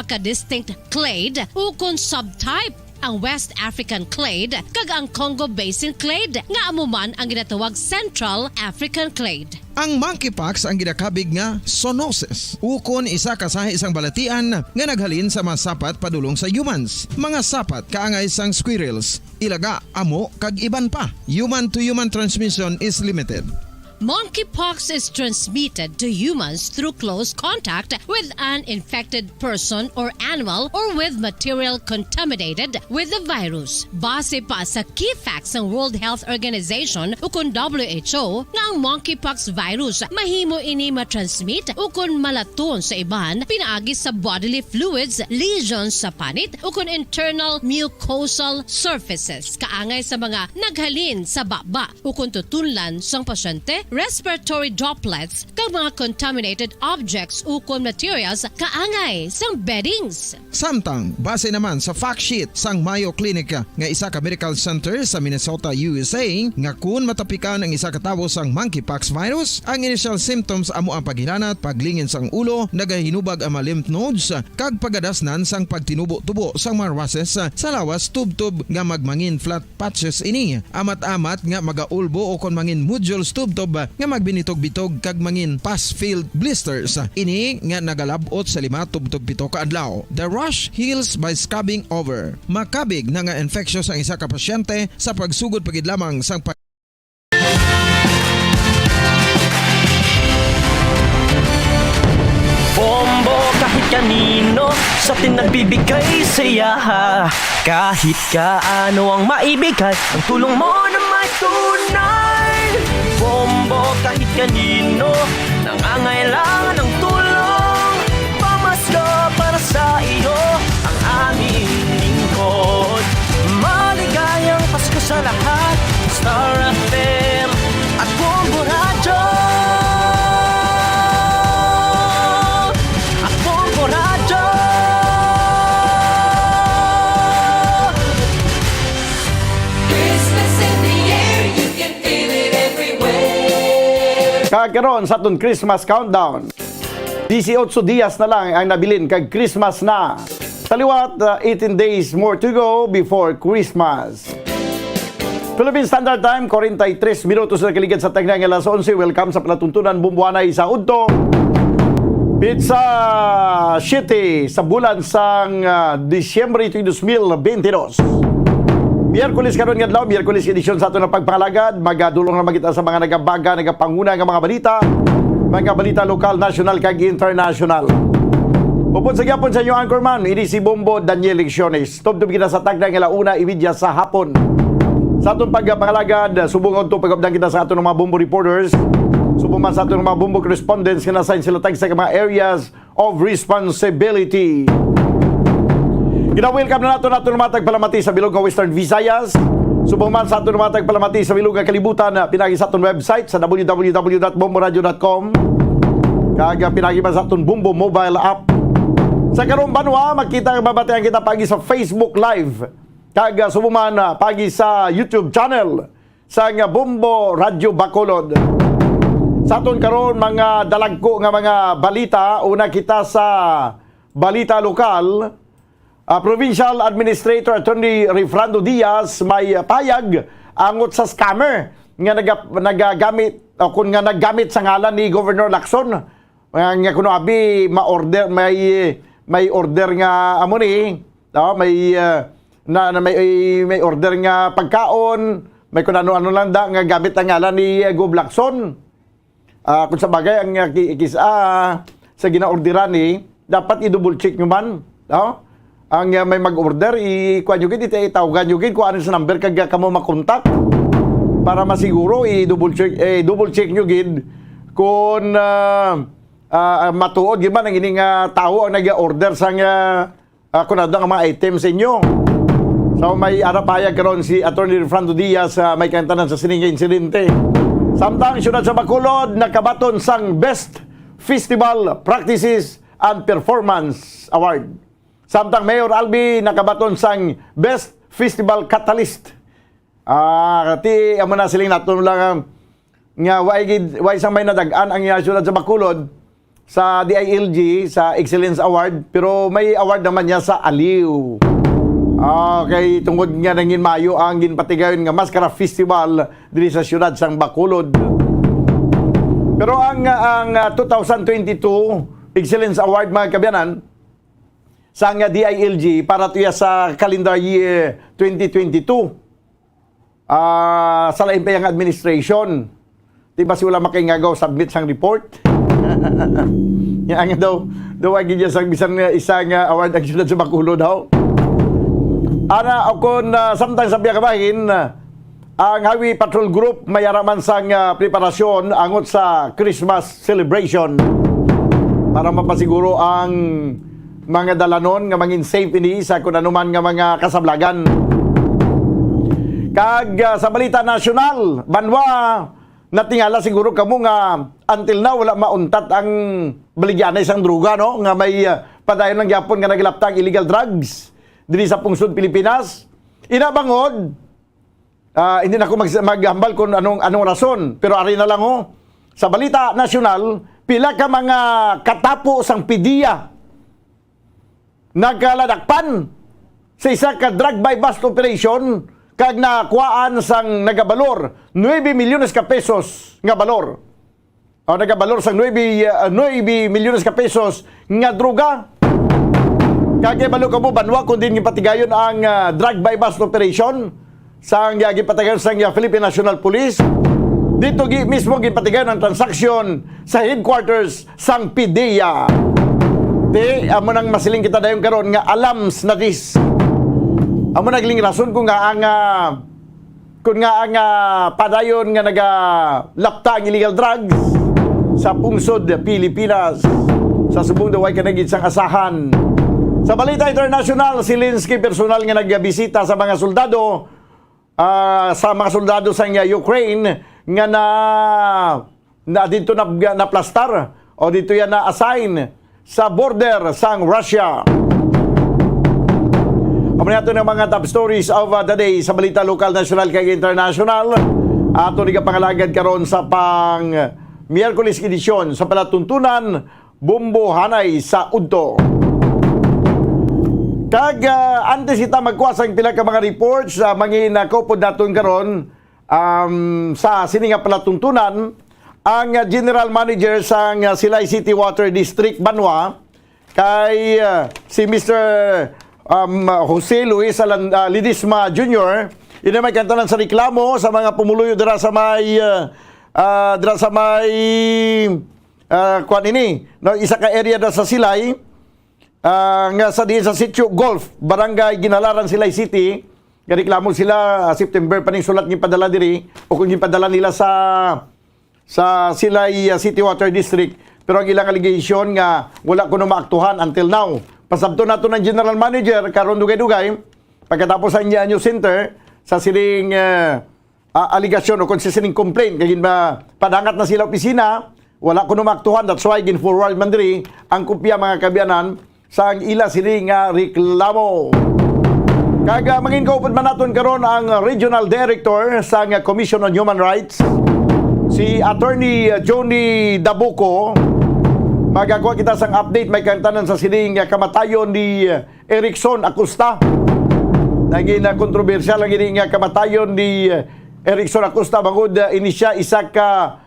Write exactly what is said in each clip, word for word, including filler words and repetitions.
ka distinct clade ukon subtype, ang West African clade kag ang Congo Basin clade, nga amo man ang ginatawag Central African clade. Ang monkeypox ang ginakabig nga zoonosis, ukon isa ka sahi sang balatian nga naghalin sa mga sapat padulong sa humans. Mga sapat kaangay sang squirrels, ilaga, amo, kag iban pa. Human to human transmission is limited. Monkeypox is transmitted to humans through close contact with an infected person or animal or with material contaminated with the virus. Base pa sa key facts sang World Health Organization ukon W H O, nga ang monkeypox virus mahimo ini matransmit ukon malaton sa iban pinaagi sa bodily fluids, lesions sa panit, ukon internal mucosal surfaces kaangay sa mga naghalin sa baba ukon tutunlan sang pasyente, respiratory droplets, kag mga contaminated objects ukon materials kaangay sang beddings. Samtang, base naman sa fact sheet sang Mayo Clinic nga isa ka medical center sa Minnesota, U S A, nga kun matapikan ang isa ka tawo sang monkeypox virus, ang initial symptoms amo ang paghilanat, paglingin sang ulo, nagahinubag ang mga lymph nodes, kag pagadasnan sang pagtinubo-tubo sang mga rushes sa lawas tubtob nga magmangin flat patches ini. Amat-amat nga magaulbo ukon mangin nodules tubtob nga magbinitog-bitog kag mangin pus-filled blisters. Ini nga nagalab-ot sa lima tubtob pito ka adlaw. The rash heals by scabbing over. Makabig na nga infectious ang isa ka pasyente sa pagsugod pa gid lamang sang pa- Bombo kahit kanino sa atin nagbibigay saya. Kahit kaano ang maibigay, ang tulong mo na may tunay. Bombo kahit kanino nangangailangan ng tulong. Pamasko para sa iyo ang aming lingkod. Maligayang Pasko sa lahat. Star F M at Bombo Radyo. At Bombo Radyo. Christmas in the air, you can feel it everywhere. Kag karon sa aton Christmas countdown. Dieciocho dias na lang ang nabilin kag Christmas na. Sa liwat, uh, eighteen days more to go before Christmas. Philippine Standard Time, forty-three minutos na kaligad sa tagna nga alas onse. Welcome sa palatuntunan, Bombo anay sa udto. Petsa siete sa bulan sang, ah, Disyembre tuig dos mil bente dos. Miyerkules karon nga adlaw, Miyerkules edisyon sa aton nga pagpangalagad. Magadulong na magita sa mga nagabaga, nagapanguna nga mga balita, mga balita lokal, nasyonal, kag internasyonal. Upod sa gyapon sa inyo anchorman, ini si Bombo Daniel Lecciones. Tubtob kita sa tagna nga ala una y media sa hapon. Sa aton pagpangalagad, subong adto pag-updan kita sa aton mga Bombo reporters. Subong man sa aton mga Bombo correspondents nga na-assign sila tagsa ka mga areas of responsibility. Gina-welcome na nato naton mga tagpalamati sa bilog nga Western Visayas. Subong man sa aton mga tagpalamati sa bilog nga kalibutan, ah, pinagi sa aton website sa W W W dot bombo radio dot com. Kag, ah, pinagi man sa aton Bombo mobile app. Sa karong banwa, makita nga mabatian kita pagi sa Facebook Live. Kag, ah, subong man, ah, pagi sa YouTube channel sang Bombo Radyo Bacolod. Sa aton karon, mga dalagko nga mga balita, una kita sa balita lokal. Ah, Provincial Administrator Attorney Refrando Diaz may payag angot sa scammer nga naga-, nagagamit, o kun nga naggamit sa ngalan ni Governor Lacson. Nga, nga kuno abi ma-order, may, may order nga amo ni, no? May, ah, na, na may, may order nga pagkaon, may kun ano-ano lang da nga gamit ang ngalan ni, ah, Gov Lacson. Ah, kung sa bagay, ang, ah, ki-, kis-, ah, sa ginaorderan ni, dapat i-double check nyo man, no? Ang, ah, may mag-order, i-, kuha nyo gid, ita-, itawgan nyo gid kung ano sa number kag, ah, kamo makontak para masiguro, i-double check, eh, double check nyo gid kung, ah, ah, matuod gid man ang ining, ah, tawo ang nag-order sang, ah, ah, kung ano ang mga item sa inyo. So, may ara payag karon si Attorney Refrando Diaz sa may kaintanan sa sining nga insidente. Samtang siyudad sa Bacolod, nakabaton sang Best Festival Practices and Performance Award. Samtang Mayor Albi nakabaton sang Best Festival Catalyst. Ah, ti, amo na siling naton lang, ah, nga way gid, way sang may nadag-an ang, ah, siyudad sa Bacolod, sa D I L G, sa Excellence Award, pero may award naman niya sa aliw. Okay, tungod nga nangin mayo ang ginpatigayon nga Maskara Festival diri sa siyudad sang Bacolod. Pero ang, ang, ah, two thousand twenty-two Excellence Award, mga kaabyanan, sang D I L G para tuya sa calendar year twenty twenty-two, ah, sa lain pa yang administration. Di ba sila makaingagaw submit sang report? Nga ang daw, daw ay gid sang bisan nga isa nga award ang siyudad sa Bacolod daw. Ana, o kon, ah, samtang sa biya kabahin, ah, ang Highway Patrol Group may araman sang, ah, preparasyon angot sa Christmas celebration para mapasiguro ang mga dalanon nga mangin safe ini sa kun ano man nga mga kasablagan. Kag, ah, sa balita nasyonal, banwa, natingala siguro kamo nga until now wala mauntat ang baligyanay sang droga, no? Nga may, ah, padayon lang gyapon nga naglapta ang illegal drugs diri sa pungsod Pilipinas. Ina bangod, ah, hindi na ako mag-, maghambal kung anong, anong rason, pero ari na lang, oh. Sa balita nasyonal, pila ka mga katapo sang PDEA nagkaladakpan sa isa ka drug buy-bust operation kag nakuhaan sang nagabalor nuebe milyones ka pesos nga balor. O nagabalor sang nuebe, ah, nuebe milyones ka pesos nga droga. Kag kabalo kamo, banwa, kon diin ginpatigayon ang, ah, drug buy-bust operation sang, ah, ginpatigayon sang, ah, Philippine National Police. Dito gi-, mismo ginpatigayon ang transaksyon sa headquarters sang PDEA. Ti, amo nang masiling kita dayon karon nga alams na dis. Amo nagling rason kung nga ang, ah, kung nga ang, ah, padayon nga nagalapta ang illegal drugs sa pungsod Pilipinas. Sa subong daw ay kanagid sang asahan. Sa balita internasyonal, si Zelensky personal nga nagbisita sa mga soldado, ah, sa mga soldado sa nga Ukraine nga na, na dito na, naplastar o dito yan na-assign sa border sang Russia. Amo na ato ng mga top stories of, uh, the day sa balita lokal, nasyonal, kag internasyonal. Ato ni kapangalagad karon sa pang Miyerkules edisyon sa palatuntunan Bumbo Hanay sa Udto. Kag, ah, antes kita magkuha sang pila ka mga reports, ah, mangin-, ah, kaupod naton karon, um, sa sini nga palatuntunan, ang, ah, general manager sang, ah, Silay City Water District, banwa, kay, ah, si Mister, um, Jose Luis Alan-, ah, Ledesma Junior, ina may kantanan sa reklamo sa mga pumuluyo dira sa may, ah, ah, dira sa may, ah, kuan ini, no, isa ka area da sa Silay, ah, nga sa diin sa Sitio Golf, Barangay Ginalaran, Silay City. Gareklamo sila, ah, September pa ning sulat ginpadala diri, o kung ginpadala nila sa, sa Silay, ah, City Water District. Pero ang ilang allegation nga wala kuno maaktuhan until now. Pasabton nato ng general manager karon dugay-dugay, pagkatapos sa India News Center, sa siling, ah, ah, aligasyon o kung sa sining complaint, kay ginba-, padangat na sila opisina, wala kuno maaktuhan, that's why gin-forward man diri ang kopya, mga kaabyanan, sa ang ila sini nga reklamo. Kag, ah, mangin kaupod man naton karon ang Regional Director sa nga Commission on Human Rights, si Attorney Johnny Dabuco. Magakuha kita sang update may kantanan sa sining, ah, kamatayon ni, ah, Erickson Acosta. Naging, ah, kontrobersyal ang ini nga kamatayon ni, ah, Erickson Acosta bangod, ah, ini siya isa ka,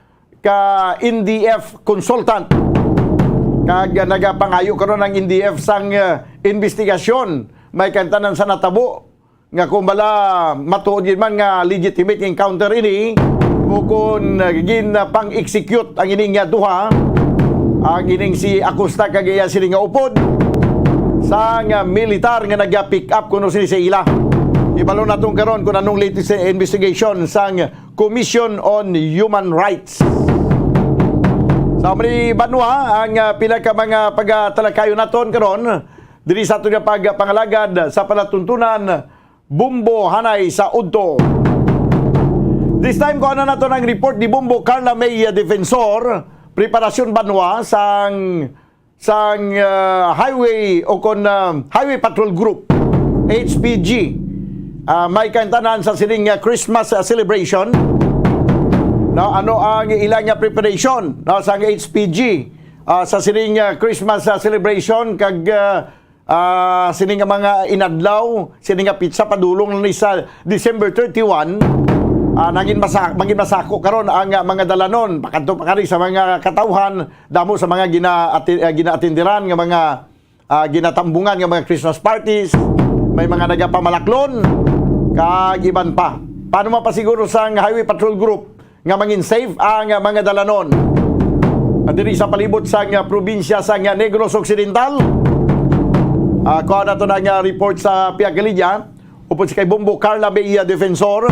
ka N D F consultant. Kag, ah, nagapangayo karon ang N D F sang, ah, investigasyon may kantanan sa natabo nga kung bala matuod gid man nga legitimate encounter ini, o kung, uh, gin, uh, pang-execute ang ini nga duha, ang ining si Acosta kag iya sini nga upod sang, uh, militar nga naga-pick up kuno sini sa ila. Ibalo naton karon kung anong latest investigation sang Commission on Human Rights. Sa mali banwa, ang, uh, pila ka mga pagatalakayon naton karon diri sa aton nga pagpangalagad sa palatuntunan Bumbo Hanay sa Udto. This time, kuha na nato ang report ni Bumbo Carla May, uh, Defensor, preparasyon banwa sang, sang, uh, highway o kon, uh, Highway Patrol Group, H P G. Uh, may kantanan sa sining, uh, Christmas, uh, celebration. No, ano ang ilang, uh, preparation, no, sang H P G? ah, sa sining, ah, Christmas, ah, celebration kag, ah, ah, sini nga mga inadlaw, sini nga pitsa padulong na ni sa December thirty-one, ah, nangin masa-, mangin masako karon ang, ah, mga dalanon, pakadto pa kari sa mga katawhan, damo sa mga gina-ati-, ah, ginaatindiran nga mga, ah, ginatambungan nga mga Christmas parties, may mga nagapamalaklon, kag iban pa. Paano mapasiguro sang Highway Patrol Group nga mangin safe ang, ah, mga dalanon? Ah, diri sa palibot sang, ah, probinsya sang, ah, Negros Occidental. Ah, kuha nato na nga report sa Piagalinya. Upod si kay Bombo Carla Bea Defensor.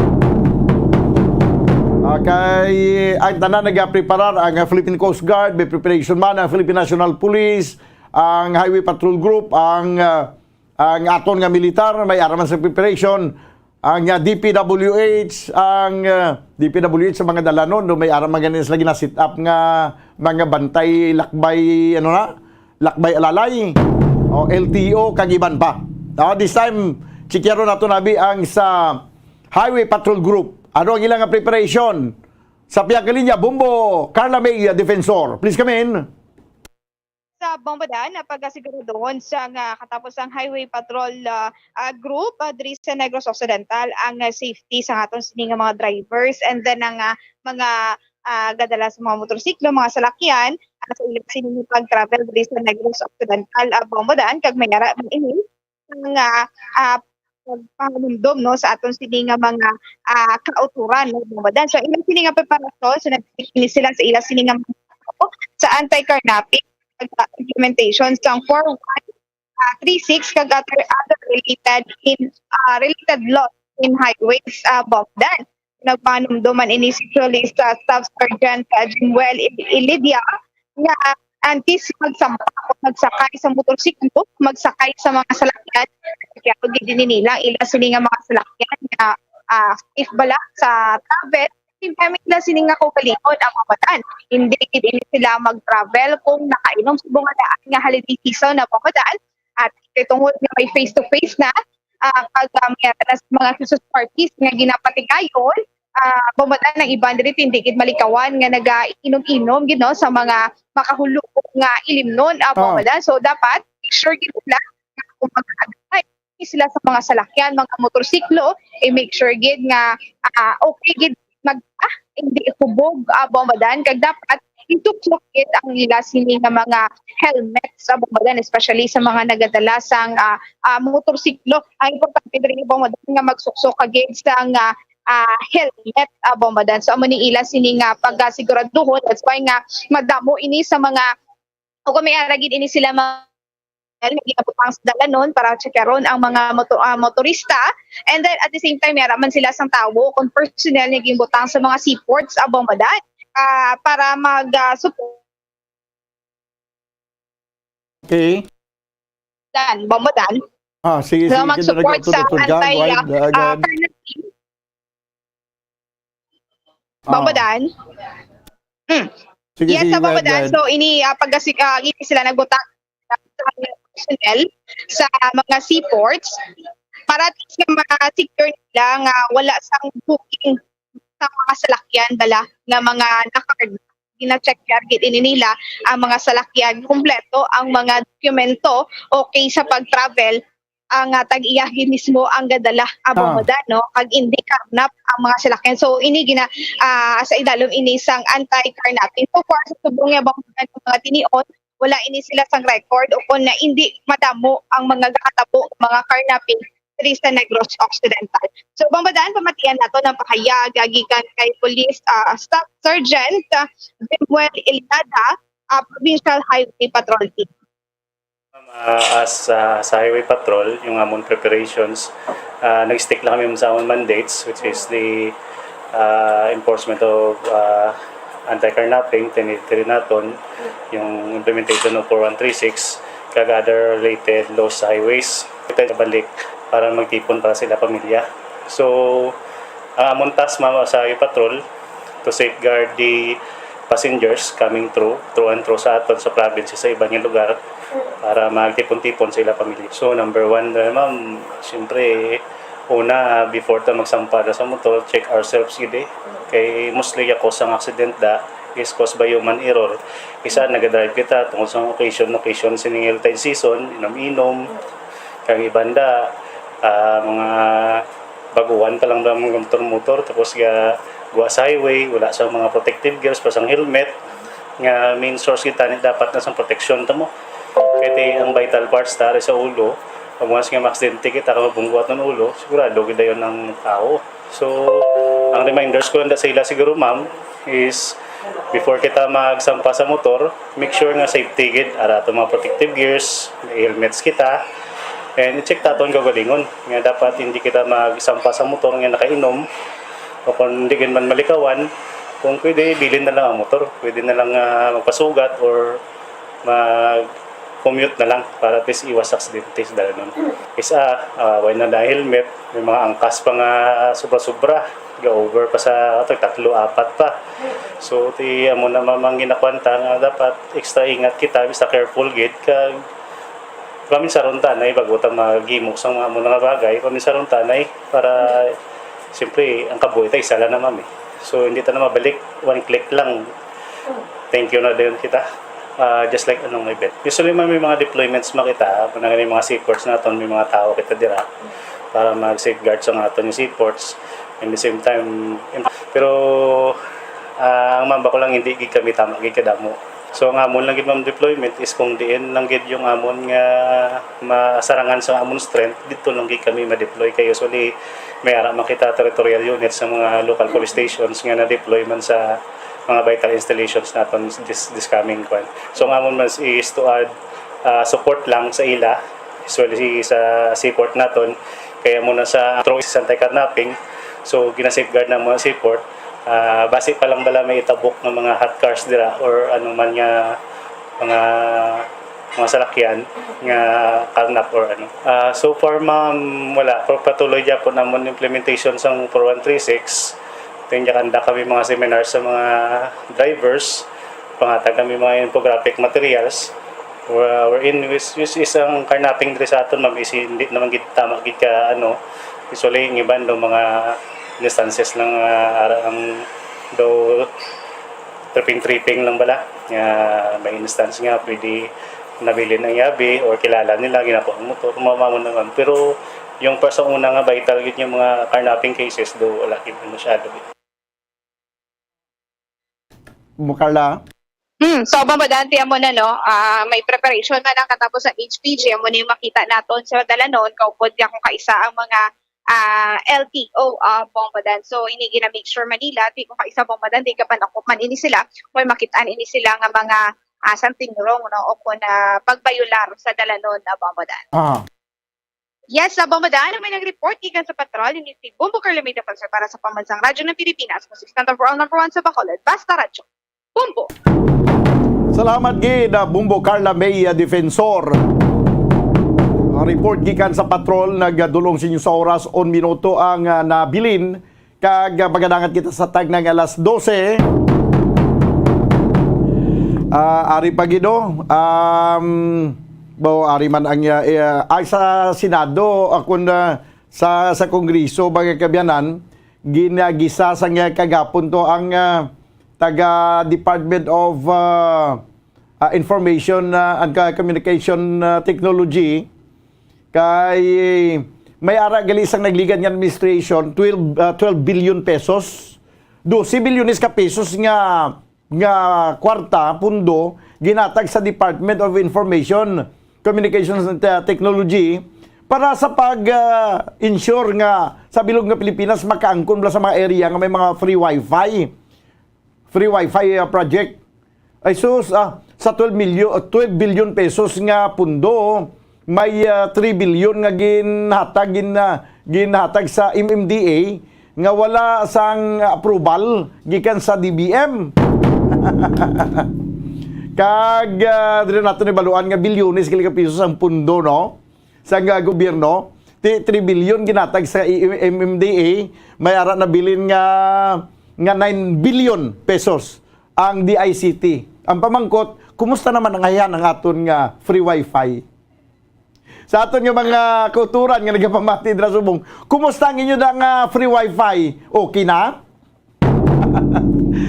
Ah, kay ang tanan nagapreparar, ang, ah, Philippine Coast Guard, may preparation man ang Philippine National Police, ang Highway Patrol Group, ang, ah, ang aton nga militar, may ara man sa preparation, ang, ah, D P W H, ang, ah, D P W H sa mga dalanon, no, may ara man gani sila gina-set up nga mga bantay lakbay, ano na, lakbay alalay, o L T O, kag iban pa. Ah, this time, chikyaron nato nabi ang sa Highway Patrol Group. Ano ang ilang preparation? Sa Piagalinya, Bombo, Carla May, ah, Defensor. Please come in. Sa Bombodan, na pagasiguraduhon sa nga katapos ang Highway Patrol, ah, ah, Group, ah, diri sa Negros Occidental ang, ah, safety sa aton sini nga mga drivers, and then ang, ah, mga, ah, gadala sa mga motorsiklo, mga salakyan, ah, sa ilang sini nga pag-travel diri sa Negros Occidental, ah, Bombodan, kag may ara man ini nga, ah, pagpahanumdom, no, sa aton sini nga mga, ah, kauturan, no, Bombodan. So, ilang sini nga preparasyon, so, nagpili sila sa ilang sini nga mga sa anti-carnapping, pag-, implementation sang four one, ah, three six, kag other, other related in, ah, related laws in highways, ah, Bombodan. Nagpanumduman ini si Police, ah, Staff Sergeant, ah, Jimwell Il-, Ilidia, nga antes magsampa o magsakay sa motorsiklo, magsakay sa mga salakyan, kaya gid ini nila, ila sini nga mga salakyan nga, ah, safe bala sa travel. Same time, ila sini nga kaugalingon ang mga batan. Hindi gid ini sila mag-travel kung nakainom sa bunga daan nga holiday season na mga batan. At kay tungod nga may face-to-face na, ah, kag, ah, may ara na sa mga Christmas parties nga ginapatigayon, ah, Bombodan, ang iban diri hindi gid malikawan nga nagainom-inom gid, no, sa mga makahulog nga ilimnon, ah, Ah. Bombodan. So, dapat make sure gid sila nga kung mag-agay sila sa mga salakyan, mga motorsiklo, i-make sure gid nga, ah, okay gid mag-, ah, hindi hubog, ah, Bombodan. Kag dapat isuksok gid ang ila sini nga mga helmets, ah, Bombodan, especially sa mga nagadala sang, ah, ah, motorsiklo. Ang importante diri, Bombodan, nga magsuksok ka gid sang, ah, ah, helmet, ah, Bombodan. So, amo ni ila sini nga pagasiguraduhon. That's why nga madamo ini sa mga, o kung may ara gid ini sila mga nga ginabutang sa dalanon para checkeron ang mga moto-, ah, motorista. And then, at the same time, may ara man sila sang tawo kung personnel nga ginbutang sa mga seaports, ah, Bombodan, ah, para mag, ah, support Okay. dan, Bombodan. Ah, sige, So, sige, mag-support sa anti, ah, ah, carnapping. Ah. Bombodan. Mm. Sige, Yes, sige, sa go ahead, go Bombodan. ahead. So, ini, ah, pagkasi-, ah, ini sila nagbutang sa personnel sa mga seaports para at least nga ma-secure nila nga wala sang booking sa mga salakyan bala nga mga naka-card. Gina-check gid ini nila ang mga salakyan, kumpleto ang mga dokumento, okay sa pag-travel, ang, ah, tag-iya gid mismo ang gadala, ah, Ah. Bombodan, no? Kag hindi karnap ang mga salakyan. So, ini gina-, ah, sa idalom ini sang anti-carnapping. So far, sa subong nga Bombodan, mga tinion, wala ini sila sang record o kung na hindi madamo ang mga gakatabo nga mga carnapping diri sa Negros Occidental. So, Bombodan, pamatian nato ang pahayag, ah, gikan kay Police, ah, Staff Sergeant, ah, Jimwell Iliada, ah, Provincial Highway Patrol Team. Ma'am, ah, as, ah, sa Highway Patrol, yung amon preparations, ah, nag-stick lang kami sa amon mandates, which is the, ah, enforcement of, ah, anti-carnapping, tinitiri naton, yung implementation of four one three six, kag other related laws sa highways. Ito balik para magtipon para sila pamilya. So, ang amon task, ma'am, sa Highway Patrol, to safeguard the passengers coming through, through and through sa aton sa province, sa iba nga lugar, para magtipon-tipon sa ila pamilya. So, number one, uh, ma'am, siyempre, una, before ta magsampa da sa motor, check ourselves gid eh. Kay mostly, ako sang accident da, is caused by human error. Isa, nagadrive kita tungod sa occasion, occasion sining high tide season, inom-inom, kag ibanda, ah, mga baguhan pa lang ba mga motor-motor, tapos ga guwa sa highway, wala sa mga protective gears, pa sang helmet, nga main source kita ni dapat na sa protection ta mo. Kay ti ang vital parts ta ari sa ulo, pag once nga maaksidente kita, kung mabunggo aton ulo, sigurado gid dayon ang tao. So, ang reminders ko lang sa ila siguro, ma'am, is before kita magsampa sa motor, make sure nga safety gid, ara ato mga protective gears, helmets kita, and i-check ta aton kaugalingon nga dapat hindi kita magsampa sa motor nga nakainom, o kung hindi gid man malikawan, kung pwede, bilin na lang ang motor. Pwede na lang, ah, magpasugat or mag-commute na lang para at least iwas aksidente sa dalanon. Isa, ah, wala na helmet, may mga angkas pa nga sobra-sobra, ga-over pa sa, ato, tatlo, apat pa. So, ti amo na mamang ginakwanta nga dapat extra ingat kita, basta careful gid, kag paminsaron tanay bago ta maghimo sa mga amo nga bagay, paminsaron tanay para, siyempre, ang kabuhi ta isa lang na, ma'am, eh. So, hindi ta na mabalik, one click lang. Thank you na din kita. Ah, just like anong event. Usually, man may mga deployments makita, kung na may mga seaports naton, may mga tao kita dira para mag-safeguard sa mga aton yung seaports. In the same time, im- pero ah, ang mamba ko lang, hindi gid kami tama gid kadamo. So, ang amon lang gid, ma'am, deployment is kung diin lang gid yung amon nga masarangan sa amon strength, dito lang gid kami ma-deploy. Kay usually, may ara man kita territorial units sa mga local police stations nga na-deploy man sa mga vital installations naton this, this coming kwan. So, ang amon mas is to add, ah, support lang sa ila, usually sa seaport naton, kaya muna sa through sa anti-carnapping. So, gina-safeguard na mo ang seaport. Ah, basi pa lang bala may itabok ng mga hot cars dira or ano man nga mga mga salakyan nga carnap or ano. Ah, so far, ma'am, wala. Pero patuloy gyapon amon implementation sang four one three six. Then, yakanda kami mga seminar sa mga drivers. Pangatag kami mga infographic materials. Where, wherein, which, which is ang carnapping diri sa aton, ma'am, is hindi naman gid tama gid ka, ano, usually, ang iban do mga instances lang, ah, ara ang do tripping-tripping lang bala. Nga may instance nga pwede nabilin ang yabi or kilala nila, ginakuha ang motor, mao, mao naman. Pero yung pa sa una nga vital gid yung mga carnapping cases, do wala gid masyado. Mo, Carla? Hmm, so, Bombo Dan, ti amo na, no? Ah, may preparation man ang katapos sa H P G, amo na yung makita naton sa dalanon, kaupod niya kung kaisa ang mga, ah, L T O, ah, Bombo Dan. So, ini gina-make sure man nila, ti kung kaisa, Bombo Dan, di ka panakop man ini sila, kung makitaan ini sila nga mga, ah, something wrong, no? O kung, ah, pagbayular sa dalanon, ah, Bombo Dan. Ah. Yes, sa Bombo Dan, may nag-report gikan sa patrol, ini si Bombo Carla May Defensor para sa Pambansang Radyo ng Pilipinas, consistent overall number one sa Bacolod. Basta Radyo. Bombo! Salamat gid, ah, Bombo Carla May, ah, Defensor. Ang report gikan sa patrol, nagdulong sa inyo sa oras, un minuto ang, ah, nabilin. Kag, ah, magadangat kita sa tagna nga alas dose. Ah, ari pa gid, oh. Um, bo, ari man ang, ah, eh, ay, sa Senado, ah, kun, ah, sa, sa Kongreso, mga kaabyanan, ginagisa sa nga kagapon to ang, ah, taga Department of, ah, ah, Information, ah, and Communication, ah, Technology. Kay may ara gali sang nagligad nga administration, twelve, ah, twelve billion pesos. Dose bilyones ka pesos nga, nga kwarta, pundo, ginatag sa Department of Information, Communications and Te-, Technology para sa pag, ah, ensure nga sa bilog nga Pilipinas makaangkon bala sa mga area nga may mga free wifi. Free wifi, ah, project. Ay sus, ah, sa twelve million, ah, twelve billion pesos nga pundo, may, ah, three billion nga ginhatag, gin-, ah, ginhatag sa M M D A nga wala sang approval gikan sa D B M. Kag, ah, diri nato ni baluan nga bilyones gali ka pesos ang pundo, no? Sa nga gobyerno, ti three billion ginatag sa i-, M M D A, may ara na bilin nga, nga nine billion pesos ang D I C T. Ang pamangkot, kumusta naman ang ayan ang aton nga free wifi? Sa aton nga mga kauturan nga nagapamati dira subong, kumusta ang inyo na nga free wifi? Okay na?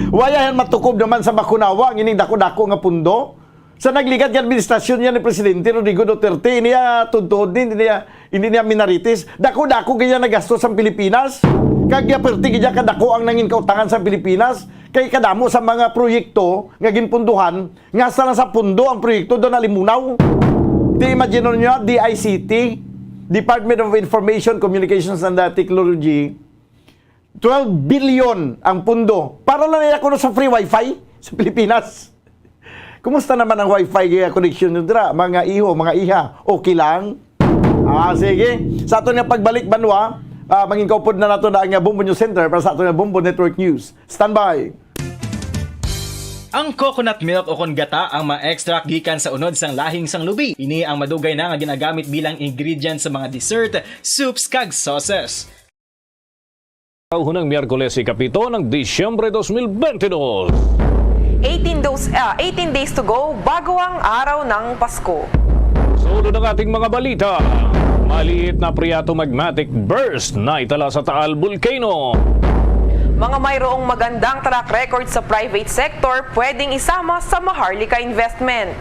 Wala yan matukob naman sa makunawa ang ining dako-dako nga pundo. Sa nagligad nga administrasyon niya ni Presidente Rodrigo Duterte, hindi niya tudtuod ni, hindi niya, hindi niya minarites. Dako-dako kaya nagastos ang Pilipinas. Kag ya perti kaya kadako ang nangin kautangan sa Pilipinas. Kay kadamo sa mga proyekto nga ginpunduhan, nga sa lang sa pundo ang proyekto do nalimunaw. Ti imagine niyo, D I C T, Department of Information, Communications and Technology, twelve billion ang pundo. Para lang iya kuno sa free wifi sa Pilipinas. Kumusta naman ang wifi nga connection nyo dira, mga iho, mga iha? Okay lang? Ah, sige. Sa aton nga pagbalik, banwa, ah, mangingkaupod na nato na ang, ah, Bombo News Center para sa aton nga Bombo Network News. Standby. Ang coconut milk o kon gata ang ma-extract gikan sa unod sang lahing sang lubi. Ini ang madugay na nga ginagamit bilang ingredient sa mga dessert, soups, kag sauces. Hunang Miyerkules, ikapito ng Disyembre dos mil bente dos. Eighteen days, ah, eighteen days to go bago ang araw ng Pasko. Sa ulo ng ating mga balita, maliit na Phreatomagmatic burst na itala sa Taal Volcano. Mga mayroong magandang track record sa private sector pwedeng isama sa Maharlika Investment.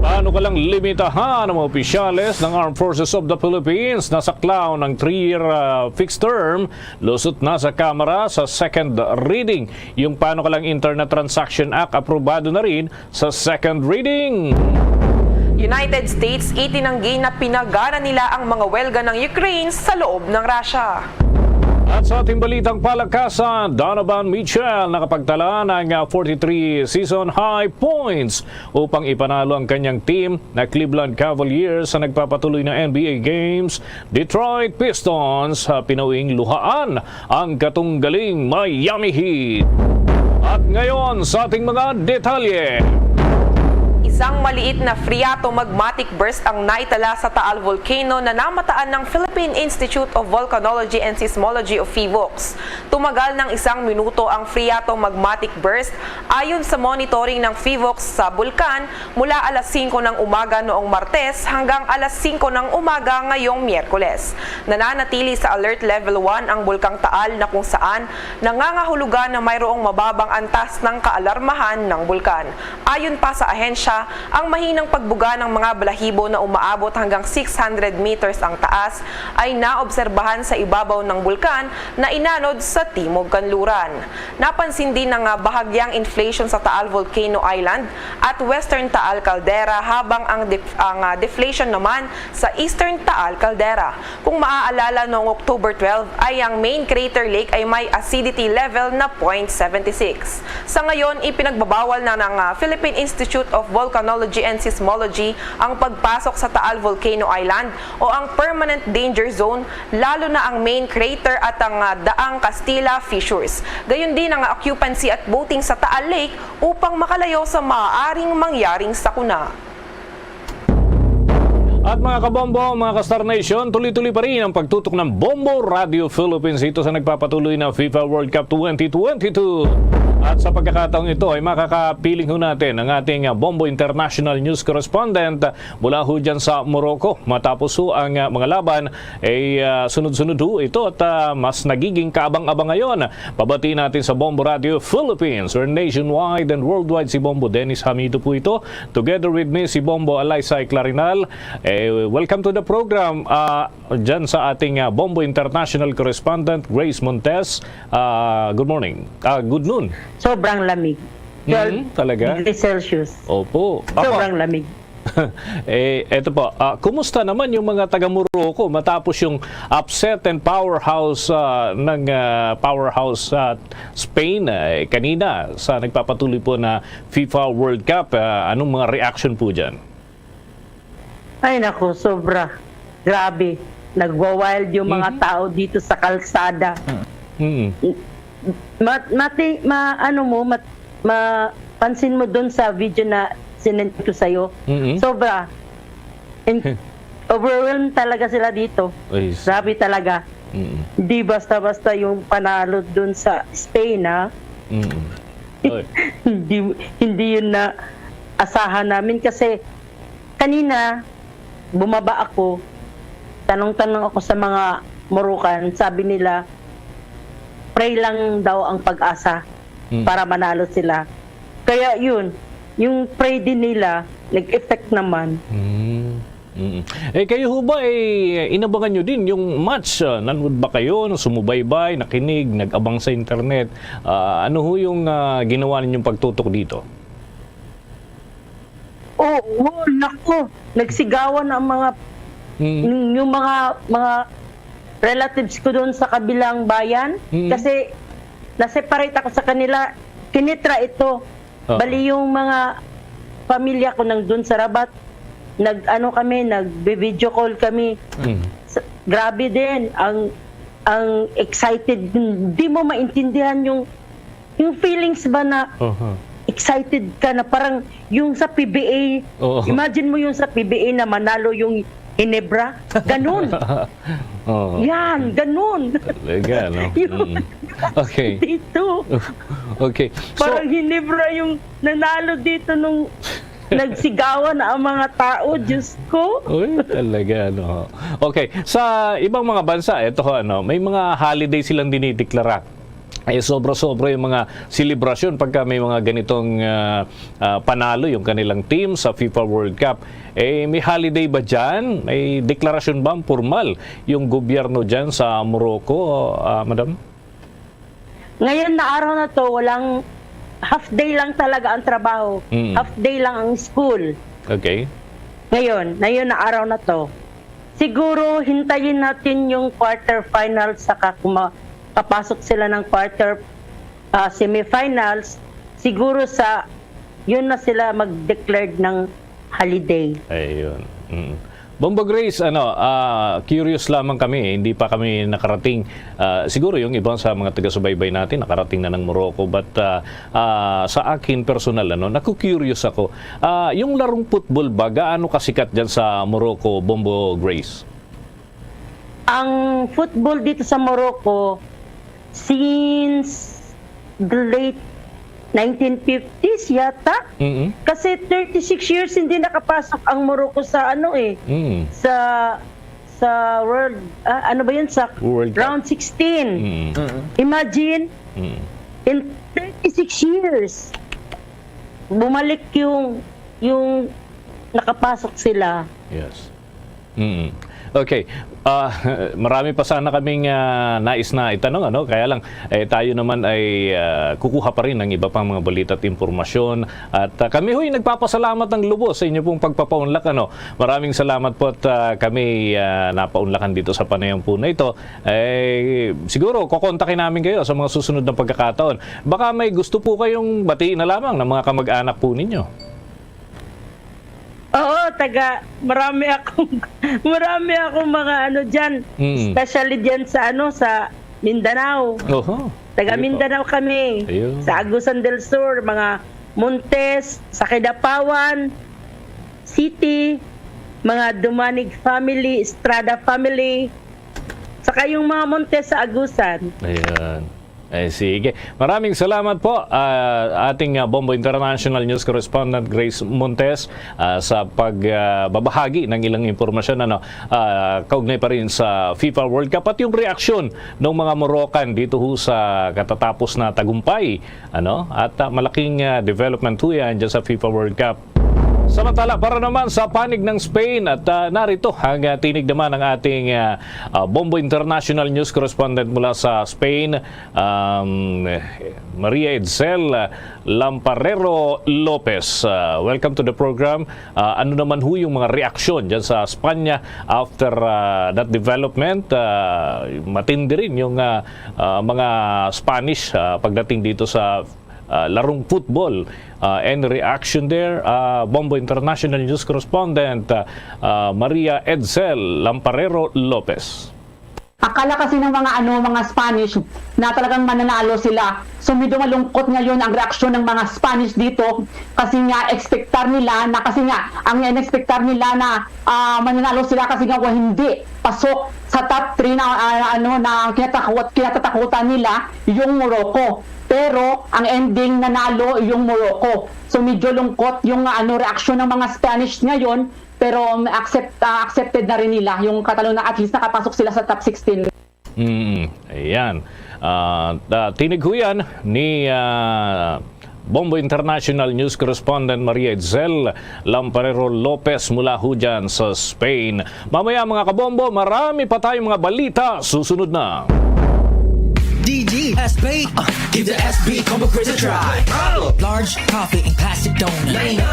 Paano ka lang limitahan ng mga opisyales ng Armed Forces of the Philippines na sa clown ng three-year ah, fixed term, lusot na sa Kamara sa second reading. Yung paano ka lang Internet Transaction Act aprobado na rin sa second reading. United States itinanggi na pinagana nila ang mga welga ng Ukraine sa loob ng Russia. At sa ating balitang palakasan, Donovan Mitchell nakapagtala ng ah, forty-three season high points upang ipanalo ang kanyang team na Cleveland Cavaliers sa nagpapatuloy na N B A Games. Detroit Pistons ah, pinauwing luhaan ang katunggaling Miami Heat. At ngayon sa ating mga detalye. Isang maliit na phreatomagmatic burst ang naitala sa Taal Volcano na namataan ng Philippine Institute of Volcanology and Seismology o PHIVOLCS. Tumagal ng isang minuto ang phreatomagmatic burst ayon sa monitoring ng PHIVOLCS sa bulkan mula alas singko ng umaga noong Martes hanggang alas singko ng umaga ngayong Miyerkules. Nananatili sa Alert Level one ang Bulkang Taal na kung saan nangangahulugan na mayroong mababang antas ng kaalarmahan ng bulkan. Ayon pa sa ahensya, ang mahinang pagbuga ng mga balahibo na umaabot hanggang six hundred meters ang taas ay naobserbahan sa ibabaw ng bulkan na inanod sa timog kanluran. Napansin din ang ah, bahagyang inflation sa Taal Volcano Island at Western Taal Caldera, habang ang def- ang ah, deflation naman sa Eastern Taal Caldera. Kung maaalala, noong October twelve ay ang main crater lake ay may acidity level na point seven six. Sa ngayon, ipinagbabawal na ng ah, Philippine Institute of Volcanology and Seismology ang pagpasok sa Taal Volcano Island o ang permanent danger zone, lalo na ang main crater at ang ah, Daang Castilla fissures. Gayon din ang occupancy at boating sa Taal Lake upang makalayo sa maaaring mangyaring sakuna. At mga kabombo, mga ka-Star Nation, tuloy-tuloy pa rin ang pagtutok ng Bombo Radio Philippines dito sa nagpapatuloy na FIFA World Cup twenty twenty-two. At sa pagkakataong ito ay makakapiling ho natin ang ating ah, Bombo International News Correspondent mula ho dyan sa Morocco. Matapos ho ang ah, mga laban, ay ah, sunod-sunod ho ito at ah, mas nagiging kaabang-abang ngayon. Pabatiin natin sa Bombo Radio Philippines, where nationwide and worldwide si Bombo Dennis Hamido po ito. Together with me, si Bombo Alaysay Clarinal. Eh, welcome to the program. Ah, dyan sa ating ah, Bombo International Correspondent, Grace Montes. Ah, good morning. Ah, good noon. Sobrang lamig. Twelve Mm, talaga? degrees Celsius. Opo. Sobrang lamig. Eh, eto po, ah, kumusta naman yung mga taga Morocco matapos yung upset and powerhouse ah, ng ah, powerhouse ah, Spain eh, kanina sa nagpapatuloy po na FIFA World Cup? Ah, anong mga reaction po dyan? Ay nako, sobra. Grabe. Nagwa-wild yung mga tao dito sa kalsada. Mm. Ma, mati, ma, ano mo, mat, mapansin mo doon sa video na sinend ko sa'yo. Mm-mm. Sobra. In, overwhelmed talaga sila dito. Ay, s- Grabe talaga. Mm-mm. Hindi basta-basta yung panalo doon sa Spain, ha? Mm-mm. Oy. hindi, hindi yun na asahan namin kasi kanina bumaba ako, tanong-tanong ako sa mga Moroccan, sabi nila pray lang daw ang pag-asa. Mm. Para manalo sila. Kaya yun, yung pray din nila, nag-effect naman. Mm. Mm. Eh, kayo ho ba, eh, inabangan nyo din yung match? Ah, nanood ba kayo, sumubaybay, nakinig, nag-abang sa internet? Ah, ano ho yung, ah, ginawa ninyong pagtutok dito? Oo, naku, nagsigawan ang mga, Mm. yung mga, mga relatives ko doon sa kabilang bayan. Mm. Kasi na-separate ako sa kanila. Kinitra ito. Oo. Bali, yung mga pamilya ko nandun sa Rabat, nag-ano kami, nag-video call kami. Mm. Sa, grabe din, ang, ang excited, hindi mo maintindihan yung, yung feelings ba na Aha. excited ka na parang yung sa P B A. Oo. Imagine mo yung sa P B A na manalo yung Ginebra. Ganun. Oo. Yan, ganun. Talaga, no? Yung Mm. Okay. dito. Okay. So Parang Ginebra yung nanalo dito nung nagsigawan na ang mga tao. Diyos ko. Uy, talaga, no? Okay. Sa ibang mga bansa, ito, ano, may mga holiday silang dinideklara. Eh, sobra-sobra yung mga selebrasyon pagka may mga ganitong, ah, ah, panalo yung kanilang team sa FIFA World Cup. Eh, may holiday ba dyan? May deklarasyon ba ang formal yung gobyerno dyan sa Morocco, ah, madam? Ngayon na araw na to, walang, half day lang talaga ang trabaho. Mm. Half day lang ang school. Okay. Ngayon, ngayon na araw na to. Siguro hintayin natin yung quarter final, saka kung ma-, kapasok sila ng quarter, ah, semifinals, siguro sa, yun na sila mag-declared ng holiday. Ayun. Mm. Bombo Grace, ano, ah, curious lamang kami, eh. Hindi pa kami nakarating. Ah, siguro yung iba sa mga taga-subaybay natin nakarating na ng Morocco. But, ah, ah, sa akin personal, ano, naku-curious ako. Ah, yung larong football ba, gaano kasikat dyan sa Morocco, Bombo Grace? Ang football dito sa Morocco, since the late nineteen fifties yata. Mm-mm. Kasi thirty-six years hindi nakapasok ang Morocco sa ano eh, Mm. sa, sa world, ah, ano ba yun? Sa World Cup. Round sixteen. Mm. Mm. Imagine, Mm. in thirty-six years, bumalik yung, yung nakapasok sila. Yes. Mm. Okay. Ah, marami pa sana kaming, ah, nais na itanong, ano? Kaya lang, eh, tayo naman ay, ah, kukuha pa rin ng iba pang mga balita at impormasyon. At, ah, kami ho'y nagpapasalamat ng lubos sa inyo pong pagpapaunlak, ano? Maraming salamat po at, ah, kami, ah, napaunlakan dito sa panayam po na ito. Eh, siguro, kukontakin namin kayo sa mga susunod na pagkakataon. Baka may gusto po kayong batiin na lamang ng mga kamag-anak po ninyo. Oo, taga, marami akong, marami akong mga ano dyan, Mm. especially dyan sa ano, sa Mindanao. Oho. Taga Sige po. Mindanao kami, Ayun. sa Agusan del Sur, mga Montes, sa Kidapawan City, mga Dumanig family, Estrada family, saka yung mga Montes sa Agusan. Ayan. Eh, sige. Maraming salamat po, ah, ating, ah, Bombo International News Correspondent Grace Montes, ah, sa pag, ah, babahagi ng ilang impormasyon, ano, ah, kaugnay pa rin sa FIFA World Cup at yung reaksyon ng mga Moroccan dito ho sa katatapos na tagumpay, ano, at, ah, malaking, ah, development ho yan dyan sa FIFA World Cup. Samantala, para naman sa panig ng Spain, at, ah, narito ang, ah, tinig naman ng ating, ah, ah, Bombo International News Correspondent mula sa Spain, um, Maria Edsel, ah, Lamparero Lopez. Ah, welcome to the program. Ah, ano naman ho yung mga reaksyon dyan sa Espanya after, ah, that development? Ah, matindi rin yung, ah, ah, mga Spanish, ah, pagdating dito sa, ah, larong football. Ah, any reaction there? Ah, Bombo International News Correspondent, ah, ah, Maria Edsel Lamparero Lopez. Akala kasi ng mga, ano, mga Spanish na talagang mananalo sila. So, medyo malungkot ngayon ang reaksyon ng mga Spanish dito kasi nga expectar nila na, kasi nga ang inexpectar nila na, ah, mananalo sila kasi nga wa-, hindi pasok sa top three na, ah, ano, na kinatatakot, kinatatakutan nila yung Morocco. Pero ang ending, nanalo yung Morocco. So, medyo lungkot yung, ah, ano, reaksyon ng mga Spanish ngayon, pero, um, accept-, ah, accepted na rin nila yung katalo na at least nakapasok sila sa top sixteen. Mm, ayan. Ah, ta-, tinighuyan ni, ah, Bombo International News Correspondent Maria Itzel Lamparero Lopez mula ho dyan sa Spain. Mamaya, mga kabombo, marami pa tayong mga balita. Susunod na. D G, S B, uh, give the S B Combo Quiz a try. Large coffee and plastic donut.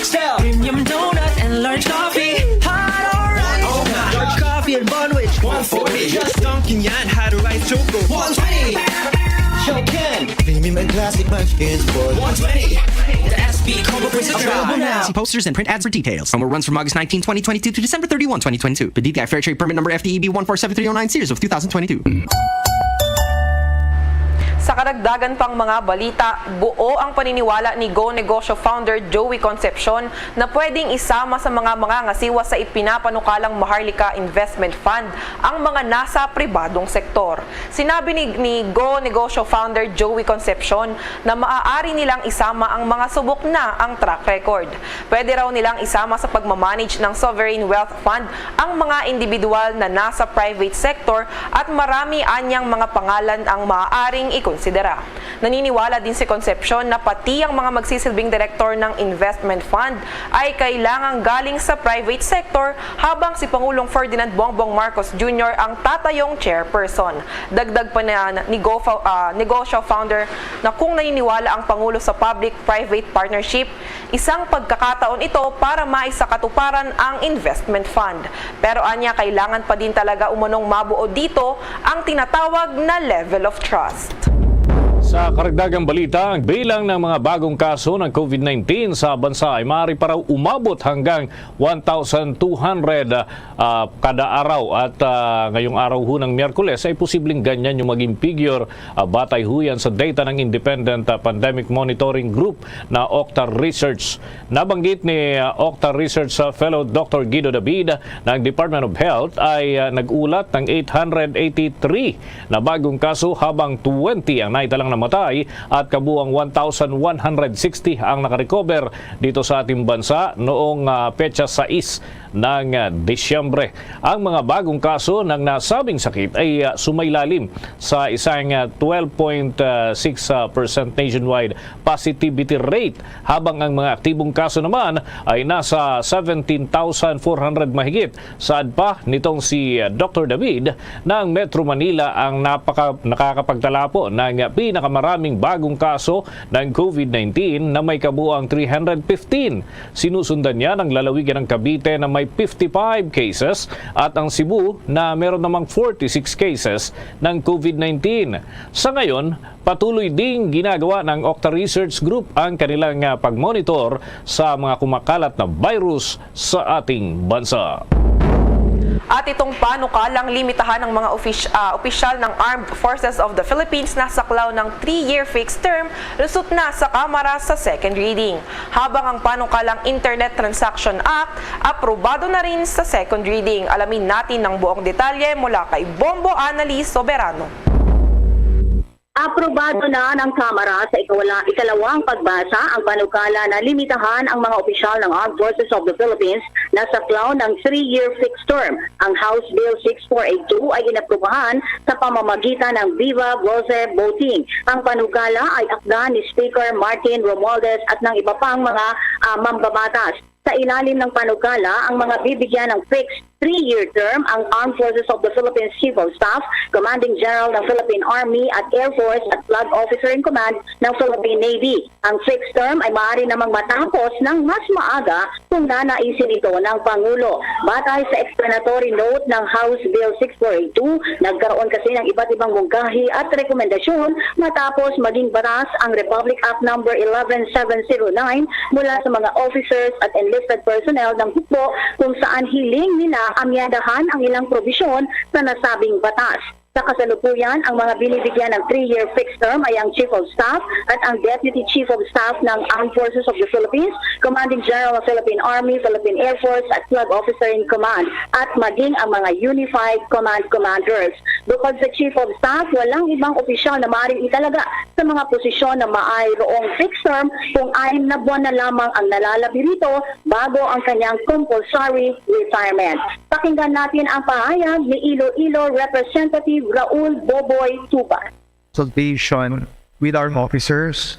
Style. Premium donut and large coffee. Hot or ice. Large coffee and bun which. One forty. Just dunking yan. Hot or ice choco. One twenty. Chokin. Premium and classic munchkins for one twenty. The S B Combo Quiz a try. Available now. See posters and print ads for details. Promo runs from August nineteen, twenty twenty-two to December thirty-one, twenty twenty-two. The D T I Fair Trade Permit Number F T E B one four seven three oh nine, series of two thousand twenty-two. Sa karagdagan pang mga balita, buo ang paniniwala ni Go Negosyo founder Joey Concepcion na pwedeng isama sa mga mangangasiwa sa ipinapanukalang Maharlika Investment Fund ang mga nasa pribadong sektor. Sinabi ni, ni Go Negosyo founder Joey Concepcion na maaari nilang isama ang mga subok na ang track record. Pwede raw nilang isama sa pagmamanage ng sovereign wealth fund ang mga individual na nasa private sector at marami anyang mga pangalan ang maaaring ikonsidera. Naniniwala din si Concepcion na pati ang mga magsisilbing direktor ng investment fund ay kailangang galing sa private sector, habang si Pangulong Ferdinand Bongbong Marcos Junior ang tatayong chairperson. Dagdag pa na ni Go, ah, Negosyo founder na kung naniniwala ang Pangulo sa public-private partnership, isang pagkakataon ito para maisakatuparan ang investment fund. Pero anya, kailangan pa din talaga umanong mabuo dito ang tinatawag na level of trust. Sa karagdagang balita, ang bilang ng mga bagong kaso ng COVID nineteen sa bansa ay maaari pa raw umabot hanggang one thousand two hundred, ah, kada araw. At, ah, ngayong araw ho ng Miyerkules ay posibleng ganyan yung maging figure, ah, batay ho yan sa data ng Independent, ah, Pandemic Monitoring Group na Octa Research. Nabanggit ni, ah, Octa Research, ah, Fellow Doctor Guido David na ang Department of Health ay, ah, nag-ulat ng eight hundred eighty-three na bagong kaso, habang twenty ang naitalang namatay at kabuang one thousand one hundred sixty ang nakarecover dito sa ating bansa noong, ah, petsa sais ng, ah, Disyembre. Ang mga bagong kaso ng nasabing sakit ay, ah, sumailalim sa isang, ah, twelve point six percent nationwide positivity rate, habang ang mga aktibong kaso naman ay nasa seventeen thousand four hundred mahigit. Saad pa nitong si, ah, Doctor David, na ang Metro Manila ang napaka-, nakakapagtalapo ng pinakamaraming bagong kaso ng COVID nineteen na may kabuang three hundred fifteen. Sinusundan niya ng lalawigan ng Cavite na may fifty-five cases at ang Cebu na meron namang forty-six cases ng COVID nineteen. Sa ngayon, patuloy ding ginagawa ng Octa Research Group ang kanilang, ah, pagmonitor sa mga kumakalat na virus sa ating bansa. At itong panukalang limitahan ang mga ofis-, ah, opisyal ng Armed Forces of the Philippines na saklaw ng three-year fixed term lusot na sa Kamara sa second reading. Habang ang panukalang Internet Transaction Act aprobado na rin sa second reading. Alamin natin ang buong detalye mula kay Bombo Annalise Soberano. Aprobado na ng Kamara sa ikawala, ikalawang pagbasa ang panukala na limitahan ang mga opisyal ng Armed Forces of the Philippines na saklaw ng three-year fixed term. Ang House Bill six four eight two ay inaprubahan sa pamamagitan ng viva voce voting. Ang panukala ay akda ni Speaker Martin Romualdez at ng iba pang mga, ah, mambabatas. Sa ilalim ng panukala, ang mga bibigyan ng fixed three-year term ang Armed Forces of the Philippines Chief of Staff, Commanding General ng Philippine Army at Air Force at Flag Officer in Command ng Philippine Navy. Ang fixed term ay maaari namang matapos ng mas maaga kung nanaisin ito ng Pangulo. Batay sa explanatory note ng House Bill six four eight two, nagkaroon kasi ng iba't ibang mungkahi at rekomendasyon matapos maging batas ang Republic Act Number eleven seven zero nine mula sa mga officers at enlisted personnel ng hukbo, kung saan hiling nila amyendahan ang ilang probisyon sa nasabing batas. Sa kasalukuyan, ang mga binibigyan ng three-year fixed term ay ang Chief of Staff at ang Deputy Chief of Staff ng Armed Forces of the Philippines, Commanding General ng Philippine Army, Philippine Air Force at Flag Officer in Command, at maging ang mga Unified Command Commanders. Bukod sa Chief of Staff, walang ibang opisyal na maaaring italaga sa mga posisyon na mayroong fixed term kung anim na buwan na lamang ang nalalabi rito bago ang kanyang compulsory retirement. Pakinggan natin ang pahayag ni Iloilo Representative Raul Boboy Tuba. Consultation with our officers,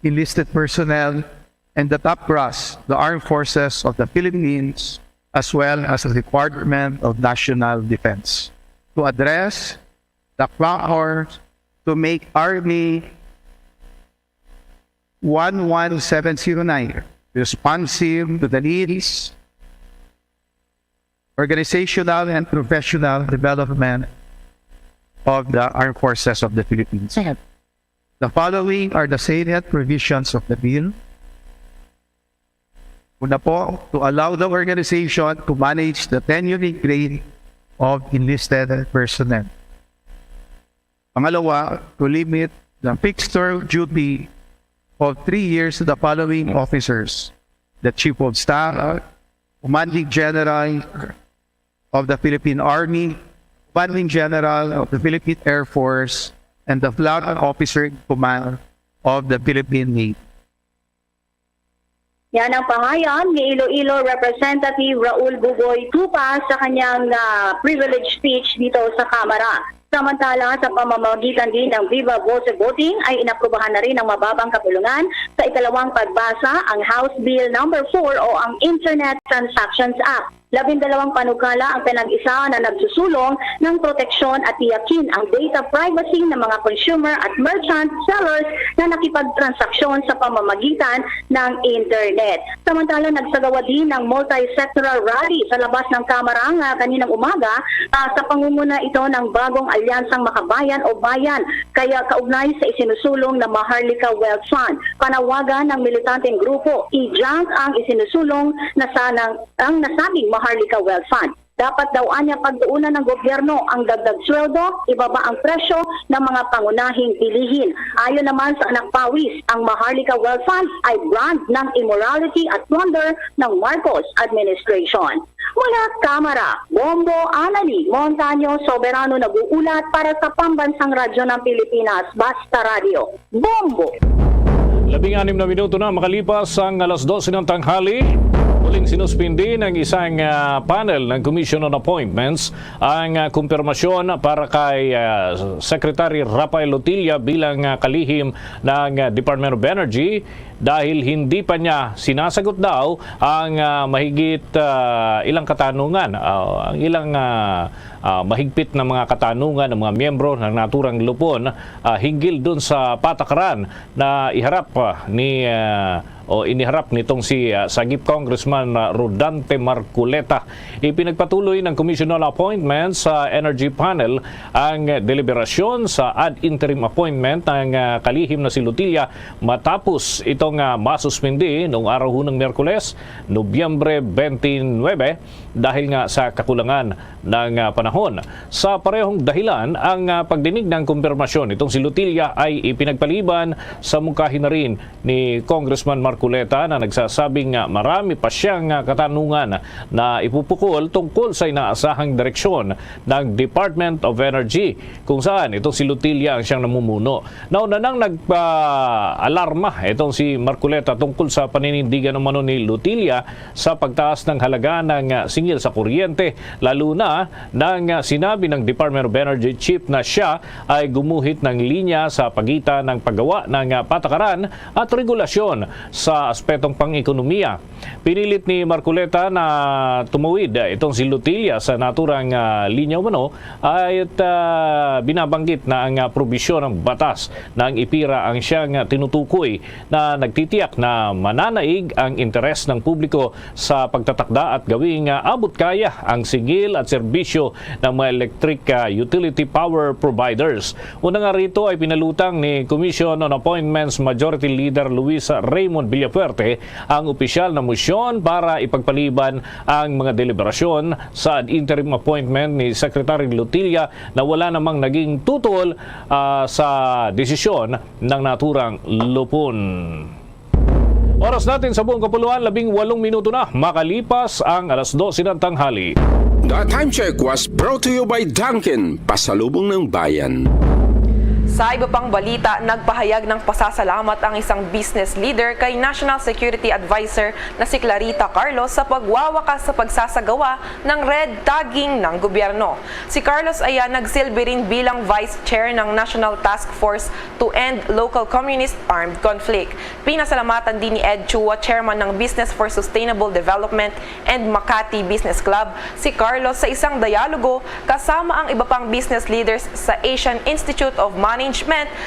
enlisted personnel, and the top brass, the Armed Forces of the Philippines, as well as the Department of National Defense, to address the clamor to make Army one one seven zero nine responsive to the needs, organizational and professional development of the Armed Forces of the Philippines. The following are the salient provisions of the bill. Una po, to allow the organization to manage the tenure grade of enlisted personnel. Pangalawa, to limit the fixed term duty of three years to the following officers: the Chief of Staff, Commanding General of the Philippine Army, Commanding General of the Philippine Air Force, and the Flag Officer in Command of the Philippine Navy. Yan ang pahayag ni Iloilo Representative Raul Bugoy Tupa sa kanyang ah, privilege speech dito sa Kamara. Samantala, sa pamamagitan din ng Viva Voce Voting ay inaprubahan na rin ng mababang kapulungan sa ikalawang pagbasa ang House Bill Number four o ang Internet Transactions Act. Labindalawang panukala ang pinag-isa na nagsusulong ng proteksyon at tiyakin ang data privacy ng mga consumer at merchant sellers na nakipagtransaksyon sa pamamagitan ng internet. Samantala, nagsagawa din ng multi-sectoral rally sa labas ng Kamara nga kaninang umaga ah, sa pangunguna ito ng bagong alyansang Makabayan o Bayan, kaya kaugnay sa isinusulong na Maharlika Wealth Fund. Panawagan ng militanteng grupo, i-junk ang isinusulong na sanang ang nasabing Maharlika Wealth Fund. Dapat daw anya pagtuunan ng gobyerno ang dagdag sweldo, ibaba ang presyo ng mga pangunahing bilihin. Ayon naman sa Anak Pawis, ang Maharlika Wealth Fund ay brand ng immorality at plunder ng Marcos administration. Mula Kamara, Bombo Anali Montaño Soberano nag-uulat para sa Pambansang Radyo ng Pilipinas, Basta Radio. Bombo! Labing anim na minuto na makalipas ang alas dose ng tanghali. Muling sinuspindi ng isang ah, panel ng Commission on Appointments ang ah, kumpirmasyon para kay ah, Secretary Rafael Lotilla bilang ah, kalihim ng ah, Department of Energy dahil hindi pa niya sinasagot daw ang ah, mahigit ah, ilang katanungan, ah, ang ilang ah, ah, mahigpit na mga katanungan ng mga miyembro ng naturang lupon ah, hinggil dun sa patakaran na iharap ah, ni ah, o iniharap nitong si ah, Sagip Congressman ah, Rodante Marcoleta. Ipinagpatuloy ng Commission on Appointments sa Energy Panel ang deliberasyon sa ad interim appointment ng ah, kalihim na si Lotilla matapos itong ah, masuspindi noong araw hunang Miyerkules, Nobyembre twenty-nine, dahil nga sa kakulangan ng ah, panahon. Sa parehong dahilan, ang ah, pagdinig ng kumpirmasyon nitong si Lotilla ay ipinagpaliban sa mungkahi na rin ni Congressman Marcoleta na nagsasabing ah, marami pa siyang ah, katanungan na ipupukol tungkol sa inaasahang direksyon ng Department of Energy, kung saan itong si Lotilla ang siyang namumuno. Nauna nang nagpa-alarma itong si Marcoleta tungkol sa paninindigan umano ni Lotilla sa pagtaas ng halaga ng ah, singil sa kuryente, lalo na nang ah, sinabi ng Department of Energy Chief na siya ay gumuhit ng linya sa pagitan ng paggawa ng ah, patakaran at regulasyon sa aspetong pang-ekonomiya. Pinilit ni Marcoleta na tumawid itong si Lotilla sa naturang ah, linya umano at ah, binabanggit na ang ah, probisyon ng batas na ang ipira ang siyang ah, tinutukoy na nagtitiyak na mananaig ang interes ng publiko sa pagtatakda at gawing, ah, abot kaya ang singil at serbisyo ng mga electric, ah, utility power providers. Una nga rito ay pinalutang ni Commission on Appointments Majority Leader Luis Raymond Villafuerte ang opisyal na motion para ipagpaliban ang mga deliberasyon sa ad interim appointment ni Secretary Lotilla na wala namang naging tutol, ah, sa desisyon ng naturang lupon. Oras natin sa buong kapuluan, labing walong minuto na makalipas ang alas dose ng tanghali. The time check was brought to you by Dunkin, pasalubong ng bayan. Sa iba pang balita, nagpahayag ng pasasalamat ang isang business leader kay National Security Advisor na si Clarita Carlos sa pagwawakas sa pagsasagawa ng red tagging ng gobyerno. Si Carlos Aya nagsilbi rin bilang vice chair ng National Task Force to End Local Communist Armed Conflict. Pinasalamatan din ni Ed Chua, chairman ng Business for Sustainable Development and Makati Business Club, si Carlos sa isang dialogo kasama ang iba pang business leaders sa Asian Institute of Management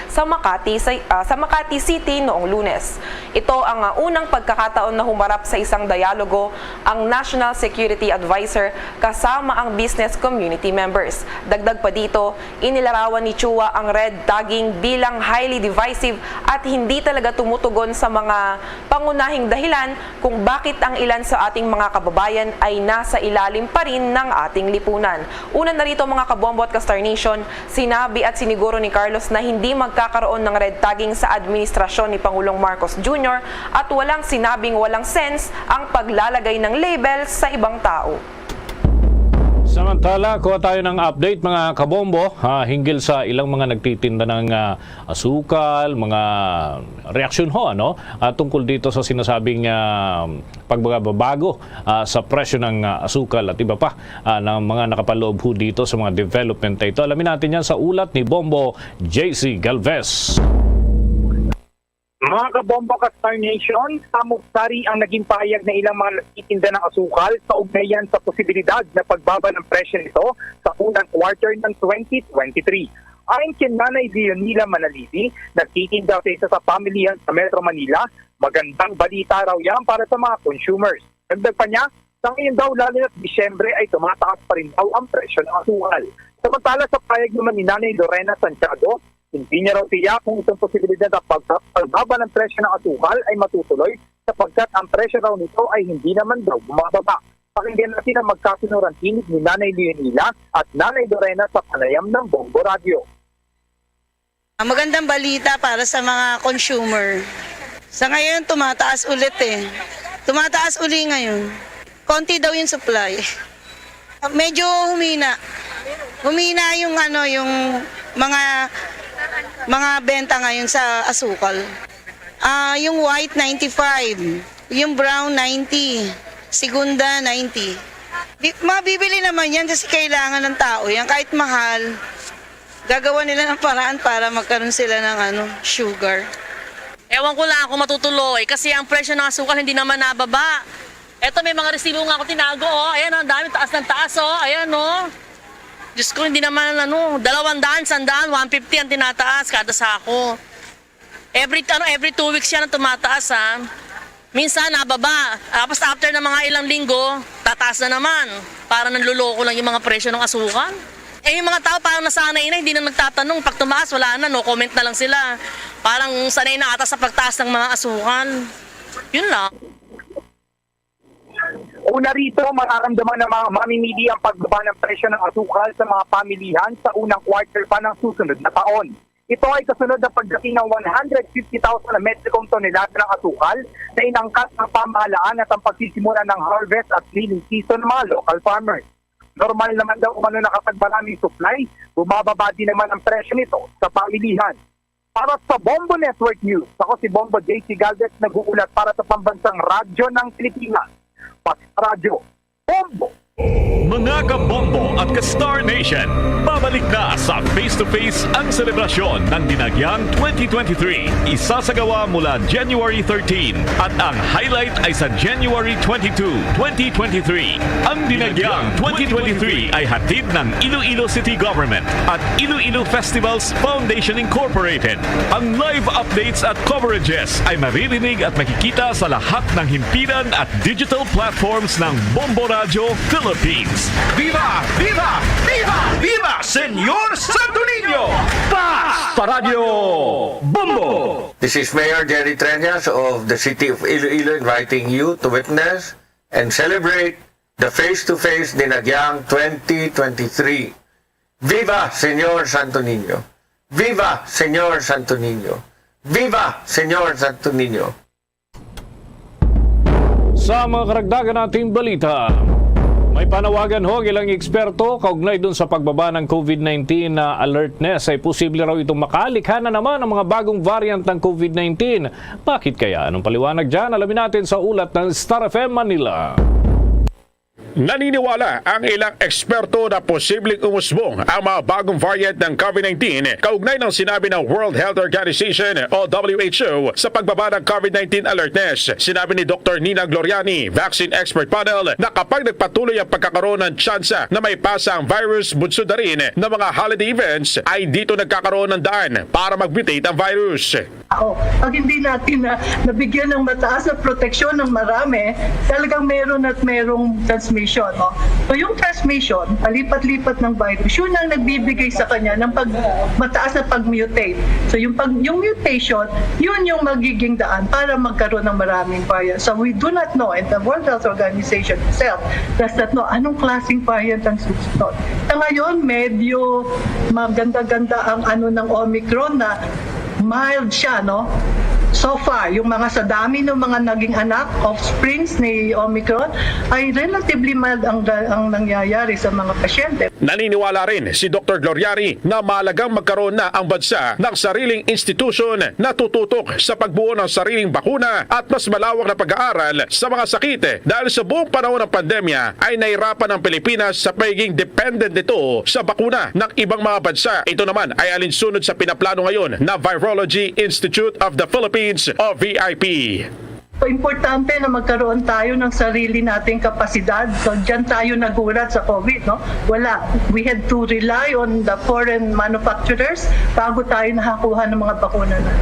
sa Makati, sa, ah, sa Makati City noong Lunes. Ito ang, ah, unang pagkakataon na humarap sa isang dialogo ang National Security Advisor kasama ang business community members. Dagdag pa dito, inilarawan ni Chua ang red tagging bilang highly divisive at hindi talaga tumutugon sa mga pangunahing dahilan kung bakit ang ilan sa ating mga kababayan ay nasa ilalim pa rin ng ating lipunan. Una na rito, mga kabombo at ka-Star Nation, sinabi at siniguro ni Carlos na hindi magkakaroon ng red tagging sa administrasyon ni Pangulong Marcos Junior at walang sinabing walang sense ang paglalagay ng label sa ibang tao. Samantala, kuha tayo ng update, mga kabombo, ah, hinggil sa ilang mga nagtitinda ng, ah, asukal, mga reaksyon ho, ano, ah, tungkol dito sa sinasabing, ah, pagbabago, ah, sa presyo ng, ah, asukal at iba pa, ah, ng mga nakapaloob ho dito sa mga development na ito. Alamin natin yan sa ulat ni Bombo J C Galvez. Mga kabombo ka Star Nation, samok sari ang naging pahayag na ilang mga nagtitinda ng asukal sa ugnayan sa posibilidad na pagbaba ng presyo nito sa unang quarter ng twenty twenty-three. Ayon kay Nanay Leonila Manalivi, nagtitinda sa isa sa pamilihan sa Metro Manila, magandang balita raw yan para sa mga consumers. Dagdag pa niya, sa ngayon daw, lalo na't Disyembre, ay tumataas pa rin daw ang presyo ng asukal. Samantala, sa pahayag naman ni Nanay Lorena Santiago, hindi niya raw tiyak kung itong posibilidad ng pagka-, pagbaba ng presyo ng asukal ay matutuloy sapagkat ang presyo raw nito ay hindi naman daw bumababa. Pakinggan natin ang magkasunuran tinig ni Nanay Leonila at Nanay Lorena sa panayam ng Bombo Radio. Ah, magandang balita para sa mga consumer. Sa ngayon, tumataas ulit eh. Tumataas uli ngayon. Konti daw yung supply. Medyo humina. Humina yung ano, yung mga, mga benta ngayon sa asukal. Ah, yung white, ninety-five. Yung brown, ninety. Segunda, ninety. Bi-, mabibili naman yan kasi kailangan ng tao yan. Kahit mahal, gagawa nila ng paraan para magkaroon sila ng ano, sugar. Ewan ko lang kung matutuloy kasi ang presyo ng asukal hindi naman nababa. Eto, may mga resibo nga ako tinago, oh. Ayan, oh, ang dami, taas ng taas, oh. Ayan, oh. Diyos ko, hindi naman, ano, dalawang daan, sandaan, one fifty ang tinataas kada sako. Every, ano, every two weeks yan ang tumataas, ha. Minsan, nababa. Tapos, after ng mga ilang linggo, tataas na naman. Para nanloloko lang yung mga presyo ng asukal. Eh, yung mga tao parang nasanay na, hindi na nagtatanong. Pag tumaas, wala na, no comment na lang sila. Parang sanay na ata sa pagtaas ng mga asukal. Yun lang. Una rito, mararamdaman ng mga mamimili ang pagbaba ng presyo ng asukal sa mga pamilihan sa unang quarter pa ng susunod na taon. Ito ay kasunod ng pagdating ng one hundred fifty thousand na metrikong tonelada ng asukal na inangkat ng pamahalaan at ang pagsisimula ng harvest at cleaning season ng mga local farmers. Normal naman daw umano na kapag maraming supply, bumababa din naman ang presyo nito sa pamilihan. Para sa Bombo Network News, ako si Bombo J C Galvez, nag-uulat para sa Pambansang Radyo ng Pilipinas. Pag sa radyo, Bombo! Mga kabombo at ka-Star Nation, pabalik na sa Face to Face ang selebrasyon ng Dinagyang twenty twenty-three. Isasagawa mula January thirteen at ang highlight ay sa January twenty-two, twenty twenty-three. Ang Dinagyang twenty twenty-three ay hatid ng Iloilo City Government at Iloilo Festivals Foundation Incorporated. Ang live updates at coverages ay maririnig at makikita sa lahat ng himpilan at digital platforms ng Bombo Radyo Philippines. Viva! Viva! Viva! Viva Señor Santo Niño! Basta Radyo Bombo! This is Mayor Jerry Treñas of the City of Iloilo inviting you to witness and celebrate the Face to Face Dinagyang twenty twenty-three. Viva Señor Santo Niño! Viva Señor Santo Niño! Viva Señor Santo Niño! Sa mga karagdagan nating balita, may panawagan ho ang ilang eksperto kaugnay dun sa pagbaba ng COVID nineteen na alertness. Ay posible raw itong makalikha na naman ang mga bagong variant ng COVID nineteen. Bakit kaya? Anong paliwanag dyan? Alamin natin sa ulat ng Star F M Manila. Naniniwala ang ilang eksperto na posibleng umusbong ang mga bagong variant ng COVID nineteen kaugnay ng sinabi ng World Health Organization o W H O sa pagbaba ng COVID nineteen alertness. Sinabi ni Doktor Nina Gloriani, vaccine expert panel, na kapag nagpatuloy ang pagkakaroon ng tsansa na may pasa ang virus bunsod na rin ng mga holiday events, ay dito nagkakaroon ng daan para mag-mutate ang virus. Ako, pag hindi natin na nabigyan ng mataas na proteksyon ng marami, talagang meron at merong transmission, no? So yung transmission, palipat-lipat ng virus, yun ang nagbibigay sa kanya ng pag mataas na pag-mutate. So yung pag yung mutation, yun yung magiging daan para magkaroon ng maraming variant. So we do not know, and the World Health Organization itself does not know anong klaseng variant ang susunod. Sa ngayon, medyo maganda-ganda ang ano ng Omicron na mild siya, no? So far, yung mga sa dami ng mga naging anak, offsprings ni Omicron, ay relatively mild ang, ang nangyayari sa mga pasyente. Naniniwala rin si Doktor Gloriani na mahalagang magkaroon na ang bansa ng sariling institusyon na tututok sa pagbuo ng sariling bakuna at mas malawak na pag-aaral sa mga sakit dahil sa buong panahon ng pandemya ay nahirapan ang Pilipinas sa pagiging dependent nito sa bakuna ng ibang mga bansa. Ito naman ay alinsunod sa pinaplano ngayon na Virology Institute of the Philippines o V I P. So, importante na magkaroon tayo ng sarili nating kapasidad. So, diyan tayo nagulat sa COVID, no? Wala. We had to rely on the foreign manufacturers bago tayo nakakuha ng mga bakuna na.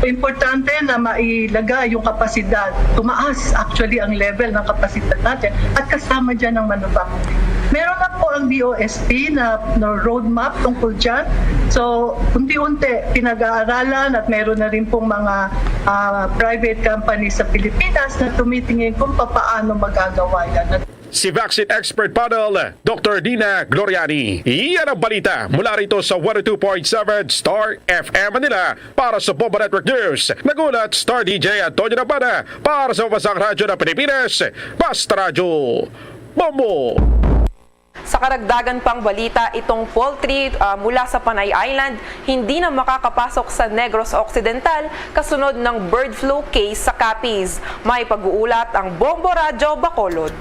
So, importante na mailagay yung kapasidad. Tumaas, actually, ang level ng kapasidad natin at kasama dyan ang manufacturing. Meron na po ang D O S P na, na roadmap tungkol dyan. So, unti-unti, pinag-aaralan at meron na rin pong mga, ah, private companies sa Pilipinas na tumitingin kung papaano magagawa yan. Si vaccine expert panel, Doktor Dina Gloriani. Iyan ang balita mula rito sa one oh two point seven Star F M Manila. Para sa Bombo Network News, nagulat Star D J Antonio Nabana. Para sa Mabasang Radyo ng Pilipinas, Basta Radyo Bombo. Sa karagdagan pang balita, itong poultry, ah, mula sa Panay Island hindi na makakapasok sa Negros Occidental kasunod ng bird flu case sa Capiz. May pag-uulat ang Bombo Radyo Bacolod.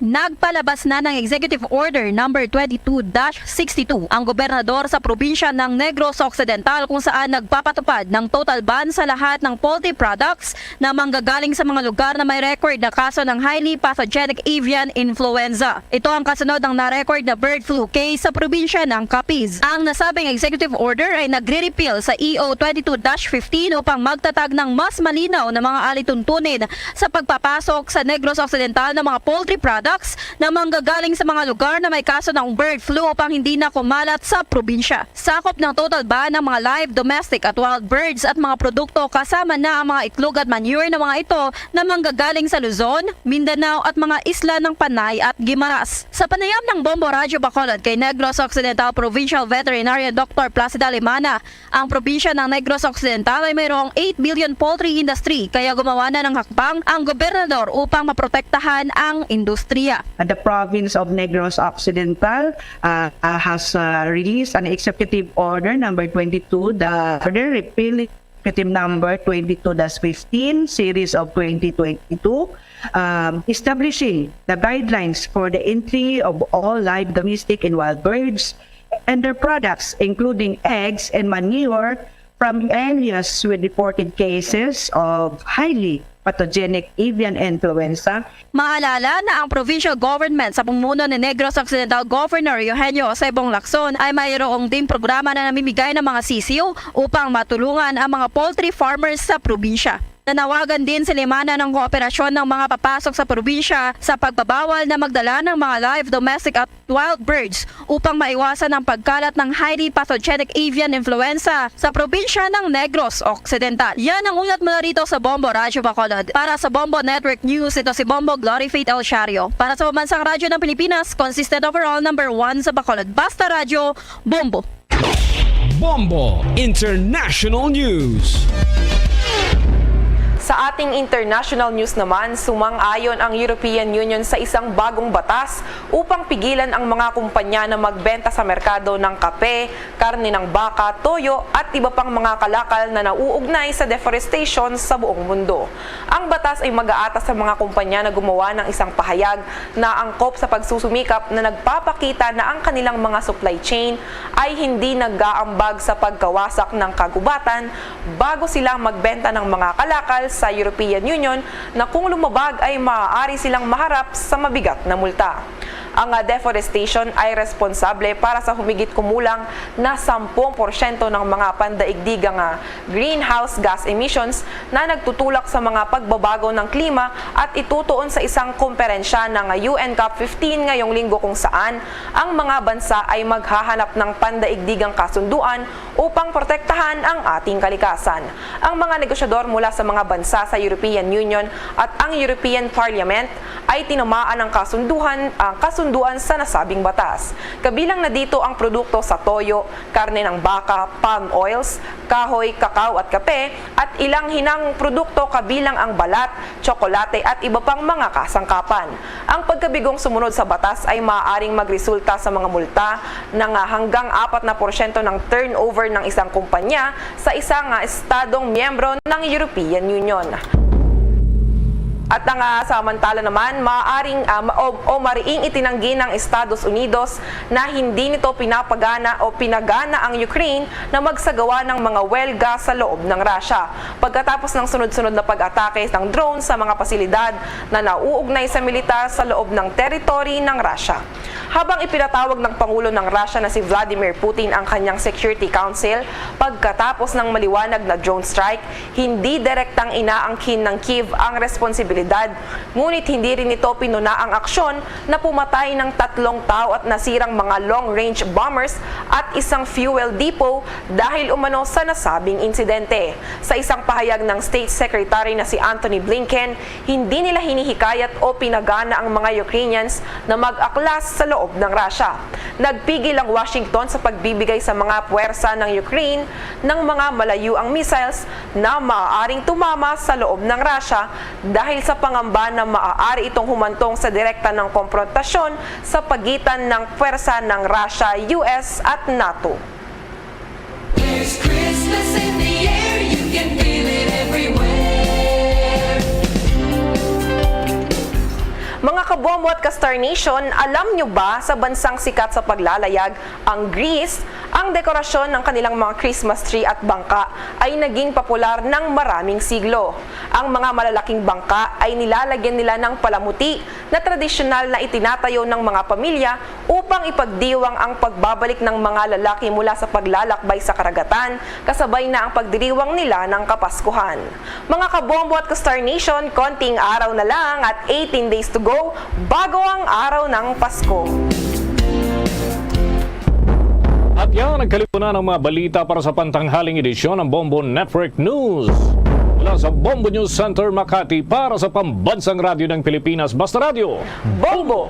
Nagpalabas na ng Executive Order number twenty-two dash sixty-two ang gobernador sa probinsya ng Negros Occidental, kung saan nagpapatupad ng total ban sa lahat ng poultry products na manggagaling sa mga lugar na may record na kaso ng highly pathogenic avian influenza. Ito ang kasunod ng na-record na bird flu case sa probinsya ng Capiz. Ang nasabing executive order ay nagre-repeal sa E O twenty-two dash fifteen upang magtatag ng mas malinaw na mga alituntunin sa pagpapasok sa Negros Occidental ng mga poultry products na manggagaling sa mga lugar na may kaso ng bird flu upang hindi na kumalat sa probinsya. Sakop ng total ban ang mga live, domestic at wild birds at mga produkto, kasama na ang mga itlog at manure na mga ito na manggagaling sa Luzon, Mindanao at mga isla ng Panay at Guimaras. Sa panayam ng Bombo Radyo Bacolod kay Negros Occidental Provincial Veterinarian Doctor Placida Limana, ang probinsya ng Negros Occidental ay mayroong eight billion poultry industry, kaya gumawa na ng hakbang ang gobernador upang maprotektahan ang industriya. The province of Negros Occidental, uh, uh, has, uh, released an executive order number twenty-two, the order repealing executive number twenty-two dash fifteen, series of twenty twenty-two, um, establishing the guidelines for the entry of all live domestic and wild birds and their products, including eggs and manure, from areas with reported cases of highly pathogenic avian influenza. Maalala na ang provincial government sa pamumuno ni Negros Occidental Governor Eugenio Jose Bong Lacson ay mayroong ding programa na namimigay ng mga sisiw upang matulungan ang mga poultry farmers sa probinsya. Nanawagan din si Limana ng kooperasyon ng mga papasok sa probinsya sa pagbabawal na magdala ng mga live domestic at wild birds upang maiwasan ang pagkalat ng highly pathogenic avian influenza sa probinsya ng Negros Occidental. Yan ang ulat mula rito sa Bombo Radyo Bacolod. Para sa Bombo Network News, ito si Bombo Glory Faith El Shario. Para sa Pambansang Radyo ng Pilipinas, consistent overall number one sa Bacolod. Basta Radyo, Bombo. Bombo International News. Sa ating international news naman, sumang-ayon ang European Union sa isang bagong batas upang pigilan ang mga kumpanya na magbenta sa merkado ng kape, karne ng baka, toyo at iba pang mga kalakal na nauugnay sa deforestation sa buong mundo. Ang batas ay mag-aata sa mga kumpanya na gumawa ng isang pahayag na angkop sa pagsusumikap na nagpapakita na ang kanilang mga supply chain ay hindi nag-aambag sa pagkawasak ng kagubatan bago sila magbenta ng mga kalakal sa European Union, na kung lumabag ay maaari silang maharap sa mabigat na multa. Ang, ah, deforestation ay responsable para sa humigit kumulang na sampung porsyento ng mga pandaigdigang, ah, greenhouse gas emissions na nagtutulak sa mga pagbabago ng klima at itutuon sa isang komperensya ng U N COP fifteen ngayong linggo, kung saan ang mga bansa ay maghahanap ng pandaigdigang kasunduan upang protektahan ang ating kalikasan. Ang mga negosyador mula sa mga bansa sa European Union at ang European Parliament ay tinamaan ng kasunduhan, ang kasunduan sa nasabing batas. Kabilang na dito ang produkto sa toyo, karne ng baka, palm oils, kahoy, kakao at kape, at ilang hinang produkto kabilang ang balat, tsokolate at iba pang mga kasangkapan. Ang pagkabigong sumunod sa batas ay maaaring magresulta sa mga multa na nga hanggang apat na porsyento ng turnover ng isang kumpanya sa isang, ah, estadong miyembro ng European Union. At ang, ah, samantala naman, maaring, ah, ma-, o, o mariing itinanggi ng Estados Unidos na hindi nito pinapagana o pinagana ang Ukraine na magsagawa ng mga welga sa loob ng Russia, pagkatapos ng sunod-sunod na pag-atake ng drone sa mga pasilidad na nauugnay sa militar sa loob ng teritoryo ng Russia. Habang ipinatawag ng Pangulo ng Russia na si Vladimir Putin ang kanyang Security Council pagkatapos ng maliwanag na drone strike, hindi direktang inaangkin ng Kyiv ang responsibilidad, ngunit hindi rin nito pinuna ang aksyon na pumatay ng tatlong tao at nasirang mga long-range bombers at isang fuel depot dahil umano sa nasabing insidente. Sa isang pahayag ng State Secretary na si Antony Blinken, hindi nila hinihikayat o pinagana ang mga Ukrainians na mag-aklas sa loob ng Russia. Nagpigil ang Washington sa pagbibigay sa mga puwersa ng Ukraine ng mga malayuang missiles na maaaring tumama sa loob ng Russia dahil sa pangamba na maaari itong humantong sa direkta ng komprontasyon sa pagitan ng puwersa ng Russia, U S at NATO. There's Christmas in the air, you can feel it everywhere. Mga kabombo at ka-Star Nation, alam nyo ba, sa bansang sikat sa paglalayag, ang Greece, ang dekorasyon ng kanilang mga Christmas tree at bangka ay naging popular ng maraming siglo. Ang mga malalaking bangka ay nilalagyan nila ng palamuti na tradisyonal na itinatayo ng mga pamilya upang ipagdiwang ang pagbabalik ng mga lalaki mula sa paglalakbay sa karagatan, kasabay na ang pagdiriwang nila ng Kapaskuhan. Mga kabombo at ka-Star Nation, konting araw na lang at eighteen days to go bago ang araw ng Pasko. At yan ang kalipunan ng mga balita para sa pantanghaling edisyon ng Bombo Network News. Mula sa Bombo News Center, Makati, para sa Pambansang Radyo ng Pilipinas, Basta Radyo. Bombo!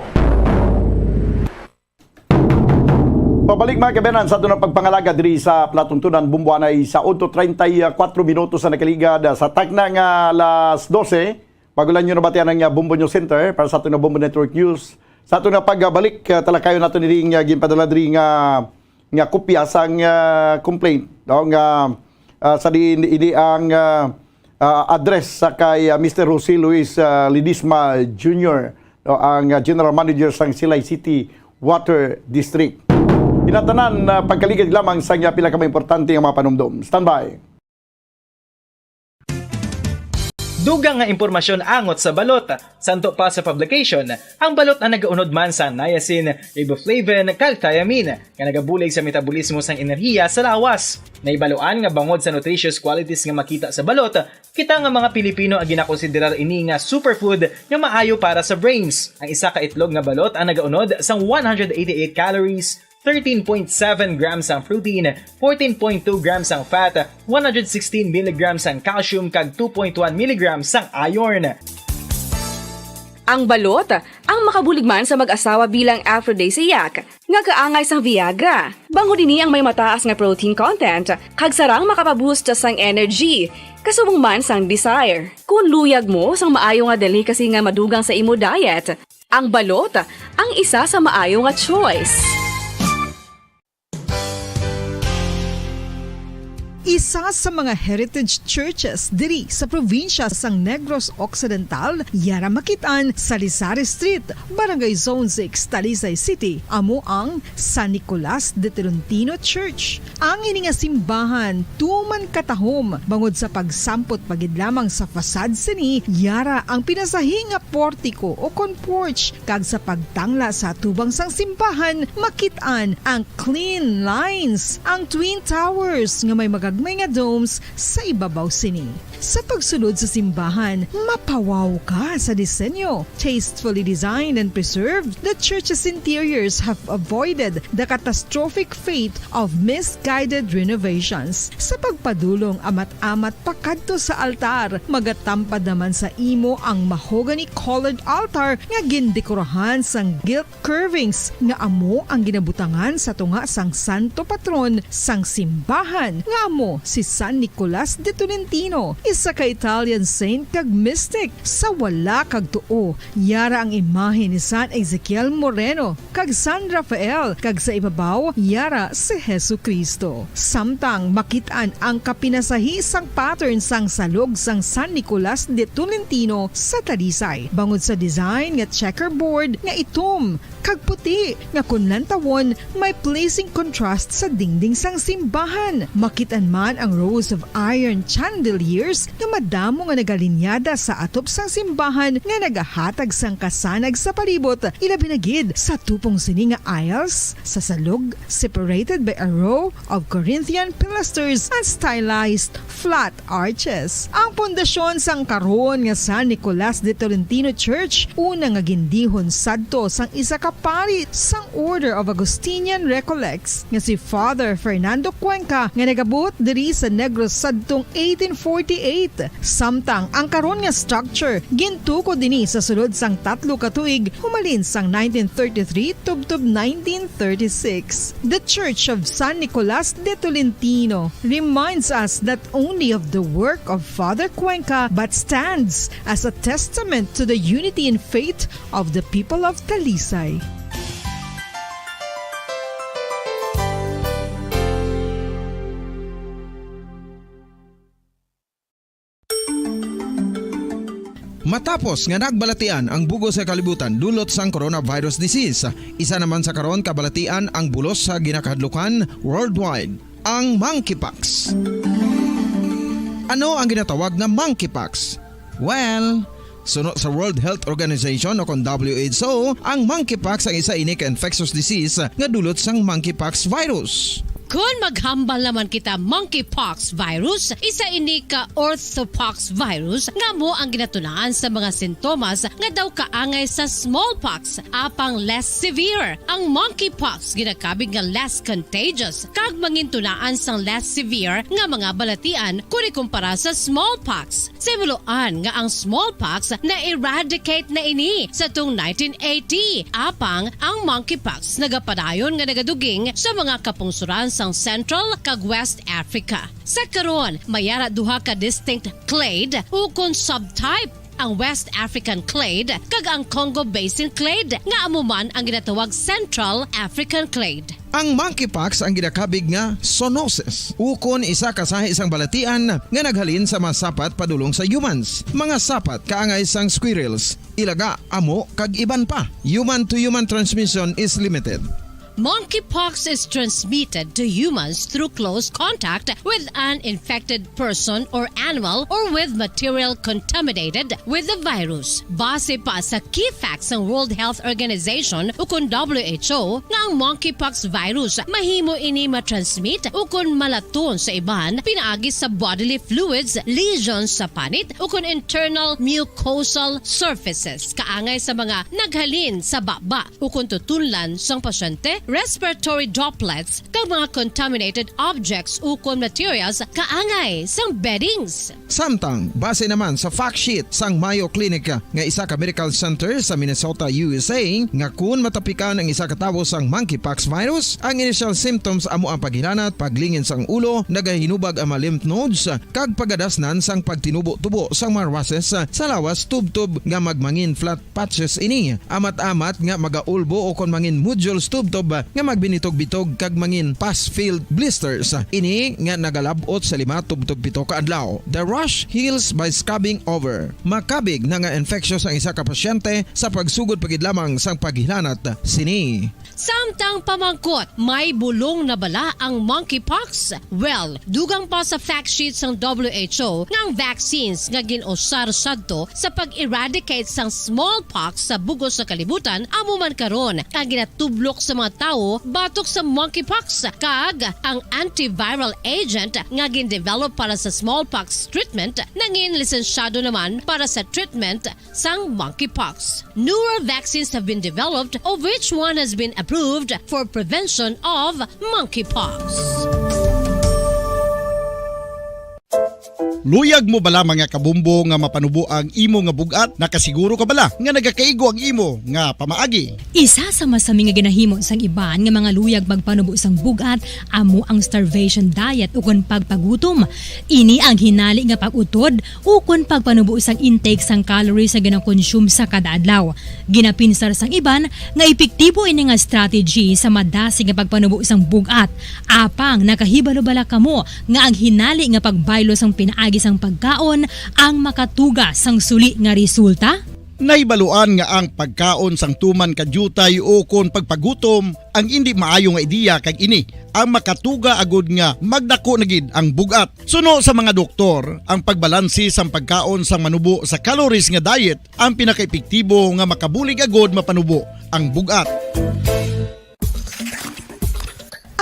Pabalik, mga kabayan, sa aton nga pagpangalaga diri sa palatuntunan, Bombo, anay sa otso treinta y cuatro minutos na nakaligad, ah, sa takna nga alas dose. Bago lang nyo nabatian ang, ah, Bombo News Center para sa aton nga Bombo Network News. Sa aton nga pagbalik, ah, talakayon nato ni diri nga ginpadala diri nga, nga kopya sang, ah, complaint, no, nga, ah, sa diin ini ang, ah, ah, address sa kay, ah, Mister Jose Luis, ah, Ledesma Junior, no, ang, ah, General Manager sang Silay City Water District. Inatanan, ah, pagkaligid lamang sa iya pila ka mga importante nga mga panumdom. Standby. Dugang nga impormasyon angot sa balot. Santo pa sa publication, ang balot ang nagaunod man sa niacin, riboflavin, kag thiamine, nga nagabulig sa metabolismo sang enerhiya sa lawas. Naibaluan nga bangod sa nutritious qualities nga makita sa balot, kita nga mga Pilipino ang ginakonsiderar ini nga superfood nga maayo para sa brains. Ang isa ka itlog nga balot ang nagaunod sang one hundred eighty-eight calories, thirteen point seven grams ang protein, fourteen point two grams ang fat, one hundred sixteen milligrams ang calcium, kag two point one milligrams ang iron. Ang balot ang makabulig man sa mag-asawa bilang aphrodisiac nga kaangay sang Viagra. Bangod ini ang may mataas nga protein content kag sarang makapaboost sang energy, kasubong man sang desire. Kung luyag mo sang maayo nga delicacy nga madugang sa imo diet, ang balot ang isa sa maayo nga choice. Isa sa mga heritage churches diri sa probinsya sang Negros Occidental, yara makit-an sa Lizares Street, Barangay Zone six, Talisay City, amo ang San Nicolas de Tolentino Church. Ang ini nga simbahan tuman katahom bangod sa pagsampot pa gid lamang sa facade sini, yara ang pinasahi nga portiko o kon porch, kag sa pagtangla sa atubang sang simbahan, makit-an ang clean lines, ang twin towers nga may magagmay nga domes sa ibabaw sini. Sa pagsulod sa simbahan, mapawaw ka sa disenyo. Tastefully designed and preserved, the church's interiors have avoided the catastrophic fate of misguided renovations. Sa pagpadulong amat-amat pakadto sa altar, magatampad naman sa imo ang mahogany-colored altar nga gindekorahan sang gilt curvings nga amo ang ginabutangan sa tunga sang santo patron sang simbahan, nga amo si San Nicolas de Tolentino, isa ka Italian saint kag mystic. Sa wala kag tuo, yara ang imahe ni San Ezekiel Moreno kag San Rafael, kag sa ibabaw yara si Jesu-Cristo. Samtang makit-an ang kapinasahi sang pattern sang salog sang San Nicolas de Tolentino sa Talisay, bangod sa design nga checkerboard nga itom kag puti nga kon lantawon may pleasing contrast sa dingding sang simbahan. Makit-an man ang rows of iron chandeliers nga madamo nga nagalinyada sa atop sang simbahan nga nagahatag sang kasanag sa palibot, ilabi na gid sa tupong sini nga aisles sa salog, separated by a row of Corinthian pilasters and stylized flat arches. Ang pundasyon sang karon nga San Nicolas de Tolentino Church, una nga gindihon sadto sang isa ka pari sang Order of Augustinian Recollects nga si Father Fernando Cuenca, nga nagabuot diri sa Negros sadtong eighteen forty-eight. Samtang ang karon nga structure gintukod ini sa sulod sang tatlo ka tuig humalin sang nineteen thirty-three tubtob nineteen thirty-six. The Church of San Nicolas de Tolentino reminds us not only of the work of Father Cuenca but stands as a testament to the unity in faith of the people of Talisay. Matapos nga nagbalatian ang bug-os nga kalibutan dulot sang coronavirus disease, isa naman sa karon kabalatian ang bulos sa ginakahadlukan worldwide, ang monkeypox. Ano ang ginatawag nga monkeypox? Well, suno sa World Health Organization o kon W H O, ang monkeypox ang isa ini ka infectious disease nga dulot sang monkeypox virus. Kon maghambal naman kita monkeypox virus, isa ini ka orthopox virus nga amo ang ginatunaan sa mga sintomas nga daw kaangay sa smallpox, apang less severe. Ang monkeypox ginakabig nga less contagious kag mangintunaan sang less severe nga mga balatian kon ikumpara sa smallpox. Simuloan nga ang smallpox na-eradicate na ini sa tung nineteen eighty, apang ang monkeypox nagapadayon nga nagaduging sa mga kapungsoran sang Central kag West Africa. Sa karon, may ara duha ka distinct clade ukon subtype ang West African clade, kag ang Congo Basin clade, nga amo man ang ginatawag Central African clade. Ang monkeypox ang ginakabig nga zoonosis, ukon isa ka sahi sang balatian nga naghalin sa mga sapat padulong sa humans, mga sapat kaangay sang squirrels, ilaga, amo, kag iban pa. Human-to-human transmission is limited. Monkeypox is transmitted to humans through close contact with an infected person or animal or with material contaminated with the virus. Base pa sa key facts sang World Health Organization ukon W H O nga ang monkeypox virus mahimo ini matransmit ukon malaton sa iban pinaagi sa bodily fluids, lesions sa panit ukon internal mucosal surfaces kaangay sa mga naghalin sa baba ukon tutunlan sang pasyente, respiratory droplets, kag mga contaminated objects ukon materials kaangay sang beddings. Samtang, base naman sa fact sheet sang Mayo Clinic nga isa ka medical center sa Minnesota, U S A, nga kun matapikan ang isa ka tawo sang monkeypox virus, ang initial symptoms amo ang paghilanat, paglingin sang ulo, nagahinubag ang mga lymph nodes, kag pagadasnan sang pagtinubo-tubo sang mga rushes sa lawas tubtob nga magmangin flat patches ini, amat-amat nga magaulbo ukon mangin nodules tubtob nga magbinitog-bitog kag mangin pus-filled blisters. Ini nga nagalab-ot sa lima tubtob pito ka adlaw. The rash heals by scabbing over. Makabig na nga infectious ang isa ka pasyente sa pagsugod pa gid lamang sang paghilanat sini. Samtang pamangkot, may bulong na bala ang monkeypox? Well, dugang pa sa fact sheet sang W H O nga ang vaccines nga gin-usar sadto sa pag-eradicate sang smallpox sa bug-os nga kalibutan amo man karon ang ginatublok sa mga tawo batok sa monkeypox, kag ang antiviral agent nga gin-develop para sa smallpox treatment nangin lisensyado naman para sa treatment sang monkeypox. Newer vaccines have been developed, of which one has been approved for prevention of monkeypox. Luyag mo bala, mga kabumbo, nga mapanubo ang imo nga bug-at? Nakasiguro ka bala nga nagakaigo ang imo nga pamaagi? Isa sa masami nga ginahimo sang iban nga mga luyag magpanubo sang bug-at amo ang starvation diet ukon pagpagutom. Ini ang hinali nga pag-utod ukon pagpanubo sang intake sang calories nga ginakonsume sa kada adlaw. Ginapinsar sang iban nga epektibo ini nga strategy sa madasig nga pagpanubo sang bug-at. Apang nakahibalo bala kamo nga ang hinali nga pagbaylo sang pinaagi sang pagkaon ang makatuga sang suli nga resulta? Nahibaluan nga ang pagkaon sang tuman ka diutay ukon pagpagutom ang indi maayo nga ideya, kag ini ang makatuga agud nga magdako na gid ang bug-at. Suno sa mga doktor, ang pagbalanse sang pagkaon sang manubo sa calories nga diet ang pinakaepektibo nga makabulig agud mapanubo ang bug-at.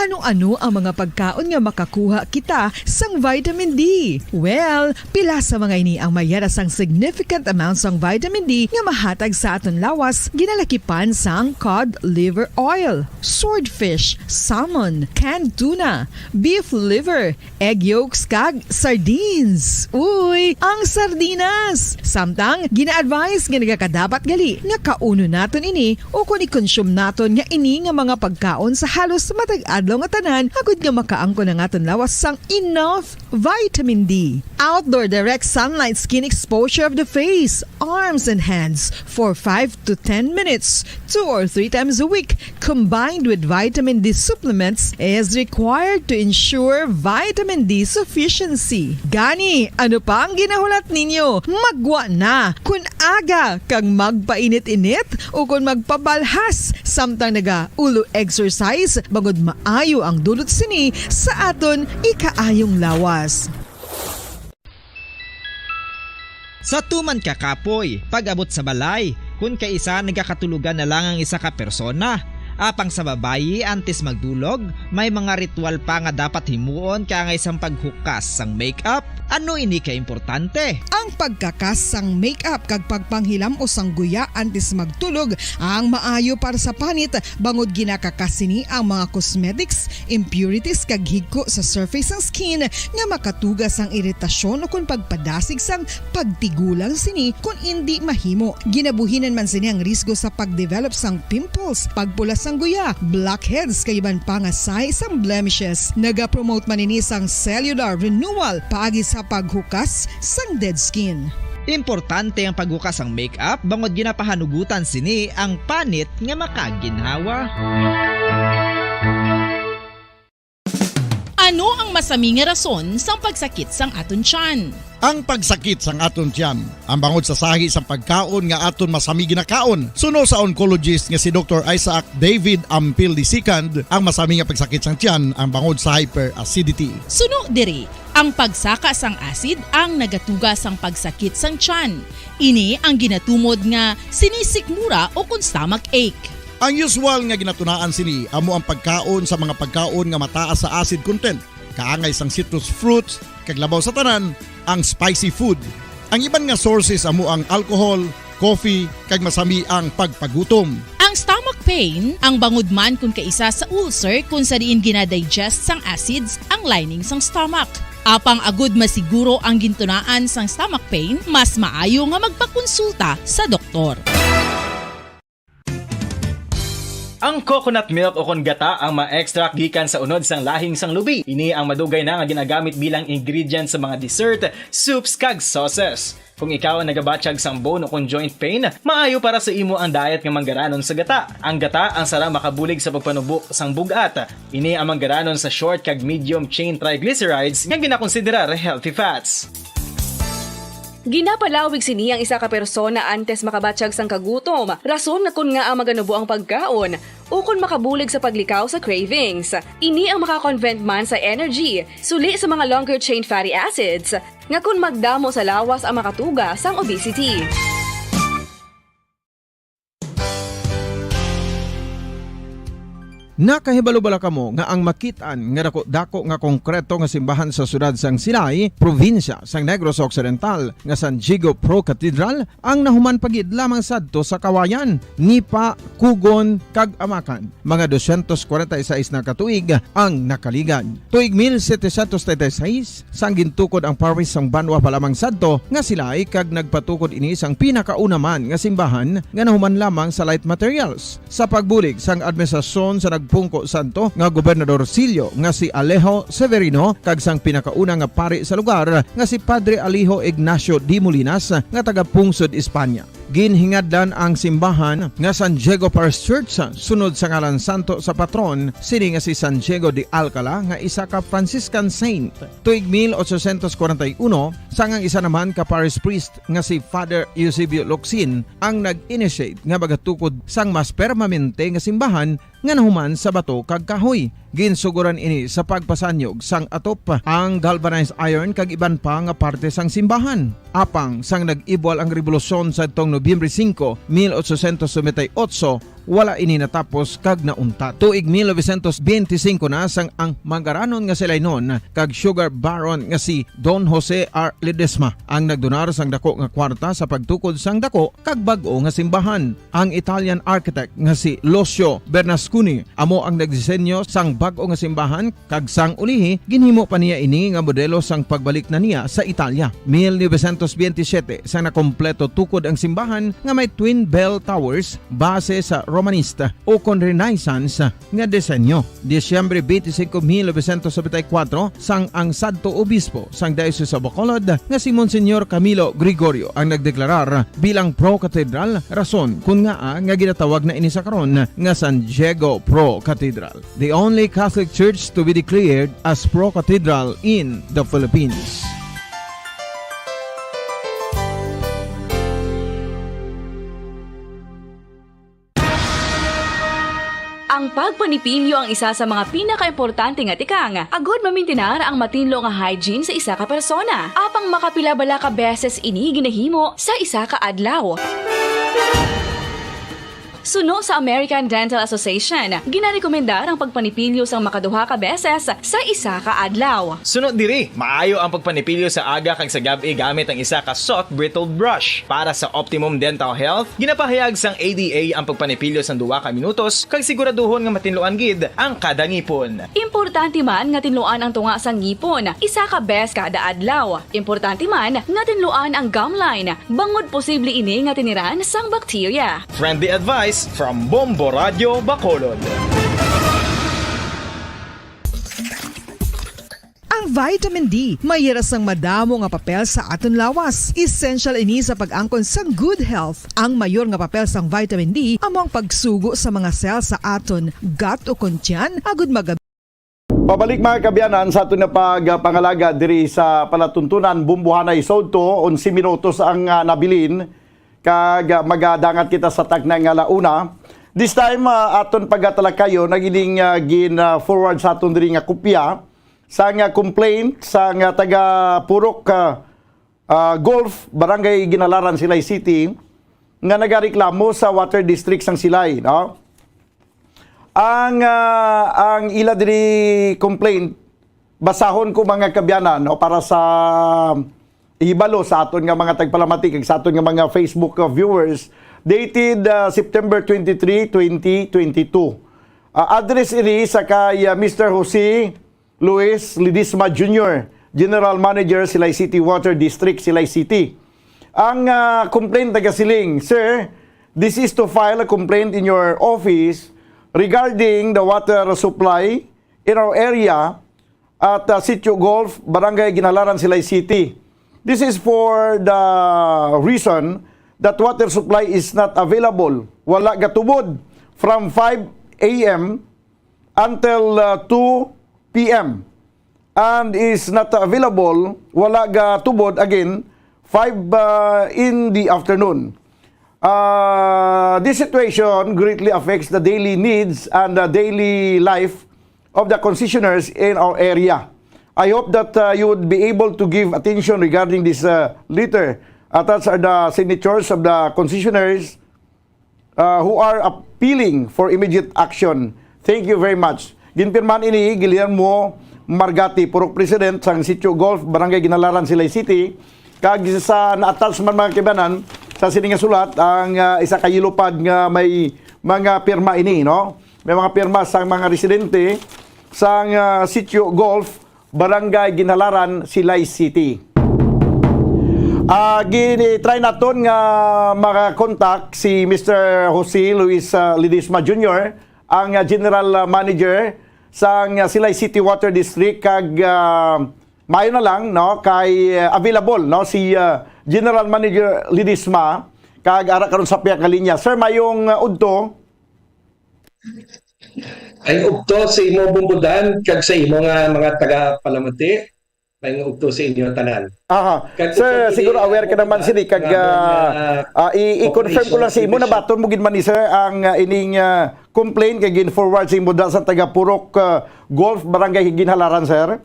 Ano-ano ang mga pagkaon nga makakuha kita sang vitamin D? Well, pila sa mga ini ang mayara sang significant amount sang vitamin D nga mahatag sa aton lawas, ginalakipan sang cod liver oil, swordfish, salmon, canned tuna, beef liver, egg yolks, kag sardines. Uy, ang sardinas! Samtang, gina-advise nga nagakadapat gali nga kaunon naton ini ukon i-consume naton nga ini nga mga pagkaon sa halos matag adlaw nga tanan, agud nga makaangkon ang aton lawas sang enough vitamin D. Outdoor direct sunlight skin exposure of the face, arms, and hands for five to ten minutes, two or three times a week, combined with vitamin D supplements, is required to ensure vitamin D sufficiency. Gani, ano pa ang ginahulat ninyo? Maggwa na! Kun aga kag magpainit-init ukon magpabalhas samtang naga-ulo exercise, bangod maayo ang dulot sini sa aton ikaayong lawas. Sa tuman ka kapoy, pag-abot sa balay, kun kaisa nagakatulogan na lang ang isa ka persona. Apang sa babayi, antes magdulog, may mga ritual pa nga dapat himuon kaangay sang paghukas sang makeup. Ano ini ka importante? Ang pagkakas sang makeup kag pagpanghilam-os sang guya antes magtulog ang maayo para sa panit, bangod ginakakas sini ang mga cosmetics, impurities, kag higko sa surface sang skin nga makatuga sang iritasyon ukon pagpadasig sang pagtigulang sini kon indi mahimo. Ginabuhinan man sini ang risgo sa pag-develop sang pimples, pagpula sang guya, blackheads, kag iban pa nga sahi sang blemishes. Nagapromote man ini sang cellular renewal paagi sa paghukas sang dead skin. Importante ang paghukas sang makeup bangod ginapahanugutan sini ang panit nga makaginhawa. Ano ang masami nga rason sang pagsakit sang aton tiyan? Ang pagsakit sang aton tiyan, ang bangod sa sahi sang pagkaon nga aton masami ginakaon. Suno sa oncologist nga si Doktor Isaac David Ampil the second, ang masami nga pagsakit sang tiyan ang bangod sa hyperacidity. Suno diri, ang pagsaka sang acid ang nagatuga sang pagsakit sang tiyan. Ini ang ginatumod nga sinisikmura o kon stomach ache. Ang usual nga ginatunaan sini amo ang pagkaon sa mga pagkaon nga mataas sa acid content, kaangay sang citrus fruits, kag labaw sa tanan, ang spicy food. Ang iban nga sources amo ang alcohol, coffee, kag masami ang pagpagutom. Ang stomach pain, ang bangod man kon kaisa sa ulcer kon sa diin ginadigest sang acids ang lining sang stomach. Apang agud masiguro ang gintunaan sang stomach pain, mas maayo nga magpakonsulta sa doktor. Ang coconut milk o kon gata ang ma-extract gikan sa unod sang lahing sang lubi. Ini ang madugay na nga ginagamit bilang ingredient sa mga dessert, soups, kag sauces. Kung ikaw ang nagabatyag sang bone o kon joint pain, maayo para sa imo ang diet nga manggaranon sa gata. Ang gata ang sara makabulig sa pagpanubo sang bug-at. Ini ang manggaranon sa short kag medium chain triglycerides nga ginakonsiderar healthy fats. Ginapalawig sini ang isa ka persona antes makabatyag sang kagutom, rason na kon ngaa maganubo ang pagkaon, ukon makabulig sa paglikaw sa cravings. Ini ang makakonvert man sa energy, suli sa mga longer chain fatty acids, nga kon magdamo sa lawas ang makatuga sang obesity. Nakahibalo bala kamo nga ang makit-an nga dako-dako nga konkreto nga simbahan sa siyudad sang Silay, probinsya sang Negros Occidental, nga San Diego Pro Cathedral, ang nahuman pa gid lamang sadto sa Kawayan, Nipa, Cogon, kag Amacan? Mga dosyentos kwarenta y seis na ka tuig ang nakaligad. Tuig mil setecientos treinta y seis, sang gintukod ang parish sang banwa pa lamang sadto nga Silay, kag nagpatukod ini sang pinakauna man nga simbahan nga nahuman lamang sa light materials. Sa pagbulig sang administrasyon sa nagpungko sadto nga Gobernador Sillo nga si Alejo Severino kag sang pinakauna nga pari sa lugar nga si Padre Alejo Ignacio de Molinas nga taga-pungsod Espanya. Ginhingadlan ang simbahan nga San Diego Parish Church sunod sa ngalan santo sa patron sini nga si San Diego de Alcala nga isa ka Franciscan saint. Tuig mil ochocientos kwarenta y uno, sang ang isa naman ka parish priest nga si Father Eusebio Locsin ang nag-initiate nga magatukod sang mas permanente nga simbahan nga nahuman sa bato kag kahoy. Ginsugoran ini sa pagpasanyog sang atop, ang galvanized iron kag iban pa nga parte sang simbahan. Apang sang nag-ibwal ang rebolusyon sadtong Nobyembre singko, mil ochocientos noventa y ocho, wala ini natapos kag nauntat. Tuig mil novecientos benti singko na sang ang manggaranon nga Silaynon kag sugar baron nga si Don Jose R. Ledesma ang nagdonar sang dako nga kwarta sa pagtukod sang dako kag bag-o nga simbahan. Ang Italian architect nga si Lucio Bernasconi amo ang nagdisenyo sang bag-o nga simbahan, kag sang ulihi, ginhimo pa niya ini nga modelo sang pagbalik na niya sa Italia. Mil novecientos benti siyete, sang nakompleto tukod ang simbahan nga may twin bell towers base sa Romanista o kon Renaissance nga disenyo. Disyembre twenty-five, mil novecientos noventa y cuatro, sang ang sadto obispo sang Diocese of Bacolod nga si Monsignor Camilo Gregorio ang nagdeklarar bilang pro-cathedral, rason kon ngaa nga ginatawag na ini sa karon nga San Diego Pro Cathedral, the only Catholic Church to be declared as pro-cathedral in the Philippines. Ang pagpanipilyo ang isa sa mga pinakaimportante nga tikang agud mamintinar ang matinlo nga hygiene sa isa ka persona. Apang makapila bala ka beses ini ginahimo sa isa ka adlaw? Suno sa American Dental Association, ginarekomendar ang pagpanipilyo sang makaduha ka beses sa isa ka adlaw. Suno diri, maayo ang pagpanipilyo sa aga kag sa gab-i gamit ang isa ka soft bristled brush. Para sa optimum dental health, ginapahayag sang A D A ang pagpanipilyo sang duha ka minutos kag siguraduhon nga matinluan gid ang kada ngipon. Importante man nga tinluan ang tunga sang ngipon isa ka bes kada adlaw. Importante man nga tinluan ang gum line, bangod posible ini nga tiniran sang bakterya. Friendly advice from Bombo Radyo Bacolod. Ang vitamin D may hira sang madamo nga papel sa aton lawas. Essential ini sa pag-angkon sang good health. Ang mayor nga papel sang vitamin D amo ang pagsugo sa mga cell sa aton gut o kon tiyan agud mag- Pabalik, mga kaabyanan, sa aton nga pagpangalaga diri sa palatuntunan, Bumbuhanay Sodto, onse minutos ang, ah, nabilin, kag, ah, magadangat kita sa takna nga la una. This time, ah, aton pagatalakayon ang ining, ah, gin, ah, forward sa aton diri nga kopya sang, ah, complaint sang, ah, taga Purok, ah, ah, Golf, Barangay Ginhalaran, Silay City, nga nagareklamo sa Water District sang Silay, no? Ang, ah, ang ila diri complaint, basahon ko, mga kaabyanan, no, para sa hibalo sa aton nga mga tagpalamati kag sa aton nga mga Facebook, ah, viewers, dated, ah, September twenty-three, twenty twenty-two. Ah, address ini sa kay, ah, Mister Jose Luis Ledesma Junior, General Manager, Silay City Water District, Silay City. Ang, ah, complaint nagasiling, "Sir, this is to file a complaint in your office regarding the water supply in our area at, ah, Sitio Golf, Barangay Ginhalaran, Silay City. This is for the reason that water supply is not available. Wala gatubod from five a m until, uh, two p m and is not available, wala gatubod again, five, uh, in the afternoon. Uh, this situation greatly affects the daily needs and the daily life of the concessioners in our area. I hope that, uh, you would be able to give attention regarding this, uh, letter. Attached are the signatures of the concessioners, uh, who are appealing for immediate action. Thank you very much." Ginpirmahan ini Guillermo Margati, Purok President sang Sitio Golf, Barangay Ginhalaran, Silay City. Kag sa na-attach man, mga kaabyanan, sa sini nga sulat ang, ah, isa ka yellow pad nga may mga pirma ini, no? May mga pirma sang mga residente sang, ah, Sitio Golf, Barangay Ginhalaran, Silay City. Ah, gini-try naton nga maka-contact si Mister Jose Luis, ah, Ledesma Junior, ang, ah, General, ah, Manager sang, ah, Silay City Water District, kag, ah, maayo na lang, no, kay, ah, available, no, si, ah, General Manager Ledesma, kag ara karon sa pihak nga linya. Sir, mayong, ah, udto. Ay, ugto sa imo, Bumbudan, kag sa imo nga mga taga-palamati. May ugto sa inyo tanan. Aha. Kag Sir, ugto siguro ini, aware ka naman Bumbudan, sini kag, nga, ah, ah, ah, i-, i-confirm ko lang sa imo, operation, nabaton mo gid man ni sir ang, ah, ining, ah, complaint kay gin-forward sa imo da sa taga Purok, ah, Golf, Barangay Ginhalaran, sir?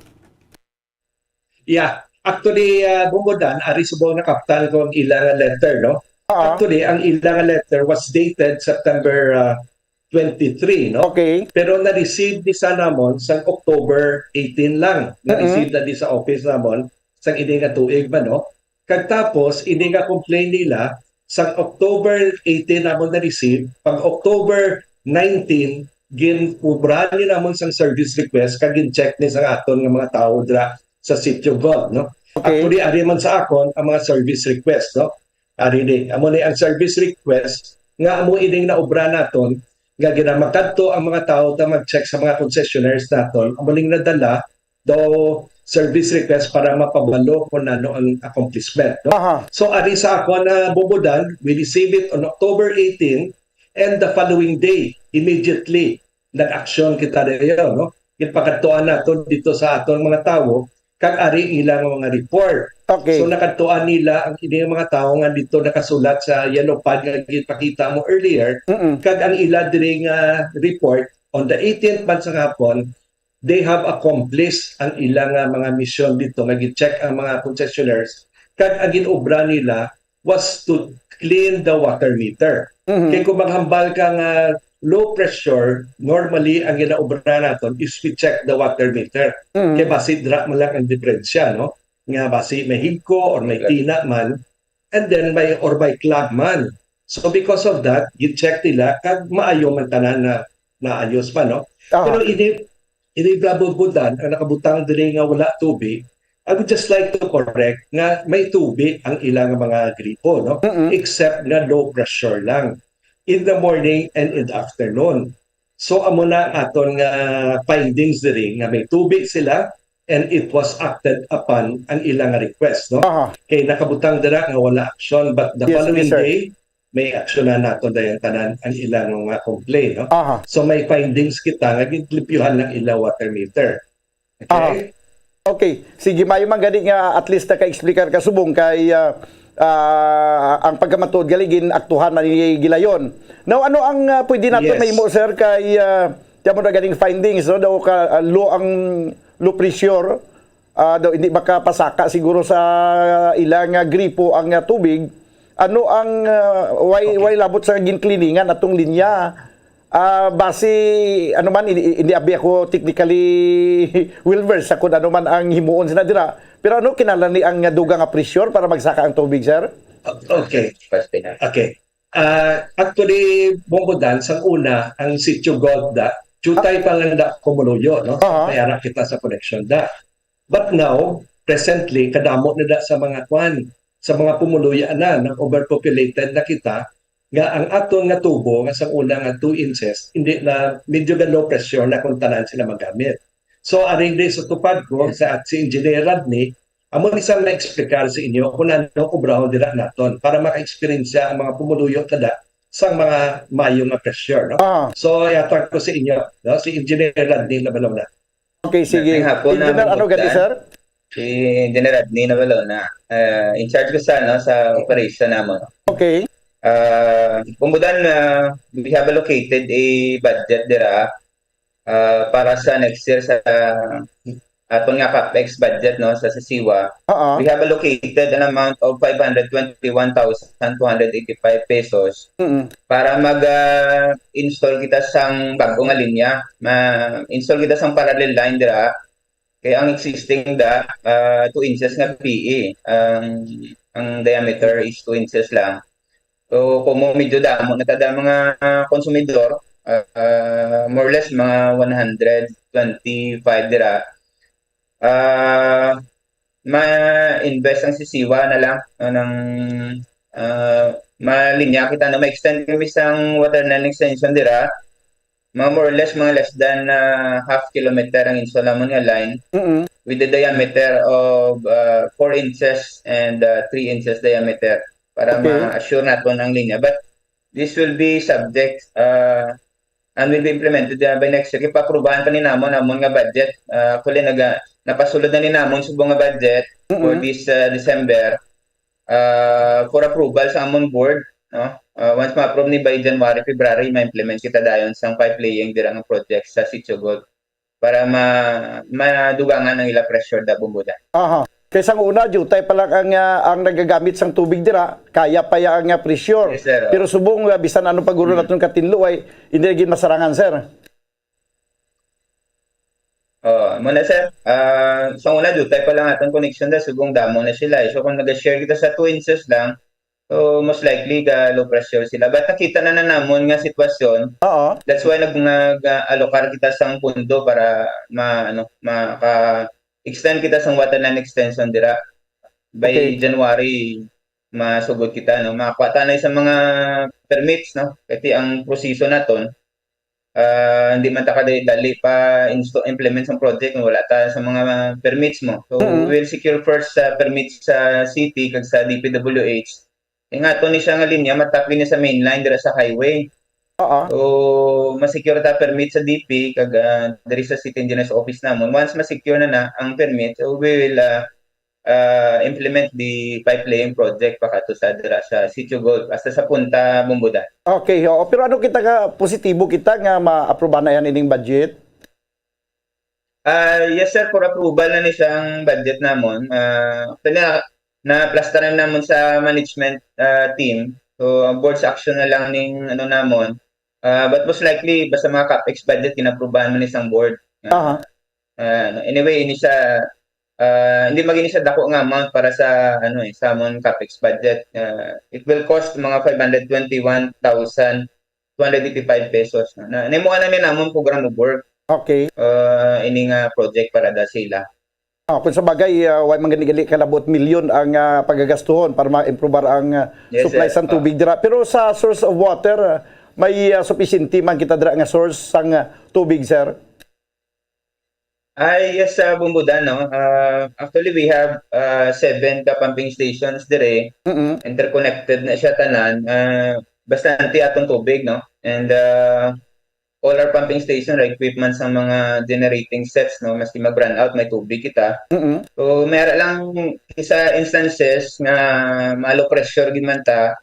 Yeah. Actually, ah, Bumbudan, ari subong nakaptan ko ang ila nga letter, no? Ah. Actually, ang ila nga letter was dated September, ah, twenty-three, no? Okay. Pero na-receive ni sa namon sang October eighteen lang. Mm-mm. Na-receive na di sa office namon sang ini nga tuig ba, no? Kag tapos, ini nga complaint nila, sang October eighteen namon na-receive, pag October nineteen, gin-obra ni namon sang service request kag gin-check ni sang aton nga mga tawo dira sa Sitio Golf, no? Okay. Actually, ari man sa akon ang mga service request, no? Ari ni, amo ni ang service request nga amo ining naobra naton, nga ginamakadto ang mga tawo ta mag-check sa mga concessionaires naton, amo ning nadala daw service request para mapabalo kung ano ang accomplishment, no? Aha. So, ari sa akon na Bumbudan, we receive it on October eighteen, and the following day, immediately, nag-aksyon kita dayon, no? Ginpakadtuan naton dito sa aton mga tawo, kag ari ang ila nga mga report. Okay. So, nakadtuan nila ang ining mga tawo nga dito nakasulat sa yellow pad nga ginpakita mo earlier, Mm-mm. kag ang ila diri nga report on the eighteenth man sa hapon, they have accomplished ang ila nga mga misyon dito nga gi-check ang mga concessionaires, kag ang ginobra nila was to clean the water meter. Mhm. Kay kung maghambal ka nga low pressure, normally ang ginaobra naton is we check the water meter. Mhm. Kay basi dira man lang ang diferensya, no? Nga basi may higko or may Correct. tina man, and then may, or may clog man. So because of that, gi-check nila kag maayo man tanan na naayos pa, no? Aha. Pero ini, ini Bumbudan, ang nakabutang diri nga wala tubig, I would just like to correct nga may tubig ang ilang mga gripo, no? Mm-mm. Except nga low pressure lang in the morning and in the afternoon. So, amo na ang aton nga findings diri, nga may tubig sila, and it was acted upon ang ilang request, no? Aha. Kay nakabutang dira nga wala action, but the Yes, following yes, sir. day, may aksyonan nato dayon tanan ang ilang mga complaint, no? Aha. So may findings kita nga ginlimpyuhan ng ilang water meter. Aha. Okay? Okay, sige, mayo man gani nga at least naka-explicar ka subong kay ah, ah, ang pagkamatuod gali ginaktuhan man ni Gilayon. Now, ano ang ah, pwede nato Yes. mahimo, sir, kay ah, tiyan mo na ganing findings, no? Daw ka ah, low ang low pressure, ah, daw hindi makapasaka siguro sa ilang ah, gripo ang ah, tubig. Ano ang ah, why why labot sa gincleaningan atong linya? Ah, basi, ano man, hindi, hindi abi ako technically well versed sa kung ano man ang himuon sina dira. Pero ano, kinahanglan ni ang dugang nga pressure para magsaka ang tubig, sir? Okay. First pinag- Okay. Ah, actually, Bunggodan, sang una, ang Sitio Gold da, jutay pa lang da kumuluyo, no? Aha. May ara kita sa connection da. But now, presently, kadamo na da sa mga kwan, sa mga pumuluya na, nag-overpopulated na kita, nga ang aton nga tubo, nga sang una nga two inches, hindi na, medyo ga low pressure na kung tanan sila magamit. So, aring di sa tupad ko, sa at si Engineer Rodney, amo ni sa na-explicar sa inyo kung ano obrahon dira naton para maka-experience ang mga pumuluyo kada sang mga mayo nga pressure, no? Ah, So, yatag ko sa inyo, no? Si Engineer Rodney Labalona. okay, sige. Ngayong hapon na Engineer, ano gani, mabugtan. Sir? Si Engineer Rodney Navalona, uh, in charge ko sa, no, sa operation namon. Okay. Uh, Bunggodan, uh, we have allocated a budget dira uh, para sa next year sa aton nga capex budget, no, sa CCWA. Oo. We have allocated an amount of five hundred twenty-one thousand two hundred eighty-five pesos Mm-mm. para mag-install kita sang bag-o nga linya. Ma-install kita sang parallel line dira. Kay ang existing da, ah, two inches nga P E. Ang, ang diameter is two inches lang. So, kung mo medyo damo na tada mga ah, konsumidor, ah, ah, more or less mga one hundred twenty-five dira, ah, ma-invest ang CCWA na lang, no, ng ah, malinya kita, no, ma-extend kami sang water line extension dira. Mga more or less, mga less than ah, half kilometer ang install namon nga line Mm-mm. with the diameter of uh, four inches and uh, three inches diameter para Okay. ma-assure naton ang linya. But this will be subject uh, and will be implemented uh, by next year. Ipaaprubahan pa ni namon amon nga budget. Uh, actually, naga, napasulod na ni namon subong nga budget for Mm-mm. this uh, December uh, for approval sa amon board. No? Uh, once ma-approve ni by January, February, ma-implement kita dayon sang pipe laying dira nga project sa Sitio Gold para ma madugangan ang ila pressure da Bunggodan. Aha. Kay sang una, jutay pa lang ang, ah, ang nagagamit sang tubig dira, kaya pa ya ang ah, pressure. Yes, sir. Pero subong, ah, bisan ano pa guro Mm. naton katinlo ay hindi lagi masarangan, sir. Oh, muna sir, ah, sa una jutay pa lang atong connection da subong damo na sila. Eh. So kung nag-share kita sa two inches lang, so most likely ga low pressure sila. But nakita na na namon nga sitwasyon, Oo. that's why nag nag-allocate kita sang pundo para ma ano, maka-extend kita sang water line extension dira. By Okay. January, masugod kita, no? Makakuha ta na sa mga permits, no? Kasi ang proseso naton, ah, hindi man ta kadali pa insto implement sa project kung wala ta sa mga permits mo. So, Mm. we will secure first sa permits sa city kag sa D P W H. Kay nga to ni siya nga linya, matap gini sa main line dira sa highway. Oo. So, ma-secure ta permit sa D P kag ah, diri sa city engineer's office namon. Once ma-secure na na ang permit, so we will ah, ah, implement the pipe laying project pa kato sa dira sa Sitio Gold hasta sa Punta Bumbudan. Okay, oo. Pero ano kita ka positibo kita nga ma-aprobahan na yan ining budget? Ah, yes sir, for approval na ni siyang budget namon. Ah, actually, na na-plaster na namon sa management ah, team. So, ang board's action na lang ning ano namon. Ah, but most likely, basta mga capex budget, kinaprubahan man ni sang board. Aha. Ah, ano, anyway, ini siya ah, hindi magini siya dako nga amount para sa ano eh, sa amon capex budget. Ah, it will cost mga five hundred twenty-one thousand two hundred eighty-five pesos. No? Na, na, na ni namon program of work Okay. ah, ini nga project para da sila. Ah, kung sa bagay, ah, wa man gani gali kalabot milyon ang ah, pagagastuhon para ma-improbar ang ah, Yes, supply sir. sang tubig dira. Pero sa source of water, ah, may ah, supisente man kita dira nga source sang ah, tubig, sir? Ay, yes, sa Bumbudan, no? Ah, actually, we have, ah, seven ka pumping stations dire. Mm-mm. Interconnected na siya tanan. Ah, bastante atong tubig, no? And, ah, all our pumping station, our equipment sa mga generating sets, no? Maski mag-brownout, may tubig kita. Mm-mm. So, meron lang isa instances nga ma-low pressure gid man ta,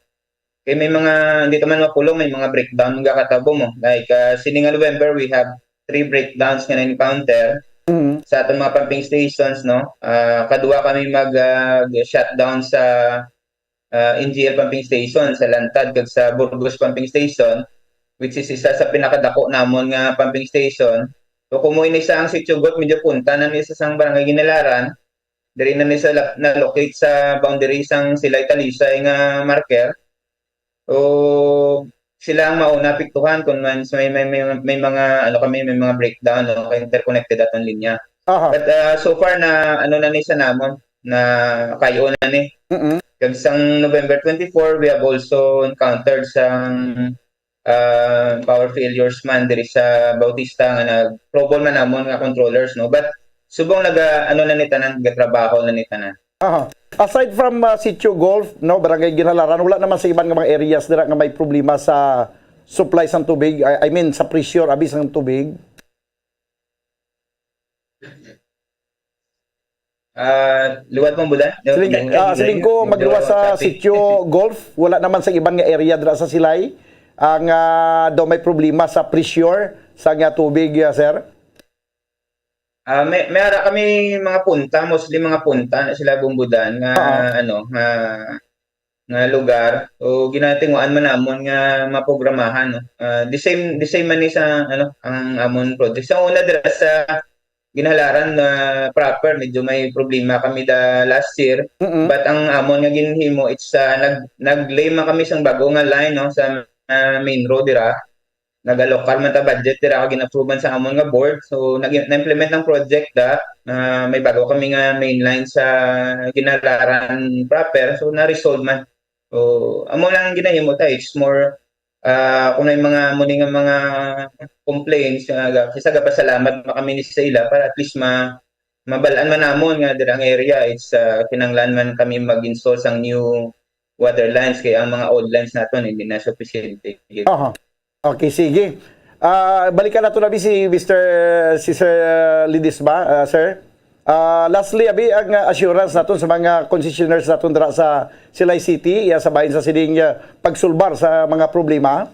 kay may mga, hindi ta man mapulong, may mga breakdown nga katabo mo. Like, ah, sini nga November, we have three breakdowns nga na-encounter Mm. sa atong mga pumping stations, no? Ah, kadua kami mag, ah, shutdown sa, ah, N G L pumping station sa Lantad kag sa Burgos pumping station, which is isa sa pinakadako namon nga pumping station. So, kung mo ini sa ang Sitio Golf, medyo punta na ni sa sang Barangay Ginhalaran, diri na ni sa lap-, na-locate sa boundary sang Silay Talisay nga marker. O sila ang mauna apektuhan kung man, may, may, may, may mga, ano kami, may mga breakdown, no, kay interconnected atong linya. Aha. But, ah, so far na, ano na ni sa namon, na kayo na ni. Mm-mm. Kag sang November twenty-four, we have also encountered sang, ah, power failures man diri sa Bautista nga nag-trouble man namon nga controllers, no? But subong naga, ano na ni tanan, gatrabaho na ni tanan. Aha. Aside from, ah, Sitio Golf, no, Barangay Ginhalaran, wala naman sa iban nga mga areas dira nga may problema sa supply sang tubig, I, I mean, sa pressure, abi sang tubig? Ah, liwat mo, Budan? Siling, Yung, ah, yung, siling ko, yung, magluwas sa sa Sitio Golf, wala naman sa iban nga area dira sa Silay ang, ah, daw may problema sa pressure sa nga tubig, ah, sir? Ah, may, may ara kami mga punta, mostly mga punta na sila Bumbudan nga, Ah. ano, nga, nga lugar. O ginatinguan man namon nga maprogramahan, no? Ah, the same, the same man ni sa, ano, ang amon project. Sa una, dira sa Ginhalaran na proper, medyo may problema kami the last year. Mm-mm. But ang amon nga ginhimo, it's, ah, nag-, nag-lay man kami sang bago nga line, no, sa, ah, main road dira. Nag-alokar man ta budget dira, kag gin-approve man sa amon nga board. So, nag-, na-implement ang project da. Ah, may bago kami nga main line sa Ginhalaran proper. So, na-resolve man. So, amo lang ang ginahimo ta. It's more, ah, kung may mga, muni nga mga complaints, ah, ga-, kisa gapasalamat man kami ni sa ila para at least ma-, mabal-an man namon nga dira ang area, it's, ah, kinahanglan man kami mag-install sang new water lines, kay ang mga old lines naton hindi na sufficient. Aha. Okay, sige. Ah, balikan nato na bi si Mister, si Sir Ledesma, ah, sir. Ah, lastly, abi, ang, ah, assurance naton sa mga concessionaires naton dira sa Silay City, iya sa bahin sa sining, ah, pagsulbar sa mga problema.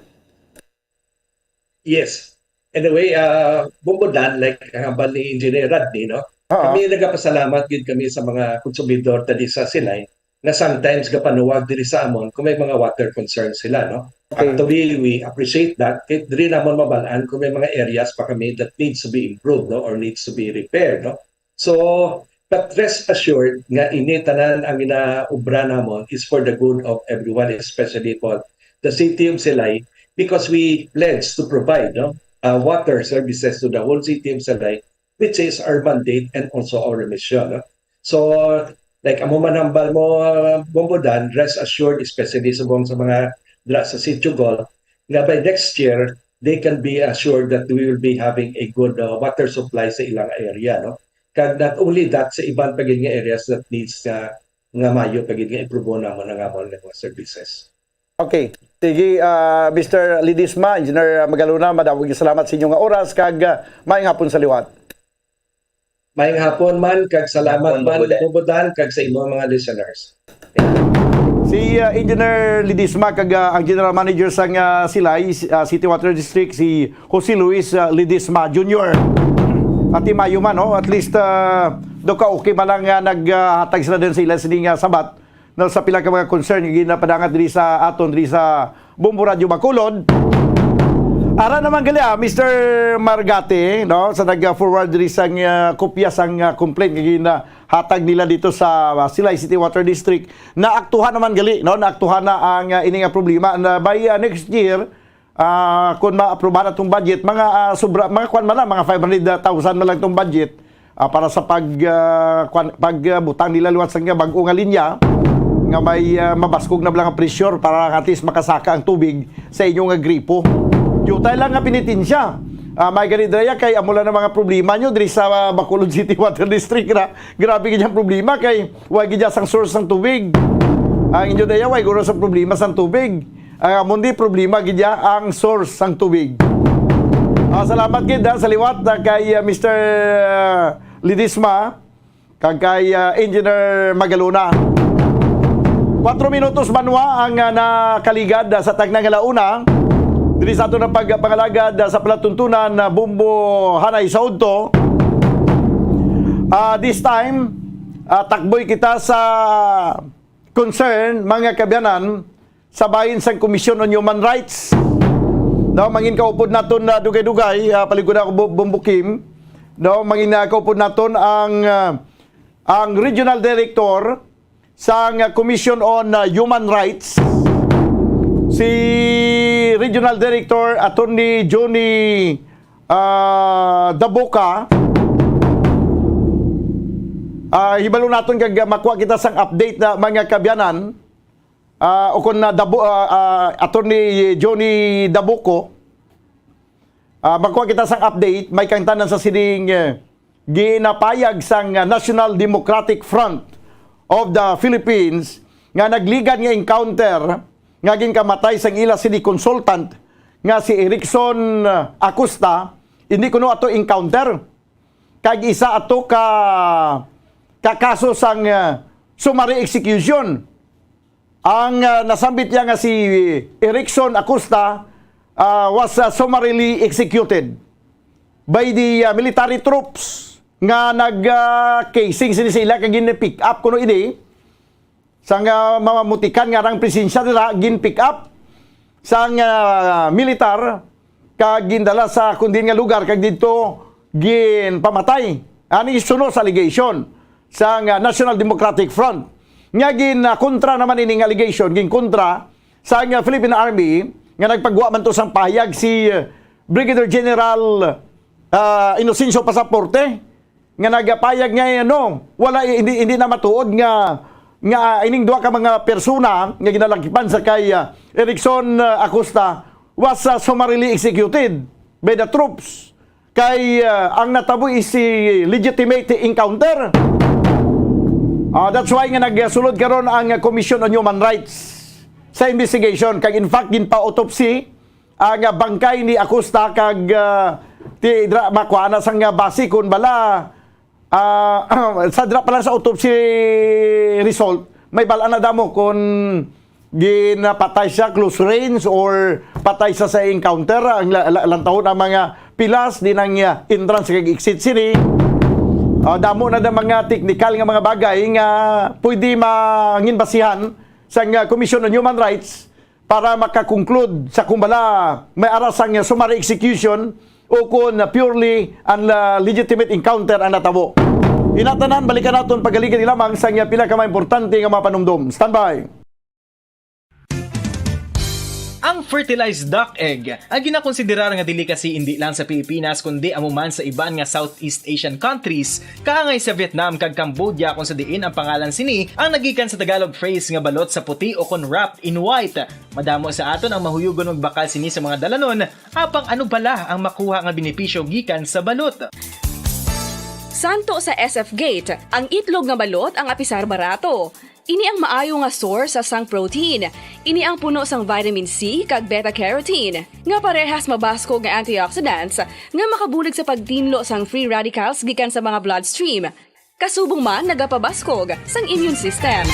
Yes. Anyway, ah, Bumbudan, like ang hambal ni Engineer Rodney, no? Ah. Kami nagapasalamat gid kami sa mga konsumidor ta di sa Silay nga sometimes gapanuwag diri sa amon kung may mga water concerns sila, no? Okay. Actually, we appreciate that. Kay diri namon mabal-an kung may mga areas pa kami that needs to be improved, no, or needs to be repaired, no? So, but rest assured nga ini tanan ang ginaobra namon is for the good of everyone, especially for the city of Silay, because we pledge to provide, no, uh, water services to the whole city of Silay, which is our mandate and also our mission, no? So, like amo man hambal mo, uh, Bumbudan, rest assured, especially subong sa mga dra sa Sitio Golf, nga by next year, they can be assured that we will be having a good, uh, water supply sa ilang area, no? Kag not only that, sa iban pa gid nga areas that needs nga, nga mayo pa gid nga improve namon ang amon nga mga services. Okay. Sige, ah, Mister Ledesma, Engineer Magalona, madamo gid salamat sa inyo nga oras, kag, ah, maayong hapon sa liwat. Maayong hapon man, kag salamat Hapon, man, Bumbudan. Bumbudan, kag sa imo mga listeners. Si, ah, Engineer Ledesma, kag, ah, ang General Manager sang, ah, Silay, ah, City Water District, si Jose Luis, ah, Ledesma Junior. At mayo man, no? At least, ah, do ka okay man lang nga naghatag sila din sa ila sining, ah, sabat no, sa pila ka mga concern nga ginapadangat diri sa aton, diri sa Bombo Radio Bacolod. Ara naman gali, ah, Mister Margate, no, sa nag-forward diri sa, ah, kopya sang, ah, complaint nga ginahatag nila dito sa, ah, Silay City Water District. Naaktuhan naman gali, no, naaktuhan na ang, ah, ini nga problema. Na by, ah, next year, ah, kung ma-aprobahan atong budget, mga, ah, sobra, mga kwan man lang, mga five hundred thousand man lang tong budget, ah, para sa pag, ah, kwan, pag, ah, butang nila liwat sa nga bag-o nga linya nga may, ah, mabaskog na bala nga pressure para at least makasaka ang tubig sa inyo nga gripo. Diutay lang nga penitensya. Ah, may gani daya kay amo lang ang mga problema nyo diri sa, ah, Bacolod City Water District ra. Grabe gid ang problema kay wa gid sang source sang tubig. Ang inyo daya, wa guro sa problema sang tubig. Ang amon di problema gid ang source sang tubig. Ah, salamat gid, ah, sa liwat, ah, kay, ah, Mister, ah, Ledesma. Kag kay, ah, Engineer Magalona. Kwatro minutos man wa ang, ah, nakaligad, ah, sa tagna nga launa. Diri sa aton nga pagpangalagad, ah, sa palatuntunan, ah, Bombo Hanay sa Udto. Ah, this time, ah, takboy kita sa concern, mga kaabyanan, sa bahin sang Commission on Human Rights. No, mangin kaupod naton na dugay-dugay, ah, palihog na ako, Bu-, Bombo Kim. No, mangin, ah, kaupod naton ang, ah, ang Regional Director sang, ah, Commission on, ah, Human Rights, si Regional Director Attorney Johnny, ah, Daboca. Ah, hibalo naton kag makuha kita sang update na, mga kaabyanan. Ah, o kung na Dabo-, ah, ah, Attorney Johnny Dabuco, ah, magkuha kita sang update, may kangtanan sa sining, eh, ginapayag sang, ah, National Democratic Front of the Philippines nga nagligad nga encounter nga ginkamatay sang ila sini consultant nga si Erickson, ah, Acosta, hindi kuno ato encounter, kag isa ato ka, ka kaso sang, ah, summary execution. Ang, ah, nasambit niya nga si Erickson Acosta, ah, was, ah, summarily executed by the, ah, military troops nga nag, ah, casing sini sa ila kag gin-pick up kuno ini sang, ah, mamutikan nga ang presensya nila, gin-pick up sang, ah, militar kag gindala sa kundin nga lugar kag didto ginpamatay. Ani suno sa allegation sang, ah, National Democratic Front nga gin, ah, kontra naman ining allegation, ginkontra sang, ah, Philippine Army nga nagpagwa man to sang pahayag si, ah, Brigadier General, ah, Inocencio Pasaporte nga nagapayag nga, eh, ano, wala, hindi, hindi na matuod nga, nga ining duha ka mga persona nga ginalakipan sa kay, ah, Erickson, ah, Acosta was, ah, summarily executed by the troops. Kay, ah, ang natabo is si legitimate encounter. Ah, that's why nga nagsulod karon ang Commission on Human Rights sa investigation. Kag in fact, ginpa-autopsy ang, ah, bangkay ni Acosta kag, ah, ti, dra, makuha na sang, ah, base kun bala, ah, sa dra pa lang sa autopsy result, may bala na damo kun ginapatay siya close range or patay siya sa encounter. Ang la, la, lantawon ang mga pilas di nang, ah, entrance kag exit sini. Ah, damo na ang mga technical nga mga bagay nga pwede mangin basihan sang, ah, Commission on Human Rights para makakonclude sa kung bala may ara sang summary execution o kung purely and, ah, legitimate encounter ang natabo. Inatanan, balikan naton pagaligid lamang sa iya pila ka mga importante nga mga panumdom. Standby. Ang fertilized duck egg ay ginakonsiderar nga delicacy indi lang sa Pilipinas kundi amo man sa iban nga Southeast Asian countries, kaangay sa Vietnam kag Cambodia, kung sa diin ang pangalan sini ang nagikan sa Tagalog phrase nga balot sa puti o kon wrapped in white. Madamo sa aton ang mahuyugon magbakal sini sa mga dalanon, apang ano bala ang makuha nga benepisyo gikan sa balot? Santo sa S F Gate, ang itlog nga balot ang apisar barato. Ini ang maayo nga source sa sang protein. Ini ang puno sang vitamin C kag beta carotene, nga parehas mabaskog nga antioxidants nga makabulig sa pagtinlo sang free radicals gikan sa mga bloodstream. Kasubong man nagapabaskog sang immune system.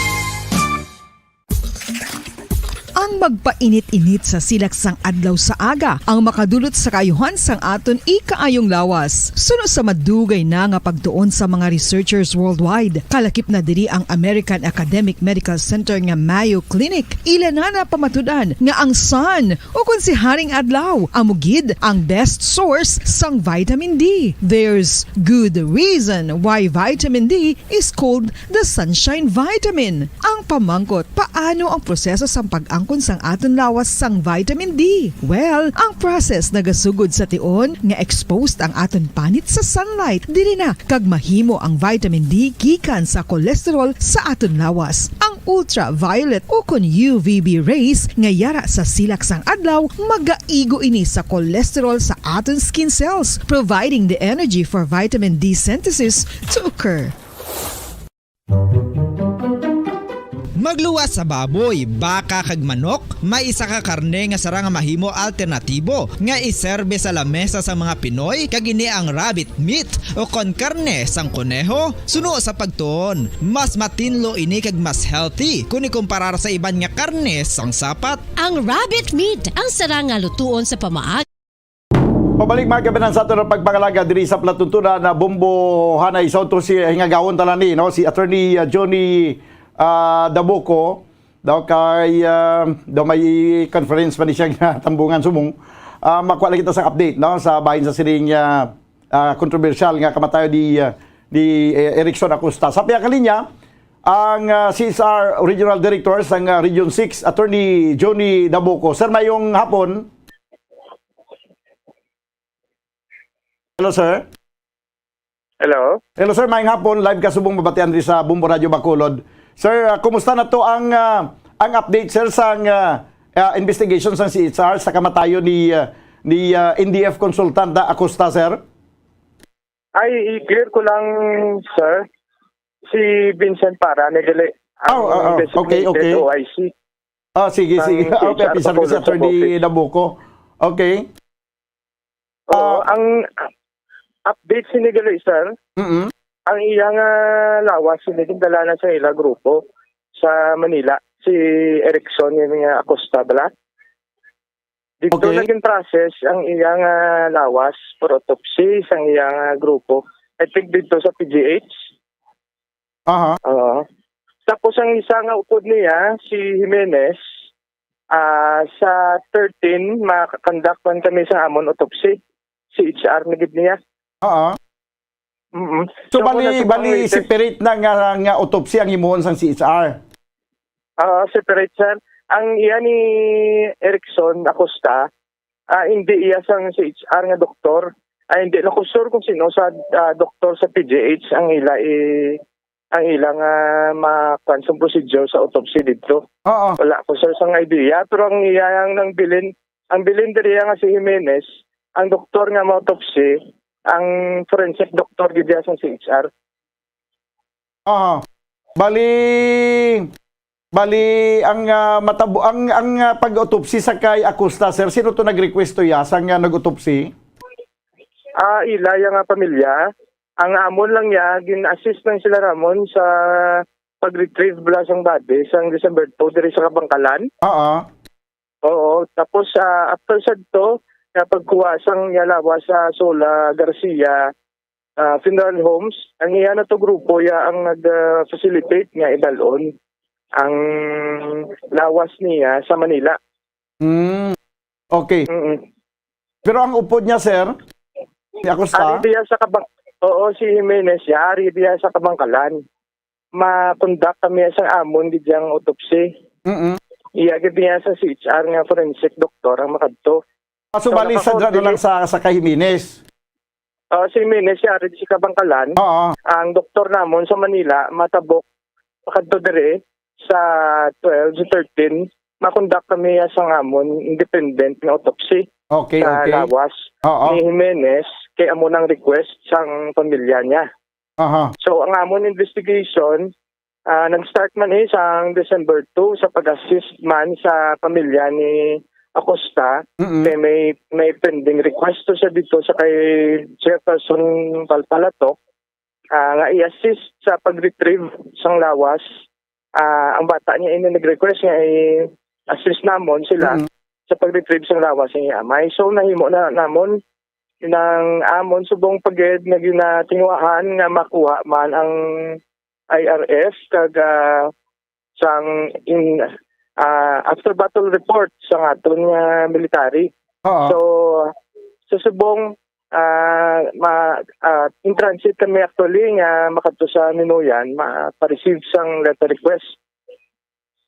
Ang magpainit-init sa silak sang adlaw sa aga ang makadulot sa kaayuhan sang aton ikaayong lawas. Suno sa madugay na nga pagtuon sa mga researchers worldwide, kalakip na diri ang American Academic Medical Center nga Mayo Clinic. Ila na napamatud-an nga ang sun, o kon si Haring Adlaw, amo gid ang best source sang vitamin D. There's good reason why vitamin D is called the sunshine vitamin. Ang pamangkot, paano ang proseso sang pag-angkon sang aton lawas sang vitamin D? Well, ang process nagasugod sa tion nga exposed ang aton panit sa sunlight. Diri na kag mahimo ang vitamin D gikan sa cholesterol sa aton lawas. Ang ultraviolet, o kon U V B rays nga yara sa silak sang adlaw, magaigo ini sa cholesterol sa aton skin cells, providing the energy for vitamin D synthesis to occur. Magluwas sa baboy, baka, kag manok, may isa ka karne nga sara nga mahimo alternatibo nga iserbe sa lamesa sang mga Pinoy, kag ini ang rabbit meat o kon karne sang koneho. Suno sa pagtuon, mas matinlo ini kag mas healthy kon ikumparar sa iban nga karne sang sapat. Ang rabbit meat ang sara nga lutuon sa pamaagi. Pabalik, mga kabanan, sa aton pagpangalaga diri sa palatuntunan na Bombo Hanay. Sa utro si hingagawon tanan ni, no, si Attorney, uh, Johnny, uh, Dabuco. Daw kay, uh, daw may conference pa ni siya nga tambungan subong. Uh, makuha lang kita sa update, no, sa bahin sa sining, uh, uh, kontrobersyal nga kamatayon ni, uh, ni, uh, Erickson Acosta. Sa pihak linya, ang, uh, C S R Regional Director sang, uh, Region six, Attorney Johnny Dabuco. Sir, mayong hapon. Hello, sir. Hello. Hello, sir. Maayong hapon. Live ka subong mabatian diri sa Bombo Radio Bacolod. Sir, ah, kumusta na to ang, ah, ang update, sir, sang, ah, ah, investigation sang C H R sa kamatayon ni, ah, ni, ah, N D F consultant na Acosta, sir? Ay, i-clear ko lang, sir. Si Vincent Para, ni dili. Oh, ang, oh, oh. Okay, designated okay. O I C. Ah, sige, ang sige. C H R Okay, pisang ko si Bacolod sa Attorney office. Dabuco. Okay. Oo, Ah. ang update sini gali, sir. Mm-mm. Ang iya nga lawas, sini gindala na sa ila grupo sa Manila, si Erickson, yung nga Acosta bala. Dito Okay. naging process ang iya nga lawas for autopsy sa iya nga grupo. I think dito sa P G H. Aha. Oo. Tapos ang isa nga upod niya, si Jimenez, ah, sa thirteen, makakonduct man kami sa amon autopsy. C H R na gid niya. Oo. Mm-mm. So, So, bali, muna sa bali, pang-witness. Separate na nga, nga autopsy ang himuon sang C H R? Oo, separate, sir. Ang iya ni Erickson Acosta, ah, hindi iya sang C H R nga doktor. Ah, hindi na ko sure kung sino sa, ah, doktor sa P G H ang ila i-, ang ila nga ma-, kuwan sa procedure sa autopsy dito. Oo. Wala ko, sir, sang idea. Pero ang iya ang nang bilin, ang bilin diri nga si Jimenez, ang doktor nga ma-autopsy, ang forensic doctor gid iya sa C H R. Aha. Bali, bali ang, ah, matabo-, ang, ang, ah, pag-autopsy sa kay Acosta, sir, sino to nag-request to ya sang, ah, nag-autopsy? Ah, ila ya nga pamilya. Ang amon lang ya, gin-assist lang sila ramon sa pag-retrieve bala sang body sang December two diri sa Kabangkalan. Oo. Oo, tapos, ah, after sad to, nga pagkuha sang iya lawas sa Sola Garcia, ah, Funeral Homes, ang iya na to grupo ya ang nag, ah, facilitate nga idalon ang lawas niya sa Manila. Mm. Okay. Mm-mm. Pero ang upod niya, sir, si Acosta? Ari diya sa Kabang-, oo, si Jimenez, ya, ari diya sa Kabangkalan. Ma-conduct kami sa amon gid yang autopsy. Mm-mm. Iya gid niya sa C H R nga forensic doctor ang makadto. Ah, so, So, bali, sa naka-coordinate. Dra na lang sa, sa kay Jimenez? Oh, si Jimenez, siya rin si Kabangkalan. Oo. Ang doktor namon sa Manila, matabok, makadto diri sa twelve, sa thirteen, ma-conduct kami sa amon independent nga autopsy Okay, sa okay. lawas Oo. ni Jimenez, kay amo nang request sang pamilya niya. Aha. So, ang amon investigation, ah, nag-start man eh sang December two sa pag-assist man sa pamilya ni Acosta. Mm-mm. Kay may, may pending request to siya dito sa kay Chairperson Palpalatok, ah, nga i-assist sa pag-retrieve sang lawas. Ah, ang bata niya ini nag-request nga i-assist namon sila Mm-mm. sa pag-retrieve sang lawas sa iyang amay. So, nahimo na namon nang amon subong pagid nga ginatinguhaan nga makuha man ang I R F kag, ah, sang in, ah, after battle report sang aton nga military. Oo. So, sa subong, ah, ma-, ah, in transit kami actually nga makadto sa Ninoyan, ma-, pa-receive sang letter request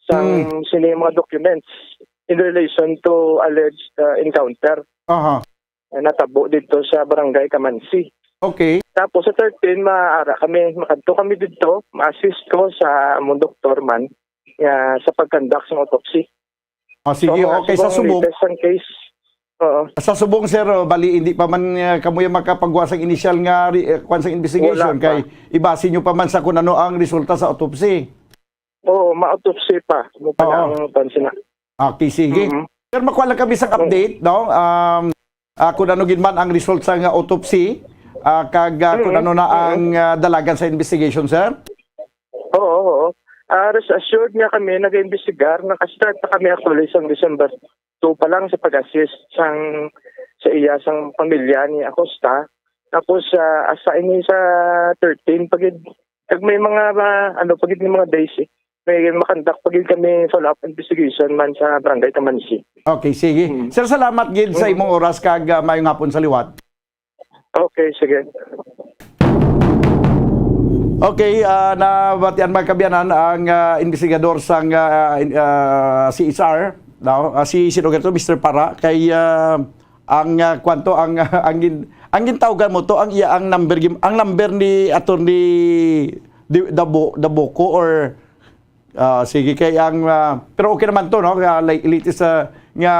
sang Hmm. sini mga documents in relation to alleged, ah, encounter Aha. na natabo dito sa Barangay Kamansi. Okay. Tapos sa thirteen, maara kami, makadto kami dito, ma-assist ko sa among doktor man. nga sa pag-conduct sang autopsy. Ah, sige, So, mga okay, sa siguro subong. latest ang case. Oo. Sa subong, sir, oh, bali, hindi pa man, ah, kamo yung makapagawa sang initial nga re-, eh, kwan sang investigation, Wala pa. kay ibase nyo pa man sa kung ano ang resulta sa autopsy. Oo, ma-autopsy pa. Mo pa Oo. na ang pansin na. Okay, sige. Mhm. Sir, makuha lang kami sa Oo. update, no? Um, ah, kung ano gid man ang result sa nga autopsy, ah, kag, ah, kung Mhm. ano na Oo. ang, ah, dalagan sa investigation, sir? Oo, oo. Ah, rest assured nga kami nag-imbestigar, naka-start na kami actually sa December two pa lang sa pag-assist sang, sa iya, sang pamilya ni Acosta. Tapos, ah, asa ini sa thirteen, pagid, kag may mga, ah, ano, pagid ni mga days, eh. May makandak pagid kami follow-up investigation man sa Barangay Tamansi. Okay, sige. Hmm. Sir, salamat gid sa Hmm. imong oras kag, ah, maayong hapon sa liwat. Okay, sige. Okay, ah, nabatian, mga kaabyanan, ang, ah, investigador sang, ah, in-, ah, C S R, no? Ah, si, sino ka to, Mister Para, kay, ah, ang, ah, kwan to, ang, ang gin-, ang gintawgan mo to, ang iya, ang number gim-, ang number ni Attorney Di-, Dabo-, Daboco or Ah, sige, kay ang, ah, pero okay naman to, no? Kaya la-, latest, ah, nga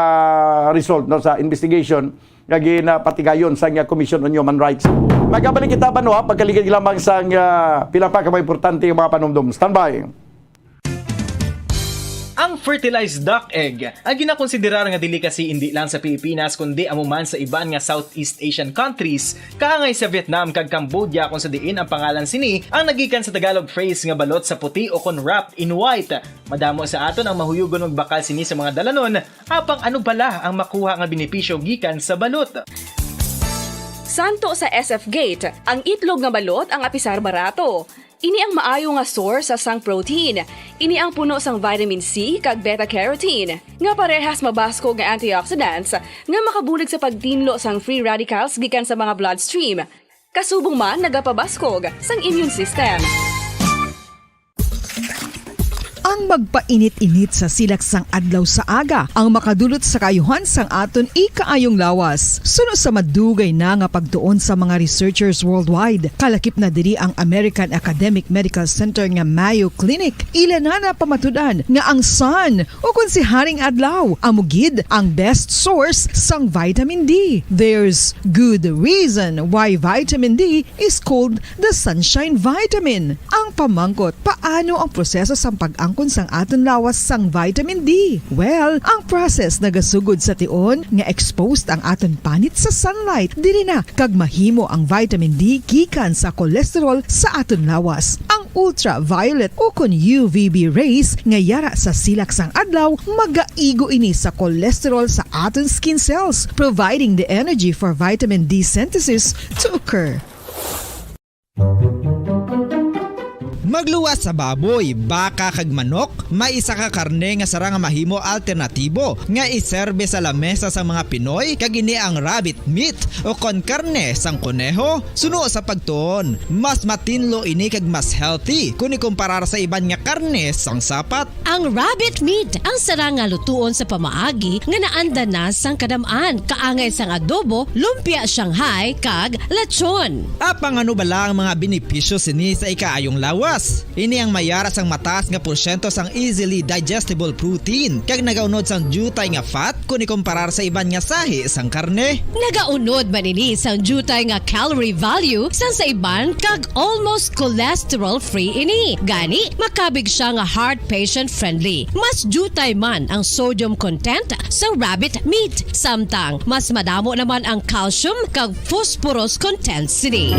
result, no, sa investigation nga ginapatigayon sa nga Commission on Human Rights. Magabalik kita, Banwa, pagkaligid lamang sa nga pila pa ka mga importante nga mga panumdom. Standby. Ang fertilized duck egg ang ginakonsiderar nga delicacy indi lang sa Pilipinas, kundi amo man sa iban nga Southeast Asian countries, kaangay sa Vietnam kag Cambodia, kung sa diin ang pangalan sini ang nagikan sa Tagalog phrase nga balot sa puti o kon wrapped in white. Madamo sa aton ang mahuyugon magbakal sini sa mga dalanon, apang ano bala ang makuha nga benepisyo gikan sa balot? Santo sa S F Gate, ang itlog nga balot ang apisar barato. Ini ang maayo nga source sa sang protein. Ini ang puno sang vitamin C kag beta carotene, nga parehas mabaskog nga antioxidants nga makabulig sa pagtinlo sang free radicals gikan sa mga bloodstream. Kasubong man, nagapabaskog sang immune system. Ang magpainit-init sa silak sang adlaw sa aga ang makadulot sa kaayuhan sang aton ikaayong lawas. Suno sa madugay na nga pagtuon sa mga researchers worldwide, kalakip na diri ang American Academic Medical Center nga Mayo Clinic. Ila na napamatud-an nga ang sun, o kon si Haring Adlaw, amo gid ang best source sang vitamin D. There's good reason why vitamin D is called the sunshine vitamin. Ang pamangkot, paano ang proseso sang pag-angkon sang aton lawas sang vitamin D? Well, ang process nagasugod sa tion nga exposed ang aton panit sa sunlight. Diri na kag mahimo ang vitamin D gikan sa cholesterol sa aton lawas. Ang ultraviolet o kon U V B rays nga yara sa silak sang adlaw, magaigo ini sa cholesterol sa aton skin cells, providing the energy for vitamin D synthesis to occur. Magluwas sa baboy, baka kag manok, may isa ka karne nga sarang nga mahimo alternatibo nga iserbe sa lamesa sa mga Pinoy, kag ini ang rabbit meat o kon karne sang koneho. Suno sa pagtuon, mas matinlo ini kag mas healthy kon ikumparar sa iban nga karne sang sapat. Ang rabbit meat ang sarang nga lutuon sa pamaagi nga naanda na sang kadam-an, kaangay sang adobo, lumpia Shanghai, kag lechon. Apang ano bala ang mga benepisyo sini sa ikaayong lawas? Ini ang mayara sang mataas nga porsyento sang easily digestible protein, kag nagaunod sang diutay nga fat kon ikumparar sa iban nga sahi sang karne. Nagaunod man ini sang diutay nga calorie value sang sa iban, kag almost cholesterol-free ini. Gani, makabig sia nga heart patient-friendly. Mas diutay man ang sodium content sa rabbit meat, samtang mas madamo naman ang calcium kag phosphorus content sini.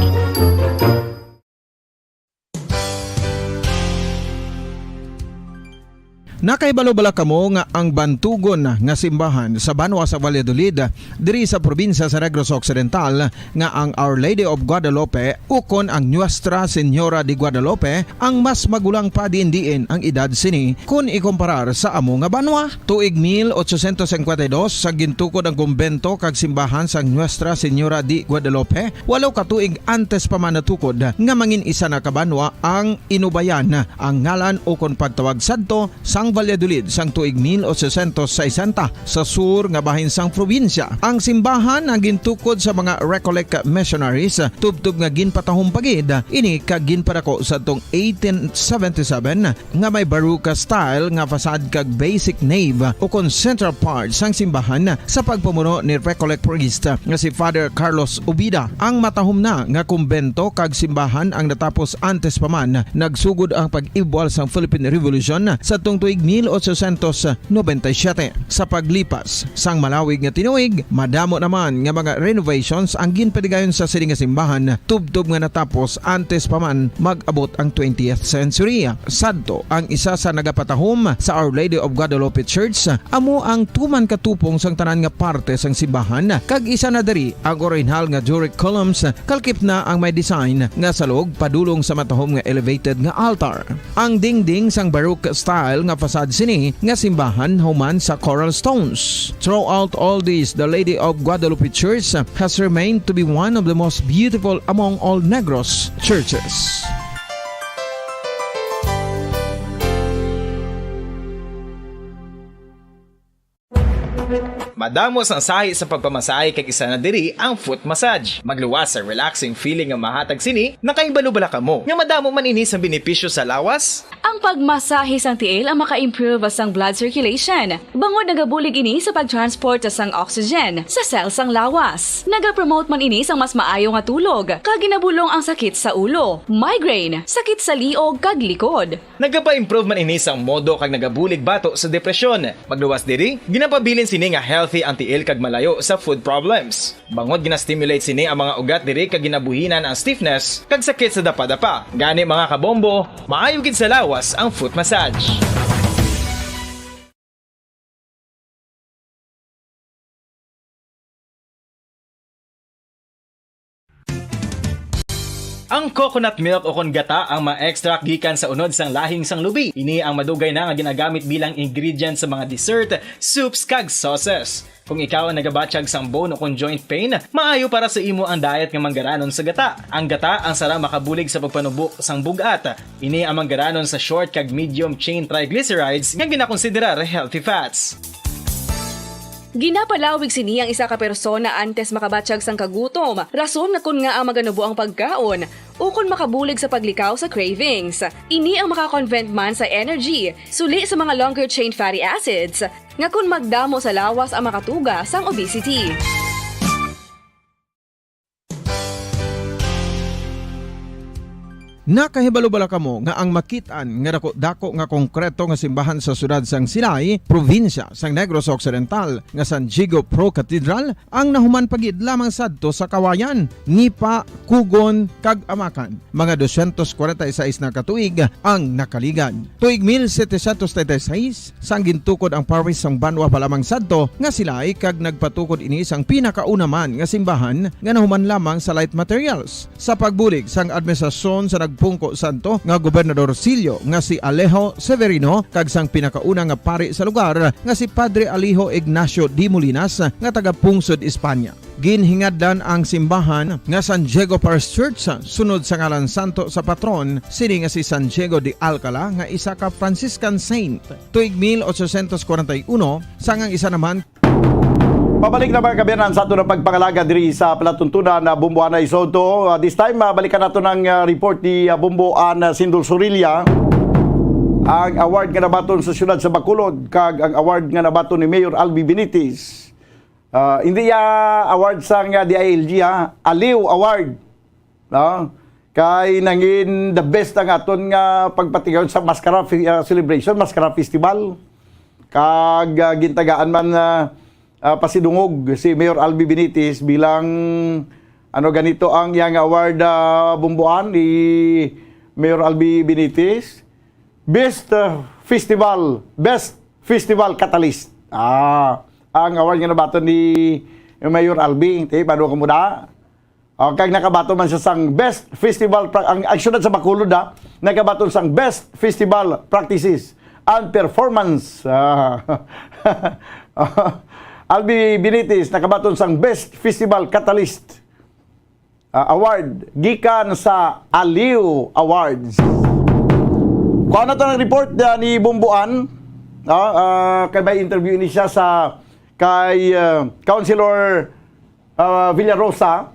Nakahibalo bala kamo nga ang bantugon nga simbahan sa banwa sa Valladolid, diri sa probinsya sa Negros Occidental, nga ang Our Lady of Guadalupe ukon ang Nuestra Señora de Guadalupe ang mas magulang pa diin-diin ang edad sini kon ikumparar sa amo nga banwa? Tuig mil ochocientos cincuenta y dos sa gintukod ang kumbento kag simbahan sang Nuestra Señora de Guadalupe, walo ka tuig antes pa man natukod nga mangin isa na ka banwa ang Inubayan, ang ngalan ukon pagtawag sadto sang Valladolid sang tuig mil ochocientos sesenta sa sur nga bahin sang probinsya. Ang simbahan ang gintukod sa mga Recollect missionaries, tubtob nga ginpatahom pa gid ini kag ginpadako sa tong eighteen seventy-seven nga may Baroque style nga facade kag basic nave ukon central part sang simbahan sa pagpamuno ni Recollect priest nga si Father Carlos Ubida. Ang matahom na nga kumbento kag simbahan ang natapos antes pa man nagsugod ang pag-ibwal sang Philippine Revolution sa tuig mil ochocientos noventa y siete. Sa paglipas sang malawig nga tinuig, madamo naman nga mga renovations ang ginpatigayon sa sini nga simbahan, tubtob nga natapos antes pa man mag-abot ang twentieth century. Sadto, ang isa sa nagapatahom sa Our Lady of Guadalupe Church amo ang tuman ka tupong sang tanan nga parte sang simbahan, kag isa na diri ang orihinal nga Doric columns, kalkip na ang may design nga salog padulong sa matahom nga elevated nga altar. Ang dingding sang Baroque style nga facade sini nga simbahan human sa coral stones. Throughout all this, the Lady of Guadalupe Church has remained to be one of the most beautiful among all Negros churches. Madamo sang sahi sa pagpamasahe kag isa na diri ang foot massage. Magluwas sa relaxing feeling nga mahatag sini, nakahibalo bala kamo nga madamo man ini sang benepisyo sa lawas? Ang pagmasahe sang tiil ang maka-improve sang blood circulation, bangod nagabulig ini sa pag-transport sang oxygen sa cell sang lawas. Nagapromote man ini sang mas maayo nga tulog, kag ginabulong ang sakit sa ulo, migraine, sakit sa liog, kag likod. Nagapa-improve man ini sang modo kag nagabulig bato sa depresyon. Magluwas diri, ginapabilin sini nga healthy ang tiil kag malayo sa foot problems. Bangod gina-stimulate sini ang mga ugat diri kag ginabuhinan ang stiffness kag sakit sa dapadapa. Gani, mga kabombo, maayo gid sa lawas ang foot massage. Ang coconut milk ukon gata ang ma-extract gikan sa unod sang lahing sang lubi. Ini ang madugay na nga ginagamit bilang ingredient sa mga dessert, soups, kag sauces. Kung ikaw ang nagabatyag sang bone ukon joint pain, maayo para sa imo ang diet nga manggaranon sa gata. Ang gata ang sarang makabulig sa pagpanubo sang bug-at. Ini ang manggaranon sa short kag medium chain triglycerides nga ginakonsiderar healthy fats. Ginapalawig sini ang isa ka persona antes makabatyag sang kagutom, rason nga kon ngaa maganubo ang pagkaon, ukon makabulig sa paglikaw sa cravings. Ini ang maka-convert man sa energy, suli sa mga longer chain fatty acids, nga kon magdamo sa lawas ang makatuga sang obesity. Nakahibalo bala kamo nga ang makit-an nga dako-dako nga konkreto nga simbahan sa siyudad sang Silay, probinsya sang Negros Occidental, nga San Diego Pro Cathedral, ang nahuman pa gid lamang sadto sa Kawayan, Nipa, Cogon, kag Amacan? Mga dosyentos kwarenta y seis na ka tuig ang nakaligad. Tuig mil setecientos treinta y seis, sang gintukod ang parish sang banwa pa lamang sadto nga Silay, kag nagpatukod ini sang pinakauna man nga simbahan nga nahuman lamang sa light materials. Sa pagbulig sang administrasyon sa nagpungko sadto nga Gobernador Sillo nga si Alejo Severino kag sang pinakauna nga pari sa lugar nga si Padre Alejo Ignacio de Molinas nga taga-pungsod Espanya. Ginhingadlan ang simbahan nga San Diego Parish Church sunod sa ngalan santo sa patron sini nga si San Diego de Alcala nga isa ka Franciscan saint. Tuig mil ochocientos kwarenta y uno, sang ang isa naman. Pabalik na, mga kaabyanan, sa aton nga pagpangalaga diri sa palatuntunan na Bombo Ann Isonto. Ah, this time, ah, balikan nato ang, ah, report ni, ah, Bombo Ann, ah, Sindol Sorilla. Ang award nga nabaton sa siyudad sa Bacolod kag ang award nga nabaton ni Mayor Albi Benitez. Ah, hindi ya award sang, ah, D I L G, ha. Aliw Award. No? Kay nangin the best ang aton nga pagpatigayon sa Maskara Fe-, ah, Celebration, Maskara Festival. Kag, ah, gintagaan man, ah, ah, pasidungog si Mayor Albi Benitez bilang, ano, ganito ang iyang award, ah, Bombo Ann, ni Mayor Albi Benitez. Best, ah, Festival, Best Festival Catalyst. Ah, ang award nga nabaton ni Mayor Albi, ti, paano ka muna? O, kag nakabaton man siya sang Best Festival Pra-, ang, ang siyudad sa Bacolod, ha, nakabaton sang Best Festival Practices and Performance. Ah, Albi Benitez nakabaton sang Best Festival Catalyst, ah, Award gikan sa Aliw Awards. Kuha na to ng report, ah, ni Bombo Ann. no? Ah, kay may interview ni siya sa kay, ah, Councilor, ah, Villarosa,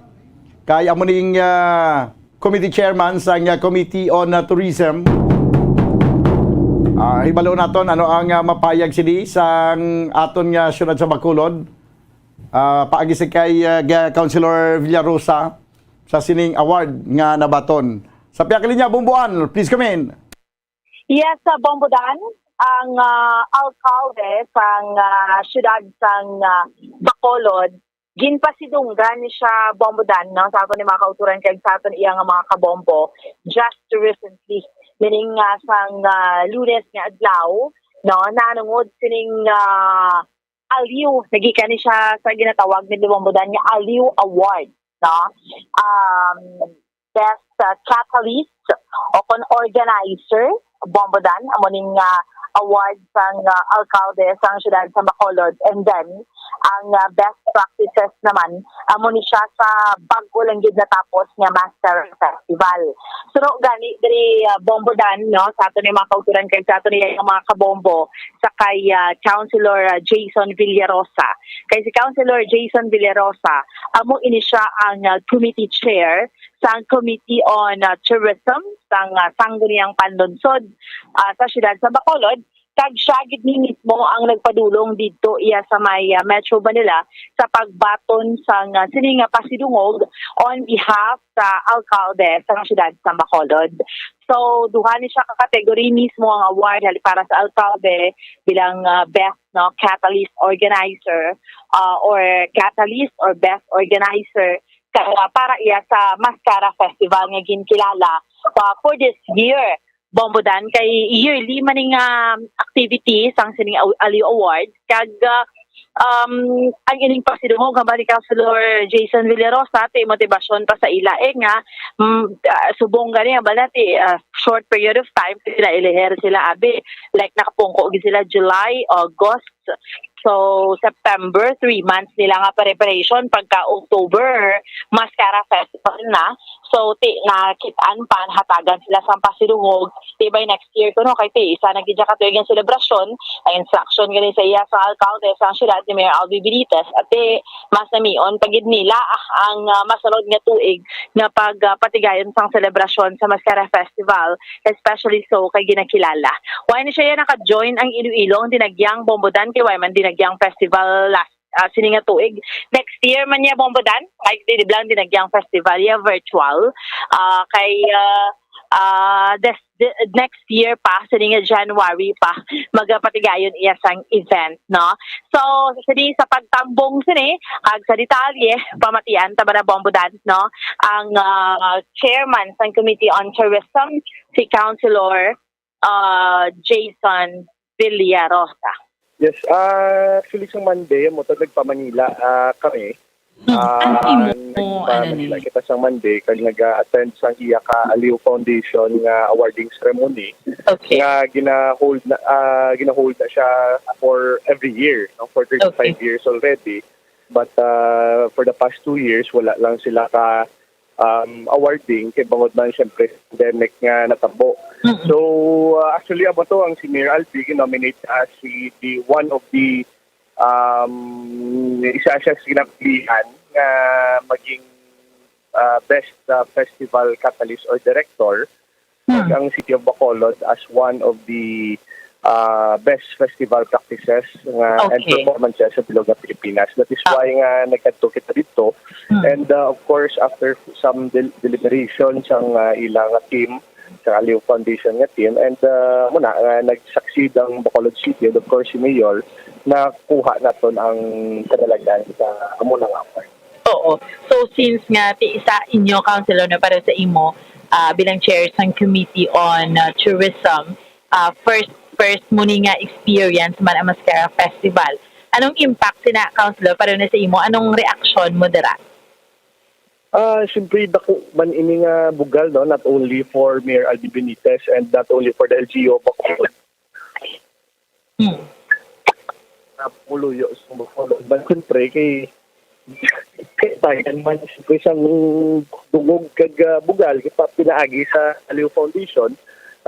kay amo ning, ah, committee chairman sa, ah, Committee on, ah, Tourism. Ah, hibalo naton ano ang, ah, mapayag sini sang aton nga siyudad sa Bacolod. Ah, paagi sa kay, ah, ga-, Councilor Villarosa sa sining award nga nabaton. Sa pihak linya, Bomboan, please come in. Yes, sa Bombodan, ang, ah, alkalde sang, ah, siyudad sang, ah, Bacolod, ginpasidunggan ni siya Bombodan, no, sa aton ni mga kauturan kag sa aton iya nga mga kabombo just recently, meaning nga sang, ah, Lunes nga adlaw, no, nanungod sining, ah, aliw, nagikan ni siya sa ginatawag ni Bombodan nga Aliw Award, no? Um, best, uh, catalyst o kon organizer, Bombodan, amo ning, uh, award sang, uh, alkalde sang siyudad sa Bacolod. And then, ang, uh, best practices naman, amo ni siya sa bag-o lang gid natapos nga Mascara Festival. So, no, gani diri, uh, Bombodan, no, sa aton ni mga kauturan kag sa aton ni mga kabombo, sa kay, ah, Councilor, ah, Jason Villarosa. Kay si Councilor Jason Villarosa, amo ini siya ang, ah, committee chair sang Committee on, ah, Tourism sang, ah, Sangguniang Panlungsod, ah, sa siyudad sa Bacolod. Kag siya gid ni mismo ang nagpadulong didto iya sa may, ah, Metro Manila sa pagbaton sang, ah, sini nga pasidungog on behalf sa alkalde sa siyudad sa Bacolod. So, duha ni siya ka category mismo ang award hali para sa alkalde bilang, ah, best, no, catalyst organizer, ah, or catalyst or best organizer ka-, para iya sa Mascara Festival nga ginkilala pa for this year. Bombodan kay yearly man ning, ah, activity sang sining aw-, Aliw Award kag, ah, um, ang ining pasidungog nga balik ni Councilor Jason Villarosa ti motibasyon pa sa ila, eh, nga, mm, ah, subong gani ang bala ti, ah, short period of time sila, iliher sila abi, like, nakapungko gid sila July, August, so September, three months nila nga preparation, pagka October, Mascara Festival na. So, ti, nakit-an pa, nahatagan sila sang pasidungog, ti by next year kuno, kay ti isa na gid ka tuig ang selebrasyon. Ang instruction gani sa iya sa alkalde sa siyudad ni Mayor Albi Benitez, at ti mas namion pa gid nila, ah, ang, ah, masunod nga tuig nga pag, ah, patigayon sang selebrasyon sa Mascara Festival, especially so kay ginakilala. Why ni siya naka-join ang Iloilo ang dinagyang Bombodan kay why man dinagyang festival last, ah, sini nga tuig. Next year man niya Bombodan, ay di, di lang dinagyang festival ya virtual. Ah, kay, ah, ah, des-, de-, next year pa, sini nga January pa, magapatigayon iya sang event, no? So, sini sa pagtambong sini, kag sa detalye, pamatian ta ba na Bombodan, no? Ang, ah, chairman sang Committee on Tourism, si Councilor, ah, Jason Villarosa. Yes, ah, actually, sang Monday, mo to, nagpa-Manila, ah, kami. Mm. Ah, Ang imo, nagpa-Manila ano ni? Kita sang Monday, kag nag-attend sang iya ka Aliw Foundation nga awarding ceremony Okay. nga gina-hold na, ah, gina-hold na siya for every year, no, for thirty-five Okay. years already. But, ah, for the past two years, wala lang sila ka, um, awarding kay bangod man, syempre, pandemic nga natabo. Mm-mm. So, ah, actually, amo to ang si Mayor Albi ginominate as si, the one of the, um, isa siya sa ginapilihan nga maging, ah, best, ah, festival catalyst or director. Hmm. Ang City of Bacolod as one of the, ah, best festival practices nga, and Okay. performances sa bilog nga Pilipinas. That is Ah. why nga nagkadto kita dito. Hmm. And, ah, of course, after some del-, deliberation sang, ah, ilang team, sa Aliw Foundation nga team, and, ah, muna nga nag-succeed ang Bacolod City, and of course, si Mayor, nakuha naton ang kadalagan sa amo na nga award. Oo. So, since nga ti isa inyo, Councilor, no, para sa imo, ah, bilang chair sang Committee on, ah, Tourism, ah, first, first mo ni nga experience man ang Mascara Festival. Anong impact sina, Councilor, para na sa imo? Anong reaksyon mo dira? Ah, siyempre, dako man ini nga bugal, no? Not only for Mayor Albi Benitez and not only for the L G U of Bacolod. Hmm. Sa puluyo sa Bacolod. But siyempre, kay, kay tagan man, siyempre, sang dungog kag, ah, bugal, kay pa-, pinaagi sa Aliw Foundation,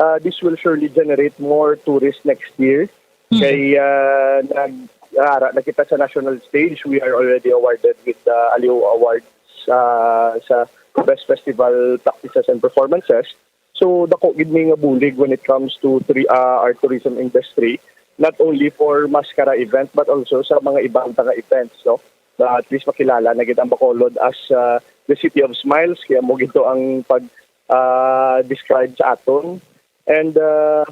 ah, this will surely generate more tourists next year. Kay ah, nag ara na kita sa national stage, we are already awarded with the Aliw Awards ah, sa Best Festival Practices and Performances. So dako gid ni nga bulig when it comes to turi- ah, our tourism industry, not only for Mascara event but also sa mga ibang mga events, no? Na at least makilala na gid ang Bacolod as ah, the city of smiles, kaya mo gito ang pag ah, describe sa aton. And ah,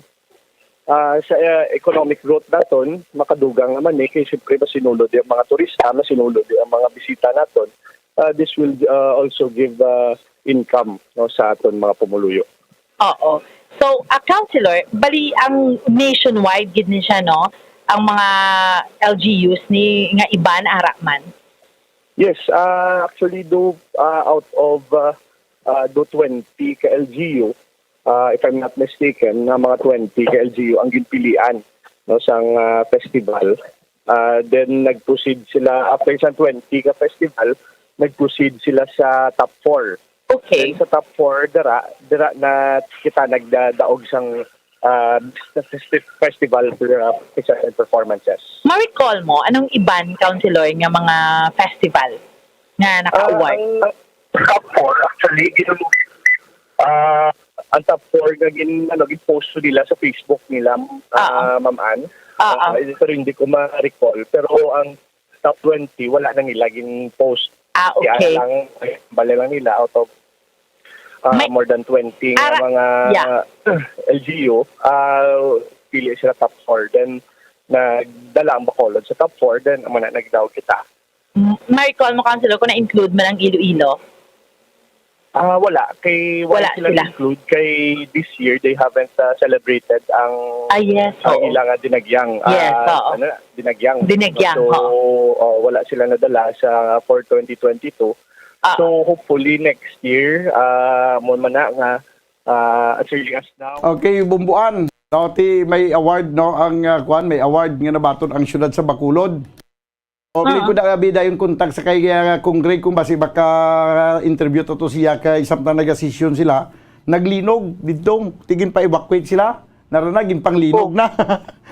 ah, sa ah, economic growth naton, makadugang naman ni kay siyempre masinulod ang mga turista, masinulod ang mga bisita naton. Ah, this will ah, also give ah, income, no, sa aton mga pumuluyo. Oo. So, a councilor, bali ang nationwide gid ni siya, no? Ang mga L G Us ni nga iban ara man. Yes, ah, actually do ah, out of ah, ah, do twenty ka L G U, ah, if I'm not mistaken, na mga twenty ka L G U ang ginpilian, no, sang ah, festival. Ah, then nag-proceed sila after sa twenty ka festival, nag-proceed sila sa top four. Okay. Then sa top four, dira, dira na kita nagdadaog sang ah, festi- festival for ah, practices and performances. Ma-recall mo anong iban, councilor, nga mga festival nga Ah, naka-award? ang top four, actually, gin- ah, ang top four nga gin, ano, gin-post nila sa Facebook nila, ah, Ma'am Ann. Ah, ah. Ah, pero hindi ko ma-recall. Pero ang top twenty, wala na nila gin-post. Ah, Kaya okay. lang, ay, bali lang nila out of ah, May- more than twenty nga Ara- mga yeah. L G U, ah, pili sila top four. Then, nagdala ang Bacolod sa top four. Then, amo na, nagdaog kita. M- Ma-recall mo, councilor, kung na-include man ang Iloilo? Ah, wala. Kay, wala Wala sila sila. include. Kay this year, they haven't ah, celebrated ang, Ah, yes, ang oo. ilang ah, dinagyang. Yes, ah, oo. Ano, dinagyang. Dinagyang, So, oo. oh, wala sila nadala sa for twenty twenty-two. Ah. So, hopefully next year, ah, mo man na nga, ah, as early as now. Okay, Bumbuan. No, ti may award, no, ang ah, kuan, may award nga nabaton ang siyudad sa Bacolod. O, Ah. ko na abi dayon kontak sa kay ah, Kong Greg kung basi baka interview to, to siya kay samtang nagasesyon sila, naglinog didto, ti ginpa-evacuate sila. Nara na, ginpanglinog Oh. na.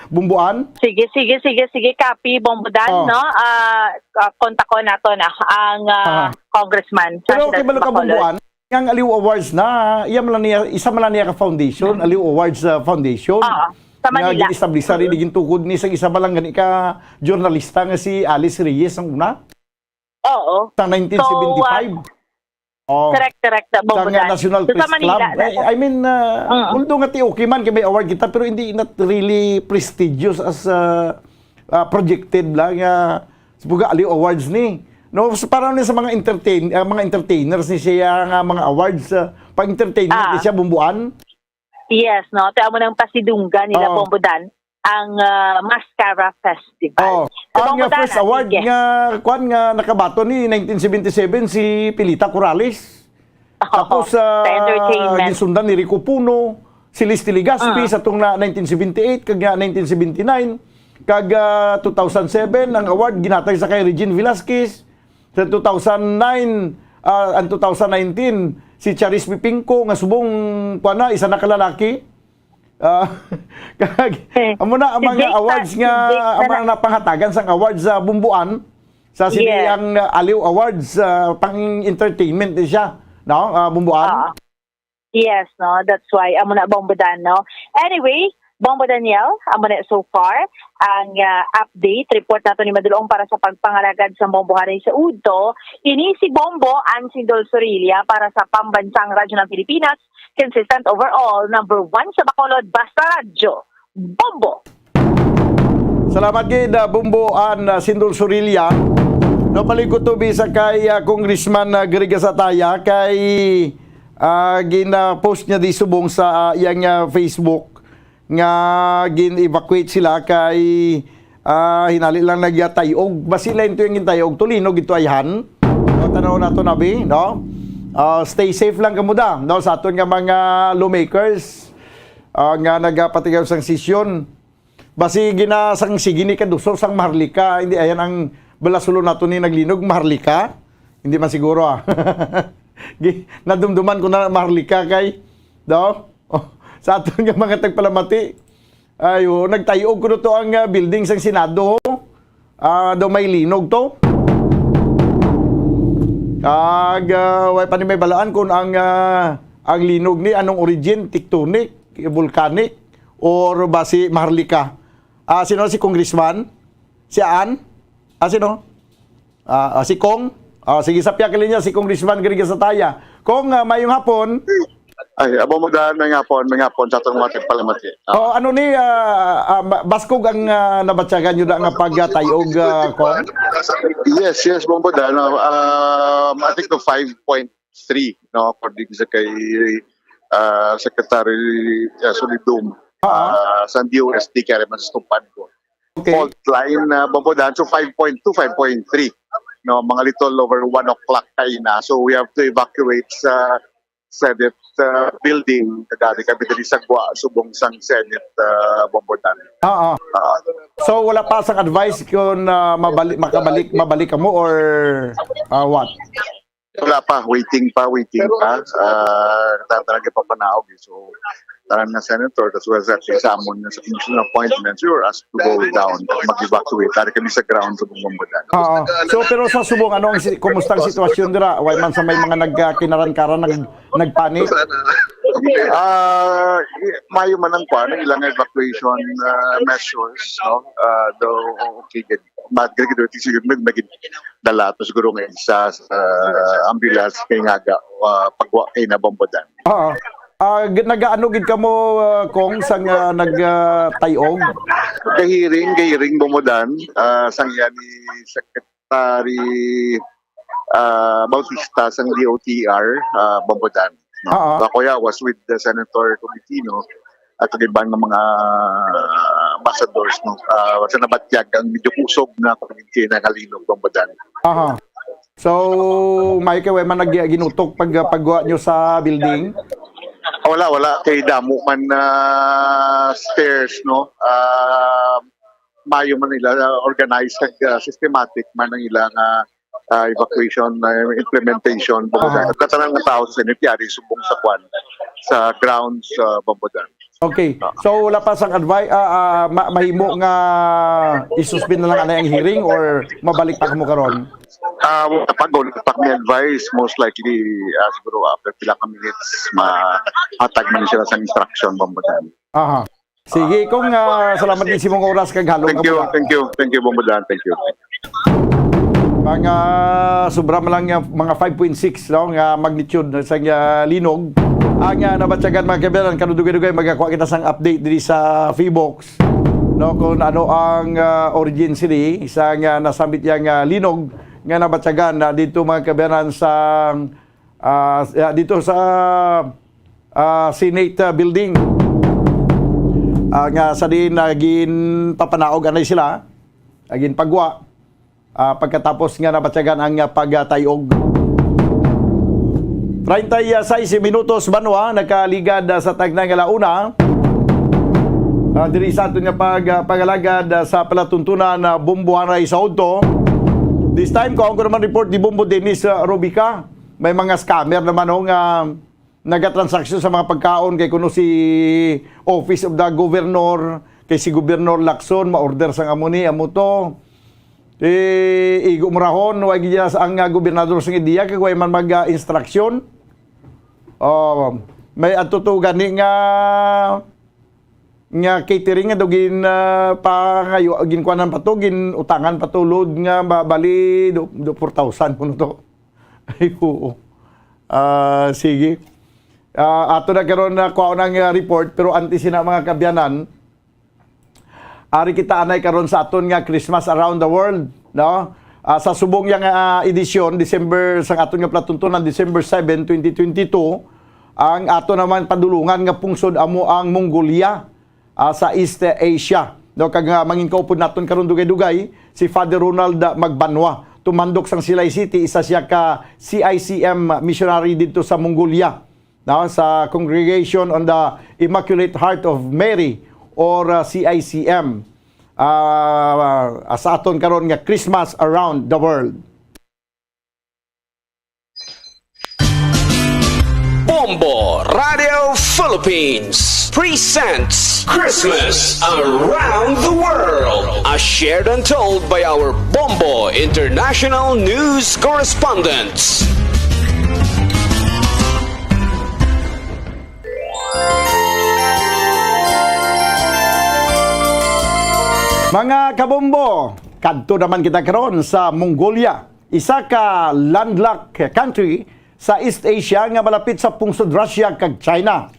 Bumbuan. Sige, sige, sige, sige, copy, Bombodan, Oh. no? Ah, ah, kontakon nato na ang ah, Aha. congressman sa Pero siyudad kay balo sa ka, Bacolod. Bumbuan, ang Aliw Awards na, iya man lang niya, isa man lang niya ka foundation, Aliw Awards ah, Foundation. Oo, sa Manila. Nga gin-establish sa rin, gintukod ni sa isa ba lang gani ka journalista nga si Alice Reyes ang una? Oo. Sa nineteen seventy-five. Oh. Correct, correct, Sa Bombodan. nga National So, sa Press Manila, Club. I, I mean, uh, Mm. although nga ti okay man kay may award kita, pero hindi not really prestigious as uh, uh, projected lang nga sa Buga Aliw Awards ni. No, so, para ni sa mga entertain, uh, mga entertainers ni siya nga mga awards, uh, pag-entertainment Ah. ni siya, Bumbuan. Yes, no? Kaya mo nang pasidunggan nila, Oo. Bombodan, ang ah, Mascara Festival. Oh, So, ang nga Bombodan, first ah, award sige. nga kuan nga nakabaton ni nineteen seventy-seven si Pilita Corrales. Tapos Sa sa entertainment. Gisundan ni Rico Puno, si Liz Telegazpi Ah. sa tong na nineteen seventy-eight kag nga nineteen seventy-nine kag ah, two thousand seven ang award ginhatag sa kay Regine Velasquez. Sa two thousand nine, ah, ang two thousand nineteen si Charis Pipingco nga subong kuan na isa na ka lalaki. Ah, kag Eh, amo na ang si mga Jake awards pa- nga si Jake amo na na napangatagan sang awards sa Bumbuan sa sini Yes. ang uh, Aliw Awards uh, pang entertainment din siya, no? Uh, Bumbuan. Ah. Yes, no? That's why amo na, Bombodan, no? Anyway, Bombo Daniel, amo na so far ang ah, update report nato ni Madulong para sa pagpangalagad sa Bombo Haray sa Udto. Ini si Bombo Ansindol Sorilla para sa Pambansang Radyo ng Pilipinas, consistent overall, number one sa Bacolod, basta radyo. Bombo! Salamat gid, uh, Bumbuan, uh, Sindol Sorilla. No, palikot to bisa kay uh, Congressman uh, Greg Gasataya kay uh, gina-post niya di subong sa uh, iyang uh, Facebook nga gin-evacuate sila kay ah, hinali lang nagyatayog. Basi lang ito yung gintayog. Tulinog ito ayhan. O, tanaw nato na, bi, no? Ah, stay safe lang kamo da, no? Sa aton nga mga lawmakers ah, nga nagapatigaw sang sesyon. Basi ginasang sige ni kaduso sang Maharlika. Hindi, ayan ang balasulo nato ni naglinog, Maharlika. Hindi man siguro, ah. Gi- Nadumduman ko na Maharlika kay, no? Oh, sa aton nga mga tagpalamati, Ayo, nagtayog ko to ang, ah, building sang Senado. Ah, daw may linog to. Kag, ah, way pa ni may balaan kung ang, ah, ang linog ni anong origin, tectonic, volcanic, or basi Maharlika. Ah, sino si Congressman? Si Ann? Ah, sino? Ah, ah, si Cong? Ah, sige, sa pihak linya, si Congressman Gregory Sataya. Cong, ah, mayong hapon. Ay, abo mo daan, may hapon, may hapon sa atong mga tagpalamati. Ah. Oh, ano ni, ah, ah, ba-, baskog ang, ah, nabatyagan nyo na nga pagtayog, ah, Cong? Yes, yes, Bombo Dan. No? Um, I think the five point three, no, according sa kay, ah, Secretary, ah, Solidum, Ah. ah, sa D O S T, kaya naman sa tupad ko. Okay. Fault line, ah, Bombo Dan, so five point two, five point three. No, mga little over one o'clock kaina. So we have to evacuate sa Senate, ah, building. Kagari kami diri sa Gwa, subong sang Senate, ah, Bombo Dan. Oo. Ah. So wala pa sang advice kung, ah, mabalik, makabalik, mabalik kamo or, ah, what? Wala pa, waiting pa, waiting pa. Ah, tanan-tanan gipapanaog, eh. So, tanan nga senator, as well as sa sa amon nga sa commission appointments, we were asked to go down, mag-evacuate. Dari kami sa ground sa Bombo Dan. Oo. So, pero sa subong, ano ang si-, kumusta ang sitwasyon dira? Way man sa may mga nag-, ah, kinaran-karan, nag-, nagpanic? Ah, i-, mayo man ang kwan, ang ilang evacuation, ah, measures, no? Ah, do, okay, good. But, good, good, good, good, good, dala to siguro nga isa sa ambulance kay nga aga, ah, pagwa kay na Bombo Dan. Oo. Ah, g-, nagaano gid kamo, ah, Cong, sang, ah, nag, ah, tay-og? Gahiring, gahiring Bombo Dan, ah, sang iya ni Secretary, ah, Bautista sang D O T R, ah, Bombo Dan. No? Oo. Ako ya was with the Senator Tolentino at ang iban nga mga ambassadors, no? Ah, sa nabatyag ang medyo kusog na kuryente na kalinog, Bombo Dan. Aha. So, may kay way man nag-, ginutok pag, pagwa nyo sa building? Wala, wala. Kay damo man na stairs, no? Ah, mayo man nila, ah, organized kag, ah, systematic man ang ilang, ah, ah, evacuation, ah, implementation, Bombo Dan. Aha. Katanan nga tao sa Senate, yari subong sa kwan, sa grounds, ah, Bombo Dan. Okay. So, wala pa sang advice, ah, ah, ma-, mahimo nga isuspend na lang anay ang hearing or mabalik pa kamo karon? Ah, wala pa, wala pa kami advice. Most likely, ah, siguro after pila ka minutes, mahatag man sila sa instruction, Bombo Dan. Aha. Sige, Cong, ah, salamat din sa imong oras kag halong. Thank you, thank you, thank you, Bombo Dan. Thank you. Mga sobra man lang nga mga five point six, no, nga magnitude sa nga linog. Ang, ah, nabatyagan, mga kabayan, kanang dugay-dugay, magakuha kita sang update diri sa Phivolcs, no, kung ano ang, ah, origin sini sa nga nasambit yang, ah, linog nga nabatyagan na dito, mga kabayan, sa, ah, s-, ah, dito sa, ah, Senate, ah, building. Ah, nga sa diin, ah, ginpapanaog anay sila, ah, ginpagwa. Ah, pagkatapos nga nabatyagan ang, ah, pagtayog. Treinta y seis minutos, banwa, nakaligad, ah, sa tagna nga launa. Ah, diri sa aton nga pag-, ah, pangalagad, ah, sa palatuntunan, ah, Bombo Haray sa Udto. This time, kuhaon ko naman report ni Bombo Dennis, ah, Rubica. May mga scammer naman, oh, nga nagatransaksyon sa mga pagkaon kay kuno si Office of the Governor, kay si Governor Lacson, ma-order sang amo ni, amo to. Eh, igo mo rahon, wa gid ang, ah, gobernador sang ideya, kay way man mag, ah, instruction. Oh, may adto to gani nga, nga catering nga do gin, ah, pangayo, ginkuanan pa to, gin-utangan pa to, load nga ba-, bali do, do four thousand kuno to. Ay, oo. Ah, sige. Ah, ato na karon na kuha ng, ah, report, pero antes sina, mga kabyanan, ari kita anay karon sa aton nga Christmas around the world, no? Ah, sa subong yang, ah, edisyon, December, sa aton nga palatuntunan, December seven, twenty twenty-two, ang ato naman padulungan nga pungsod amo ang Mongolia, ah, sa East Asia. No, kag, ah, mangin kaupod naton karon dugay-dugay, si Father Ronald, ah, Magbanwa, tumandok sang Silay City, isa siya ka C I C M missionary didto sa Mongolia, no, sa Congregation on the Immaculate Heart of Mary, or, ah, C I C M. Ah, sa aton karon nga Christmas around the world. Bombo Radio Philippines presents Christmas Around the World, as shared and told by our Bombo International News correspondents. Mga kabombo, kadto naman kita karon sa Mongolia, isa ka landlocked country sa East Asia nga malapit sa pungsod Russia kag China.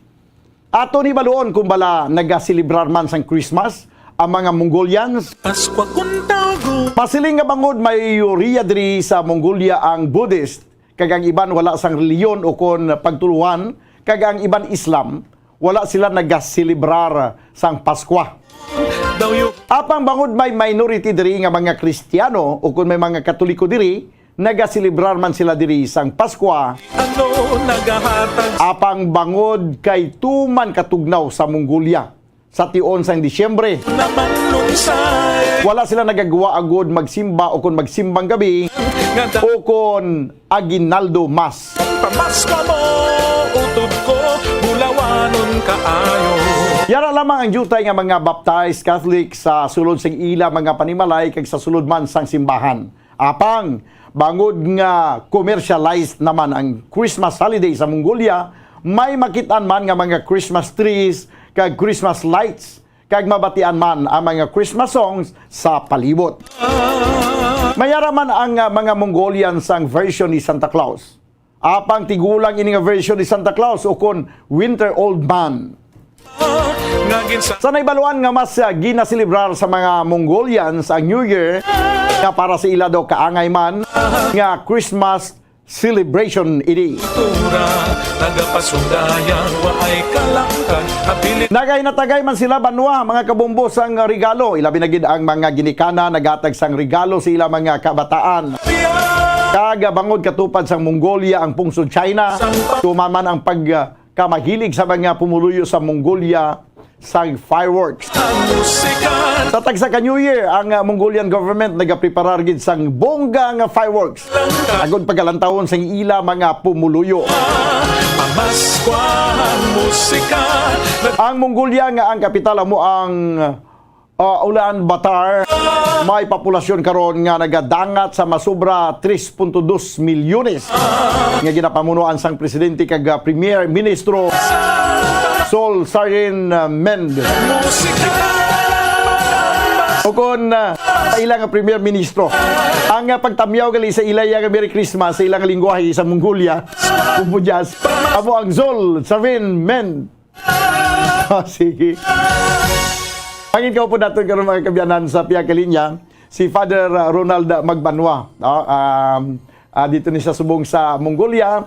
Ato ni baluon kung bala nagaselebrar man sang Christmas ang mga Mongolians. Paskwa kun tawgo. Masiling nga bangod mayoriya diri sa Mongolia ang Buddhist, kag ang iban wala sang relihiyon ukon pagtuluhan, kag ang iban Islam, wala sila nagaselebrar sang Paskwa. Daw yu- Apang bangod may minority diri nga mga Kristiyano ukon may mga Katoliko diri, nagaselebrar man sila diri sang Paskwa. Ano nagahatag? Apang bangod kay tuman katugnaw sa Mongolia sa tion sang Disyembre, naman lungsay. Wala sila nagagwa agud magsimba ukon magsimbang gabi nga da- ukon aguinaldo mass. Pamaskwa mo, utod ko, bulawanon kaayo. Yara lamang ang diutay nga mga baptized Catholic sa sulod sang ila mga panimalay kag sa sulod man sang simbahan. Apang, bangod nga commercialized naman ang Christmas holiday sa Mongolia, may makit-an man nga mga Christmas trees kag Christmas lights, kag mabatian man ang mga Christmas songs sa palibot. May ara man ang, ah, mga Mongolian sang version ni Santa Claus. Apang tigulang ini nga version ni Santa Claus ukon Winter Old Man. Nga ginsa- Sa naibaluan nga mas, ah, ginaselebrar sa mga Mongolians ang New Year, nga para sa ila daw kaangay man nga Christmas celebration ini. Kultura, nagapasundayang wa ay kalangkan, abilin- Nagahinatagay man sila banwa, mga kabombo, sang regalo. Ilabi na gid ang mga ginikanan naghatag sang regalo sa ila mga kabataan. Kag bangod katupad sang Mongolia ang pungsod China, tuman man ang pag, ah, kamahilig sa mga pumuluyo sa Mongolia sang fireworks. Ang musika. Sa tagsa ka New Year, ang, ah, Mongolian government nagapreparar gid sang bongga nga fireworks agod pagalantawon sang ila mga pumuluyo. Pamaskwa ang musika. Ang Mongolia nga ang kapital amo ang, ah, Ulaanbaatar, may populasyon karon nga nagadangat sa masobra tres punto dos milyones, nga ginapamunuan sang presidente kag, ah, Premier Ministro Sol Sarin, ah, Mend. Ukon, ah, sa ila nga Premier Ministro, ang, ah, pagtamyaw gali sa ila nga Merry Christmas sa ila nga lingwahe sa Mongolia, Kumpudyas, amo ang Zol Sarin Mend. Ah, sige. Ang inkaupod naton karon, mga kaabyanan, sa pihak ka linya, si Father, uh, Ronald Magbanwa. Ah, um, ah, dito ni siya subong sa Mongolia.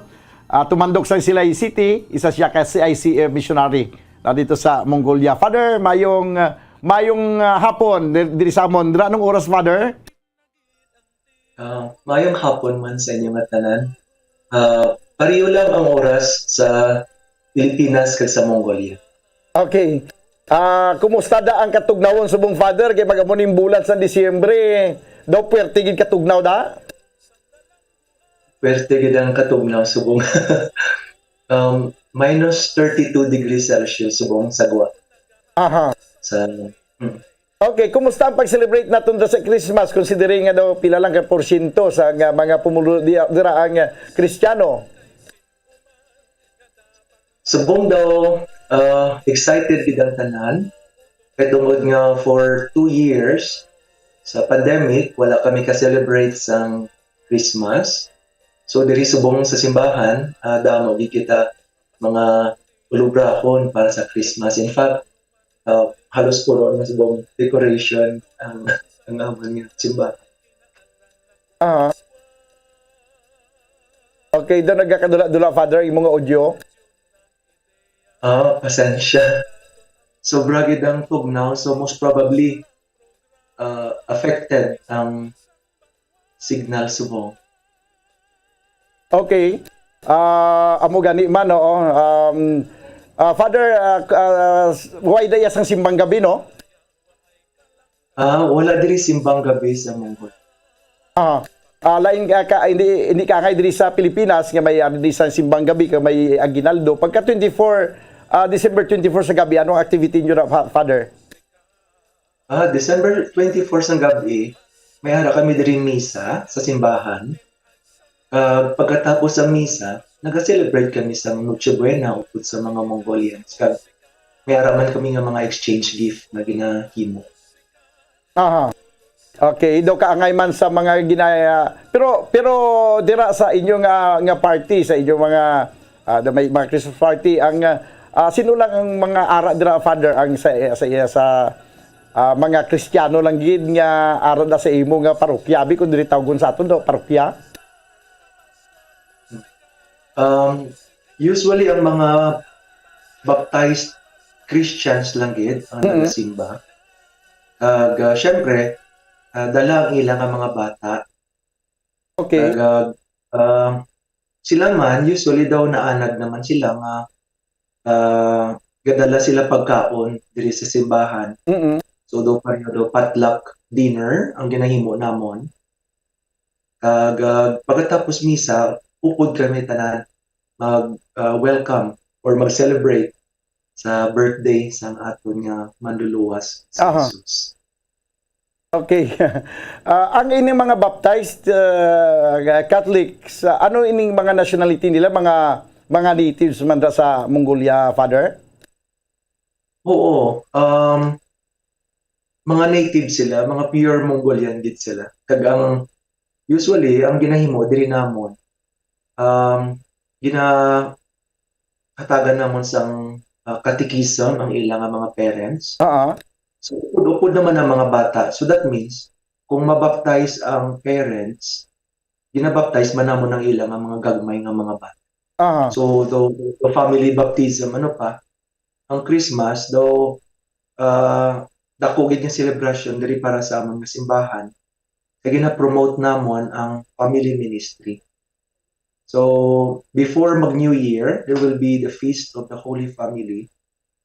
Ah, tumandok sa Silay City, isa siya ka C I C F missionary na dito sa Mongolia. Father, mayong, uh, mayong, uh, hapon dir-, diri sa amon. Dira, anong oras, Father? Ah, maayong hapon man sa inyo nga tanan. Ah, pareho lang ang oras sa Pilipinas kag sa Mongolia. Okay. Ah, kumusta da ang katugnawon subong, Father? Kay mag-amo ning bulan sa Disyembre, daw puwerte gid katugnaw da? Puwerte gid ang katugnaw subong. Um, minus thirty-two degrees Celsius subong sa Guam. Aha. Sa, mm. Okay, kumusta ang pag-celebrate naton sa Christmas, considering nga daw pila lang ka porsyento sa nga mga pumulo di-, dira ang, ah, Kristiyano? Subong daw, ah, excited gid ang tanan. Kay tungod nga for two years sa pandemic, wala kami ka-celebrate sang Christmas. So, diri subong sa simbahan, ah, damo gid kita mga ulubrahon para sa Christmas. In fact, ah, halos puro na subong decoration ang, ang amon nga simbahan. Ah. Okay, daw nagakadula-dula, Father, imo nga audio. Ah, pasensya. Sobra gid ang tugnaw, so most probably, ah, affected ang signal subong. Okay. Ah, amo gani man, oo. Um, ah, Father, ah, k-, ah, s-, way da iya sang simbang gabi, no? Ah, wala diri simbang gabi sa Mongolia. Ah, Ah, lain ka, ka, hindi, hindi ka angay diri sa Pilipinas nga may, ah, diri sa simbang gabi ka may aguinaldo. Pagka twenty-four, ah, December twenty-four sa gabi, anong activity nyo na, Fa-, Father? Ah, December twenty-four sang gabi, may ara kami diri misa sa simbahan. Ah, pagkatapos sa misa, naga-celebrate kami sang Noche Buena upod sa mga Mongolians. Kag may ara man kami nga mga exchange gift nga ginahimo. Aha. Okay, daw kaangay man sa mga ginaya, pero, pero dira sa inyo nga, nga party, sa inyo mga, ah, may mga Christmas party, ang, ah, ah, sino lang ang mga ara dira, Father, ang sa, sa, sa, ah, mga Kristiyano lang gid nga ara na sa imo nga parokya? Abi kung diri tawgon sa aton daw, parokya? Um, usually, ang mga baptized Christians lang gid ang Mm-mm. nagasimba. Kag, ah, syempre, ah, dala ang ila nga mga bata. Okay. Kag, ah, sila man, usually daw naanad naman sila nga, ah, gadala sila pagkaon diri sa simbahan. Mm-mm. So, daw pareho daw potluck dinner ang ginahimo namon. Kag, ah, pagkatapos misa, upod kami tanan mag, ah, welcome or mag-celebrate sa birthday sang aton nga Manluluwas si Aha. Jesus. Okay. Ah, ang ining mga baptized, ah, Catholics, ah, ano ining mga nationality nila? Mga, mga natives man ra sa Mongolia, Father? Oo. Um, mga native sila, mga pure Mongolian gid sila. Kag ang, usually, ang ginahimo diri namon, um, ginahatagan namon sang, ah, catechism ang ila nga mga parents. Oo. So, upod-upod naman ang mga bata. So, that means, kung mabaptize ang parents, ginabaptize man namon ang ila nga mga gagmay nga mga bata. Aha. So, the, the family baptism, ano pa, ang Christmas, daw, ah, dako gid nga selebrasyon diri para sa amon nga simbahan. Kay gina-promote namon ang family ministry. So, before mag New Year, there will be the Feast of the Holy Family.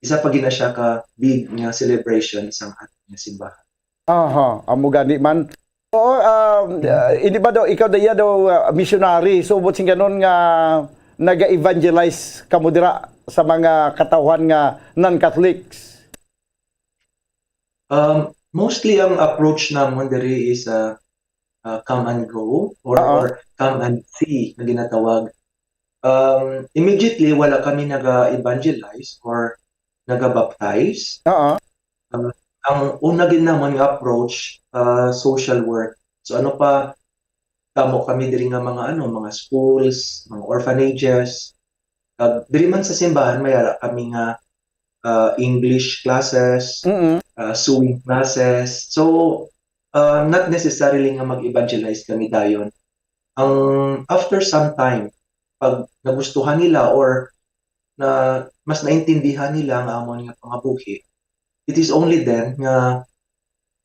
Isa pa gid na siya ka big nga celebration sang aton nga simbahan. Aha, amo gani man. Oo, um, ah, hindi ba daw, ikaw da iya daw, ah, missionary, subot sing ganon nga naga-evangelize kamo dira sa mga katawhan nga non-Catholics? Um, mostly ang approach namon diri is, ah, ah, come and go or, Oo. or come and see na ginatawag. Um, immediately, wala kami naga-evangelize or naga-baptize. Oo. Ah, ang una gid namon nga approach, ah, social work. So, ano pa, tamo kami diri nga mga, ano, mga schools, mga orphanages. Kag diri man sa simbahan, may ara kami nga, ah, English classes, Mm-mm. ah, sewing classes. So, ah, not necessarily nga mag-evangelize kami dayon. Ang, after some time, pag nagustuhan nila or na mas naintindihan nila ang amon nga pangabuhi, it is only then nga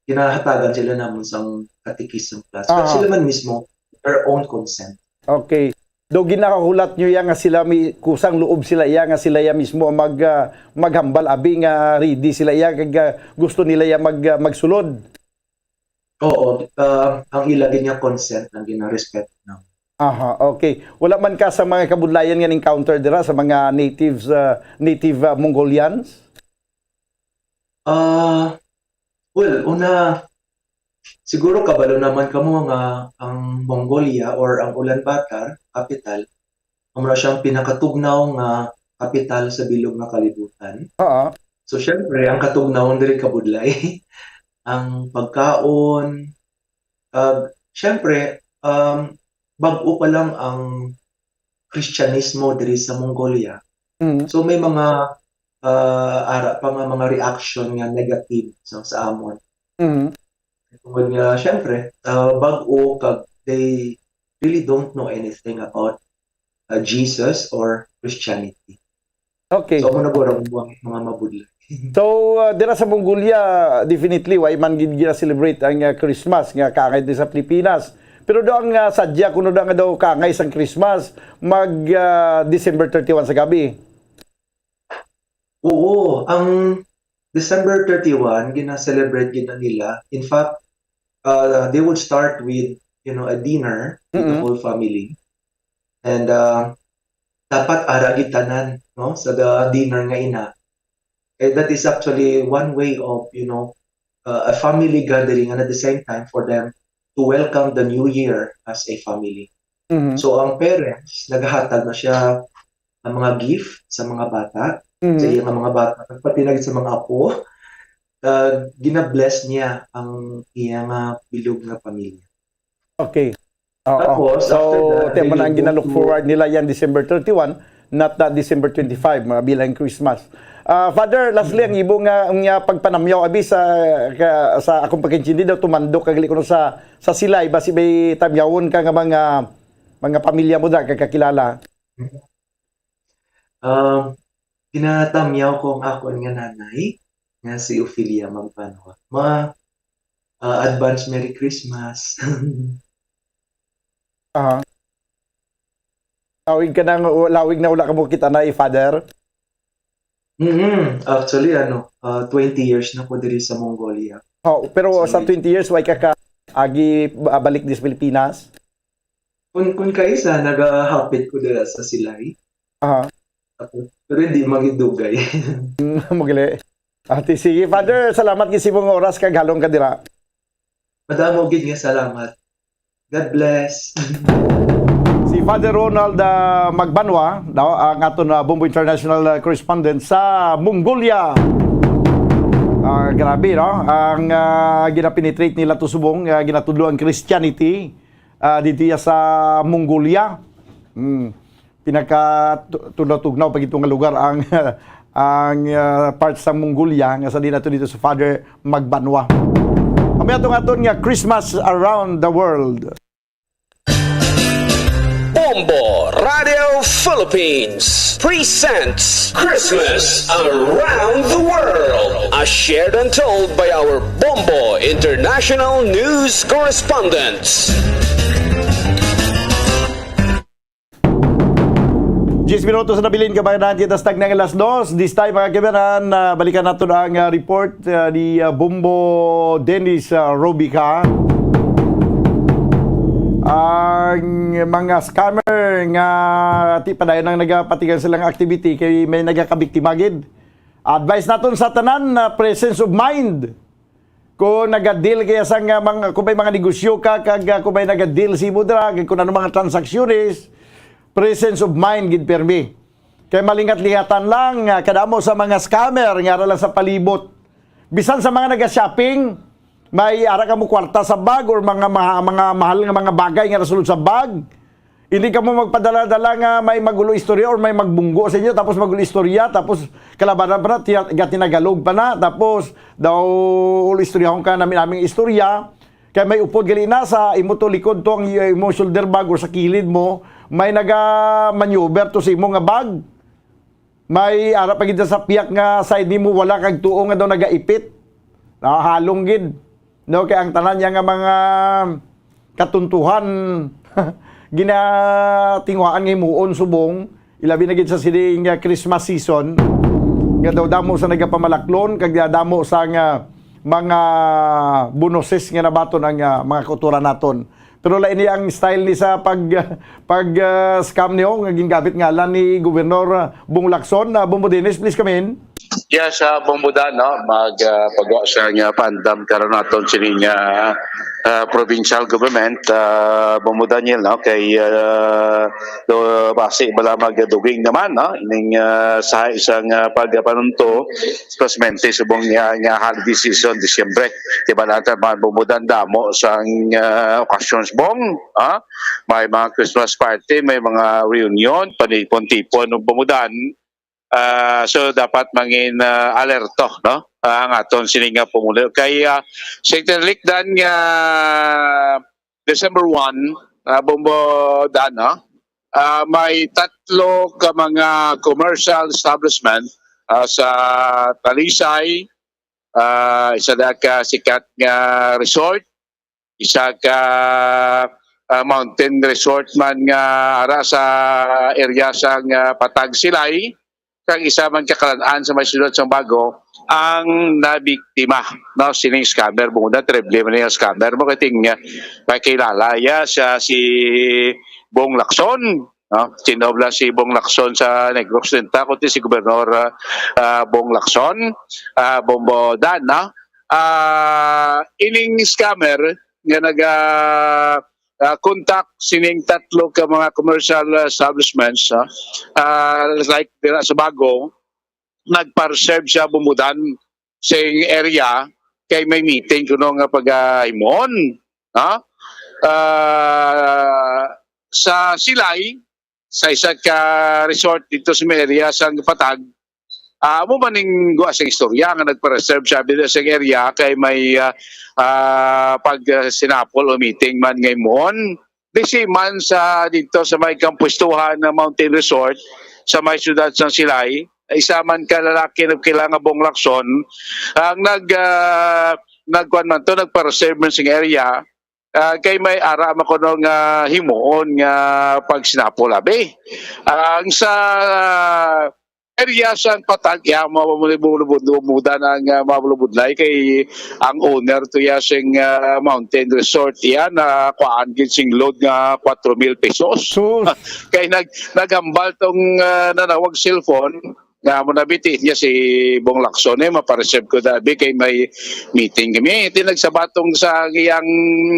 ginahatagan sila namon sang catechism class. Kag Ah. sila man mismo, their own consent. Okay. Do ginakahulat nyo iya nga sila mi-, kusang loob sila iya nga sila iya mismo ang mag, ah, maghambal, abi nga ready sila iya kag, ah, gusto nila iya mag, ah, magsulod? Oo, ah, ang ila gid nga consent ang ginarespeto namon. Aha, okay. Wala man ka sa mga kabudlayan nga encounter dira sa mga natives, ah, native, ah, Mongolians? Ah, well, una, siguro kabalo naman kamo nga ang Mongolia or ang Ulaanbaatar, kapital, amo na siyang pinakatugnaw nga kapital sa bilog nga kalibutan. Oo. So, syempre, ang katugnawon diri kabudlay, ang pagkaon, ah, syempre, um, bag-o pa lang ang Kristyanismo diri sa Mongolia. Mm. So, may mga, ah, ara pa nga mga reaction nga negative sa, sa amon. Mm. Tungod nga, syempre, ah, bag-o kag they really don't know anything about, ah, Jesus or Christianity. Okay. So, amo na guro ang mga, mga mabudlay. So, ah, dira sa Mongolia, definitely, way man gid gina-celebrate ang, ah, Christmas nga kaangay din sa Pilipinas. Pero do ang, ah, sadya kuno da nga daw kaangay sang Christmas, mag, ah, December thirty-one sa gabi. Oo, ang December thirty-one, gina-celebrate gid na nila. In fact, uh, they would start with you know, a dinner with the Mm-mm. whole family. And, uh, dapat ara gid tanan, no, sa the dinner nga ina. Eh, that is actually one way of, you know, uh, a family gathering, and at the same time for them to welcome the new year as a family. Mhm. So, ang parents, naghahatag na siya ng mga gift sa mga bata, Mhm. sa iya nga mga bata, pati na gid sa mga apo, uh, gina-bless niya ang iya nga bilog nga pamilya. Okay. Oo. Tapos, So, after that, tiyan mo na they ang will go gina-look to forward nila yan December thirty-one, not that December twenty-five, mga bilang Christmas. Ah, Father, lastly, ang imo nga, nga pagpanamyaw, abi, sa, ka, sa akong pagkaintindi daw, tumandok ka gali kuno sa, sa Silay, basi may tamyawon ka nga mga, mga pamilya mo da, kag kakilala. Um, ginatamyaw ko ang akon nga nanay, nga si Ophelia Magbanwa. Ma, ah, advance Merry Christmas. Aha. Lawig ka na, lawig na wala ka mo kita na, eh, Father? Mm, actually, ano, ah, twenty years na ko diri sa Mongolia. Oh, pero sa Sa twenty years, why ka ka agi, ah, balik dis Pilipinas? Kun, kun kaisa, nagahapit ko dira sa Silay. Aha. Tapos, pero hindi magidugay. Mm, magali. Ate, sige, Father, salamat gid sa imong oras kag halong ka dira. Madamo gid nga salamat. God bless. Si Father Ronald, ah, Magbanwa, daw, ang aton, ah, Bombo International, ah, correspondent sa Mongolia. Ah, grabe, no? Ang, ah, ginapenetrate nila to subong, ah, ginatudlo ang Christianity, ah, dito ya sa Mongolia. Mm. Pinaka tu-, tugnaw-tugnaw pa gito nga lugar ang, ang, ah, part sa Mongolia nga sa di nato dito sa Father Magbanwa. Kami ato nga aton nga Christmas around the world. Bombo Radio Philippines presents Christmas Around the World, a shared and told by our Bombo International News correspondents. Diyes minutos na bilin, kabayan, kita sa tagnang alas dos. This time, mga kabayan, ah, balikan nato ang, ah, report, ah, ni, ah, Bombo Dennis, ah, Robica. Ang mga scammer nga ti padayon ang nagapatigan silang activity kay may nagakabiktima gid. Advice naton sa tanan, ah, presence of mind. Kung nagadeal kaya sa nga mga, kung may mga negosyo ka, kag, ah, kung may nagadeal si mo dira, kag kung ano mga transaksyones, presence of mind gid permi. Kay malingat-lihatan lang, ah, kadamo sa mga scammer nga ara lang sa palibot. Bisan sa mga naga-shopping, may ara ka mo kwarta sa bag or mga maha-, mga mahal nga mga bagay nga nasulod sa bag. Hindi ka mo magpadala-dala nga may magulo istorya or may magbunggo sa inyo, tapos magulo istorya, tapos kalabanan pa na, tiya-, gatinagalog pa na, tapos daw ulo istoryahon ka namin aming istorya, kay may upod gali na sa imo to likod to ang i-, imo shoulder bag or sa kilid mo, may naga-maneuver to sa imo nga bag. May ara pa gid sa piyak nga side nimo, wala kag tuo nga daw nagaipit. Nahalong gid. No, kay ang tanan niya nga mga katuntuhan, ginatinguhaan nga himuon subong, ilabi na gid sa sini nga Christmas season, nga daw damo sa nagapamalaklon, kag damo sa nga mga bonuses nga nabaton ang, ah, mga kautoran naton. Pero lain ni ang style ni sa pag, pag, ah, scam niyo nga gingamit ngalan ni Gobernador, ah, Bong Lacson. Ah, Bombo Dennis, please come in. Yes, ah, Bombo Dan, no? Mag, ah, pagwa sa nga pandam karon naton sini nga, ah, provincial government, ah, Bombo Daniel, no? Kay, ah, do, basi bala magduging naman, no? Ining, ah, sa isang, ah, pagpanunto, especially subong nga, nga holiday season, Disyembre. Di ba natin mga Bombo Dan, damo sang, ah, occasions, Bong, ah? May mga Christmas party, may mga reunion, panipon-tipon, Bombo Dan. Ah, so dapat mangin, ah, alerto, no? Ah, ang aton sini nga pumulo. Kay, ah, sa tinlikdan nga December one, ah, Bombo Dan, no? Ah, may tatlo ka mga commercial establishment, ah, sa Talisay, ah, isa na ka sikat nga resort, isa ka, ah, mountain resort man nga ara sa area sang, ah, Patag Silay, kag isa man ka kalan-an sa may siyudad sang Bago ang nabiktima, no, sining scammer. Bungod na, terrible man yung scammer mo, kay ting, ah, may kilala iya siya, si Bong Lacson, no? Sino bala si Bong Lacson sa Negros Occidental, kundi si Gobernador, ah, ah, Bong Lacson, ah, Bombo Dan, no? Ah, ining scammer nga naga, ah, contact sining tatlo ka mga commercial, ah, establishments, ah, ah, like dira sa Bago, nagpa-reserve siya, Bombo Dan, sing area kay may meeting kuno nga pagahimuon, ha? Ah, sa Silay, sa isa ka resort dito sa may area sa Patag, ah, amo man ning gwa sa istorya nga nagpa-reserve siya dito sa area kay may, ah, ah, pag, ah, sinapol o meeting man nga himuon. Di si man sa dito sa may kampustuhan ng Mountain Resort sa may siyudad sang Silay, isa man ka lalaki na kilala nga Bong Lacson ang nag, ah, nagkuan man to, nagpa-reserve man sing area, ah, kay may ara man kuno nga himuon nga pagsinapol abi. Ang sa area sang Patag, ya, mga bulubud-, umuda na ang, ah, mga bulubudlay kay ang owner to ya sing, ah, Mountain Resort iya na kuan gid sing load nga kwatro mil pesos. Sus. Kay nag-, naghambal tong, ah, nanawag cellphone nga mo nabiti niya si Bong Lacson, eh, mapareserve ko dabi kay may meeting kami. Iti nagsabatong sa iyang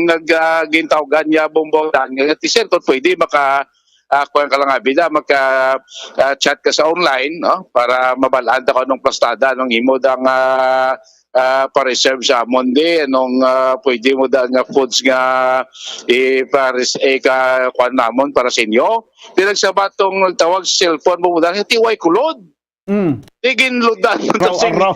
nag, ah, gintawgan niya, Bong Bong Dan, nga, "Ti sir, kung pwede, maka, ah, kuwan ka lang, abi, da, maka, ah, chat ka sa online, no? Para mabalaan ta kung anong plastada, anong imo dang, ah, ah, pa-reserve sa amon, di, anong, ah, pwede mo da nga foods nga ipares-, ika-, kuwan namon para sa inyo." Di nagsabatong nagtawag sa cellphone mo, dahil ti way kulod. Mm. Di ginludan mo to Raw, sing, raw.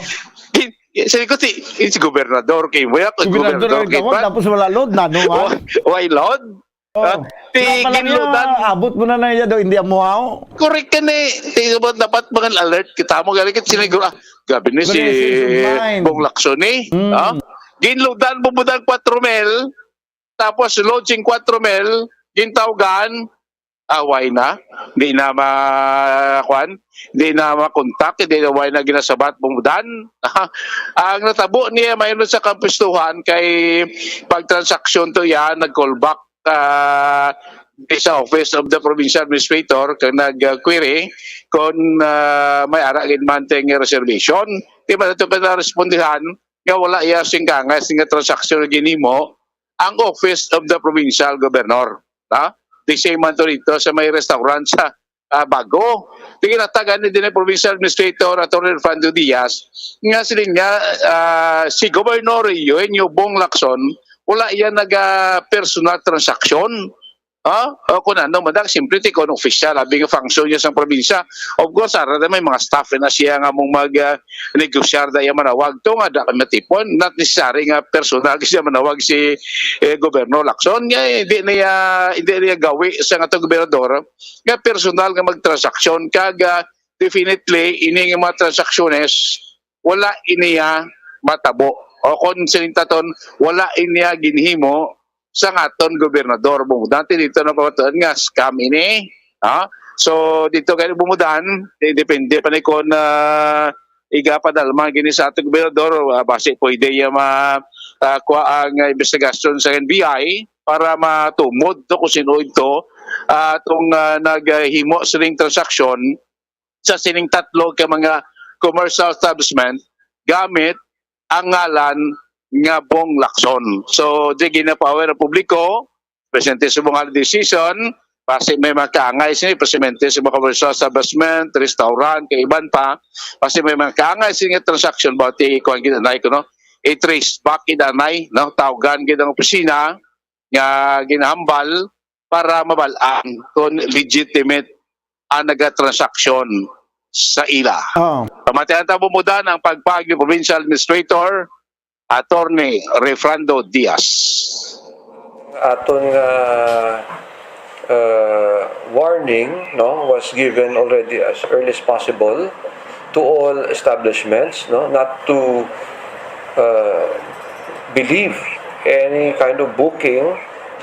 Gin-, sabi ko, "Si, si gobernador kay mo, ya, Gobernador gobernador ang kay tawag, pa." Tapos wala load na, no, ah? Wa-, way load? Oh. Ah, ti Wala pala niya, ginludan. Abot mo na na iya do, hindi amuhaw. Correct ka ni. Ti, dapat, dapat mga alert kita mo. Galing kita siniguro, ah, grabe ni si Grabe, si Sugmay. Bong Lacson eh. Mm. Ah? Ginludan mo mo ng kwatro mil, tapos load sing kwatro mil, gintawgan, away na. Di na ma-, kwan, di na makontak, di na, way na ginasabat, bumudan. Ang natabo niya, mayroon sa kampustuhan kay pagtransaksyon to yan, nag-call back, ah, sa Office of the Provincial Administrator kag nag-query kung, ah, may ara gid man ting reservation. Di ba ito pinarespondihan nga wala iya sing kangay sing transaksyon nga ginhimo ang Office of the Provincial Governor, ha? The same man to dito sa may restaurant sa, ah, Bago. Di ginatagan ni din Provincial Administrator Attorney Fernando Diaz nga siling niya, ah, si Governor Eugenio Bong Lacson, wala iya naga personal transaksyon. Ha? O kung ano, madag, simple, ti kon official, abi nga function niya sa probinsya. Of course, ara na may mga staff na siya nga mong mag, ah, negosyar da iya manawag to nga da kay matipon. Not necessary nga personal siya manawag si, eh, Gobernador Lacson. Nga, eh, hindi niya, hindi niya gawi sa nga to gobernador nga personal nga magtransaksyon. Kag, ah, definitely, ini nga mga transaksyones, wala iniya matabo. O kung sining taton, wala iniya ginhimo sa aton gobernador. Bungod dati dito na pamatuan nga scam ini. Ha? So, dito kayo bumudan, eh, depende pa ni kung, ah, igapadalma gini sa ating gobernador, ah, basi pwede iya ma-, ah, kuha ang, ah, investigasyon sa N B I para matumod to kung sino ito, ah, itong, ah, naghimo sining transaksyon sa sining tatlo ka mga commercial establishment gamit ang ngalan nga Bong Lacson. So, di ginapaaway ang publiko, presidente sa mga holiday season, basi may mga kaangay sini, presidente sa mga commercial establishment, restaurant, kay iban pa, basi may mga kaangay sini nga transaction, ba, ti, kuwan gid anay ko, no? I-trace back gid anay, no? Tawgan gid ang opisina nga ginahambal para mabalaan kung legitimate ang nagatransaksyon sa ila. Oh. Pamatian ta bumudan ang pagpag ni Provincial Administrator, Attorney Refrando Diaz. Aton nga, uh, warning, no, was given already as early as possible to all establishments, no, not to, uh, believe any kind of booking,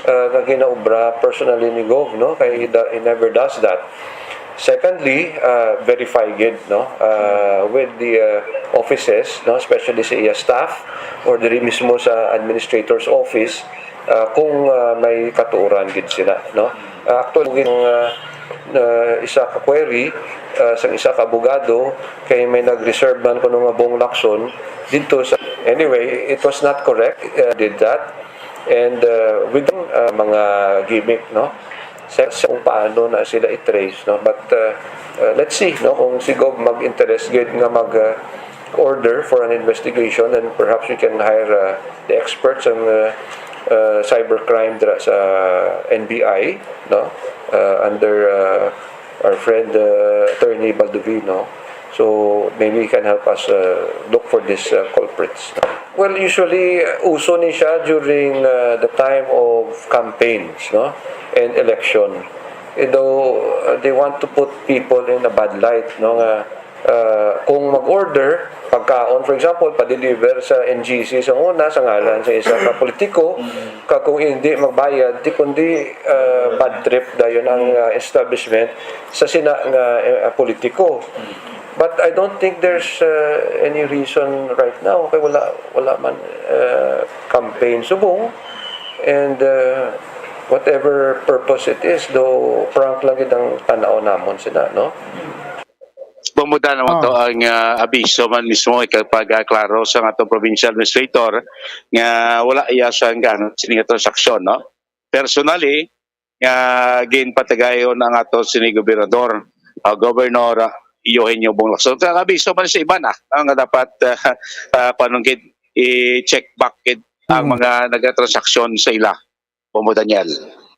uh, nga ginaobra personally ni Gov, no, kay he, do-, he never does that. Secondly, uh, verify gid, no, uh, with the, uh, offices, no, especially sa iya staff or diri mismo sa administrator's office, uh, kung, uh, may katuoran gid sila, no. Uh, actually, ang, uh, uh, isa ka query, uh, sang isa ka abogado kay may nag-reserve man kuno nga Bong Lacson dito sa, anyway, it was not correct, uh, did that. And, uh, with, uh, mga gimmick, no, sa, sa kung paano na sila i-trace, no? But, uh, uh, let's see, no, kung si Gov mag-interest gid nga mag, uh, order for an investigation, and perhaps we can hire, uh, the experts on, uh, uh, cybercrime dira sa N B I, no, uh, under, uh, our friend, uh, Attorney Baldovino. So maybe he can help us, uh, look for these, uh, culprits. Well, usually, uh, uso ni siya during, uh, the time of campaigns, no, and election. Eh, though, uh, they want to put people in a bad light, no, nga, uh, kung mag-order pagkaon, for example, pa-deliver sa N G C sa una, sa ngalan sa isa ka politiko, kag kung hindi magbayad, di kundi, uh, bad trip dayon ang, uh, establishment sa sina nga, uh, politiko. But I don't think there's, uh, any reason right now kay wala, wala man, uh, campaign subong, and, uh, whatever purpose it is, do prank lang gid ang tan-aw namon sila, no? Bumuda naman to ang, ah, abiso man mismo, ikapag-aklaro sa atong provincial administrator nga wala iya sang gano sini nga transaksyon, no? Personally, nga ginpatigayon ang ato sini gobernador, ah, Governor, ah, Eugenio Bong Lacson. Kaya abiso man sa iban, ah, nga dapat, ah, ah, kuwan gid, i-check back gid ang mga nagatransaksyon sa ila. Bombo Daniel.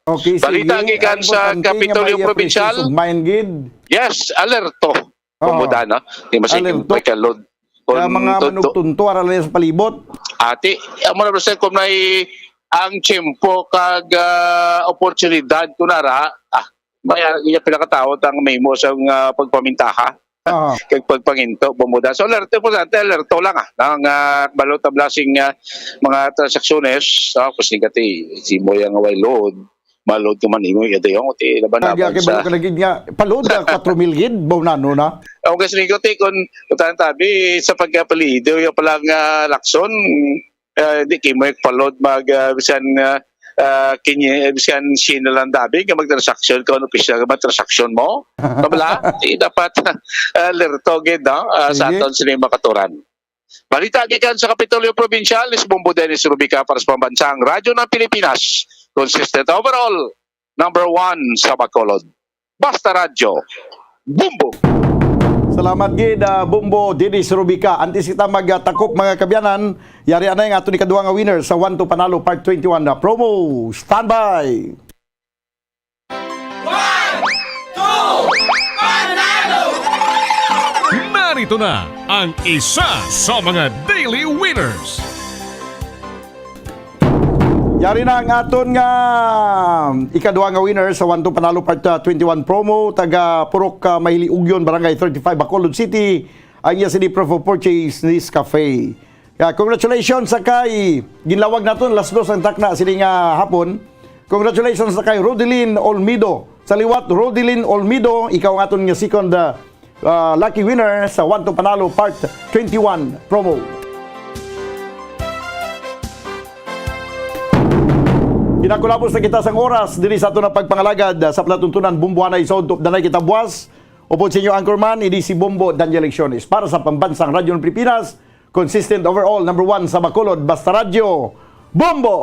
Okay, Balita sige. gikan Ang sa importante nga Kapitolyo may Provincial. Presence of mind gid. Yes, alerto. Bombo Oo. Daniel, no? Di masig Alerto. May kalod. Kaya Kung mga to- to- manugtunto ara lang sa palibot. Ati, amo na, Brad, kung may ang tiyempo kag, ah, oportunidad ko nara, ah, may, ah, iya pinakataot ang memo sa, ah, pagpamintaha. Oo. Kag pagpanginto, Bombo Daniel. So, alerto, importante, alerto lang, ah. Ang, ah, balot ang blasing, ah, mga transaksyones, ah, kasi kati, si mo yung way load, ma-load ka man, imo yung dayong, ti, laban Kaya naman kay sa balo ka na gid nga, pa-load ka, kwatro mil gid, baw na, no, na? Ang kasi ko, ti, kung, kung tayo tabi, sa pagkapalido, yung palang, ah, Lacson, ah, di kayo mo yung pa-load, mag, ah, bisan, ah, ah, kinye, bisan sino lang dabi, nga magtransaksyon, kung ano opisyal nga magtransaksyon mo, kabala, di dapat, ah, alerto gid, no? Ah, sa Sige. Aton sila yung makaturan. Balita gikan sa Kapitolyo Provincial, is Bombo Dennis Rubica para sa Pambansang Radyo ng Pilipinas. Consistent overall, number one sa Bacolod. Basta Radyo, Bombo! Salamat gid, ah, Bombo Didis Rubica. Antes kita magtakop, mga kabyanan, yari anay nga ato ni kadwa nga winner sa One to Panalo Part twenty-one na promo. Standby! Narito na ang isa sa mga daily winners. Yari na ang aton nga ikadwa nga winner sa One to Panalo Part, ah, twenty-one promo, taga Purok, ah, Mahiliugyon, Barangay thirty-five, Bacolod City. Ang iya sini proof of purchase, Nescafe. Yeah, congratulations sa kay ginlawag naton alas dos ang takna sini nga hapon. Congratulations sa kay Rodelin Olmido. Sa liwat, Rodelin Olmido, ikaw ang aton nga second, ah, ah, lucky winner sa One to Panalo Part twenty-one promo. Ginakulabos na kita sang oras diri sa aton nga pagpangalagad, ah, sa palatuntunan. Bumbuanay sa Untop Danay kita buwas. Upod sa inyo anchorman, ini si Bombo Daniel Lecciones para sa Pambansang Radyo ng Pilipinas, consistent overall, number one sa Bacolod, Basta Radyo, Bombo!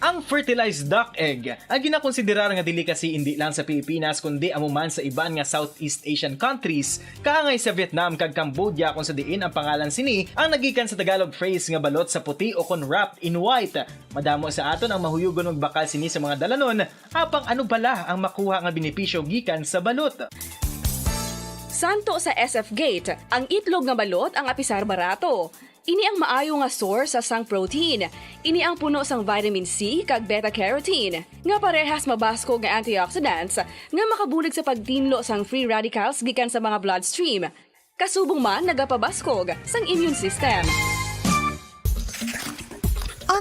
Ang fertilized duck egg, ang ginakonsiderar nga delicacy indi lang sa Pilipinas kundi amo man sa iban nga Southeast Asian countries, kaangay sa Vietnam kag Cambodia, kung sa diin ang pangalan sini ang nagikan sa Tagalog phrase nga balot sa puti o kon wrapped in white. Madamo sa aton ang mahuyugon magbakal sini sa mga dalanon, apang ano bala ang makuha nga benepisyo gikan sa balot? Santo sa S F Gate, ang itlog nga balot ang apisar barato. Ini ang maayo nga source sang protein. Ini ang puno sang vitamin C kag beta-carotene, nga parehas mabaskog nga antioxidants nga makabulig sa pagtinlo sang free radicals gikan sa mga bloodstream. Kasubong man nagapabaskog sang immune system.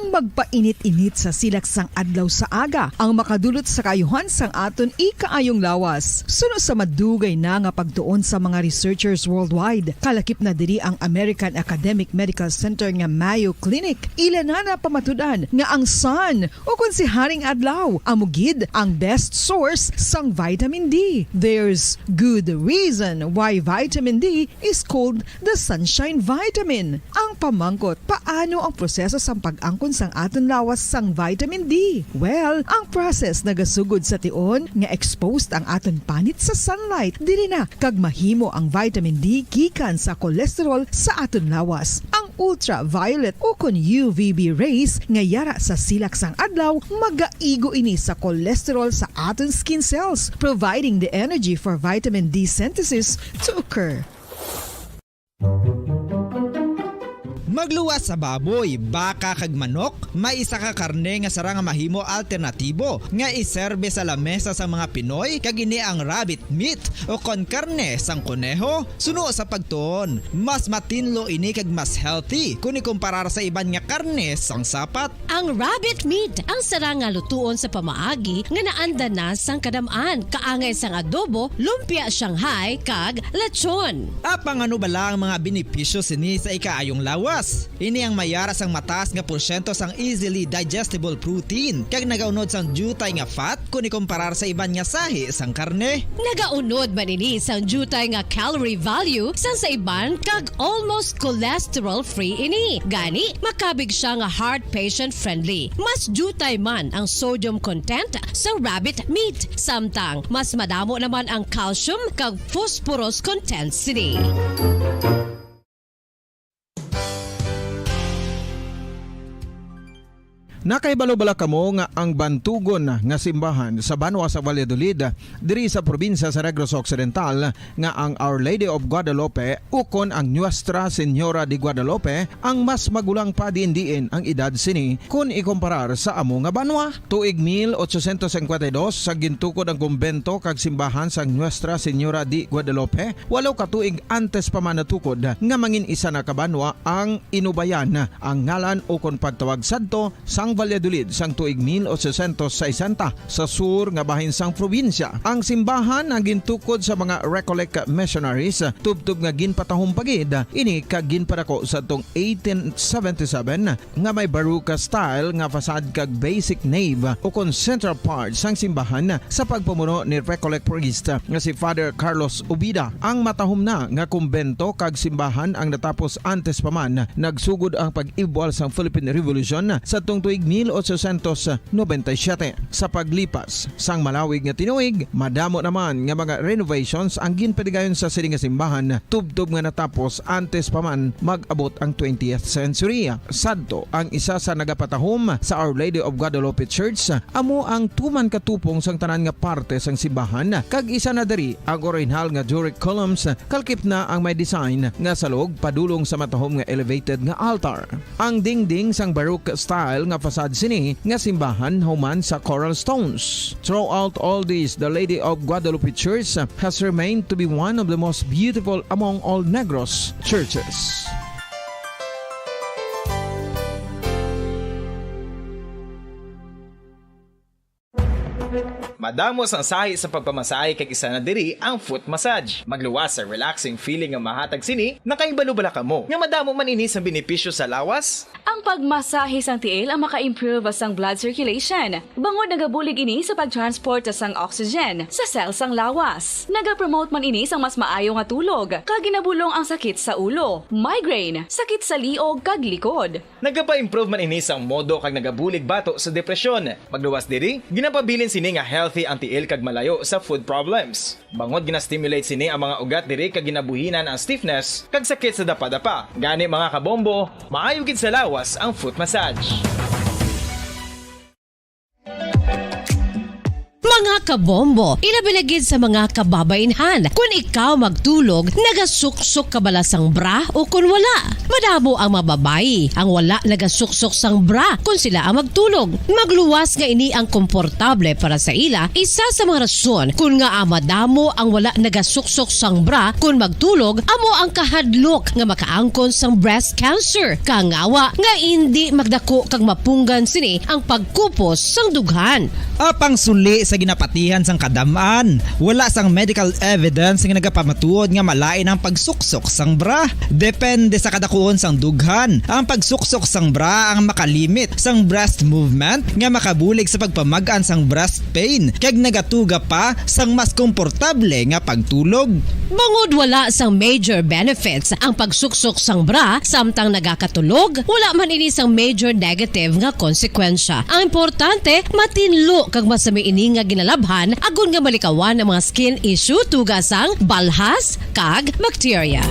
Magpainit-init sa silak sang adlaw sa aga ang makadulot sa kaayuhan sang aton ikaayong lawas. Suno sa madugay na nga pagtuon sa mga researchers worldwide, kalakip na diri ang American Academic Medical Center nga Mayo Clinic, ila na napamatud-an nga ang sun, o kon si Haring Adlaw, amo gid ang best source sang vitamin D. There's good reason why vitamin D is called the sunshine vitamin. Ang pamangkot, paano ang proseso sang pag-angkon sang aton lawas sang vitamin D? Well, ang process nagasugod sa tion nga exposed ang aton panit sa sunlight. Diri na kag mahimo ang vitamin D gikan sa cholesterol sa aton lawas. Ang ultraviolet o kon U V B rays nga yara sa silak sang adlaw magaigo ini sa cholesterol sa aton skin cells, providing the energy for vitamin D synthesis to occur. Magluwas sa baboy, baka kag manok, may isa ka karne nga sarang nga mahimo alternatibo nga iserbe sa lamesa sa mga Pinoy, kag ini ang rabbit meat o kon karne sang koneho. Suno sa pagtuon, mas matinlo ini kag mas healthy kon ikumparar sa iban nga karne sang sapat. Ang rabbit meat ang sarang nga lutuon sa pamaagi nga naanda na sang kadam-an, kaangay sang adobo, lumpia Shanghai, kag lechon. Apang ano bala ang mga benepisyo sini sa ikaayong lawas? Ini ang mayara sang mataas nga porsyento sang easily digestible protein, kag nagaunod sang diutay nga fat kon ikumparar sa iban nga sahi sang karne. Nagaunod man ini sang diutay nga calorie value sang sa iban, kag almost cholesterol-free ini. Gani, makabig sia nga heart patient-friendly. Mas diutay man ang sodium content sa rabbit meat, samtang mas madamo naman ang calcium kag phosphorus content sini. Nakahibalo bala kamo nga ang bantugon nga simbahan sa banwa sa Valladolid, diri sa probinsya sa Negros Occidental, nga ang Our Lady of Guadalupe ukon ang Nuestra Señora de Guadalupe ang mas magulang pa diin-diin ang edad sini kon ikumparar sa amo nga banwa? Tuig mil ochocientos cincuenta y dos sa gintukod ang kumbento kag simbahan sang Nuestra Señora de Guadalupe, walo ka tuig antes pa man natukod nga mangin isa na ka banwa ang Inubayan, ang ngalan ukon pagtawag sadto sang Valladolid sang tuig mil ochocientos sesenta sa sur nga bahin sang probinsya. Ang simbahan ang gintukod sa mga Recollect missionaries, tubtob nga ginpatahom pa gid ini kag ginpadako sadtong eighteen seventy-seven nga may Baroque style nga facade kag basic nave ukon central part sang simbahan sa pagpamuno ni Recollect priest nga si Father Carlos Ubida. Ang matahom na nga kumbento kag simbahan ang natapos antes pa man nagsugod ang pag-ibwal sang Philippine Revolution sadtong tuig mil ochocientos noventa y siete. Sa paglipas sang malawig nga tinuig, madamo naman nga mga renovations ang ginpatigayon sa sini nga simbahan, tubtob nga natapos antes pa man mag-abot ang twentieth century. Sadto, ang isa sa nagapatahom sa Our Lady of Guadalupe Church amo ang tuman katupong sang tanan nga parte sang simbahan, kag isa na diri ang orihinal nga Doric columns, kalkip na ang may design nga salog padulong sa matahom nga elevated nga altar. Ang dingding sang Baroque style nga facade sini nga simbahan human sa coral stones. Throughout all this, the Lady of Guadalupe Church has remained to be one of the most beautiful among all Negros churches. Madamo sang sahi sa pagpamasahe kag isa na diri ang foot massage. Magluwas sa relaxing feeling nga mahatag sini, nakahibalo bala kamo nga madamo man ini sang benepisyo sa lawas? Ang pagmasahe sang tiil ang maka-improve sang blood circulation, bangod nagabulig ini sa pag-transport sang oxygen sa cell sang lawas. Nagapromote man ini sang mas maayo nga tulog, kag ginabulong ang sakit sa ulo, migraine, sakit sa liog kag likod. Nagapa-improve man ini sang modo kag nagabulig bato sa depresyon. Magluwas diri, ginapabilin sini nga healthy ang tiil kag malayo sa foot problems. Bangod gina-stimulate sini ang mga ugat diri kag ginabuhinan ang stiffness kag sakit sa dapadapa. Gani, mga kabombo, maayo gid sa lawas ang foot massage. Mga Kabombo, ilabi na gid sa mga kababainhan. Kun ikaw magtulog, nagasuksok ka bala sang bra o kun wala? Madamo ang mga babayi ang wala nagasuksok sang bra kun sila ang magtulog. Magluwas nga ini ang komportable para sa ila, isa sa mga rason kun ngaa madamo ang wala nagasuksok sang bra kun magtulog, amo ang kahadlok nga makaangkon sang breast cancer. Kangawa nga indi magdako kag mapunggan sini ang pagkupos sang dughan. Apang suli sa ginapatihan sang kadam-an, wala sang medical evidence nga nagapamatuod nga malain ang pagsuksok sang bra. Depende sa kadakuon sang dughan, ang pagsuksok sang bra ang makalimit sang breast movement nga makabulig sa pagpamag-an sang breast pain kag nagatuga pa sang mas komportable nga pagtulog. Bangod wala sang major benefits ang pagsuksok sang bra samtang nagakatulog, wala man ini sang major negative nga konsekwensya. Ang importante, matinlo kag masami ini nga ginalabhan agod nga malikawan ang mga skin issue tuga sang balhas kag bakterya.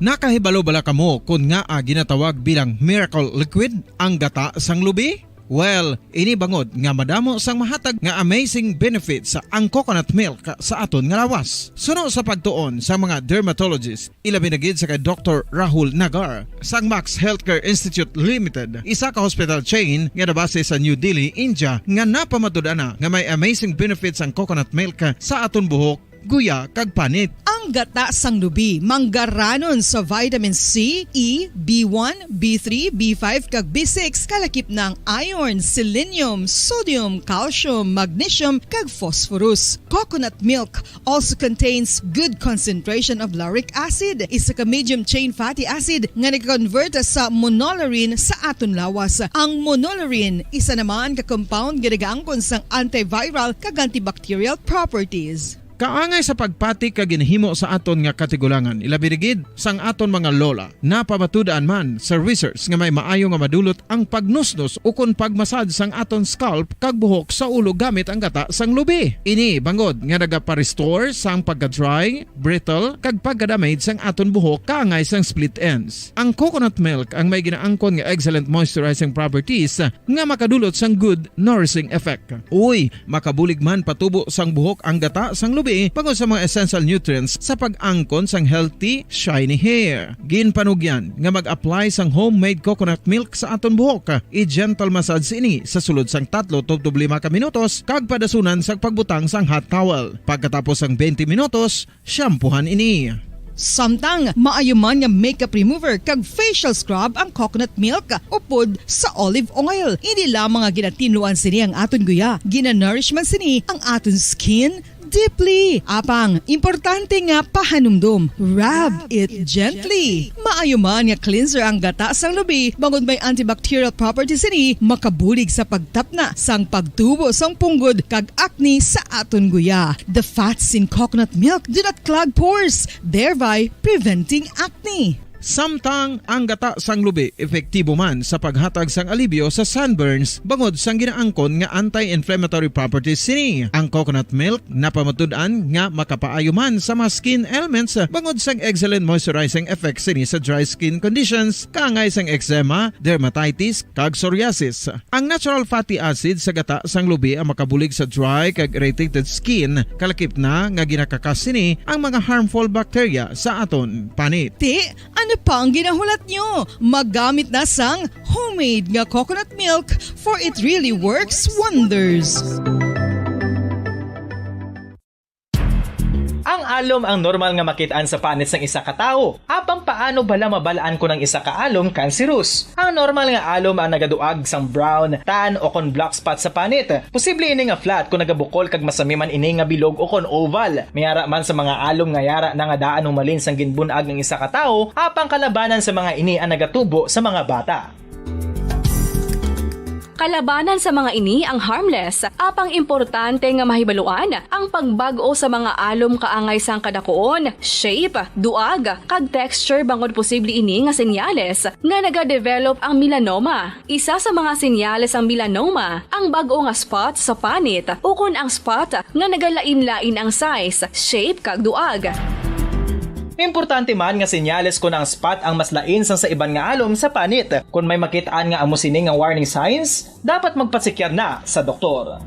Nakahibalo bala kamo kon ngaa ginatawag bilang miracle liquid ang gata sang lubi? Well, ini bangod nga madamo sang mahatag nga amazing benefits ang coconut milk sa aton nga lawas. Suno sa pagtuon sa mga dermatologist, ilabi na gid sa kay Doktor Rahul Nagar sang Max Healthcare Institute Limited, isa ka hospital chain nga nabase sa New Delhi, India, nga napamatud-an na nga may amazing benefits ang coconut milk sa aton buhok, guya, kag panit. Ang gata sang lubi manggaranon sa vitamin C, E, B one, B three, B five, kag B six, kalakip na ang iron, selenium, sodium, calcium, magnesium, kag phosphorus. Coconut milk also contains good concentration of lauric acid, isa ka medium chain fatty acid nga nag-convert sa monolaurin sa aton lawas. Ang monolaurin, isa naman ka compound nga nagaangkon sang antiviral kag antibacterial properties. Kaangay sa pagpati kag ginahimo sa aton nga katigulangan, ilabi na gid sang aton mga lola. Napamatud-an man sa research nga may maayo nga madulot ang pagnusnos ukon pagmasad sang aton scalp kag buhok sa ulo gamit ang gata sang lubi. Ini bangod nga nagapa-restore sang pagka-dry, brittle, kag pagka-damage sang aton buhok kaangay sang split ends. Ang coconut milk ang may ginaangkon nga excellent moisturizing properties nga makadulot sang good nourishing effect. Uy, makabulig man patubo sang buhok ang gata sang lubi bangod sa mga essential nutrients sa pag-angkon sang healthy, shiny hair. Ginpanugyan nga mag-apply sang homemade coconut milk sa aton buhok. I-gentle massage ini sa sulod sang tatlo tubtob lima ka minutos kag padasunan sa pagbutang sang hot towel. Pagkatapos sang twenty minutos, shampoohan ini. Samtang maayo man nga makeup remover kag facial scrub ang coconut milk upod sa olive oil. Hindi lamang nga ginatinluan sini ang aton guya, ginanourish man sini ang aton skin deeply. Apang, importante nga pahanumdom, rub it gently. Maayo man nga cleanser ang gata sang lubi, bangod may antibacterial properties sini, makabulig sa pagtapna sang pagtubo sang punggod kag acne sa aton guya. The fats in coconut milk do not clog pores, thereby preventing acne. Samtang ang gata sang lubi epektibo man sa paghatag sang alibyo sa sunburns bangod sang ginaangkon nga anti-inflammatory properties sini. Ang coconut milk napamatud-an nga makapaayo man sa mga skin ailments bangod sang excellent moisturizing effects sini sa dry skin conditions, kaangay sang eczema, dermatitis, kag psoriasis. Ang natural fatty acid sa gata sang lubi ang makabulig sa dry kag irritated skin, kalakip na nga ginakakas sini ang mga harmful bacteria sa aton panit. Ti, ano pa ang ginahulat nyo? Magamit na sang homemade nga coconut milk, for it really works wonders. Ang alom ang normal nga makit-an sa panit sang isa ka tawo. Apang paano bala mabal-an kon ang isa ka alom kanserus? Ang normal nga alom ang nagaduag sang brown, tan, o kon black spot sa panit. Posible ini nga flat kon nagabukol kag masami man ini nga bilog o kon oval. May ara man sa mga alom nga yara na nga daan humalin sang ginbun-ag ang isa ka tawo, apang kalabanan sa mga ini ang nagatubo sa mga bata. Kalabanan sa mga ini ang harmless, apang importante nga mahibaluan ang pagbag-o sa mga alom kaangay sang kadakuon, shape, duag, kag texture, bangod posible ini nga senyales nga nagadevelop ang melanoma. Isa sa mga senyales sang melanoma ang bag-o nga spot sa panit ukon ang spot nga nagalain-lain ang size, shape, kag duag. Importante man nga senyales kon ang spot ang mas lain sang sa iban nga alom sa panit. Kon may makit-an nga amo sini nga warning signs, dapat magpasekyar na sa doktor.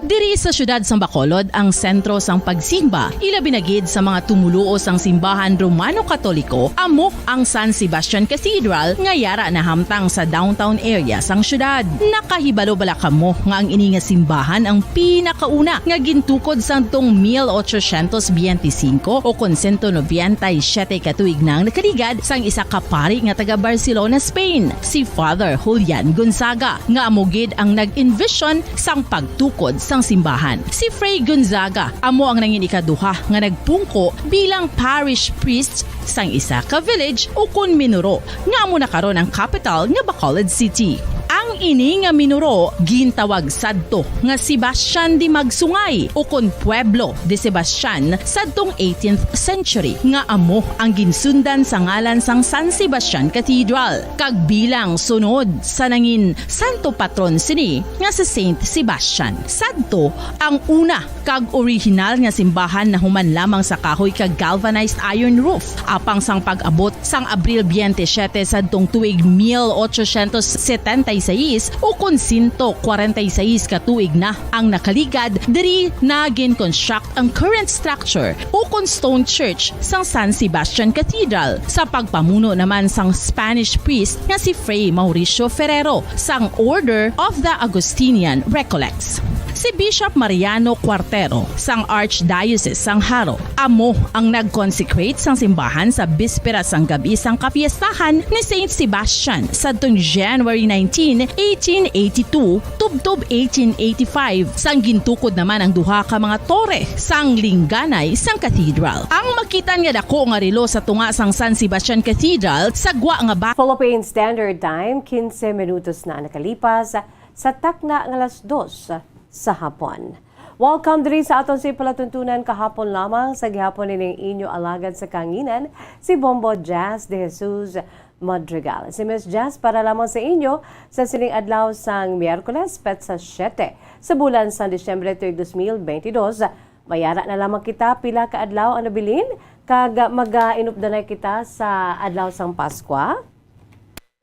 Diri sa siyudad sang Bacolod ang sentro sang pagsimba, ilabi na gid sa mga tumoluo sang simbahan Romano-Katoliko, amo ang San Sebastian Cathedral nga yara nahamtang sa downtown area sang siyudad. Nakahibalo bala kamo nga ang ini nga simbahan ang pinakauna nga gintukod sadtong mil ochocientos biyente singko o kon sento nobenta y siyete ka tuig na ang nakaligad sang isa ka pari nga taga Barcelona, Spain, si Father Julian Gonzaga, nga amo gid ang nag-envision sang pagtukod sang simbahan. Si Fray Gonzaga amo ang nangin ikaduha nga nagpungko bilang parish priest sang isa ka village ukon minuro nga amo na karon ang kapital nga Bacolod City. Ang ini nga minuro gintawag sadto nga Sebastian de Magsungay ukon Pueblo de Sebastian sadtong eighteenth century, nga amo ang ginsundan sa ngalan sang San Sebastian Cathedral, kag bilang sunod sa nangin santo patron sini nga si Saint Sebastian. Sadto ang una kag orihinal nga simbahan nahuman lamang sa kahoy kag galvanized iron roof, apang sang pag-abot sang Abril biyente siyete sadtong tuig mil ochocientos setenta y seis ukon sento kwarenta y seis ka tuig na ang nakaligad, diri na gin-construct ang current structure ukon stone church sang San Sebastian Cathedral sa pagpamuno naman sang Spanish priest nga si Fray Mauricio Ferrero sang Order of the Augustinian Recollects. Si Bishop Mariano Cuartero sang Archdiocese sang Jaro amo ang nag-consecrate sang simbahan sa bispera sang gab-i sang kapiestahan ni Saint Sebastian sadtong January nineteen, eighteen eighty-two, tubtob eighteen eighty-five, sang gintukod naman ang duha ka mga tore sang lingganay sang cathedral. Ang makitan nga dako nga relo sa tunga sang San Sebastian Cathedral sa gwa nga ba- Philippine Standard Time, quince minutos na nakalipas sa takna nga alas dos sa hapon. Welcome diri sa aton sing palatuntunan kahapon lamang. Sa gihapon ining inyo alagad sa kahanginan, si Bombo Jazz de Jesus Madrigal. Si Miss Jazz para lamang sa inyo sa sining adlaw sang Miyerkules, petsa siyete sa bulan sang Disyembre tuig dos mil bentidós. Mayara na lamang kita pila ka adlaw ang nabilin, kag mag-inupdanay kita sa adlaw sang Paskwa.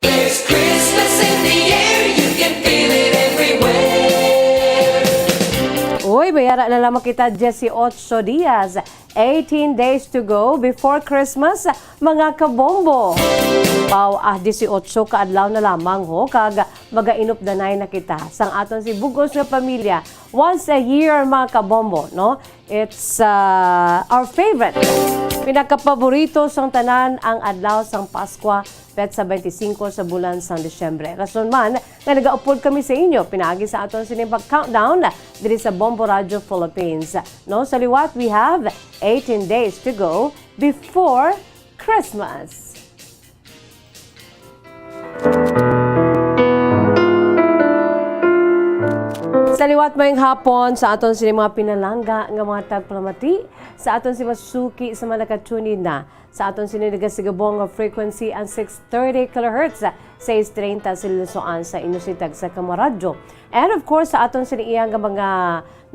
There's Christmas in the air, you can feel it everywhere. Uy, mayara na lamang kita, dieciocho dias, eighteen days to go before Christmas, mga kabombo. Wow, ah, dieciocho ka adlaw na lamang, ho, kag magainupdanay na kita sang aton sing bug-os nga pamilya. Once a year, mga kabombo, no? It's, uh, our favorite. Pinakapaborito sang tanan ang adlaw sang Paskwa, petsa bente singko sa bulan sang Disyembre. Rason man nga nagaupod kami sa inyo pinaagi sa aton sining pag-countdown diri sa Bombo Radio Philippines. No, sa liwat, we have eighteen days to go before Christmas. Sa liwat, maayong hapon sa aton sini mga pinalangga nga mga tagpalamati, sa aton si masuki sa mga naka-tune in na sa aton sini nagasigabong nga frequency, ang six thirty kilohertz, sais treinta sa Luzon, sa inyo sing tagsa ka mga radyo. And of course, sa aton sini iya nga mga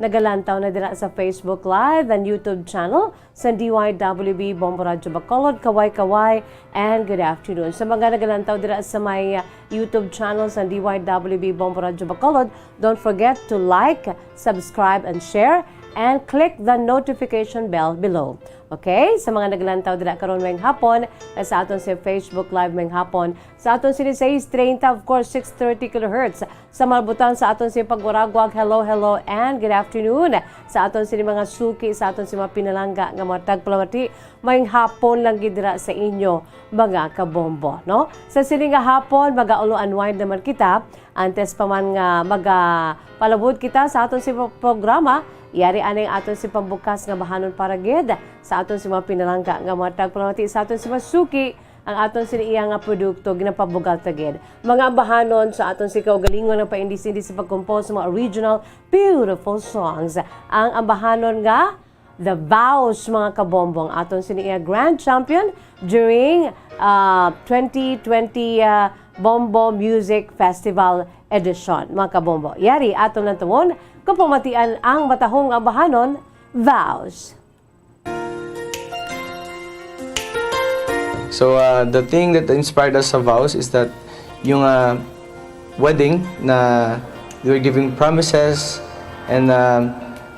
nagalantaw na dira sa Facebook Live and YouTube channel, sa D Y W B Bombo Radyo Bacolod, kaway-kaway, and good afternoon. Sa mga nagalantaw dira sa may, uh, YouTube channel sa D Y W B Bombo Radyo Bacolod, don't forget to like, subscribe, and share, and click the notification bell below. Okay? Sa mga nagalantaw dira karon maayong hapon, sa aton sa Facebook Live maayong hapon, sa aton sini sais treinta, of course, six thirty kilohertz. Sa mga butang sa aton sini pagwaragwag, hello, hello, and good afternoon. Sa aton sini mga suki, sa aton sini mga pinalangga nga mga tagpalamati, maayong hapon lang gid dira sa inyo, mga kabombo, no? Sa sini nga hapon, mag-aulo unwind naman kita. Antes pa man nga magapalabot kita sa aton sini programa, yari anay aton sini pambukas nga bahanon para gid sa aton sini mga pinalangga nga mga tagpalamati, sa aton sini mga suki, ang aton sini iya nga produkto ginapabugal ta gid. Mga ambahanon sa aton sini kaugalingon nga paindis-indis sa pagkompos sa mga original beautiful songs. Ang ambahanon nga The Vows, mga kabombo, ang aton sini iya grand champion during, ah, twenty twenty, ah, Bombo Music Festival Edition. Mga kabombo, yari aton lang tuon kung pamatian ang matahong nga bahanon, Vows. So, uh, the thing that inspired us sa Vows is that yung uh, wedding na we were giving promises and uh,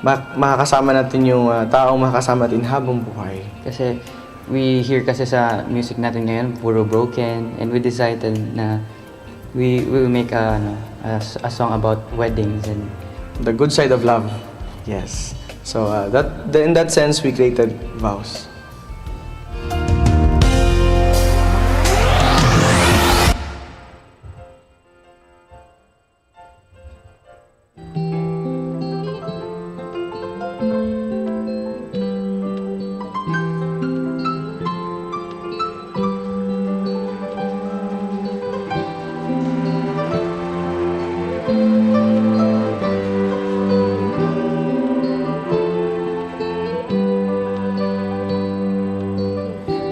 ma- makakasama natin yung uh, taong makakasama natin habang buhay. Kasi we hear kasi sa music natin ngayon, puro broken, and we decided na we will make a, ano, a, s- a song about weddings and The good side of love. Yes. So uh, that in that sense, we created Vows.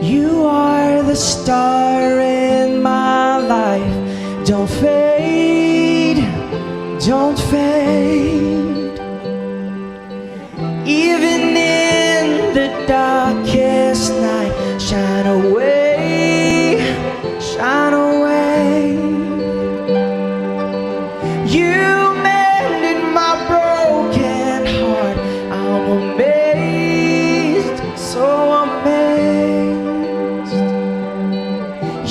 You are the star in my life. Don't fade, don't fade. Even in the darkest night, shine away, shine away. You mended my broken heart. I'm amazed, so amazed.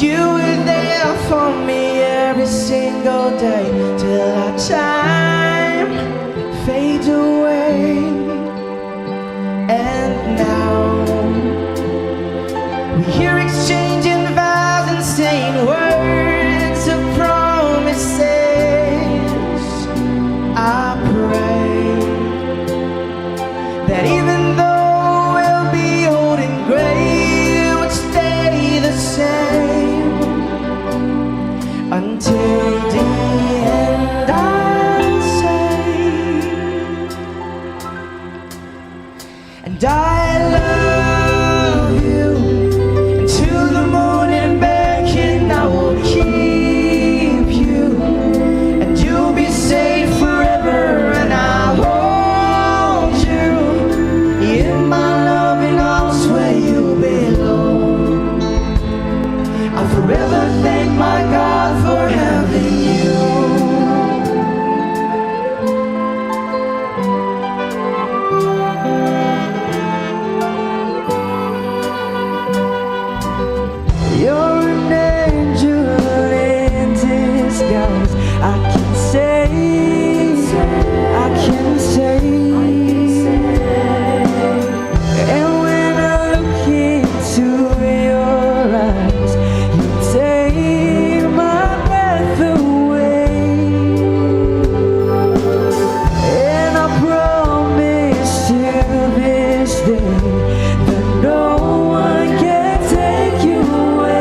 You were there for me every single day till our time fades away. And now we hear exchanging vows and saying words of promises. I pray that even though we'll be old and gray, we'll stay the same until the end. I'll say, and I love you, and to the moon and back, and I will keep you, and you'll be safe forever, and I'll hold you in my loving arms where you belong. I'll forever thank my God for having you. You're an angel in disguise. I can say, I can say. And when I look into your eyes, you take my breath away. And I promise to this day that no one can take you away.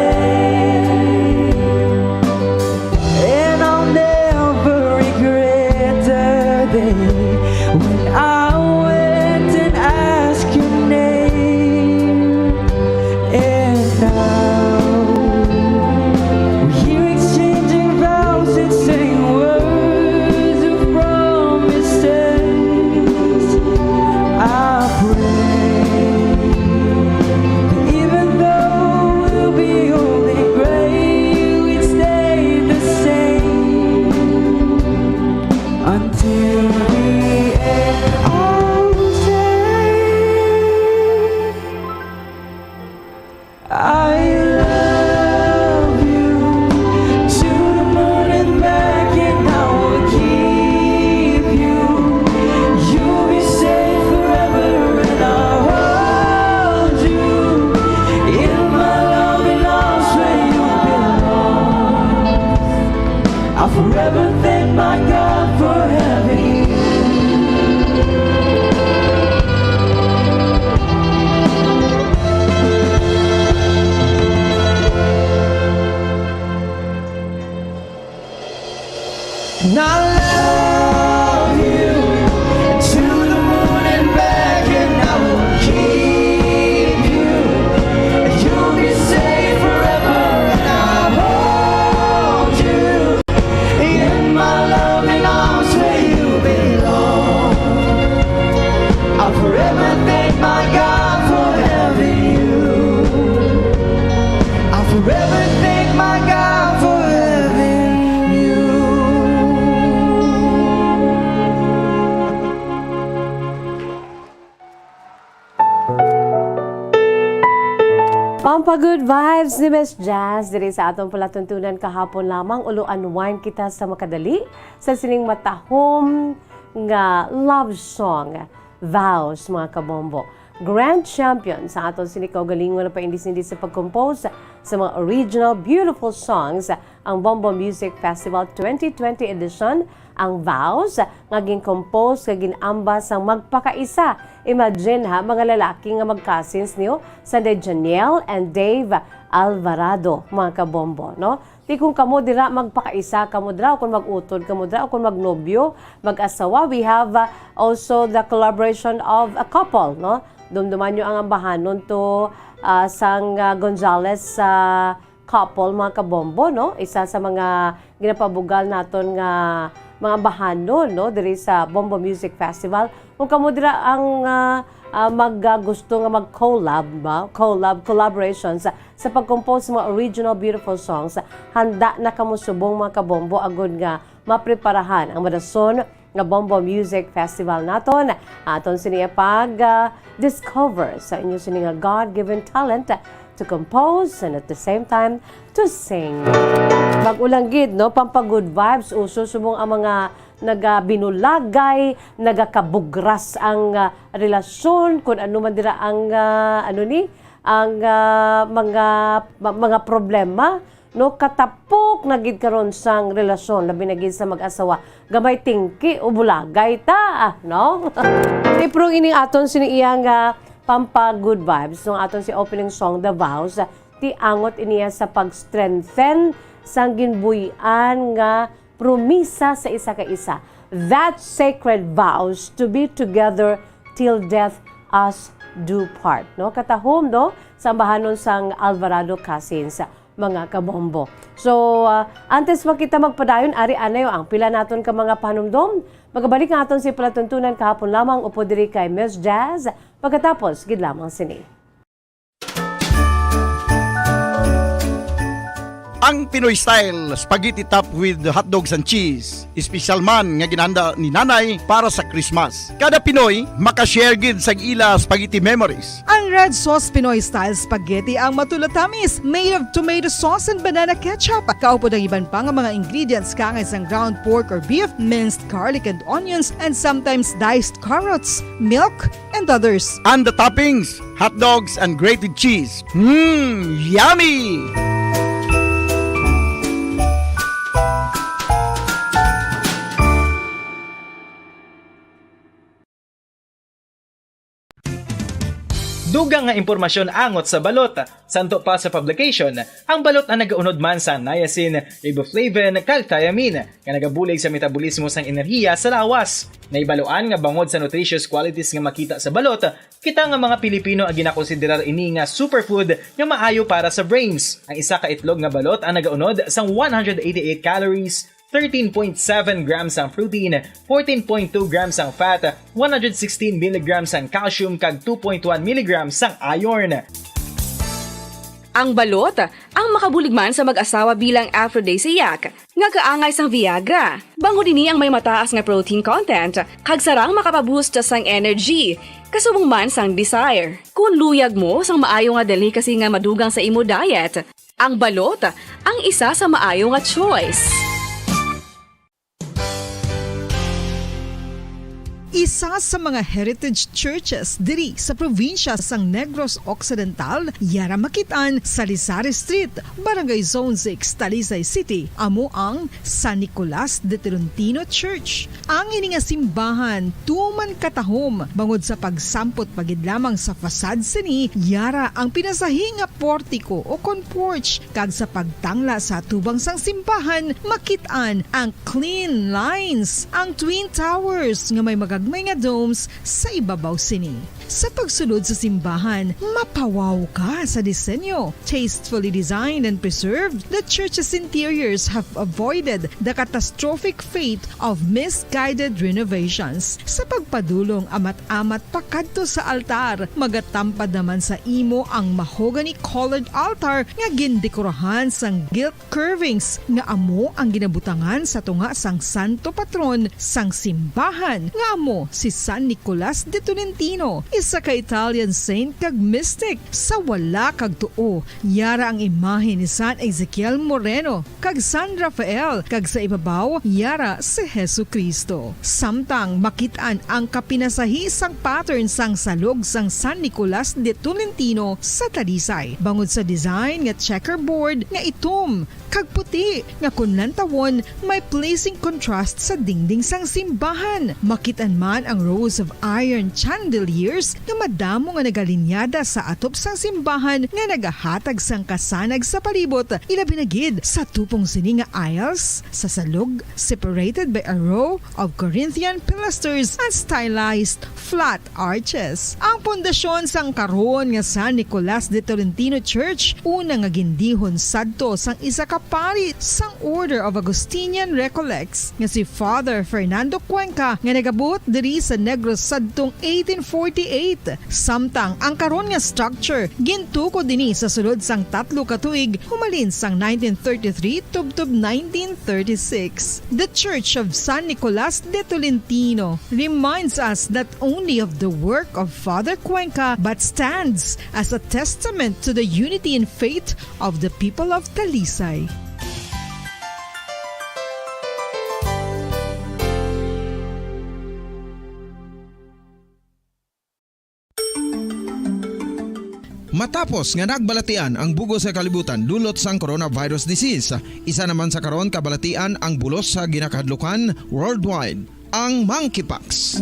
And I'll never regret the day when I went and asked your name. And now we hear exchanging vows and saying words of promises. I pray that even though we'll be old and gray, we'd stay the same until the end. I'll say I love you to the moon and back, and I will keep you. You'll be safe forever, and I'll hold you in my loving arms where you belong. I'll forever thank my God for having you. And I love you to the moon and back, and I will keep you. And you'll be safe forever, and I'll hold Pa-good vibes ni Miss Jazz diri sa atong palatuntunan kahapon lamang, ulo unwind kita sa makadali sa sining matahom nga love song, Vows, mga kabombo. Grand champion sa aton sini kaugalingon na paindis-indis sa pag-compose sa mga original beautiful songs ang Bombo Music Festival twenty twenty edition, ang Vows, nga gin-compose nga gin-amba sang magpakaisa. Imagine ha, mga lalaki nga mag-cousins niyo, Sunday Janiel and Dave Alvarado, mga kabombo, no? Di kung kamo dira magpakaisa kamo dira, o kung mag-utod kamo dira, o kung magnobyo, mag-asawa, we have, uh, also the collaboration of a couple, no? Dumduman nyo ang ambahanon to, uh, sang, uh, Gonzales, uh, couple, mga kabombo, no? Isa sa mga ginapabugal naton nga mga ambahanon, no, diri sa Bombo Music Festival. Kung kamo dira ang, ah, ah, mag, ah, gusto nga mag-collab, ba? Collab, collaborations sa pag-compose sa mga original beautiful songs, handa na kamo subong, mga kabombo, agud nga mapreparahan ang madason nga Bombo Music Festival naton. Aton sini pag, ah, discover sa inyo sini nga God-given talent to compose and at the same time to sing. Bag-o lang gid, no, pampa-good vibes, uso subong ang mga nagabinulagay, nagakabugras ang, ah, relasyon, kun ano man dira ang, ah, ano ni, ang, ah, mga, ma-, mga problema, no, katapok na gid karon sang relasyon, labi na gid sa mag-asawa. Gamay tingki o bulagay ta, ah, no? Pero ining aton sini iya nga pampa-good vibes, no, aton si opening song, The Vows, ti angot iniya sa pag-strengthen sang ginbuy-an nga promisa sa isa ka isa. That sacred vows to be together till death us do part, no? Katahom, no? Sa ambahanon sang Alvarado Cousins, mga kabombo. So, ah, antes man kita magpadayon, ari anay ang pila naton ka mga panumdom. Magabalik ang aton si palatuntunan kahapon lamang upod diri kay Miss Jazz. Pagkatapos, gid lamang sini. Ang Pinoy style spaghetti topped with hotdogs and cheese. Espesyal man nga ginhanda ni Nanay para sa Christmas. Kada Pinoy makashare gid sa ila spaghetti memories. Ang Red Sauce Pinoy Style Spaghetti ang matulatamis, made of tomato sauce and banana ketchup. Kaupod ang iban pa nga mga ingredients kaangay sang ground pork or beef, minced garlic and onions, and sometimes diced carrots, milk, and others. And the toppings, hot dogs and grated cheese. Mmm, yummy! Dugang nga impormasyon angot sa balot. Santo pa sa publication, ang balot ang nagaunod man sa niacin, riboflavin, kag thiamine, nga nagabulig sa metabolismo sang enerhiya sa lawas. Nahibaluan nga bangod sa nutritious qualities nga makita sa balot, kita nga mga Pilipino ang ginakonsiderar ini nga superfood nga maayo para sa brains. Ang isa ka itlog nga balot ang nagaunod sang one hundred eighty-eight calories, thirteen point seven grams ang protein, fourteen point two grams ang fat, one hundred sixteen milligrams ang calcium, kag two point one milligrams ang iron. Ang balot, ang makabulig man sa mag-asawa bilang aphrodisiac, nga kaangay sang Viagra. Bangod ini ang may mataas nga protein content, kag sarang makapaboost sang energy, kasubong man sang desire. Kon luyag mo sang maayo nga delicacy nga madugang sa imo diet, ang balot ang isa sa maayo nga choice. Isa sa mga heritage churches diri sa probinsya sang Negros Occidental, yara makit-an sa Lisari Street, Barangay Zone six, Talisay City, amo ang San Nicolas de Tolentino Church. Ang ini nga simbahan tuman katahom bangod sa pagsampot pa gid lamang sa facade sini, yara ang pinasahi nga portiko o kon porch, kag sa pagtangla sa atubang sang simbahan makit-an ang clean lines, ang twin towers nga may magagmay nga domes sa ibabaw sini. Sa pagsulod sa simbahan, mapawaw ka sa disenyo. Tastefully designed and preserved, the church's interiors have avoided the catastrophic fate of misguided renovations. Sa pagpadulong amat-amat pakadto sa altar, magatampad naman sa imo ang mahogany-colored altar nga gindekorahan sang gilt curvings nga amo ang ginabutangan sa tunga sang santo patron sang simbahan, nga amo si San Nicolas de Tolentino. Isa ka Italian saint kag mystic. Sa wala kag tuo, yara ang imahe ni San Ezekiel Moreno kag San Rafael, kag sa ibabaw, yara si Jesu-Cristo. Samtang makit-an ang kapinasahi sang pattern sang salog sang San Nicolas de Tolentino sa Talisay, bangod sa design nga checkerboard nga itom kag puti, nga kon lantawon, may pleasing contrast sa dingding sang simbahan. Makit-an man ang rows of iron chandeliers nga madamo nga nagalinyada sa atop sang simbahan nga nagahatag sang kasanag sa palibot, ilabi na gid sa tupong sini nga aisles sa salog, separated by a row of Corinthian pilasters and stylized flat arches. Ang pundasyon sang karon nga San Nicolas de Tolentino Church, una nga gindihon sadto sang isa ka pari sang Order of Augustinian Recollects nga si Father Fernando Cuenca, nga nagabuot diri sa Negros sadtong eighteen forty-eight. Samtang ang karon nga structure gintukod dinhi sa sulod sang tatlo ka tuig, humalin sang nineteen thirty-three tubtob nineteen thirty-six. The Church of San Nicolas de Tolentino reminds us not only of the work of Father Cuenca, but stands as a testament to the unity and faith of the people of Talisay. Matapos nga nagbalatian ang bug-os nga kalibutan dulot sang coronavirus disease, isa naman sa karon kabalatian ang bulos sa ginakahadlukan worldwide, ang monkeypox.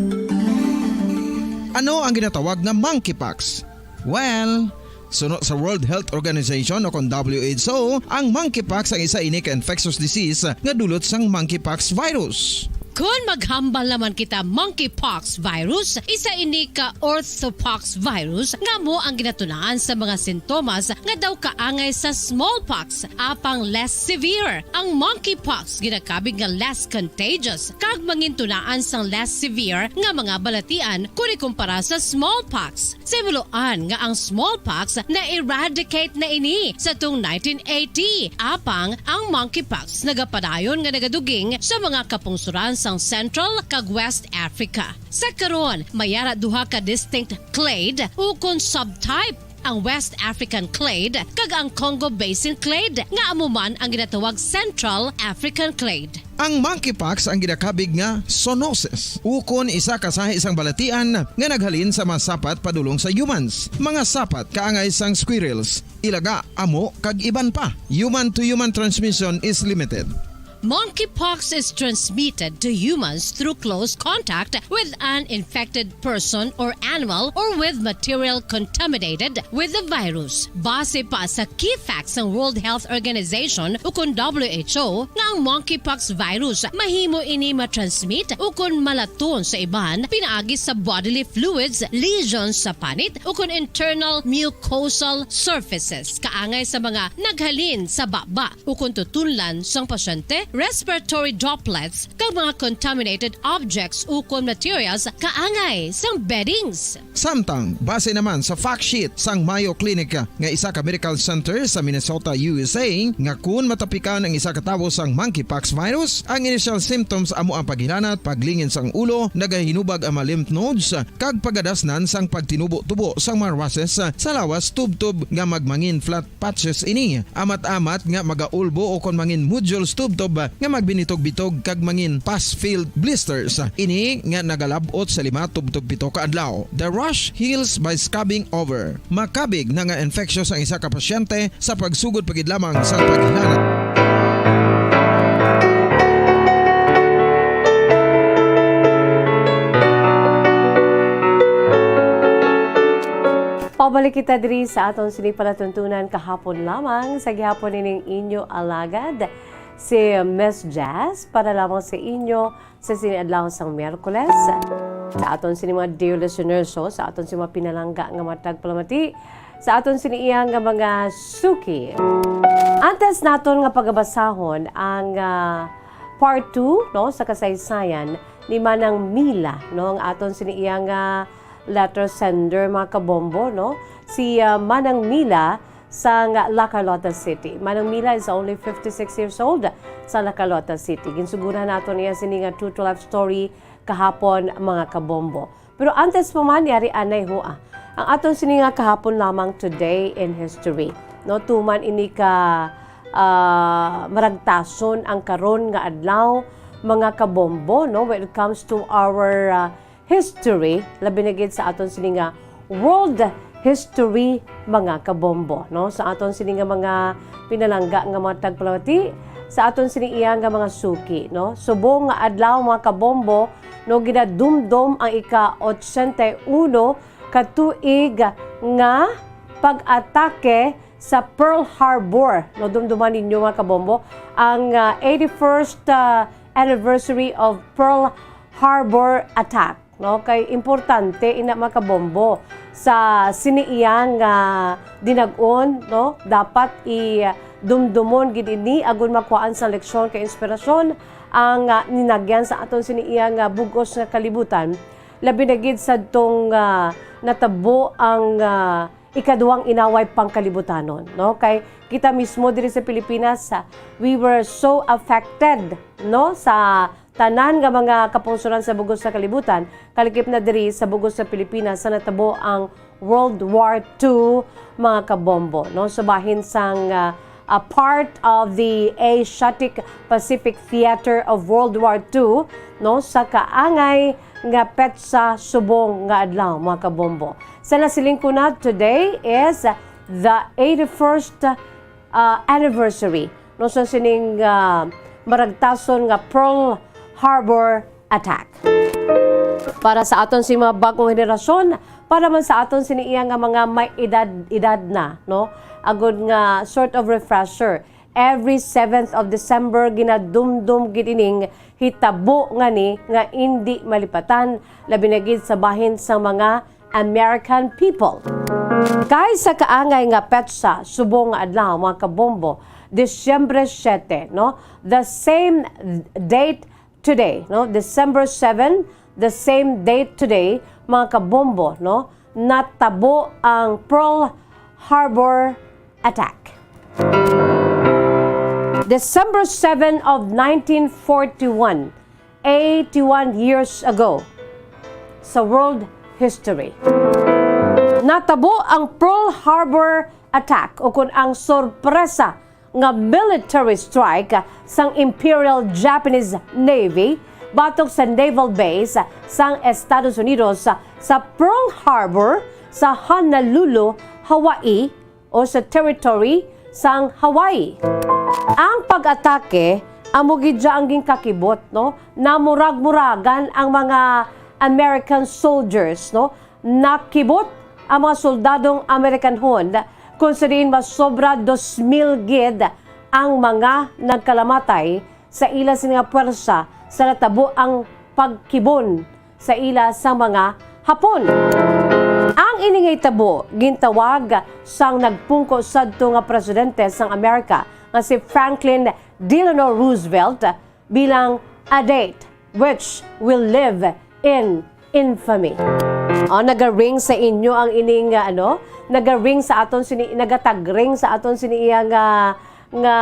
Ano ang ginatawag nga monkeypox? Well, suno sa World Health Organization o kon W H O, ang monkeypox ang isa ini ka infectious disease nga dulot sang monkeypox virus. Kon maghambal naman kita monkeypox virus, isa ini ka orthopox virus nga amo ang ginatunaan sa mga sintomas nga daw kaangay sa smallpox, apang less severe. Ang monkeypox ginakabig nga less contagious kag mangintunaan sang less severe nga mga balatian kon ikumpara sa smallpox. Sa himuloan nga ang smallpox na-eradicate na ini sa tong nineteen eighty, apang ang monkeypox nagapadayon nga nagaduging sa mga kapungsoran sang Central kag West Africa. Sa karon, may ara duha ka distinct clade ukon subtype, ang West African clade kag ang Congo Basin clade, nga amo man ang ginatawag Central African clade. Ang monkeypox ang ginakabig nga zoonosis, ukon isa ka sahi sang balatian nga naghalin sa mga sapat padulong sa humans, mga sapat kaangay sang squirrels, ilaga, amo, kag iban pa. Human-to-human transmission is limited. Monkeypox is transmitted to humans through close contact with an infected person or animal or with material contaminated with the virus. Base pa sa key facts sang World Health Organization ukon W H O, nga ang monkeypox virus mahimo ini matransmit ukon malaton sa iban pinaagi sa bodily fluids, lesions sa panit, ukon internal mucosal surfaces, kaangay sa mga naghalin sa baba ukon tutunlan sang pasyente, respiratory droplets, kag mga contaminated objects ukon materials kaangay sang beddings. Samtang, base naman sa fact sheet sang Mayo Clinic nga isa ka medical center sa Minnesota, U S A, nga kun matapikan ang isa ka tawo sang monkeypox virus, ang initial symptoms amo ang paghilanat, paglingin sang ulo, nagahinubag ang mga lymph nodes, kag pagadasnan sang pagtinubo-tubo sang mga rushes sa lawas tubtob nga magmangin flat patches ini. Amat-amat nga magaulbo ukon mangin nodules tubtob nga magbinitog-bitog kag mangin pus-filled blisters. Ini nga nagalab-ot sa lima tubtob pito ka adlaw. The rash heals by scabbing over. Makabig na nga infectious ang isa ka pasyente sa pagsugod pa gid lamang sa paghilanat. Pabalik kita diri sa aton sini palatuntunan kahapon lamang. Sa gihapon ining inyo alagad, si Miss Jazz, para lamang sa inyo sa sini adlaw sang Miyerkules. Sa aton sini mga dear listeners, so, sa aton sini mga pinalangga nga mga tagpalamati, sa aton sini iya nga mga suki. Antes naton nga pagabasahon ang, ah, part two, no, sa kasaysayan ni Manang Mila, no, ang aton sini iya nga letter sender, mga kabombo, no? Si, ah, Manang Mila sang La Carlota City. Manang Mila is only fifty-six years old sa La Carlota City. Ginsuguran naton iya sini nga true to life story kahapon, mga kabombo. Pero antes pa man, yari anay ho, ah. Ang aton sini nga kahapon lamang, today in history. No, tuman ini ka, ah, maragtason ang karon nga adlaw, mga kabombo, no, when it comes to our, ah, history, labi na gid sa aton sini nga world history, mga kabombo, no? Sa aton sini nga mga pinalangga nga mga tagpalamati, sa aton sini iya nga mga suki, no? Subong nga adlaw, mga kabombo, no, ginadumdom ang ika-otsenta y uno ka tuig nga pag-atake sa Pearl Harbor, no? Dumduman ninyo, mga kabombo, ang, ah, eighty-first, ah, anniversary of Pearl Harbor attack, no? Kay importante ina, mga kabombo, sa sini iya nga dinag-on, no? Dapat i-, dumdumon gid ini agon makuhaan sa leksyon kay inspirasyon ang, ah, ninagyan sa aton sini iya nga bug-os nga kalibutan, labi na gid sadtong, ah, natabo ang, ah, ikaduhang inaway pangkalibutanon, no? Kay kita mismo diri sa Pilipinas, ah, we were so affected, no, sa tanan nga mga kapungsoran sa bug-os sa kalibutan, kalakip na diri sa bug-os sa Pilipinas sa natabo ang World War Two, mga kabombo, no? Sa bahin sang, ah, a part of the Asiatic Pacific Theater of World War Two, no, sa kaangay nga petsa subong nga adlaw, mga kabombo. Sa nasiling ko na, today is the eighty-first, ah, anniversary, no, sa sining, ah, maragtason nga Pearl Harbor attack. Para sa aton si mga bagong henerasyon, para man sa aton sini iya nga mga may edad-edad na, no? Agod nga sort of refresher, every seventh of December ginadumdom gid ining hitabo nga ni nga indi malipatan, labi na gid sa bahin sa mga American people. Kay sa kaangay nga petsa, subong nga adlaw, mga kabombo, Disyembre siete, no? The same date today, no? December seven, the same date today, mga kabombo, no? Natabo ang Pearl Harbor attack. December seven of nineteen forty-one, eighty-one years ago, sa world history. Natabo ang Pearl Harbor attack, o kun ang sorpresa nga military strike sang Imperial Japanese Navy batok sa naval base sang Estados Unidos sa Pearl Harbor sa Honolulu, Hawaii, o sa territory sang Hawaii. Ang pag-atake amo gid ang ginkakibot, no? Namurag-muragan ang mga American soldiers, no? Nakibot ang mga soldadong Amerikanhon, kung sa diin masobra dos mil gid ang mga nagkalamatay sa ila sini nga pwersa sa natabo ang pagkibon sa ila sa mga Hapon. Ang ini nga hitabo gintawag sang nagpungko sadto nga presidente sang Amerika nga si Franklin Delano Roosevelt bilang a date which will live in infamy. Oh, nagaring sa inyo ang ining, ah, ano, nagaring sa aton sini, nagatagring sa aton sini iya nga, nga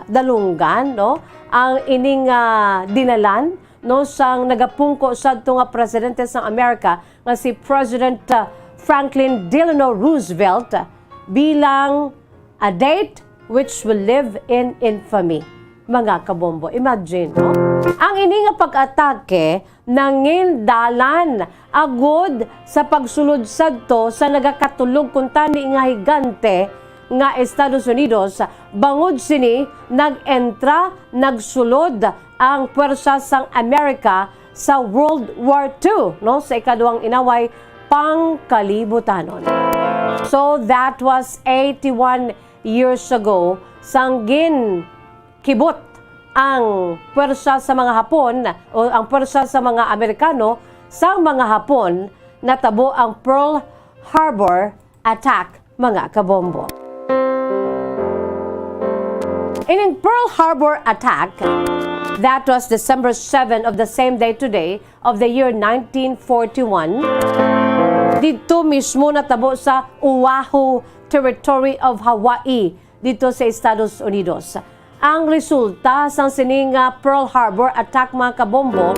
dalunggan, no? Ang ining, ah, dinalan, no, sang nagapungko sadto nga presidente sang Amerika nga si President, ah, Franklin Delano Roosevelt, ah, bilang a date which will live in infamy. Mga kabombo, imagine, no? Ang ini nga pag-atake nangin dalan agud sa pagsulod sadto sa nagakatulog kuntani nga higante nga Estados Unidos. Bangod sini, nag-entra, nagsulod ang pwersa sang Amerika sa World War Two, no, sa ikaduhang inaway pangkalibutanon. So that was eighty-one years ago, sang ginkibot ang pwersa sa mga Hapon o ang pwersa sa mga Amerikano sang mga Hapon, natabo ang Pearl Harbor attack, mga kabombo. Ining Pearl Harbor attack, that was December seven of the same day today of the year nineteen forty-one, didto mismo natabo sa Oahu Territory of Hawaii, dito sa Estados Unidos. Ang resulta sang sini nga Pearl Harbor attack, mga kabombo,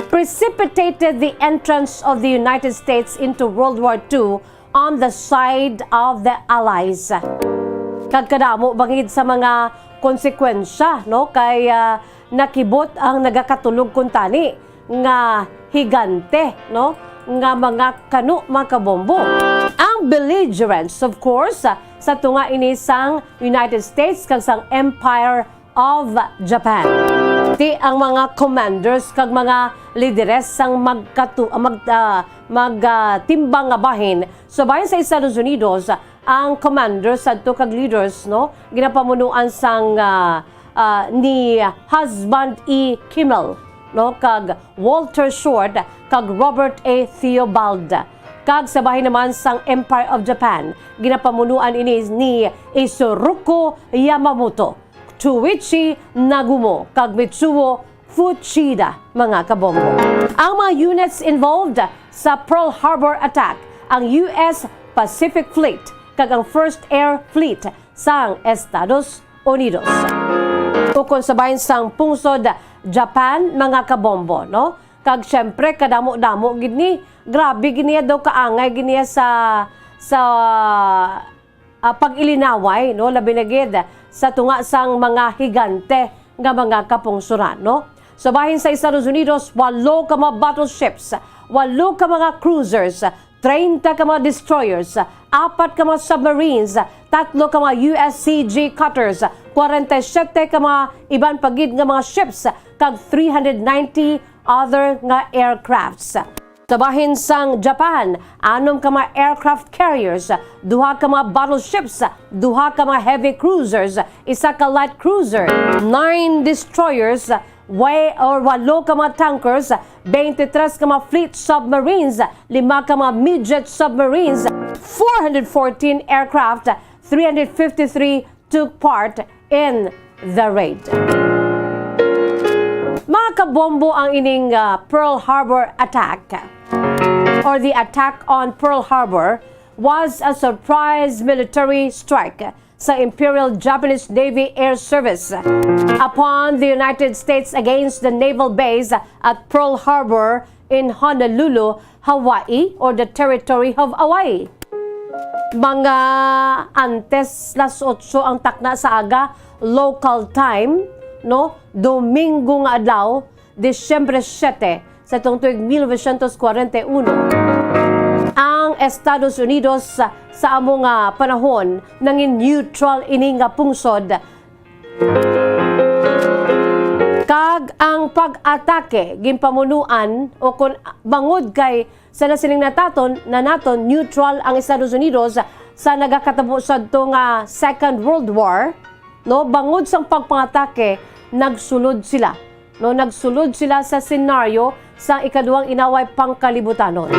precipitated the entrance of the United States into World War Two on the side of the Allies. Kag kadamo bangid sa mga konsekwensya, no, kay, ah, nakibot ang nagakatulog kuntani nga higante, no, nga mga kano, mga kabombo. Ang belligerents, of course, ah, sa tunga ini sang United States kag sang Empire of Japan. Ti ang mga commanders kag mga lideres sang magkatu-, mag, ah, mag, ah, timbang nga bahin, so bahin sa Estados Unidos, ang commander sadto kag leaders, no, ginapamunuan sang, ah, ah, ni Husband E. Kimmel, no, kag Walter Short kag Robert A. Theobald. Kag sa bahin naman sang Empire of Japan, ginapamunuan ini ni Isoroku Yamamoto, Chuichi Nagumo, kag Mitsuo Fuchida, mga kabombo. Ang mga units involved sa Pearl Harbor attack, ang U S Pacific Fleet kag ang First Air Fleet sang Estados Unidos. Ukon sa bahin sang pungsod Japan, mga kabombo, no? Kag siyempre, kadamo-damo gid ni, grabe gid niya daw kaangay gid niya sa, sa, ah, pag-ilinaway, no? Labi na gid sa tunga sang mga higante nga mga kapungsoran, no? Sa bahin sa Estados Unidos, walo ka mga battleships, walo ka mga cruisers, treinta ka mga destroyers, apat ka mga submarines, tatlo ka mga U S C G cutters, kwarenta y siyete ka mga iban pa gid nga mga ships, kag three hundred ninety other nga aircrafts. Sa bahin sang Japan, anom ka mga aircraft carriers, duha ka mga battleships, duha ka mga heavy cruisers, isa ka light cruiser, nine destroyers, way or walo ka mga tankers, twenty-three ka mga fleet submarines, lima ka mga midget submarines, four hundred fourteen aircraft, three hundred fifty-three took part in the raid. Mga kabombo, ang ining, ah, Pearl Harbor attack or the attack on Pearl Harbor was a surprise military strike sa Imperial Japanese Navy Air Service upon the United States against the naval base at Pearl Harbor in Honolulu, Hawaii, or the Territory of Hawaii. Mga antes las otso ang takna sa aga, local time, no? Domingo nga adlaw, Disyembre siete, sa tuong tuig mil novecientos kwarenta y uno. Ang Estados Unidos sa, sa amo nga panahon nangin neutral ini nga pungsod. Kag ang pag-atake ginpamunuan o kon bangod kay sa nasiling nataton na naton neutral ang Estados Unidos sa nagakatabo sadto nga Second World War, no, bangod sang pagpangatake, nagsulod sila, no, nagsulod sila sa senaryo sa ikaduhang inaway pangkalibutanon.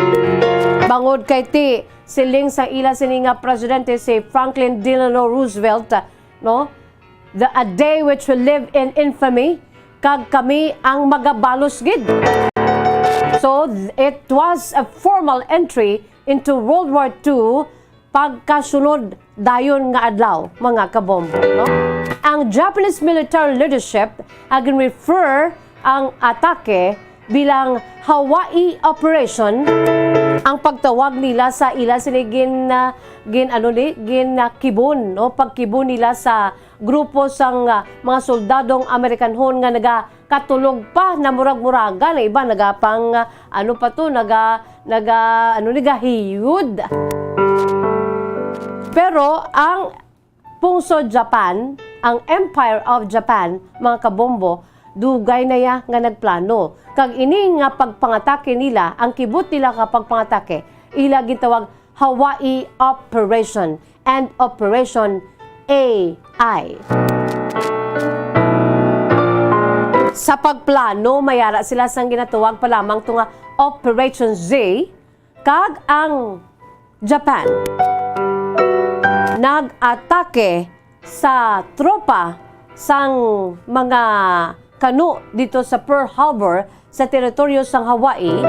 Bangod kay ti siling sa ila sini nga presidente si Franklin Delano Roosevelt, no, the, a day which will live in infamy, kag kami ang magabalos gid. So, it was a formal entry into World War Two pagkasunod dayon nga adlaw, mga kabombo, no? Ang Japanese military leadership ag refer ang atake bilang Hawaii Operation, ang pagtawag nila sa ila sini gin, ah, gin, ano ni, gin, ah, kibon, no? Pagkibon nila sa grupo sang, ah, mga soldadong Amerikanhon nga nagakatulog pa, namurag-muragan, ang iba nagapang, ah, ano pa to, naga, naga, ano, nagahiyod. Pero ang pungsod Japan, ang Empire of Japan, mga kabombo, dugay na ya nga nagplano. Kag ini nga pagpangatake nila, ang kibot nila nga pagpangatake, ila gintawag Hawaii Operation and Operation A I. Sa pagplano, may ara sila sang ginatawag pa lamang to nga Operation Z, kag ang Japan nag-atake sa tropa sang mga kano dito sa Pearl Harbor sa teritoryo sang Hawaii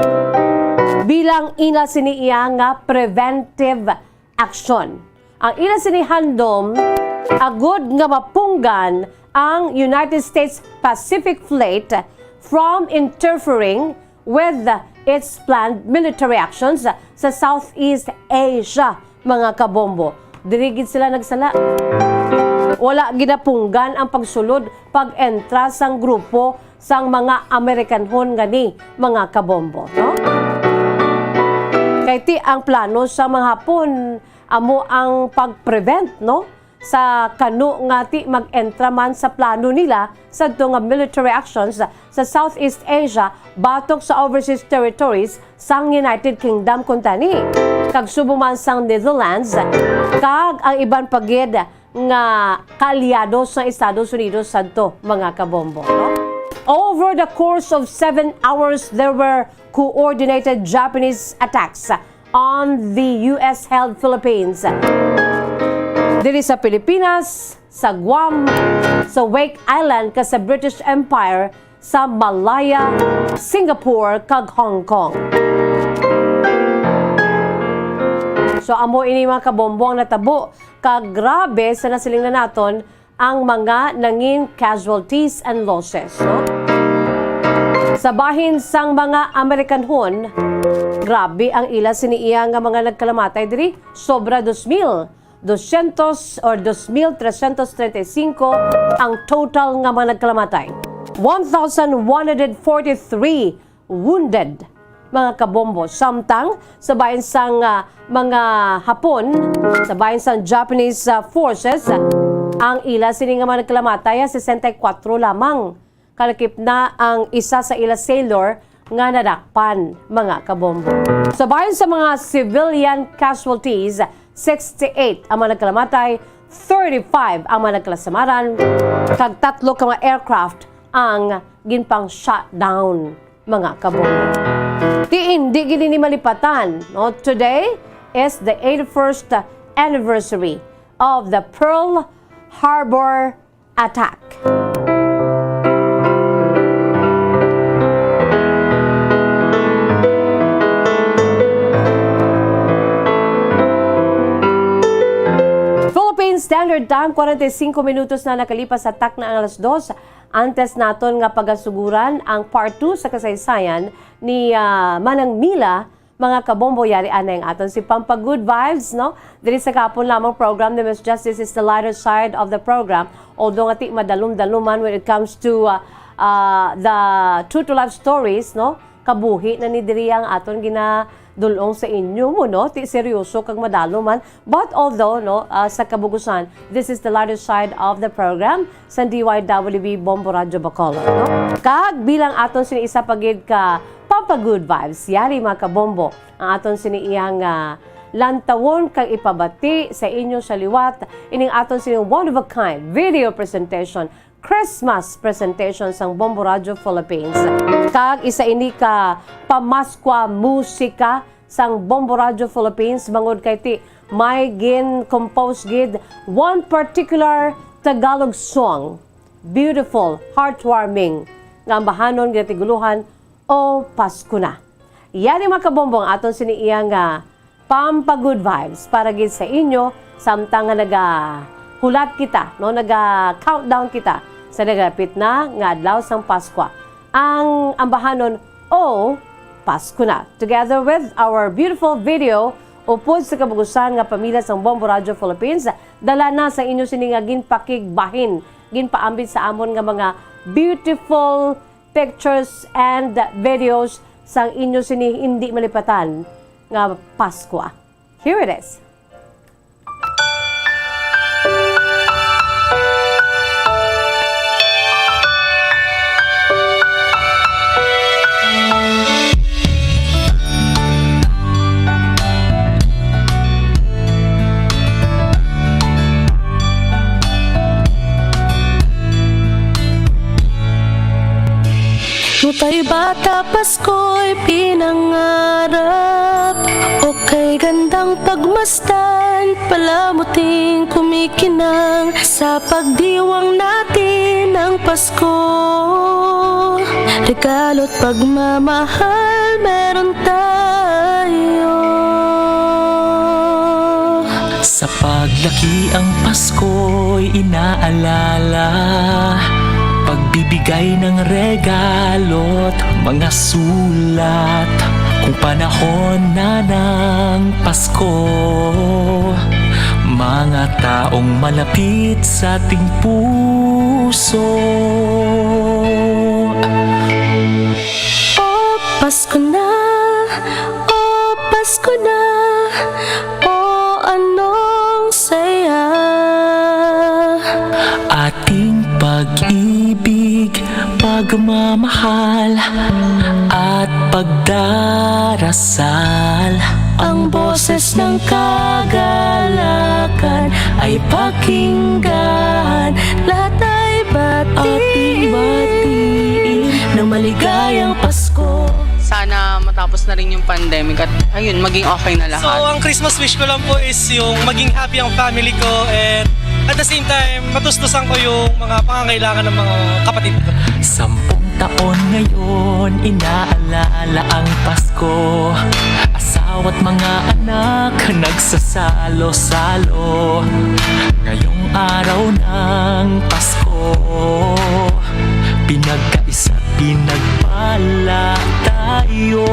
bilang ila sini iya nga preventive action. Ang ila sini handom agud nga mapunggan ang United States Pacific Fleet from interfering with its planned military actions sa Southeast Asia, mga kabombo. Diri gid sila nagsala. Wala ginapunggan ang pagsulod, pag-entra sang grupo sang mga Amerikanhon ngani, mga kabombo, no? Kay ti ang plano sa mga Hapon amo ang pag-prevent, no, sa kano nga ti mag-entra man sa plano nila sadto nga military actions sa Southeast Asia batok sa overseas territories sang United Kingdom kuntani, kag subong man sang Netherlands, kag ang iban pa gid nga kaalyado sa Estados Unidos sadto, mga kabombo, no? Over the course of seven hours, there were coordinated Japanese attacks on the U S-held Philippines. Diri sa Pilipinas, sa Guam, sa Wake Island, kag sa British Empire, sa Malaya, Singapore, kag Hong Kong. So, amo ini, mga kabombo, ang natabo, kag grabe sa nasiling na naton ang mga nangin casualties and losses, no? Sa bahin sang mga Amerikanhon, grabe ang ila sini iya nga mga nagkalamatay diri, sobra dos mil doscientos or dos mil trescientos treinta y cinco ang total nga mga nagkalamatay. One thousand one hundred forty-three wounded, mga kabombo. Samtang sa bahin sang, ah, mga Hapon, sa bahin sang Japanese, ah, forces, ang ila sini nga mga nagkalamatay, ah, sesenta y kuwatro lamang. Kalakip na ang isa sa ila sailor nga nadakpan, mga kabombo. Sa bahin sa mga civilian casualties, sixty-eight ang mga nagkalamatay, thirty-five ang mga nagkalasamaran, kag tatlo ka mga aircraft ang ginpang-shutdown, mga kabombo. Ti indi gid ini malipatan, no? Today is the eighty-first anniversary of the Pearl Harbor attack. Philippine Standard Time, kwarenta y cinco minutos na nakalipas sa takna ang alas dos. Antes naton nga pagasuguran ang part two sa kasaysayan ni, ah, Manang Mila, mga kabombo, yari anay ang aton si Pampa Good Vibes, no? Diri sa kahapon lamang program ni Miss Justice is the lighter side of the program. Although nga ti madalom-daloman when it comes to, ah, ah, the true to life stories, no? Kabuhi na ni diri ang aton ginadul-ong sa inyo mo, no? Ti seryoso kag madalom man. But although, no, ah, sa kabugusan, this is the lighter side of the program sa D Y W B Bombo Radyo Bacolod, no? Kag bilang aton sini isa pa gid ka Pampa Good Vibes, yari, mga kabombo, ang aton sini iyang, ah, lantawon kag ipabati sa inyo sa liwat ining aton sini one of a kind video presentation, Christmas presentation sang Bombo Radyo Philippines. Kag isa ini ka pamaskwa musika sang Bombo Radyo Philippines, bangod kay ti may gin-compose gid one particular Tagalog song, beautiful, heartwarming, nga ambahanon ginatigulohan O Pasko Na. Yan ang, mga kabombo, ang aton sini iya nga Pampa Good Vibes para gid sa inyo, samtang nga nagahulat kita, no, naga-countdown kita sa nagalapit na nga adlaw sang Paskwa. Ang ambahanon, O Pasko Na. Together with our beautiful video, upod sa kabugusan nga pamilya sang Bombo Radyo Philippines, dala na sa inyo sini nga ginpakigbahin, ginpaambit sa amon nga mga beautiful pictures and videos sang inyo sini hindi malipatan nga Paskwa. Here it is. Nutay bata Pasko'y pinangarap, o kay gandang pagmasdan, palamuting kumikinang sa pagdiwang natin ng Pasko. Regalo't pagmamahal meron tayo. Sa paglaki ang Pasko'y inaalala, pagbibigay ng regalo't mga sulat. Kung panahon na ng Pasko, mga taong malapit sa ating puso. O Pasko na, o Pasko na, o anong saya. Ating pag-ibig, pagmamahal, at pagdarasal. Ang boses ng kagalakan ay pakinggan. Lahat ay batiin. Ating batiin ng maligayang Pasko. Sana matapos na rin yung pandemic at, ayun, maging okay na lahat. So, ang Christmas wish ko lang po is yung maging happy ang family ko and at the same time, matustusan ko yung mga pangangailangan ng mga kapatid ko. Sampung taon ngayon, inaalala ang Pasko. Asawa't mga anak, nagsasalo-salo. Ngayong araw ng Pasko, pinagkaisa, pinagpala tayo.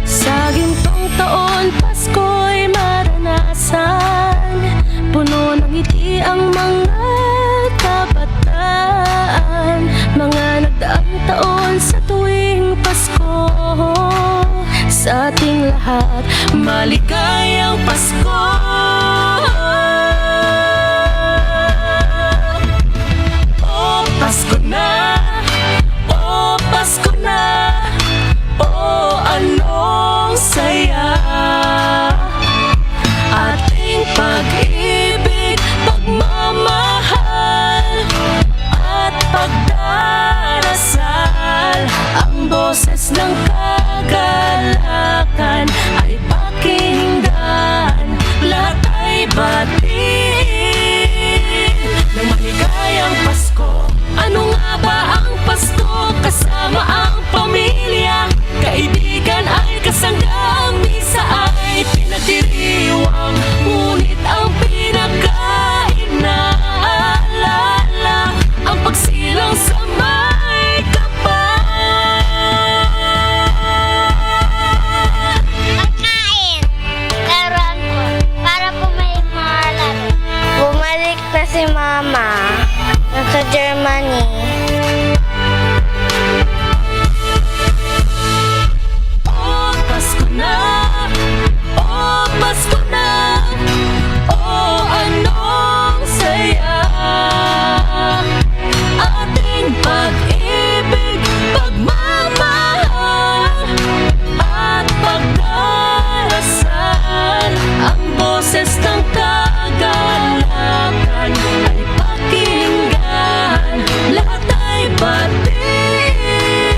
Sa gintong taon, Pasko'y maranasan. Puno ng ngiti ang mga kabataan. Mga nagdaang taon sa tuwing Pasko, sa ating lahat, maligayang Pasko. O Pasko na, o Pasko na, o anong saya. Ating pag-ibig, pagmamahal, at pagdarasal. Ang boses ng kagalakan ay pakinggan. Lahat ay batiin ng maligayang Pasko. Ano nga ba ang Pasko? Kasama ang pamilya, kaibigan ay kasangga. Ang misa ay pinagdiriwang, ngunit ang pinakainaalala ang pagsilang sa may kapal. Pagkain. Laruan po. Para po may mga laro. Bumalik na si Mama. Nasa Germany. O Pasko na, o Pasko na, o anong saya. Ating pag-ibig, pagmamahal, at pagdarasal. Ang boses ng kagalakan ay pakinggan. Lahat ay batiin.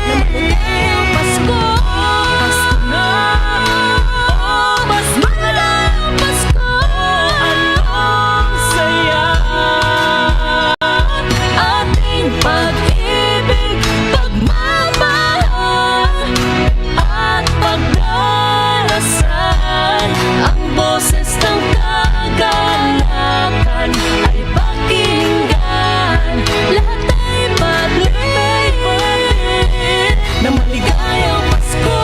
Na maligayang Pasko. Pasko na. O Pasko na. Pasko. Ang saya. Ating pag-ibig, pagmamahal, at pagdarasal. Ang boses ng kagalakan ay pakinggan. Lahat ay batiin na maligayang Pasko.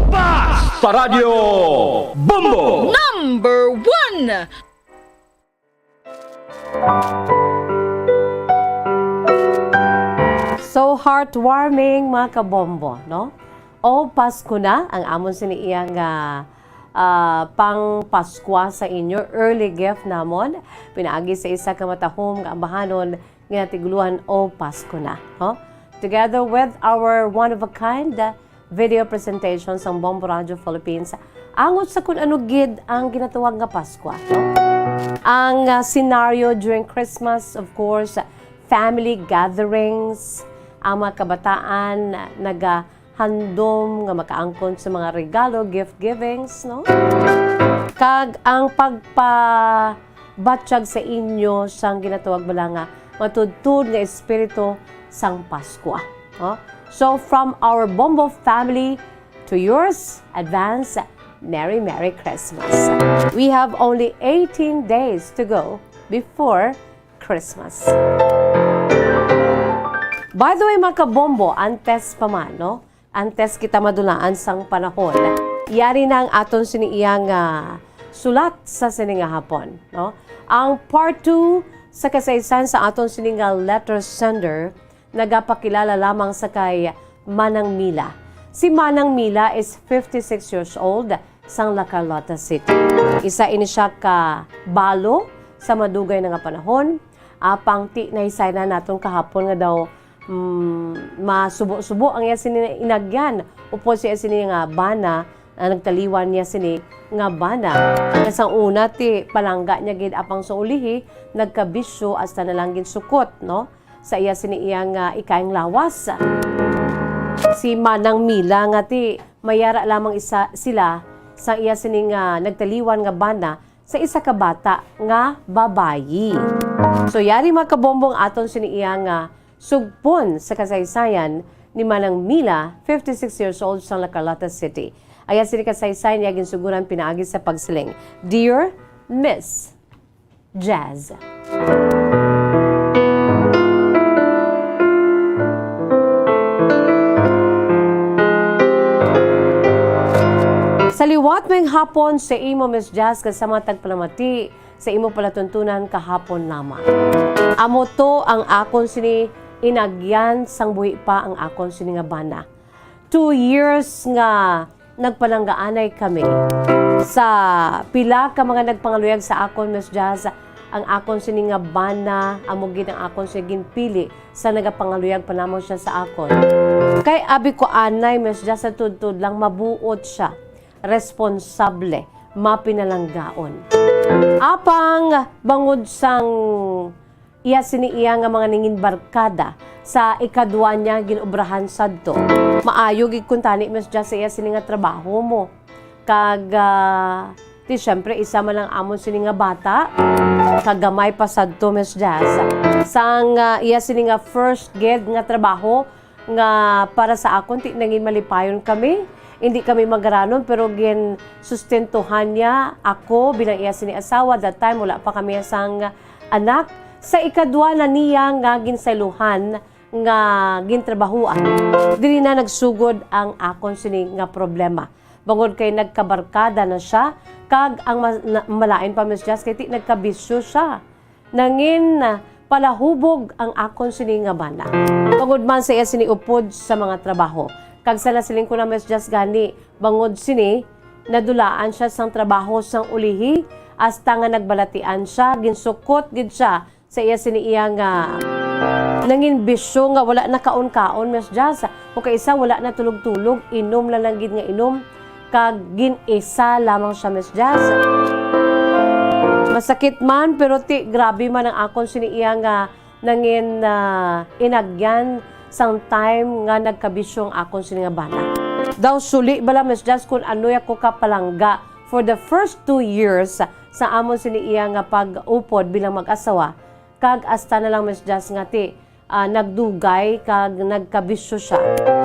Basta Radyo Bombo! Number one! So heartwarming, mga kabombo, no? O Pasko na ang amon sini iya nga, ah, pang Paskwa sa inyo, early gift namon, pinaagi sa isa ka matahom nga ambahanon nga natiguluhan O Pasko Na, no? Together with our one-of-a-kind video presentation sang Bombo Radio Philippines, angot sa kun ano gid ang ginatawag nga Paskwa, no? Ang, ah, scenario during Christmas, of course, family gatherings, ang mga kabataan nagahandom nga makaangkon sa mga regalo, gift givings, no? Kag ang pagpa- batyag sa inyo sang ginatawag bala nga matudtod nga espiritu sang Paskwa. No? So, from our Bombo family to yours, advance Merry, Merry Christmas. We have only eighteen days to go before Christmas. By the way, mga kabombo, antes pa man, no? Antes kita madulaan sang panahon, yari na ang aton sini iya nga sulat sa sini nga hapon, no? Ang part two sa kasaysayan sa aton sini nga letter sender nagapakilala lamang sa kay Manang Mila. Si Manang Mila is fifty-six years old, sang La Carlota City. Isa ini siya ka balo sa madugay na nga panahon. Apang ti nahisay na naton kahapon nga daw, mm, masubo-subo ang iya sini inagyan. Upod siya sini nga bana, na nagtaliwan niya sini nga bana. Nga sang una ti palangga niya gid, apang sa ulihi nagkabisyo hasta na lang ginsukot, no? Sa iya sini iya nga ikaing lawas. Si Manang Mila nga ti mayara lamang isa sila sa iya sini nga nagtaliwan nga bana sa isa ka bata nga babayi. So, yari, mga kabombong, aton sini iya nga sugpon sa kasaysayan ni Manang Mila, fifty-six years old, sa La Carlota City. Aya sini kasaysayan niya ginsuguran pinaagi sa pagsiling, "Dear Miss Jazz." Sa liwat, maayong hapon sa imo, Miss Jazz, kag sa mga tagpalamati sa imo palatuntunan kahapon lamang. Amo to ang akon sini inagyan sang buhi pa ang akon sini nga bana. Two years nga nagpalanggaanay kami. Sa pila ka mga nagpangaluyag sa akon, Miss Jazz, ang akon sini nga bana, amo gid ang akon sini ginpili sa nagapangaluyag pa lamang siya sa akon. Kay abi ko anay, Miss Jazz, sa tudtod lang, mabuot siya, responsable, mapinalanggaon. Apang bangod sang iya sini iya nga mga nangin barkada sa ikadwa niya gin-obrahan sadto. Maayo gid kuntani, Miss Jazz, sa iya sini nga trabaho mo. Kag, ah, ti siyempre, isa man ang amon sini nga bata. Kag gamay pa sadto, Miss Jazz. Sang, ah, iya sini nga first gid nga trabaho, nga para sa akon, ti nangin malipayon kami. Hindi kami magaranon, pero ginsustentuhan niya ako bilang iya sini asawa. That time, wala pa kami sang anak. Sa ikadwa na niya nga ginsaylohan nga gintrabahuan, diri na nagsugod ang akon sini nga problema. Bangod kay nagkabarkada na siya, kag ang ma-, na-, malain pa, Miss Jazz, kay ti nagkabisyo siya. Nangin, ah, palahubog ang akon sini nga bana. Bangod man sa iya sini upod sa mga trabaho. Kag sa nasiling ko na, Miss Jazz, gani, bangod sini, nadulaan siya sang trabaho sang ulihi, hasta nga nagbalatian siya, ginsukot gid siya sa iya sini iya nga nangin bisyo nga wala na kaon-kaon, Miss Jazz. O kay isa, wala na tulog-tulog, inom na lang gid nga inom. Kag gin-isa lamang siya, Miss Jazz. Masakit man, pero ti grabe man ang akon sini iya nga nangin, ah, inagyan sang time nga nagkabisyo ang akon sini nga bana. Daw suli bala, Miss Jazz, kun ano ako kapalangga for the first two years sa amon sini iya nga pag-upod bilang mag-asawa, kag hasta na lang, Miss Jazz, nga ti, ah, nagdugay kag nagkabisyo siya.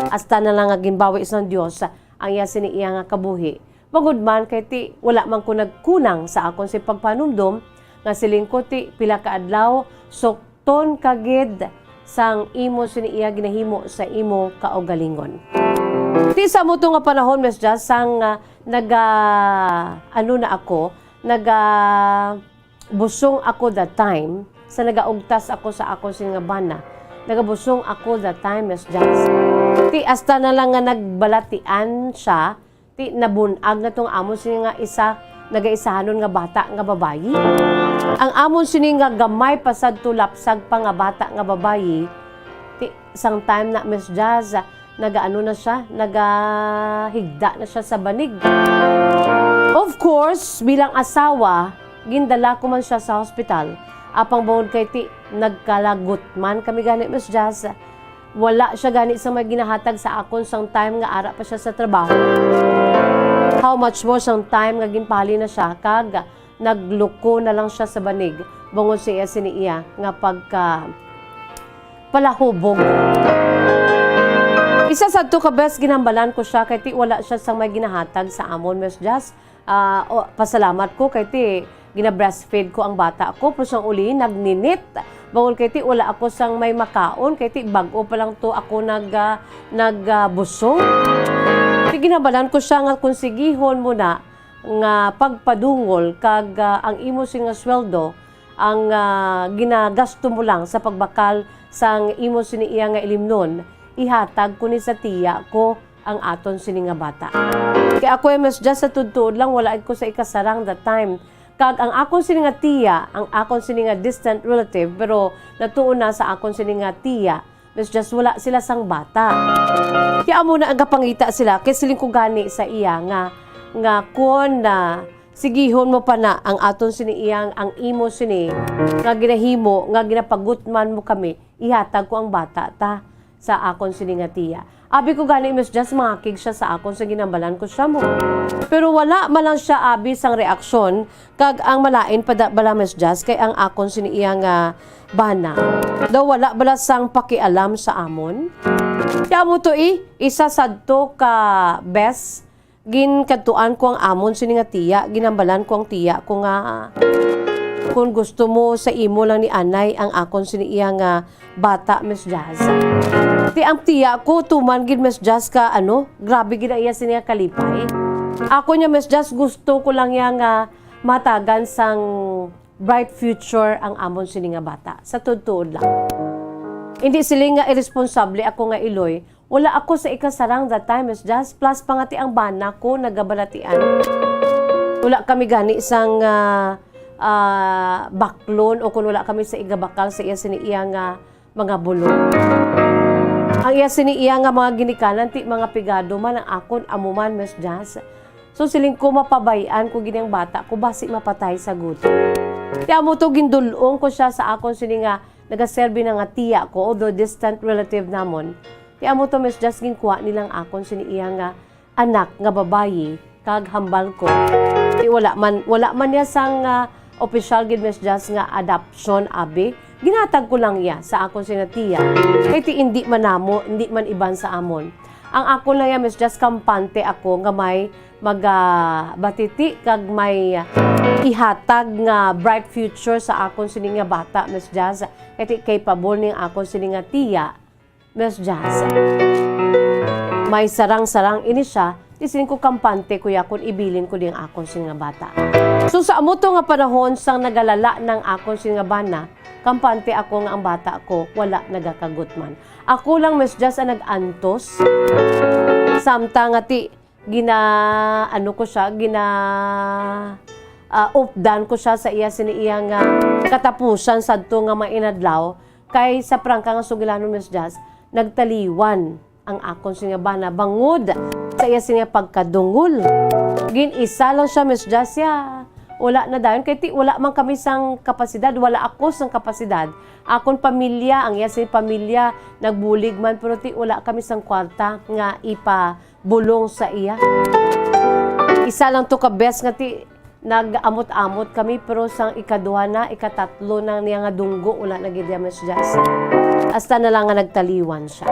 Hasta na lang nga ginbawi sang Dios ang iya sini iya nga kabuhi. Bangod man kay ti wala man ko nagkulang sa akon sini pagpanumdom, nga siling ko ti pila ka adlaw, sukton ka gid sang imo sini iya ginahimo sa imo kaugalingon. Ti sa amo to nga panahon, Miss Jazz, sang, ah, naga, ano na ako, naga, busong ako that time, sa nagaugtas ako sa akon sini nga bana, nagabusong ako that time, Miss Jazz. Ti hasta na lang nga nagbalatian siya, ti nabun-ag na tong amon sini nga isa, nagaisahanon nga bata nga babayi. Ang amon sini nga gamay pa sadto, lapsag pa nga bata nga babayi, ti sang time na, Miss Jazz, nagaano na siya, nagahigda na siya sa banig. Of course, bilang asawa, gindala ko man siya sa hospital. Apang bangod kay ti, nagkalagot man kami gani, Miss Jazz. Wala siya gani sa may ginahatag sa akon sang time nga ara pa siya sa trabaho. How much more sang time nga ginpahali na siya, kag nagluko na lang siya sa banig, bangod sa iya sini iya nga pagka palahubog. Isa sadto ka bes ginhambalan ko siya kay ti wala siya sang may ginahatag sa amon, Miss Jazz. Ah, o, pasalamat ko kay ti gina-breastfeed ko ang bata ko, pero sang uli nagninit. Bangod kay ti wala ako sang may makaon, kay ti bag-o pa lang to ako nag, ah, nag, ah, busog. Ti ginhambalan ko siya nga konsigihon mo na nga pagpadungol kag, ah, ang imo sini nga sweldo, ang, ah, ginagasto mo lang sa pagbakal sang imo sini iya nga ilimnon, ihatag ko ni sa tiya ko ang aton sini nga bata. Kay ako, eh, Miss Jazz, sa tuod-tuod lang, wala ko sa ikasarang that time. Kag ang akon sini nga tiya, ang akon sini nga distant relative, pero natuo na sa akon sini nga tiya, Miss Jazz, wala sila sang bata. Kaya amo na ang gapangita sila, kay siling ko gani sa iya nga, nga kon na sigihon mo pa na ang aton sini iyang, ang imo sini nga ginahimo, nga ginapagutman mo kami, ihatag ko ang bata ta sa akon sini nga tiya. Abi ko gani, Miss Jazz, mangakig siya sa akon sa ginhambalan ko siya mo. Pero wala man lang siya abi sang reaksyon, kag ang malain pa da bala, Miss Jazz, kay ang akon sini iya nga bana daw wala bala sang pakialam sa amon. Kaya mo to, eh, isa sadto ka bes ginkadtuan ko ang amon sini nga tiya, ginhambalan ko ang tiya ko nga, "Kung gusto mo, sa imo lang ni anay ang akon sini iya nga bata, Miss Jazz." Ti ang tiya ko, tuman gid, Miss Jazz, ka, ano, grabe gid ang iya sini nga kalipay. Ako niya, Miss Jazz, gusto ko lang iya nga matagan sang bright future ang amon sini nga bata. Sa tuod-tuod lang. Hindi siling nga irresponsable ako nga iloy. Wala ako sa ikasarang that time, Miss Jazz. Plus pa nga ti ang bana ko nagabalatian. Wala kami gani sang, ah, ah, baklon o kung wala kami sa igabakal sa iya sini iya nga mga bulong. Ang iya sini iya nga mga ginikanan, ti mga pigado man ang akon, amo man, Miss Jazz. So, siling ko, mapabay-an ko gid ang bata ko, basi mapatay sa gutom. Ti amo to, gindul-ong ko siya sa akon sini nga nagaserbi na nga tiya ko, although distant relative namon. Ti amo to, Miss Jazz, ginkuha nilang akon sini iya nga anak nga babayi, kag hambal ko. Ti wala man, wala man niya sang, ah, opisyal gid, Miss Jazz, nga adoption, abi. Ginatag ko lang iya sa akon sini nga tiya. Kay ti indi man namo, indi man iban sa amon. Ang ako lang iya, Miss Jazz, kampante ako nga may magabatiti kag may ihatag nga bright future sa akon sini nga bata, Miss Jazz. Kay ti capable ning akon sini nga tiya, Miss Jazz. May sarang-sarang ini siya, ti siling ko kampante ko ya kon ibilin ko ding akon sini nga bata. So sa amo to nga panahon sang nagalala nang akon sini nga bana, kampante ako nga ang bata ko wala nagakagutman. Ako lang, Miss Jazz, ang nag-antos. Samtang nga ti gina, ano ko siya, gina, ah, updan ko siya sa iya sini iya nga katapusan sadto nga mga inadlaw, kay sa prangka nga sugilanon, Miss Jazz, nagtaliwan ang akon sini nga bana bangod sa iya sini nga pagkadungol. Gin-isa lang siya, Miss Jazz, ya. Wala na dayon, kay ti, wala man kami sang kapasidad, wala ako sang kapasidad. Akon pamilya, ang iya sini pamilya, nagbulig man, pero ti, wala kami sang kwarta nga ipa bulong sa iya. Isa lang to ka bes nga ti nag-amot-amot kami, pero sang ikaduha na, ikatatlo na niya nga dunggo, wala na gid iya, Miss Jazz. Hasta na lang nga nagtaliwan siya.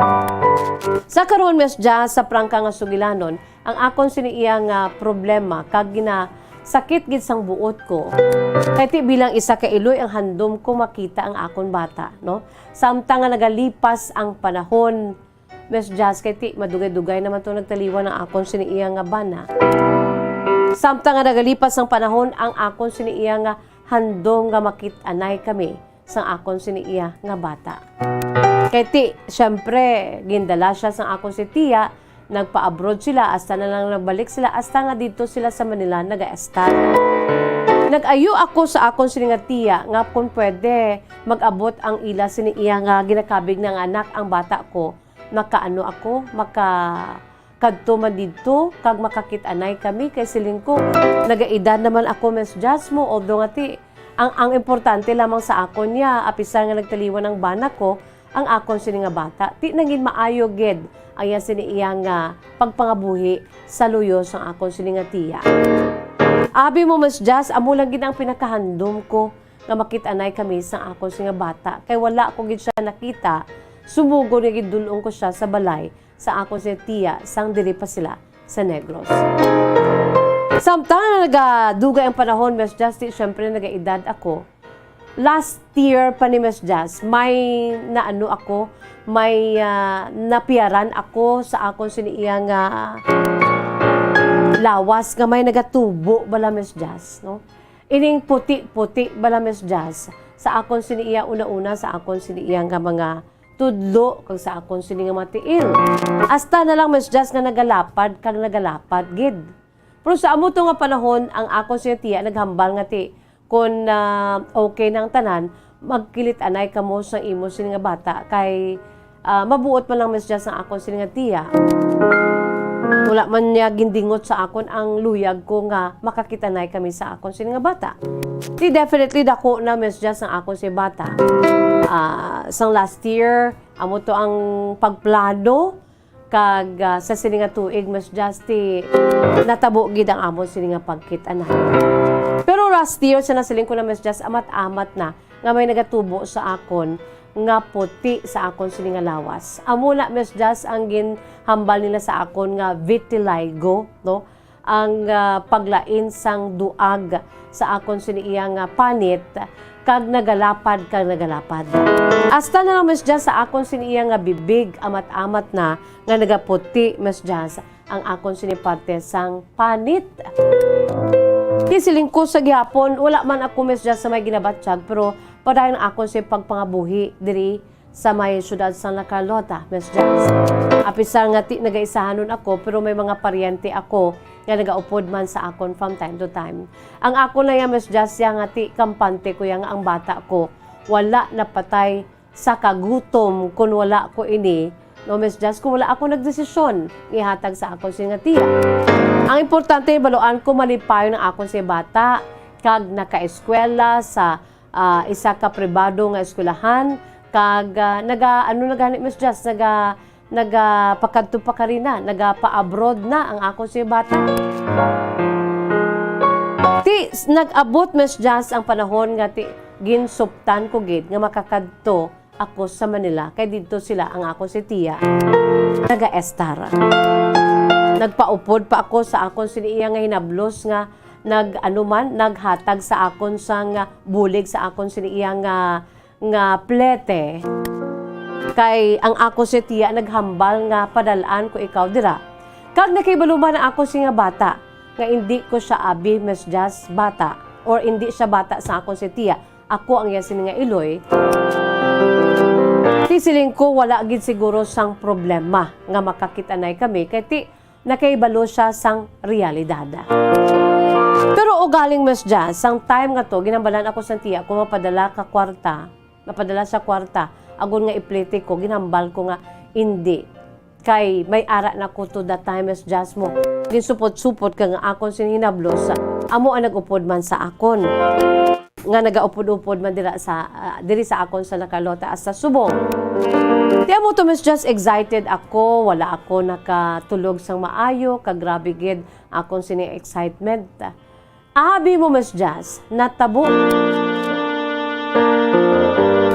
Sa karon, Miss Jazz, sa prangka nga sugilanon, ang akon sini iya nga problema kag ginasakit gid sang buot ko. Kay ti bilang isa ka iloy ang handom ko makita ang akon bata, no? Samtang nga nagalipas ang panahon, Miss Jazz, kay ti madugay-dugay naman to nagtaliwan ang akon sini iya nga bana. Samtang nga nagalipas ang panahon, ang akon sini iya nga handom nga makit-anay kami sang akon sini iya nga bata. Kay ti, syempre, gindala siya sang akon si tiya, nagpa-abroad sila, hasta na lang nagbalik sila, hasta nga dito sila sa Manila nag-estar. Nag-ayo ako sa akon sini nga tiya nga kung pwede, mag-abot ang ila sini iya nga ginakabig na nga anak ang bata ko. Makaano ako, makakadto man didto, kag makakit-anay kami, kay siling ko, nagaedad naman ako, Miss Jazz mo, although nga ti, ang, ang importante lamang sa akon niya, apisar nga nagtaliwan ang bana ko, ang akon sini nga bata, ti nangin maayo gid ang iya sini iya nga pagpangabuhi sa luyo sang akon sini nga tiya. Abi mo, Miss Jazz, amo lang gid ang pinakahandom ko nga makit-anay kami sang akon sini nga bata, kay wala ko gid siya nakita, sumugod nga gindul-ong ko siya sa balay sa akon sini tiya sang diri pa sila sa Negros. Samtang nagadugay ang panahon, Miss Jazz, ti, syempre, nagaedad ako. Last year pa ni Miss Jazz, may naano ako, may, ah, napiyaran ako sa akon sini iya nga lawas nga may nagatubo bala, Miss Jazz, no? Ining puti-puti bala, Miss Jazz, sa akon sini iya una-una, sa akon sini iya nga mga tudlo, kag sa akon sini nga mga tiil. Hasta na lang, Miss Jazz, nga nagalapad kag nagalapad gid. Pero sa amo to nga panahon, ang akon sini tiya naghambal nga ti, kun, ah, okay na ang tanan, magkilit-anay kamo sa imo sini nga bata, kay, ah, mabuot man lang, Miss Jazz, ang akon sini nga tiya. Wala man niya gindingot sa akon ang luyag ko nga makakit-anay kami sa akon sini nga bata. Ti, definitely, dako na, Miss Jazz, ang akon sini bata. Ah, sang last year, amo to ang pagplano, kag, ah, sa sini nga tuig, Miss Jazz, ti, natabo gid ang amon sini nga pagkit-anay. Pero last year, sa nasiling ko na, Miss Jazz, amat-amat na nga may nagatubo sa akon nga puti sa akon sini nga lawas. Amo na, Miss Jazz, ang ginhambal nila sa akon nga vitiligo, no? Ang, ah, paglain sang duag sa akon sini iya nga panit, kag nagalapad kag nagalapad. Hasta na lang, Miss Jazz, sa akon sini iya nga bibig, amat-amat na nga nagaputi, Miss Jazz, ang akon sini parte sang panit. Ti, siling ko sa gihapon, wala man ako, Miss Jazz, sa may ginabatyag, pero padayon akon sini pagpangabuhi diri sa may siyudad sang La Carlota, Miss Jazz. Apisar nga ti nagaisahanon ako, pero may mga paryente ako nga nagaupod man sa akon from time to time. Ang ako na ya, Miss Jazz, ya nga ti kampante ko ya nga ang bata ko wala napatay sa kagutom kun wala ko ini, no, Miss Jazz, kung wala ako nagdesisyon nga ihatag sa akon sini nga tiya. Ang importante, baluan ko malipayon ang akon sini bata, kag nakaeskwela sa, ah, isa ka pribado nga eskwelahan, kag, ah, naga-, ano na gani, Miss Jazz, naga-, nagapakadto pa kari na, nagapa-abroad na ang akon sini bata. Ti, s-, nag-abot, Miss Jazz, ang panahon nga ti, ginsuptan ko gid nga makakadto ako sa Manila, kay didto sila ang akon sini tiya nagaestar. Nagpaupod pa ako sa akon sini iya nga hinablos nga nag-, ano man, naghatag sa akon sang bulig sa akon sini iya nga, nga plete. Kay ang akon sini tiya naghambal nga padal-an ko ikaw dira. Kag nakahibalo man ang akon sini nga bata nga indi ko siya abi, Miss Jazz, bata, or indi siya bata sa akon sini tiya. Ako ang iya sini nga iloy. Ti, siling ko, wala gid siguro sang problema nga makakit-anay kami, kay ti, nakahibalo siya sang realidad. Pero ugaling, Miss Jazz, sang time nga to, ginhambalan ako sang tiya ko mapadala ka kwarta, mapadala sa kwarta, agod nga iplete ko, ginhambal ko nga, "Indi." Kay may ara na ko to that time, Miss Jazz, mo. Ginsupot-supot ka nga akon sini hinablos. Amo ang nag-upod man sa akon. Nga nagaupod-upod man dira sa, ah, diri sa akon sa La Carlota hasta subong. Ti amo to, Miss Jazz, excited ako, wala ako nakatulog sang maayo, kag grabe gid akon sini excitement. Abi mo, Miss Jazz, natabo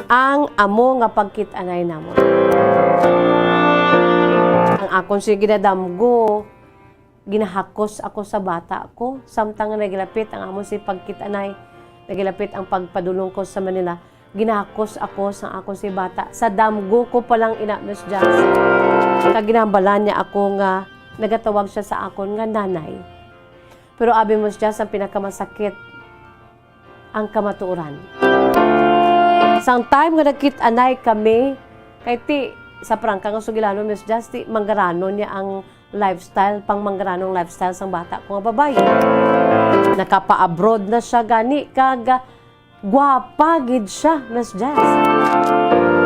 ang amo nga pagkit-anay namon. Ang akon sini ginadamgo, ginahakos ako sa bata ko. Samtang nga nagilapit ang amon sini pagkit-anay, nagilapit ang pagpadulong ko sa Manila, ginahakos ako sa akon sini bata. Sa damgo ko pa lang ina, Miss Jazz, kag ginhambalan niya ako nga nagatawag siya sa akon nga nanay. Pero abi, Miss Jazz, ang pinakamasakit, ang kamatuoran. Sang time nga nagkit-anay kami, kay ti, sa prangka nga sugilanon, Miss Jazz, ti manggaranon niya ang lifestyle, pang manggaranong lifestyle sang bata ko nga babayi. Nakapa-abroad na siya gani, kag gwapa gid siya, Miss Jazz.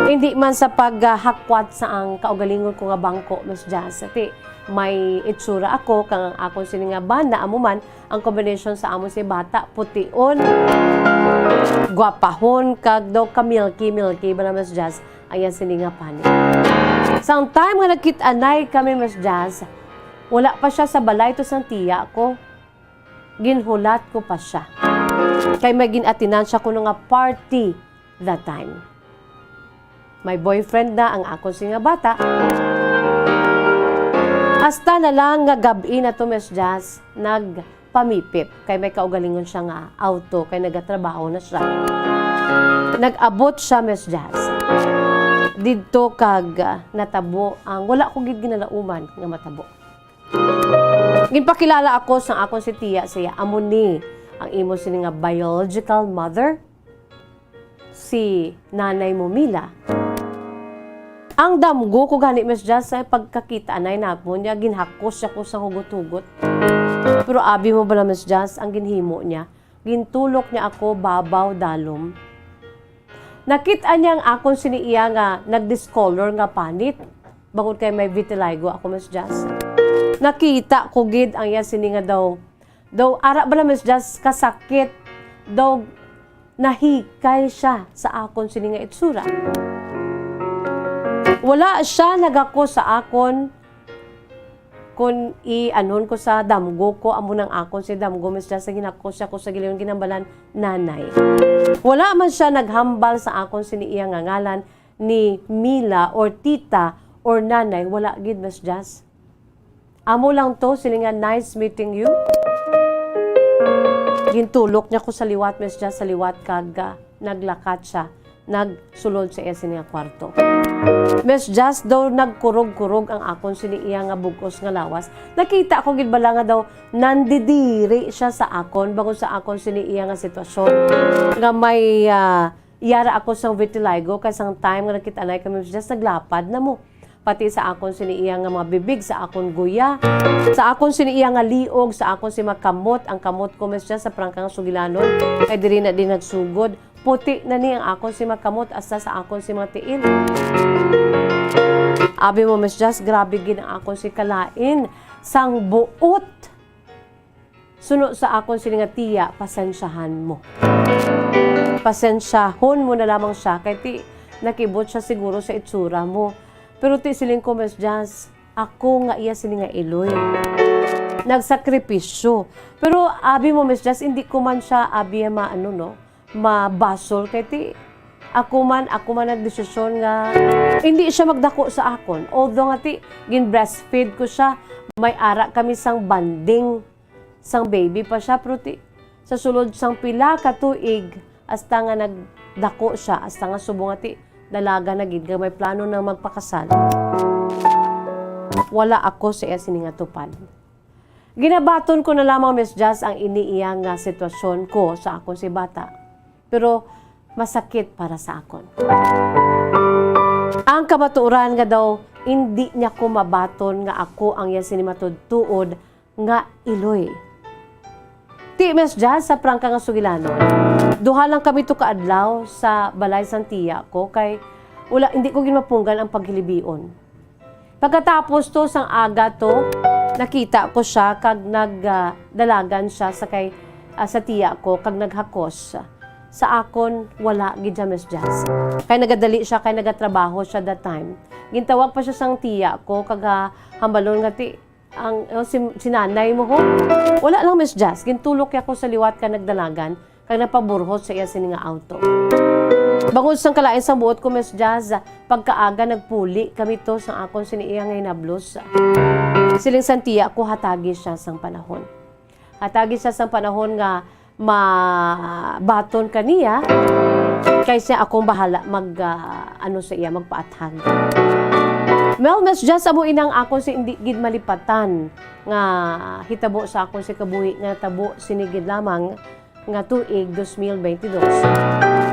Hindi man sa paghakwat sa ang kaugalingon ko nga bangko, Miss Jazz. Ti, may itsura ako, kang ang akon sini nga bana, amo man ang combination sa amon sini bata, pution, gwapahon, kag daw ka-milky-milky bala, Miss Jazz, ang iya sini nga panit. Sang time nga nagkit-anay kami, Miss Jazz, wala pa siya sa balay to sang tiya ko. ginhulat ko pa siya. Kay may gin-atinan siya kuno nga party that time. May boyfriend na ang akon sini nga bata. Hasta na lang nga gab-i na to, Miss Jazz, nagpamipit. Kay may kaugalingon siya nga auto, kay nagatrabaho na siya. Nag-abot siya, Miss Jazz. Didto kag, ah, natabo ang wala ko gid ginalauman nga matabo. Ginpakilala ako sa akon si tiya sa iya, "Amo ni ang imo sini nga biological mother, si nanay mo, Mila." Ang damgo ko gani, Miss Jazz, sa pagkakita anay namon niya, ginhakos siya ko sa hugot-hugot. Pero abi mo bala, Miss Jazz, ang ginhimo niya, gintulok niya ako babaw dalom. Nakit-an niya ang akon sini iya nga nag-discolor nga panit, bangod kay may vitiligo ako, Miss Jazz. Nakita ko gid ang iya sini nga daw, daw ara bala, Miss Jazz, kasakit, daw nahikay siya sa akon sini nga itsura. Wala siya nagako sa akon, kun i-anon ko sa damgo ko, amo nang akon si damgo, Miss Jazz, sa ginako siya ko sa giliyon ginambalan, "Nanay." Wala man siya naghambal sa akon sini iya nga ngalan ni Mila or tita or nanay, wala gid, Miss Jazz. Amo lang to, sini nga, "Nice meeting you." Gintulok niya ko sa liwat, Miss Jazz, sa liwat kag, ah, naglakat siya. Nagsulod sa iya sini nga kwarto. Miss Jazz, daw nagkurog-kurog ang akon sini iya nga bug-os nga lawas. Nakita ko gid bala nga daw nandidiri siya sa akon bangod sa akon sini iya nga sitwasyon. Nga may, ah, yara ako sang vitiligo, kay sang time nga nakita na kami, Miss Jazz, naglapad na mo. Pati sa akon sini iya nga mga bibig, sa akon guya, sa akon sini iya nga liog, sa akon si mga kamot, ang kamot ko, Miss Jazz, sa prangka nga sugilanon, kay diri na din nagsugod. Puti na ni ang akon si mga kamot hasta sa akon si mga tiil. Abi mo, Miss Jazz, grabe gid ang akon si kalain sang buot. Suno sa akon sini nga tiya, pasensyahan mo. Pasensyahon mo na lamang siya, kay ti nakibot siya siguro sa itsura mo. Pero ti siling ko, Miss Jazz, ako nga iya sini nga iloy. Nagsakripisyo. Pero abi mo, Miss Jazz, hindi ko man siya abi ma-, ano, no, mabasol, kay ti ako man, ako man nagdesisyon nga hindi siya magdako sa akon. Although nga ti, gin-breastfeed ko siya, may ara kami sang bonding sang baby pa siya, pero ti, sa sulod sang pila ka tuig, hasta nga nagdako siya, hasta nga subong nga ti, dalaga na gid, nga may plano na magpakasal. Wala ako sa iya sini nga tupad. Ginabaton ko na lamang, Miss Jazz, ang ini iya nga sitwasyon ko sa akon si bata. Pero masakit para sa akon. Ang kamatuoran nga daw, hindi niya ko mabaton nga ako ang iya sini matuod-tuod nga iloy. Ti, Miss Jazz, sa prangka nga sugilanon, duha lang kami to ka adlaw sa balay sang tiya ko, kay wala, hindi ko ginmapunggan ang paghilibion. Pagkatapos to, sang aga to, nakita ko siya kag nag, ah, dalagan siya sa kay, ah, sa tiya ko kag naghakos. Sa akon, wala gid siya, Miss Jazz. Kay nagadali siya, kay nagatrabaho siya that time. Gintawag pa siya sang tiya ko kag, ah, hambalon nga ti, ang, oh, si, si nanay mo, ho? Wala lang, Miss Jazz. Gintulok niya ko sa liwat ka nagdalagan, kag napaburhot sa iya sini nga auto. Bangod sang kalain sang buot ko, Miss Jazz, pagkaaga nagpuli kami to sang akon sini iya nga hinablos. Siling sang tiya ko, hatagi siya sang panahon. Hatagi siya sang panahon nga mabaton ka niya, kay siya akong bahala mag, ah, ano sa iya, magpaathag. Well, Miss Jazz, amo inang akon si hindi gid malipatan nga hitabo sa akon si kabuhi nga natabo sini gid lamang nga tuig dos mil bente dos.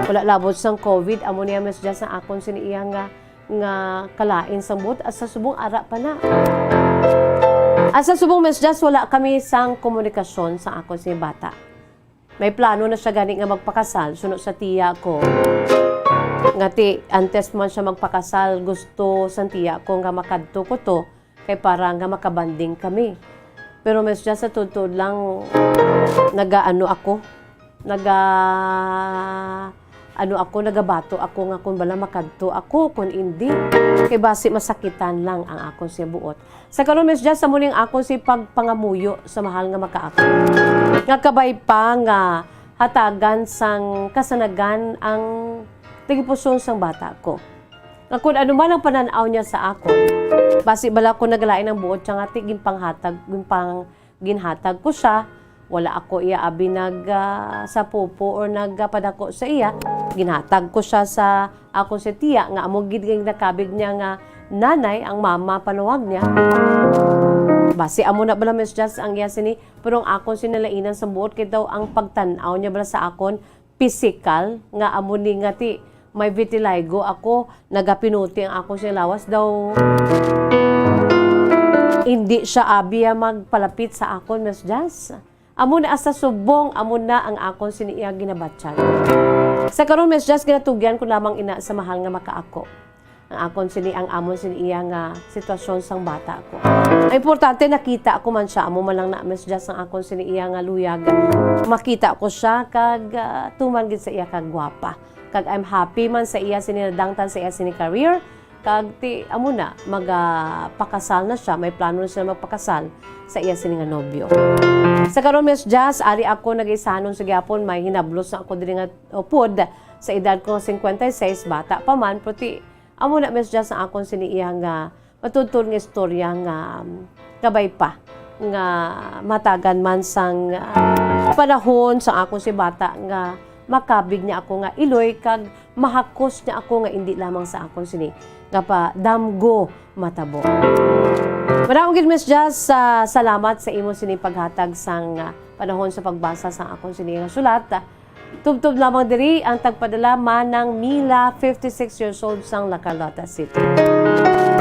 Wala labot sang covid, amo niya, Miss Jazz, ang akon sini iya nga, nga kalain sang buot, asa subong ara pa na. Asa subong, Miss Jazz, wala kami sang komunikasyon sa akon sini bata. May plano na siya gani nga magpakasal suno sa tiya ko. Nga ti, antes man siya magpakasal, gusto sang tiya ko nga makadto ko to kay para nga makabanding kami. Pero, Miss Jazz, sa tuod-tuod lang, nagaano ako, naga-, ano ako, nagabato ako nga kung bala makadto ako, kung indi, kay basi masakitan lang ang akon siya buot. Sa karon, Miss Jazz, amo ning akon si pagpangamuyo sa mahal nga makaako, nga kabay pa nga hatagan sang kasanagan ang tagipuson sang bata ko. Nga kun ano man ang panan-aw niya sa akon, basi bala ko nagalain ang buot siya nga ti ginpanghatag, ginpang-, ginhatag ko siya. Wala ako iya abi nag, ah, sapupo or nagpadako sa iya. Ginhatag ko siya sa akon si tiya nga amo gid ang nakabig niya nga nanay, ang mama panawag niya. Basi amo na bala, Miss Jazz, ang iya sini. Pero ang akon sinalainan sa buot kay daw ang pagtan-aw niya bala sa akon pisikal nga amo ni nga ti may vitiligo ako, nagapinuti ang akon sing lawas daw. Indi siya abi magpalapit sa akon, Miss Jazz. Amo na sa subong, amo na ang akon sini iya ginabatyag. Sa karon, Miss Jazz, ginatugyan ko lamang ina sa mahal nga makaako. Ang akon sini, ang amon sini iya nga sitwasyon sang bata ko. Ang importante, nakita ko man siya, amo man lang na, Miss Jazz, ang akon sini iya nga luyag. Makita ko siya kag, ah, tuman gid sa iya kag gwapa. Kag I'm happy man sa iya sini nadangtan sa iya sini career. Kag ti, amo na, magapakasal na siya. May plano na sila magpakasal sa iya sini nga nobyo. Sa karon, Miss Jazz, ari ako nagaisanon sa gyapon. May hinablos na ako diri nga upod sa edad ko nga cincuenta y seis, bata pa man, pero ti, amo na, Miss Jazz, ang akon sini iya nga matudtod nga istorya nga, um, kabay pa nga matagan man sang, ah, panahon sa akon si bata nga makabig niya ako nga iloy kag mahakos niya ako nga indi lamang sa akon sini nga padamgo matabo. Madamo gid, Miss Jazz, sa salamat sa imo sini paghatag sang, ah, panahon sa pagbasa sang akon sini nga sulat. Tubtob lamang diri ang tagpadala, Manang Mila, fifty-six years old, sang La Carlota City.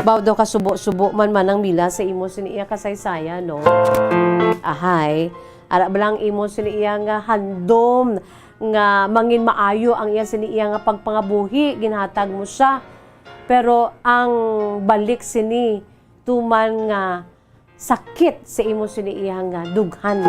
Baw daw kasubo-subo man, Manang Mila, sa imo sini iya kasaysayan, no? Ahay, ara ba lang imo sini iya nga handom nga mangin maayo ang iya sini iya nga pagpangabuhi, ginhatag mo siya. Pero ang balik sini, tuman nga sakit sa imo sini iya nga dughan.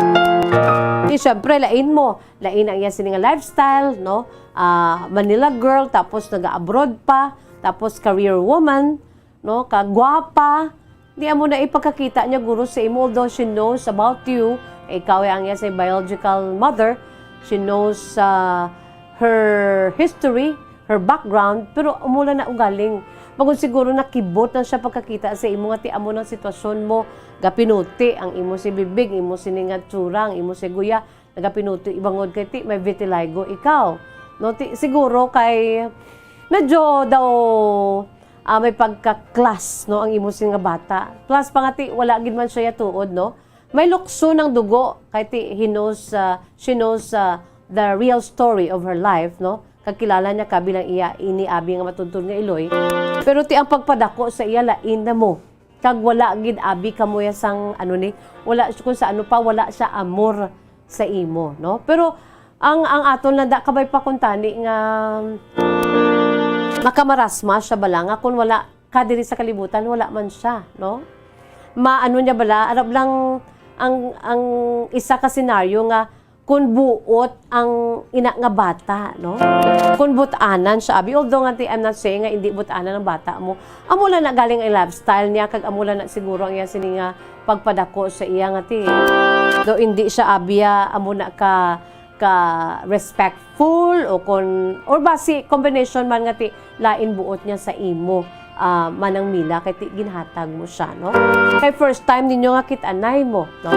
Di, syempre, lain mo. Lain ang iya sini nga lifestyle, no? Ah, Manila girl, tapos naga-abroad pa, tapos career woman, no? Kagwapa. Di amo na ipakakita niya, guro, sa imo, although she knows about you. Ikaw ay ang iya sa biological mother. She knows, ah, her history, her background, pero amo lang na ugaling. Magod siguro nakibot lang siya pagkakita sa imo nga ti amo nang sitwasyon mo, gapinuti ang imo si bibig, imo sini nga tsura, ang imo si guya, nagapinuti ibangod kay ti may vitiligo ikaw. No, ti, siguro kay medyo daw, ah, may pagka-class, no, ang imo sini nga bata. Plus pa nga ti wala gid man siya tuod, no? May lukso ng dugo, kay ti, he knows, ah, she knows, ah, the real story of her life, no? Kag kilala niya ka bilang iya ini abi nga matudtod nga iloy. Pero ti ang pagpadako sa iya lain na mo. Kag wala gid abi kamo ya sang, ano ni, wala siya kung sa ano pa, wala siya amor sa imo, no? Pero ang, ang aton lang da kabay pa kuntani nga makamarasma siya bala nga kung wala ka diri sa kalibutan, wala man siya, no? Maano niya bala, arab lang ang, ang isa ka senaryo nga kun buot ang ina nga bata, no? Kun but-anan siya, abi, although nga ti, I'm not saying nga hindi but-anan ang bata mo. Amo lang na galing ang lifestyle niya, kag amo lang na siguro ang iya sini nga pagpadako sa iya nga ti. Though hindi siya, abi, ah, amo na ka, ka respectful o kun, or basi combination man nga ti lain buot niya sa imo, ah, Manang Mila, kay ti ginhatag mo siya, no? Kay first time ninyo nga kit-anay mo, no?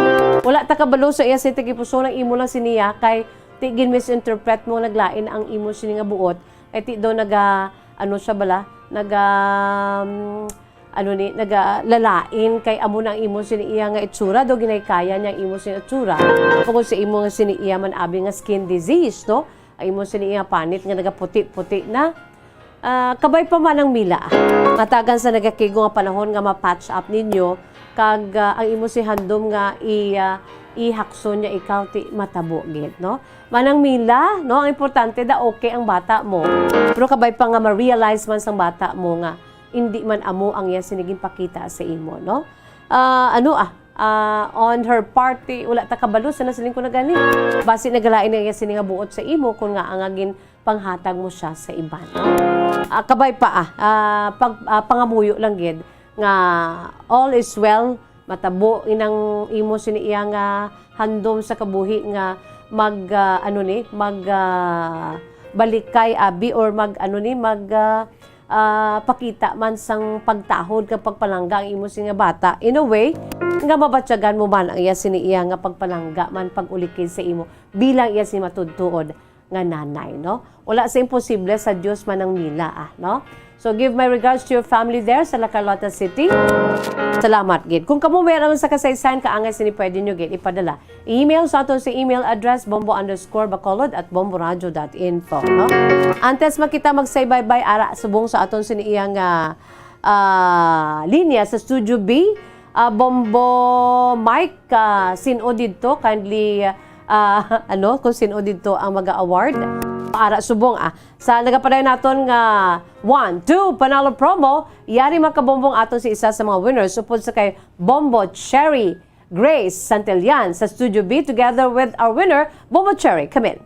Wala ta kabalo sa iya sini tagipusoon, ang imo lang siniya kay ti gin-misinterpret mo, naglain ang imo sini nga buot, kay ti daw naga, ano siya bala, naga, um, ano ni, nagalalain kay amo na ang imo sini iya nga itsura, daw ginahikaya niya ang imo sini itsura. Tungod sa imo nga sini iya man abi nga skin disease, no? Ang imo sini iya panit nga nagaputi-puti na. Ah, kabay pa Manang Mila. Matagan sa nagakigo nga panahon nga ma-patch up ninyo, kag, ah, ang imo si handom nga i-, ah, ihakson niya ikaw ti matabo gid, no? Manang Mila, no, ang importante da okay ang bata mo. Pero kabay pa nga ma-realize man sang bata mo nga indi man amo ang iya sini ginpakita sa imo, no? Ah, ano, ah, ah, on her part, ti, wala ta kabalo sa nasiling ko na gani. Basi nagalain ang iya sini nga buot sa imo, kung nga ang gin-, panghatag mo siya sa iban, no? Ah, kabay pa, ah, ah, pag, ah, pangamuyo lang gid nga all is well, matabo inang imo sini iya nga handom sa kabuhi nga mag, ah, ano ni, mag, ah, balikay abi or mag, ano ni, mag, ah, ah, pakita man sang pagtahod kag pagpalangga ang imo sini nga bata. In a way, nga mabatyagan mo man ang iya sini iya nga pagpalangga man pag-ulikid sa imo bilang iya sini matuod-tuod nga nanay, no? Wala sa imposible, sa Dios man ang mila, ah, no? So, give my regards to your family there sa La Carlota City. Salamat gid. Kung kamo may alam sa kasaysayan, kaangay sini pwede nyo gid ipadala. Email sa aton sa email address, bombo underscore bacolod at bomboradio dot info, no? Antes makita magsay bye-bye, ara subong sa aton sini iyang, ah, ah, linya sa Studio B, ah, Bombo Mike, ah, sin-o didto, kindly, ah, ano, kung sin-o didto ang mag-award. Ara subong, ah, sa nagapadayon naton nga one, two, Panalo Promo, yari makabombong aton si isa sa mga winners upod sa kay Bombo Cherry Grace Santillan sa Studio B together with our winner, Bombo Cherry Camille.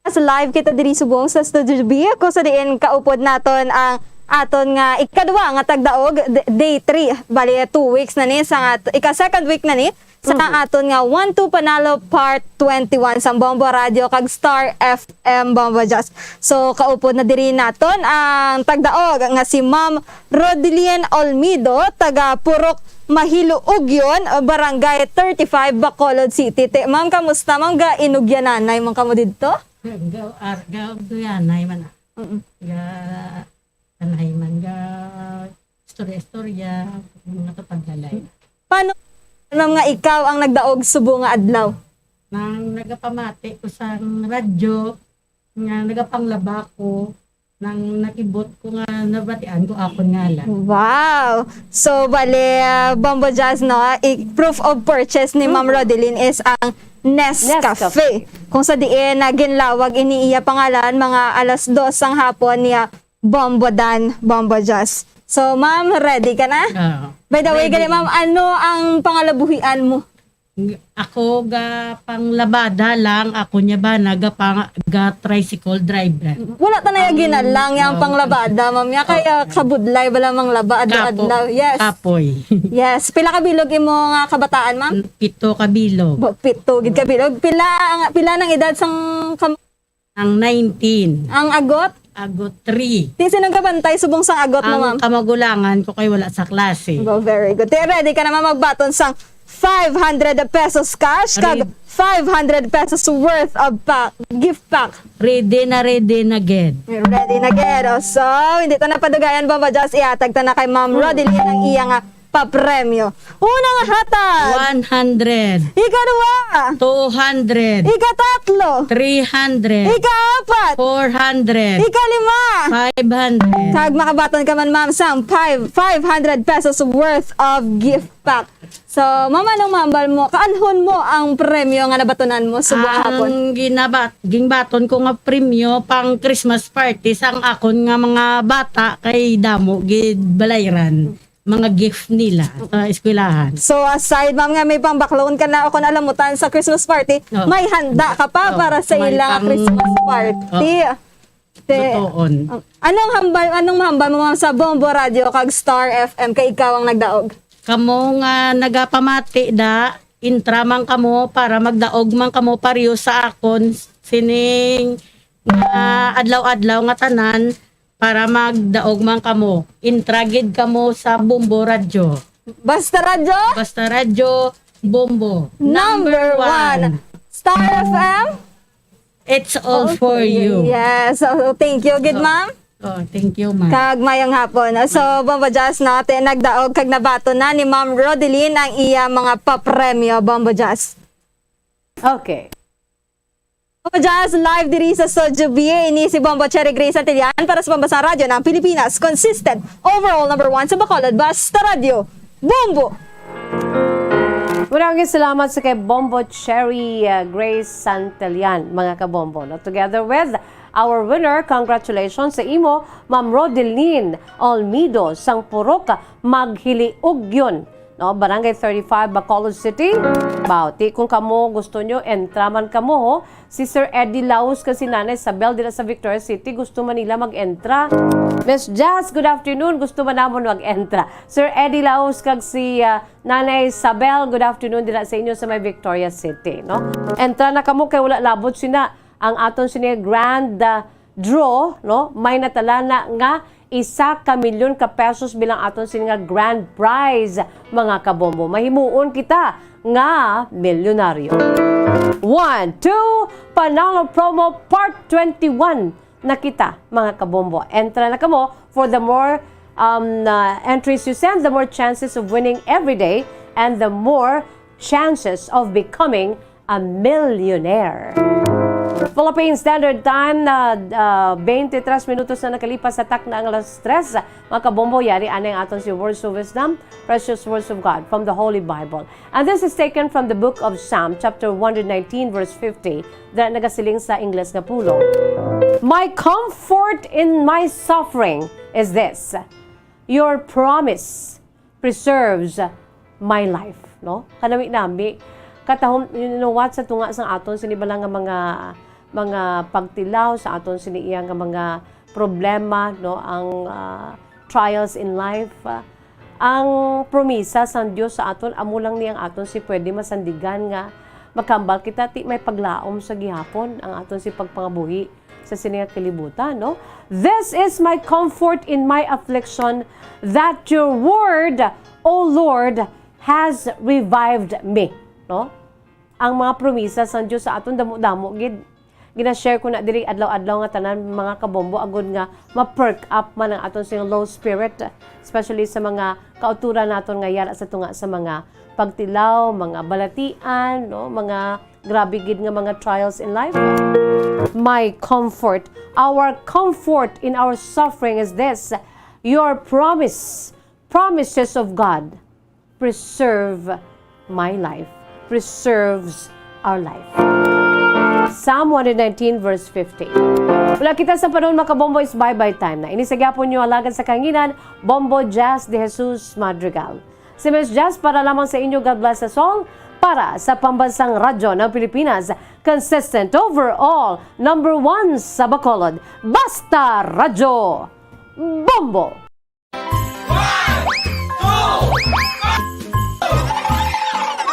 Sa live kita diri subong sa Studio B, kung sa diin kaupod naton ang aton nga ikadua nga tagdaog, d-, day three. Bali, two weeks na ni, sa nga, ika-second week na ni, sa Mhm. aton nga One Two Panalo Part twenty-one sa Bombo Radio kag Star F M Bombo Jazz. So, kaupod na diri naton ang tagdaog nga si Ma'am Rodelin Olmido, taga Purok Mahiluugyon, Barangay thirty-five, Bacolod City. Te, ma'am, kamusta, ma'am? Ga inugyananay man kamo didto? Ga-, ar-, ga-, duyanay man, ah. Mm-mm. Ga-, anay man, ga-, istorya-istorya, mga tupad lalay. Paano, ma'am, nga ikaw ang nagdaog subong nga adlaw? Nang nagapamati ko sang radyo, nga nagapanglaba ko, nang nakibot ko nga nabatian ko akon ngalan. Wow! So, bale, ah, Bombo Jazz, no? I-, proof of purchase ni Ma'am Mm. Rodelin is ang Nescafe. Nescafe. Kung sa diin na ginlawag ini iya pangalan, mga alas dos sang hapon niya, Bombo Dan, Bombo Jazz. So, ma'am, ready ka na? Oo. By the way, Ready. gali, ma'am, ano ang pangalabuhian mo? Ng-, ako ga panglabada lang, ako niya ba, naga pang-, ga tricycle driver. Wala ta na yung Ang ginalang yung Oo. panglabada, ma'am, ya, kaya Oo. kabudlay ba lamang laba, Kapo-, adlaw-adlaw? Yes. kapoy. Yes. Pila ka bilog imo nga kabataan, ma'am? Pito ka bilog. Bo-, pito gid ka bilog. Pila ang, pila nang edad sang kam- Ang nineteen. Ang agot? Agot three. Ti, sino ang kabantay subong sang agot mo, Ang ma'am? kamagulangan ko kay wala sa klase. Oh, very good. Ti, ready ka naman magbaton sang five hundred pesos cash kag Ready. five hundred pesos worth of pack, gift pack. Ready na, ready na gid. Ready na gid. Oh, so, hindi ta na padugayan, Bombo Jazz. Ihatag ta na kay Ma'am Hmm. Rodelin ang iya nga papremyo. Una nga hatag. One hundred. Ikaduha. Two hundred. Ikatatlo. Three hundred. Ikaapat. Four hundred. Ikalima. Five hundred. Kag makabaton ka man, ma'am, sang five, five hundred pesos worth of gift pack. So, ma'am, anong mahambal mo? Kaanhon mo ang premyo nga nabatunan mo subong hapon? Ang ginabat-, gingbaton ko nga premyo pang Christmas party sang akon nga mga bata kay damo gid balayran. mga gift nila sa eskwelahan. So, aside, ma'am, nga may pambaklon ka na o kung alamutan sa Christmas party, Oh. may handa ka pa Oh, para sa may ila nga pang-, Christmas party. oh. Te-, Lutoon. anong hambal, anong mahambal mo, ma'am, sa Bombo Radio kag Star F M kay ikaw ang nagdaog? Kamo nga nagapamati da, intra man kamo para magdaog man kamo pareho sa akon sining nga adlaw-adlaw nga tanan. Para magdaog man kamo, intra gid kamo sa Bombo Radyo. Basta Radyo? Basta Radyo, Bombo. Number Number one. one. Star F M? It's all for you. Yes. So, thank you, gid, Oh. ma'am. Oh, thank you, ma'am. Kag mayong hapon. So, Bombo Jazz, no, te, nagdaog kag nabaton na ni Ma'am Rodeline ang iya mga papremyo, Bombo Jazz. Okay. Bombo Jazz, live diri sa Studio B. Ini si Bombo Cherry Grace Santillan para sa Pambansang Radyo ng Pilipinas. Consistent, overall number one sa Bacolod, Basta Radyo. Bombo! Maraming salamat sa kay Bombo Cherry, uh, Grace Santillan, mga kabombo, no? Together with our winner, congratulations sa imo, Ma'am Rodeline Olmido, sang Purok Maghiliugyon. no, Barangay thirty-five, Bacolod City. Bauti kung kamo gusto nyo, entra man kamo, ho. Si Sir Eddie Laus kag si Nanay Isabel dira sa Victoria City, gusto man nila mag-entra. Miss Jazz, good afternoon. Gusto man namon mag-entra. Sir Eddie Laus kag si, ah, Nanay Isabel, good afternoon dira sa inyo sa may Victoria City, no? Entra na kamo kay wala labot sina ang aton sini grand, ah, draw, no? May natala na nga isa ka milyon ka pesos bilang aton sini nga grand prize, mga kabombo. Mahimuon kita nga milyonaryo. One, two, Panalo Promo Part twenty-one na kita, mga kabombo. Entra na kamo for the more, um, uh, entries you send, the more chances of winning every day and the more chances of becoming a millionaire. Philippine Standard Time na, uh, twenty-three minutos na nakalipas sa takna ang alas tres. Mga kabombo, yari anay ang aton si Words of Wisdom, Precious Words of God from the Holy Bible. And this is taken from the book of Psalm, chapter one hundred nineteen, verse fifty, that nagasiling sa Ingles nga pulong, "My comfort in my suffering is this, your promise preserves my life," no? Kanami-nami, katahom, you know what, sa tunga sang aton sini bala nga mga, mga pagtilaw, sa aton sini iya nga mga problema, no? Ang, ah, trials in life, ah, ang promisa sang Dios sa aton, amo lang ni ang aton si pwede masandigan nga makahambal kita ti may paglaom sa gihapon ang aton si pagpangabuhi sa sini nga kalibutan, no? "This is my comfort in my affliction, that your word, O Lord, has revived me," no? Ang mga promisa sang Dios sa aton damo-damo gid. Gina-share ko na diri adlaw-adlaw nga tanan, mga kabombo, agud nga ma-perk up man ang aton sing low spirit, especially sa mga kauturan naton nga yara sa tunga sa mga pagtilaw, mga balatian, no, mga grabe gid nga mga trials in life. My comfort, our comfort in our suffering is this, your promise, promises of God preserve my life, preserves our life. Psalm one hundred nineteen, verse fifty. Wala kita sa panahon, mga kabombo, is bye-bye time na. Ini sa gyapon nyo alagad sa kahanginan, Bombo Jazz de Jesus Madrigal. Si Miss Jazz para lamang sa inyo. God bless us all. Para sa Pambansang Radyo ng Pilipinas, consistent overall, number one sa Bacolod, Basta Radyo Bombo!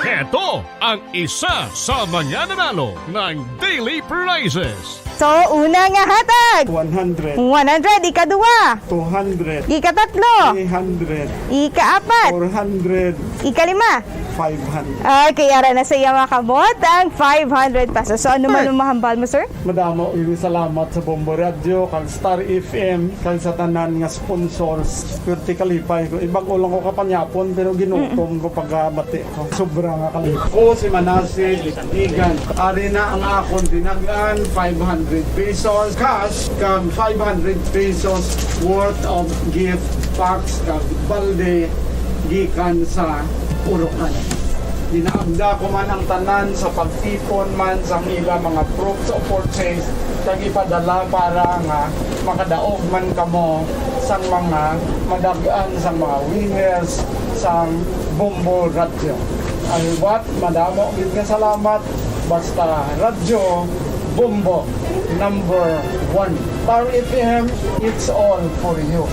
Heto ang isa sa mga nanalo ng daily prizes. So, una nga hatag, one hundred. One hundred, ikaduha, two hundred. Ikatatlo, three hundred. Ikaapat, four hundred. Ikalima, five hundred. Okay, ara na sa iya, mga kabot, ang five hundred pesos. So, ano man ang mahambal mo, sir? Madamo yung salamat sa Bombo Radio, kag Star F M, kag sa tanan nga sponsors. Swerte kalipay ko. Iba ko lang ko kapanyapon, pero ginutom ko pagkabati ko. Sobra nga kalipay. Ko si Manase Igan. Ari na ang akon dinag-an, five hundred pesos cash, kag five hundred pesos worth of gift packs, kag balde gikan sa Orocan. Ginaagda ko man ang tanan sa pagtipon man sang ila mga proofs of purchase kag ipadala para nga makadaog man kamo sang mga madag-an sang mga winners sang Bombo Radyo. Ay what, madamo gid nga salamat. Basta Radyo Bombo, number one. Star F M, it's all for you.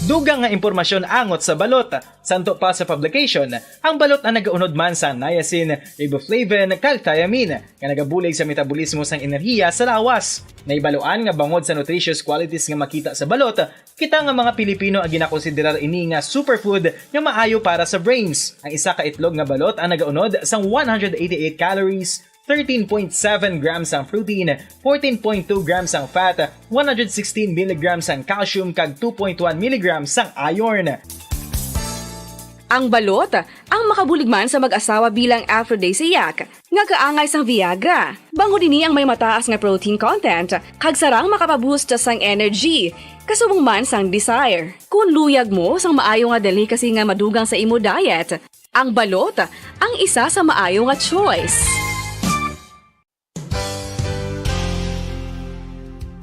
Dugang nga impormasyon angot sa balot. Santo pa sa publication, ang balot ang nagaunod man sa niacin, riboflavin, kag thiamine, nga nagabulig sa metabolismo sang enerhiya sa lawas. Nahibaluan nga bangod sa nutritious qualities nga makita sa balot, kita nga mga Pilipino ang ginakonsiderar ini nga superfood nga maayo para sa brains. Ang isa ka itlog nga balot ang nagaunod sang one hundred eighty-eight calories, thirteen point seven grams ang protein, fourteen point two grams ang fat, one hundred sixteen milligrams ang calcium, kag two point one milligrams ang iron. Ang balot, ang makabulig man sa mag-asawa bilang aphrodisiac, nga kaangay sang Viagra. Bangod ini ang may mataas nga protein content, kag sarang makapaboost sang energy, kasubong man sang desire. Kung luyag mo sang maayo nga delicacy nga madugang sa imo diet, ang balot ang isa sa maayo nga choice.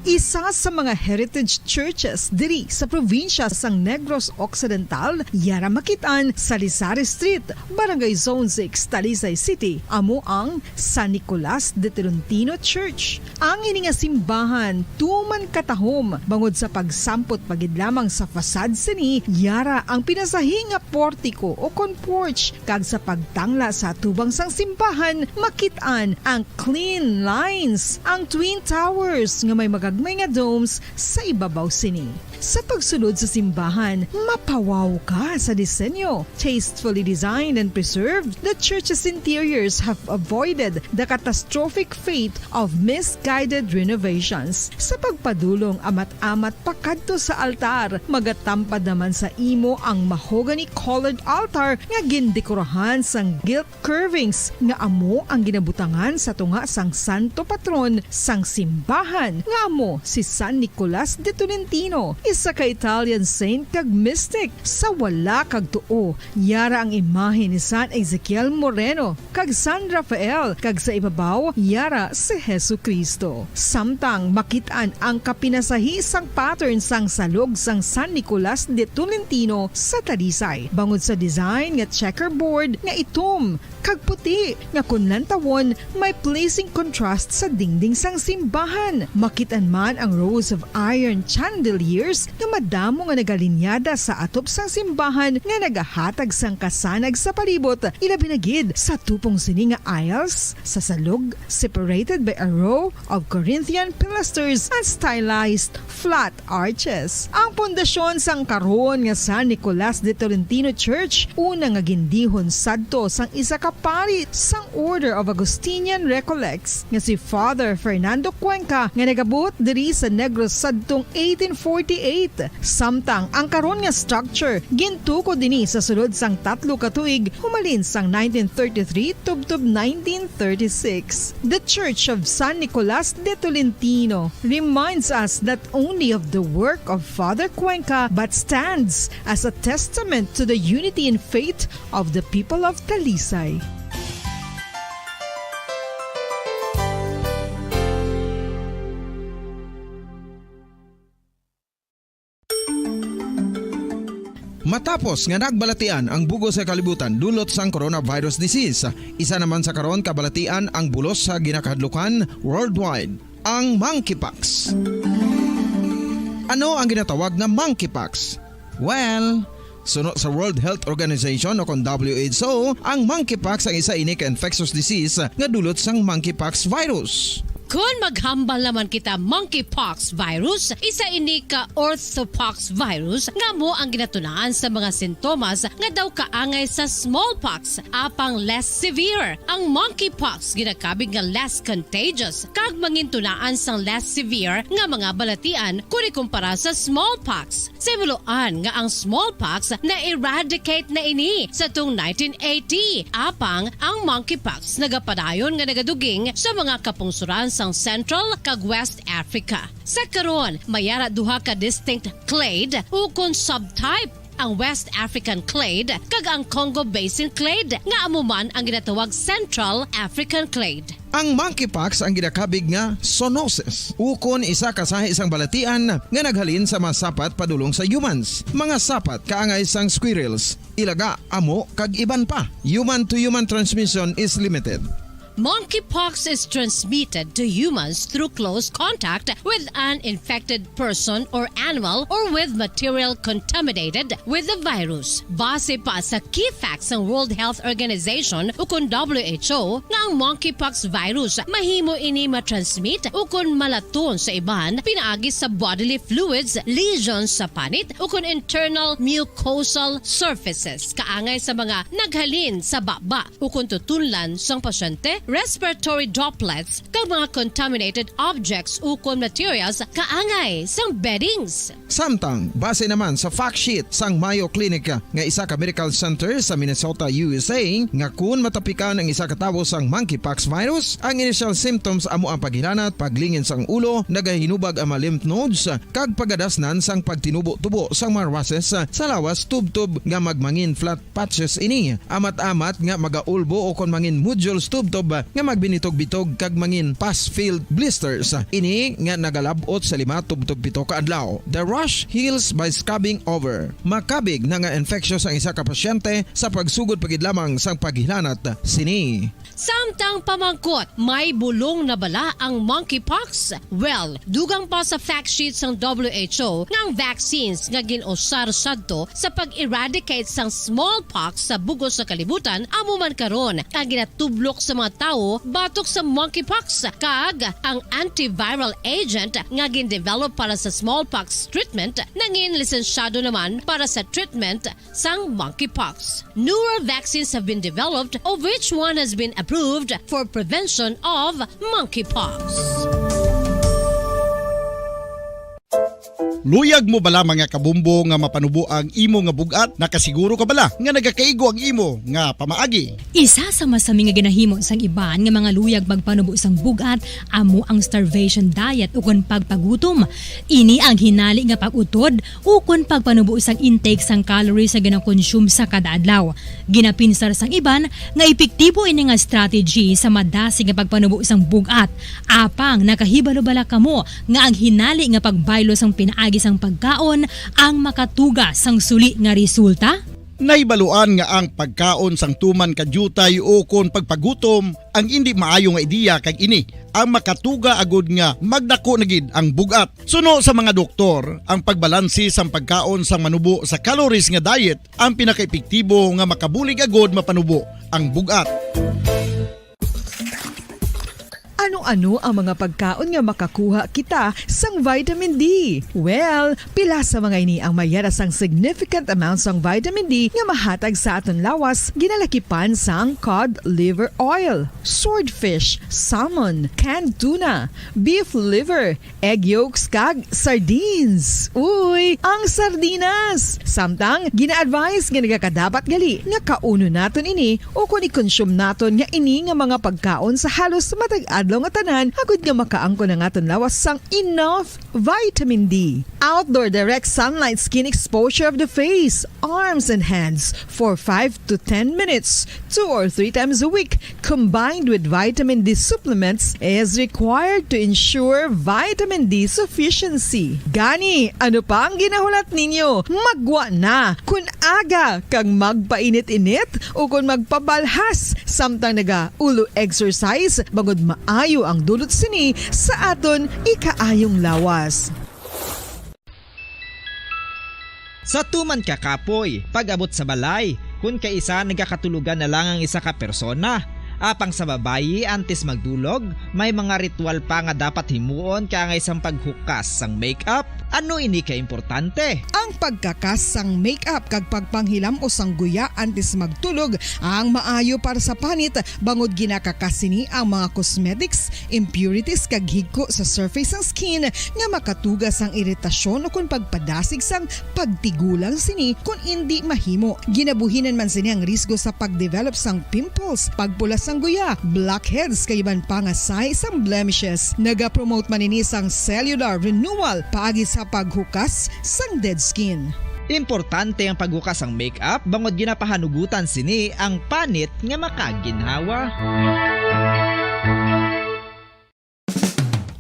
Isa sa mga heritage churches diri sa probinsya sang Negros Occidental, yara makit-an sa Lisari Street, Barangay Zone six, Talisay City, amo ang San Nicolas de Tolentino Church. Ang ini nga simbahan tuman katahom bangod sa pagsampot pa gid lamang sa facade sini, yara ang pinasahi nga portiko o kon porch, kag sa pagtangla sa atubang sang simbahan, makit-an ang clean lines, ang twin towers nga may magagmay nga domes sa ibabaw sini. Sa pagsulod sa simbahan, mapawaw ka sa disenyo. Tastefully designed and preserved, the church's interiors have avoided the catastrophic fate of misguided renovations. Sa pagpadulong amat-amat pakadto sa altar, magatampad naman sa imo ang mahogany-colored altar nga gindekorahan sang gilt curvings nga amo ang ginabutangan sa tunga sang santo patron sang simbahan, nga amo si San Nicolas de Tolentino, isa ka Italian saint kag mystic. Sa wala kag tuo, yara ang imahe ni San Ezekiel Moreno kag San Rafael, kag sa ibabaw, yara si Jesu-Cristo. Samtang makit-an ang kapinasahi sang pattern sang salog sang San Nicolas de Tolentino sa Talisay, bangod sa design nga checkerboard nga itom kag puti nga kon lantawon may pleasing contrast sa dingding sang simbahan. Makit-an man ang rows of iron chandeliers nga madamo nga nagalinyada sa atop sang simbahan nga nagahatag sang kasanag sa palibot, ilabi na gid sa tupong sini nga aisles sa salog, separated by a row of Corinthian pilasters and stylized flat arches. Ang pundasyon sang karon nga San Nicolas de Tolentino Church, una nga gindihon sadto sang isa ka pari sang Order of Augustinian Recollects nga si Father Fernando Cuenca, nga nagabuot diri sa Negros sadtong eighteen forty-eight. Samtang ang karon nga structure gintukod ini sa sulod sang tatlo ka tuig, humalin sang nineteen thirty-three tubtob nineteen thirty-six. The Church of San Nicolas de Tolentino reminds us not only of the work of Father Cuenca but stands as a testament to the unity in faith of the people of Talisay. Matapos nga nagbalatian ang bug-os nga kalibutan dulot sang coronavirus disease, isa naman sa karon kabalatian ang bulos sa ginakahadlukan worldwide, ang monkeypox. Ano ang ginatawag nga monkeypox? Well, suno sa World Health Organization o kon W H O, ang monkeypox ang isa ini ka infectious disease nga dulot sang monkeypox virus. Kon maghambal naman kita, monkeypox virus, isa ini ka orthopox virus nga amo ang ginatunaan sa mga sintomas nga daw kaangay sa smallpox, apang less severe. Ang monkeypox ginakabig nga less contagious kag mangintunaan sang less severe nga mga balatian kon ikumpara sa smallpox. Sa himuloan nga ang smallpox na-eradicate na ini sa tung nineteen eighty, apang ang monkeypox nagapadayon nga nagaduging sa mga kapungsoran sang Central kag West Africa. Sa karon, may ara duha ka distinct clade ukon subtype, ang West African clade kag ang Congo Basin clade, nga amo man ang ginatawag Central African clade. Ang monkeypox ang ginakabig nga zoonosis, ukon isa ka sahi sang balatian nga naghalin sa mga sapat padulong sa humans. Mga sapat kaangay sang squirrels, ilaga, amo, kag iban pa. Human to human transmission is limited. Monkeypox is transmitted to humans through close contact with an infected person or animal or with material contaminated with the virus. Base pa sa key facts sang World Health Organization ukon W H O nga ang monkeypox virus mahimo ini matransmit ukon malaton sa iban pinaagi sa bodily fluids, lesions sa panit ukon internal mucosal surfaces kaangay sa mga naghalin sa baba ukon tutunlan sang pasyente, respiratory droplets, kag mga contaminated objects ukon materials kaangay sang beddings. Samtang, base naman sa fact sheet sang Mayo Clinic nga isa ka medical center sa Minnesota, U S A, nga kun matapikan ang isa ka tawo sang monkeypox virus, ang initial symptoms amo ang paghilanat, paglingin sang ulo, nagahinubag ang mga lymph nodes, kag pagadasnan sang pagtinubo-tubo sang mga rushes sa lawas tubtob nga magmangin flat patches ini, amat-amat nga magaulbo o kon mangin nodules tubtob nga magbinitog-bitog kag mangin pus-filled blisters. Ini nga nagalab-ot sa lima tubtob pito ka adlaw. The rash heals by scrubbing over. Makabig na nga infeksyon sang isa ka pasyente sa pagsugod pa gid lamang sang paghilanat sini. Samtang pamangkot, may bulong na bala ang monkeypox? Well, dugang pa sa fact sheet sang W H O nga ang vaccines nga gin-usar sadto sa pag-eradicate sang smallpox sa bug-os nga kalibutan amo man karon ang ginatublok sa mga tawo batok sa monkeypox, kag ang antiviral agent nga gin-develop para sa smallpox treatment nangin lisensyado naman para sa treatment sang monkeypox. Newer vaccines have been developed, of which one has been approved for prevention of monkeypox. Luyag mo bala, mga kabumbo, nga mapanubo ang imo nga bug-at? Nakasiguro ka bala nga nagakaigo ang imo nga pamaagi? Isa sa masami nga ginahimo sang iban nga mga luyag magpanubo sang bug-at amo ang starvation diet ukon pagpagutom. Ini ang hinali nga pag-utod ukon pagpanubo sang intake sang calories nga gina-consume sa kada adlaw. Ginapinsar sang iban nga epektibo ini nga strategy sa madasig nga pagpanubo sang bug-at. Apang nakahibalo bala kamo nga ang hinali nga pagbaylo sang pinaagi sang pagkaon ang makatuga sang suli nga resulta? Nahibaluan nga ang pagkaon sang tuman ka diutay ukon pagpagutom ang indi maayo nga ideya, kag ini ang makatuga agud nga magdako na gid ang bug-at. Suno sa mga doktor, ang pagbalanse sang pagkaon sang manubo sa calories nga diet ang pinakaepektibo nga makabulig agud mapanubo ang bug-at. Ano-ano ang mga pagkaon nga makakuha kita sang vitamin D? Well, pila sa mga ini ang mayara sang significant amount sang vitamin D nga mahatag sa aton lawas, ginalakipan sang cod liver oil, swordfish, salmon, canned tuna, beef liver, egg yolks, kag sardines. Uy, ang sardinas! Samtang gina-advise nga nagakadapat gali nga kaunon naton ini ukon i-consume naton nga ini nga mga pagkaon sa halos matag adlaw nga tanan, agud nga makaangkon ang aton lawas sang enough vitamin D. Outdoor direct sunlight skin exposure of the face, arms, and hands for five to ten minutes, two or three times a week, combined with vitamin D supplements, is required to ensure vitamin D sufficiency. Gani, ano pa ang ginahulat ninyo? Maggwa na! Kun aga kag magpainit-init ukon magpabalhas samtang naga-ulo exercise, bangod maayo ang dulot sini sa aton ikaayong lawas. Sa tuman ka kapoy, pag-abot sa balay, kun kaisa nagakatulogan na lang ang isa ka persona. Apang sa babayi, antes magdulog, may mga ritual pa nga dapat himuon kaangay sang paghukas sang makeup. Ano ini ka importante? Ang pagkakas sang makeup kag pagpanghilam-os sang guya antes magtulog ang maayo para sa panit, bangod ginakakas sini ang mga cosmetics, impurities, kag higko sa surface sang skin nga makatuga sang iritasyon ukon pagpadasig sang pagtigulang sini kon indi mahimo. Ginabuhinan man sini ang risgo sa pagdevelop sang pimples, pagpula sang guya, blackheads, kag iban pa nga sahi sang blemishes. Nagapromote man ini sang cellular renewal paagi sa paghukas sang dead skin. Importante ang paghukas sang makeup bangod ginapahanugutan sini ang panit nga makaginhawa.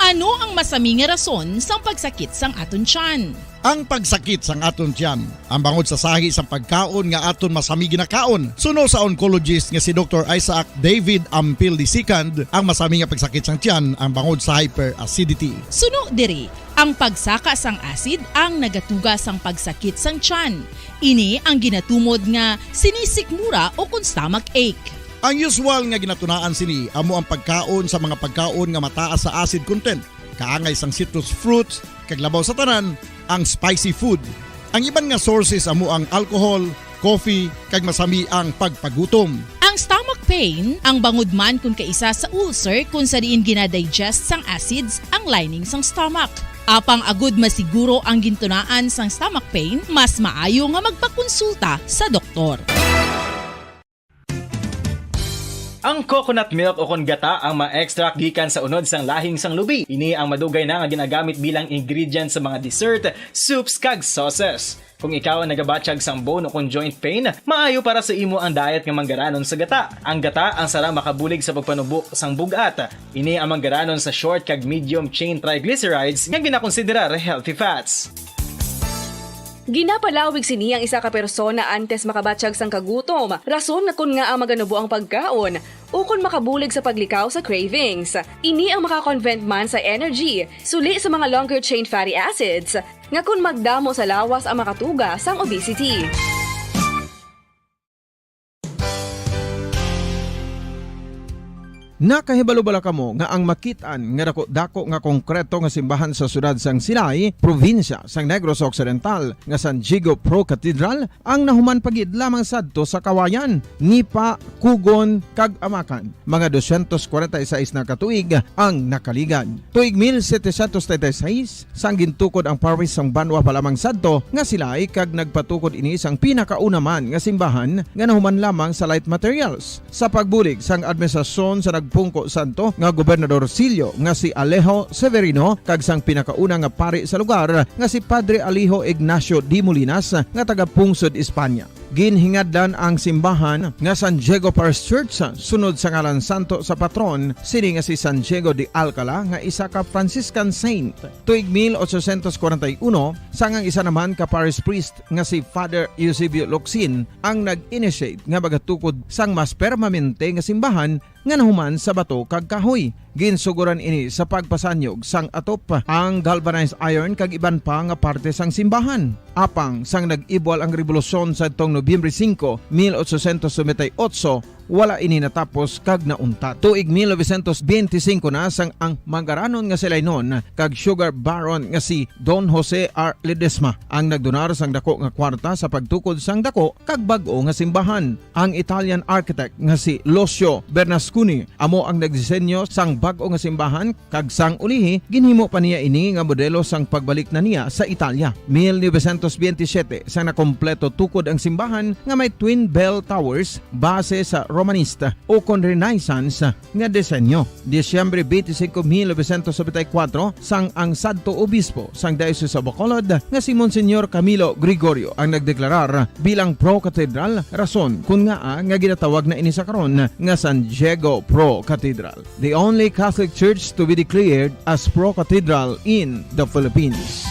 Ano ang masami nga rason sang pagsakit sang aton tiyan? Ang pagsakit sang aton tiyan, ang bangod sa sahi sang pagkaon nga aton masami ginakaon, suno sa oncologist nga si Doktor Isaac David Ampil the second, ang masami nga pagsakit sang tiyan ang bangod sa hyperacidity. Suno diri, ang pagsaka sang acid ang nagatuga sang pagsakit sang tiyan. Ini ang ginatumod nga sinisikmura ukon stomach ache. Ang usual nga ginatunaan sini amo ang pagkaon sa mga pagkaon nga mataas sa acid content, kaangay sang citrus fruits, kag labaw sa tanan, ang spicy food. Ang iban nga sources amo ang alcohol, coffee, kag masami ang pagpagutom. Ang stomach pain, ang bangod man kun kaisa sa ulcer kun sa diin ginadigest sang acids ang lining sang stomach. Apang agud masiguro ang gintunaan sang stomach pain, mas maayo nga magpakonsulta sa doktor. Ang coconut milk ukon gata ang ma-extract gikan sa unod sang lahing sang lubi. Ini ang madugay na nga ginagamit bilang ingredient sa mga dessert, soups, kag sauces. Kung ikaw ang nagabatyag sang bone ukon joint pain, maayo para sa imo ang diet nga manggaranon sa gata. Ang gata ang sarang makabulig sa pagpanubo sang bug-at. Ini ang manggaranon sa short kag medium chain triglycerides nga ginakonsiderar healthy fats. Ginapalawig sini ang isa ka persona antes makabatyag sang kagutom, rason nga kon ngaa maganubo ang pagkaon, ukon makabulig sa paglikaw sa cravings. Ini ang makakonvert man sa energy, suli sa mga longer chain fatty acids, nga kon magdamo sa lawas ang makatuga sang obesity. Nakahibalo bala kamo nga ang makit-an nga dako-dako nga konkreto nga simbahan sa siyudad sang Silay, probinsya sang Negros Occidental, nga San Diego Pro Cathedral, ang nahuman pa gid lamang sadto sa Kawayan, Nipa, Cogon, kag Amacan? Mga dosyentos kwarenta y seis na ka tuig ang nakaligad. Tuig mil setecientos treinta y seis, sang gintukod ang parish sang banwa pa lamang sadto nga Silay, kag nagpatukod ini sang pinakauna man nga simbahan nga nahuman lamang sa light materials. Sa pagbulig sang administrasyon sa nagpungko sadto nga gobernador silyo nga si Alejo Severino kag sang pinakauna nga pari sa lugar nga si Padre Alejo Ignacio de Molinas nga taga-pungsod Espanya. Ginhingadlan ang simbahan nga San Diego Parish Church sunod sa ngalan santo sa patron sini nga si San Diego de Alcala, nga isa ka Franciscan saint. Tuig mil ochocientos kwarenta y uno, sang ang isa naman ka parish priest nga si Father Eusebio Locsin ang nag-initiate nga magatukod sang mas permanente nga simbahan nga nahuman sa bato kag kahoy. Ginsugoran ini sa pagpasanyog sang atop, ang galvanized iron kag iban pa nga parte sang simbahan. Apang sang nag-ibwal ang rebolusyon sadtong Nobyembre singko, mil ochocientos noventa y ocho, wala ini natapos kag nauntat. Tuig mil novecientos benti singko na sang ang manggaranon nga Silaynon kag sugar baron nga si Don Jose R. Ledesma ang nagdonar sang dako nga kwarta sa pagtukod sang dako kag bag-o nga simbahan. Ang Italian architect nga si Lucio Bernasconi amo ang nagdisenyo sang bag-o nga simbahan, kag sang ulihi ginhimo pa niya ini nga modelo sang pagbalik na niya sa Italia. Mil novecientos benti siyete sang nakompleto tukod ang simbahan nga may twin bell towers base sa Romanista ukon Renaissance nga disenyo. Disyembre twenty-five, mil novecientos noventa y cuatro, sang ang sadto obispo sang Diocese of Bacolod nga si Monsignor Camilo Gregorio ang nagdeklarar bilang pro-cathedral, rason kon ngaa nga ginatawag na ini sa karon nga San Diego Pro Cathedral, the only Catholic church to be declared as pro-cathedral in the Philippines.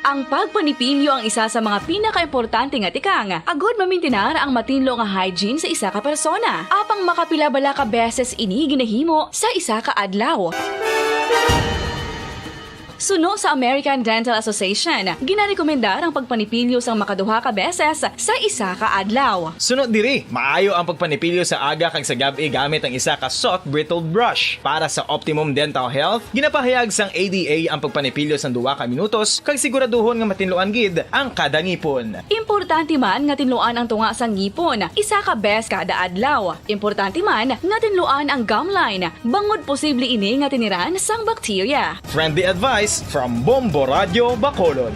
Ang pagpanipilyo ang isa sa mga pinakaimportante nga tikang agod mamintinar ang matinlo nga hygiene sa isa ka persona. Apang makapila bala ka beses ini ginahimo sa isa ka adlaw? Suno sa American Dental Association, ginarekomendar ang pagpanipilyo sang makaduha ka beses sa isa ka adlaw. Suno diri, maayo ang pagpanipilyo sa aga kag sa gab-i gamit ang isa ka soft bristled brush. Para sa optimum dental health, ginapahayag sang A D A ang pagpanipilyo sang duha ka minutos kag siguraduhon nga matinluan gid ang kada ngipon. Importante man nga tinluan ang tunga sang ngipon isa ka beses kada adlaw. Importante man nga tinluan ang gum line, bangod posible ini nga tiniran sang bakterya. Friendly advice from Bombo Radio Bacolod.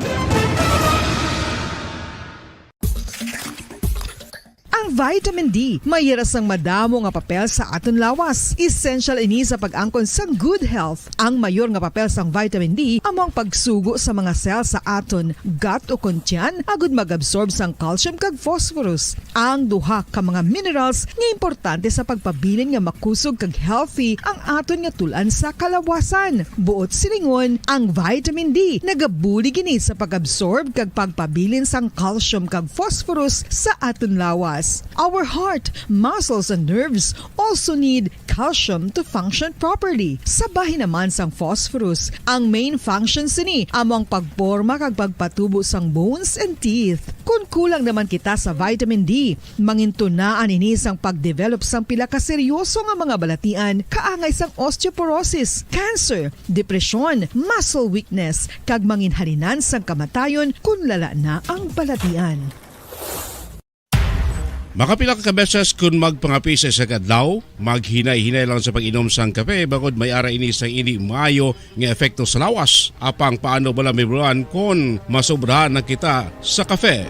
Ang vitamin D may ira sang madamo nga papel sa aton lawas. Essential ini sa pag-angkon sang good health. Ang mayor nga papel sang vitamin D amo ang pagsugo sa mga cell sa aton gut o kon tiyan agud mag-absorb sang calcium kag phosphorus, ang duha ka mga minerals nga importante sa pagpabilin nga makusog kag healthy ang aton nga tul-an sa kalawasan. Buot silingon, ang vitamin D nagabulig ini sa pag-absorb kag pagpabilin sang calcium kag phosphorus sa aton lawas. Our heart, muscles, and nerves also need calcium to function properly. Sa bahin naman sang phosphorus, ang main function sini amo ang pagporma kag pagpatubo sang bones and teeth. Kon kulang naman kita sa vitamin D, mangintunaan ini sang pagdevelop sang pila ka seryoso nga mga balatian, kaangay sang osteoporosis, cancer, depresyon, muscle weakness, kag manginhalinan sang kamatayon kon lala na ang balatian. Makapila ka beses kun magpangape sa isa ka adlaw, maghinay-hinay lang sa pag-inom sang kape, bangod may ara ini sang indi maayo nga epekto sa lawas. Apang paano bala mahibaluan kon masobrahan na kita sa kape?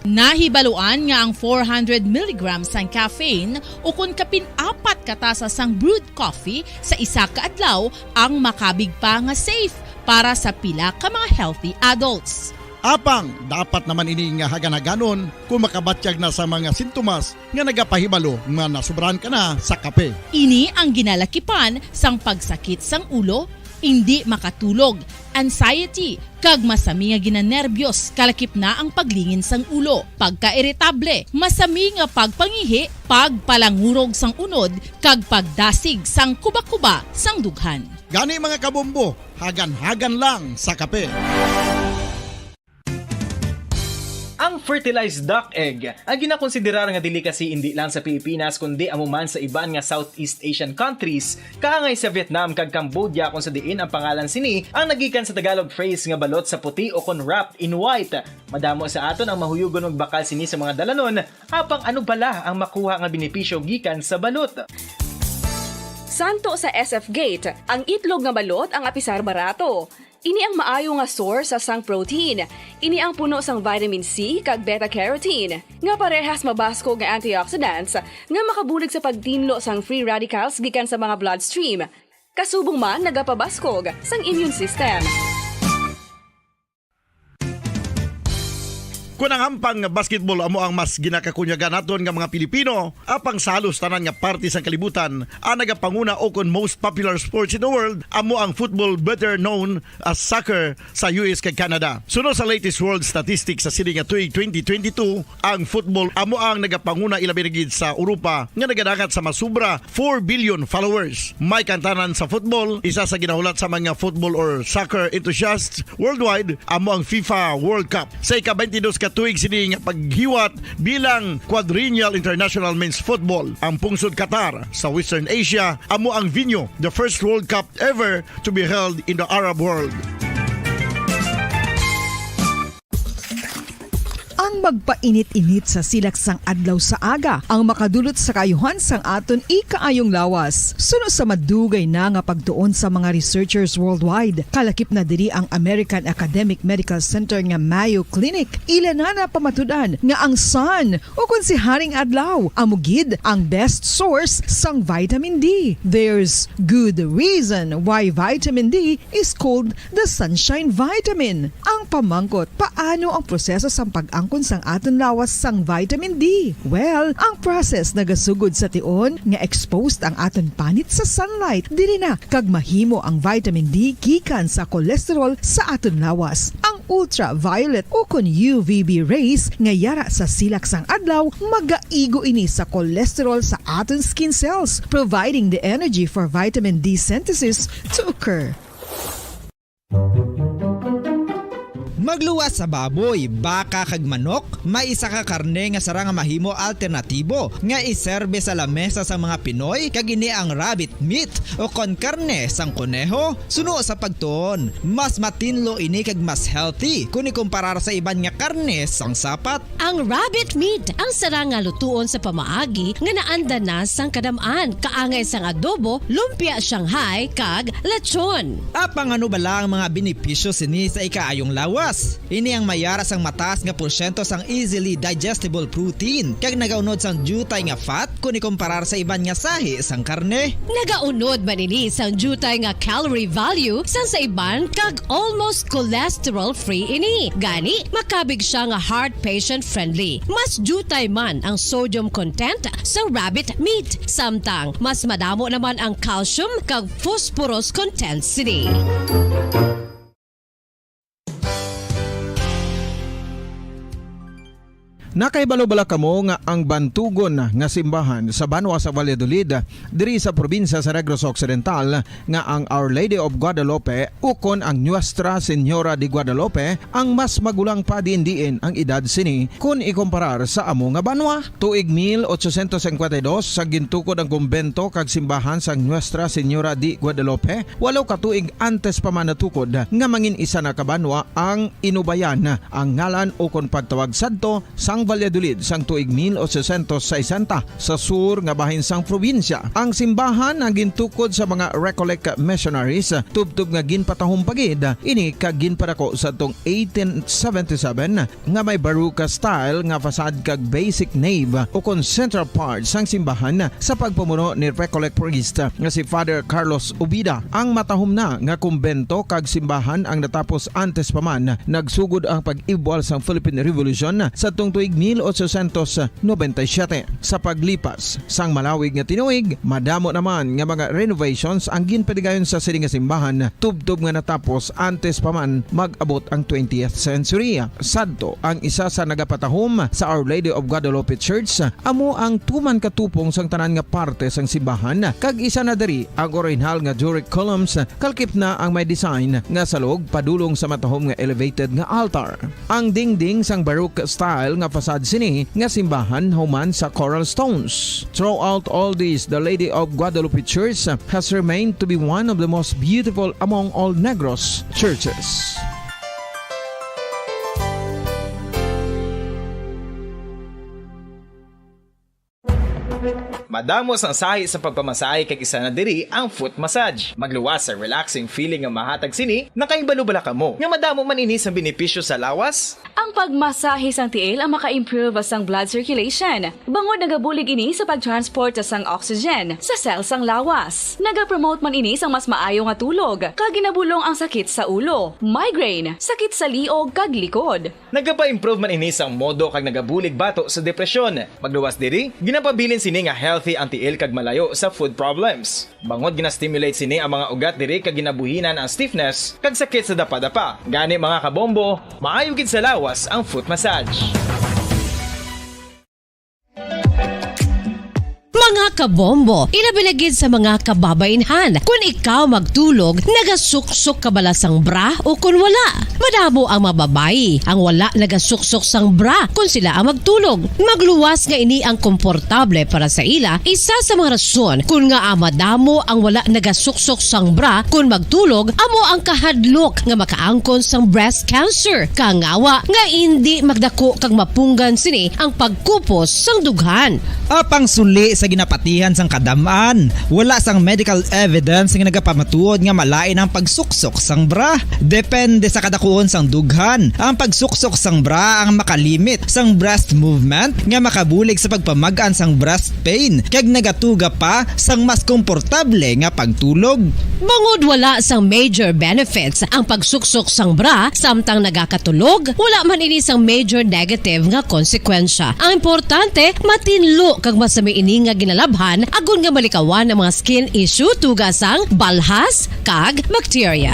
Nahibaluan nga ang four hundred milligrams sang caffeine ukon kapin apat ka tasa sang brewed coffee sa isa ka adlaw ang makabig pa nga safe para sa pila ka mga healthy adults. Apang dapat naman ini nga hagan-haganon kung makabatyag na sa mga sintomas nga nagapahibalo nga nasubrahan ka na sa kape. Ini ang ginalakipan sang pagsakit sang ulo, indi makatulog, anxiety, kag masami nga ginanerbiyos, kalakip na ang paglingin sang ulo, pagkairitable, masami nga pagpangihi, pagpalangurog sang unod, kag pagdasig sang kubakuba sang dughan. Gani, mga kabombo, hagan-hagan lang sa kape. Ang fertilized duck egg ang ginakonsiderar nga delicacy indi lang sa Pilipinas, kundi amo man sa iban nga Southeast Asian countries, kaangay sa Vietnam kag Cambodia, kung sa diin ang pangalan sini ang nagikan sa Tagalog phrase nga balot sa puti o kon wrapped in white. Madamo sa aton ang mahuyugon magbakal sini sa mga dalanon, apang ano bala ang makuha nga benepisyo gikan sa balot? Santo sa S F Gate, ang itlog nga balot ang apisar barato. Ini ang maayo nga source sang protein. Ini ang puno sang vitamin C kag beta carotene, nga parehas mabaskog nga antioxidants nga makabulig sa pagtinlo sang free radicals gikan sa mga bloodstream. Kasubong man nagapabaskog sang immune system. Kon ang hampang nga basketball amo ang mas ginakakunyagan naton nga mga Pilipino, apang sa halos tanan nga parte sang kalibutan, ang nagapanguna o kon most popular sports in the world amo ang football, better known as soccer, sa U S kag Canada. Suno sa latest world statistics sa sini nga tuig twenty twenty-two, ang football amo ang nagapanguna, ilabi na gid sa Europa, nga nagadangat sa masubra four billion followers. May kantanan sa football, isa sa ginahulat sa mga football or soccer enthusiasts worldwide, amo ang FIFA World Cup. Sa ika-twenty-dos ka tuig sini nga paghiwat bilang Quadrennial International Men's Football, ang pungsod Qatar sa Western Asia amo ang venue, the first World Cup ever to be held in the Arab world. Ang magpainit-init sa silak sang adlaw sa aga ang makadulot sa kaayuhan sang aton ikaayong lawas. Suno sa madugay na nga pagtuon sa mga researchers worldwide, kalakip na diri ang American Academic Medical Center nga Mayo Clinic, ila na napamatud-an nga ang sun, o kon si Haring Adlaw, amo gid ang best source sang vitamin D. There's good reason why vitamin D is called the sunshine vitamin. Ang pamangkot, paano ang proseso sang pag-angkon sang aton lawas sang vitamin D? Well, ang process nagasugod sa tion nga exposed ang aton panit sa sunlight. Diri na kag mahimo ang vitamin D gikan sa cholesterol sa aton lawas. Ang ultraviolet o kon U V B rays nga yara sa silak sang adlaw magaigo ini sa cholesterol sa aton skin cells, providing the energy for vitamin D synthesis to occur. Magluwas sa baboy, baka, kag manok, may isa ka karne nga sarang nga mahimo alternatibo nga iserbe sa lamesa sang mga Pinoy, kag ini ang rabbit meat o kon karne sang koneho. Suno sa pagtuon, mas matinlo ini kag mas healthy kon ikumparar sa iban nga karne sang sapat. Ang rabbit meat ang sarang nga lutuon sa pamaagi nga naanda na sang kadam-an, kaangay sang adobo, lumpia Shanghai, kag lechon. Apang ano bala ang mga benepisyo sini sa ikaayong lawas? Ini ang mayara sang mataas nga porsyento sang easily digestible protein, kag nagaunod sang diutay nga fat kon ikumparar sa iban nga sahi sang karne. Nagaunod man ini sang diutay nga calorie value sang sa iban kag almost cholesterol-free ini. Gani, makabig sia nga heart patient-friendly. Mas diutay man ang sodium content sa rabbit meat, samtang mas madamo naman ang calcium kag phosphorus content sini. Nakahibalo bala kamo nga ang bantugon nga simbahan sa banwa sa Valladolid, diri sa probinsya sa Negros Occidental, nga ang Our Lady of Guadalupe ukon ang Nuestra Señora de Guadalupe ang mas magulang pa diin-diin ang edad sini kon ikumparar sa amo nga banwa? Tuig mil ochocientos cincuenta y dos, sa gintukod ang kumbento kag simbahan sang Nuestra Señora de Guadalupe, walo ka tuig antes pa man natukod nga mangin isa na ka banwa ang Inubayan, ang ngalan ukon pagtawag sadto sa ang Valladolid sang tuig mil ochocientos sesenta sa sur nga bahin sang probinsya. Ang simbahan ang gintukod sa mga Recollect missionaries, tubtob nga ginpatahom pa gid ini kag ginpadako sadtong eighteen seventy-seven, nga may Baroque style nga facade kag basic nave ukon central part sang simbahan sa pagpamuno ni Recollect priest nga si Father Carlos Ubida. Ang matahom na nga kumbento kag simbahan ang natapos antes pa man nagsugod ang pag-ibwal sang Philippine Revolution sadtong tuig mil ochocientos noventa y siete. Sa paglipas sang malawig nga tinuig, madamo naman nga mga renovations ang ginpadigayon sa sini nga simbahan, tubtob nga natapos antes pa man mag-abot ang twentieth century. Sadto, ang isa sa nagapatahom sa Our Lady of Guadalupe Church amo ang tuman katupong sang tanan nga parte sang simbahan, kag isa na diri ang orihinal nga Doric columns, kalkip na ang may design nga salog padulong sa matahom nga elevated nga altar. Ang dingding sang Baroque style nga facade sini nga simbahan human sa coral stones. Throughout all this, the Lady of Guadalupe Church has remained to be one of the most beautiful among all Negros churches. Madamo sang sahi sa pagpamasahe kag isa na diri ang foot massage. Magluwas sa relaxing feeling nga mahatag sini. Nakahibalo bala kamo nga madamo man ini sang benepisyo sa lawas? Ang pagmasahe sang tiil ang maka-improve sang blood circulation, bangod nagabulig ini sa pag-transport sang oxygen sa cell sang lawas. Nagapromote man ini sang mas maayo nga tulog, kag ginabulong ang sakit sa ulo, migraine, sakit sa liog, kag likod. Nagapa-improve man ini sang modo kag nagabulig bato sa depresyon. Magluwas diri, ginapabilin sini nga healthy ang tiil kag malayo sa foot problems. Bangod gina-stimulate sini ang mga ugat diri kag ginabuhinan ang stiffness kag sakit sa dapadapa. Gani, mga kabombo, maayo gid sa lawas ang foot massage. Mga kabombo, ilabi na gid sa mga kababainhan, kun ikaw magtulog, nagasuksok ka bala sang bra o kun wala? Madamo ang mga babayi ang wala nagasuksok sang bra kun sila ang magtulog. Magluwas nga ini ang komportable para sa ila, isa sa mga rason kun ngaa madamo ang wala nagasuksok sang bra kun magtulog amo ang kahadlok nga makaangkon sang breast cancer. Kangawa nga indi magdako kag mapunggan sini ang pagkupos sang dughan. Apang suli sa ginapatihan sang kadam-an, wala sang medical evidence nga nagapamatuod nga malain ang pagsuksok sang bra. Depende sa kadakuon sang dughan. Ang pagsuksok sang bra ang makalimit sang breast movement nga makabulig sa pagpamag-an sang breast pain kag nagatuga pa sang mas komportable nga pagtulog. Bangod wala sang major benefits ang pagsuksok sang bra samtang nagakatulog, wala man ini sang major negative nga konsekwensya. Ang importante, matinlo kag masami ini nga ginalabhan agod nga malikawan ang mga skin issue tuga sang balhas kag bakterya.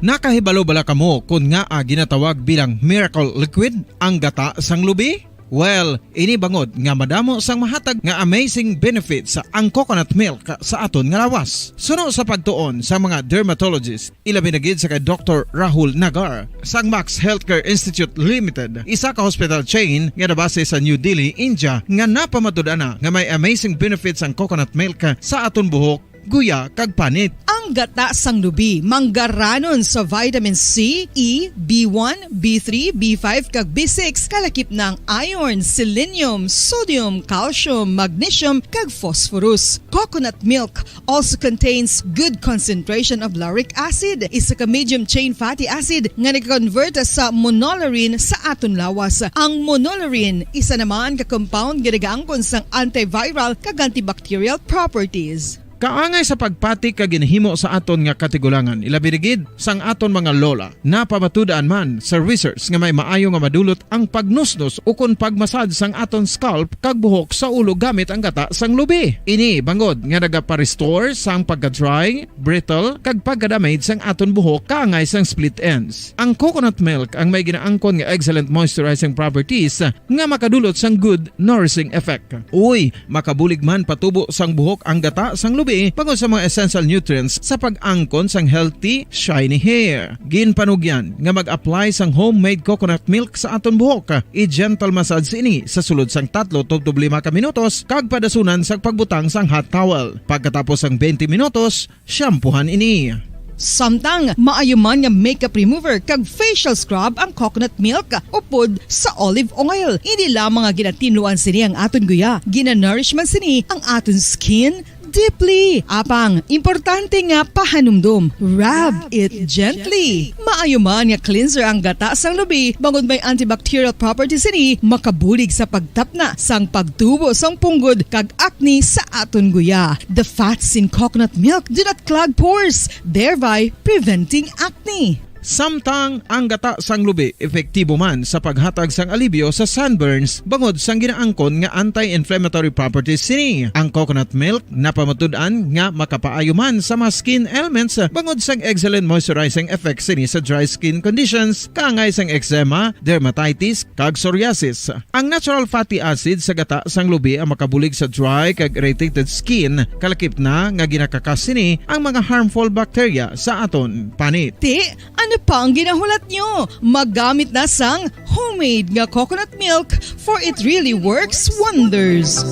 Nakahibalo bala kamo kon ngaa ginatawag bilang miracle liquid ang gata sang lubi? Well, ini bangod nga madamo sang mahatag nga amazing benefits ang coconut milk sa aton nga lawas. Suno sa pagtuon sa mga dermatologist, ilabi na gid sa kay Doktor Rahul Nagar sang Max Healthcare Institute Limited, isa ka hospital chain nga nabase sa New Delhi, India, nga napamatud-an na nga may amazing benefits ang coconut milk sa aton buhok, guya, kag panit. Ang gata sang lubi manggaranon sa vitamin C, E, B one, B three, B five, kag B six, kalakip na ang iron, selenium, sodium, calcium, magnesium, kag phosphorus. Coconut milk also contains good concentration of lauric acid, isa ka medium chain fatty acid nga nag-convert sa monolaurin sa aton lawas. Ang monolaurin isa naman ka compound nga nagaangkon sang antiviral kag antibacterial properties. Kaangay sa pagpati kag ginhimo sa aton nga katigulangan, ilabi na gid sang aton mga lola. Napamatud-an man sa research nga may maayo nga madulot ang pagnusnos ukon pagmasad sang aton scalp kag buhok sa ulo gamit ang gata sang lubi. Ini bangod nga nagapa-restore sang pagka-dry, brittle, kag pagka-damage sang aton buhok kaangay sang split ends. Ang coconut milk ang may ginaangkon nga excellent moisturizing properties nga makadulot sang good nourishing effect. Uy, makabulig man patubo sang buhok ang gata sang lubi bangod sa mga essential nutrients sa pag-angkon sang healthy, shiny hair. Ginpanugyan nga mag-apply sang homemade coconut milk sa aton buhok. I-gentle massage ini sa sulod sang tatlo tubtob lima ka minutos kag padasunan sang pagbutang sang hot towel. Pagkatapos sang twenty minutos, shampoohan ini. Samtang maayo man nga makeup remover kag facial scrub ang coconut milk upod sa olive oil. Hindi lamang nga ginatinluan sini ang aton guya, ginanourish man sini ang aton skin deeply. Apang, importante nga pahanumdom, rub it gently. Maayo man nga cleanser ang gata sang lubi bangod may antibacterial properties sini, makabulig sa pagtapna sang pagtubo sang punggod kag acne sa aton guya. The fats in coconut milk do not clog pores, thereby preventing acne. Samtang ang gata sang lubi epektibo man sa paghatag sang alibyo sa sunburns bangod sang ginaangkon nga anti-inflammatory properties sini. Ang coconut milk napamatud-an nga makapaayo man sa mga skin ailments bangod sang excellent moisturizing effects sini sa dry skin conditions, kaangay sang eczema, dermatitis, kag psoriasis. Ang natural fatty acid sa gata sang lubi ang makabulig sa dry kag irritated skin, kalakip na nga ginakakas sini ang mga harmful bacteria sa aton panit. Ti, ano pa ang ginahulat nyo? Maggamit na sang homemade nga coconut milk, for it really works wonders.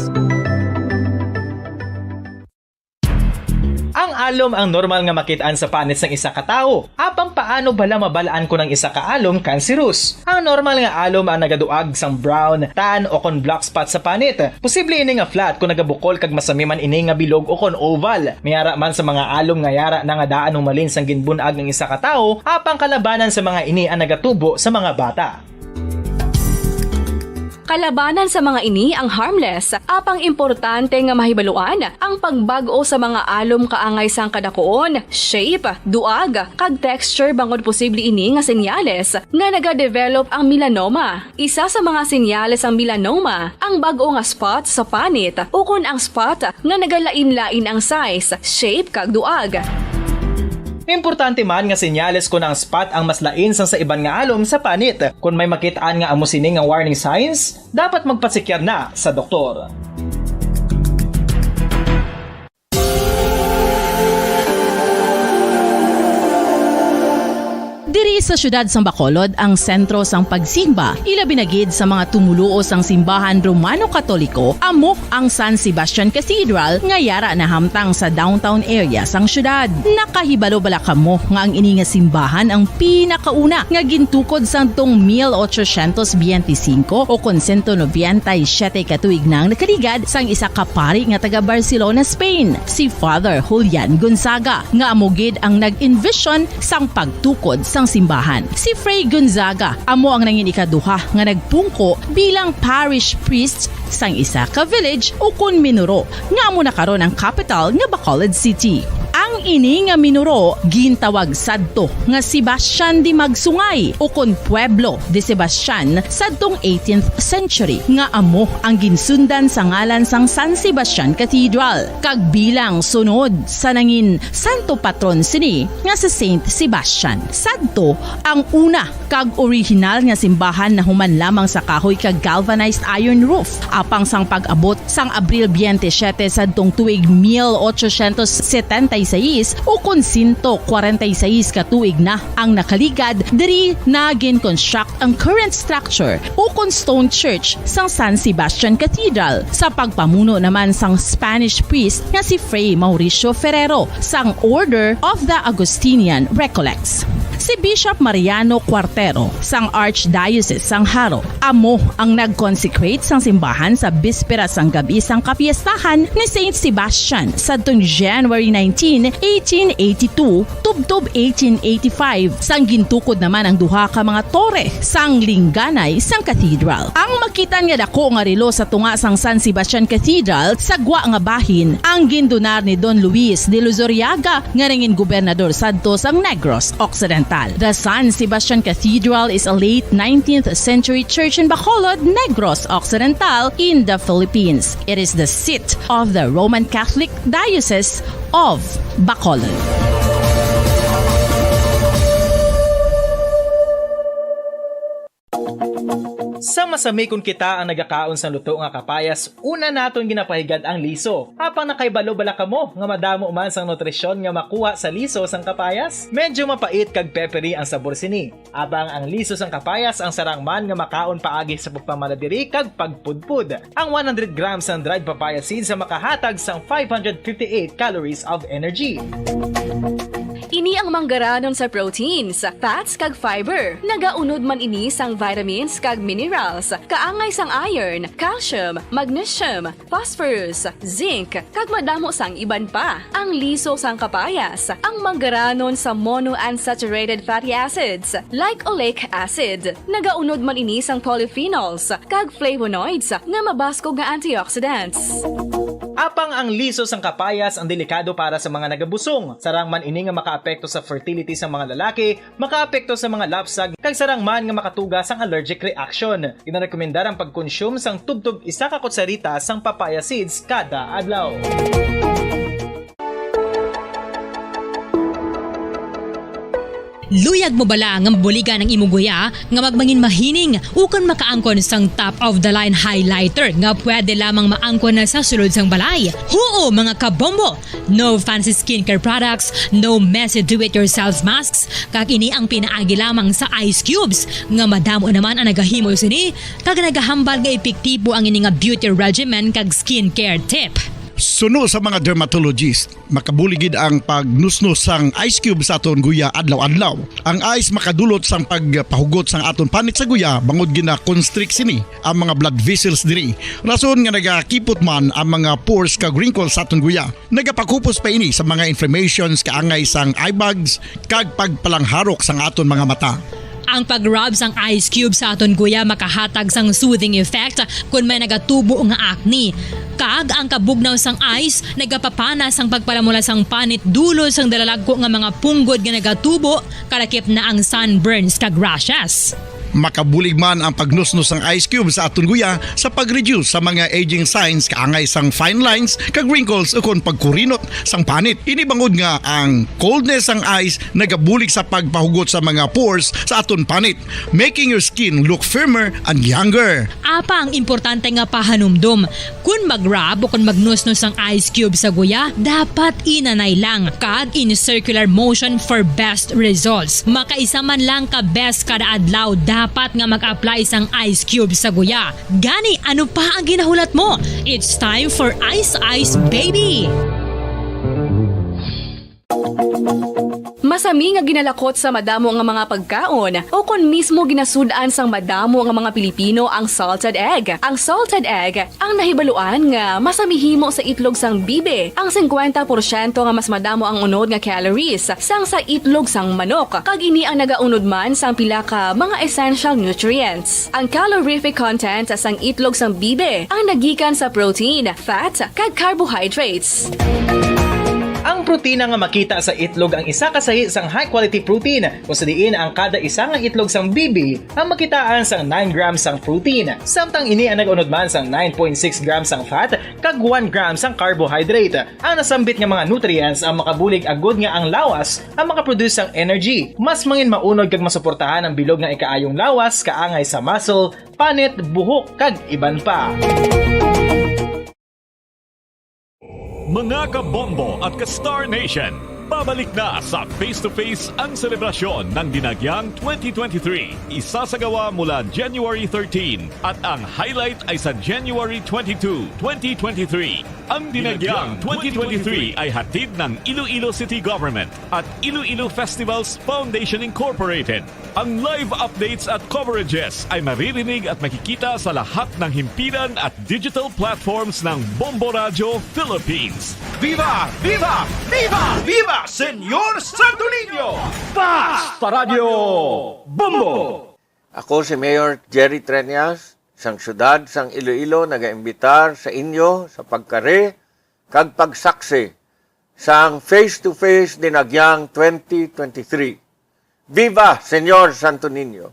Ang alom ang normal nga makit-an sa panit sang isa ka tawo. Apang paano bala mabal-an kon ang isa ka alom cancerous? Ang normal nga alom ang nagaduag sang brown, tan, o kon black spot sa panit. Posible ini nga flat kon nagabukol kag masami man ini nga bilog o kon oval. May ara man sa mga alom nga yara na nga daan humalin sang ginbun-ag ang isa ka tawo, apang kalabanan sa mga ini ang nagatubo sa mga bata. Kalabanan sa mga ini ang harmless, apang importante nga mahibaluan ang pagbag-o sa mga alom kaangay sang kadakuon, shape, duag, kag texture bangod posible ini nga senyales nga nagadevelop ang melanoma. Isa sa mga senyales sang melanoma ang bag-o nga spot sa panit ukon ang spot nga nagalain-lain ang size, shape, kag duag. Importante man nga senyales kon ang spot ang mas lain sang sa iban nga alom sa panit. Kon may makit-an nga amo sini nga warning signs, dapat magpatsikyar na sa doktor. Diri sa siyudad sang Bacolod ang sentro sang pagsimba, ilabi na gid sa mga tumoluo sang simbahan Romano Katoliko, amo ang San Sebastian Cathedral nga yara nahamtang sa downtown area sang siyudad. Nakahibalo bala kamo nga ang ini nga simbahan ang pinakauna nga gintukod sadtong mil ochocientos biyente singko o kon sento nobenta y siyete ka tuig na ang nakaligad sang isa ka pari nga taga Barcelona, Spain, si Father Julian Gonzaga, nga amo gid ang nag-envision sang pagtukod sang simbahan. Si Fray Gonzaga amo ang nangin ikaduha nga nagpungko bilang parish priest sang isa ka village ukon minuro nga amo na karon ang kapital nga Bacolod City. Ang ini nga minuro gintawag sadto nga Sebastian de Magsungay ukon Pueblo de Sebastian sadtong eighteenth century, nga amo ang ginsundan sa ngalan sang San Sebastian Cathedral, kag bilang sunod sa nangin santo patron sini nga si Saint Sebastian. Sadto ang una kag orihinal nga simbahan nahuman lamang sa kahoy kag galvanized iron roof. Apang sang pag-abot sang Abril biyente siyete sadtong tuig mil ochocientos setenta y seis, ukon sento kwarenta y seis ka tuig na ang nakaligad, diri na gin-construct ang current structure ukon stone church sang San Sebastian Cathedral, sa pagpamuno naman sang Spanish priest nga si Fray Mauricio Ferrero sang Order of the Augustinian Recollects. Si Bishop Mariano Cuartero sang Archdiocese sang Jaro amo ang nag-consecrate sang simbahan sa bispera sang gab-i sang kapiestahan ni Saint Sebastian sadtong January nineteen, eighteen eighty-two, tubtob eighteen eighty-five, sang gintukod naman ang duha ka mga tore sang lingganay sang cathedral. Ang makit-an nga dako nga relo sa tunga sang San Sebastian Cathedral sa gwa nga bahin ang gindunar ni Don Luis de Luzuriaga nga nangin gobernador sadto sang Negros Occidental. The San Sebastian Cathedral is a late nineteenth century church in Bacolod, Negros Occidental, in the Philippines. It is the seat of the Roman Catholic Diocese of Bacolod. Sa masami kon kita ang nagakaon sang luto nga kapayas, una naton ginapahigad ang liso. Apang nakahibalo bala kamo nga madamo man sang nutrisyon nga makuha sa liso sang kapayas? Medyo mapait kag peppery ang sabor sini. Apang ang liso sang kapayas ang sarang man nga makaon paagi sa pagpamalabiri kag pagpudpod. Ang one hundred grams sang dried papaya seeds ang makahatag sang five hundred fifty-eight calories of energy. Ini ang manggaranon sa proteins, fats, kag fiber. Nagaunod man ini sang vitamins kag minerals, kaangay sang iron, calcium, magnesium, phosphorus, zinc, kag madamo sang iban pa. Ang liso sang kapayas, ang manggaranon sa monounsaturated fatty acids, like oleic acid. Nagaunod man ini sang polyphenols kag flavonoids nga mabaskog nga antioxidants. Apang ang liso sang kapayas ang delikado para sa mga nagabusong. Sarang man ini nga makaapekto sa fertility sang mga lalaki, makaapekto sa mga lapsag, kag sarang man nga makatuga sang allergic reaction. Ginarekomendar ang pagkonsume sang tubtob isa ka kutsarita sang papaya seeds kada adlaw. Luyag mo bala nga mabuligan ang imong guya nga magmangin mahining ukon makaangkon sang top of the line highlighter nga pwede lamang maangkon na sa sulod sang balay? Huo, mga kabombo! No fancy skincare products, no messy do-it-yourself masks, kag ini ang pinaagi lamang sa ice cubes nga madamo naman ang nagahimo sini kag nagahambal nga epektibo ang ini nga beauty regimen kag skincare tip. Suno sa mga dermatologist, makabulig gid ang pagnusnos sang ice cube sa aton guya adlaw-adlaw. Ang ice makadulot sang pagpahugot sang aton panit sa guya bangod gina-constrict sini ang mga blood vessels diri. Rason nga nagakipot man ang mga pores kag wrinkles sa aton guya. Nagapakupos pa ini sa mga inflammations kaangay sang eye bags kag pagpalangharok sang aton mga mata. Ang pag-rub sang ice cube sa aton guya makahatag sang soothing effect kon may nagatubo nga acne. Kag ang kabugnaw sang ice nagapapana sang pagpalamula sang panit dulot sang dalalagko nga mga punggod nga nagatubo, kalakip na ang sunburns kag rashes. Makabulig man ang pagnusnos sang ice cube sa aton guya sa pag-reduce sa mga aging signs kaangay sang fine lines kag wrinkles ukon pagkurinot sang panit. Ini bangod nga ang coldness sang ice nagabulig sa pagpahugot sa mga pores sa aton panit, making your skin look firmer and younger. Apang importante nga pahanumdom, kon mag-rub o kon magnusnos ang ice cube sa guya, dapat inanay lang kag in circular motion for best results. Makaisa man lang ka beses kada adlaw dapat nga mag-apply sang ice cube sa guya. Gani, ano pa ang ginahulat mo? It's time for Ice Ice Baby! Masami nga ginalakot sa madamo nga mga pagkaon, o kon mismo ginasud-an sang madamo nga mga Pilipino ang salted egg. Ang salted egg ang nahibaluan nga masamihimo sa itlog sang bibi, ang singkwenta porsyento nga mas madamo ang unod nga calories sang sa itlog sang manok, kag ini ang nagaunod man sang pila ka mga essential nutrients. Ang calorific content sang itlog sang bibi ang nagikan sa protein, fat, kag carbohydrates. Ang protina nga makita sa itlog ang isa ka sahi sang high-quality protein, kung sa diin ang kada isa nga itlog sang bibi ang makitaan sang nine grams sang protein, samtang ini ang nag-unod man sang nine point six grams sang fat kag one gram sang carbohydrate. Ang nasambit nga mga nutrients ang makabulig agud nga ang lawas ang makaproduce sang energy. Mas mangin maunod kag masuportahan ang bilog nga ikaayong lawas kaangay sa muscle, panit, buhok, kag iban pa. Mga kabombo at ka-Star Nation, pabalik na sa Face to Face ang selebrasyon ng Dinagyang twenty twenty-three. Isasagawa mula January thirteen at ang highlight ay sa January twenty-two, twenty twenty-three. Ang Dinagyang twenty twenty-three ay hatid ng Iloilo City Government at Iloilo Festivals Foundation Incorporated. Ang live updates at coverages ay maririnig at makikita sa lahat ng himpilan at digital platforms ng Bombo Radyo Philippines. Viva! Viva! Viva! Viva Senyor Santo Niño! Basta Radyo Bombo! Ako si Mayor Jerry Treñas, sang siyudad sang Iloilo, nagaimbitar sa inyo sa pagkari kag pagsaksi sang Face to Face Dinagyang twenty twenty-three. Viva Senyor Santo Niño!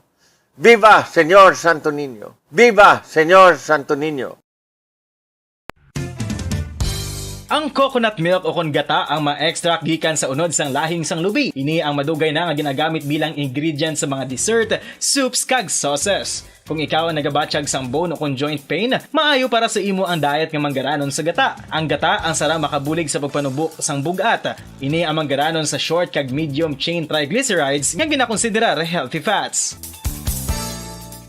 Viva Senyor Santo Niño! Viva Senyor Santo Niño! Ang coconut milk o kon gata ang ma-extract gikan sa unod sang lahing sang lubi. Ini ang madugay na nga ginagamit bilang ingredient sa mga dessert, soups, kag sauces. Kung ikaw ang nagabatyag sang bone o kon joint pain, maayo para sa imo ang diet nga manggaranon sa gata. Ang gata ang sarang makabulig sa pagpanubo sang bug-at. Ini ang manggaranon sa short kag medium chain triglycerides nga ginakonsiderar healthy fats.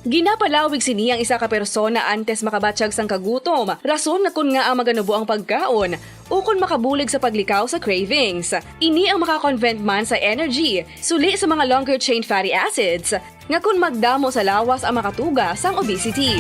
Ginapalawig sini ang isa ka persona antes makabatyag sang kagutom, rason nga kon ngaa maganubo ang pagkaon, ukon makabulig sa paglikaw sa cravings. Ini ang maka-convert man sa energy, suli sa mga longer chain fatty acids, nga kon magdamo sa lawas ang makatuga sang obesity.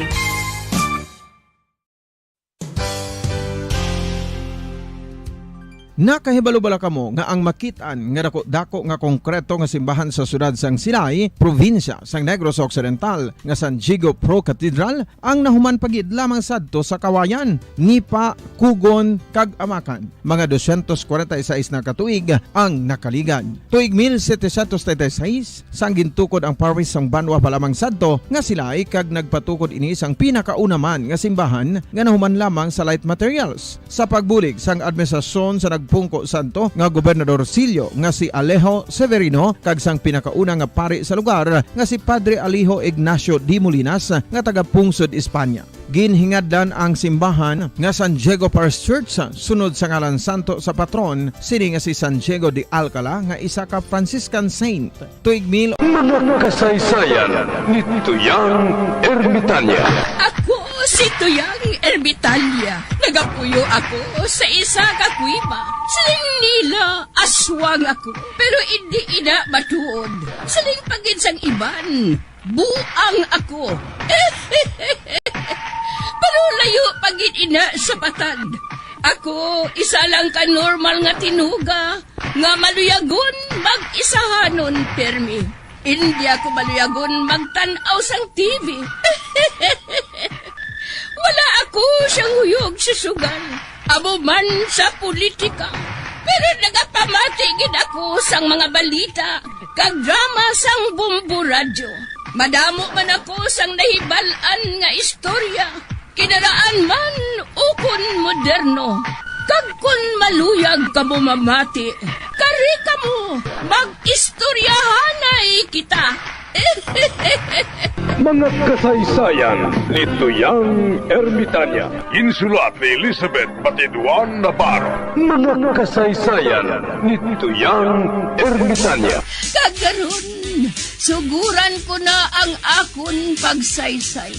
Nakahibalo bala kamo nga ang makit-an nga dako-dako nga konkreto nga simbahan sa siyudad sang Silay, probinsya sang Negros Occidental, nga San Diego Pro Cathedral ang nahuman pa gid lamang sadto sa Kawayan, Nipa, Cogon, kag Amacan? Mga dosyentos kwarenta y seis na ka tuig ang nakaligad. Tuig mil setecientos treinta y seis, sang gintukod ang parish sang Banwa pa lamang sadto nga Silay, kag nagpatukod ini sang pinakauna man nga simbahan nga nahuman lamang sa light materials. Sa pagbulig sang administrasyon sa nagpungko sadto nga gobernadorcillo nga si Alejo Severino kag sang pinakauna nga pari sa lugar nga si Padre Alejo Ignacio de Molinas nga taga-pungsod Espanya. Ginhingadlan ang simbahan nga San Diego Parish Church sunod sa ngalan santo sa patron sini nga si San Diego de Alcala nga isa ka Franciscan saint. Tuig mil. Mga kasaysayan ni Tuyang Ermitanya. Ako si Tuyang Ermitanya. Nagapuyo ako sa isa ka kuweba. Siling nila, aswang ako, pero indi ina matuod. Siling pa gid sang iban, buang ako. Pero layo pa gid ina sa patad. Ako, isa lang ka normal nga tinuga nga maluyagon mag-isahanon pirmi. Indi ako maluyagon magtan-aw sang T V. Wala ako siyang huyog sa sugal, amo man sa politika. Pero nagapamati gid ako sang mga balita kag drama sang Bombo Radyo. Madamo man ako sang nahibal-an nga istorya, kinaraan man ukon moderno. Kag kon maluyag kamo mamati, kari kamo, mag-istoryahanay kita. Mga kasaysayan ni Tuyang Ermitanya. Insulat ni Elizabeth Batiduan Navarro. Mga kasaysayan ni Tuyang Ermitanya. Kag karon, suguran ko na ang akon pagsaysay.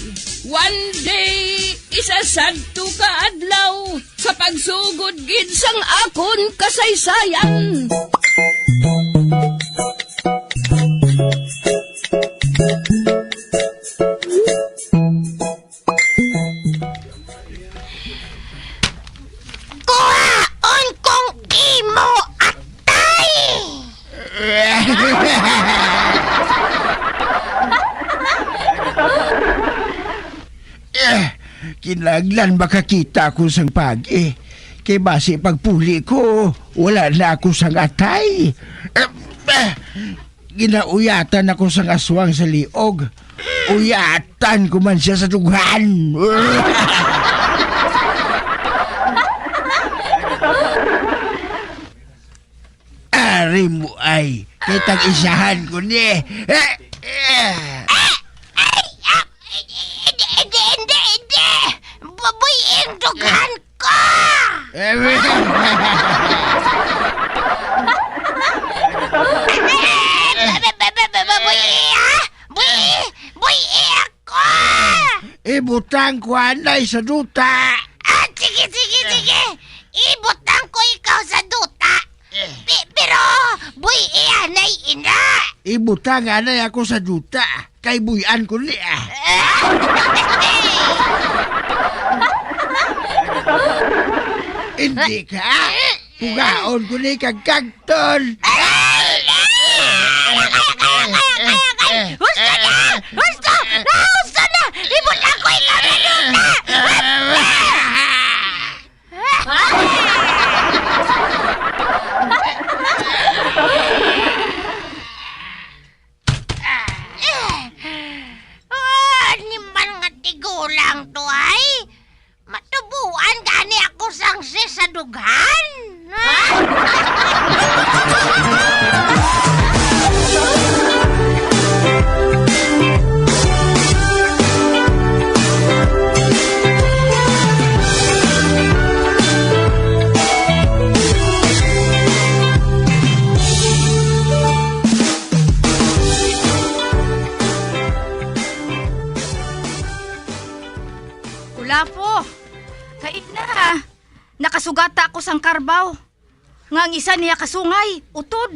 One day, isa sadto ka adlaw, sa pagsugod gid sang akon kasaysayan. Kuhaon kong imo atay! Eh, kinahanglan makakita ako sang pagi. Kay basi pagpuli ko, wala na ako sang atay. Eh, eh, ginauyatan ako sang aswang sa liog. Uyatan ko man sia sa dughan. Ari mo ay, kay tag-isahan ko ni. Eh, eh. Ay, ay, ah, hindi, hindi, hindi, hindi. Baboy ang dughan ko. Eh, ba-, ba-, ba-, ba-, ba-, baboy, ah? Boy, boy, ako. Ibutang ko anay sa duta. Ah, sige, sige, sige. Ibutang ko ikaw sa duta. Eh. Pi-, pero, boy, eh, anay ina. Ibutang anay ako sa duta, kay buy-an ko niya. Hindi ka? Pugaon ko ni kag kagton. Ay, ay, ay, ay, ay, ay, ay, ay. Husto na! Husto! Ah, husto na! Ibutang ko ikaw sa duta! Ah, animal nga tigulang to ay. Matubuan gani ako sang sis sa dughan. Ha? Nakasugata ako sang karbaw, nga ang isa niya kasungay, utod.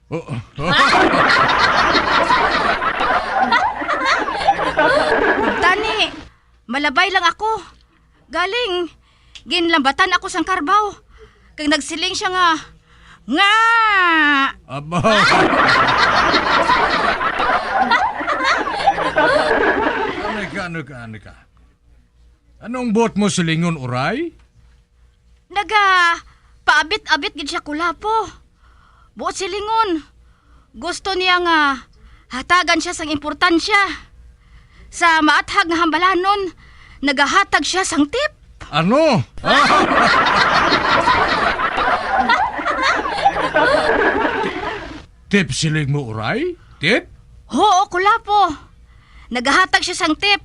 Oh. Tani, malabay lang ako. Galing, ginlambatan ako sang karbaw. Kag nagsiling siya nga, "Nga!" Aba. Ano ka, ano ka, ano ka? Anong buot mo silingon, Uray? Naga paabit-abit gid siya, Kulapo. Buot silingon, gusto niya nga hatagan siya sang importansya. Sa maathag nga hambalanon, nagahatag siya sang tip. Ano? Tip siling mo, Uray? Tip? Huo, Kulapo. Nagahatag siya sang tip.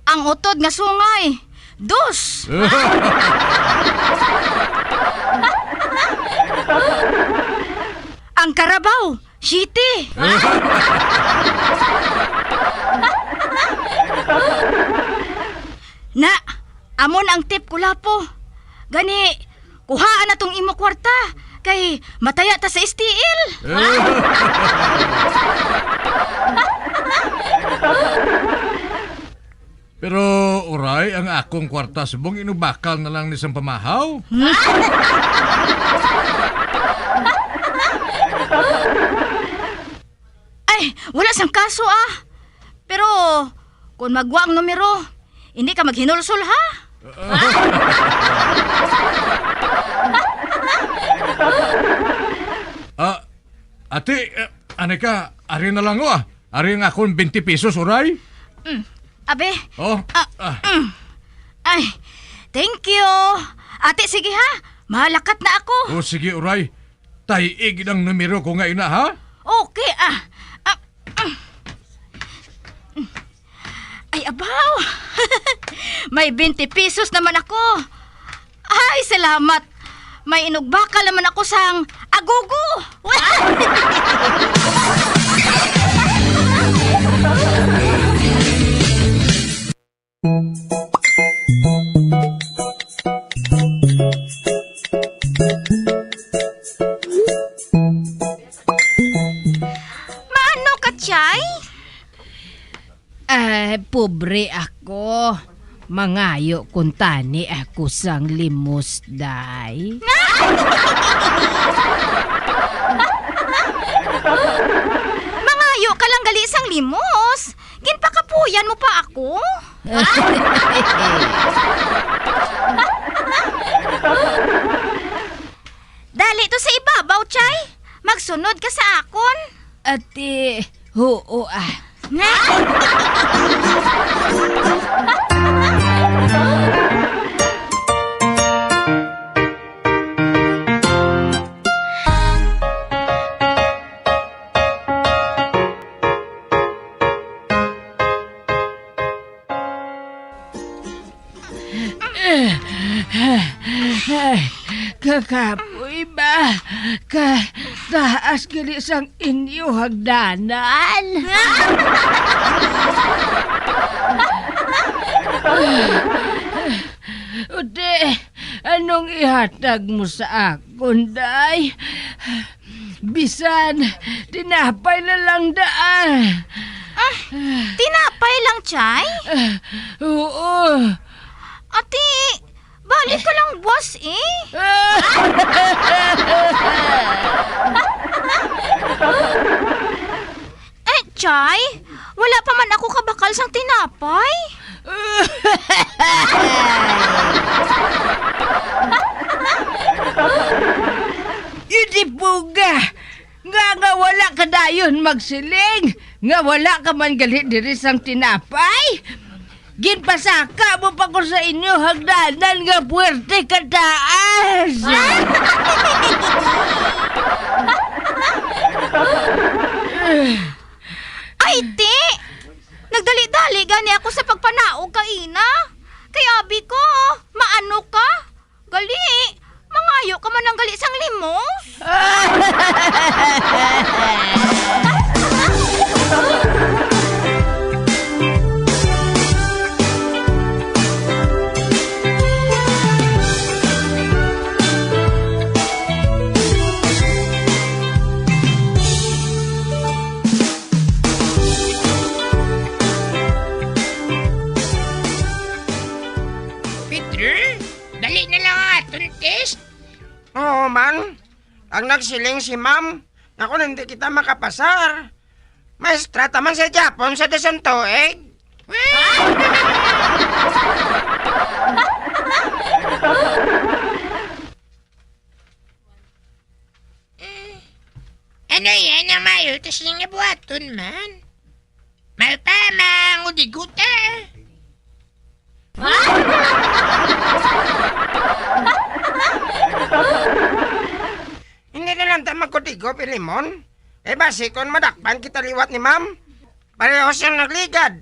Ang utod nga sungay, dos. Ang karabaw, siyete. Na, amo na ang tip, Kulapo. Gani, kuhaa na tong imo kwarta, kay mataya ta sa S T L. Pero, Uray, ang akong kwarta subong inubakal na lang ni sang pamahaw. Ay, wala sang kaso, ah. Pero, kung magwa ang numero, hindi ka maghinulsol, ha? Ah, ate, eh, ano ka? Ari na lang, oh, ah. Ari ang akong twenty pesos, Uray. Mm. Abi? Oh, Ah, ah. mm. Ay, thank you. Ate, sige ha. Mahalakat na ako. Oh, sige, Uray. Tay-ig ang numero ko nga ina, ha? Okay, ah. Ah, mm. Ay, abaw. May twenty pesos naman ako. Ay, salamat. May inugbakal naman ako sang agugo. Maano ka, Chay? Ah, pobre ako. Mangayo kuntani ako sang limos, day. Mangayo ka lang gali sang limos. Ginpakapuyan mo pa ako? Dali to sa ibabaw, Chay. Magsunod ka sa akon. Ate, huo, ah. Ay, kakapoy ba? Ka taas gali sang inyo hagdanan? Uti, anong ihatag mo sa akon, day? Bisan tinapay na lang daan. Ah, tinapay lang, Chay? Ah, oo. Ati, balik ka lang buwas, eh. Eh, Chay, wala pa man ako kabakal sang tinapay. Yun di buga. Nga, nga wala ka dayon magsiling, nga wala ka man gali diri sang tinapay? Ginpasaka mo pa ko sa inyo hagdanan nga puwerte ka taas. Ay, ti! Nagdali-dali gani ako sa pagpanaog kaina. Kay abi ko, maano ka? Gali, mangayo ka man lang gali sang limos? Oo man. Ang nagsiling si ma'am nga kung hindi kita makapasar, maestra ta man sa Japon sa dasang tuig. Eh, ano yan ang mayo? Tas yung nabuhaton man? May pa, mangudigot eh. Hindi na lang ta magkudigo, Pilimon. Eh, basi kon madakpan kita liwat ni ma'am. Pareho siyang nagligad.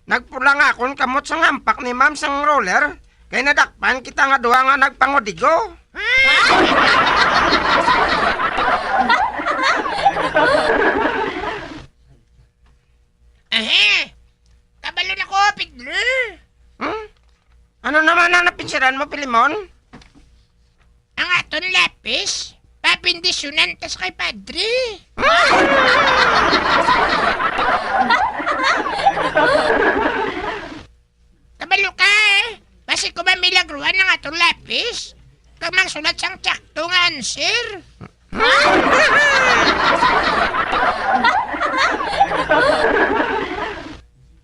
Nagpula nga akon kamot sang hampak ni ma'am sang roller, kay nadakpan kita nga duha nga nagpangudigo. Ehe! Kabalo na ko, Pedro! Hmm? Ano naman ang napinsiran mo, Pilimon? Ang aton lapis, papindisyonan tas kay Padre. Kabalo ka, eh. Basi ko mamilagruhan ang aton lapis kag magsulat sang tsakto nga answer.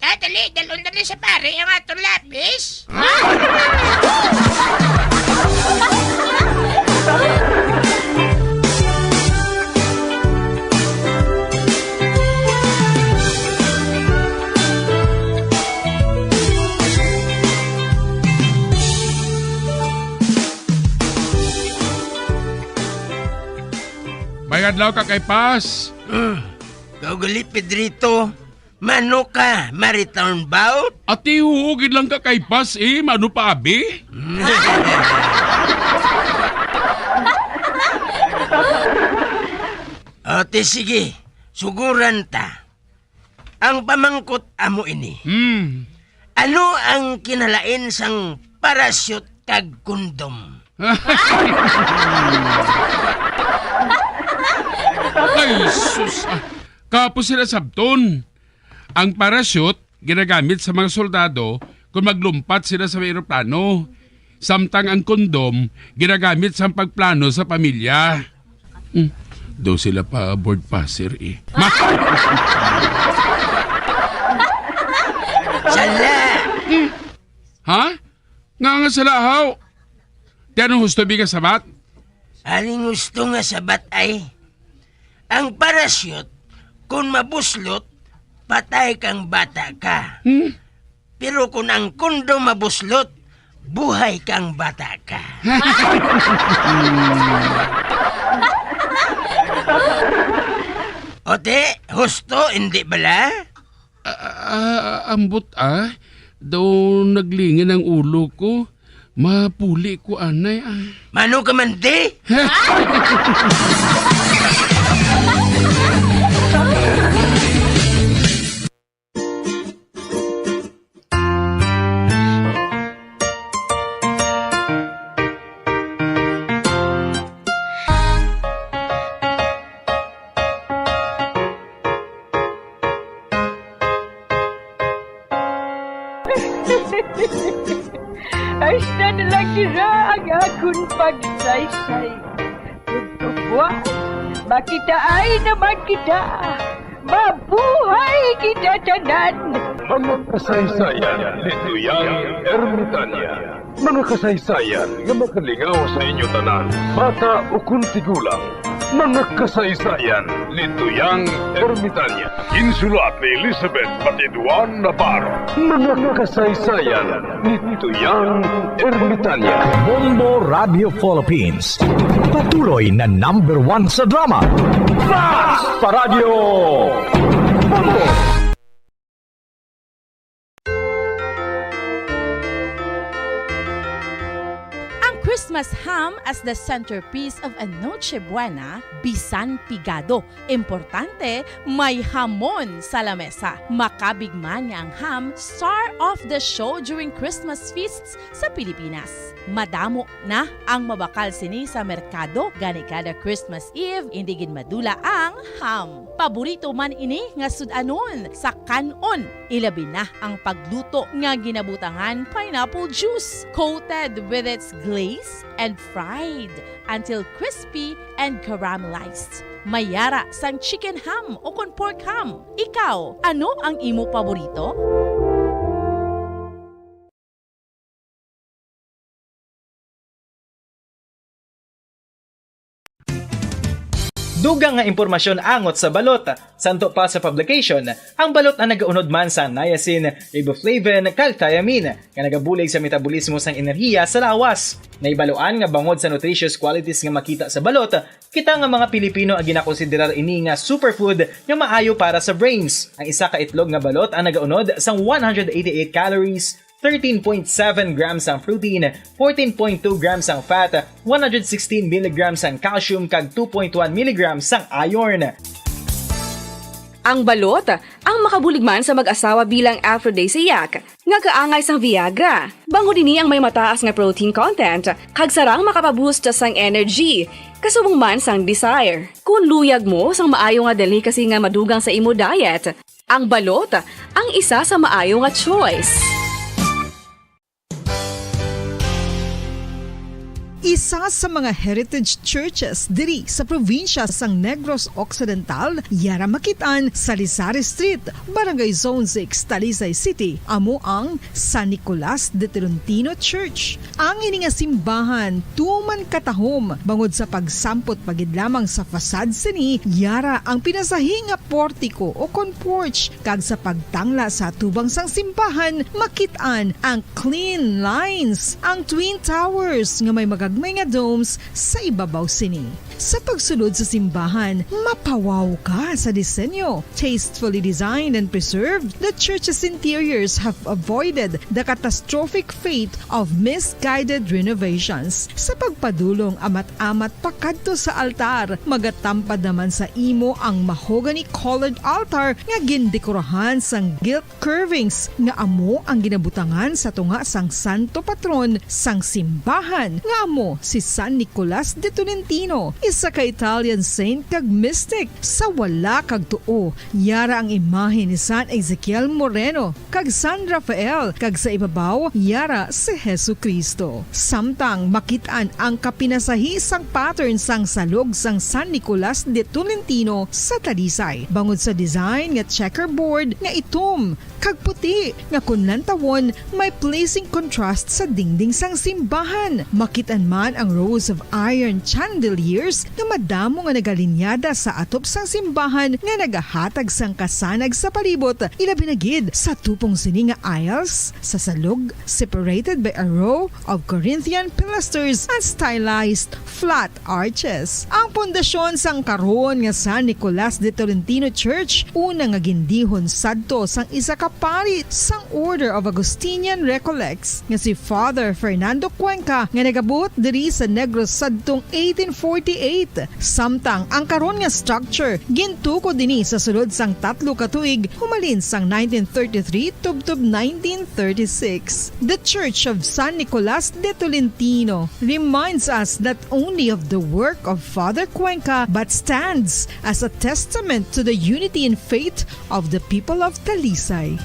Kaya dali, dalon dali sa pare ang aton lapis. May adlaw ka kay Pas. Ah, kaugali, Pedrito. Mano ka, ma-return bout? Ati, huo gid lang ka kay Pas, eh. Mano pa, abi? Ate, sige. Suguran ta. Ang pamangkot amo ini. Hmm. Ano ang kinalain sang parachute kag kondom? Ay, sus, ah. Kapo sila sabton. Ang parachute ginagamit sa mga soldado kon maglumpat sila sa eroplano, samtang ang kondom ginagamit sa pagplano sa pamilya. Hmm. Do sila pa board passer, eh. Ma- Sala! Ha? Nga nga sala, haw? Ti anong husto bi nga sabat? Aning husto nga sabat ay, ang parachute, kung mabuslot, patay kang bata ka. Hmm? Pero kung ang kondom mabuslot, buhay kang bata ka. Ote, husto, hindi bala? Ah, ah, ambot, ah. Daw naglingan ang ulo ko. Mapuli ko, anay, ah. Mano ka man, di? Hasta na lang dira ang akon pagsaysay. Tugtubuan, makitaan naman kita. Mabuhay kita tanan! Mga kasaysayan ni Tuyang Ermitania. Mga kasaysayan nga makalingaw sa inyo tanan, bata ukon tigulang. Mga kasaysayan ni Tuyang Ermitania. Ginsulat ni Elizabeth Batiduan Navarro. Mga kasaysayan ni Tuyang Ermitania. Bombo Radio Philippines. Patuloy na number one sa drama. Fast Paradyo! Bombo! Ang Christmas ham as the centerpiece of a Noche Buena, bisan pigado, importante, may hamon sa lamesa. Makabig man nga ang ham, star of the show during Christmas feasts sa Pilipinas. Madamo na ang mabakal sini sa merkado, gani kada Christmas Eve, indi gid madula ang ham. Paborito man ini nga sud-anon sa kan-on, ilabi na ang pagluto nga ginabutangan pineapple juice, coated with its glaze and fried until crispy and caramelized. May yara sang chicken ham o kon pork ham. Ikaw, ano ang imo paborito? Dugang nga impormasyon angot sa balot. Santo pa sa publication, ang balot ang nagaunod man sa niacin, riboflavin, kag thiamine, nga nagabulig sa metabolismo sang enerhiya sa lawas. Nahibaluan nga bangod sa nutritious qualities nga makita sa balot, kita nga mga Pilipino ang ginakonsiderar ini nga superfood nga maayo para sa brains. Ang isa ka itlog nga balot ang nagaunod sang one hundred eighty-eight calories, thirteen point seven grams ang protein, fourteen point two grams ang fat, one hundred sixteen milligrams ang calcium, kag two point one milligrams ang iron. Ang balot ang makabulig man sa mag-asawa bilang aphrodisiac nga kaangay sang Viagra. Bangod ini ang may mataas nga protein content kag sarang makapaboost sang energy, kasubong man sang desire. Kung luyag mo sang maayo nga delicacy nga madugang sa imo diet, ang balot ang isa sa maayo nga choice. Isa sa mga heritage churches diri sa probinsya sang Negros Occidental, yara makit-an sa Lisari Street, Barangay Zone six, Talisay City, amo ang San Nicolas de Tolentino Church. Ang ini nga simbahan tuman katahom bangod sa pagsampot pa gid lamang sa facade sini, yara ang pinasahi nga portiko o kon porch, kag sa pagtangla sa atubang sang simbahan makit-an ang clean lines, ang twin towers nga may magagmay nga domes sa ibabaw sini. Sa pagsulod sa simbahan, mapawaw ka sa disenyo. Tastefully designed and preserved, the church's interiors have avoided the catastrophic fate of misguided renovations. Sa pagpadulong amat-amat pakadto sa altar, magatampad naman sa imo ang mahogany-colored altar nga gindekorahan sang gilt curvings nga amo ang ginabutangan sa tunga sang santo patron sang simbahan, nga amo si San Nicolas de Tolentino, isa ka Italian saint kag mystic. Sa wala kag tuo, yara ang imahe ni San Ezekiel Moreno kag San Rafael, kag sa ibabaw, yara si Jesu-Cristo. Samtang makit-an ang kapinasahi sang pattern sang salog sang San Nicolas de Tolentino sa Talisay, bangod sa design nga checkerboard nga itom kag puti, nga kon lantawon, may pleasing contrast sa dingding sang simbahan. Makit-an man ang rows of iron chandeliers nga madamo nga nagalinyada sa atop sang simbahan nga nagahatag sang kasanag sa palibot, ilabi na gid sa tupong sini nga aisles sa salog, separated by a row of Corinthian pilasters and stylized flat arches. Ang pundasyon sang karon nga San Nicolas de Tolentino Church, una nga gindihon sadto sang isa ka pari sang Order of Augustinian Recollects nga si Father Fernando Cuenca, nga nagabuot diri sa Negros sadtong eighteen forty-eight. Samtang ang karon nga structure gintukod ini sa sulod sang tatlo ka tuig, humalin sang nineteen thirty-three tubtob nineteen thirty-six. The Church of San Nicolas de Tolentino reminds us not only of the work of Father Cuenca, but stands as a testament to the unity in faith of the people of Talisay.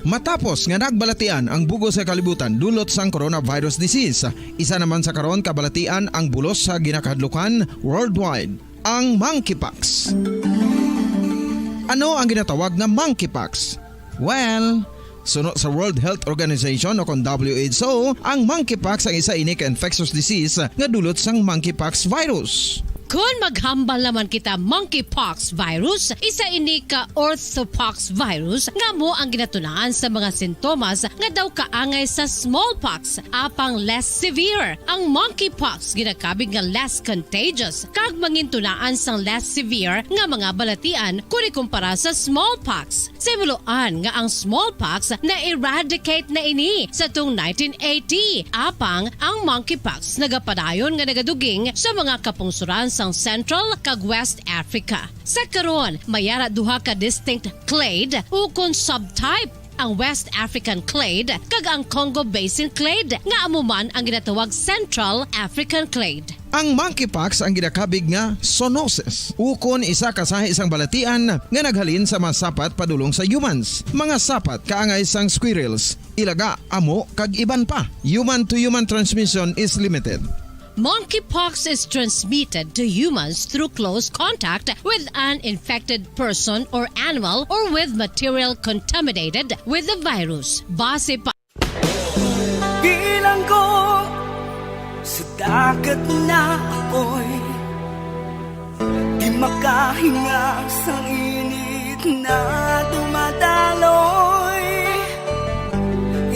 Matapos nga nagbalatian ang bug-os nga kalibutan dulot sang coronavirus disease, isa naman sa karon kabalatian ang bulos sa ginakahadlukan worldwide, ang monkeypox. Ano ang ginatawag nga monkeypox? Well, suno sa World Health Organization o kon W H O, ang monkeypox ang isa ini ka infectious disease nga dulot sang monkeypox virus. Kon maghambal naman kita monkeypox virus, isa ini ka orthopox virus nga amo ang ginatunaan sa mga sintomas nga daw kaangay sa smallpox, apang less severe. Ang monkeypox ginakabig nga less contagious kag mangintunaan sang less severe nga mga balatian kon ikumpara sa smallpox. Sa himuloan nga ang smallpox na-eradicate na ini sa tung nineteen eighty, apang ang monkeypox nagapadayon nga nagaduging sa mga kapungsoran sang Central kag West Africa. Sa karon, may ara duha ka distinct clade ukon subtype ang West African clade, kag ang Congo Basin clade, nga amo man ang ginatawag Central African clade. Ang monkeypox ang ginakabig nga zoonosis, ukon isa ka sahi sang balatian nga naghalin sa mga sapat padulong sa humans, mga sapat kaangay sang squirrels, ilaga, amo, kag iban pa. Human to human transmission is limited. Monkeypox is transmitted to humans through close contact with an infected person or animal or with material contaminated with the virus. Base pa Bilanggo sa dagat na apoy, di makahinga sa init na dumadaloy.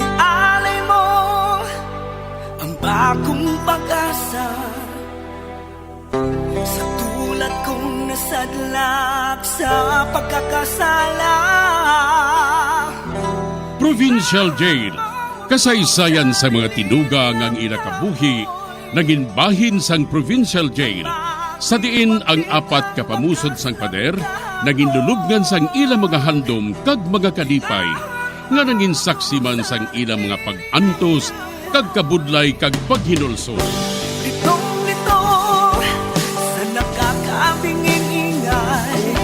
Ialay mo ang bagong pag-asa sa tulad kong nasadlak sa pagkakasala. Provincial Jail, kasaysayan sa mga tinuga nga ang ila kabuhi nangin bahin sang Provincial Jail, sa diin ang apat ka pamusod sang pader nangin lulubngan sang ila mga handom kag mga kalipay, nga nangin saksi man sang ila mga pag-antos kag kabudlay kag paghinulsol. Litong-lito sa nakakabinging ingay,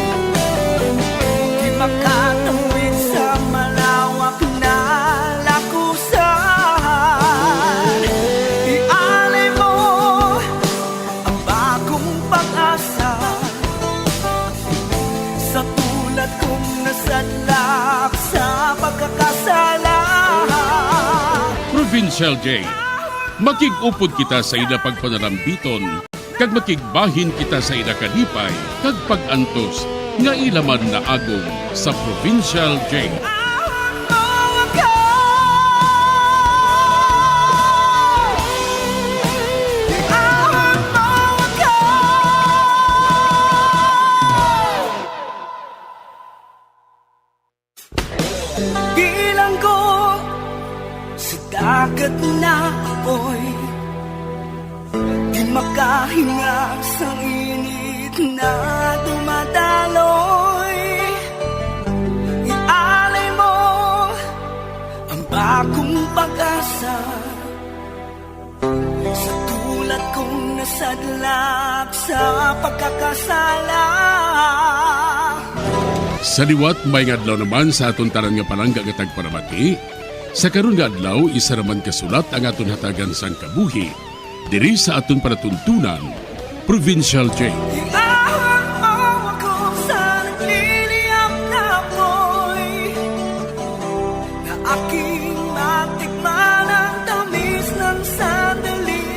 di makatawid sa malawak na lakusan. Ialay mo ang bagong pag-asa sa tulad kong nasadlak sa pagkakasala. Provincial Jail. Makig-upod kita sa ila pagpanalambiton, kag makigbahin kita sa ila kalipay kag pag-antos nga ila man naagom sa Provincial Jail. Bilanggo sa dagat na apoy, di makahinga sa init na dumadaloy. Ialay mo ang bagong pag-asa sa tulad kong nasadlak sa pagkakasala. Sa liwat, maayong adlaw naman sa aton tanan nga palangga nga tagpalamati. Sa karon nga adlaw, isa naman ka sulat ang aton hatagan sang kabuhi diri sa aton palatuntunan, Provincial Jail. Iahon mo ako sa nagliliyab na apoy, na aking matikman ang tamis ng sandali.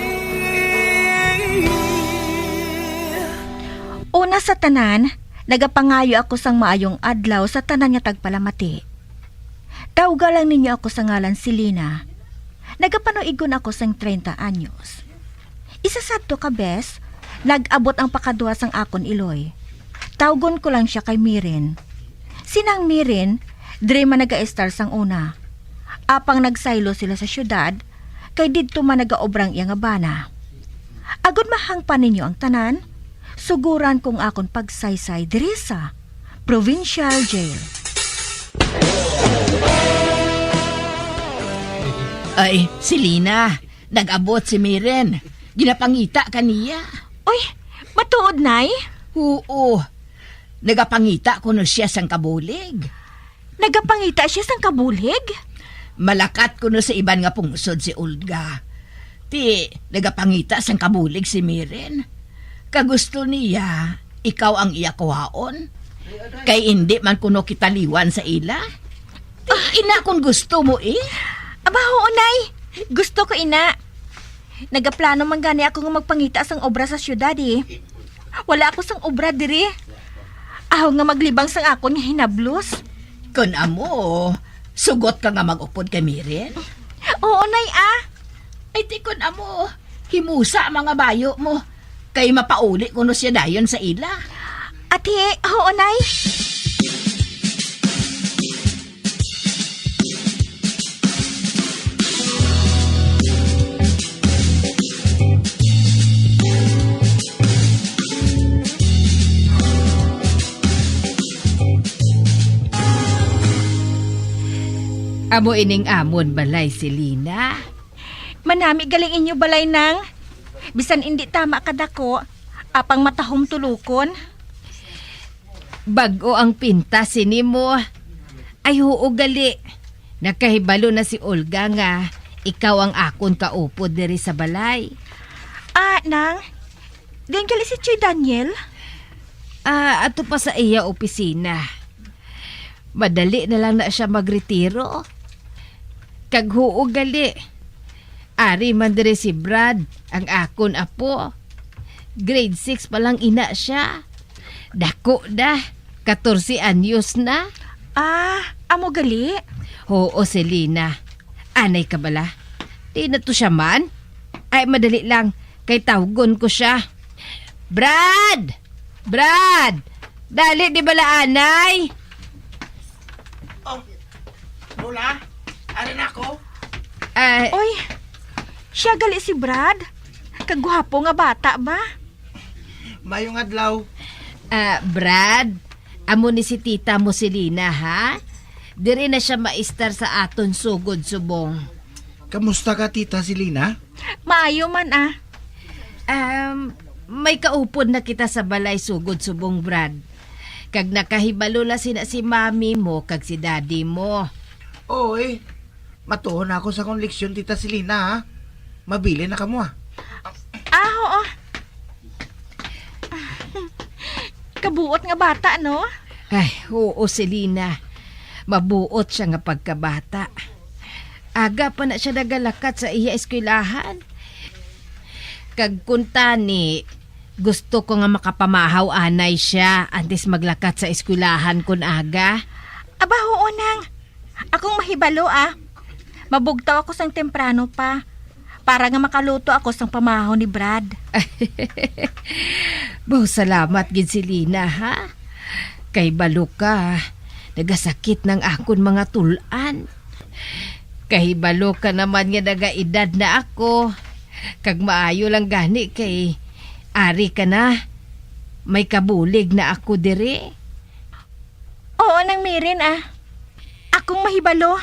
Una sa tanan, nagapangayo ako sang maayong adlaw sa tanan nga tagpalamati. Tawga lang ninyo ako sa ngalan Selena. Nagapanuigon ako sang treinta anyos. Isa sadto ka bes, nag-abot ang pakaduha sang akon iloy. Tawgon ko lang sia kay Mirin. Si Nang Mirin, diri man nagaestar sang una. Apang nagsaylo sila sa siyudad, kay didto man nagaobra ang iya nga bana. Agod mahangpan ninyo ang tanan, suguran ko ang akon pagsaysay diri sa Provincial Jail. Ay, Selena, nag-abot si Miren. Ginapangita ka niya. Uy, matuod, Nay? Oo. Nagapangita kuno siya sang kabulig. Nagapangita siya sang kabulig? Malakat kuno sa iban nga pungsod si Olga. Ti, nagapangita sang kabulig si Miren. Kag gusto niya, ikaw ang iya kuhaon. Kay indi man kuno kita liwan sa ila. Ti, ina kon gusto mo, eh. Aba, huo, Nay. Gusto ko, ina. Nagaplano man gani ako nga magpangita sang obra sa siyudad, eh. Wala ako sang obra diri. Aho nga maglibang sang akon nga hinablos. Kon amo, sugot ka nga mag-upod kay Miren? Oo, Nay, ah. Ay, ti kon amo, himusa ang mga bayo mo. Kay mapauli kuno siya dayon sa ila. Ati, oo, Nay. Amo ining amon balay, Selina. Manami galing inyo balay, Nang. Bisan indi tama kadako, apang matahom tulokon. Bag-o ang pintas sini mo. Ay, huo gali. Nakahibalo na si Olga nga ikaw ang akon kaupod diri sa balay. Ah, Nang, diin gali si Choy Daniel? Ah, ato pa sa iya opisina. Madali na lang na siya magretiro. Kag huo gali, ari man diri si Brad, ang akon apo. Grade six pa lang ina siya. Dako na, katorse anyos na. Ah, amo gali? Oo, Selina. Anay ka bala? Di na to siya man? Ay, madali lang, kay tawgon ko siya. Brad! Brad! Dali, di bala anay? Oh, Lola, ari na ako. Ah, Oy, siya gali si Brad. Kagwapo nga bata ba? Mayong adlaw. Ah, Brad, amo ni si tita mo si Lina, ha? Diri na siya maistar sa aton sugod subong. Kamusta ka, Tita Selina? Maayo man, ah. Um, may kaupod na kita sa balay sugod subong, Brad. Kag nakahibalo na sina si mami mo kag si daddy mo. Oy, matuo na ako sa akong leksyon, Tita Selina, ha? Mabilin na kamo, ha? Ah, oo. Kabuot nga bata, no? Ay, oo, Selina. Mabuot siya nga pagkabata. Aga pa na siya nagalakat sa iya eskwelahan. Kag kuntani, gusto ko nga makapamahaw anay siya antes maglakat sa eskwelahan kon aga. Aba, oo, Nang. Akong mahibalo, ah. Mabugtaw ako sang temprano pa, para nga makaluto ako sang pamahaw ni Brad. Baw, salamat gid, Selina, ha? Kay balo ka, nagasakit nang akon mga tul-an. Kahibalo ka naman nga nagaedad na ako, kag maayo lang gani kay ari ka na. May kabulig na ako diri. Oo, Nang Mirin, ah. Akong mahibalo.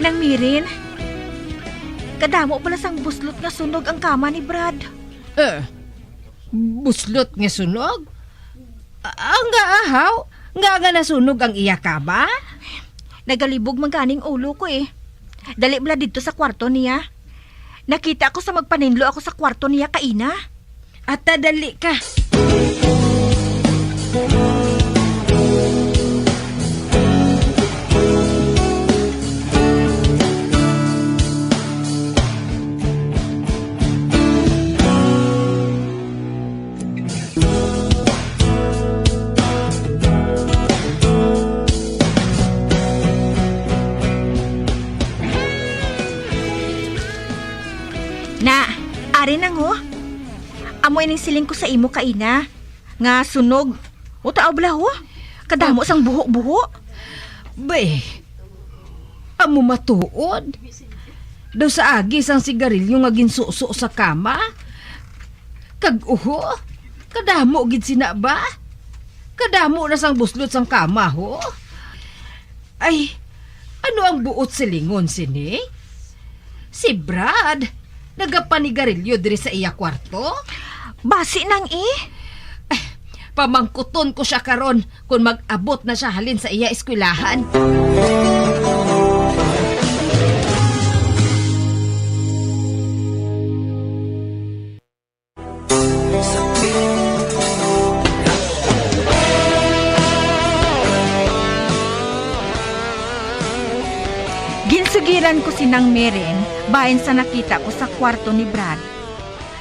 Nang Mirin, kadamo bala sang buslot nga sunog ang kama ni Brad. Eh, buslot nga sunog? A-, ang nga ahaw? Nga nga nasunog ang iya kama? Nagalibog man ganing ulo ko, eh. Dali bala didto sa kwarto niya. Nakita ko sa magpaninlo ako sa kwarto niya kaina. Ata, dali ka. Na, ari na, ho. Amo ining siling ko sa imo kaina, nga sunog. O, taaw bala, ho. Kadamo sang buho-buho. Bay, amo matuod? Daw sa agi sang sigarilyo nga ginsuso sa kama? Kag uho, kadamo gid sina ba? Kadamo na sang buslot sang kama, ho? Ay, ano ang buot silingon sini? Si Brad, nagapanigarilyo diri sa iya kwarto? Basi nang, eh. Eh, pamangkuton ko siya karon kung mag-abot na siya halin sa iya eskwelahan. Ginsugiran ko si Nang Mirin bahin sa nakita ko sa kwarto ni Brad.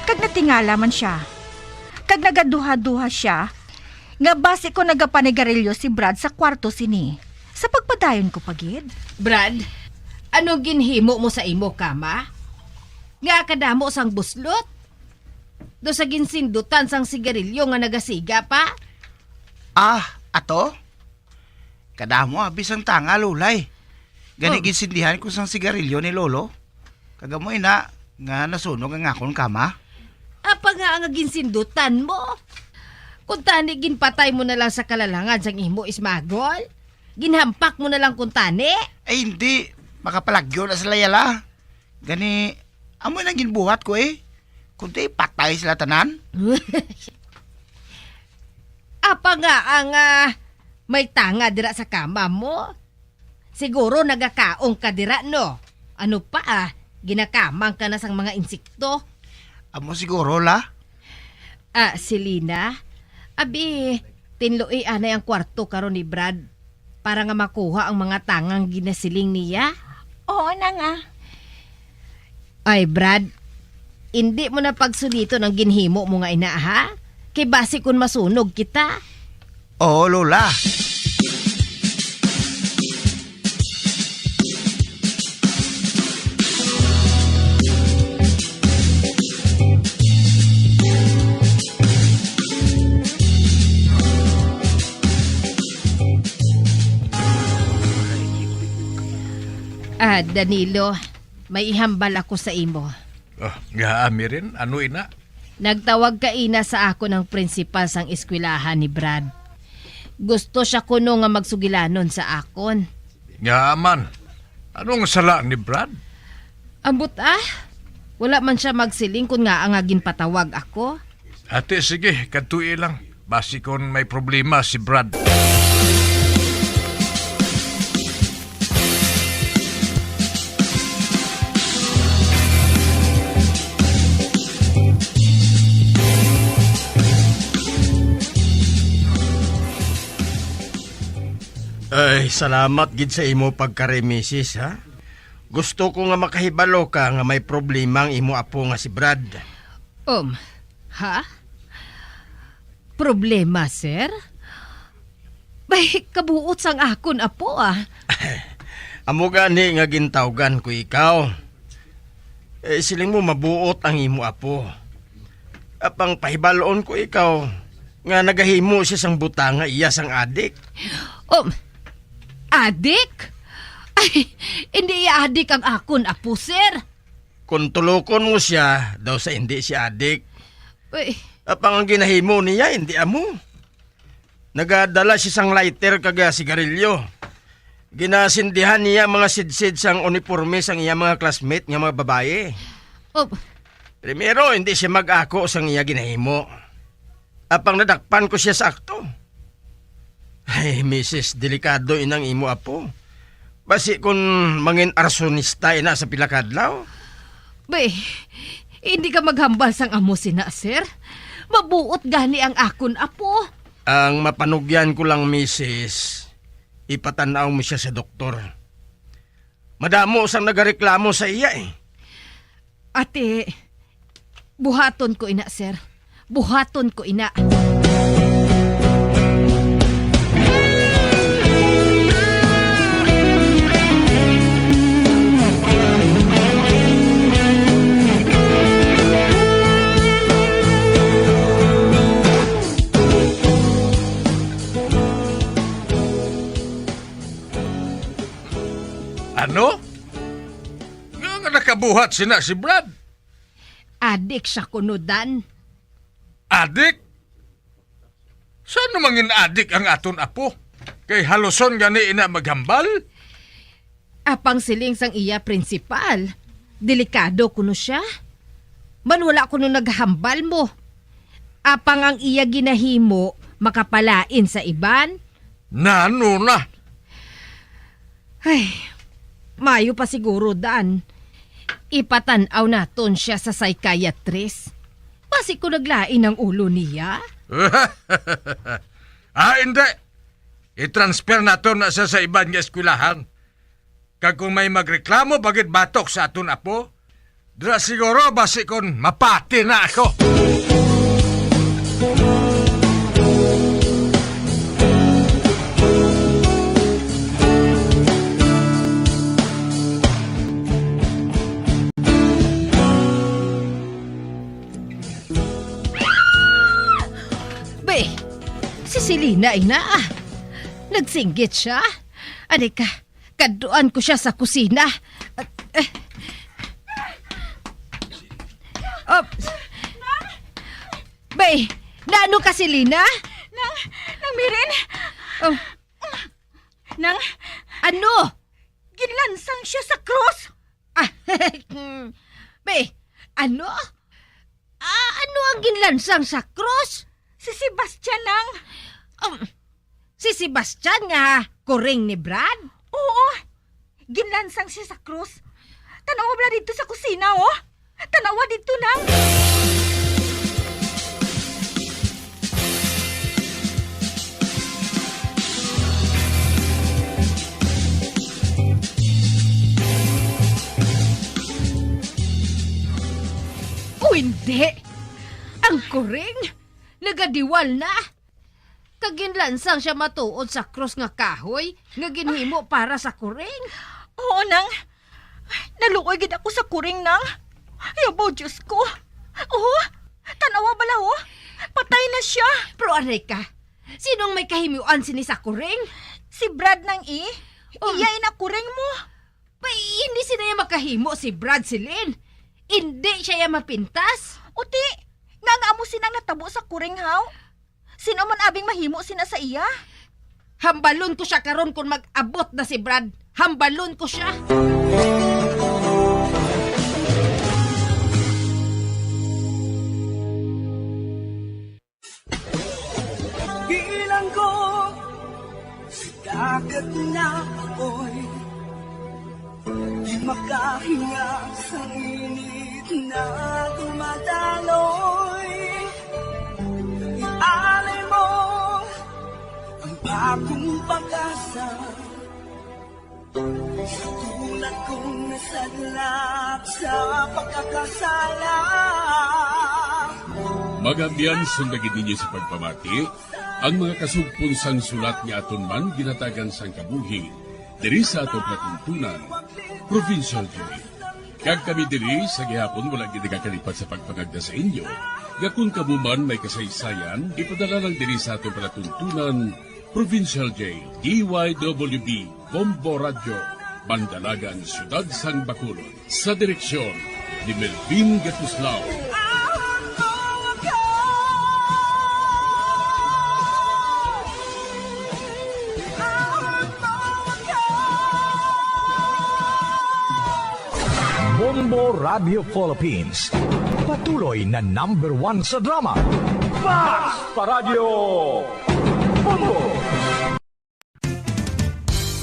Kag natingala man sia. Kag nagaduha-duha sia nga basi ko nagapanigarilyo si Brad sa kwarto sini. Sa pagpadayon ko pa gid. Brad, ano ginhimo mo sa imo kama? Nga kadamo sang buslot? do sa ginsindutan sang sigarilyo nga nagasiga pa? Ah, ato? Kadamo abi sang tanga, Lolay. Gani Oh. ginsindihan ko sang sigarilyo ni Lolo. Kag amo ina nga nasunog ang akon kama. Apa nga ang ginsindutan mo? Kung tani ginpatay mo na lang sa kalalangan sang imo ismagol? Ginhampak mo na lang kung tani? Ay, hindi. Makapalagyo na sila yala. Gani, amo nang ginbuhat ko eh. Kundi patay sila tanan. Apa nga ang, ah, may tanga dira sa kama mo? Siguro nagakaon ka dira, no? Ano pa, ah? Ginakamang ka na sang mga insekto? Amo siguro, la. Ah, Selena, abi, tinloi anay ang kwarto karon ni Brad para nga makuha ang mga tangang ginasiling niya? Oo na nga. Ay, Brad, indi mo na pagsuliton ang ginhimo mo nga ina, ha? Kay basi kun masunog kita. Oo, Lola. Ah, Danilo, may ihambal ako sa imo. Ah, nga, Mirin, ano ina? Nagtawag kaina sa akon ang prinsipal sang eskwelahan ni Brad. Gusto siya kuno nga magsugilanon sa akon. Nga man, anong sala ni Brad? Ambot ah, wala man siya magsiling kon ngaa nga ginpatawag ako. Ate, sige, kadtoi lang. Basi kon may problema si Brad. Ay, salamat gid sa imo pagkari, misis, ha? Gusto ko nga makahibalo ka nga may problema ang imo apo nga si Brad. Um, ha? Problema, sir? Bay, kabuot sang akon apo, ah. Amo gani nga gintawgan ko ikaw. Eh, siling mo mabuot ang imo apo. Apang pahibalon ko ikaw nga nagahimo siya sang butang nga iya sang adik. Um, adik? Ay, hindi iya adik ang akon apo, sir. Kon tulokon mo siya, daw sa hindi siya adik. Uy. Apang ang ginahimo niya, hindi amo. Nagadala siya sang lighter kag, ah, sigarilyo. Ginasindihan niya ang mga sidsid sang uniporme sang iya mga classmate nga mga babayi. Oh. Primero, hindi siya mag-ako sang iya ginahimo. Apang nadakpan ko siya sa akto. Ay, misis, delikado inang imo apo. Basi kun mangin arsonista ina sa pila ka adlaw. Bay, hindi ka maghambal sang amo sina, sir. Mabuot gani ang akon apo. Ang mapanugyan ko lang, misis, ipatan-aw mo siya sa doktor. Madamo sang nagareklamo sa iya, eh. Ate, buhaton ko ina, sir. Buhaton ko ina. Ano? Nga nga nakabuhat sina si Brad? Adik siya kuno, Dan. Adik? Saan mangin adik ang aton apo? Kay haluson gani ina maghambal? Apang siling sang iya prinsipal, delikado kuno siya. Man wala kuno naghambal mo. Apang ang iya ginahimo makapalain sa iban. Nano na? Ay, mayo pa siguro, Dan. Ipatan-aw naton siya sa psychiatrist. Basi ko naglain ang ulo niya. Ah, hindi. I-transfer naton na siya sa iban nga eskwelahan. Kag kung may magreklamo pa gid batok sa aton apo, dira siguro basi kon mapati na ako. Si Selena, ina, ah. Nagsinggit siya. Ari ka, kaduan ko siya sa kusina. Eh. Oh. Bay, naano ka, Selena? Nang, Nang Mirin. Oh. Nang, Ano? Ginlansang siya sa krus. Ah, be, ano? Ah, ano ang ginlansang sa krus? Si Sebastian, Nang. Um, si Sebastian nga kuring ni Brad? Oo. Ginlansang siya sa krus. Tanawa bala dito sa kusina, oh. Tanawa dito, Nang. O hindi! Ang kuring nagadiwal na. Kag ginlansang siya matuod sa krus nga kahoy nga ginhimo para sa kuring. Oo, Nang. Naluoy gid ako sa kuring, Nang. Ay, abaw, Diyos ko. Oh, tanawa bala, oh. Patay na siya. Pero aray ka, sino ang may kahimuan sini sa kuring? Si Brad, Nang, eh. Um. Iya ina kuring mo. Pa, hindi sina iya makahimo si Brad, Celine. Hindi siya iya mapintas. Uti, nga nga amo sina ang natabo sa kuring, haw? Sino man abing mahimo sina sa iya? Hambalon ko siya karon kon mag-abot na si Brad. Hambalon ko siya. Bilang ko sa dagat na apoy, di makahinga sa init na dumadaloy. Ialay mo ang bagong pag-asa sa tulad kong nasadlak sa pagkakasala. Mga abyan, sundagin ninyo sa pagpamati ang mga kasugpon sang sulat nga aton man ginhatagan sang kabuhi diri sa aton palatuntunan, Provincial Joy. Kag kami diri sa gihapon wala gid nagakalipat sa pagpangagda sa inyo nga kon kamo man may kasaysayan, ipadala lang diri sa aton palatuntunan, Provincial J, D Y W B, Bombo Radyo, Bandalagan, Siyudad sang Bacolod. Sa direksyon ni Melvin Gatuslao. Bombo Radio Philippines. Patuloy na number one sa drama. Fast pa Radyo Bombo!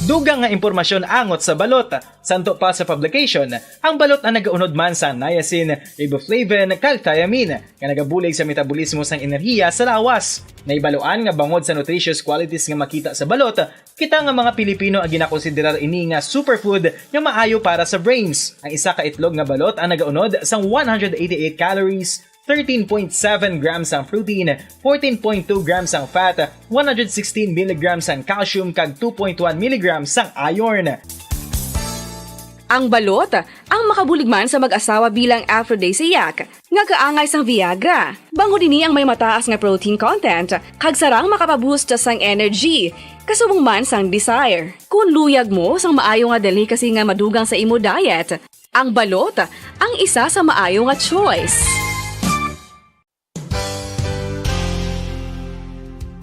Dugang nga impormasyon angot sa balot. Santo pa sa publication, ang balot ang nagaunod man sa niacin, riboflavin, kag thiamine, nga nagabulig sa metabolismo sang enerhiya sa lawas. Nahibaluan nga bangod sa nutritious qualities nga makita sa balot, kita nga mga Pilipino ang ginakonsiderar ini nga superfood nga maayo para sa brains. Ang isa ka itlog nga balot ang nagaunod sang one hundred eighty-eight calories, thirteen point seven grams ang protein, fourteen point two grams ang fat, one hundred sixteen milligrams ang calcium, kag two point one milligrams ang iron. Ang balot, ang makabulig man sa mag-asawa bilang aphrodisiac, nga kaangay sang Viagra. Bangod ini ang may mataas nga protein content, kag sarang makapaboost sang energy, kasubong man sang desire. Kung luyag mo sang maayo nga delicacy nga madugang sa imo diet, ang balot ang isa sa maayo nga choice.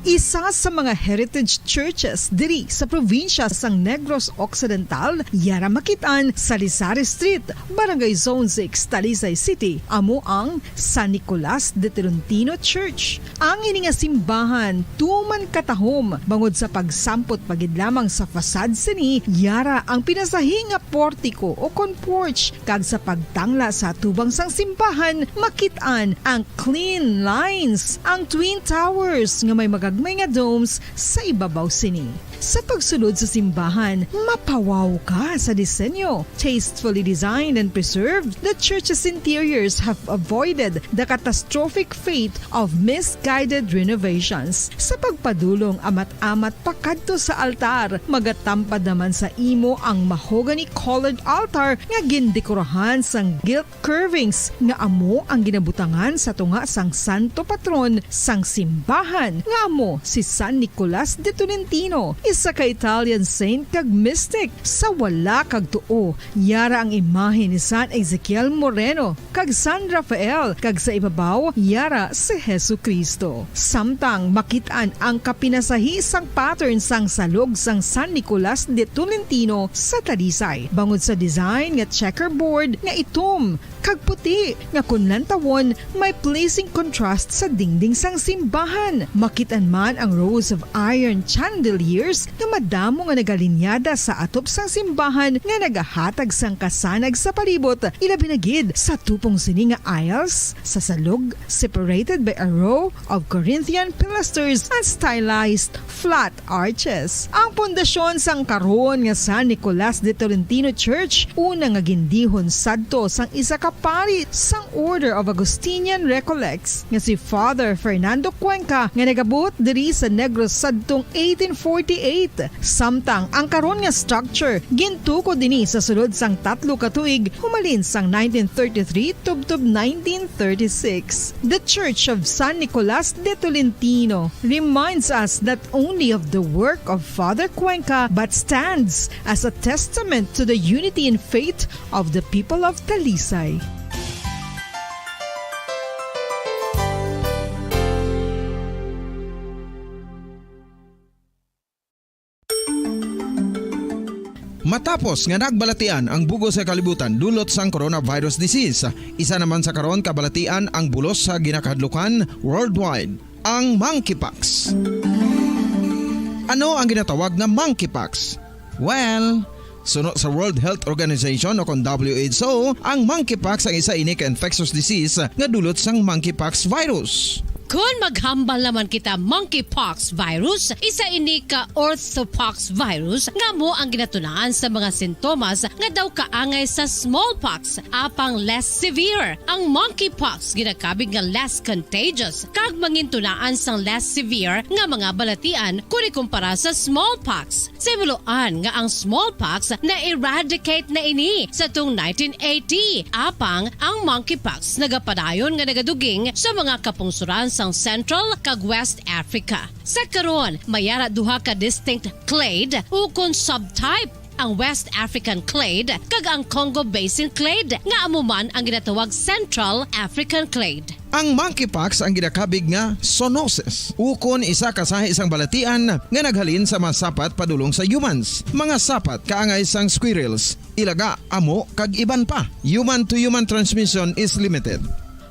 Isa sa mga heritage churches diri sa probinsya sang Negros Occidental, yara makit-an sa Lisari Street, Barangay Zone six, Talisay City, amo ang San Nicolas de Tolentino Church. Ang ini nga simbahan tuman katahom bangod sa pagsampot pa gid lamang sa facade sini, yara ang pinasahi nga portiko o kon porch, kag sa pagtangla sa atubang sang simbahan, makit-an ang clean lines, ang twin towers nga may magagmay nga domes sa ibabaw sini. Sa pagsulod sa simbahan, mapawaw ka sa disenyo. Tastefully designed and preserved, the church's interiors have avoided the catastrophic fate of misguided renovations. Sa pagpadulong amat-amat pakadto sa altar, magatampad naman sa imo ang mahogany-colored altar nga gindekorahan sang gilt curvings nga amo ang ginabutangan sa tunga sang santo patron sang simbahan, nga amo Si San Nicolas de Tolentino, isa ka Italian saint kag mystic. Sa wala kag tuo, yara ang imahe ni San Ezekiel Moreno kag San Rafael, kag sa ibabaw, yara si Jesu-Cristo. Samtang makit-an ang kapinasahi sang pattern sang salog sang San Nicolas de Tolentino sa Talisay, bangod sa design nga checkerboard nga itom kag puti nga kon lantawon may pleasing contrast sa dingding sang simbahan. Makit-an man ang rows of iron chandeliers nga madamo nga nagalinyada sa atop sang simbahan nga nagahatag sang kasanag sa palibot, ilabi na gid sa tupong sini nga aisles sa salog, separated by a row of Corinthian pilasters and stylized flat arches. Ang pundasyon sang karon nga San Nicolas de Tolentino Church, una nga gindihon sadto sang isa ka pari sang Order of Augustinian Recollects nga si Father Fernando Cuenca, nga nagabuot diri sa Negros sadtong eighteen forty-eight. Samtang ang karon nga structure gintukod ini sa sulod sang tatlo ka tuig, humalin sang nineteen thirty-three tubtob nineteen thirty-six. The Church of San Nicolas de Tolentino reminds us not only of the work of Father Cuenca, but stands as a testament to the unity in faith of the people of Talisay. Matapos nga nagbalatian ang bug-os nga kalibutan dulot sang coronavirus disease, isa naman sa karon kabalatian ang bulos sa ginakahadlukan worldwide, ang monkeypox. Ano ang ginatawag nga monkeypox? Well, suno sa World Health Organization o kon W H O, ang monkeypox ang isa ini ka infectious disease nga dulot sang monkeypox virus. Kon maghambal naman kita monkeypox virus, isa ini ka orthopox virus nga amo ang ginatunaan sa mga sintomas nga daw kaangay sa smallpox, apang less severe. Ang monkeypox ginakabig nga less contagious kag mangintunaan sang less severe nga mga balatian kon ikumpara sa smallpox. Sa himuloan nga ang smallpox na-eradicate na ini sa tung nineteen eighty, apang ang monkeypox nagapadayon nga nagaduging sa mga kapungsoran sang Central kag West Africa. Sa karon, may ara duha ka distinct clade ukon subtype, ang West African clade kag ang Congo Basin clade, nga amo man ang ginatawag Central African clade. Ang monkeypox ang ginakabig nga zoonosis, ukon isa ka sahi sang balatian nga naghalin sa mga sapat padulong sa humans. Mga sapat kaangay sang squirrels, ilaga, amo, kag iban pa. Human-to-human transmission is limited.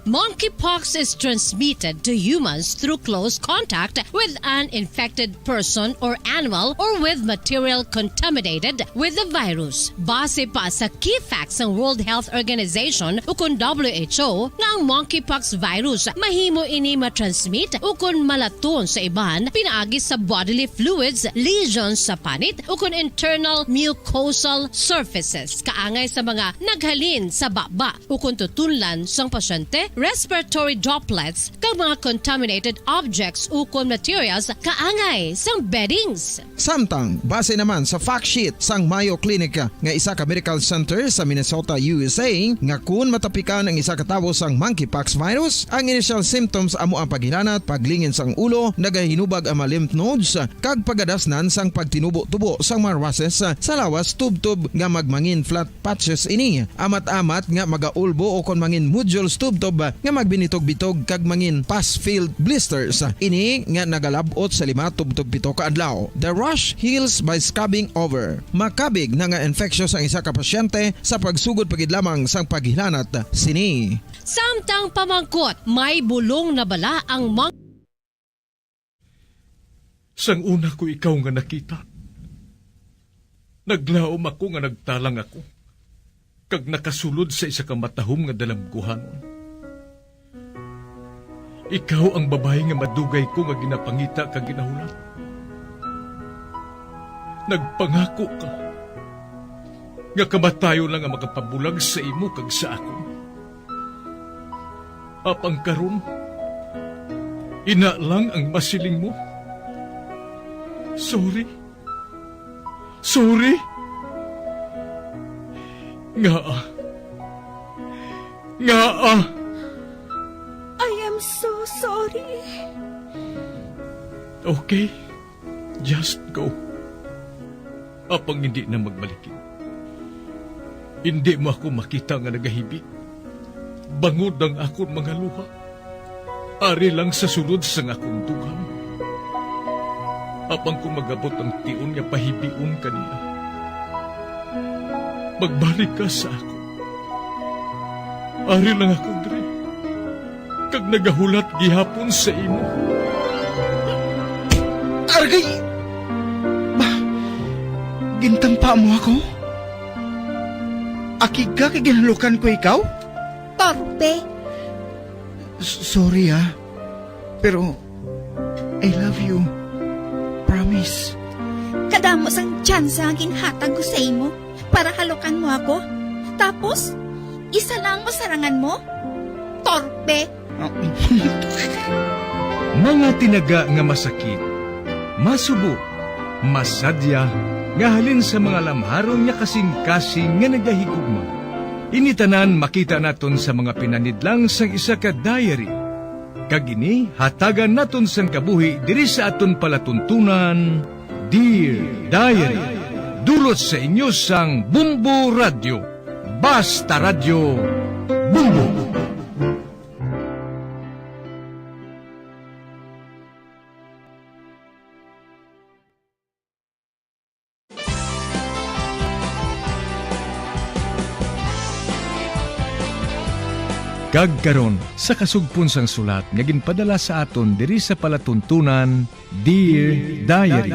Monkeypox is transmitted to humans through close contact with an infected person or animal or with material contaminated with the virus. Base pa sa key facts sang World Health Organization ukon W H O nga ang monkeypox virus mahimo ini matransmit ukon malaton sa iban pinaagi sa bodily fluids, lesions sa panit, ukon internal mucosal surfaces kaangay sa mga naghalin sa baba ukon tutunlan sang pasyente, respiratory droplets, kag mga contaminated objects ukon materials kaangay sang beddings. Samtang, base naman sa fact sheet sang Mayo Clinic nga isa ka medical center sa Minnesota, U S A, nga kun matapikan ang isa ka tawo sang monkeypox virus, ang initial symptoms amo ang paghilanat, paglingin sang ulo, nagahinubag ang mga lymph nodes, kag pagadasnan sang pagtinubo-tubo sang mga rushes sa lawas tubtob nga magmangin flat patches ini, amat-amat nga magaulbo ukon mangin nodules tubtob nga magbinitog-bitog kag mangin pus-filled blisters. Ini nga nagalab-ot sa lima tubtob pito ka adlaw. The rash heals by scabbing over. Makabig na nga infectious ang isa ka pasyente sa pagsugod pa gid lamang sang paghilanat sini. Samtang pamangkot, may bulong na bala ang mga Sang una ko ikaw nga nakita, naglaom ako nga nagtalang ako, kag nakasulod sa isa ka matahom nga dalamguhanon. Ikaw ang babayi nga madugay ko nga ginapangita kag ginahulat. Nagpangako ka nga kamatayon lang ang makapabulag sa imo kag sa akon. Apang karon, ina lang ang masiling mo. Sorry. Sorry. Ngaa? Ngaa? I am so sorry. Okay, just go. Apang hindi na magbalikin. Hindi mo ako makita nga nagahibi, bangod ang akon mga luha. Ari lang sa sulod sang akon dughan. Apang kung magabot ang tion nga pahibion ka niya, magbalik ka sa akon. Ari lang ako diri, kag nagahulat gihapon sa imo. Argay! Ba, gintampa mo ako? Akig ka kay ginhalukan ko ikaw? Torpe! S-, sorry, ah. Pero I love you. Promise. Kadamo sang tsansa nga ginhatag ko sa imo para halukan mo ako. Tapos, isa lang mo sarangan mo? Torpe! Mga tinaga nga masakit, masubo, masadya, nga halin sa mga lamharon nga kasing-kasing nga nagahigugma. Ini tanan makita naton sa mga pinanidlang sang isa ka diary. Kag ini hatagan naton sang kabuhi diri sa aton palatuntunan, Dear Diary. Dulot sa inyo sang Bumbo Radyo. Basta Radyo, Bumbo. Kag karon, sa kasugpon sang sulat nga ginpadala sa aton diri sa palatuntunan, Dear Diary.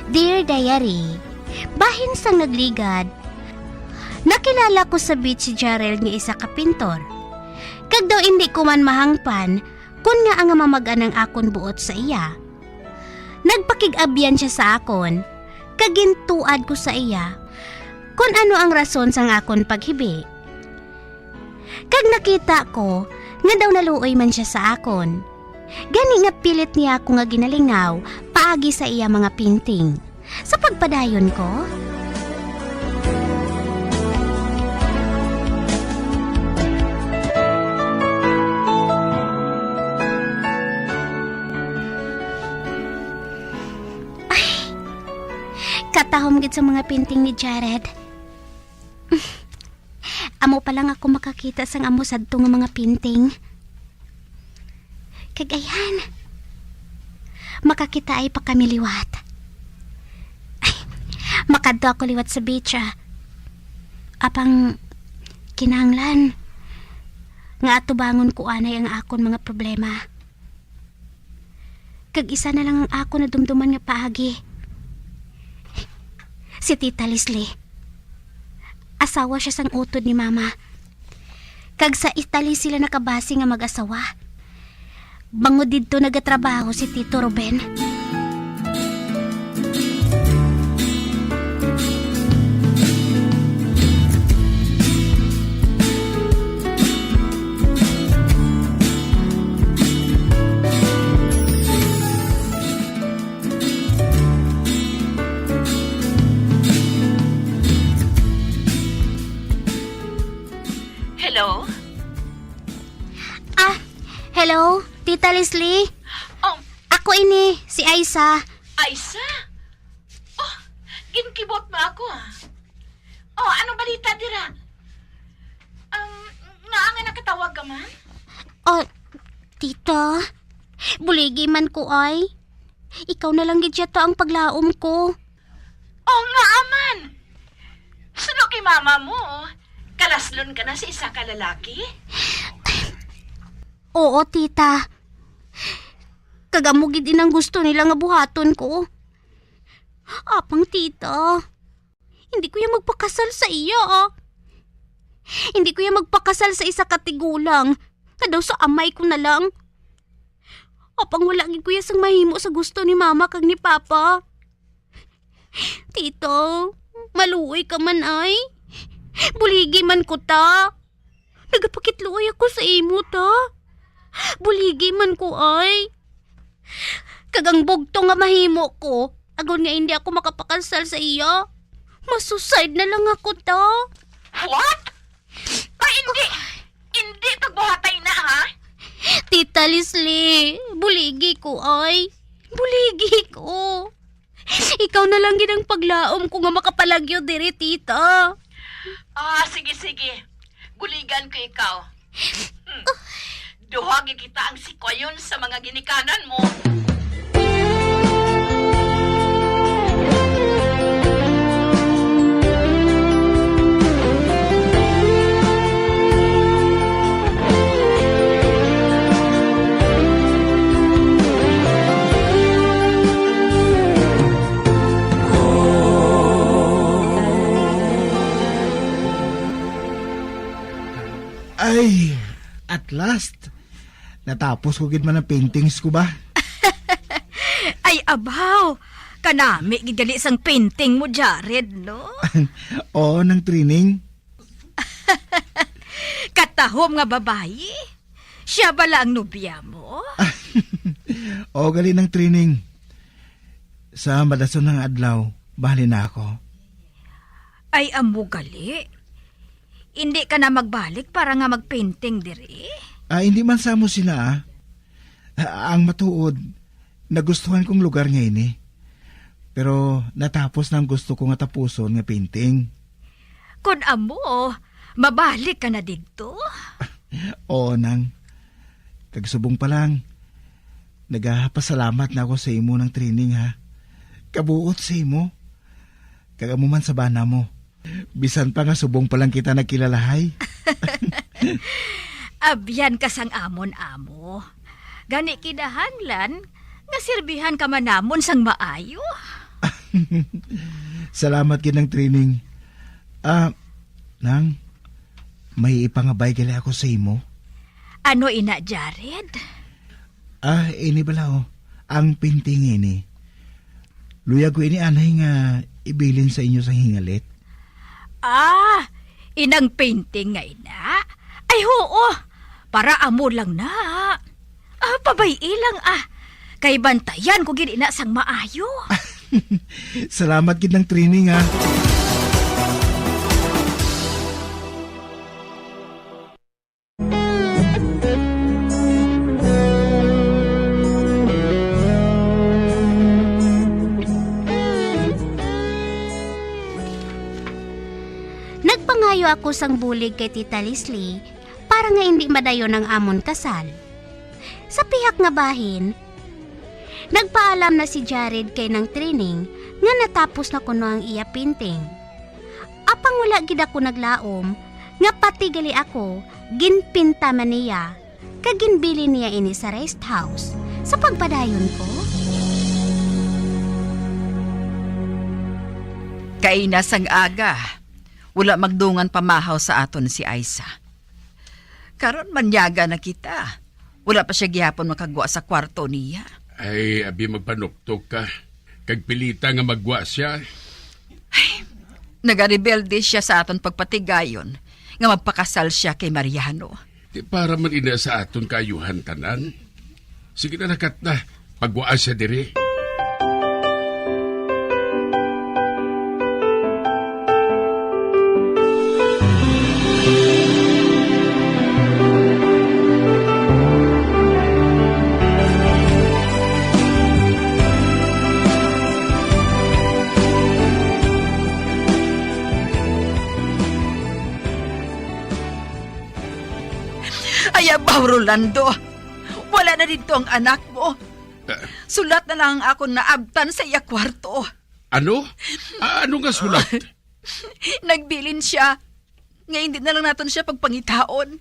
Dear Diary, bahin sang nagligad, nakilala ko sa beach si Gerald nga isa ka pintor. Kag daw indi ko man mahangpan kon ngaa nga mamag-an ang akon buot sa iya. Nagpakig-abyan sia sa akon, kag gintuad ko sa iya kon ano ang rason sang akon paghibi. Kag nakita ko nga daw naluoy man sia sa akon. Gani nga pilit niya ako nga ginalingaw paagi sa iya mga painting. Sa pagpadayon ko, ay, katahom gid sa mga painting ni Jared. Amo pa lang ako makakita sang amo sadto nga mga painting. Kag ayan, makakitaay pa kami liwat. Ay, makadto ako liwat sa beach, ah. Apang kinahanglan nga atubangon ko anay ang akon mga problema. Kag isa na lang ang akon nadumduman nga paagi. Si Tita Leslie. Asawa sia sang utod ni Mama. Kag sa Italy sila nakabase nga mag-asawa. Bangod didto nagatrabaho si Tito Ruben. Hello? Ah, hello, Tita Leslie? Oh. Ako ini, si Aisa. Aisa? Oh, ginkibot mo ako, ah. Oh, ano balita dira? Um, nga nga nakatawag ka man? Oh, tita, buligi man ko ay. Ikaw na lang gid siya to ang paglaom ko. Oh, nga aman. Suno kay mama mo, kalaslon ka na sa isa ka lalaki? Oo, tita. Kag amo gid inang gusto nila nga buhaton ko. Apang tita, hindi ko ya magpakasal sa iya, ah. Hindi ko ya magpakasal sa isa ka tigulang, nga daw sa amay ko na lang. Apang wala gid ko ya sang mahimo sa gusto ni mama kag ni papa. Tito, maluoy ka man ay. Buligi man ko ta. Nagapakitluoy ako sa imo ta. Buligi man ko ay. Kag ang bugtong nga mahimo ko, agod nga hindi ako makapakasal sa iya, masuicide na lang ako, ta. What? Ay, hindi! Hindi pagbuhatay na, ha? Tita Leslie, buligi ko, ay. Buligi ko. Ikaw na lang gid ang paglaom ko nga makapalagyo diri, tita. Ah, sige, sige. Buligan ko ikaw. Hmm. Duha gid kita ang sikwayon sa mga ginikanan mo. Ay, at last. Natapos ko gid man ang paintings ko ba? Ay, abaw! Kanami gid gali sang painting mo, Jared, no? Oo, Nang Trining. Katahom nga babayi? Siya bala ang nobya mo? Oo, gali, Nang Trining. Sa madason nga adlaw, bahalin na ako. Ay, amo gali. Hindi ka na magbalik para nga magpainting diri? Ah, hindi man sa amo sina, ah. Ah, ang matuod, nagustuhan kong lugar nga ini. Pero natapos na ang gusto ko nga tapuson nga painting. Kon amo, mabalik ka na didto? Oo, Nang. Kag subong pa lang, nagapasalamat na ako sa imo, Nang Trining, ha. Kabuot sa imo. Kag amo man sa bana mo. Bisan pa nga subong pa lang kita nagkilalahay. Abyan ka sang amon amo. Gani kinahanglan nga sirbihan ka man namon sang maayo. Salamat gid, Nang Trining. Ah, Nang, may ipangabay gali ako sa imo. Ano ina, Jared? Ah, ini bala, oh, ang painting ini. Luyag ko ini anay nga ibilin sa inyo sa hingalit. Ah, inang painting nga ina? Ay, huo. Para amo lang na. Ah, pabay-i lang, ah. Kay bantayan ko gid ina sang maayo. Salamat gid, Nang Trining, ha. Nagpangayo ako sang bulig kay Tita Leslie para nga indi madayon ang amon kasal. Sa pihak nga bahin, nagpaalam na si Jared kay Nang Trining nga natapos na kuno ang iya painting. Apang wala gid ako naglaom nga pati gali ako ginpinta man niya kag ginbilin niya ini sa rest house sa pagpadayon ko. Kaina sang aga, wala magdungan pamahaw sa aton si Aisa. Karon manyaga na kita. Wala pa siya gihapon makagwa sa kwarto niya. Ay, abi magpanuktok ka. Kag pilita nga magwa siya. Ay, nagarebelde siya sa aton pagpatigayon nga magpakasal siya kay Mariano. Di para man ina sa aton kaayuhan tanan. Sige na, lakat na. Pagwaa siya diri. Ay, abaw, Rolando. Wala na didto ang anak mo. Eh. Sulat na lang ang akon naabtan sa iya kwarto. Ano? Ah, ano nga sulat? Nagbilin siya nga hindi na lang naton siya pagpangitaon,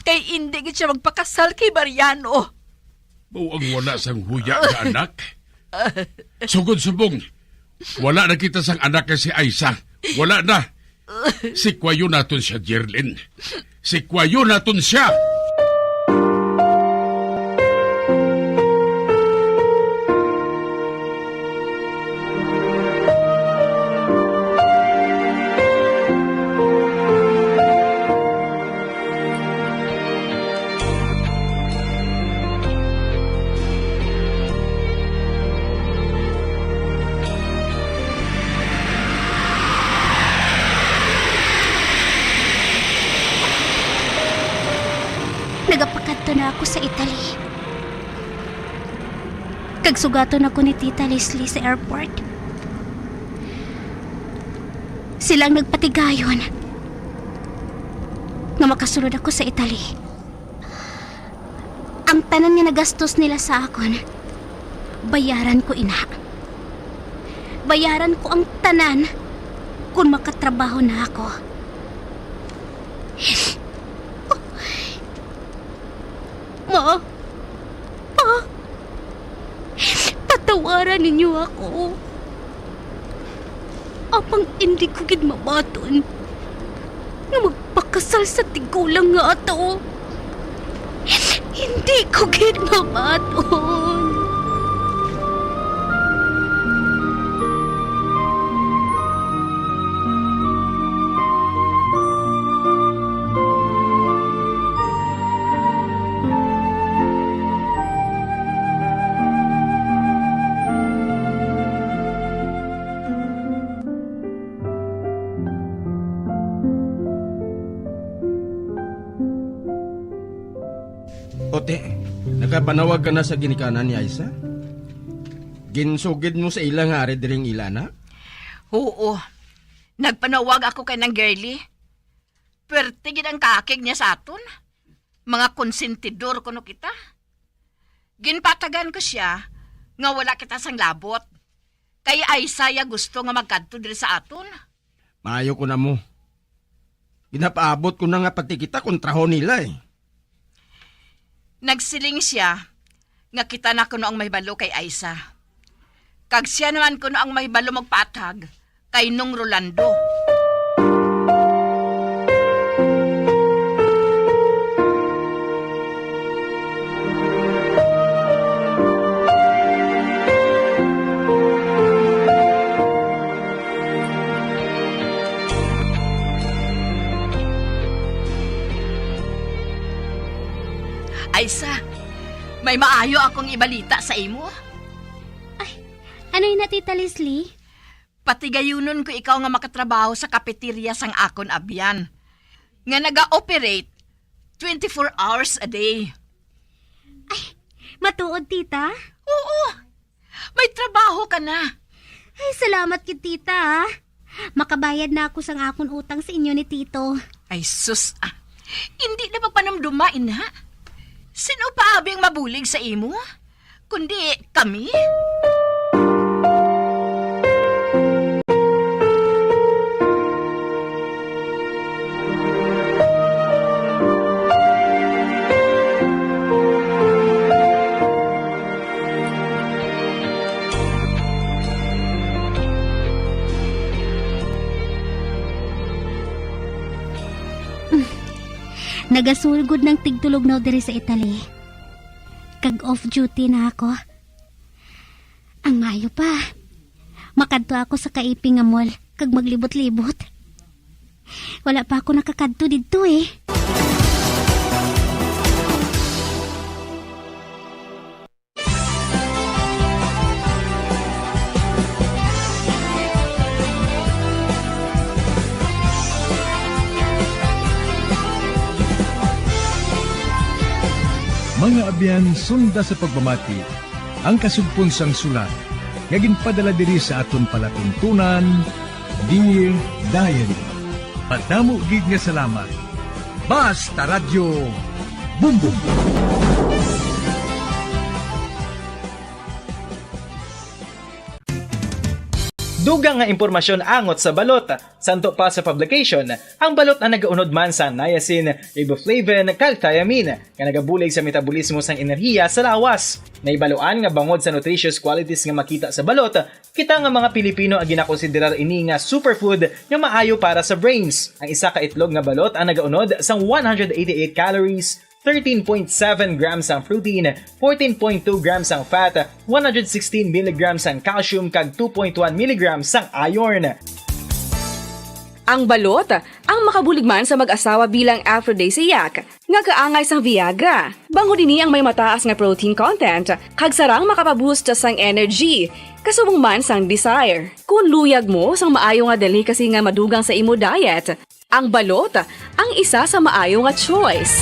kay hindi gid siya magpakasal kay Mariano. Mao ang wala sang huya nga anak. Sugod subong, wala na kita sang anak nga si Aisa. Wala na. Sikwayon naton siya, Jerlin. Sikwayon naton siya. Kag sugaton ako ni Tita Leslie sa airport. Sila ang nagpatigayon nga makasulod ako sa Italy. Ang tanan nga nagastos nila sa akon, bayaran ko ina. Bayaran ko ang tanan kung makatrabaho na ako. Ma, Pa, patawaran ninyo ako. Apang indi ko gid mabaton nga magpakasal sa tigulang nga ato. Hindi ko gid mabaton. Ote, nakapanawag ka na sa ginikanan ni Aisa? Ginsugid mo sa ila nga ari diri ang ila anak? Oo. Nagpanawag ako kay nang Girlie. Perte gid ang kaakig niya sa aton. Mga konsentidor kuno kita. Ginpatagan ko sia nga wala kita sang labot. Kay Aisa iya gusto nga magkadto diri sa aton. Maayo ko na mo. Ginapaabot ko na nga pati kita kontrahon nila, eh. Nagsiling sia nga kita na kuno ang mahibalo kay Aisa. Kag sia naman kuno ang mahibalo magpaathag kay Nong Rolando. Aisa, may maayo akong ibalita sa imo. Ay, ano na, Tita Leslie? Patigayunon ko ikaw nga makatrabaho sa cafeteria sang akon abyan, nga naga-operate twenty-four hours a day. Ay, matuod, tita? Oo. May trabaho ka na. Ay, salamat gid, tita, ah. Makabayad na ako sang akon utang sa inyo ni tito. Ay, sus, ah. Hindi na magpanumduma, ina. Sino pa abi ang mabulig sa imo? Kundi kami? Nagasulgod ng tigtulognaw diri sa Italy. Kag off duty na ako. Ang maayo pa, makadto ako sa kaiping nga mall kag maglibot-libot. Wala pa ako nakakadto didto, eh. Mga abyan, sunda sa pagpamati ang kasugpon sang sulat nga ginpadala diri sa aton palatuntunan, Dear Diary. Madamo gid nga salamat. Basta Radyo Bumbong. Dugang nga impormasyon angot sa balot. Santo pa sa publication, ang balot ang nagaunod man sa niacin, riboflavin, kag thiamine, nga nagabulig sa metabolismo sang enerhiya sa lawas. Nahibaluan nga bangod sa nutritious qualities nga makita sa balot, kita nga mga Pilipino ang ginakonsiderar ini nga superfood nga maayo para sa brains. Ang isa ka itlog nga balot ang nagaunod sang one hundred eighty-eight calories, thirteen point seven grams ang protein, fourteen point two grams ang fat, one hundred sixteen milligrams ang calcium, kag two point one milligrams ang iron. Ang balot, ang makabulig man sa mag-asawa bilang aphrodisiac, nga kaangay sang Viagra. Bangod ini ang may mataas nga protein content, kag sarang makapaboost sang energy, kasubong man sang desire. Kung luyag mo sang maayo nga delicacy nga madugang sa imo diet, ang balot ang isa sa maayo nga choice.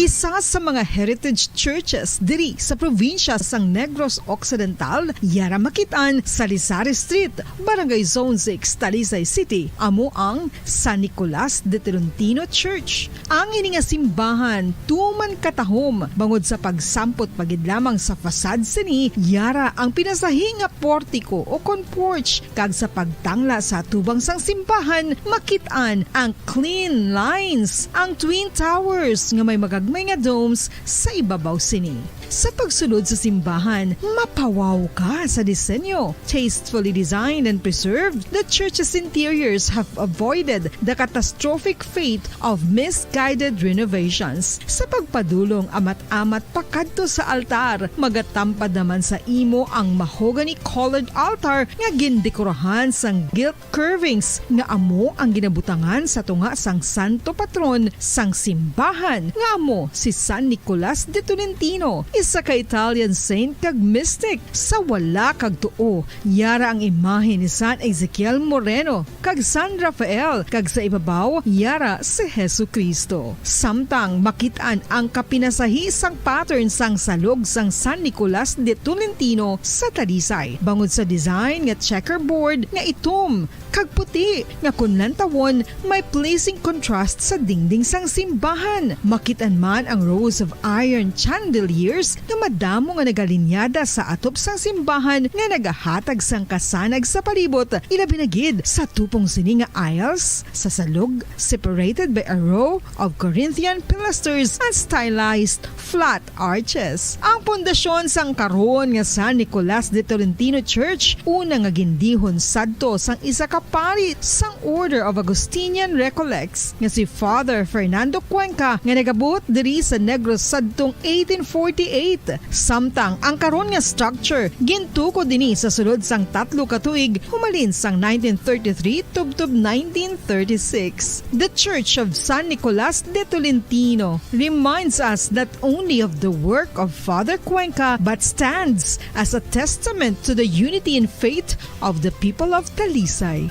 Isa sa mga heritage churches diri sa probinsya sang Negros Occidental, yara makit-an sa Lisari Street, Barangay Zone six, Talisay City, amo ang San Nicolas de Tolentino Church. Ang ini nga simbahan tuman katahom bangod sa pagsampot pa gid lamang sa facade sini, yara ang pinasahi nga portiko o kon porch, kag sa pagtangla sa atubang sang simbahan, makit-an ang clean lines, ang twin towers nga may magagmay nga domes sa ibabaw sini. Sa pagsulod sa simbahan, mapawaw ka sa disenyo. Tastefully designed and preserved, the church's interiors have avoided the catastrophic fate of misguided renovations. Sa pagpadulong amat-amat pakadto sa altar, magatampad naman sa imo ang mahogany-colored altar nga gindekorahan sang gilt curvings nga amo ang ginabutangan sa tunga sang santo patron sang simbahan, nga amo si San Nicolas de Tolentino, isa ka Italian saint kag mystic. Sa wala kag tuo, yara ang imahe ni San Ezekiel Moreno kag San Rafael, kag sa ibabaw, yara si Jesu-Cristo. Samtang makit-an ang kapinasahi sang pattern sang salog sang San Nicolas de Tolentino sa Talisay, bangod sa design nga checkerboard nga itom kag puti, nga kon lantawon, may pleasing contrast sa dingding sang simbahan. Makit-an man ang rows of iron chandeliers nga madamo nga nagalinyada sa atop sang simbahan nga nagahatag sang kasanag sa palibot, ilabi na gid sa tupong sini nga aisles sa salog, separated by a row of Corinthian pilasters and stylized flat arches. Ang pundasyon sang karon nga San Nicolas de Tolentino Church, una nga gindihon sadto sang isa ka pari sang Order of Augustinian Recollects nga si Father Fernando Cuenca, nga nagabot diri sa Negros sadtong eighteen forty-eight. Samtang ang karon nga structure gintukod ini sa sulod sang tatlo ka tuig, humalin sang nineteen thirty-three tubtob nineteen thirty-six. The Church of San Nicolas de Tolentino reminds us not only of the work of Father Cuenca, but stands as a testament to the unity in faith of the people of Talisay.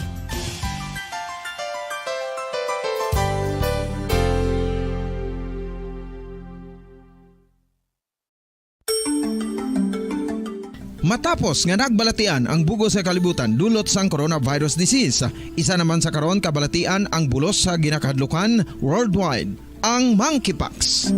Matapos nga nagbalatian ang bug-os nga kalibutan dulot sang coronavirus disease, isa naman sa karon kabalatian ang bulos sa ginakahadlukan worldwide, ang monkeypox.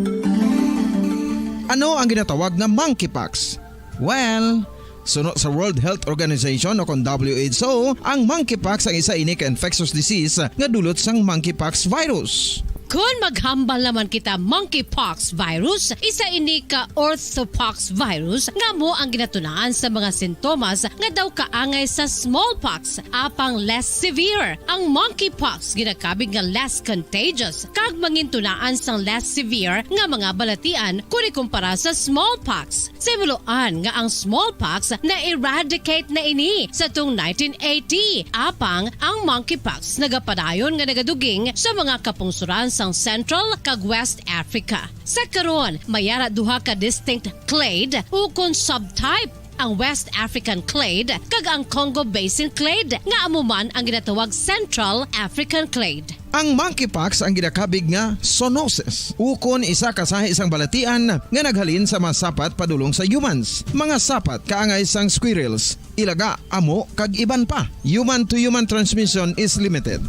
Ano ang ginatawag nga monkeypox? Well, suno sa World Health Organization o kon W H O, ang monkeypox ang isa ini ka infectious disease nga dulot sang monkeypox virus. Kon maghambal naman kita monkeypox virus, isa ini ka orthopox virus nga amo ang ginatunaan sa mga sintomas nga daw kaangay sa smallpox, apang less severe. Ang monkeypox ginakabig nga less contagious kag mangintunaan sang less severe nga mga balatian kon ikumpara sa smallpox. Sa himuloan nga ang smallpox na-eradicate na ini sa tung nineteen eighty, apang ang monkeypox nagapadayon nga nagaduging sa mga kapungsoran sang Central kag West Africa. Sa karon, may ara duha ka distinct clade ukon subtype, ang West African clade kag ang Congo Basin clade, nga amo man ang ginatawag Central African clade. Ang monkeypox ang ginakabig nga zoonosis, ukon isa ka sahi sang balatian nga naghalin sa mga sapat padulong sa humans, mga sapat kaangay sang squirrels, ilaga, amo, kag iban pa. Human-to-human transmission is limited.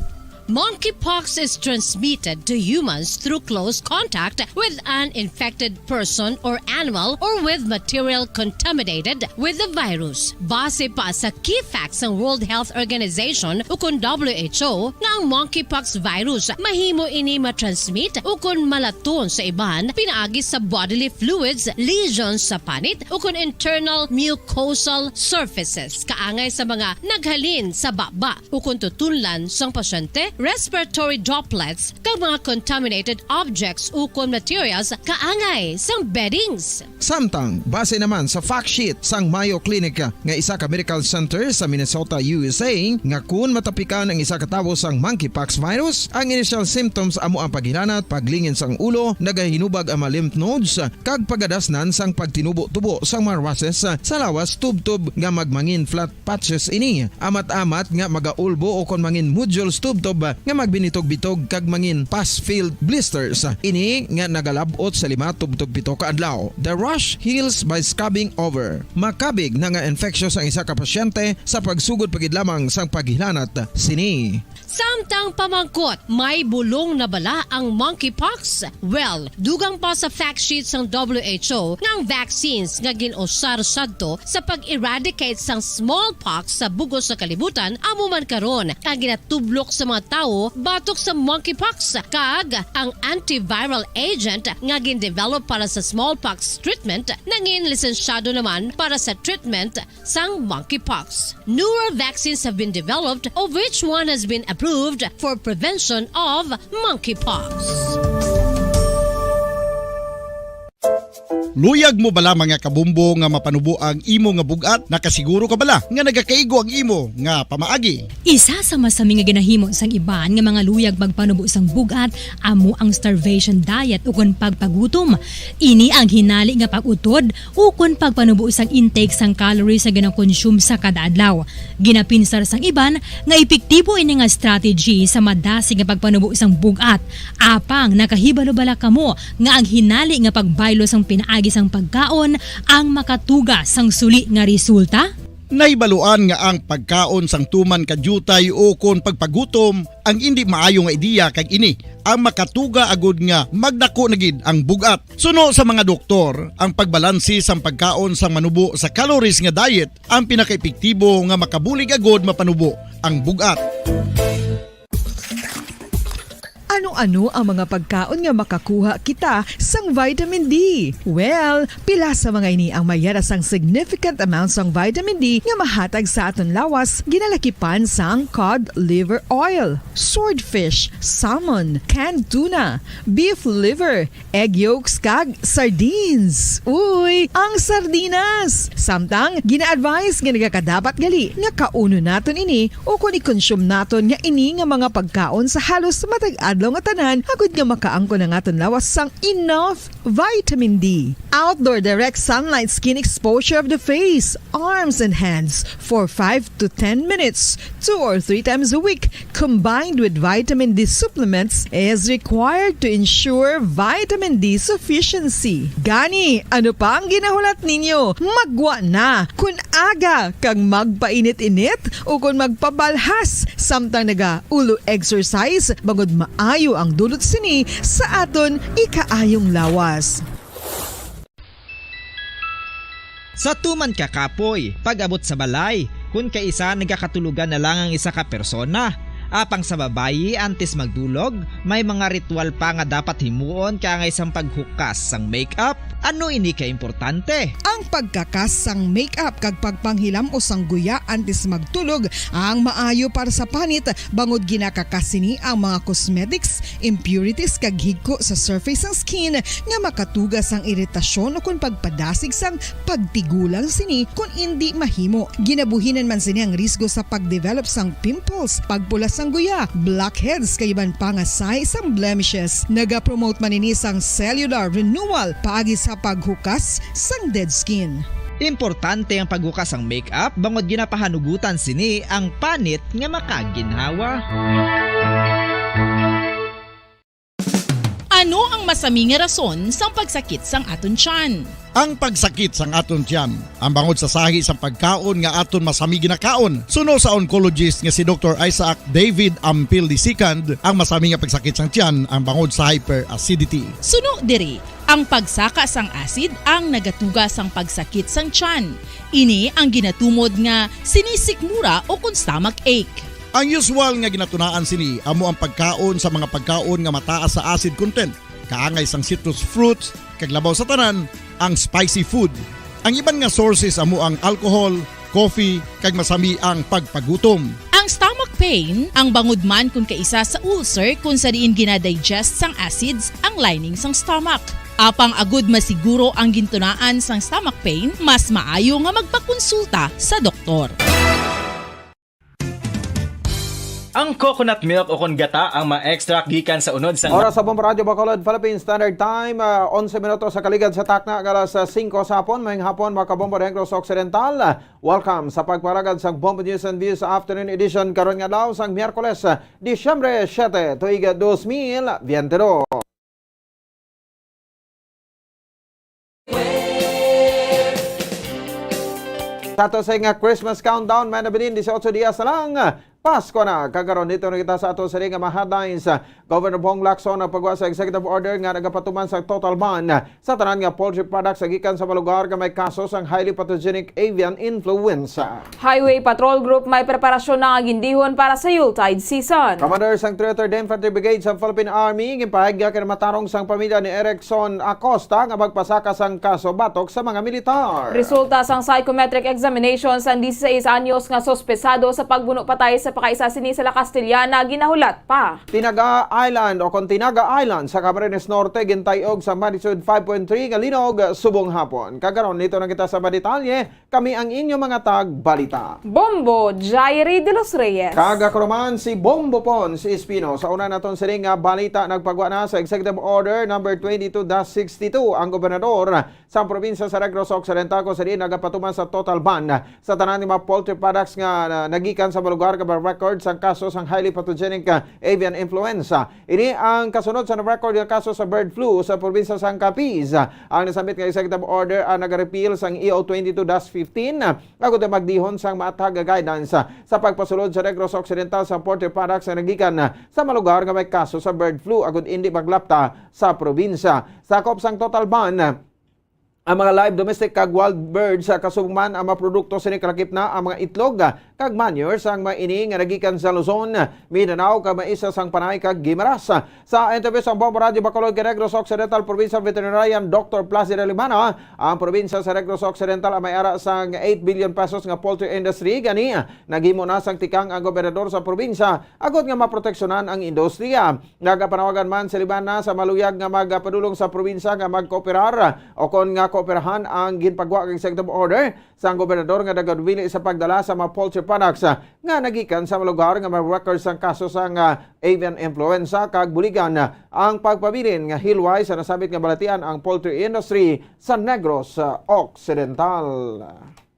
Monkeypox is transmitted to humans through close contact with an infected person or animal or with material contaminated with the virus. Base pa sa key facts sang World Health Organization ukon W H O nga ang monkeypox virus mahimo ini matransmit ukon malaton sa iban pinaagi sa bodily fluids, lesions sa panit ukon internal mucosal surfaces kaangay sa mga naghalin sa baba ukon tutunlan sang pasyente, respiratory droplets, kag mga contaminated objects ukon materials kaangay sang beddings. Samtang, base naman sa fact sheet sang Mayo Clinic nga isa ka medical center sa Minnesota, U S A, nga kun matapikan ang isa ka tawo sang monkeypox virus, ang initial symptoms amo ang paghilanat, paglingin sang ulo, nagahinubag ang mga lymph nodes, kag pagadasnan sang pagtinubo-tubo sang mga rushes sa lawas tubtob nga magmangin flat patches ini, amat-amat nga magaulbo ukon mangin nodules tubtob nga magbinitog-bitog kag mangin pus-filled blisters. Ini nga nagalab-ot sa lima tubtob pito ka adlaw. The rash heals by scabbing over. Makabig na nga infectious ang isa ka pasyente sa pagsugod pa gid lamang sang paghilanat sini. Samtang pamangkot, may bulong na bala ang monkeypox? Well, dugang pa sa fact sheet sang W H O nga ang vaccines nga gin-usar sadto sa pag-eradicate sang smallpox sa bug-os sa kalibutan amo man karon ang ginatublok sa mga tawo batok sa monkeypox, kag ang antiviral agent nga gin-develop para sa smallpox treatment nangin lisensyado naman para sa treatment sang monkeypox. Newer vaccines have been developed, of which one has been approved for prevention of monkeypox. Luyag mo bala, mga kabombo, nga mapanubo ang imo nga bug-at? Nakasiguro ka bala nga nagakaigo ang imo nga pamaagi? Isa sa masami nga ginahimo sang iban nga mga luyag magpanubo sang bug-at amo ang starvation diet ukon pagpagutom. Ini ang hinali nga pag-utod ukon pagpanubo sang intake sang calories nga ginakonsume sa kada adlaw. Ginapinsar sang iban nga epektibo ini nga strategy sa madasig nga pagpanubo sang bug-at. Apang nakahibalo bala kamo nga ang hinali nga pagbaylo sang pinaagi sang pagkaon ang makatuga sang suli nga resulta? Nahibaluan nga ang pagkaon sang tuman ka diutay ukon pagpagutom ang indi maayo nga ideya, kag ini ang makatuga agud nga magdako na gid ang bug-at. Suno sa mga doktor, ang pagbalanse sang pagkaon sang manubo sa calories nga diet ang pinakaepektibo nga makabulig agud mapanubo ang bug-at. Ano-ano ang mga pagkaon nga makakuha kita sang vitamin D? Well, pila sa mga ini ang mayara sang significant amount sang vitamin D nga mahatag sa aton lawas, ginalakipan sang cod liver oil, swordfish, salmon, canned tuna, beef liver, egg yolks, kag sardines. Uy, ang sardinas! Samtang gina-advise nga nagakadapat gali nga kaunon naton ini ukon i-consume naton nga ini nga mga pagkaon sa halos matag adlaw nga tanan, agud nga makaangkon ang aton lawas sang enough vitamin D. Outdoor direct sunlight skin exposure of the face, arms, and hands for five to ten minutes, two or three times a week, combined with vitamin D supplements, is required to ensure vitamin D sufficiency. Gani, ano pa ang ginahulat ninyo? Maggwa na! Kun aga kag magpainit-init ukon magpabalhas samtang naga-ulo exercise, bangod maayo ang dulot sini sa aton ikaayong lawas. Sa tuman ka kapoy, pag-abot sa balay, kun kaisa nagakatulogan na lang ang isa ka persona. Apang sa babayi, antes magdulog, may mga ritual pa nga dapat himuon kaangay sang paghukas sang makeup. Ano ini ka importante? Ang pagkakas sang makeup kag pagpanghilam-os sang guya antes magtulog ang maayo para sa panit, bangod ginakakas sini ang mga cosmetics, impurities, kag higko sa surface sang skin nga makatuga sang iritasyon ukon pagpadasig sang pagtigulang sini kon indi mahimo. Ginabuhinan man sini ang risgo sa pagdevelop sang pimples, pagpula sang guya, blackheads, kag iban pa nga sahi sang blemishes. Nagapromote man ini sang cellular renewal paagi sa paghukas sang dead skin. Importante ang paghukas sang makeup bangod ginapahanugutan sini ang panit nga makaginhawa. Ano ang masami nga rason sang pagsakit sang aton tiyan? Ang pagsakit sang aton tiyan, ang bangod sa sahi sang pagkaon nga aton masami ginakaon. Suno sa oncologist nga si Doktor Isaac David Ampil the second, ang masami nga pagsakit sang tiyan ang bangod sa hyperacidity. Suno diri, ang pagsaka sang acid ang nagatuga sang pagsakit sang tiyan. Ini ang ginatumod nga sinisikmura ukon stomach ache. Ang usual nga ginatunaan sini amo ang pagkaon sa mga pagkaon nga mataas sa acid content, kaangay sang citrus fruits, kag labaw sa tanan, ang spicy food. Ang iban nga sources amo ang alcohol, coffee, kag masami ang pagpagutom. Ang stomach pain, ang bangod man kun kaisa sa ulcer kun sa diin ginadigest sang acids ang lining sang stomach. Apang agud masiguro ang gintunaan sang stomach pain, mas maayo nga magpakonsulta sa doktor. Ang coconut milk o kon gata ang ma-extract gikan sa unod sang Oras sa Bombo Radyo Bacolod, Philippine Standard Time, ah, onse minutos sa kaligad sa takna nga alas, ah, singko sa hapon. Maayong hapon, mga kabombo Negros Occidental. Welcome sa pagparagad sa Bombo News and Views Afternoon Edition karon nga adlaw sang Miyerkules, ah, Disyembre siete, tuig dos mil biyente dos. Sa ato sa nga Christmas countdown, may nabilin, dieciocho dias na lang, Pasko na. Kagaron, dito na kita sa ato sa nga mga headlines. Governor Bong Lacson ang pagwa sa executive order nga nagapatuman sa total ban sa tanan nga poultry products nga gikan sa mga lugar nga may kaso sang highly pathogenic avian influenza. Highway Patrol Group may preparasyon na nga gindihon para sa Yuletide season. Commander sang three third Infantry Brigade sa Philippine Army ginpahayag nga kinamatarong sang pamilya ni Erickson Acosta nga magpasaka sang kaso batok sa mga militar. Resulta sang psychometric examination sang dieciséis anyos nga sospesado sa pagbuno patay sa pakaisa sini sa La Castellana ginahulat pa. Tinaga Island o kon Tinaga Island sa Camarines Norte gintay-og sa magnitude five point three nga linog subong hapon. Kagaron, dito na kita sa madetalye. Kami ang inyo mga tagbalita. Bombo Jairi de los Reyes. Kag ako naman si Bombo Pons Espino. Sa una naton sini nga balita, nagpagwa na sa Executive Order number twenty-two dash sixty-two ang gobernador sa probinsya sa Negros Occidental, kung sa diin nagapatuman sa total ban sa tanan nga mga poultry products nga, ah, nagikan sa mga lugar nga may record sang kaso sang highly pathogenic, ah, avian influenza. Ini ang kasunod sa na-record nga kaso sa bird flu sa probinsya sang Capiz. Ang nasambit nga executive order ang nag-repeal sang E O twenty-two dash fifteen, agud nga magdihon sang maathag nga guidance sa pagpasulod sa Negros Occidental sa poultry products nga nagikan sa mga lugar nga may kaso sa bird flu, agud indi maglapta sa probinsya. Sakop sang total ban ang mga live domestic kag wild birds, sa kasubong man ang mga produkto sini, kalakip na ang mga itlog kag manure sang mga ini nga nagikan sa Luzon, Mindanao, kag mga isla sang Panay kag Guimaras. Sa interview sang Bombo Radyo Bacolod kay Negros Occidental Provincial Veterinarian Doctor Placido Limana, ang probinsya sa Negros Occidental ang may ara sang eight billion pesos nga poultry industry. Gani, naghimo na sang tikang ang gobernador sa probinsya agud nga maproteksyonan ang industriya. Nagapanawagan man si Limana sa maluyag nga magapadulong sa probinsya nga magkooperar o kon nga kooperahan ang ginpagwa nga executive order sang gobernador nga nagawili sa pagdala sa mga poultry products, ah, nga nagikan sa mga lugar nga may record sang kaso sang, ah, avian influenza kag buligan, ah, ang pagpabilin nga hilway sa nasambit nga balatian ang poultry industry sa Negros, ah, Occidental.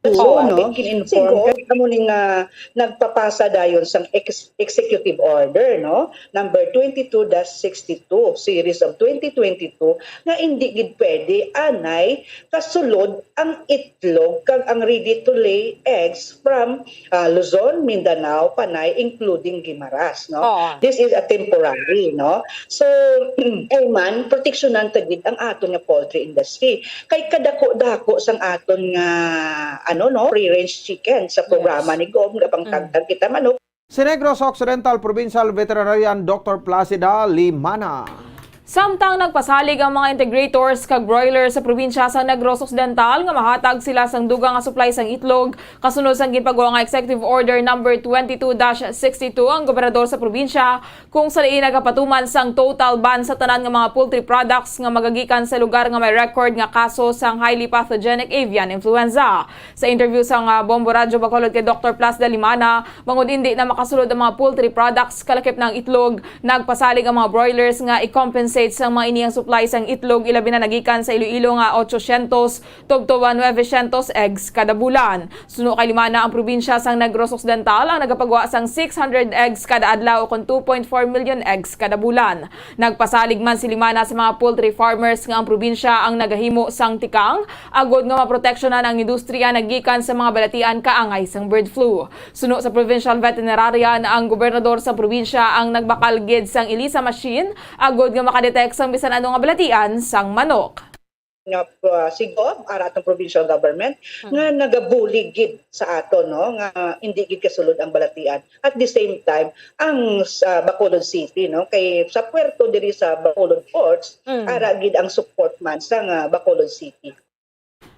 Oo, no? Kin-inform. Sigo. Kay amo ni nga nagpapasa dayon sang ex-, executive order, no? Number twenty-two dash sixty-two, series of twenty twenty-two, nga indi gid pwede anay kasulod ang itlog kag ang ready to lay eggs from, ah, Luzon, Mindanao, Panay, including Guimaras, no? Oo. This is a temporary, no? So, kay man, proteksyonan ta gid ang aton nga poultry industry. Kay kadako-dako sang aton nga, ano, no, free-range chicken sa programa ni Gov nga pangtagtag kita manok. Si Negros Occidental Provincial Veterinarian Doctor Placida Limana. Samtang nagpasalig ang mga integrators kag broiler sa probinsya sa Negros Occidental nga mahatag sila sang dugang nga supply sang itlog, kasunod sang ginpagwa nga Executive Order number twenty-two dash sixty-two ang gobernador sa probinsya, kung sa diin nagapatuman sang total ban sa tanan nga mga poultry products nga magagikan sa lugar nga may record nga kaso sang highly pathogenic avian influenza. Sa interview sang, ah, Bombo Radyo Bacolod kay Doctor Plas Dalimana, bangod indi na makasulod ang mga poultry products, kalakip na ang itlog, nagpasalig ang mga broilers nga i-compensate sang mga ini ang supply sang itlog, ilabi na nagikan sa Iloilo nga ochocientos tubtob nuwesyentos eggs kada bulan. Suno kay Limana, ang probinsya sang Negros Occidental ang nagapagwa sang six hundred eggs kada adlaw, o kon two point four million eggs kada bulan. Nagpasalig man si Limana sa mga poultry farmers nga ang probinsya ang nagahimo sang tikang agod nga maproteksyonan ang industriya nagikan sa mga balatian kaangay sang bird flu. Suno sa provincial veterinarian, ang gobernador sa probinsya ang nagbakal gid sang ELISA machine agod nga makadetect sang bisan ano nga balatian sang manok. Nga, ah, sigo, ara atong provincial government, nga nagabulig gid sa aton, no, nga hindi gid kasulod ang balatian. At the same time, ang sa Bacolod City, no, kay sa puerto diri sa Bacolod Ports, ara gid ang support man sa nga Bacolod City.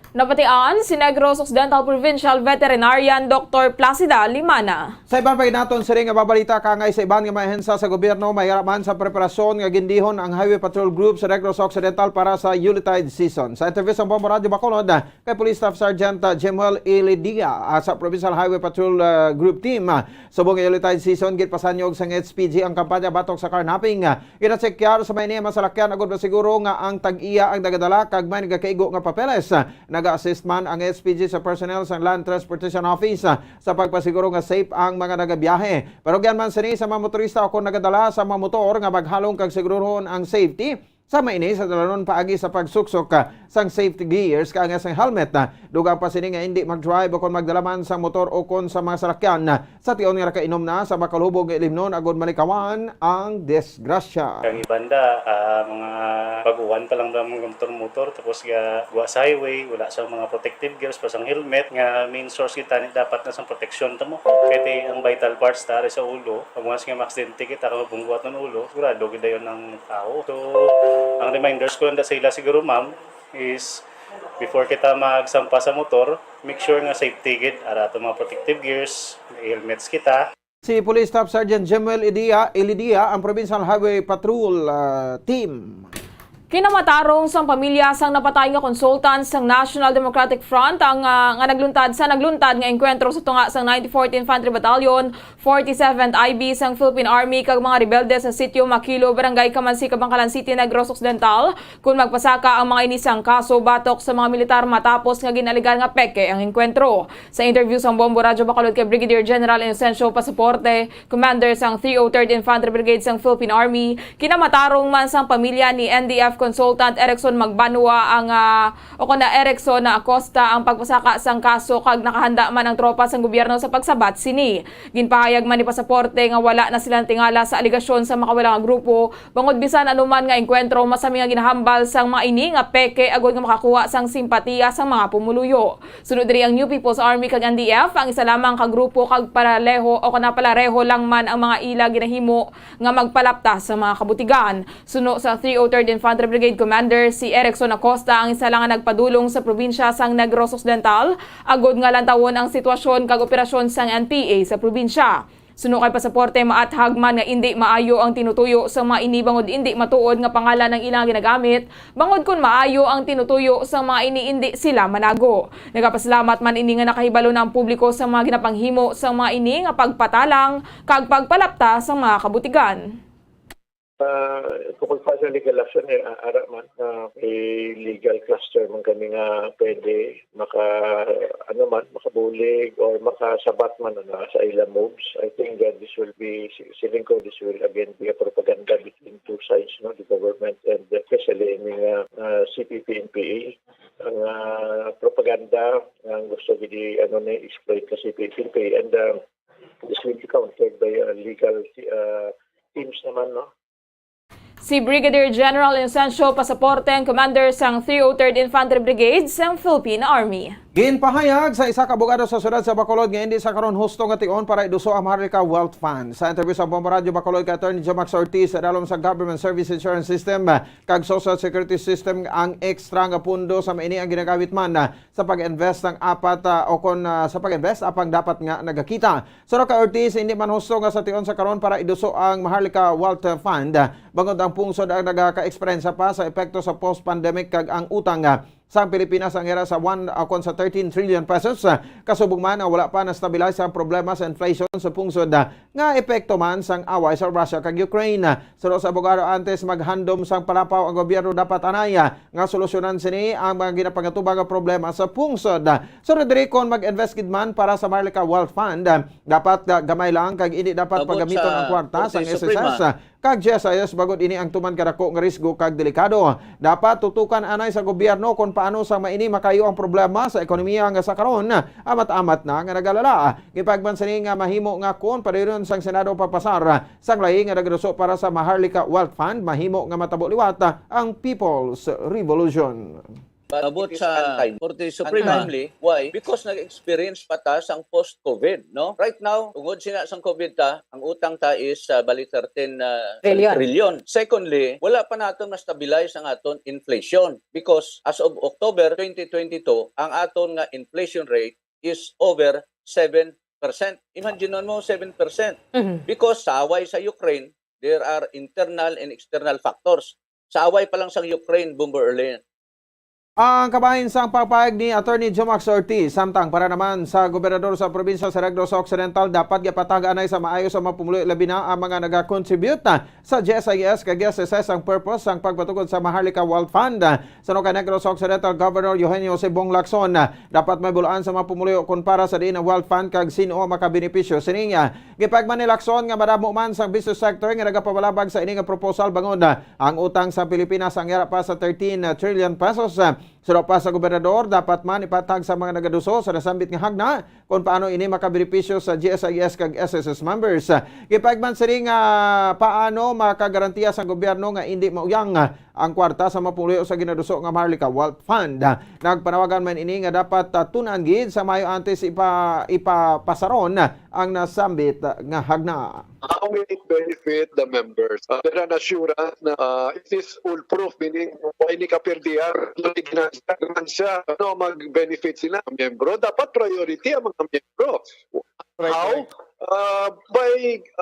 Nabatian si Negros Occidental Provincial Veterinarian Doctor Placida Limana. Sa iban pa gid naton sini nga babalita, kaangay sa iban nga mga ahensya sa gobyerno, may man sa preparasyon nga gindihon ang Highway Patrol Group sa Negros Occidental para sa Yuletide season. Sa interview sa Bombo Radyo Bacolod, kay Police Staff Sergeant, ah, Jemuel Ilidia, ah, sa Provincial Highway Patrol, ah, Group Team, ah, subong nga Yuletide season, ginpasanyog sang H P G ang kampanya batok sa carnapping. Ah, ginachekyar sa may niya masalakyan agud masiguro nga ang tag-iya ang nagadala kag may nagakaigo nga papeles. Ah, naga-assist man ang H P G sa personnel sang Land Transportation Office, ah, sa pagpasiguro nga safe ang mga nagabiyahe. Pero giyan man sini sa mga motorista o kon nagadala sa mga motor nga maghalong kag siguruhon ang safety. Sa maini sa dalanon paagi sa pagsuksok, ah, sang safety gears, kaangay sang helmet, ah, dugang pa sini nga hindi mag-drive o kon magdala man sang motor o kon sa mga salakyan, ah, sa tion nga nakainom na sa makalubog nga ilimnon agud malikawan ang disgrasya. Ang iban da, ah, mga baguhan pa lang da mga motor-motor, tapos ga-, gawa sa highway, wala sa mga protective gears, pa sang helmet, nga main source kita ni dapat na sang proteksyon ta mo. Kaya ti ang vital parts ta, ari sa ulo, pag once nga maaksidente kita, kung mabunggo aton ulo, sigurado gid dayon ang tao. So, ang reminders ko lang da sa ila siguro, ma'am, is before kita magsampa sa motor, make sure nga safety gid, ara ato mga protective gears, may helmets kita. Si Police Staff Sergeant Jemuel Idia, Ilidia, ang Provincial Highway Patrol, ah, Team. Kinamatarong sang pamilya sang napatay nga consultant sang National Democratic Front ang, ah, nga nagluntad sa nagluntad nga engkwentro sa tunga sang ninety-fourth Infantry Battalion, forty-seventh I B sang Philippine Army kag mga rebelde sa Sitio Makilo, Barangay Kamansi, Kabankalan City, Negros Occidental, kun magpasaka ang mga ini sang kaso batok sa mga militar matapos nga gin-alegar nga peke ang engkwentro. Sa interview sang Bombo Radyo Bacolod kay Brigadier General Inocencio Pasaporte, commander sang three oh third Infantry Brigade sang Philippine Army, kinamatarong man sang pamilya ni N D F Consultant Erickson Magbanua ang, ah, o kon na Erickson na Acosta ang pagpasaka sang kaso kag nakahanda man ang tropa sang gobyerno sa pagsabat sini. Ginpahayag man ni Pasaporte nga wala na sila natingala sa alegasyon sa makawala nga grupo, bangod bisan ano man nga engkwentro, masami nga ginahambal sang mga ini nga peke agod nga makakuha sang simpatiya sang mga pumuluyo. Sunod diri ang New People's Army kag N D F, ang isa lamang ka grupo kag paraleho o kon na palareho lang man ang mga ila ginahimo nga magpalapta sa mga kabutigan. Suno sa three oh third Infantry Brigade Commander, si Erickson Acosta ang isa lang nga nagpadulong sa probinsya sang Negros Occidental agod nga lantawon ang sitwasyon kag operasyon sang N P A sa probinsya. Suno kay Pasaporte, maathag man nga indi maayo ang tinutuyo sa mga ini bangod indi matuod nga pangalan ang ilang ginagamit, bangod kon maayo ang tinutuyo sa mga ini, indi sila manago. Nagapasalamat man ini nga nakahibalo na ang publiko sa mga ginapanghimo sa mga ini nga pagpatalang kag pagpalapta sa mga kabutigan. Ah, kung magfile sa legal action, eh, ah, ara man, ah, may legal cluster man kami nga pwede maka, ano man, makabulig or makasabat man, ano, sa ila moves. I think that this will be, si-, feeling ko this will again be a propaganda between two sides, no, the government and especially ini nga, ah, C P P N P A. Ang, ah, propaganda ang gusto gid i-, ano, ni exploit ka C P P N P A, and, ah, this will be countered by, ah, legal, ah, teams naman, no? Si Brigadier General Inocencio Pasaporte ang commander sang three oh third Infantry Brigade sang Philippine Army. Ginpahayag sa isa ka abogado sa siyudad sa Bacolod nga indi sa karon husto nga tion para iduso ang Maharlika Wealth Fund. Sa interview sa Bombo Radyo Bacolod kay Attorney Jomax Ortiz sa dalom sa Government Service Insurance System kag Social Security System, ang extra nga pundo sa maini ang ginagamit man sa pag-invest sang apat, ah, o kon, ah, sa pag-invest apang dapat nga nagakita. Suno kay Ortiz, hindi man husto nga sa tion sa karon para iduso ang Maharlika Wealth Fund, bangod ang pungsod ang nagaka-eksperyensya pa sa epekto sa post-pandemic kag ang utang, ah, sang Pilipinas ang hira sa one, ah, kon sa thirteen trillion pesos, ah, kasubong man ang wala pa na-stabilize ang problema sa inflation sa pungsod, ah, nga epekto man sang away sa Russia kag Ukraine. Suno sa abogado, antes maghandom sang palapaw ang gobyerno, dapat anay, ah, nga solusyonan sini ang mga ginapangatubang nga problema sa pungsod. Sunod diri, kon mag-invest gid man para sa Maharlika Wealth Fund, dapat ga-, gamay lang kag indi dapat pagamiton ang kwarta sang S S S kag G S I S, bangod ini ang tuman kadako nga risgo kag delikado. Dapat tutukan anay sa gobyerno kon paano sa maini makayo ang problema sa ekonomiya nga sa karon amat-amat na nga nagalala. Gipagman sini nga mahimo nga kon padayon sang Senado pagpasar sang ley nga nagduso para sa Maharlika Wealth Fund, mahimo nga matabo liwat ang People's Revolution. But it is untimely. Abot sa Korte Suprema. Untimely. Why? Because nag-experience pa ta sang post-COVID, no? Right now, tungod sina sang COVID ta, ang utang ta is, ah, bali thirteen, ah, Trillion. Trillion. Secondly, wala pa naton ma-stabilize ang aton inflation because as of October twenty twenty-two, ang aton nga inflation rate is over seven percent. Imagine mo, seven percent. Mhm. Because sa away sa Ukraine, there are internal and external factors. Sa away pa lang sa Ukraine, Bomber Erlin, Ang kabahin sang pagpahayag ni Attorney Jomax Ortiz, samtang para naman sa gobernador sa probinsya sa Negros Occidental, dapat gapatag-anay sa maayo sa mga pumuluyo, labi na ang mga nagakontribute sa G S I S kag S S S ang purpose sang pagpatugod sa Maharlika Wealth Fund. Suno kay Negros Occidental Governor Eugenio Jose Bong Lacson, dapat may bulaan sa mga pumuluyo kon para sa diin ang Wealth Fund kag sin-o ang makabenepisyo sini. Gipahayag man ni Lacson nga madamo man sang business sector nga nagapabalabag sa ini nga proposal bangod ang utang sa Pilipinas ang yara pa sa thirteen trillion pesos. Suno pa sa gobernador, dapat man ipatag sa mga nagaduso sa nasambit nga hagna kon paano ini makabenepisyo sa G S I S kag S S S members. Gipahayag man sini nga paano makagarantiya sang gobyerno nga indi mauyang ang kwarta sa mga pumuluyo sa ginaduso nga Maharlika Wealth Fund. Nagpanawagan man ini nga dapat, ah, tun-an gid sa maayo antes ipa-, ipapasaron ang nasambit nga hagna. How will it benefit the members? Uh, there an assurance na, uh, it is foolproof, meaning, wala ini kapirdihan, ginansya, ginansya, ano, mag-benefit sila, miyembro. Dapat priority ang mga miyembro. Correct, how? Correct. Uh, by,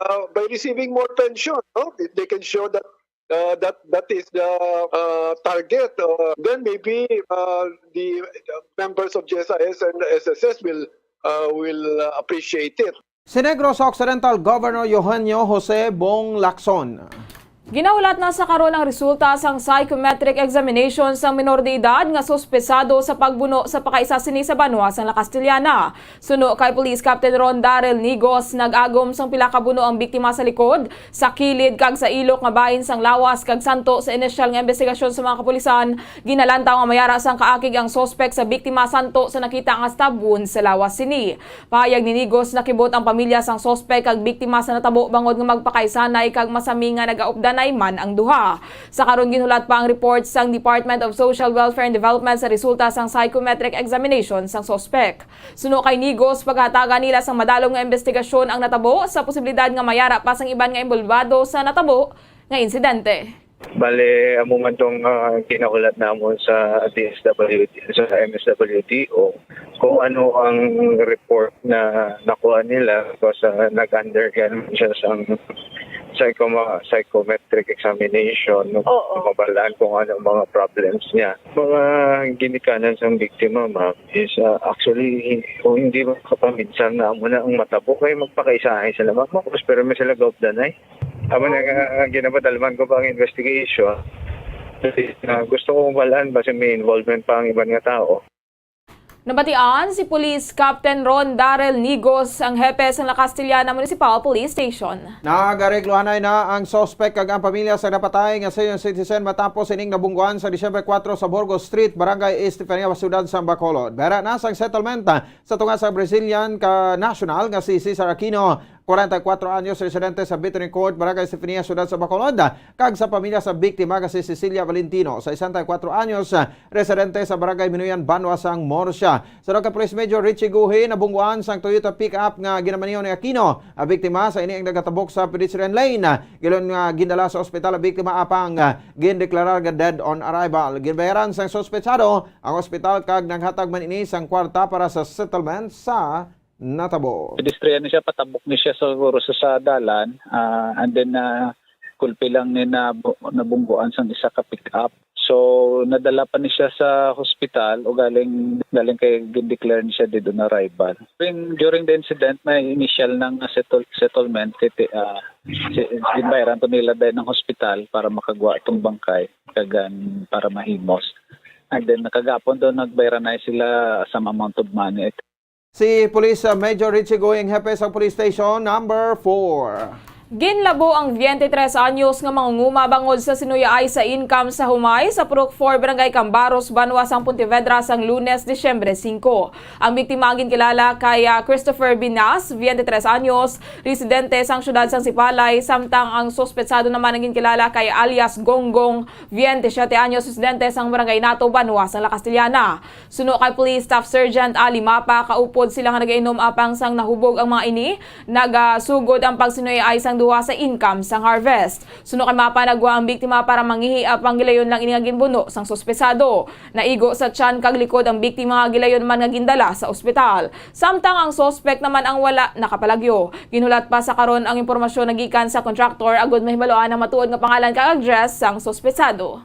uh, by receiving more pension, no? If they can show that, uh, that, that is the, uh, target, uh, then maybe, uh, the, uh, members of G S I S and S S S will, uh, will, uh, appreciate it. Si Negros Occidental Governor Eugenio Jose Bong Lacson. Ginahulat na sa karon ang resulta sang psychometric examination sang minor de edad nga suspesado sa pagbuno sa pakaisa sini sa banwa sang La Castellana. Suno kay Police Captain Ron Darrell Nigos, nag-agom sang pila ka buno ang biktima sa likod, sa kilid kag sa ilok nga bahin sang lawas, kag santo sa inisyal nga imbestigasyon sa mga kapulisan, ginalantaw nga mayara sang kaakig ang suspek sa biktima santo sa nakita nga stab wound sa lawas sini. Pahayag ni Nigos, nakibot ang pamilya sang suspek kag biktima sa natabo bangod nga magpakaisanay kag masami nga nagaupdanay man ang duha. Sa karon, ginhulat pa ang report sang Department of Social Welfare and Development sa resulta sang psychometric examination sang suspek. Suno kay Nigos, paghatagan nila sang madalom nga imbestigasyon ang natabo sa posibilidad nga mayara pa sang iban nga inbolbado sa natabo nga insidente. Bale, amo man tong, ah, ginahulat namon sa D S W D, sa M S W D O, kung ano ang report na nakuha nila, because, ah, nag-undergo siya sang psychoma-, psychometric examination, no? Oo. Mabalaan kung ano ang mga problems niya. Mga ginikanan sang biktima, ma'am, is, ah, actually, kung hindi makapaminsan na amo na ang matabo, kay magpakaisahay sila, ma'am. Pero may sila gaupdanay. Amo na nga, nga ginapadalman ko pa ang investigation. Na gusto ko mabalaan ba may involvement pa ang iban nga tao. Nabatian si Police Captain Ron Darrell Nigos, ang hepe sa La Castellana Municipal Police Station. Nagaregluhanay na ang suspek kag ang pamilya sa napatay nga senior citizen matapos ining nabungguan sa Disyembre kuwatro sa Burgos Street, Barangay Estefania, Syudad sa Bacolod. Bera na sang settlement sa tunga sa Brazilian ka national nga si Cesar Aquino, kwarenta y kuwatro anyos, residente sa Bitoning Court, Barangay Estefania, Syudad sa Bacolod, kag sa pamilya sa biktima nga si Cecilia Valentino, sesenta y kuwatro anyos, residente sa Barangay Minuyan, Banwa sang Murcia. Suno kay Police Major Richie Guhi, nabungguan sang Toyota pickup nga ginamaneho ni Aquino ang biktima sa ini ang nagatabok sa pedestrian lane. Gilayon nga gindala sa ospital ang biktima, apang, ah, gindeklarar nga dead on arrival. Ginbayaran sang suspetsado ang ospital kag naghatag man ini sang kwarta para sa settlement sa natabo. Pedestrian ni siya, patabok ni siya siguro sa, sa dalan, ah, and then, ah, kulpi lang ni na, nabungguan sang isa ka pick-up. So, nadala pa ni siya sa hospital, o galing, galing kay gindeclare ni siya dead on arrival. During, during the incident, may initial nang settle-, settlement, kay ti-, ah, si, ginbayaran to nila dahil ng hospital para makagwa tong bangkay, kagan para mahimos. And then, nakagapon daw, nagbayran na sila some amount of money. Si Police, uh, Major Richie Guhi, hepe sa Police Station Number four. Ginlabo ang twenty-three anyos nga mangunguma bangod sa sinuyaay sa income sa humay sa Purok four, Barangay Cambaros, banwa sang Pontevedra sang Lunes, Disyembre singko. Ang biktima ang ginkilala kay, ah, Christopher Binas, twenty-three anyos, residente sang siyudad sang Sipalay, samtang ang suspetsado naman ang ginkilala kay alias Gonggong, twenty-siyete anyos, residente sang Barangay Nato, banwa sang La Castellana. Suno kay Police Staff Sergeant Ali Mapa, kaupod sila nga nagainom apang sang nahubog ang mga ini, nagasugod ang pagsinuyaay sang duha sa income sang harvest. Suno kay Mapa, nagwa ang biktima para mangihi apang gilayon lang ini nga ginbuno sang suspesado. Naigo sa tiyan kag likod ang biktima nga gilayon man nga gindala sa ospital. Samtang ang suspek naman ang wala nakapalagyo. Ginhulat pa sa karon ang impormasyon nagikan sa kontraktor agud mahibaluan ang matuod nga pangalan kag address sang suspesado.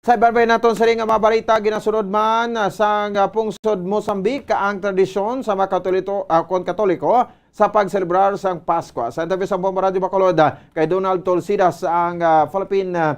Sa ibarbay naton sini nga mga balita, ginasunod man, ah, sang, ah, pungsod Mozambique ang tradisyon sa mga Katolito, ah, kon Katoliko sa pagselebrar sang Paskwa. Sa interview sa Bombo Radyo Bacolod, ah, kay Donald Tolsidas ang, ah, Philippine, ah,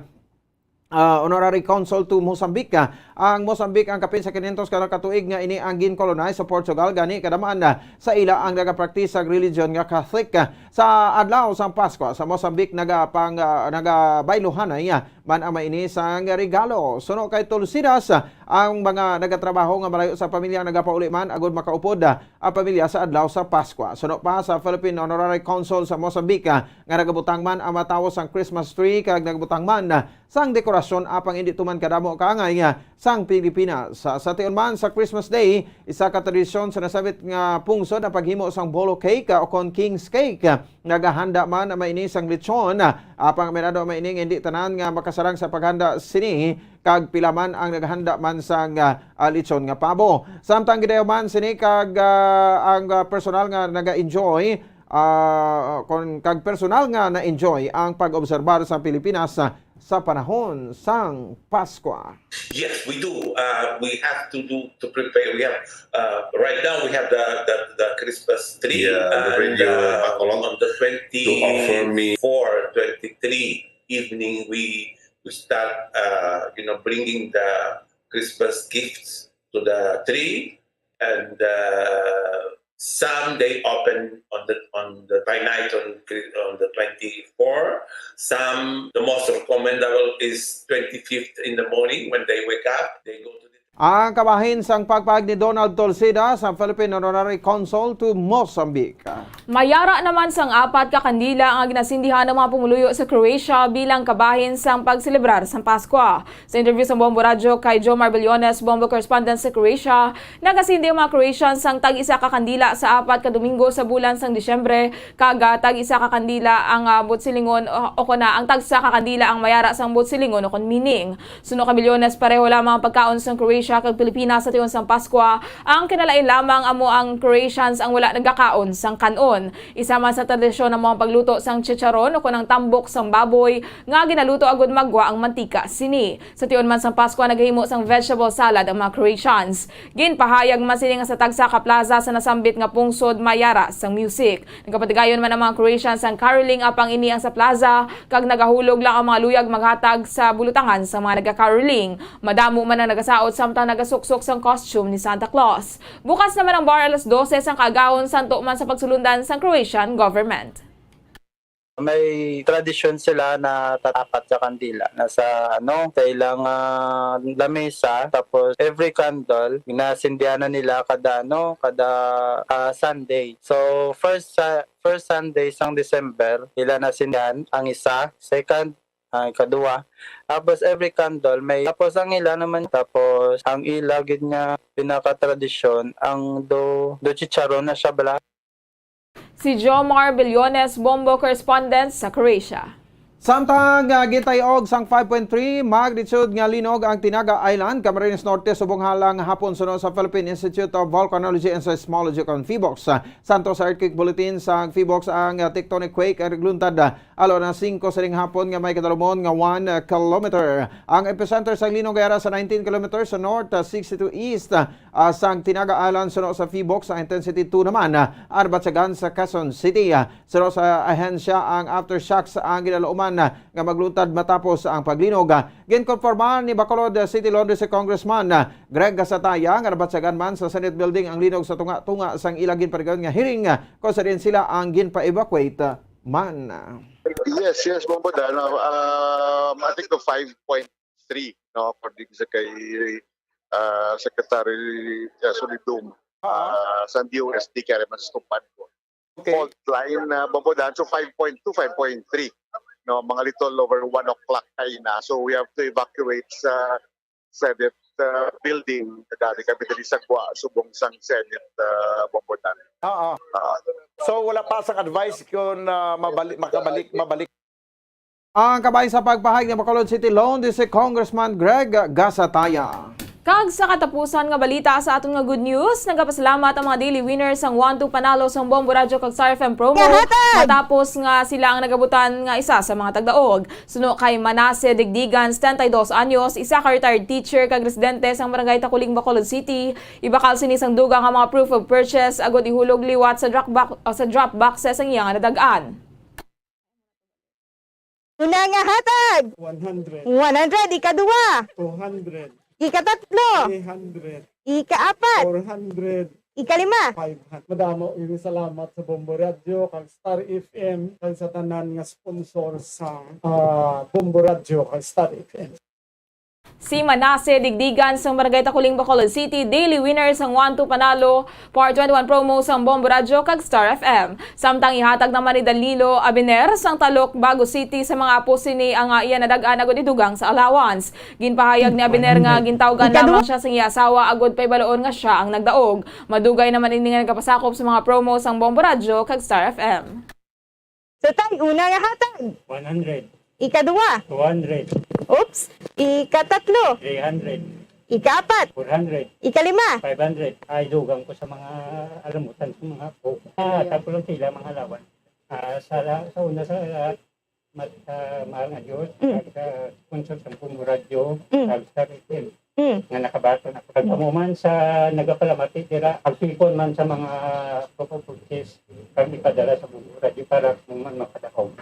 ah, Honorary Consul to Mozambique. Ah, ang Mozambique ang kapin sa kinentos ka tuig nga ini ang gin-colonize sa Portugal, gani kadam-an, ah, sa ila ang nagapraktis sang religion nga Catholic. Ah, sa adlaw sang Paskwa sa Mozambique, nagapang, ah, nagabayluhanay, ah, man ang maini sang regalo. Suno kay Tulsidas, ah, ang mga nagatrabaho nga malayo sa pamilya nagapauli man agud makaupod, ah, ang pamilya sa adlaw sa Paskwa. Suno pa sa Philippine Honorary Consul sa Mozambique, ah, nga nagabutang man ang mga tawo sang Christmas tree kag nagabutang man, ah, sang dekorasyon apang indi tuman kadamo kaangay, ah, sang Pilipinas. Sa, sa tion man sa Christmas Day, isa ka tradisyon sa nasambit nga pungsod ang paghimo sang bolo cake, ah, o kon king's cake. Nagahanda man ang maini sang lechon, ah, apang aminado ang maini nga hindi tanan nga makasarang sa paghanda sini, kag pila man ang naghanda man sang, ah, ah, lechon nga pabo. Samtang gidayaw man sini kag, ah, ang, ah, personal nga naga-enjoy, ah, kon, kag personal nga na-enjoy ang pag-obserbar sa Pilipinas, ah, sa panahon sang Paskwa. Yes, we do. Uh, we have to do to prepare. We have, uh, right now we have the the, the Christmas tree, yeah, the and, radio, uh, on the twenty-four, twenty-three evening we we start, uh, you know, bringing the Christmas gifts to the tree, and, uh, some they open on the, on the, by night on Chri-, on the twenty-four. Some, the most recommendable is twenty-fifth in the morning when they wake up, they go to the Ang kabahin sang pagpahayag ni Donald Tolsida sa Philippine Honorary Consul to Mozambique. Mayara naman sang apat ka kandila ang ginasindihan ng mga pumuluyo sa Croatia bilang kabahin sang pagselebrar sang Paskwa. Sa interview sa Bombo Radyo kay Jomar Bellones, Bombo correspondent sa Croatia, nagasindi ang mga Croatians sang tag-isa ka kandila sa apat ka Domingo sa bulan sang Disyembre, kag, ah, tag-isa ka kandila ang, ah, butsilingon, o, o kon ang tagsa ka kandila ang mayara sang butsilingon o kon meaning. Suno kay Bellones, pareho lamang ang pagkaon sang Croatia kag Pilipinas sa tion sang Paskwa. Ang kinalain lamang amo ang Croatians ang wala nagakaon sang kan-on. Isa man sa tradisyon amo ang pagluto sang chicharon o kon ang tambok sang baboy nga ginaluto agud maggwa ang mantika sini. Sa tion man sang Paskwa, naghimo sang vegetable salad ang mga Croatians. Ginpahayag man sini nga sa tagsa ka plaza sa nasambit nga pungsod mayara sang music. Nagapatigayon man ang mga Croatians sang caroling apang ini ang sa plaza, kag nagahulog lang ang mga luyag maghatag sa bulutangan sa mga nagacaroling. Madamo man ang nagasaot samtang nagasuksok sang costume ni Santa Claus. Bukas naman ang bar alas dose sang kaagahon, santo man sa pagsulundan sang Croatian government. May tradisyon sila na tatapat sa kandila na sa, ano, sa ilang, ah, lamesa. Tapos every candle, nasindihan na nila kada, ano, kada, ah, Sunday. So, first sa, first Sunday sang December, ila nasindihan ang isa, second, ang ikaduha. Tapos every candle may, tapos ang ila naman, tapos ang ila gid nga pinakatradisyon, ang do, do chicharon na siya bala. Si Jomar Bellones, Bombo correspondent sa Croatia. Samtang, ah, gintay-og sang five point three magnitude nga linog ang Tinaga Island, Camarines Norte, subong halang hapon suno sa Philippine Institute of Volcanology and Seismology, kon PHIVOLCS. Santo sa earthquake bulletin sang PHIVOLCS ang, ah, tectonic quake ang nagluntad, ah, alas singko sining hapon nga may kadalumon nga one kilometer. Ang epicenter sang linog ay ara sa nineteen kilometers sa north, ah, sixty-two east, ah, sang Tinaga Island suno sa PHIVOLCS, sa intensity two naman, ah, ang nabatyagan sa Quezon City. Ah, suno sa ahensya, ang aftershocks ang ginalauman nga magluntad matapos ang paglinog. Ginkonpormahan ni Bacolod City Laundry si Congressman Greg Gasataya nga nabatyagan man sa Senate Building ang linog sa tunga-tunga sang ilang ginpadayon nga hearing, kung sa diin sila ang ginpa-evacuate man. Yes, yes, Bombo Dan. Um, I think the five point three, no, according sa kay, ah, Secretary, ah, Solidum, ah, sa D O S D, kaya naman sa Tumban ko. Okay. Fault line, ah, Bombo Dan, so five point two, five point three, no, mga little over one o'clock kaina. So we have to evacuate sa Senate, ah, building. Dali kami dali sa gwa, subong sang Senate, ah, Bombo Dan. Oo. Ah. So, wala pa sang advice kung, ah, mabalik, makabalik, mabalik. Ang kabahin sa pagpahayag ni Bacolod City Laundry si Congressman Greg Gasataya. Kag sa katapusan nga balita sa aton nga good news, nagapasalamat ang mga daily winners sang One Two Panalo sang Bombo Radyo kag Star F M promo. Kahatag! Matapos nga sila ang nagabutan nga isa sa mga tagdaog. Suno kay Manase Digdigan, setenta y dos anyos, isa ka retired teacher kag residente sang Barangay Takuling, Bacolod City, ibakal sini sang dugang nga mga proof of purchase agud ihulog liwat sa drop box, sa drop boxes ang iya nga nadag-an. Una nga hatag, One hundred. One hundred. Ikaduha, Two hundred. Ikatatlo, Three hundred. Ikaapat, Four hundred. Ikalima, Five hundred. Madamo ini salamat sa Bombo Radyo kag Star F M kag sa tanan nga sponsor sa, ah, Bombo Radyo kag Star F M. Si Manase Digdigan sang Barangay Takuling, Bacolod City, daily winner sang One Two Panalo Part twenty-one promo sang Bombo Radyo kag Star F M. Samtang ihatag naman ni Danilo Abiner sang Talok, Bago City, sa mga apo sini ang, ah, iya nadag-an agud idugang sa allowance. Ginpahayag ni Abiner nga gintawgan lamang siya sang iya asawa agud pahibaloon nga sia ang nagdaog. Madugay naman ini nga nagapasakop sa mga promo sang Bombo Radyo kag Star F M. Sa tay, una nga hatag, One hundred. Ikaduha, Two hundred. Oops. Ikatatlo, Three hundred. Ikaapat, Four hundred. Ikalima, Five hundred. Ay, dugang ko sa mga alamutan sa mga po. Ah, tapos lang sila, mga lawan. Ah, sa, la- sa una, sa lahat, mat, ah, mahal nga Diyos, Mm. kag sa sponsor sa Bombo Radyo, Mm. kag sa F M. Mm. Nga nakabaton ako. Kag Mm. amo man sa nagapalamati dira, ang tipon man sa mga properties, kag ipadala sa Bombo Radyo para mo man makadaog.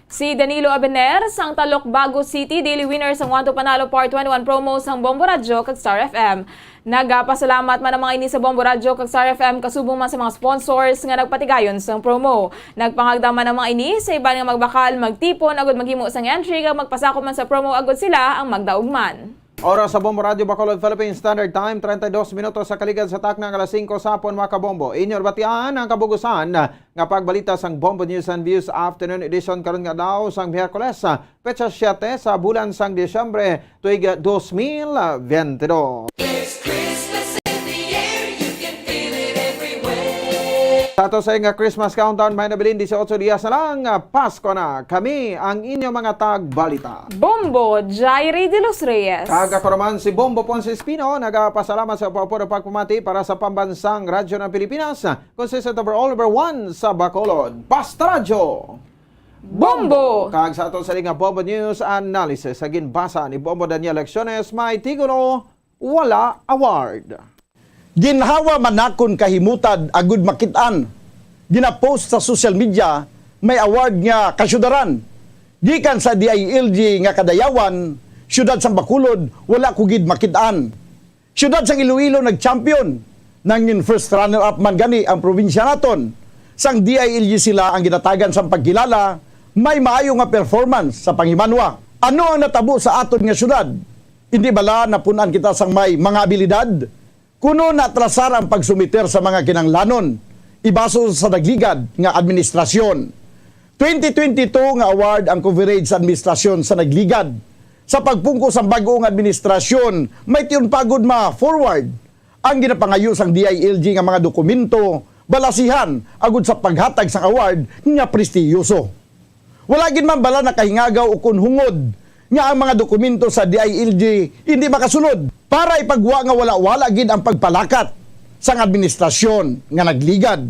Si Danilo Abener sang Talok, Bago City, daily winner sang One to Panalo Part twenty-one promo sang Bombo Radyo kag Star F M. Nagapasalamat man ang mga ini sa Bombo Radyo kag Star F M, kasubong man sa mga sponsors nga nagpatigayon sang promo. Nagpangagda man ang mga ini sa iban nga magbakal, magtipon, agud maghimo sang entry, kag magpasakop man sa promo agud sila ang magdaog man. Oras sa Bombo Radyo Bacolod, Philippine Standard Time, treinta y dos minutos sa kaligad sa takna nga alas singko sa hapon, mga kabombo. Inyo nabatian ang kabug-usan nga pagbalita sang Bombo News and Views Afternoon Edition karon nga adlaw sang Miyerkules, petsa siyete sa bulan sang Disyembre, tuig dos mil bentidós. There's Christmas in the air, you can feel it everywhere. Sa ato sa nga Christmas countdown, may nabilin, dieciocho dias na lang, ah, Pasko na. Kami ang inyo mga tagbalita, Bombo Jairi de los Reyes. Kag ako naman si Bombo Ponce Espino, nagapasalamat sa pagpapuro pagpamati para sa Pambansang Radyo ng Pilipinas, consistent over all over one sa Bacolod. Basta Radyo! Bombo! Kag sa aton sa nga Bombo News Analysis, sa ginbasa ni Bombo Daniel Lecciones, may titulo, Wala Award. Ginhawa man nakon kahimutad agud makit-an. Ginapost sa social media, may award nga kasyudaran. Gikan sa D I L G nga kadayawan, siyudad sang Bacolod, wala ko gid makit-an. Siyudad sang Iloilo nag-champion. Nangin first runner-up man gani ang probinsya naton. Sang D I L G sila ang ginatagan sang pagkilala, may maayo nga performance sa panghimanwa. Ano ang natabo sa aton nga siyudad? Indi bala napun-an kita sang may mga abilidad? Kuno naatrasar ang pagsumiter sa mga kinahanglanon, ibaso sa nagligad nga administrasyon. Twenty twenty-two nga award ang coverage sa administrasyon sa nagligad. Sa pagpungko sang bag-o nga administrasyon, may tion pa gud ma-forward ang ginapangayo sang D I L G nga mga dokumento, balasihan, agud sa paghatag sang award nga prestihiyoso. Wala gid man bala nakahingagaw ukon hungod nga ang mga dokumento sa D I L G indi makasulod para ipagwa nga wala-wala gid ang pagpalakat sang administrasyon nga nagligad.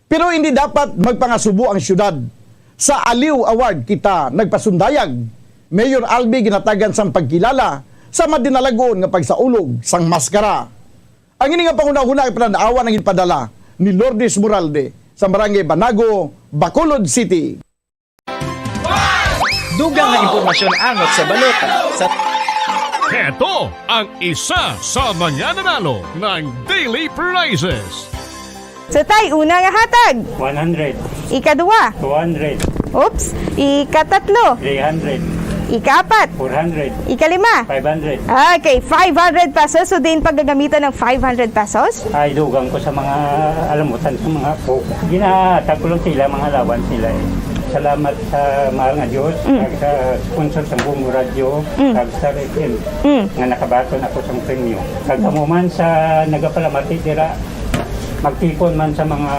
Pero indi dapat magpangasubo ang siyudad. Sa Aliw Award kita nagpasundayag. Mayor Albi ginatagan sang pagkilala sa madinalag-on nga pagsaulog sang maskara. Ang ini nga panghunahuna ay pananawan ang ginpadala ni Lourdes Moralde sa Barangay Banago, Bacolod City. Dugang nga impormasyon angot sa balota. Sa Heto ang isa sa mga nanalo ng daily prizes. So, tay, una nga hatag. One hundred. Ikaduha. Two hundred. Oops. Ikatatlo. Three hundred. Ikaapat. Four hundred. Ikalima. Five hundred. Okay, five hundred pesos. So, din paggagamitan ng five hundred pesos? Ay, dugang ko sa mga alamutan, sa mga apo. Ginahatag ko lang sila, mga alawan sila eh. Salamat sa mahal nga Diyos, Mm. kag sa sponsor sa Bungo Radio, Mm. kag Star F M, Mm. nga nakabaton ako sa premyo. Kag Mm. amo man sa nagapalamati dira, magtipon man sa mga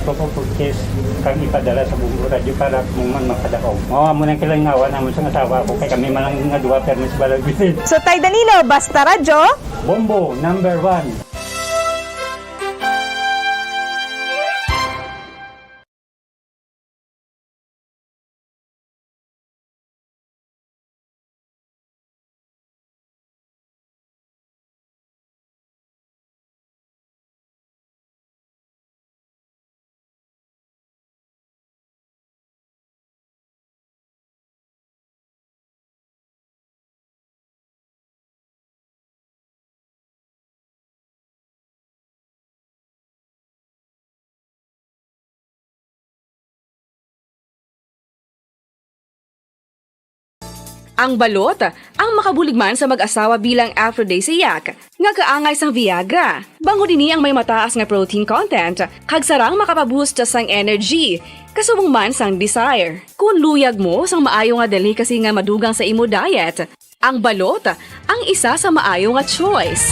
propo purchase kag ipadala sa Bungo Radio para mo man makadaog. Mao amo nang kilangawan namon sa asawa ko, kay kami man lang nga duha permi sa balay bitin. So, Tay Danilo, Basta Radyo. Bombo, number one. Ang balot, ang makabulig man sa mag-asawa bilang aphrodisiac, nga kaangay sang Viagra. Bangod ini ang may mataas nga protein content, kag sarang makapaboost sang energy, kasubong man sang desire. Kung luyag mo sang maayo nga delicacy nga madugang sa imo diet, ang balot ang isa sa maayo nga choice.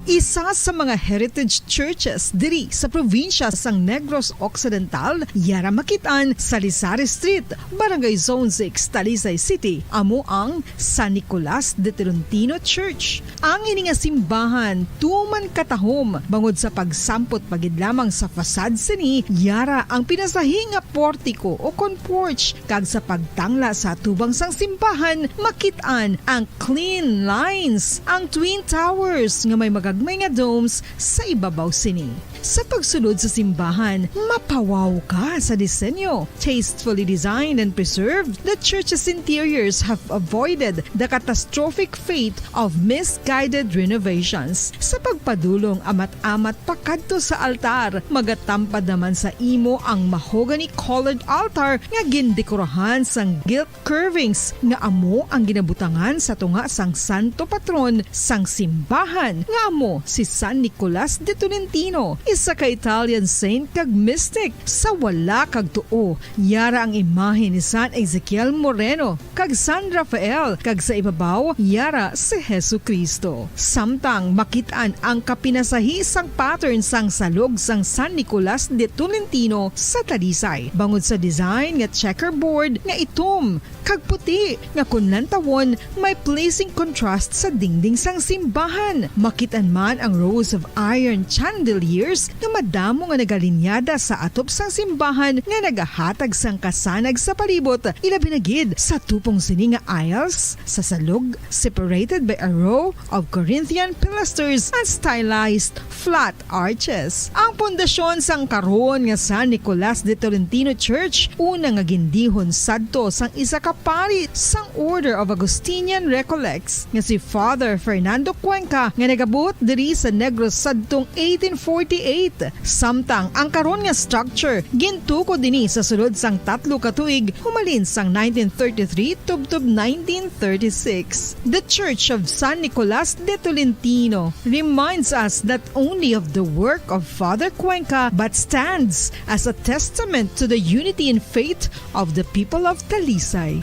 Isa sa mga heritage churches diri sa probinsya sang Negros Occidental, yara makit-an sa Lisari Street, Barangay Zone six, Talisay City, amo ang San Nicolas de Tolentino Church. Ang ini nga simbahan tuman katahom bangod sa pagsampot pa gid lamang sa facade sini, yara ang pinasahi nga portiko o kon porch, kag sa pagtangla sa atubang sang simbahan, makit-an ang clean lines, ang twin towers nga may magagmay nga domes sa ibabaw sini. Sa pagsulod sa simbahan, mapawaw ka sa disenyo. Tastefully designed and preserved, the church's interiors have avoided the catastrophic fate of misguided renovations. Sa pagpadulong amat-amat pakadto sa altar, magatampad naman sa imo ang mahogany-colored altar nga gindekorahan sang gilt curvings nga amo ang ginabutangan sa tunga sang santo patron sang simbahan, nga amo si San Nicolas de Tolentino, isa ka Italian saint kag mystic. Sa wala kag tuo, yara ang imahe ni San Ezekiel Moreno kag San Rafael, kag sa ibabaw, yara si Jesu-Cristo. Samtang makit-an ang kapinasahi sang pattern sang salog sang San Nicolas de Tolentino sa Talisay, bangod sa design nga checkerboard nga itom kag puti, nga kon lantawon, may pleasing contrast sa dingding sang simbahan. Makit-an man ang rows of iron chandeliers nga madamo nga nagalinyada sa atop sang simbahan nga nagahatag sang kasanag sa palibot, ilabi na gid sa tupong sini nga aisles sa salog, separated by a row of Corinthian pilasters and stylized flat arches. Ang pundasyon sang karon nga San Nicolas de Tolentino Church, una nga gindihon sadto sang isa ka pari sang Order of Augustinian Recollects nga si Father Fernando Cuenca, nga nagabot diri sa Negros sadtong eighteen forty-eight. Samtang ang karon nga structure gintukod ini sa sulod sang tatlo ka tuig, humalin sang nineteen thirty-three tubtob nineteen thirty-six. The Church of San Nicolas de Tolentino reminds us not only of the work of Father Cuenca, but stands as a testament to the unity in faith of the people of Talisay.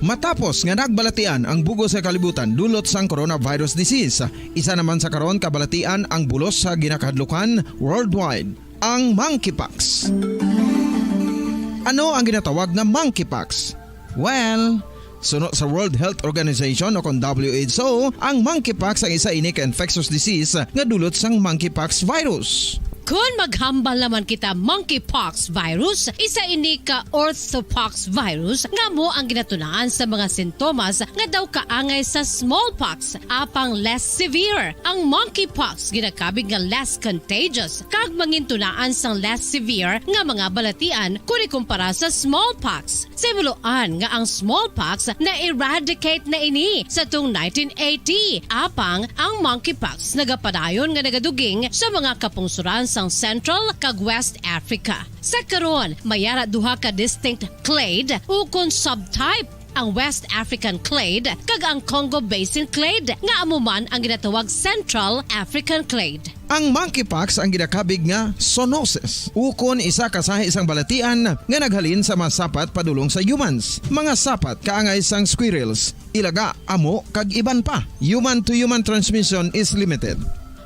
Matapos nga nagbalatian ang bug-os nga kalibutan dulot sang coronavirus disease, isa naman sa karon kabalatian ang bulos sa ginakahadlukan worldwide, ang monkeypox. Ano ang ginatawag nga monkeypox? Well, suno sa World Health Organization o kon W H O, ang monkeypox ang isa ini ka infectious disease nga dulot sang monkeypox virus. Kon maghambal naman kita monkeypox virus, isa ini ka orthopox virus nga amo ang ginatunaan sa mga sintomas nga daw kaangay sa smallpox, apang less severe. Ang monkeypox ginakabig nga less contagious kag mangintunaan sang less severe nga mga balatian kon ikumpara sa smallpox. Sa himuloan nga ang smallpox na-eradicate na ini sa tung nineteen eighty, apang ang monkeypox nagapadayon nga nagaduging sa mga kapungsuran sang Central kag West Africa. Sa karon, may ara duha ka distinct clade ukon subtype, ang West African clade kag ang Congo Basin clade, nga amo man ang ginatawag Central African clade. Ang monkeypox ang ginakabig nga zoonosis, ukon isa ka sahi sang balatian nga naghalin sa mga sapat padulong sa humans, mga sapat kaangay sang squirrels, ilaga, amo, kag iban pa. Human-to-human transmission is limited.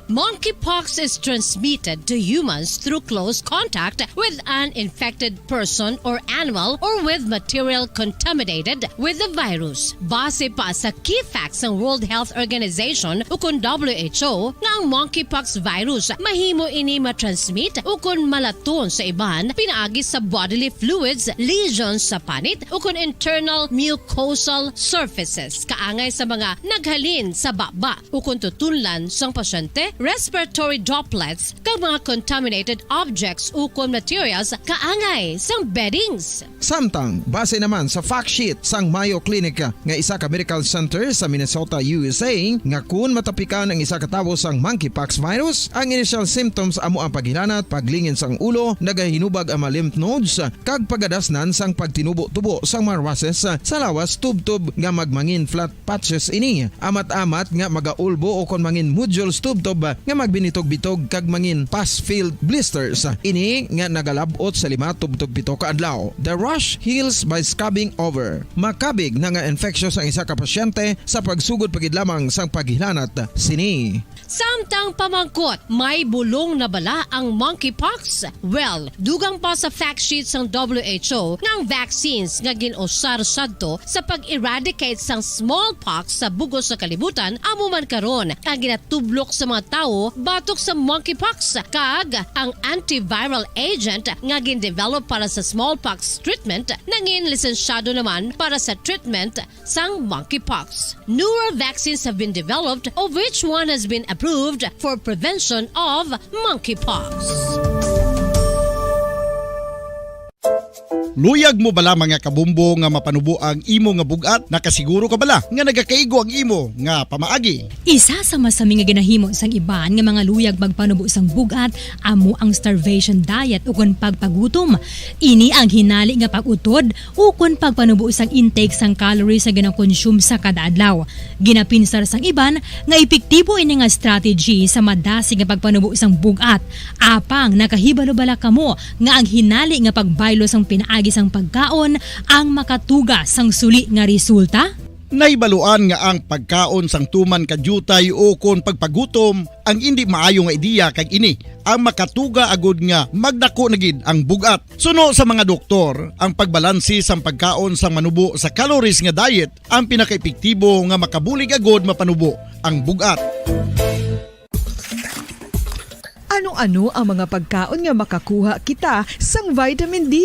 Monkeypox is transmitted to humans through close contact with an infected person or animal or with material contaminated with the virus. Base pa sa key facts sang World Health Organization ukon W H O, nga ang monkeypox virus mahimo ini matransmit ukon malaton sa iban pinaagi sa bodily fluids, lesions sa panit, ukon internal mucosal surfaces, kaangay sa mga naghalin sa baba ukon tutunlan sang pasyente, respiratory droplets, kag mga contaminated objects ukon materials kaangay sang beddings. Samtang, base naman sa fact sheet sang Mayo Clinic nga isa ka medical center sa Minnesota, U S A, nga kun matapikan ang isa ka tawo sang monkeypox virus, ang initial symptoms amo ang paghilanat, paglingin sang ulo, nagahinubag ang mga lymph nodes, kag pagadasnan sang pagtinubo-tubo sang mga rushes sa lawas tubtob nga magmangin flat patches ini, amat-amat nga magaulbo ukon mangin nodules tubtob nga magbinitog-bitog kag mangin pus-filled blisters. Ini nga nagalab-ot sa lima tubtob pito ka adlaw. The rash heals by scabbing over. Makabig na nga infectious ang isa ka pasyente sa pagsugod pa gid lamang sang paghilanat sini. Samtang pamangkot, may bulong na bala ang monkeypox? Well, dugang pa sa fact sheet sang W H O nga ang vaccines nga gin-usar sadto sa pag-eradicate sang smallpox sa bug-os nga kalibutan amo man karon ang ginatublok sa mga tawo batok sa monkeypox, kag ang antiviral agent nga gin-develop para sa smallpox treatment nangin lisensyado naman para sa treatment sang monkeypox. Newer vaccines have been developed, of which one has been approved for prevention of monkeypox. Luyag mo bala, mga kabumbo, nga mapanubo ang imo nga bug-at? Nakasiguro ka bala nga nagakaigo ang imo nga pamaagi? Isa sa masami nga ginahimo sang iban nga mga luyag magpanubo sang bug-at amo ang starvation diet ukon pagpagutom. Ini ang hinali nga pag-utod ukon pagpanubo sang intake sang calories nga ginakonsume sa kada adlaw. Ginapinsar sang iban nga epektibo ini nga strategy sa madasig nga pagpanubo sang bug-at. Apang nakahibalo bala kamo nga ang hinali nga pagbaylo sang pinaagi sang pagkaon ang makatuga sang suli nga resulta? Nahibaluan nga ang pagkaon sang tuman ka diutay ukon pagpagutom ang indi maayo nga ideya, kag ini ang makatuga agud nga magdako na gid ang bug-at. Suno sa mga doktor, ang pagbalanse sang pagkaon sang manubo sa calories nga diet ang pinakaepektibo nga makabulig agud mapanubo ang bug-at. Ano-ano ang mga pagkaon nga makakuha kita sang vitamin D?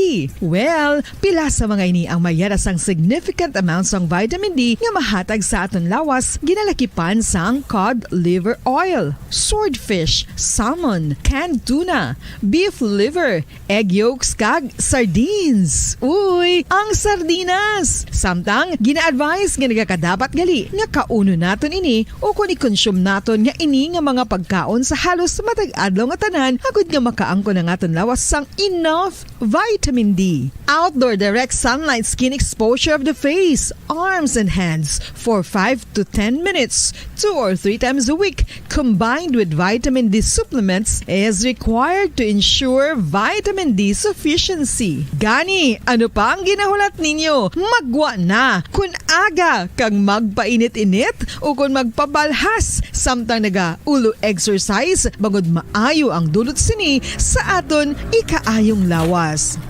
Well, pila sa mga ini ang may ara sang significant amount sang vitamin D nga mahatag sa aton lawas, ginalakipan sang cod liver oil, swordfish, salmon, canned tuna, beef liver, egg yolks, kag sardines. Uy, ang sardinas! Samtang, gina-advise nga nagakadapat gali nga kaunon naton ini ukon i-consume naton nga ini nga mga pagkaon sa halos matag adlaw nga tanan, agud nga makaangkon ang aton lawas sang enough vitamin D. Outdoor direct sunlight skin exposure of the face, arms, and hands for five to ten minutes, two or three times a week, combined with vitamin D supplements, is required to ensure vitamin D sufficiency. Gani, ano pa ang ginahulat ninyo? Maggwa na! Kun aga kag magpainit-init ukon magpabalhas samtang naga-ulo exercise, bangod maayo ang dulot sini sa aton ikaayong lawas.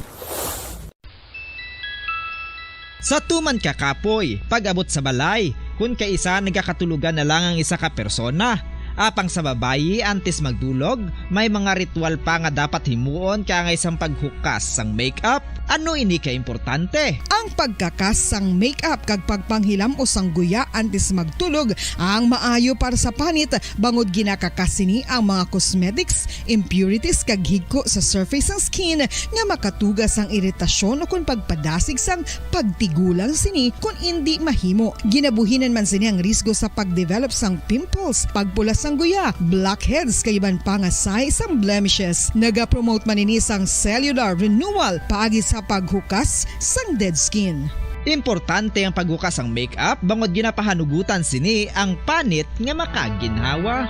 Sa tuman ka kapoy, pag-abot sa balay, kun kaisa nagakatulogan na lang ang isa ka persona, Apang sa babayi, antes magdulog, may mga ritual pa nga dapat himuon kaangay sang paghukas sang makeup. Ano ini ka importante? Ang pagkakas sang makeup kag pagpanghilam-os sang guya antes magtulog ang maayo para sa panit, bangod ginakakas sini ang mga cosmetics, impurities, kag higko sa surface sang skin nga makatuga sang iritasyon ukon pagpadasig sang pagtigulang sini kon indi mahimo. Ginabuhinan man sini ang risgo sa pag-develop sang pimples, pagpula sang guya, blackheads, kag iban pa nga sahi sang blemishes. Nagapromote man ini sang cellular renewal paagi sa paghukas sang dead skin. Importante ang paghukas sang makeup bangod ginapahanugutan sini ang panit nga makaginhawa.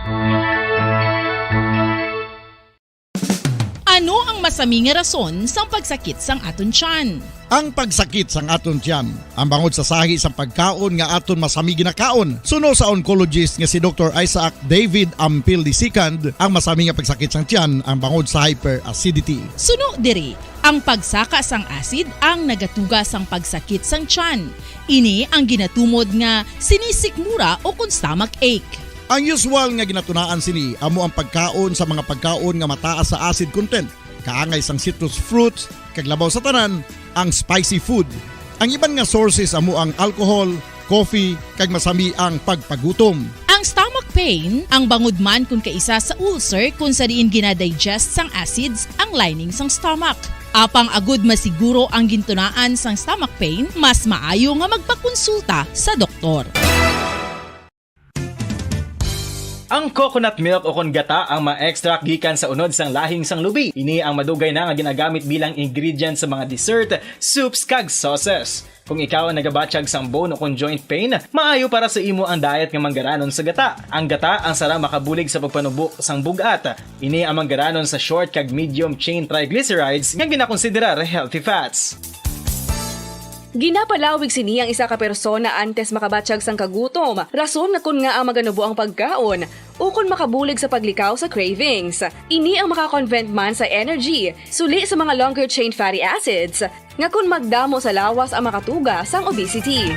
Ano ang masami nga rason sang pagsakit sang aton tiyan? Ang pagsakit sang aton tiyan, ang bangod sa sahi sang pagkaon nga aton masami ginakaon, suno sa oncologist nga si Doktor Isaac David Ampil the second, ang masami nga pagsakit sang tiyan ang bangod sa hyperacidity. Suno diri, ang pagsaka sang acid ang nagatuga sang pagsakit sang tiyan. Ini ang ginatumod nga sinisikmura ukon stomach ache. Ang usual nga ginatunaan sini amo ang pagkaon sa mga pagkaon nga mataas sa acid content, kaangay sang citrus fruits, kag labaw sa tanan, ang spicy food. Ang iban nga sources amo ang alcohol, coffee, kag masami ang pagpagutom. Ang stomach pain, ang bangod man kon kaisa sa ulcer kon sa diin gina-digest sang acids ang lining sang stomach. Apang agud masiguro ang gintunaan sang stomach pain, mas maayo nga magpakonsulta sa doktor. Ang coconut milk ukon gata ang ma-extract gikan sa unod sang lahing sang lubi. Ini ang madugay na nga ginagamit bilang ingredient sa mga dessert, soups, kag sauces. Kung ikaw ang nagabatyag sang bone ukon joint pain, maayo para sa imo ang diet nga manggaranon sa gata. Ang gata ang sara makabulig sa pagpanubo sang bug-at. Ini ang manggaranon sa short kag medium chain triglycerides nga ginakonsiderar healthy fats. Ginapalawig sini ang isa ka persona antes makabatyag sang kagutom, rason nga kon ngaa maganubo ang pagkaon, ukon makabulig sa paglikaw sa cravings. Ini ang makakonvert man sa energy, suli sa mga longer chain fatty acids, nga kon magdamo sa lawas ang makatuga sang obesity.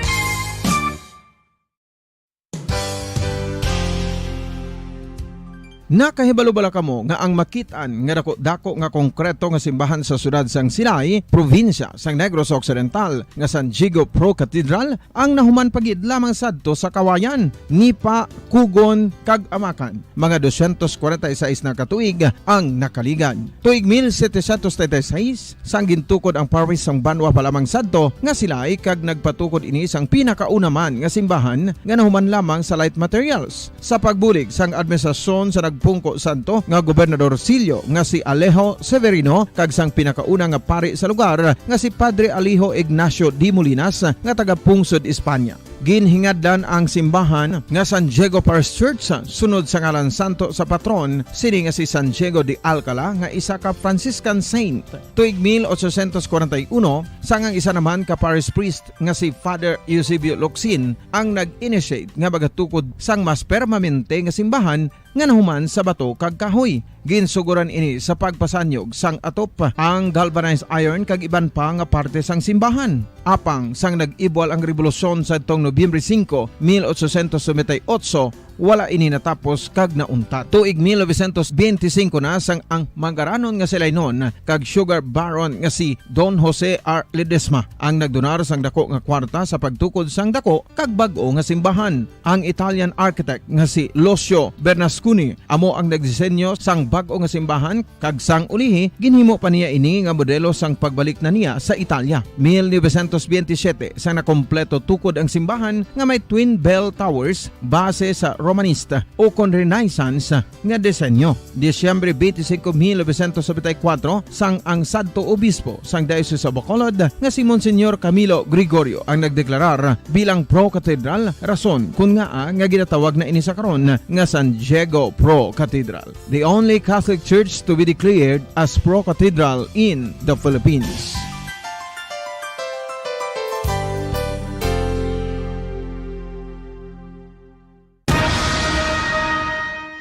Nakahibalo bala kamo nga ang makit-an nga dako-dako nga konkreto nga simbahan sa siyudad sang Silay, probinsya sang Negros Occidental, nga San Diego Pro Cathedral ang nahuman pa gid lamang sadto sa Kawayan, Nipa, Cogon, kag Amacan? Mga dosyentos kwarenta y seis na ka tuig ang nakaligad. Tuig mil setecientos treinta y seis, sang gintukod ang parish sang banwa pa lamang sadto nga Silay, kag nagpatukod ini sang pinakauna man nga simbahan nga nahuman lamang sa light materials. Sa pagbulig sang administrasyon sa nagpungko sadto nga gobernadorcillo nga si Alejo Severino kag sang pinakauna nga pari sa lugar nga si Padre Alejo Ignacio de Molinas nga taga-pungsod España. Ginhingadlan ang simbahan nga San Diego Parish Church sunod sa ngalan santo sa patron sini nga si San Diego de Alcala nga isa ka Franciscan saint. Tuig mil ochocientos kwarenta y uno, sang ang isa naman ka parish priest nga si Father Eusebio Locsin ang nag-initiate nga magatukod sang mas permanente nga simbahan nga nahuman sa bato kag kahoy. Ginsugoran ini sa pagpasanyog sang atop, ang galvanized iron kag iban pa nga parte sang simbahan. Apang sang nag-ibwal ang rebolusyon sadtong Nobyembre singko, mil ochocientos noventa y ocho, wala ini natapos kag nauntat. Tuig mil novecientos benti singko na sang ang manggaranon nga si Lainon kag sugar baron nga si Don Jose R. Ledesma ang nagdonar sang dako nga kwarta sa pagtukod sang dako kag bag-o nga simbahan. Ang Italian architect nga si Lucio Bernasconi amo ang nagdisenyo sang bag-o nga simbahan, kag sang ulihi ginhimo pa niya ini nga modelo sang pagbalik na niya sa Italia. Mil novecientos benti siyete sang nakompleto tukod ang simbahan nga may twin bell towers base sa Romanista ukon Renaissance nga disenyo. Disyembre twenty-five, mil novecientos noventa y cuatro, sang ang sadto obispo sang Diocese of Bacolod nga si Monsignor Camilo Gregorio ang nagdeklarar bilang pro-cathedral, rason kun ngaa nga ginatawag na ini sa karon nga San Diego Pro Cathedral, the only Catholic church to be declared as pro-cathedral in the Philippines.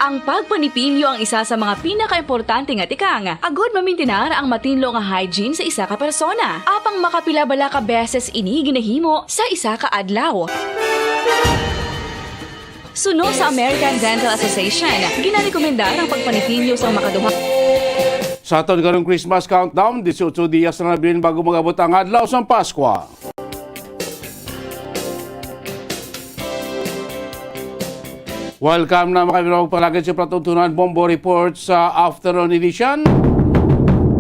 Ang pagpanipilyo ang isa sa mga pinakaimportante nga tikang agud mamintinar ang matinlo nga hygiene sa isa ka persona. Apang makapila bala ka beses ini ginahimo sa isa ka adlaw? Suno sa American Dental Association, ginarekomendar ang pagpanikinyo sang makaduha. Sa aton karong Christmas countdown, dieciocho dias na lang bago mag-abot ang adlaw sang Paskwa. Welcome na, mga kaibigan, palagi sa palatuntunan Bombo Report sa afternoon edition.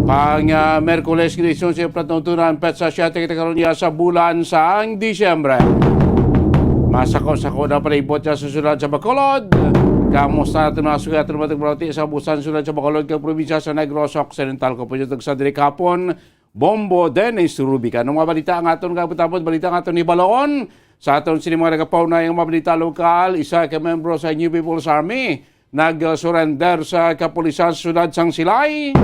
Pang, ah, Merkules, edisyon sa palatuntunan, petsa siyete kita karon niya sa bulan sang Disyembre. Masako-sako na palibot niya sa syudad sa Bacolod. Kamusta natin mga sugat, mga tagbalati sa busan syudad sa Bacolod, kag probinsya sa Negros Occidental? Ko po yung tagsa diri kahapon, Bombo Dennis Rubica. Anong mga balita ang aton kabutapot? Balita ang aton ni Balon. Sa aton sini mga nagapaunay ang mga balita lokal, isa ka membro sa New People's Army nag-surrender sa kapulisan sa siyudad sang Silay.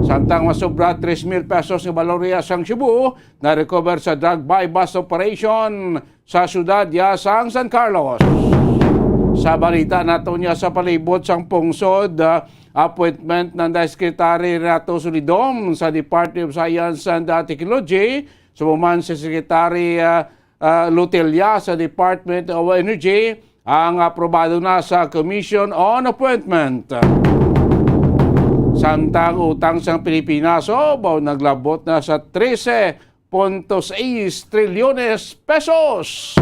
Samtang masobra tres mil pesos nga balor iya sang Cebu, na-recover sa drug buy-bust operation sa siyudad ya sang San Carlos. Sa balita nato niya sa palibot sang pungsod, ah, appointment ng Secretary Renato Solidom sa Department of Science and Technology, subo man si Secretary, ah, ah, Lutella sa Department of Energy, ang aprobado na sa Commission on Appointment. Samtang utang sang Pilipinas, oh, baw naglabot na sa trese punto sais trilyones pesos.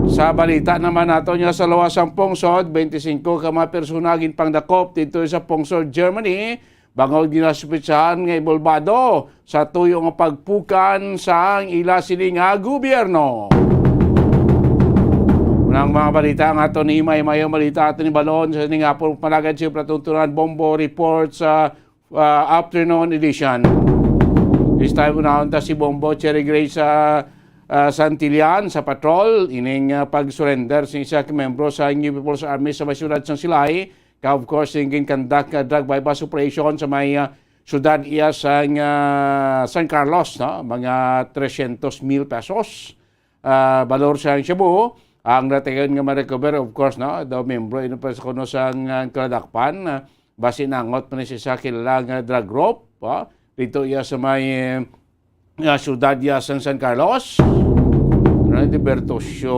Sa balita naman nato niya sa luwas sang pungsod, twenty-five ka mga persona ginpangdakop dito sa pungsod Germany bangod ginasuspetsahan nga inbolbado sa tuyo nga pagpukan sang ila sini nga gobyerno. Unang mga balita nga ato ni May Mayo, balita ato ni Balon sa ning hapon, palagad sa palatuntunan Bombo Report sa, ah, afternoon edition. This time, unahon ta si Bombo Cherry Grace sa, ah, Santillan sa patrol ining, ah, pag-surrender sa isa ka membro sa New People's Army sa may siyudad sang Silay. Ka, of course, yung ginkandak nga drug buy-bust operation sa may, ah, syudad iya sang, ah, San Carlos, no? Mga trescientos mil pesos, ah, balor sa shabu. Ang natayon nga ma-recover, of course, no? Daw membro ino pa sa kuno sang, ah, kaladakpan, ah, basi nangot pa ni siya sa kilala nga drug group, ah. Dito iya sa may, ah, siyudad ya sang San Carlos. Ano, di Bertosio,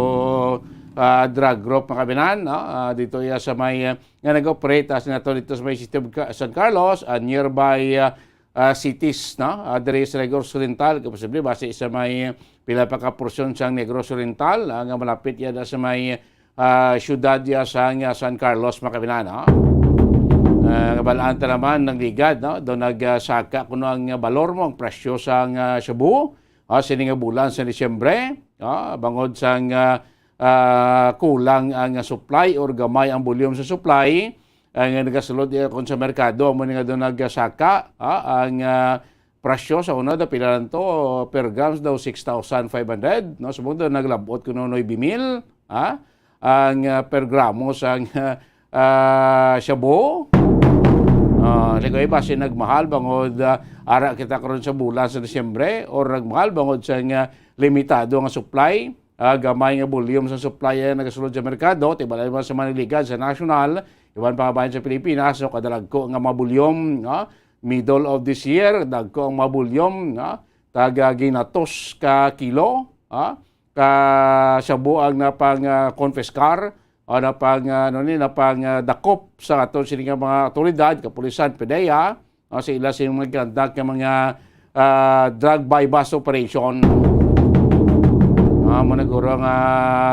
ah, drug group, mga kabinan, no? Ah, dito ya sa may, ah, nga nag-operate, ah, sa nato dito sa may city of Ca-, San Carlos, ah, nearby, ah, ah, cities, no? Ah, diri sa Negros Oriental, kung posible, basi sa may pila pa ka porsyon sang Negros Oriental, ah, nga malapit ya sa may, ah, siyudad ya sang, ah, San Carlos, mga kabinan, no? Ah, nga balaan ta naman nagligad, no? Daw nagsaka kuno ang, ah, balor mo, ang presyo sang, ah, shabu, ah, sini nga bulan sa Disyembre, ah, bangod sang, ah, ah, kulang ang supply or gamay ang volume sa supply, ang nagasulod, eh, kon sa merkado, amo ni nga daw nagsaka, ah, ang, ah, presyo sa una, daw pila lang to, per grams daw six thousand five hundred, no? Subong daw naglabot kuno nuebe mil, ha? Ang, ah, per gramo sang, ah, shabu. Ah, like, eh, basi nagmahal bangod, ah, ara kita karon sa bulan sa Disyembre, or nagmahal bangod sa nga limitado nga supply, ah, gamay nga volume sa supply ang nagasulod sa merkado, tibala man sa mga nagligad sa national, iban pa bahin sa Pilipinas, so kadalagko nga mga volume, no? Middle of this year, dagko ang mga volume, no? Taga ginatos ka kilo, ha? Ka shabu ang napang, ah, confiscar, o napang, ah, ano ni, napang, ah, dakop sa aton sini nga mga awtoridad, kapulisan, PDEA, ah, sa ila sa mga conduct nga mga, ah, drug buy-bust operation. Ah, mo na guro nga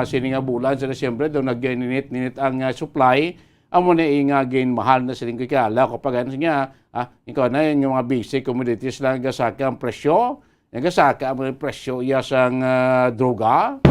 sini nga bulan sa Disyembre, daw nag-ninit-ninit ang, ah, supply. Amo na nga ginmahal na siling ko kaya, ala ko pag ano niya, ah, ikaw na yung mga basic commodities lang gasaka ang presyo. Nagasaka mo yung presyo iya sang, ah, droga.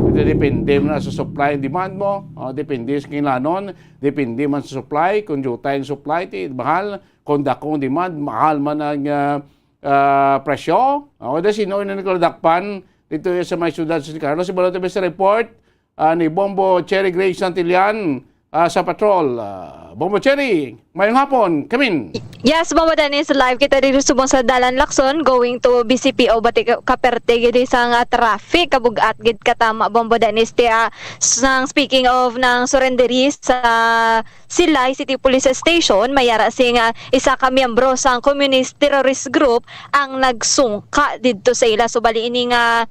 Ito depende mo na sa supply and demand mo. Oh, depende sa kinlanon. Depende man sa supply. Kung jutay ang supply, ti mahal. Kung dako ang demand, mahal man ang, ah, ah, presyo. Oh, dahil sino yung nagladakpan dito sa may siyudad sa San Carlos? Si Balota sa report, ah, ni Bombo Cherry Grace Santillan, ah, sa patrol. Ah, Bombo Cherry, mayong hapon, kamin. Yes, Bombo Dennis, live kita dito subong sa Dalan Lacson, going to B C P O, bati ka, kaperte gid sang, ah, traffic, kabugat gid katama, Bombo Dennis, ti, ah, sang speaking of ng surrenderies sa Silay City Police Station, may ara sing, ah, isa ka miyembro sang communist terrorist group ang nagsungka didto sa ila. So, bali ini nga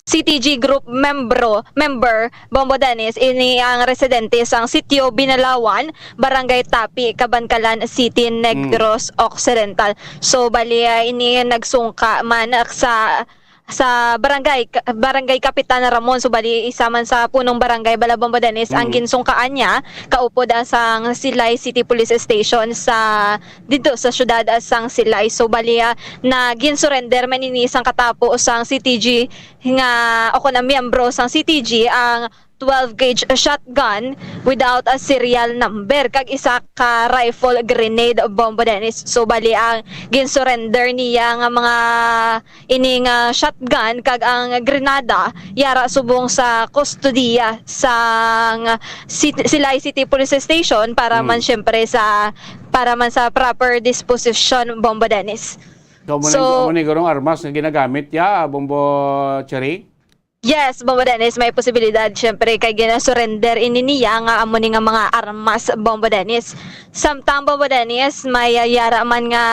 C T G Group membro, member, Bombo Dennis, ini ang residente sang Sitio Binalawan, Barangay Tapi, Kabankalan City, Negros Occidental. So, bali, ah, ini nagsungka man sa, sa barangay, Barangay Kapitan Ramon. So, bali, isa man sa punong barangay, bala, Bombo Dennis, ang ginsungkaan niya, kaupod, ah, sang Silay City Police Station sa, dito sa siyudad, ah, sang Silay. So, bali, ah, na ginsurrender man ini sang katapo sang C T G nga, o kon ang miyembro sang C T G, ang twelve gauge shotgun without a serial number, kag isa ka rifle grenade, Bombo Dennis. So, bali, ang ginsurrender niya nga mga ini nga shotgun kag ang grenada yara subong sa kustodiya sang Cit-, Silay City Police Station para man, syempre, sa, para man sa proper disposition, Bombo Dennis. Amo ni, so, amo ni gurong armas nga ginagamit ya, Bombo Cherry? Yes, Bombo Dennis, may posibilidad, syempre, kay gina-surrender ini niya nga amo ni nga mga armas, Bombo Dennis. Samtang, Bombo Dennis, may, ah, yara man nga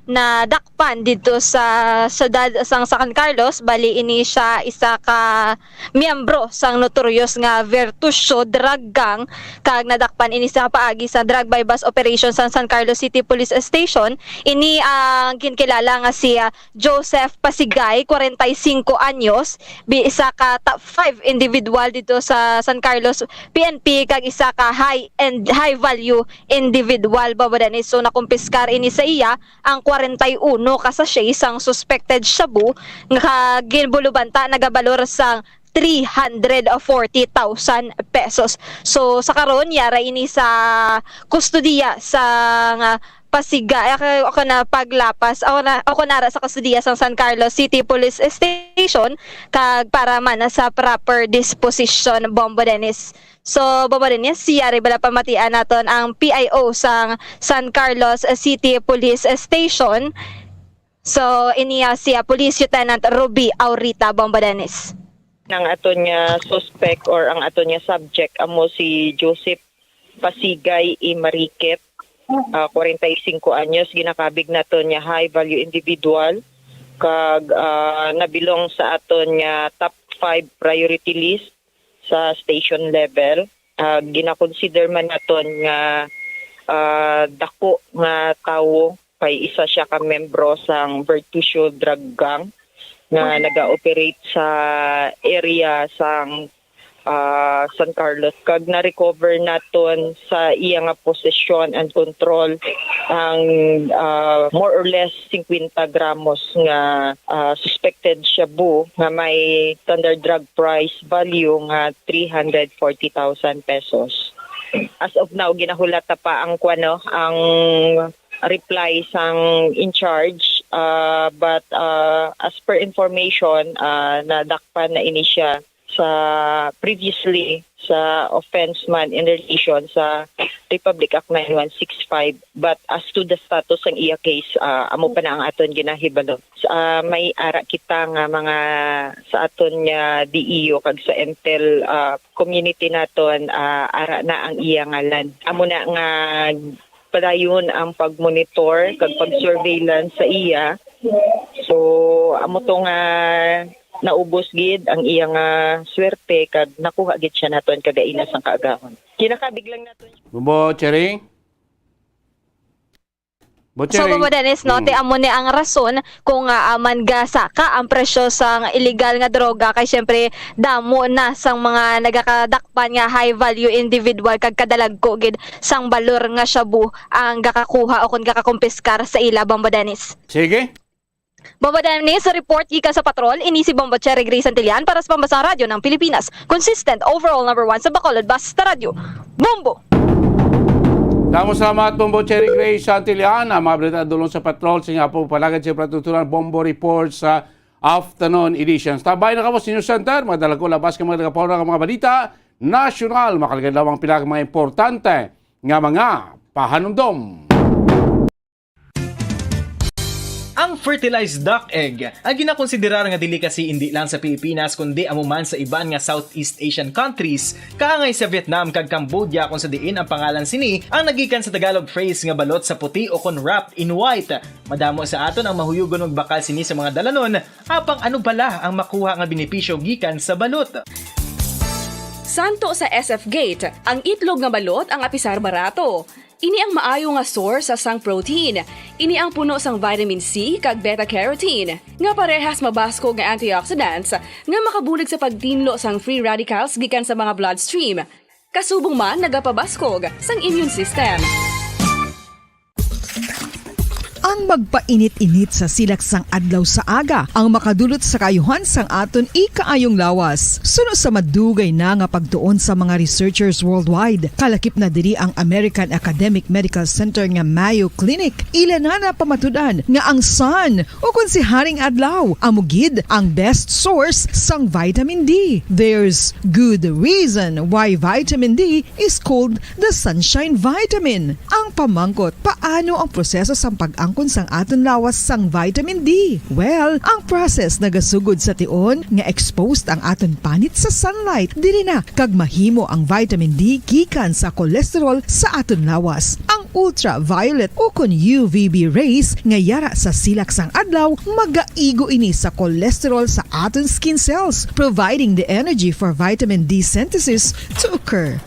nadakpan dito sa siyudad sang San Carlos, bali ini siya isa ka miyembro sang notorious nga Virtucio drug gang, kag nadakpan ini sa paagi sa drug buy-bust operation sang San Carlos City Police Station. Ini ang ginkilala nga si, ah, Joseph Pasigay, kwarenta y singko anyos, bi-, isa ka top five individual dito sa San Carlos P N P, kag isa ka high and high value individual, Bombo Dennis. So, nakumpiskar ini sa iya ang kwarenta y uno ka sachet sang suspected shabu nga ginbulubanta nagabalor sang three hundred forty thousand pesos. So, sa karon, yara ini sa kustodiya sang, ah, Pasigay, ako, ako na paglapas, ako na, ako nara sa kustodiya sang San Carlos City Police Station, kag para man sa proper disposition, Bombo Dennis. So, Bombo Dennis, si ari bala pamatian naton ang P I O sang San Carlos City Police Station. So, ini, ah, si, ah, Police Lieutenant Ruby Aurita, Bombo Dennis. Ang aton nga suspect or ang aton nga subject amo si Joseph Pasigay Imarikit, ah, kwarenta y singko anyos, ginakabig naton nga high value individual, kag, ah, nabilong sa aton nga top five priority list sa station level. Ah, ginakonsider man naton nga, ah, dako nga tawo, kay isa siya ka membro sang Virtucio Drug Gang nga nag-ooperate sa area sang, ah, San Carlos, kag na-recover naton sa iya nga posesyon and control ang, ah, more or less fifty gramos nga, ah, suspected shabu nga may standard drug price value nga three hundred forty thousand pesos. As of now, ginahulat ta pa ang, kuwano, ang reply sang in charge, ah, but, ah, as per information, ah, nadakpan na ini siya sa previously sa offense man in relation sa Republic Act nine one six five, but as to the status sang iya case, ah, amo pa na ang aton ginahibalo. Sa, ah, may ara kita nga mga sa aton nga D E U kag sa Intel, ah, community naton, ah, ara na ang iya ngalan. Amo na nga padayon ang pag-monitor kag pag-surveillance sa iya. So, amo to nga naubos gid ang iya nga swerte kag nakuha gid siya naton kagaina sang kaagahon. Kinakabig lang naton. Bombo Cherry? So, Bombo Dennis, no, ti amo ni ang rason kung, ah, ah, man gasaka ang presyo sang iligal nga droga, kay siyempre damo na sang mga nagakadakpan nga high value individual kag kadalagko gid sang balor nga shabu ang gakakuha o kon gakakumpiskar sa ila, Bombo Dennis. Sige. Bombo Dennis, report gikan sa patrol, ini si Bombo Cherry Gray Santillan para sa Pambasang Radyo ng Pilipinas. Consistent, overall number one sa Bacolod, basta radyo. Bombo! Damo salamat, Bombo Cherry Gray Santillan. Ang mga balita dulong sa patrol, sa nga po palagad sa Pratuturan Bombo Report sa afternoon edition. Standby na kamo sa News Center. Madala ko labas ka mga nagapahura nga mga balita nasyonal. Makalagad lamang pila ka mga importante nga mga pahanumdom. Ang Fertilized duck egg, ang ginakonsiderar nga delicacy indi lang sa Pilipinas kundi amo man sa iban nga Southeast Asian countries, kaangay sa Vietnam kag Cambodia, kung sa diin ang pangalan sini ang nagikan sa Tagalog phrase nga balot sa puti o kon wrapped in white. Madamo sa aton ang mahuyogon magbakal sini sa mga dalanon, apang ano bala ang makuha nga benepisyo gikan sa balot? Santo sa S F Gate, ang itlog nga balot ang apisar barato. Ini ang maayo nga source sa sang protein. Ini ang puno sang vitamin C kag beta carotene, nga parehas mabaskog nga antioxidants nga makabulig sa pagtinlo sang free radicals gikan sa mga bloodstream. Kasubong man nagapabaskog sang immune system. Ang magpainit-init sa silak sang adlaw sa aga ang makadulot sa kaayuhan sang aton ikaayong lawas. Suno sa madugay na nga pagtuon sa mga researchers worldwide, kalakip na diri ang American Academic Medical Center nga Mayo Clinic. Ila na napamatud-an nga ang sun, o kon si Haring Adlaw, amo gid ang best source sang vitamin D. There's good reason why vitamin D is called the sunshine vitamin. Ang pamangkot, paano ang proseso sang pag-angkon sang aton lawas sang vitamin D? Well, ang process nagasugod sa tion nga exposed ang aton panit sa sunlight. Diri na kag mahimo ang vitamin D gikan sa cholesterol sa aton lawas. Ang ultraviolet o kon U V B rays nga yara sa silak sang adlaw magaigo ini sa cholesterol sa aton skin cells, providing the energy for vitamin D synthesis to occur.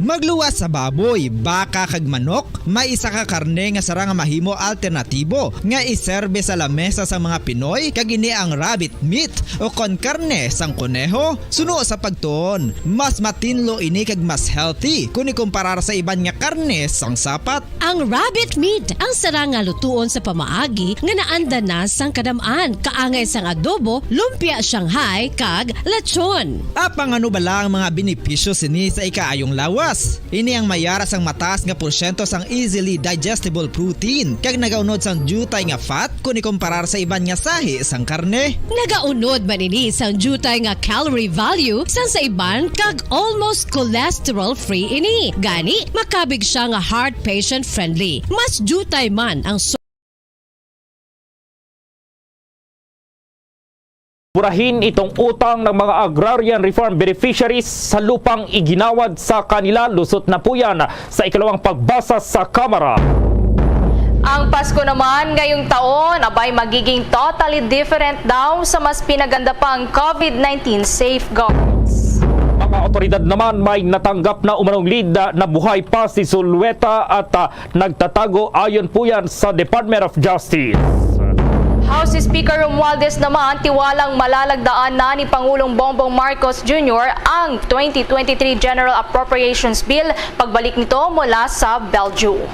Magluwas sa baboy, baka kag manok, may isa ka karne nga sara nga mahimo alternatibo nga iserbe sa lamesa sa mga Pinoy, kag ini ang rabbit meat o kon karne sang koneho. Suno sa pagtuon, mas matinlo ini kag mas healthy kon ikumparar sa iban nga karne sang sapat. Ang rabbit meat ang sara nga lutuon sa pamaagi nga naanda na sang kadam-an, kaangay sang adobo, lumpia Shanghai, kag lechon. Apang ano bala ang mga benepisyo sini sa ikaayong lawas? Ini ang mayara sang mataas nga porsyento sang easily digestible protein, kag nagaunod sang diutay nga fat kon ikumparar sa iban nga sahi sang karne. Nagaunod man ini sang diutay nga calorie value sang sa iban, kag almost cholesterol-free ini. Gani, makabig sia nga heart patient-friendly. Mas diutay man ang so- Burahin itong utang ng mga agrarian reform beneficiaries sa lupang iginawad sa kanila, lusot na po yan sa ikalawang pagbasa sa Kamara. Ang Pasko naman ngayong taon, abay, magiging totally different daw sa mas pinaganda pang COVID nineteen safeguards. Mga otoridad naman may natanggap na umanong lead na, na buhay pa si Zulueta at, ah, nagtatago, ayon po yan sa Department of Justice. House Speaker Romualdez naman tiwalang malalagdaan na ni Pangulong Bongbong Marcos Junior ang twenty twenty-three General Appropriations Bill pagbalik nito mula sa Belgium.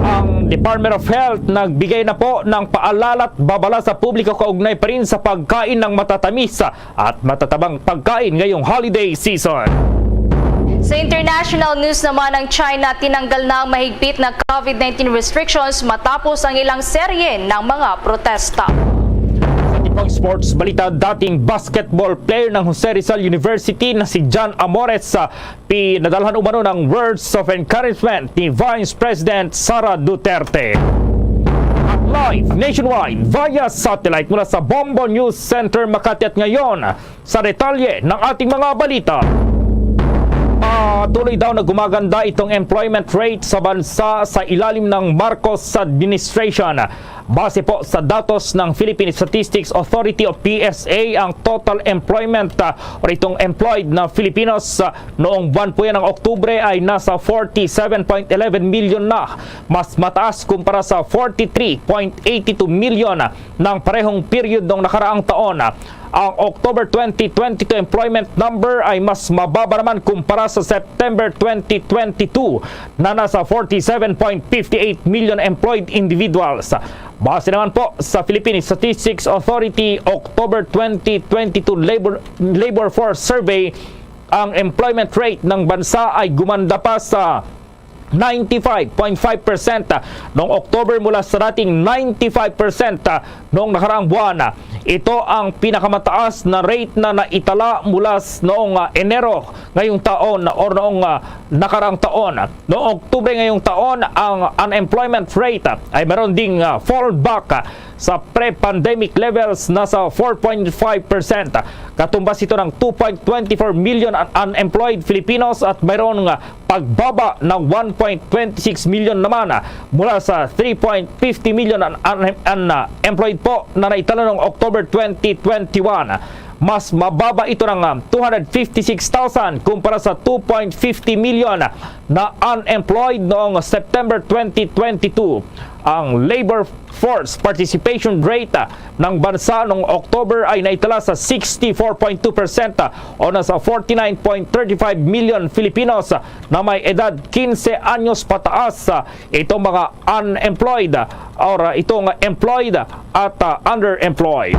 Ang Department of Health nagbigay na po ng paalala at babala sa publiko kaugnay pa rin sa pagkain ng matatamis at matatabang pagkain ngayong holiday season. Sa international news naman, ang China tinanggal na ang mahigpit na COVID nineteen restrictions matapos ang ilang serye ng mga protesta. Sa iba pang sports balita, dating basketball player ng Jose Rizal University na si John Amores, ah, pinadalhan umano ng words of encouragement ni Vice President Sara Duterte. At live nationwide via satellite mula sa Bombo News Center, Makati, at ngayon, sa detalye ng ating mga balita. Patuloy daw na gumaganda itong employment rate sa bansa sa ilalim ng Marcos administration. Base po sa datos ng Philippine Statistics Authority o P S A, ang total employment, ah, o itong employed na Filipinos, ah, noong buwan po yan ng Oktubre ay nasa forty-seven point eleven million na, mas mataas kumpara sa forty-three point eighty-two million ng parehong period noong nakaraang taon. Ang October twenty twenty-two employment number ay mas mababa naman kumpara sa September twenty twenty-two na nasa forty-seven point fifty-eight million employed individuals. Base naman po sa Philippine Statistics Authority October twenty twenty-two Labor, Labor Force Survey, ang employment rate ng bansa ay gumanda pa sa ninety-five point five percent noong October mula sa dating ninety-five percent noong nakaraang buwan. Ito ang pinakamataas na rate na naitala mula s-, noong, ah, Enero ngayong taon or noong, ah, nakaraang taon. Noong Oktubre ngayong taon, ang unemployment rate, ah, ay meron ding, ah, fall back, ah, sa pre-pandemic levels na sa four point five percent. Katumbas ito ng two point twenty four million un-, unemployed Filipinos at mayroon nga pagbaba ng one point twenty six million naman, ah, mula sa three point fifty million un-, un-, unemployed po na naitala noong October twenty twenty-one. Mas mababa ito ng, ah, two hundred fifty-six thousand kumpara sa two point fifty million na unemployed noong September twenty twenty-two. Ang labor force participation rate, ah, ng bansa noong October ay naitala sa sixty-four point two percent, ah, o nasa forty-nine point thirty-five million Filipinos, ah, na may edad quince anyos pataas, ah, itong mga unemployed, ah, or, ah, itong employed at, ah, underemployed.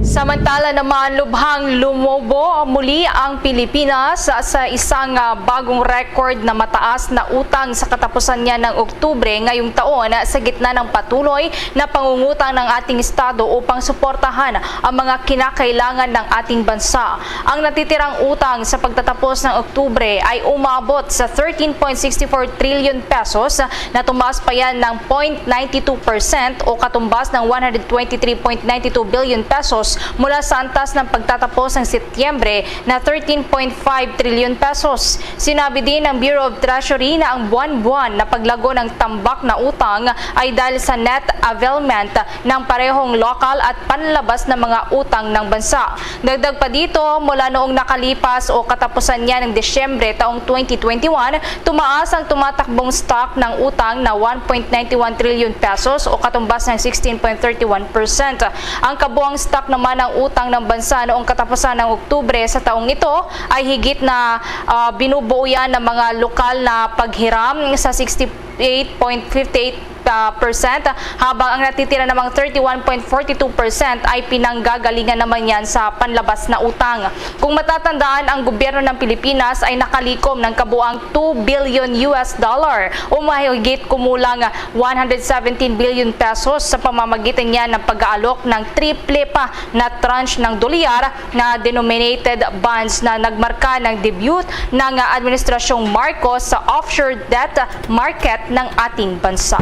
Samantala naman, lubhang lumobo muli ang Pilipinas sa isang, ah, bagong record na mataas na utang sa katapusan niya ng Oktubre ngayong taon, sa gitna ng patuloy na pangungutang ng ating estado upang suportahan ang mga kinakailangan ng ating bansa. Ang natitirang utang sa pagtatapos ng Oktubre ay umabot sa thirteen point six four trillion pesos, na tumaas pa yan ng point nine two percent o katumbas ng one hundred twenty three point nine two billion pesos mula sa antas ng pagtatapos ng Setyembre na thirteen point five trillion pesos. Sinabi din ng Bureau of Treasury na ang buwan-buwan na paglago ng tambak na utang ay dahil sa net availment ng parehong lokal at panlabas na mga utang ng bansa. Dagdag pa dito, mula noong nakalipas o katapusan niya ng Disyembre taong twenty twenty-one, tumaas ang tumatakbong stock ng utang na one point nine one trillion pesos o katumbas ng sixteen point thirty one percent. Ang kabuang stock naman ng utang ng bansa noong katapusan ng Oktubre sa taong ito ay higit na, ah, binubuo yan ng mga lokal na paghiram sa sixty-eight point fifty-eight, ah, percent, habang ang natitira namang thirty-one point forty-two percent ay pinanggagalingan naman yan sa panlabas na utang. Kung matatandaan, ang gobyerno ng Pilipinas ay nakalikom ng kabuang two billion U S dollar o mahigit kumulang one hundred seventeen billion pesos sa pamamagitan niya ng pag-aalok ng triple pa na tranche ng dolyar na denominated bonds na nagmarka ng debut ng Administrasyong Marcos sa offshore debt market ng ating bansa.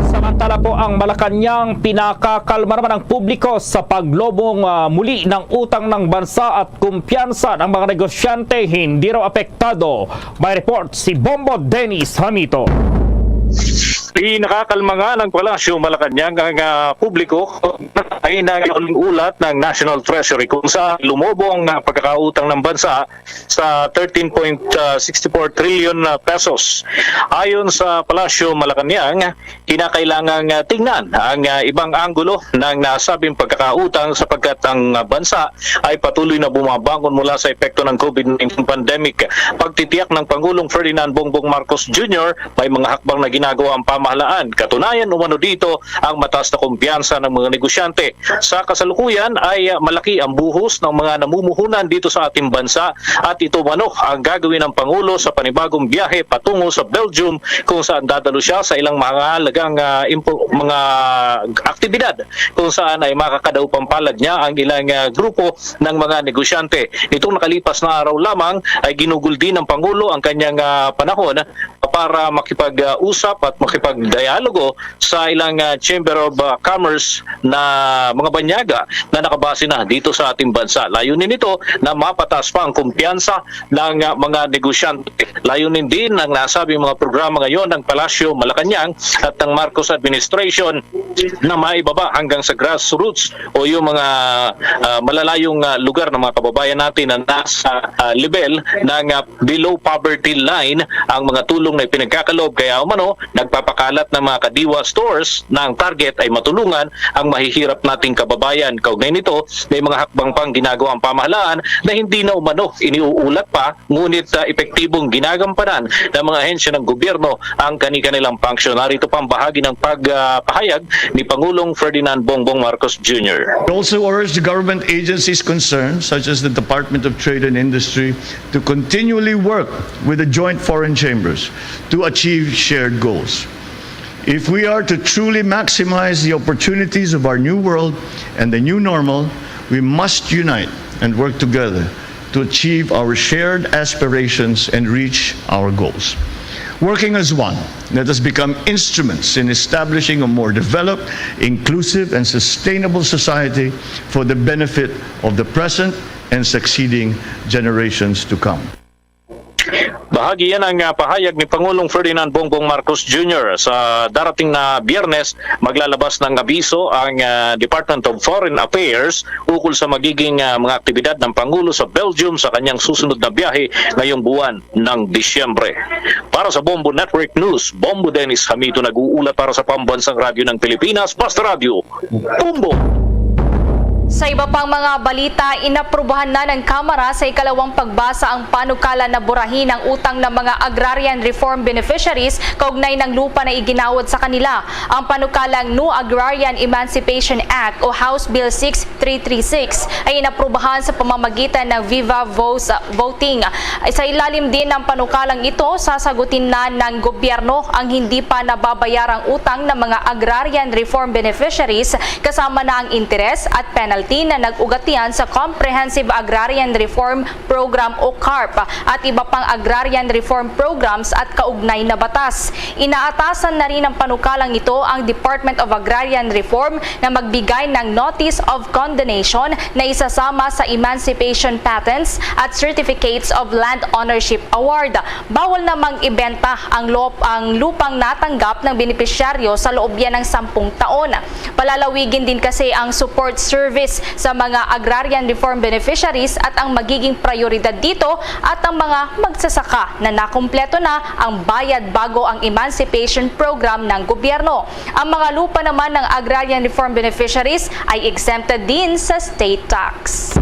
Samantala po, ang Malacañang, pinakakalma naman ang publiko sa paglobong, ah, muli ng utang ng bansa at kumpiyansa ng mga negosyante hindi raw apektado. May report si Bombo Dennis Hamito. Pinakakalma nga ng Palasyo Malacañang ang, ah, publiko ay nang ulat ng National Treasury kung saan lumobo ang, ah, pagkakautang ng bansa sa thirteen point six four trillion, ah, pesos. Ayon sa Palasyo Malacañang, kinakailangang, ah, tingnan ang, ah, ibang anggulo ng nasabing pagkakautang sapagkat ang, ah, bansa ay patuloy na bumabangon mula sa epekto ng COVID nineteen pandemic. Pagtitiyak ng Pangulong Ferdinand Bongbong Marcos Junior, may mga hakbang na ginagawa ang pamahalaan. Katunayan umano dito ang mataas na kumpiyansa ng mga negosyante. Sa kasalukuyan ay, ah, malaki ang buhos ng mga namumuhunan dito sa ating bansa at ito umano ang gagawin ng Pangulo sa panibagong biyahe patungo sa Belgium kung saan dadalo siya sa ilang mahalagang, ah, impo-, mga aktibidad kung saan ay makakadaupang palad niya ang ilang, ah, grupo ng mga negosyante. Nitong nakalipas na araw lamang ay ginugol din ng Pangulo ang kanyang, ah, panahon para makipag-usap at makipagdialogo sa ilang, ah, Chamber of, ah, Commerce na mga banyaga na nakabase na dito sa ating bansa. Layunin nito na mapataas pa ang kumpiyansa ng, ah, mga negosyante. Layunin din ng nasabing mga programa ngayon ng Palasyo Malacañang at ng Marcos administration na maibaba hanggang sa grassroots o yung mga, ah, malalayong, ah, lugar ng mga kababayan natin na nasa, ah, level ng, ah, below poverty line ang mga tulong na ipinagkakaloob. Kaya umano, nagpapakita kalat na mga kadiwa stores na ang target ay matulungan ang mahihirap nating kababayan. Kaugnay nito, may mga hakbang pang ginagawa ang pamahalaan na hindi na umano iniuulat pa, ngunit, ah, epektibong ginagampanan ng mga ahensya ng gobyerno ang kani-kanilang function. Narito pa ang bahagi ng pagpahayag ni Pangulong Ferdinand Bongbong Marcos Junior. We also urge the government agencies concerned, such as the Department of Trade and Industry, to continually work with the joint foreign chambers to achieve shared goals. If we are to truly maximize the opportunities of our new world and the new normal, we must unite and work together to achieve our shared aspirations and reach our goals. Working as one, let us become instruments in establishing a more developed, inclusive, and sustainable society for the benefit of the present and succeeding generations to come. Bahagi yan ang, ah, pahayag ni Pangulong Ferdinand Bongbong Marcos Junior. Sa darating na Biyernes, maglalabas ng abiso ang, ah, Department of Foreign Affairs ukol sa magiging, ah, mga aktibidad ng Pangulo sa Belgium sa kanyang susunod na biyahe ngayong buwan ng Disyembre. Para sa Bombo Network News, Bombo Dennis Hamito nag-uulat para sa Pambansang Radyo ng Pilipinas, Basta Radyo, Bombo! Sa iba pang mga balita, inaprubahan na ng Kamara sa ikalawang pagbasa ang panukala na burahin ang utang ng mga agrarian reform beneficiaries kaugnay ng lupa na iginawad sa kanila. Ang panukalang New Agrarian Emancipation Act o House Bill six three three six ay inaprubahan sa pamamagitan ng viva voce voting. Sa ilalim din ng panukalang ito, sasagutin na ng gobyerno ang hindi pa nababayarang utang ng mga agrarian reform beneficiaries, kasama na ang interes at penalty na nag-ugat yan sa Comprehensive Agrarian Reform Program o CARP at iba pang agrarian reform programs at kaugnay na batas. Inaatasan na rin ng panukalang ito ang Department of Agrarian Reform na magbigay ng Notice of Condonation na isasama sa Emancipation Patents at Certificates of Land Ownership Award. Bawal namang ibenta ang lop-, ang lupang natanggap ng benepisyaryo sa loob yan ng sampung taon. Palalawigin din kasi ang support service sa mga agrarian reform beneficiaries at ang magiging prioridad dito at ang mga magsasaka na nakumpleto na ang bayad bago ang emancipation program ng gobyerno. Ang mga lupa naman ng agrarian reform beneficiaries ay exempted din sa state tax.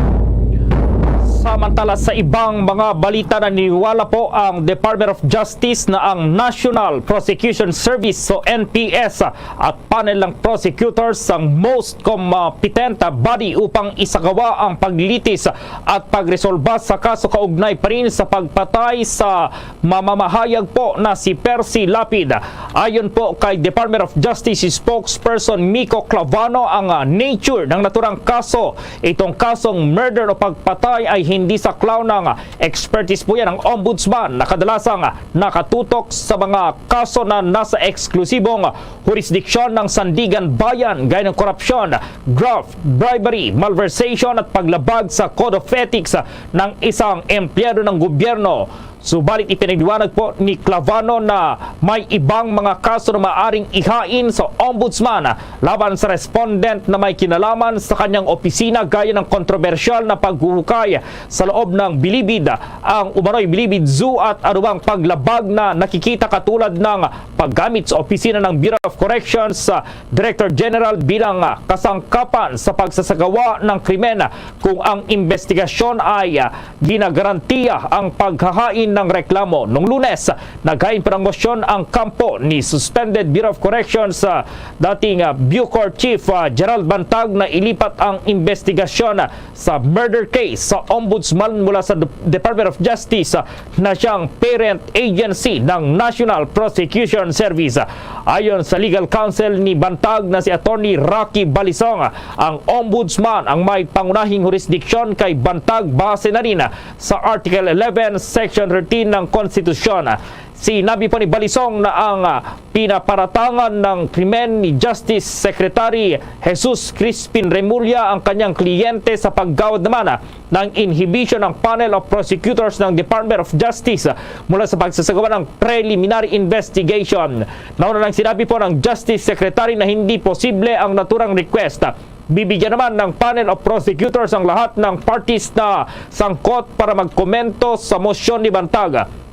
Samantala, sa ibang mga balita, naniniwala po ang Department of Justice na ang National Prosecution Service o N P S at panel ng prosecutors ang most competent body upang isagawa ang paglilitis at pagresolba sa kaso kaugnay pa rin sa pagpatay sa mamamahayag po na si Percy Lapid. Ayon po kay Department of Justice spokesperson Miko Clavano, ang, ah, nature ng naturang kaso, itong kasong murder o pagpatay, ay hindi saklaw ng, ah, expertise po yan ng ombudsman na kadalasang, ah, nakatutok sa mga kaso na nasa eksklusibong hurisdiksyon ng Sandiganbayan, gaya ng korupsyon, graft, bribery, malversation at paglabag sa Code of Ethics ng isang empleyado ng gobyerno. Subalit ipinaliwanag po ni Clavano na may ibang mga kaso na maaring ihain sa ombudsman laban sa respondent na may kinalaman sa kanyang opisina, gaya ng kontrobersyal na paghuhukay sa loob ng bilibid, ang umano'y Bilibid Zoo, at anumang paglabag na nakikita, katulad ng paggamit sa opisina ng Bureau of Corrections, ah, Director General bilang, ah, kasangkapan sa pagsasagawa ng krimen, kung ang investigasyon ay, ah, ginagarantiya ang paghahain ng reklamo. Nung Lunes, naghain pa ng mosyon ang kampo ni suspended Bureau of Corrections, ah, dating, ah, Bucor Chief, ah, Gerald Bantag, na ilipat ang investigasyon, ah, sa murder case sa Ombudsman mula sa De-, Department of Justice, ah, na siyang parent agency ng National Prosecution Service. Ayon sa legal counsel ni Bantag na si Attorney Rocky Balisong, ang Ombudsman ang may pangunahing hurisdiksyon kay Bantag base na rin sa Article eleven, Section thirteen ng Konstitusyon. Sinabi pa ni Balisong na ang, ah, pinaparatangan ng krimen ni Justice Secretary Jesus Crispin Remulla ang kanyang kliyente sa paggawad naman, ah, ng inhibition ng panel of prosecutors ng Department of Justice, ah, mula sa pagsasagawa ng preliminary investigation. Nauna nang sinabi po ng Justice Secretary na hindi posible ang naturang request. Bibigyan naman ng panel of prosecutors ang lahat ng parties na sangkot para magkomento sa mosyon ni Bantag.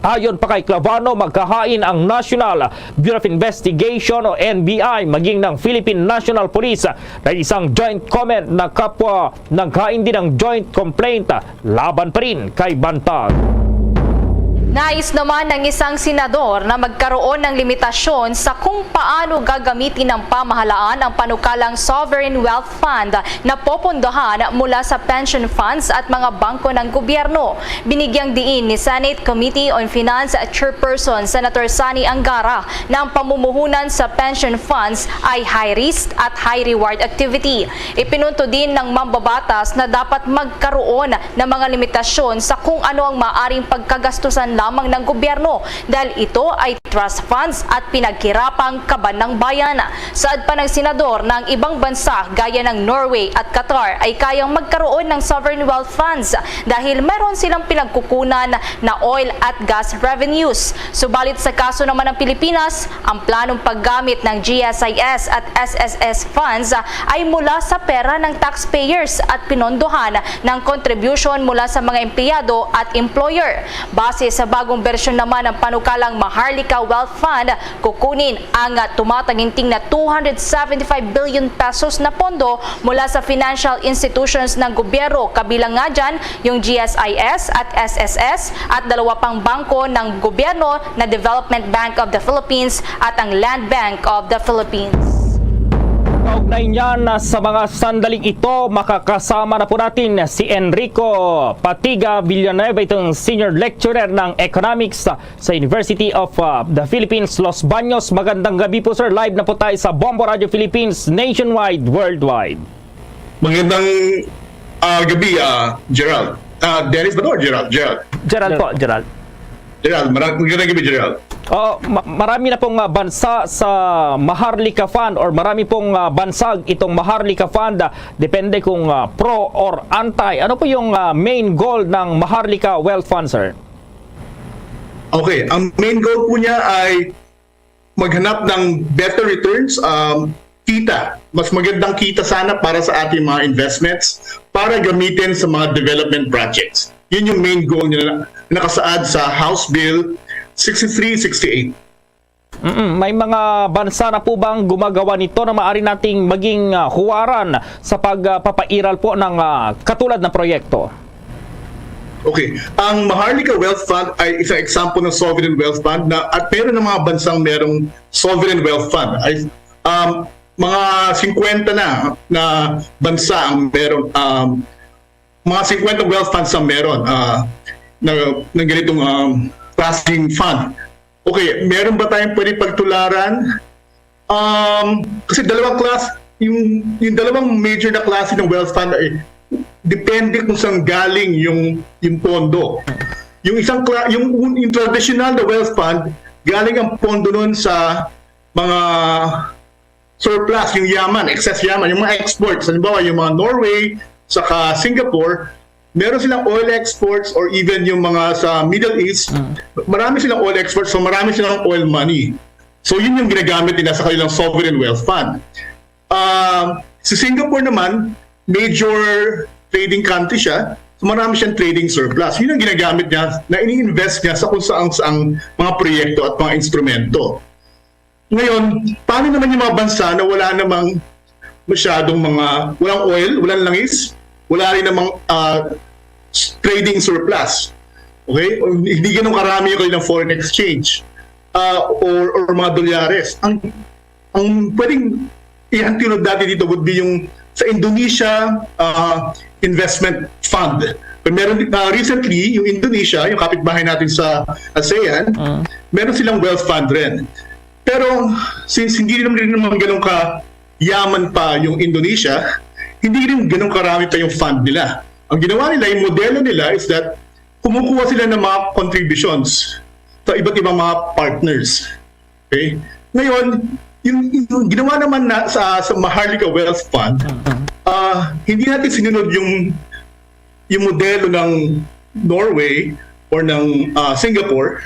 Ayon pa kay Clavano, magkahain ang National Bureau of Investigation o N B I maging ng Philippine National Police na isang joint comment na kapwa naghain din ng joint complaint laban pa rin kay Bantag. Nais naman ng isang senador na magkaroon ng limitasyon sa kung paano gagamitin ng pamahalaan ang panukalang sovereign wealth fund na popondohan mula sa pension funds at mga bangko ng gobyerno. Binigyang diin ni Senate Committee on Finance Chairperson Senator Sonny Angara na ang pamumuhunan sa pension funds ay high risk at high reward activity. Ipinunto din ng mambabatas na dapat magkaroon ng mga limitasyon sa kung ano ang maaring pagkagastusan lamang ng gobyerno dahil ito ay trust funds at pinaghirapang kaban ng bayan. Saad pa ng senador na ang ibang bansa gaya ng Norway at Qatar ay kayang magkaroon ng sovereign wealth funds dahil meron silang pinagkukunan na oil at gas revenues. Subalit sa kaso naman ng Pilipinas, ang planong paggamit ng G S I S at S S S funds ay mula sa pera ng taxpayers at pinondohan ng contribution mula sa mga empleyado at employer. Base sa bagong bersyon naman ng panukalang Maharlika Wealth Fund, kukunin ang tumataginting na two hundred seventy-five billion pesos na pondo mula sa financial institutions ng gobyerno, kabilang nga dyan yung G S I S at S S S at dalawa pang bangko ng gobyerno na Development Bank of the Philippines at ang Land Bank of the Philippines. Kaugnay niyan, sa mga sandaling ito, makakasama na po natin si Enrico Patiga Villanueva, itong senior lecturer ng economics sa University of uh, the Philippines, Los Baños. Magandang gabi po, sir. Live na po tayo sa Bombo Radio Philippines, nationwide, worldwide. Magandang ah, gabi, ah, Gerald. Ah, Dennis ba to or Gerald? Gerald. Gerald po, Gerald. Gerald, mara- magandang gabi, Gerald. Oh, ma- marami na pong ah, bansa sa Maharlika Fund or marami pong ah, bansag itong Maharlika Fund, ah, depende kung ah, pro or anti. Ano po yung ah, main goal ng Maharlika Wealth Fund, sir? Okay, ang main goal po niya ay maghanap ng better returns, um, kita, mas magandang kita sana para sa ating mga investments para gamitin sa mga development projects. Yun yung main goal nila na nakasaad sa House Bill sixty-three sixty-eight. Mm-mm. May mga bansa na po bang gumagawa nito na maaari nating maging ah, huwaran sa pagpapairal po ng ah, katulad na proyekto? Okay. Ang Maharlika Wealth Fund ay isang example ng sovereign wealth fund na at meron ng mga bansang merong sovereign wealth fund. Ay, um, mga fifty na na bansa ang meron, um, mga fifty wealth funds ang meron ah, na, ng ganitong um, klaseng fund. Okay, meron ba tayong pwede pagtularan? Um, kasi dalawang class, yung, yung dalawang major na klase ng wealth fund ay depende kung saan galing yung yung pondo. Yung isang kla- yung un- yung traditional na wealth fund, galing ang pondo nun sa mga surplus, yung yaman, excess yaman, yung mga exports. Halimbawa, yung mga Norway, saka Singapore, meron silang oil exports or even yung mga sa Middle East, marami silang oil exports, so marami silang oil money. So yun yung ginagamit nila sa kanilang sovereign wealth fund. Ah, si Singapore naman, major trading country siya. So marami siyang trading surplus. Yun ang ginagamit niya na ini-invest niya sa kung saang saang mga proyekto at mga instrumento. Ngayon, paano naman yung mga bansa na wala namang masyadong mga, walang oil, walang langis, wala rin namang ah, trading surplus? Okay? O hindi ganun karami yung kanilang foreign exchange ah, or, or mga dolyares. Ang, ang pwedeng ihantinod natin dito would be yung sa Indonesia ah, Investment Fund. Pero meron din, ah, recently, yung Indonesia, yung kapitbahay natin sa ASEAN, meron silang wealth fund rin. Pero since hindi naman rin naman ganun ka yaman pa yung Indonesia, hindi rin ganun karami pa yung fund nila. Ang ginawa nila, yung modelo nila is that kumukuha sila ng mga contributions sa iba't ibang mga partners. Okay? Ngayon, yung, yung ginawa naman na sa, sa Maharlika Wealth Fund, ah, hindi natin sinunod yung yung modelo ng Norway or ng ah, Singapore.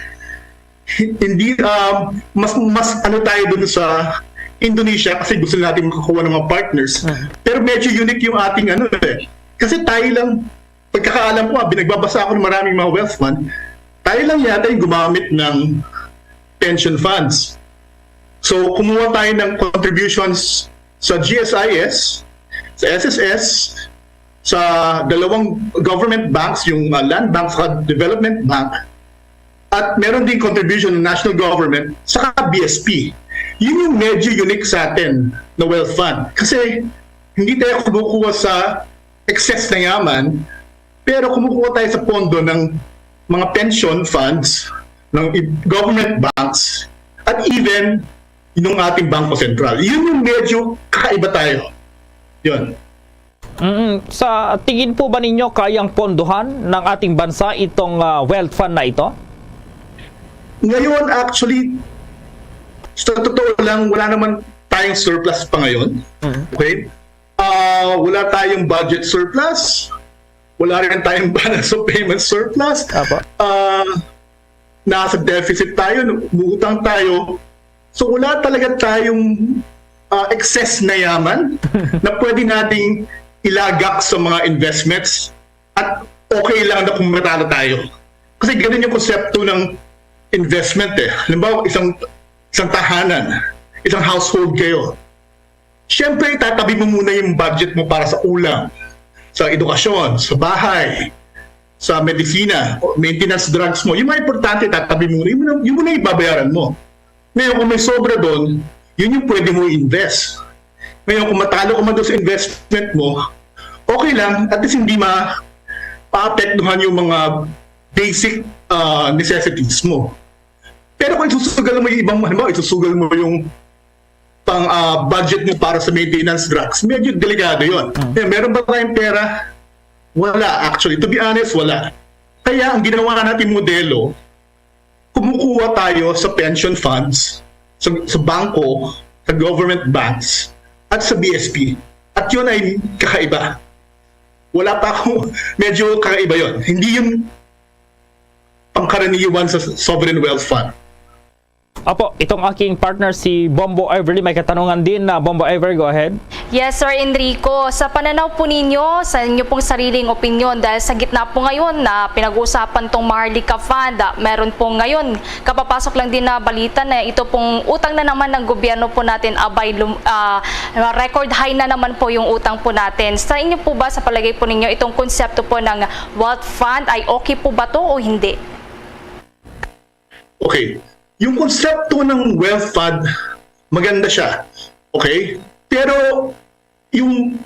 Hindi ah, mas mas ano tayo dun sa Indonesia kasi gusto natin makakuha ng mga partners. Pero medyo unique yung ating ano eh. Kasi tayo lang, pagkakaalam ko, ah, binagbabasa ako ng maraming mga wealth fund. Tayo lang yata yung gumamit ng pension funds. So, kumuha tayo ng contributions sa G S I S, sa S S S, sa dalawang government banks, yung uh, Land Bank at Development Bank, at meron din contribution ng national government sa B S P. Yun yung medyo unique sa atin na wealth fund. Kasi hindi tayo kumukuha sa excess na yaman, pero kumukuha tayo sa pondo ng mga pension funds, ng government banks, at even yung ating Bangko Sentral. Yun yung medyo kakaiba tayo. Yun. Mm, sa tingin po ba ninyo kayang pondohan ng ating bansa itong uh, wealth fund na ito? Ngayon, actually, sa totoo lang, wala naman tayong surplus pa ngayon. Mm. Okay? Uh, wala tayong budget surplus. Wala rin tayong balance of payment surplus. Apo. Uh, nasa deficit tayo, umuutang tayo. So wala talaga tayong uh, excess na yaman na pwede nating ilagak sa mga investments at okay lang na kung matalo tayo. Kasi ganun yung konsepto ng investment eh. Halimbawa, isang, isang tahanan, isang household kayo. Siyempre, itatabi mo muna yung budget mo para sa ulam, sa edukasyon, sa bahay, sa medisina, maintenance drugs mo. Yung mga importante, itatabi mo muna. Yung muna, yung muna ibabayaran mo. Ngayon, kung may sobra doon, yun yung pwede mo i-invest. Ngayon, kung matalo ka man doon sa investment mo, okay lang, at least hindi ma maapektuhan yung mga basic uh, necessities mo. Pero kung isusugal mo yung ibang, halimbawa, isusugal mo yung pang uh, budget mo para sa maintenance drugs, medyo delikado yon. Mm. Eh, meron ba tayong pera? Wala, actually. To be honest, wala. Kaya ang ginawa natin modelo, kumukuha tayo sa pension funds, sa, sa bangko, sa government banks, at sa B S P. At yun ay kakaiba. Wala pa ako, medyo kakaiba yon. Hindi yung pangkaraniwan sa sovereign wealth fund. Apo, itong aking partner si Bombo Everly may katanungan din na. Bombo Ever, go ahead. Yes, Sir Enrico. Sa pananaw po ninyo, sa inyo pong sariling opinion, dahil sa gitna po ngayon na pinag-uusapan tong Maharlika Fund, ah, meron po ngayon kapapasok lang din na balita na ito pong utang na naman ng gobyerno po natin, abay, lum, uh, record high na naman po yung utang po natin. Sa inyo po ba, sa palagay po ninyo, itong konsepto po ng wealth fund ay okay po ba to o hindi? Okay. Yung konsepto ng wealth fund, maganda siya. Okay? Pero yung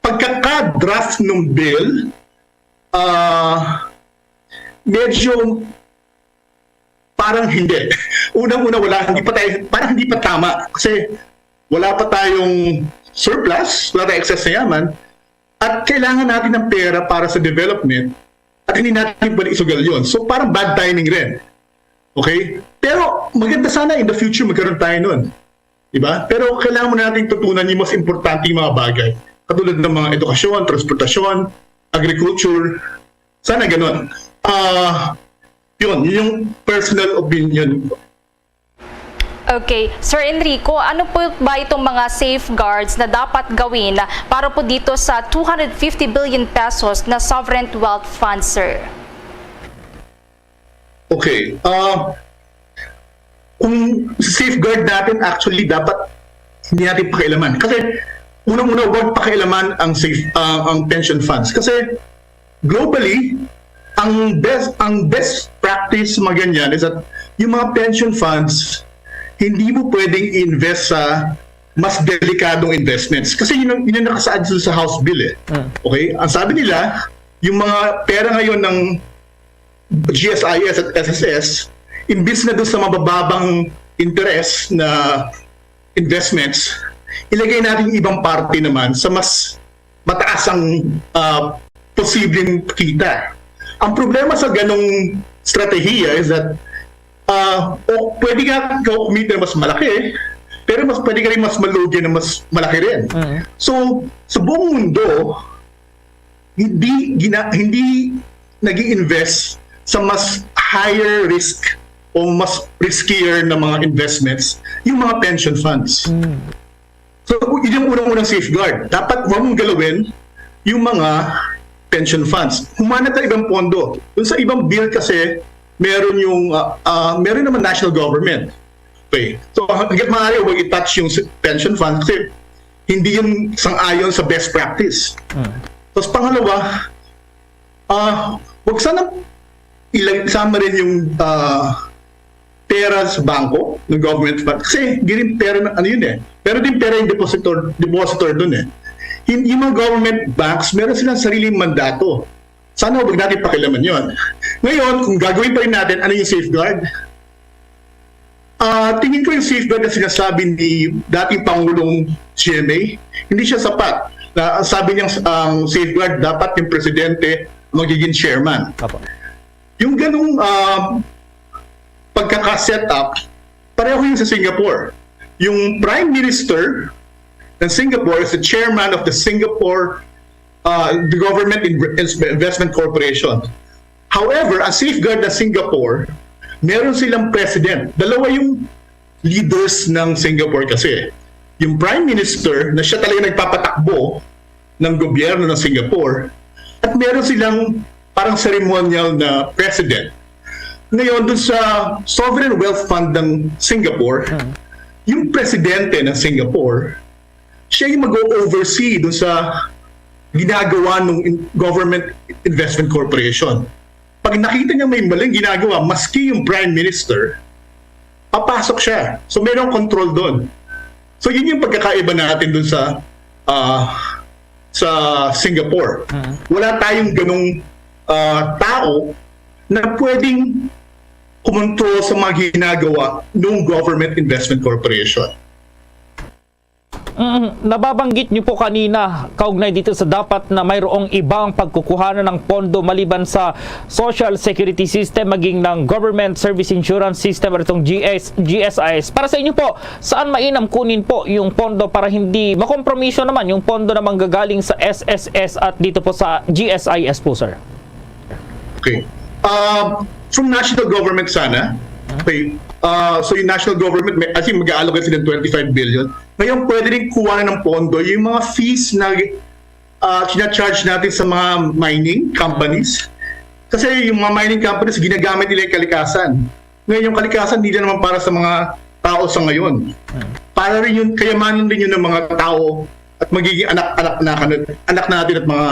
pagkaka-draft ng bill, uh, medyo parang hindi. Unang-una wala, hindi pa tayo, parang hindi pa tama. Kasi wala pa tayong surplus, wala tayong excess na yaman. At kailangan natin ng pera para sa development at hindi natin pwede isugal yon. So parang bad timing rin. Okay? Pero maganda sana in the future magkaroon tayo nun. Diba? Pero kailangan muna natin tutunan yung mas importante yung mga bagay. Katulad ng mga edukasyon, transportasyon, agriculture. Sana ganun. Uh, yun, yun yung personal opinion ko. Okay. Sir Enrico, ano po ba itong mga safeguards na dapat gawin para po dito sa two hundred fifty billion pesos na sovereign wealth fund, sir? Okay. Uh, kung safeguard natin, actually, dapat hindi natin pakialaman. Kasi, unang-una, huwag pakialaman ang safe, uh, ang pension funds. Kasi, globally, ang best ang best practice sa mga ganyan is that yung mga pension funds, hindi mo pwedeng i-invest sa mas delikadong investments. Kasi yun, yun yung nakasaad sa House Bill eh. Mm. Okay? Ang sabi nila, yung mga pera ngayon ng G S I S at S S S, imbis na doon sa mabababang interest na investments, ilagay natin yung ibang parte naman sa mas mataas ang uh, posibleng kita. Ang problema sa ganong strategiya is that uh, o, pwede ka ikaw kumita mas malaki, pero mas pwede ka rin mas malugi na mas malaki rin. Uh-huh. So, sa buong mundo, hindi gina, hindi nag-i-invest sa mas higher risk o mas riskier na mga investments yung mga pension funds. Mm. So, yun yung unang-unang safeguard. Dapat huwag mong galawin yung mga pension funds. Humanap ng ibang pondo. Doon sa ibang bill kasi, meron yung, ah, ah, meron naman national government. Okay. So, hanggat maaari, huwag i-touch yung s-, pension fund kasi hindi yun sang-ayon sa best practice. Mm. Tapos pangalawa, ah, wag sana ilag-, isama rin yung, ah, pera sa bangko ng government fund. Kasi di rin pera ng ano yun eh. Pero din pera yung depositor, depositor dun eh. Hindi, yung mga government banks, meron silang sariling mandato. Sana huwag natin pakialaman yon. Ngayon, kung gagawin pa rin natin, ano yung safeguard? Ah, tingin ko yung safeguard na sinasabi ni dating Pangulong G M A, hindi siya sapat. Na ang sabi niyang ang safeguard, dapat yung presidente magiging chairman. Apo. Yung ganung, ah, pagkaka-set up, pareho yung sa Singapore. Yung Prime Minister ng Singapore is the chairman of the Singapore, ah, the Government Inv-, Investment Corporation. However, ang safeguard ng Singapore, meron silang president. Dalawa yung leaders ng Singapore kasi. Yung Prime Minister na siya talaga nagpapatakbo ng gobyerno ng Singapore, at meron silang parang ceremonial na president. Ngayon, dun sa Sovereign Wealth Fund ng Singapore, Hmm. yung presidente ng Singapore, siya yung mag-oversee dun sa ginagawa ng in-, Government Investment Corporation. Pag nakita niya may maling ginagawa, maski yung Prime Minister, papasok siya. So, mayroong control doon. So, yun yung pagkakaiba natin dun sa, ah, sa Singapore. Mm. Wala tayong ganung, ah, tao na pwedeng kumontrol sa mga ginagawa ng Government Investment Corporation. Mm, nababanggit niyo po kanina, kaugnay dito sa dapat na mayroong ibang pagkukuhanan ng pondo maliban sa Social Security System, maging ng Government Service Insurance System, or itong G S, G S I S. Para sa inyo po, saan mainam kunin po yung pondo para hindi makompromiso naman yung pondo na manggagaling sa S S S at dito po sa G S I S po, sir? Okay. Uh, from national government sana. Okay. Uh, so yung national government, may, I think mag-allocate sila ng twenty-five billion. Ngayon, pwede rin kuha na ng pondo yung mga fees na uh, charge natin sa mga mining companies. Kasi yung mga mining companies, ginagamit nila yung kalikasan. Ngayon, yung kalikasan, hindi lang naman para sa mga tao sa ngayon. Para rin yun, kayamanan rin yun ng mga tao at magiging anak-anak na, anak natin at mga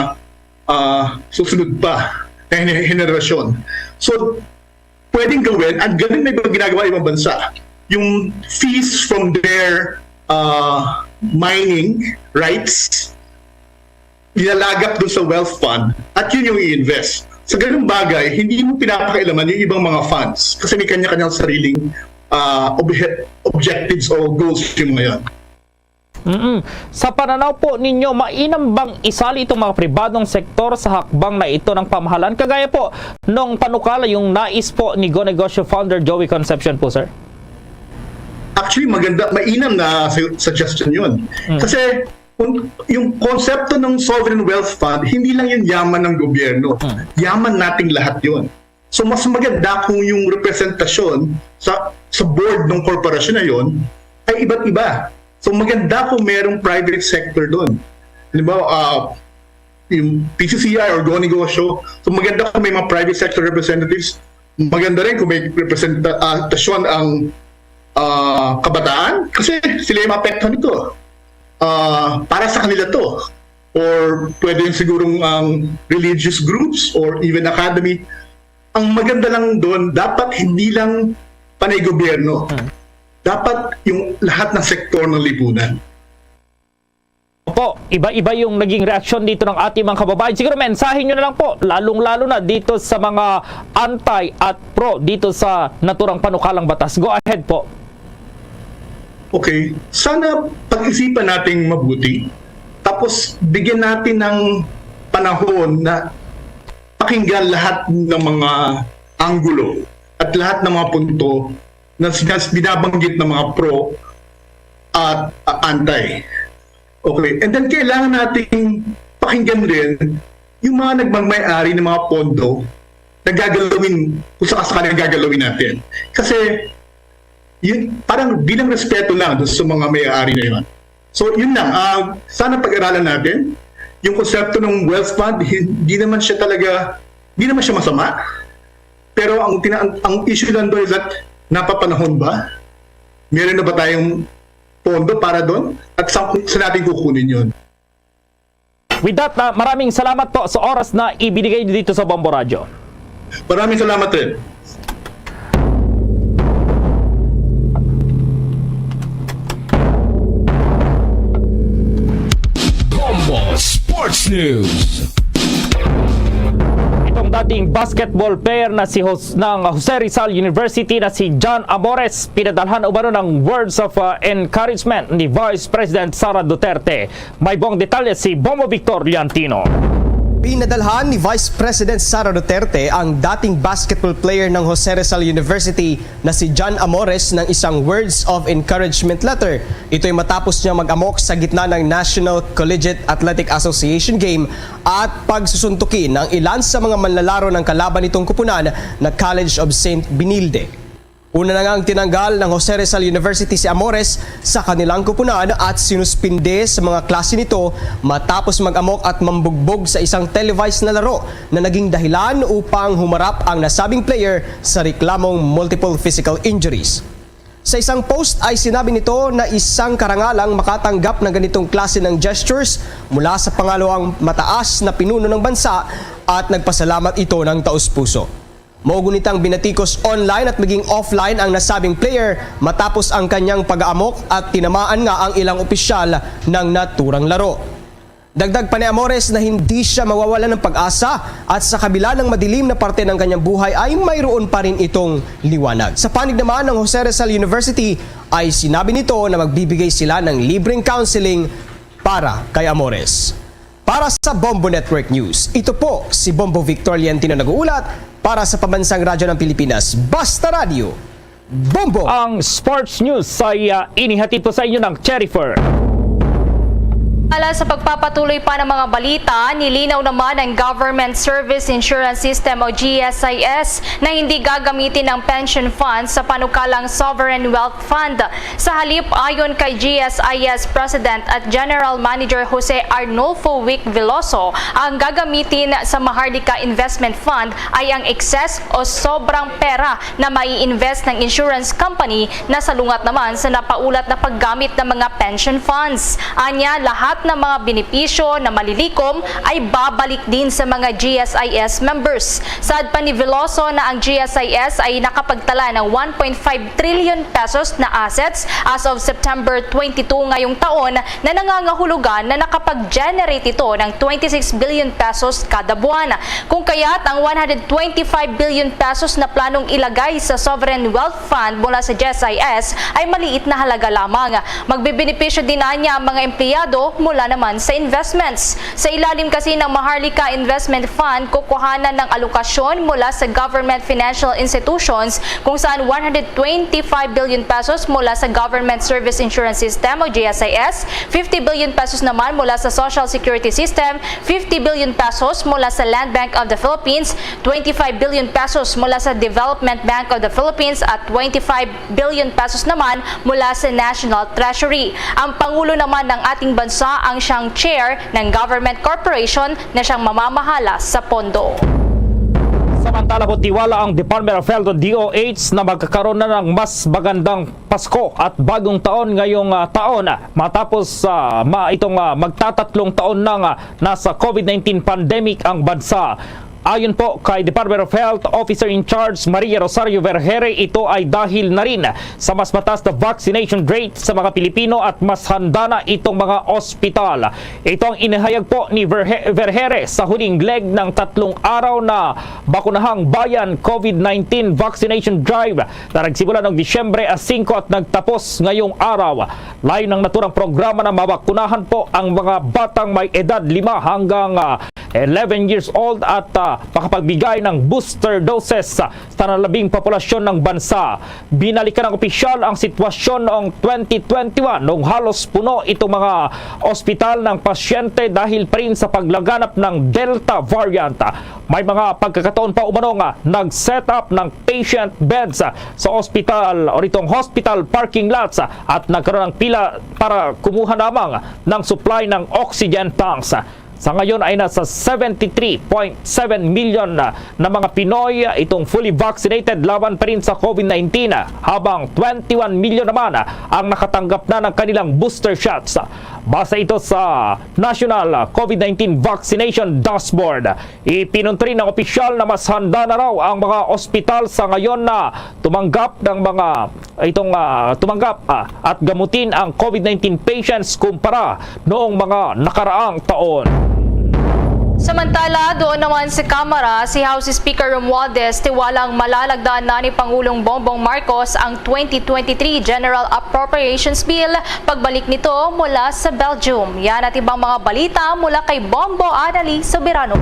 ah, susunod pa na hine-, henerasyon. So, pwedeng gawin, at ganun may mga ginagawa ibang bansa, yung fees from their uh, mining rights, nilalagak dun sa wealth fund, at yun yung i-invest. Sa ganung bagay, hindi mo pinapakialaman yung ibang mga funds kasi may kanya-kanyang sariling uh, obje- objectives o goals yung mga yun. Mm-mm. Sa pananaw po ninyo, mainam bang isali itong mga pribadong sektor sa hakbang na ito ng pamahalaan? Kagaya po nung panukala yung nais po ni Go Negosyo founder Joey Concepcion po, sir. Actually, maganda, mainam na su- suggestion yun. Mm. Kasi kung, yung konsepto ng sovereign wealth fund, hindi lang yung yaman ng gobyerno. Mm. Yaman nating lahat yun. So mas maganda kung yung representasyon sa sa board ng korporasyon na yon ay iba't iba. So maganda kung merong private sector doon. Halimbawa, uh, yung P C C I or Go Negosyo. So maganda kung may mga private sector representatives. Maganda rin kung may representasyon ang uh, kabataan kasi sila yung maapektuhan nito. Uh, para sa kanila to. Or pwede yung sigurong ang religious groups or even academy. Ang maganda lang doon, dapat hindi lang panay gobyerno. Hmm. Dapat yung lahat ng sektor ng lipunan. Opo, iba-iba yung naging reaksyon dito ng ating mga kababayan. Siguro mensahe nyo na lang po, lalong-lalo na dito sa mga anti at pro dito sa naturang panukalang batas. Go ahead po. Okay, sana pag-isipan nating mabuti. Tapos bigyan natin ng panahon na pakinggan lahat ng mga anggulo at lahat ng mga punto na sinas- binabanggit ng mga pro at uh, anti. Okay, and then kailangan nating pakinggan rin yung mga nagmamay-ari ng mga pondo na gagalawin, kung sakasakali gagalawin natin. Kasi yun, parang bilang respeto lang doon sa mga may-ari na yun. So yun lang, uh, sana pag-aralan natin yung konsepto ng wealth fund, hindi naman siya talaga, hindi naman siya masama. Pero ang, tina- ang, ang issue lang doon is that napapanahon ba? Meron na ba tayong pondo para doon? At sa, saan natin kukunin yun? With that, ah, maraming salamat po sa oras na ibinigay niyo dito sa Bombo Radyo. Maraming salamat rin. Bombo Sports News. Itong dating basketball player na si Jos-, ng Jose Rizal University na si John Amores, pinadalhan umano ng words of, uh, encouragement ni Vice President Sara Duterte. May buong detalye si Bombo Victor Liantino. Pinadalhan ni Vice President Sara Duterte ang dating basketball player ng Jose Rizal University na si John Amores ng isang words of encouragement letter. Ito'y matapos niya mag-amok sa gitna ng National Collegiate Athletic Association Game at pagsusuntukin ang ilan sa mga manlalaro ng kalaban nitong kupunan na College of Saint Benilde. Una na ngang tinanggal ng Jose Rizal University si Amores sa kanilang kupunan at sinuspinde sa mga klase nito matapos mag-amok at mambugbog sa isang televised na laro na naging dahilan upang humarap ang nasabing player sa reklamong multiple physical injuries. Sa isang post ay sinabi nito na isang karangalang makatanggap ng ganitong klase ng gestures mula sa pangalawang mataas na pinuno ng bansa at nagpasalamat ito ng taus-puso. Mao gunit ang binatikos online at maging offline ang nasabing player matapos ang kanyang pag-aamok at tinamaan nga ang ilang opisyal ng naturang laro. Dagdag pa ni Amores na hindi siya mawawalan ng pag-asa at sa kabila ng madilim na parte ng kanyang buhay ay mayroon pa rin itong liwanag. Sa panig naman ng Jose Rizal University ay sinabi nito na magbibigay sila ng libreng counseling para kay Amores. Para sa Bombo Network News, ito po si Bombo Victor Liantino nag-uulat para sa Pambansang Radyo ng Pilipinas, Basta Radyo, Bombo! Ang sports news ay, ah, inihatid po sa inyo ng Cherry Fur. Ala sa pagpapatuloy pa ng mga balita, nilinaw naman ng Government Service Insurance System o G S I S na hindi gagamitin ang pension fund sa panukalang sovereign wealth fund. Sa halip, ayon kay G S I S President at General Manager Jose Arnulfo Wick Veloso, ang gagamitin sa Maharlika Investment Fund ay ang excess o sobrang pera na mai-invest ng insurance company na salungat naman sa napaulat na paggamit ng mga pension funds. Anya, lahat ng mga benepisyo na malilikom ay babalik din sa mga G S I S members. Saad pa ni Veloso na ang G S I S ay nakapagtala ng one point five trillion pesos na assets as of September twenty-two ngayong taon na nangangahulugan na nakapag-generate ito ng twenty-six billion pesos kada buwan. Kung kaya't ang one hundred twenty-five billion pesos na planong ilagay sa Sovereign Wealth Fund mula sa G S I S ay maliit na halaga lamang. Magbebenepisyo din anya ang mga empleyado mula naman sa investments. Sa ilalim kasi ng Maharlika Investment Fund, kukuhanan ng alokasyon mula sa government financial institutions kung saan one hundred twenty-five billion pesos mula sa Government Service Insurance System o G S I S, fifty billion pesos naman mula sa Social Security System, fifty billion pesos mula sa Land Bank of the Philippines, twenty-five billion pesos mula sa Development Bank of the Philippines at twenty-five billion pesos naman mula sa National Treasury. Ang Pangulo naman ng ating bansa ang siyang chair ng government corporation na siyang mamamahala sa pondo. Samantala po, tiwala ang Department of Health o D O H na magkakaroon na ng mas magandang Pasko at Bagong Taon ngayong, ah, taon, matapos, ah, ma-, itong, ah, magtatatlong taon nang, ah, nasa COVID nineteen pandemic ang bansa. Ayon po kay Department of Health Officer in Charge Maria Rosario Vergere, ito ay dahil na rin sa mas mataas na vaccination rate sa mga Pilipino at mas handa na itong mga ospital. Ito ang inihayag po ni Verhe-, Vergere sa huling leg ng tatlong araw na Bakunahang Bayan COVID nineteen Vaccination Drive na nagsimula noong Disyembre singko at nagtapos ngayong araw. Layo ng naturang programa na mabakunahan po ang mga batang may edad lima hanggang, ah, eleven years old at, ah, makapagbigay ng booster doses sa nalabing populasyon ng bansa. Binalikan ng opisyal ang sitwasyon noong twenty twenty-one, noong halos puno itong mga ospital ng pasyente dahil pa rin sa paglaganap ng Delta variant. May mga pagkakataon pa umano nga nag-set up ng patient beds sa ospital o nitong hospital parking lots at nagkaroon ng pila para kumuha lamang ng supply ng oxygen tanks. Sa ngayon ay nasa seventy-three point seven million na, na mga Pinoy itong fully vaccinated laban pa rin sa COVID nineteen, habang twenty-one million naman ang nakatanggap na ng kanilang booster shots. Base ito sa National COVID nineteen Vaccination Dashboard. Ipinunto rin ng opisyal na mas handa na raw ang mga ospital sa ngayon na tumanggap ng mga itong, ah, tumanggap, ah, at gamutin ang COVID nineteen patients kumpara noong mga nakaraang taon. Samantala, doon naman sa Kamara, si House Speaker Romualdez tiwalang malalagdaan na ni Pangulong Bongbong Marcos ang twenty twenty-three General Appropriations Bill pagbalik nito mula sa Belgium. Yan at ibang mga balita mula kay Bombo Anali Soberano.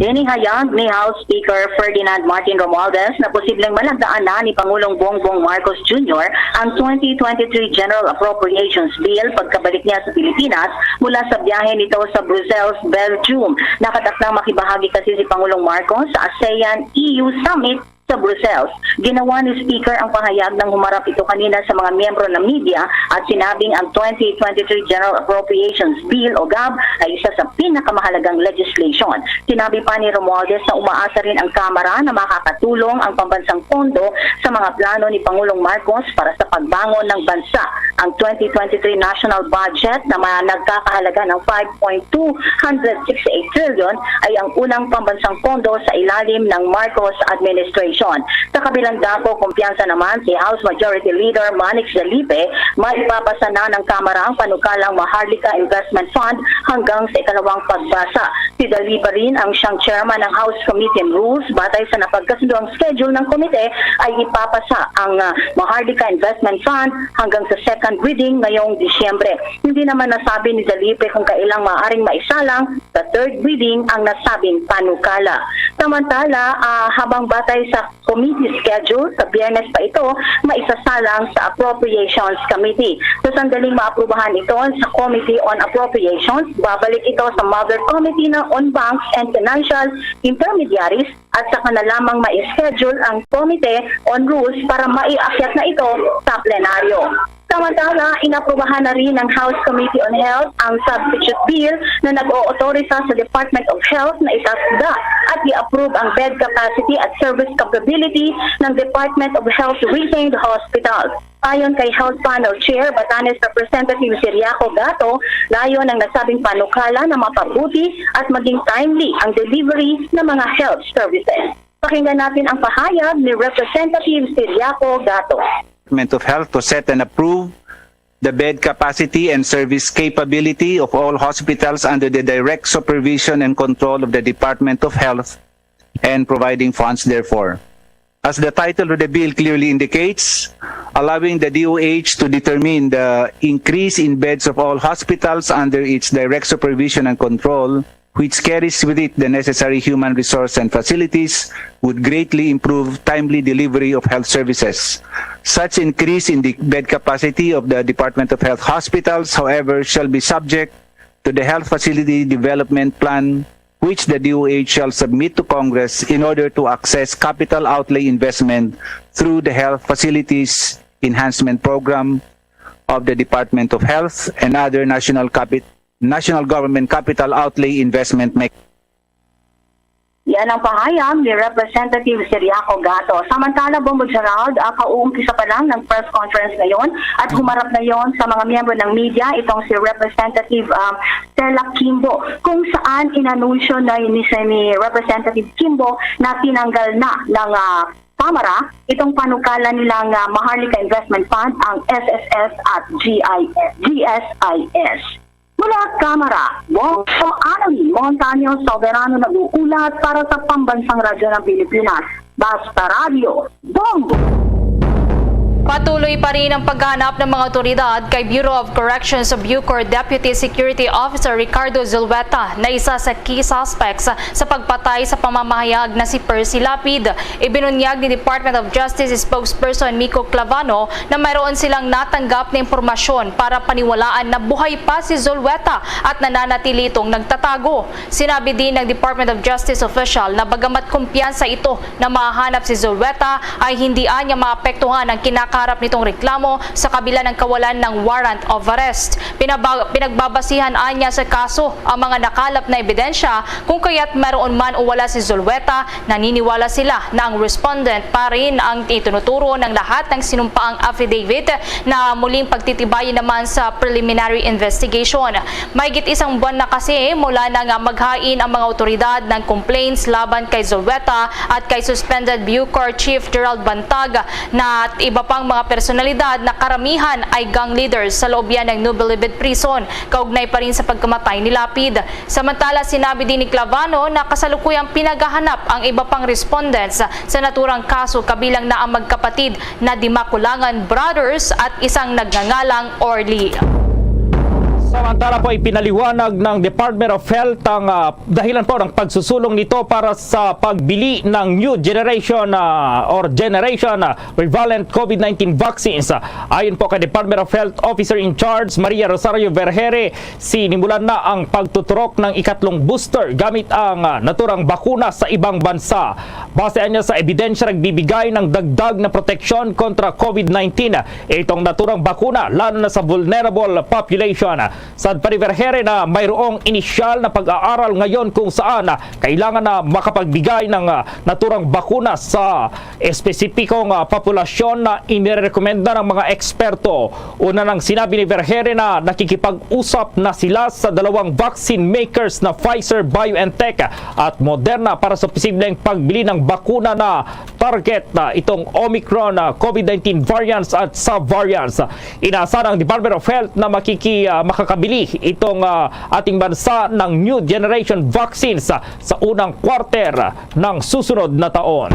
Ining hayag ni House Speaker Ferdinand Martin Romualdez na posibleng malagdaan na ni Pangulong Bongbong Marcos Junior ang twenty twenty-three General Appropriations Bill pagkabalik niya sa Pilipinas mula sa biyahe nito sa Brussels, Belgium. Nakatakdang makibahagi kasi si Pangulong Marcos sa ASEAN-E U Summit sa Brussels. Ginawa ni Speaker ang pahayag nang humarap ito kanina sa mga miyembro ng media at sinabing ang twenty twenty-three General Appropriations Bill o GAB ay isa sa pinakamahalagang legislation. Sinabi pa ni Romualdez na umaasa rin ang Kamara na makakatulong ang pambansang pondo sa mga plano ni Pangulong Marcos para sa pagbangon ng bansa. Ang twenty twenty-three national budget na ma-, nagkakahalaga ng five point two hundred sixty-eight trillion ay ang unang pambansang pondo sa ilalim ng Marcos administration. Sa kabilang dako, kumpiyansa naman si House Majority Leader Manix Dalipe, maipapasa na ng Kamara ang panukalang Maharlika Investment Fund hanggang sa ikalawang pagbasa. Si Dalipe rin ang siyang chairman ng House Committee on Rules. Batay sa napagkasundo ang schedule ng komite, ay ipapasa ang, ah, Maharlika Investment Fund hanggang sa second reading ngayong Disyembre. Hindi naman nasabi ni Dalipe kung kailang maaaring maisalang sa third reading ang nasabing panukala. Samantala, ah, habang batay sa committee schedule, sa Biyernes pa ito maisasalang sa Appropriations Committee. Sa sandaling maaprubahan ito sa Committee on Appropriations, babalik ito sa Mother Committee ng on Banks and Financial Intermediaries at saka na lamang ma-schedule ang Committee on Rules para maiakyat na ito sa plenaryo. Samantala, inaprubahan na rin ng House Committee on Health ang substitute bill na nag-ootorisa sa Department of Health na itasda at i-approve ang bed capacity at service capability ng Department of Health retained hospitals. Ayon kay Health Panel Chair Batanes Representative Cyriaco Gatto, layon ng nasabing panukala na mapabuti at maging timely ang delivery ng mga health services. Pakinggan natin ang pahayag ni Representative Cyriaco Gatto. Department of Health to set and approve the bed capacity and service capability of all hospitals under the direct supervision and control of the Department of Health and providing funds therefore. As the title of the bill clearly indicates, allowing the D O H to determine the increase in beds of all hospitals under its direct supervision and control, which carries with it the necessary human resource and facilities, would greatly improve timely delivery of health services. Such increase in the bed capacity of the Department of Health hospitals, however, shall be subject to the Health Facility Development Plan, which the D O H shall submit to Congress in order to access capital outlay investment through the Health Facilities Enhancement Program of the Department of Health and other national capi-, national government capital outlay investment mechanisms. Yan ang pahayag ni Representative Cyriaco Gatto. Samantala, Bombo Gerald, ah, kauumpisa pa lang ng press conference ngayon at humarap na yon sa mga miyembro ng media itong si Representative, ah, Stella Kimbo, kung saan inanunsyo na ni, ni Representative Kimbo na tinanggal na ng, ah, Kamara itong panukala nilang, ah, Maharlika Investment Fund, ang S S S at G I S, G S I S. Mula Kamara, Bongo Anali Montaño Soberano nag-uulat para sa Pambansang Radyo ng Pilipinas, Basta Radyo, Bongo. Patuloy pa rin ang paghahanap ng mga otoridad kay Bureau of Corrections o BuCor Deputy Security Officer Ricardo Zulueta na isa sa key suspects sa pagpatay sa pamamahayag na si Percy Lapid. Ibinunyag ni Department of Justice Spokesperson Miko Clavano na mayroon silang natanggap na impormasyon para paniwalaan na buhay pa si Zulueta at nananatili itong nagtatago. Sinabi din ng Department of Justice official na bagamat kumpiyansa ito na mahahanap si Zulueta, ay hindi anya maapektuhan ang kinaka- harap nitong reklamo sa kabila ng kawalan ng warrant of arrest. Pinaba-, pinagbabasihan anya sa kaso ang mga nakalap na ebidensya, kung kaya't mayroon man o wala si Zulueta, naniniwala sila na ang respondent pa rin ang itinuturo ng lahat ng sinumpaang affidavit na muling pagtitibayin naman sa preliminary investigation. Mahigit isang buwan na kasi mula na nga maghain ang mga otoridad ng complaints laban kay Zulueta at kay suspended Bucor Chief Gerald Bantag na at iba pang mga personalidad na karamihan ay gang leaders sa loob yan ng Nubilibid Prison, kaugnay pa rin sa pagkamatay ni Lapid. Samantala, sinabi din ni Clavano na kasalukuyang pinagahanap ang iba pang respondents sa naturang kaso, kabilang na ang magkapatid na Dimakulangan Brothers at isang nagngangalang Orly. Samantala po, ipinaliwanag ng Department of Health ang, ah, dahilan po ng pagsusulong nito para sa pagbili ng new generation, ah, or generation, ah, bivalent COVID nineteen vaccines. Ayon po kay Department of Health Officer in Charge Maria Rosario Vergere, sinimulan na ang pagtuturok ng ikatlong booster gamit ang, ah, naturang bakuna sa ibang bansa. Base niya sa ebidensya, nagbibigay ng dagdag na proteksyon kontra COVID nineteen itong naturang bakuna, lalo na sa vulnerable population. Saad pa ni Vergere na mayroong inisyal na pag-aaral ngayon kung saan, ah, kailangan na makapagbigay ng, ah, naturang bakuna sa espesipikong, ah, populasyon na inirekomenda ng mga eksperto. Una nang sinabi ni Vergere na nakikipag-usap na sila sa dalawang vaccine makers na Pfizer-BioNTech at Moderna para sa posibleng pagbili ng bakuna na target na itong Omicron, ah, COVID nineteen variants at subvariants. Inaasahan ng Department of Health na makiki-, ah, makakabili itong, ah, ating bansa ng new generation vaccines, ah, sa unang quarter ng susunod na taon.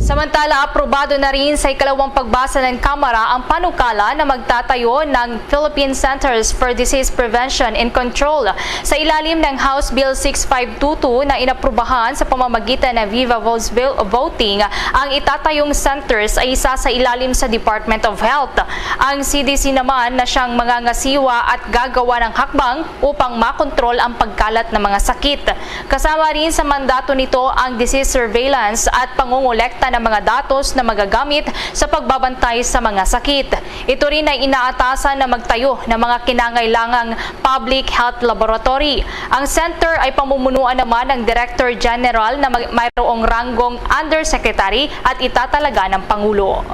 Samantala, aprobado na rin sa ikalawang pagbasa ng Kamara ang panukala na magtatayo ng Philippine Centers for Disease Prevention and Control sa ilalim ng House Bill six five two two na inaprubahan sa pamamagitan ng Viva Voce vo-, voting. Ang itatayong centers ay isa sa ilalim sa Department of Health. Ang C D C naman na siyang mangangasiwa at gagawa ng hakbang upang makontrol ang pagkalat ng mga sakit. Kasama rin sa mandato nito ang disease surveillance at pangongolekta ng mga datos na magagamit sa pagbabantay sa mga sakit. Ito rin ay inaatasan na magtayo ng mga kinangailangang public health laboratory. Ang center ay pamumunuan naman ng Director General na mag-, mayroong ranggong Undersecretary at itatalaga ng Pangulo.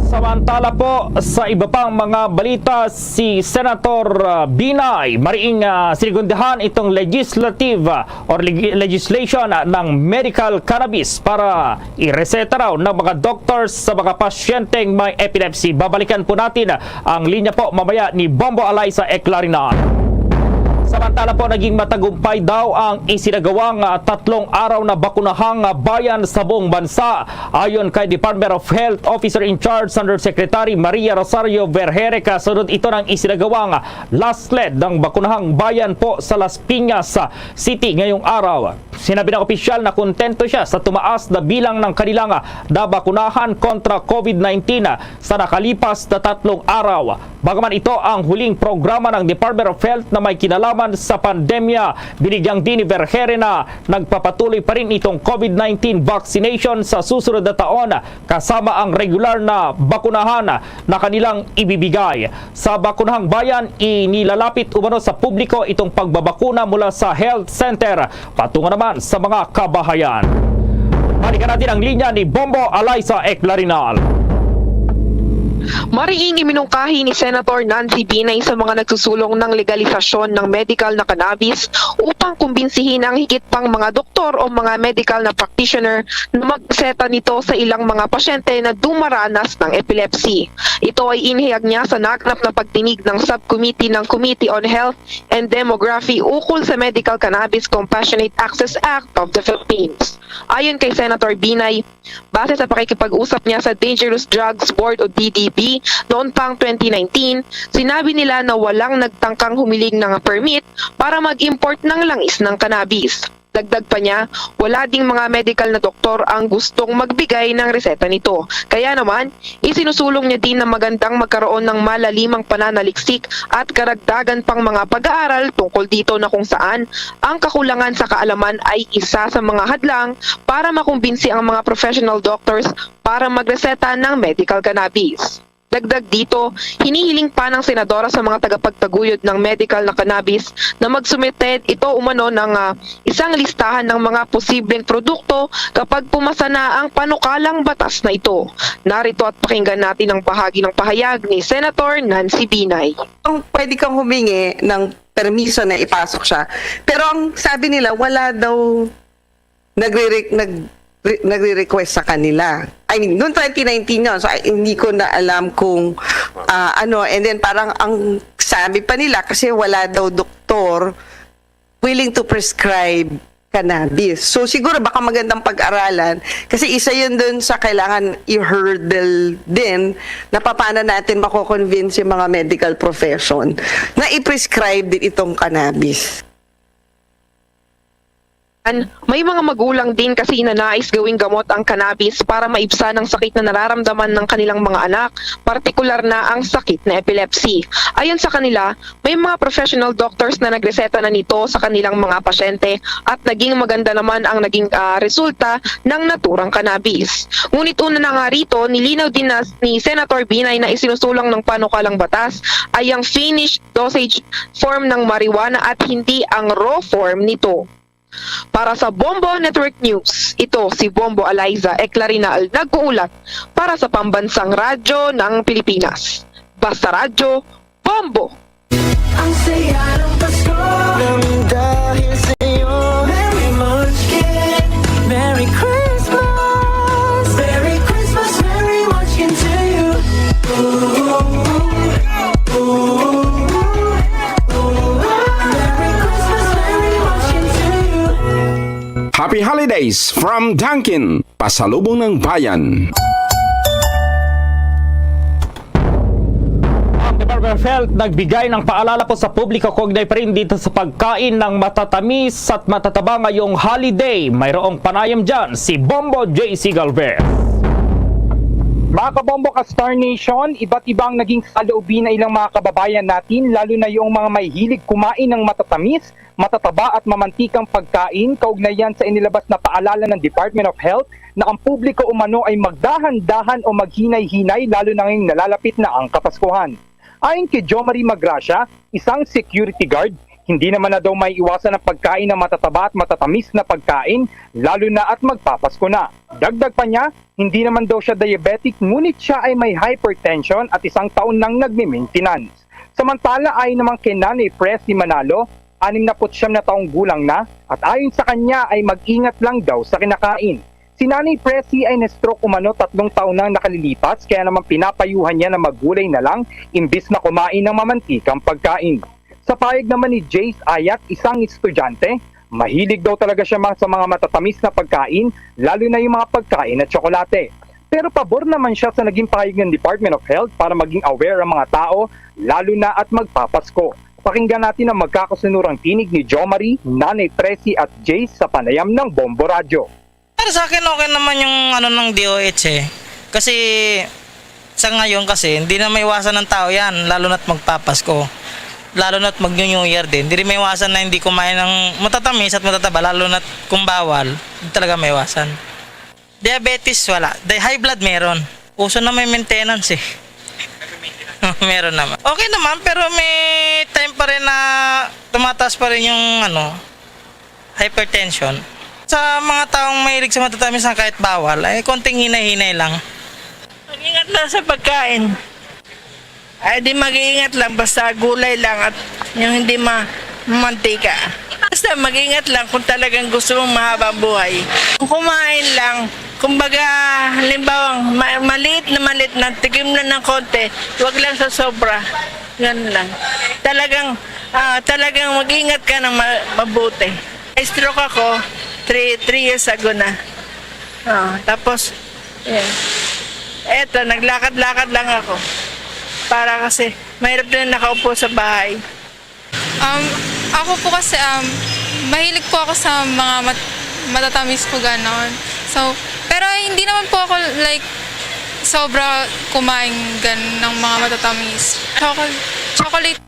Samantala po, sa iba pang mga balita, si Senator, ah, Binay Mariing, ah, sinigundahan itong legislative, ah, or legi-, legislation, ah, ng medical cannabis para ireseta raw ng mga doctors sa mga pasyenteng may epilepsy. Babalikan po natin, ah, ang linya po mamaya ni Bombo Alaysa Eclarinan. Samantala po, naging matagumpay daw ang isinagawang, ah, tatlong araw na bakunahang, ah, bayan sa buong bansa. Ayon kay Department of Health Officer in Charge Undersecretary Maria Rosario Vergere, kasunod ito ng isinagawang last lead ng bakunahang bayan po sa Las Piñas City ngayong araw. Sinabi ng opisyal na kontento siya sa tumaas na bilang ng kanilang nabakunahan kontra COVID nineteen sa nakalipas na tatlong araw. Bagaman ito ang huling programa ng Department of Health na may kinalaman sa pandemya, binigyang diin ni Vergere na nagpapatuloy pa rin itong COVID nineteen vaccination sa susunod na taon, kasama ang regular na bakunahan na kanilang ibibigay. Sa Bakunahang Bayan, inilalapit umano sa publiko itong pagbabakuna mula sa health center patungo naman sa mga kabahayan. Balikan natin ang linya ni Bombo Alaysa Eclarinal. Mariing iminungkahi ni Senator Nancy Binay sa mga nagsusulong ng legalisasyon ng medical na cannabis upang kumbinsihin ang higit pang mga doktor o mga medical na practitioner na magreseta nito sa ilang mga pasyente na dumaranas ng epilepsy. Ito ay inihayag niya sa naganap na pagdinig ng subcommittee ng Committee on Health and Demography ukol sa Medical Cannabis Compassionate Access Act of the Philippines. Ayon kay Senator Binay, base sa pakikipag-usap niya sa Dangerous Drugs Board o D D B noon pang twenty nineteen, sinabi nila na walang nagtangkang humiling ng permit para mag-import ng langis ng cannabis. Dagdag pa niya, wala ding mga medical na doktor ang gustong magbigay ng reseta nito. Kaya naman, isinusulong niya din na magandang magkaroon ng malalimang pananaliksik at karagdagan pang mga pag-aaral tungkol dito, na kung saan ang kakulangan sa kaalaman ay isa sa mga hadlang para makumbinsi ang mga professional doctors para magreseta ng medical cannabis. Dagdag dito, hinihiling pa ng senadora sa mga tagapagtaguyod ng medical na cannabis na magsumite ito umano ng, ah, isang listahan ng mga posibleng produkto kapag pumasa na ang panukalang batas na ito. Narito at pakinggan natin ang bahagi ng pahayag ni Senator Nancy Binay. Ang pwede kang humingi ng permiso na ipasok siya. Pero ang sabi nila, wala daw nagre-, nag-, re-, nagre-request sa kanila. I mean, noong twenty nineteen yun, so I, hindi ko na alam kung ah, ano. And then parang ang sabi pa nila, kasi wala daw doktor willing to prescribe cannabis. So siguro baka magandang pag-aralan kasi isa yun dun sa kailangan i-hurdle din na paano natin mako-convince yung mga medical profession na i-prescribe din itong cannabis. May mga magulang din kasi na nais gawing gamot ang cannabis para maibsan ang sakit na nararamdaman ng kanilang mga anak, partikular na ang sakit na epilepsy. Ayon sa kanila, may mga professional doctors na nagreseta na nito sa kanilang mga pasyente at naging maganda naman ang naging ah, resulta ng naturang cannabis. Ngunit una na nga rito, nilinaw din na ni Senator Binay na isinusulong ng panukalang batas ay ang finished dosage form ng marijuana at hindi ang raw form nito. Para sa Bombo Network News, ito si Bombo Eliza Eclarinal nag-uulat para sa Pambansang Radyo ng Pilipinas. Basta Radyo, Bombo! Ang saya ng Pasko. Nang dahil sa'yo. Merry Munchkin. Merry Christmas. Merry Christmas, Merry Munchkin to you. Ooh, ooh, ooh, ooh. Merry Christmas, Merry Munchkin to you. Happy Holidays from Dunkin, Pasalubong ng Bayan. Ang Department of Health nagbigay ng paalala po sa publiko kaugnay pa rin dito sa pagkain ng matatamis at matataba ngayong holiday. Mayroong panayam dyan si Bombo J C Galvez. Mga kabombo ka Star Nation, iba't iba ang naging saloobin na ilang mga kababayan natin, lalo na yung mga mahilig kumain ng matatamis, matataba at mamantikang pagkain, kaugnay yan sa inilabas na paalala ng Department of Health na ang publiko umano ay magdahan-dahan o maghinay-hinay, lalo na ngayong nalalapit na ang Kapaskuhan. Ayon kay Jo Marie Magracia, isang security guard, hindi naman na daw may iwasan ang pagkain ng matataba at matatamis na pagkain, lalo na at magpapasko na. Dagdag pa niya, hindi naman daw siya diabetic, ngunit siya ay may hypertension at isang taon nang nagme-maintenance. Samantala, ayon naman kay Nanay Presi Manalo, anim na put siyam na taong gulang na, at ayon sa kanya ay mag-ingat lang daw sa kinakain. Si Nanay Presi ay na-stroke umano tatlong taon nang nakalilipas, kaya naman pinapayuhan niya na maggulay na lang imbis na kumain ng mamantikang pagkain. Sa pahayag naman ni Jace Ayat, isang estudyante, mahilig daw talaga siya ma-, sa mga matatamis na pagkain, lalo na yung mga pagkain at tsokolate. Pero pabor naman siya sa naging pahayag ng Department of Health para maging aware ang mga tao, lalo na at magpapasko. Pakinggan natin ang magkakasunurang tinig ni Jo Marie, Nanay Presi at Jace sa panayam ng Bombo Radyo. Para sa akin, okay naman yung ano ng D O H eh. Kasi sa ngayon kasi, hindi na maiwasan ng tao yan, lalo na't magpapasko. Lalo na't mag-New Year din. Hindi rin maiwasan na hindi kumain ng matatamis at matataba, lalo na't kung bawal, hindi talaga maiwasan. Diabetes, wala. Di-, high blood, meron. Uso na may maintenance eh. Meron naman. Okay naman, pero may time pa rin na tumataas pa rin yung ano, hypertension. Sa mga taong mahilig sa matatamis na kahit bawal, ay konting hinay-hinay lang. Mag-ingat lang sa pagkain. Ay, di mag-iingat lang, basta gulay lang at yung hindi ma-, mamantika. Basta mag-ingat lang kung talagang gusto mong mahaba ang buhay. Kung kumain lang, kumbaga, halimbawa, ma-, maliit na maliit na, tikim na ng konti, wag lang sa sobra. Ganun lang. Talagang, ah, talagang mag-ingat ka ng ma-, mabuti. Stroke ako, three, three years ago na. Ah, tapos, yeah. Eto, naglakad-lakad lang ako. Para kasi, mahirap din nakaupo sa bahay. Um, ako po kasi, um, Mahilig po ako sa mga mat- matatamis po ganon. So, pero hindi naman po ako like sobra kumain gan ng mga matatamis. Chocolate, chocolate.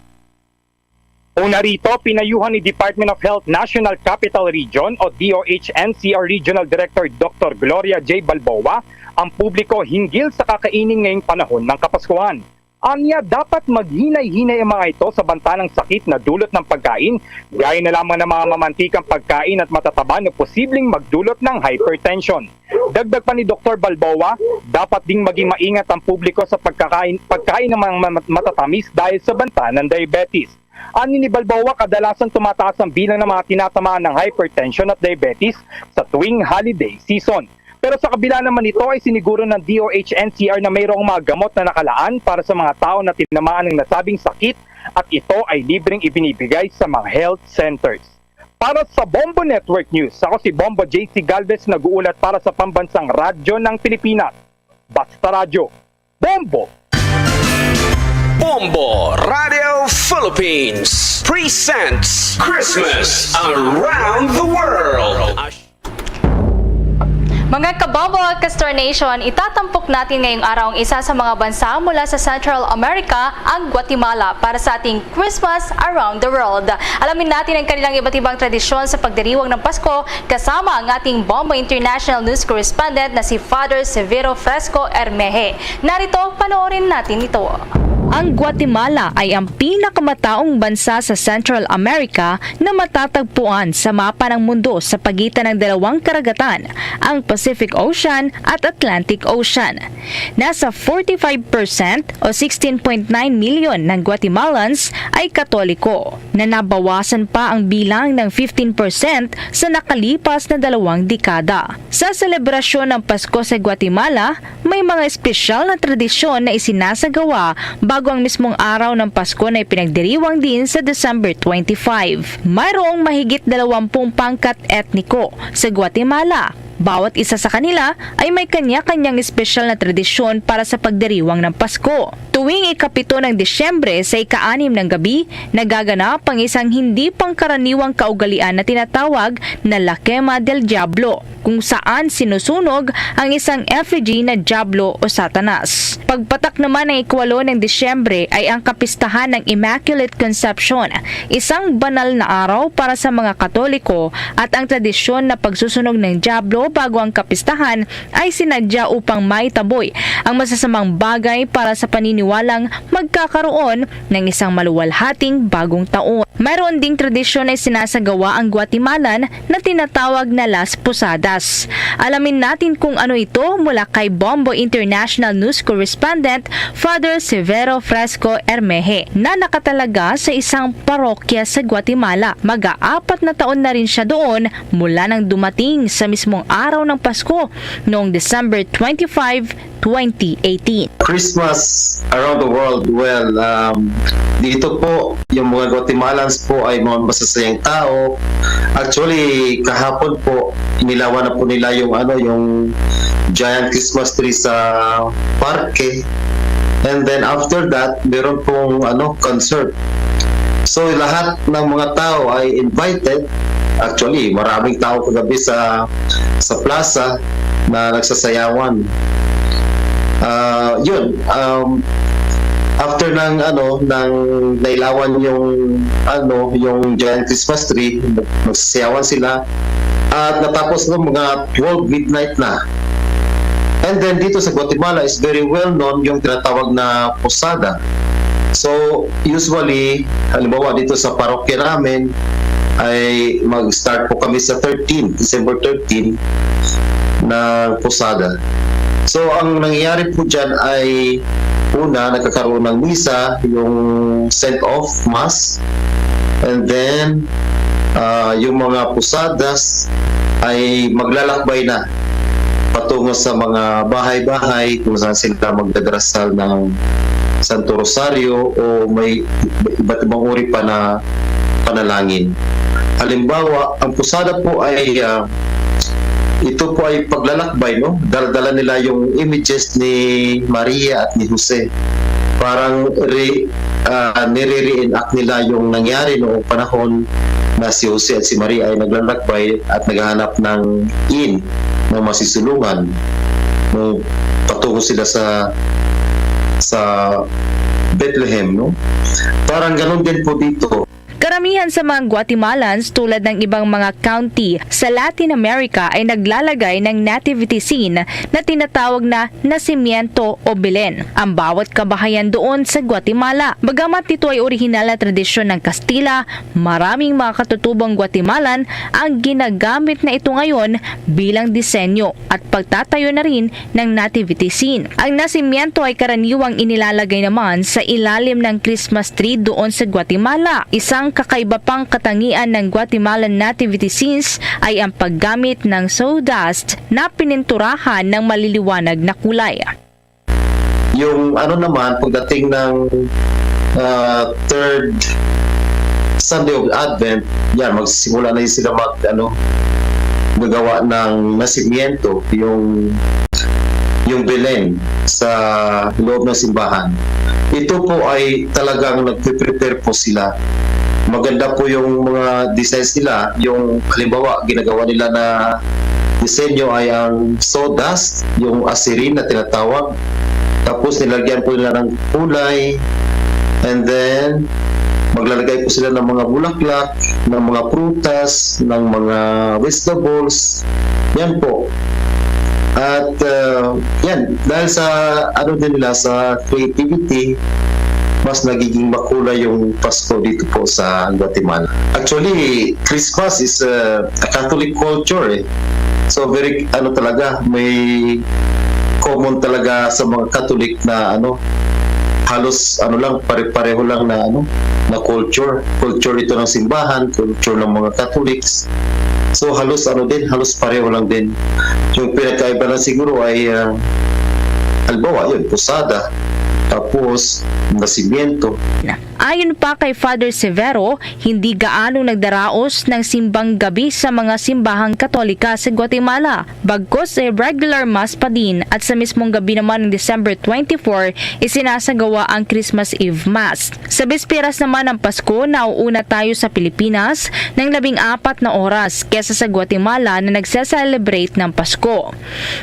Una rito, pinayuhan ni Department of Health National Capital Region o D O H N C R Regional Director Doctor Gloria J. Balboa ang publiko hinggil sa kakainin ngayong panahon ng Kapaskuhan. Anya, dapat maghinay-hinay ang mga ito sa banta ng sakit na dulot ng pagkain, gaya na lamang ng mga mamantikang pagkain at matataba na posibleng magdulot ng hypertension. Dagdag pa ni Doktor Balboa, dapat ding maging maingat ang publiko sa pagkakain, pagkain ng mga ma- matatamis dahil sa banta ng diabetes. Ani ni Balboa, kadalasan tumataas ang bilang ng mga tinatamaan ng hypertension at diabetes sa tuwing holiday season. Pero sa kabila naman nito ay siniguro ng D O H N C R na mayroong mga gamot na nakalaan para sa mga tao na tinamaan ng nasabing sakit at ito ay libreng ibinibigay sa mga health centers. Para sa Bombo Network News, ako si Bombo J C Galvez, nag-uulat para sa Pambansang Radyo ng Pilipinas. Basta Radyo, Bombo! Bombo Radio Philippines presents Christmas Around the World. Mga kabombo at Kastor Nation, itatampok natin ngayong araw ang isa sa mga bansa mula sa Central America, ang Guatemala, para sa ating Christmas Around the World. Alamin natin ang kanilang iba't ibang tradisyon sa pagdiriwang ng Pasko kasama ang ating Bombo International News Correspondent na si Father Severo Fresco Ermeje. Narito, panoorin natin ito. Ang Guatemala ay ang pinakamataong bansa sa Central America na matatagpuan sa mapa ng mundo sa pagitan ng dalawang karagatan, ang Pacific Ocean at Atlantic Ocean. Nasa forty-five percent o sixteen point nine million ng Guatemalans ay Katoliko, na nabawasan pa ang bilang ng fifteen percent sa nakalipas na dalawang dekada. Sa selebrasyon ng Pasko sa Guatemala, may mga espesyal na tradisyon na isinasagawa bago ang mismong araw ng Pasko na ipinagdiriwang din sa December twenty-five. Mayroong mahigit dalawampung pangkat etniko sa Guatemala. Bawat isa sa kanila ay may kanya-kanyang espesyal na tradisyon para sa pagdiriwang ng Pasko. Tuwing ikapito ng Disyembre, sa ika-anim ng gabi, nagaganap ang isang hindi pangkaraniwang kaugalian na tinatawag na La Quema del Diablo, kung saan sinusunog ang isang effigy na Diablo o Satanas. Pagpatak naman ng ikwalo ng Disyembre ay ang kapistahan ng Immaculate Conception, isang banal na araw para sa mga Katoliko, at ang tradisyon na pagsusunog ng Diablo bago ang kapistahan ay sinadya upang maitaboy ang masasamang bagay para sa paniniwalang magkakaroon ng isang maluwalhating bagong taon. Mayroon ding tradisyon na isinasagawa ang Guatemalan na tinatawag na Las Posadas. Alamin natin kung ano ito mula kay Bombo International News Correspondent Father Severo Fresco Ermeje, na nakatalaga sa isang parokya sa Guatemala. Mag-aapat na taon na rin siya doon mula nang dumating sa mismong araw ng Pasko noong December twenty-five, twenty eighteen. Christmas around the world, well, um, dito po, yung mga Guatemalans po ay mga masasayang tao. Actually, kahapon po, inilawan na po nila yung, ano, yung giant Christmas tree sa parke. And then after that, meron pong, ano, concert. So, lahat ng mga tao ay invited. Actually, maraming tao kagabi sa sa plaza na nagsasayawan. Ah, yun, um, after ng, ano, ng nailawan yung, ano, yung giant Christmas tree, nagsasayawan sila. At natapos ng mga twelve midnight na. And then dito sa Guatemala is very well known yung tinatawag na posada. So, usually, halimbawa dito sa parokya namin, ay mag-start po kami sa thirteen, December thirteen, ng posada. So, ang nangyayari po dyan ay, una, nagkakaroon ng misa, yung send-off mass, and then, ah, yung mga posadas ay maglalakbay na patungo sa mga bahay-bahay kung saan sila magdadarasal ng Santo Rosario o may iba't ibang uri pa na panalangin. Halimbawa, ang posada po ay, ah, ito po ay paglalakbay, no? Dala-dala nila yung images ni Maria at ni Jose. Parang re, ah, nire-reenact nila yung nangyari noong panahon na si Jose at si Maria ay naglalakbay at naghahanap ng inn, ng masisilungan, nung patungo sila sa, sa Bethlehem, no? Parang ganun din po dito. Karamihan sa mga Guatemalans, tulad ng ibang mga county sa Latin America, ay naglalagay ng nativity scene na tinatawag na nasimiento o Belen ang bawat kabahayan doon sa Guatemala. Bagamat ito ay orihinal na tradisyon ng Kastila, maraming mga katutubong Guatemalan ang ginagamit na ito ngayon bilang disenyo at pagtatayo na rin ng nativity scene. Ang nasimiento ay karaniwang inilalagay naman sa ilalim ng Christmas tree doon sa Guatemala. Isang kakaiba pang katangian ng Guatemalan nativity scenes ay ang paggamit ng sawdust na pininturahan ng maliliwanag na kulay. Yung ano naman, pagdating ng, ah, third Sunday of Advent, yan, magsisimula na yun sila mag, ano, gagawa ng nasimiento, yung, yung Belen sa loob ng simbahan. Ito po ay talagang nagpe-prepare po sila. Maganda po yung mga designs nila. Yung, halimbawa, ginagawa nila na disenyo ay ang sawdust, yung aserin na tinatawag. Tapos nilagyan po nila ng kulay. And then, maglalagay po sila ng mga bulaklak, ng mga prutas, ng mga vegetables. Yan po. At, uh, yan, dahil sa, ano din nila, sa creativity, mas nagiging makulay yung Pasko dito po sa Guatemala. Actually, Christmas is, uh, a Catholic culture, eh. So, very, ano talaga, may common talaga sa mga Catholic na, ano, halos, ano lang, pare-pareho lang na, ano, na culture. Culture ito ng simbahan, culture ng mga Catholics. So, halos, ano din, halos pareho lang din. Yung pinagkaiba lang siguro ay, ah, halimbawa, yun, posada, tapos nasimiento. Ayon pa kay Father Severo, hindi gaano nagdaraos ng simbang gabi sa mga simbahang Katolika sa Guatemala. Bagkus ay regular Mass pa din, at sa mismong gabi naman ng December twenty-four, isinasagawa ang Christmas Eve Mass. Sa bisperas naman ng Pasko, nauuna tayo sa Pilipinas ng labing apat na oras kesa sa Guatemala na nagse-celebrate ng Pasko.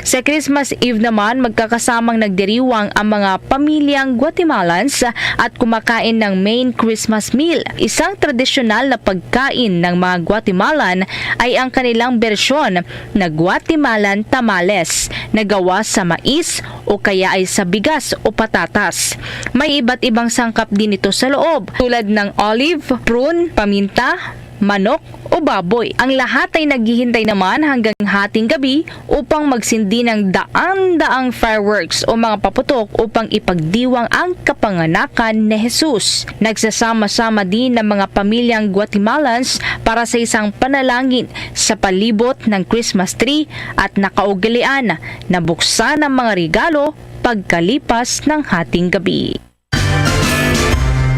Sa Christmas Eve naman, magkakasamang nagdiriwang ang mga pamilyang Guatemalans at kumakain ng main Christmas meal. Isang tradisyonal na pagkain ng mga Guatemalan ay ang kanilang bersyon na Guatemalan tamales na gawa sa mais o kaya ay sa bigas o patatas. May iba't ibang sangkap din ito sa loob, tulad ng olive, prune, paminta, manok, o baboy. Ang lahat ay naghihintay naman hanggang hating gabi upang magsindi ng daan-daang fireworks o mga paputok upang ipagdiwang ang kapanganakan ni Jesus. Nagsasama-sama din ang mga pamilyang Guatemalans para sa isang panalangin sa palibot ng Christmas tree at nakaugalian na buksan ang mga regalo pagkalipas ng hating gabi.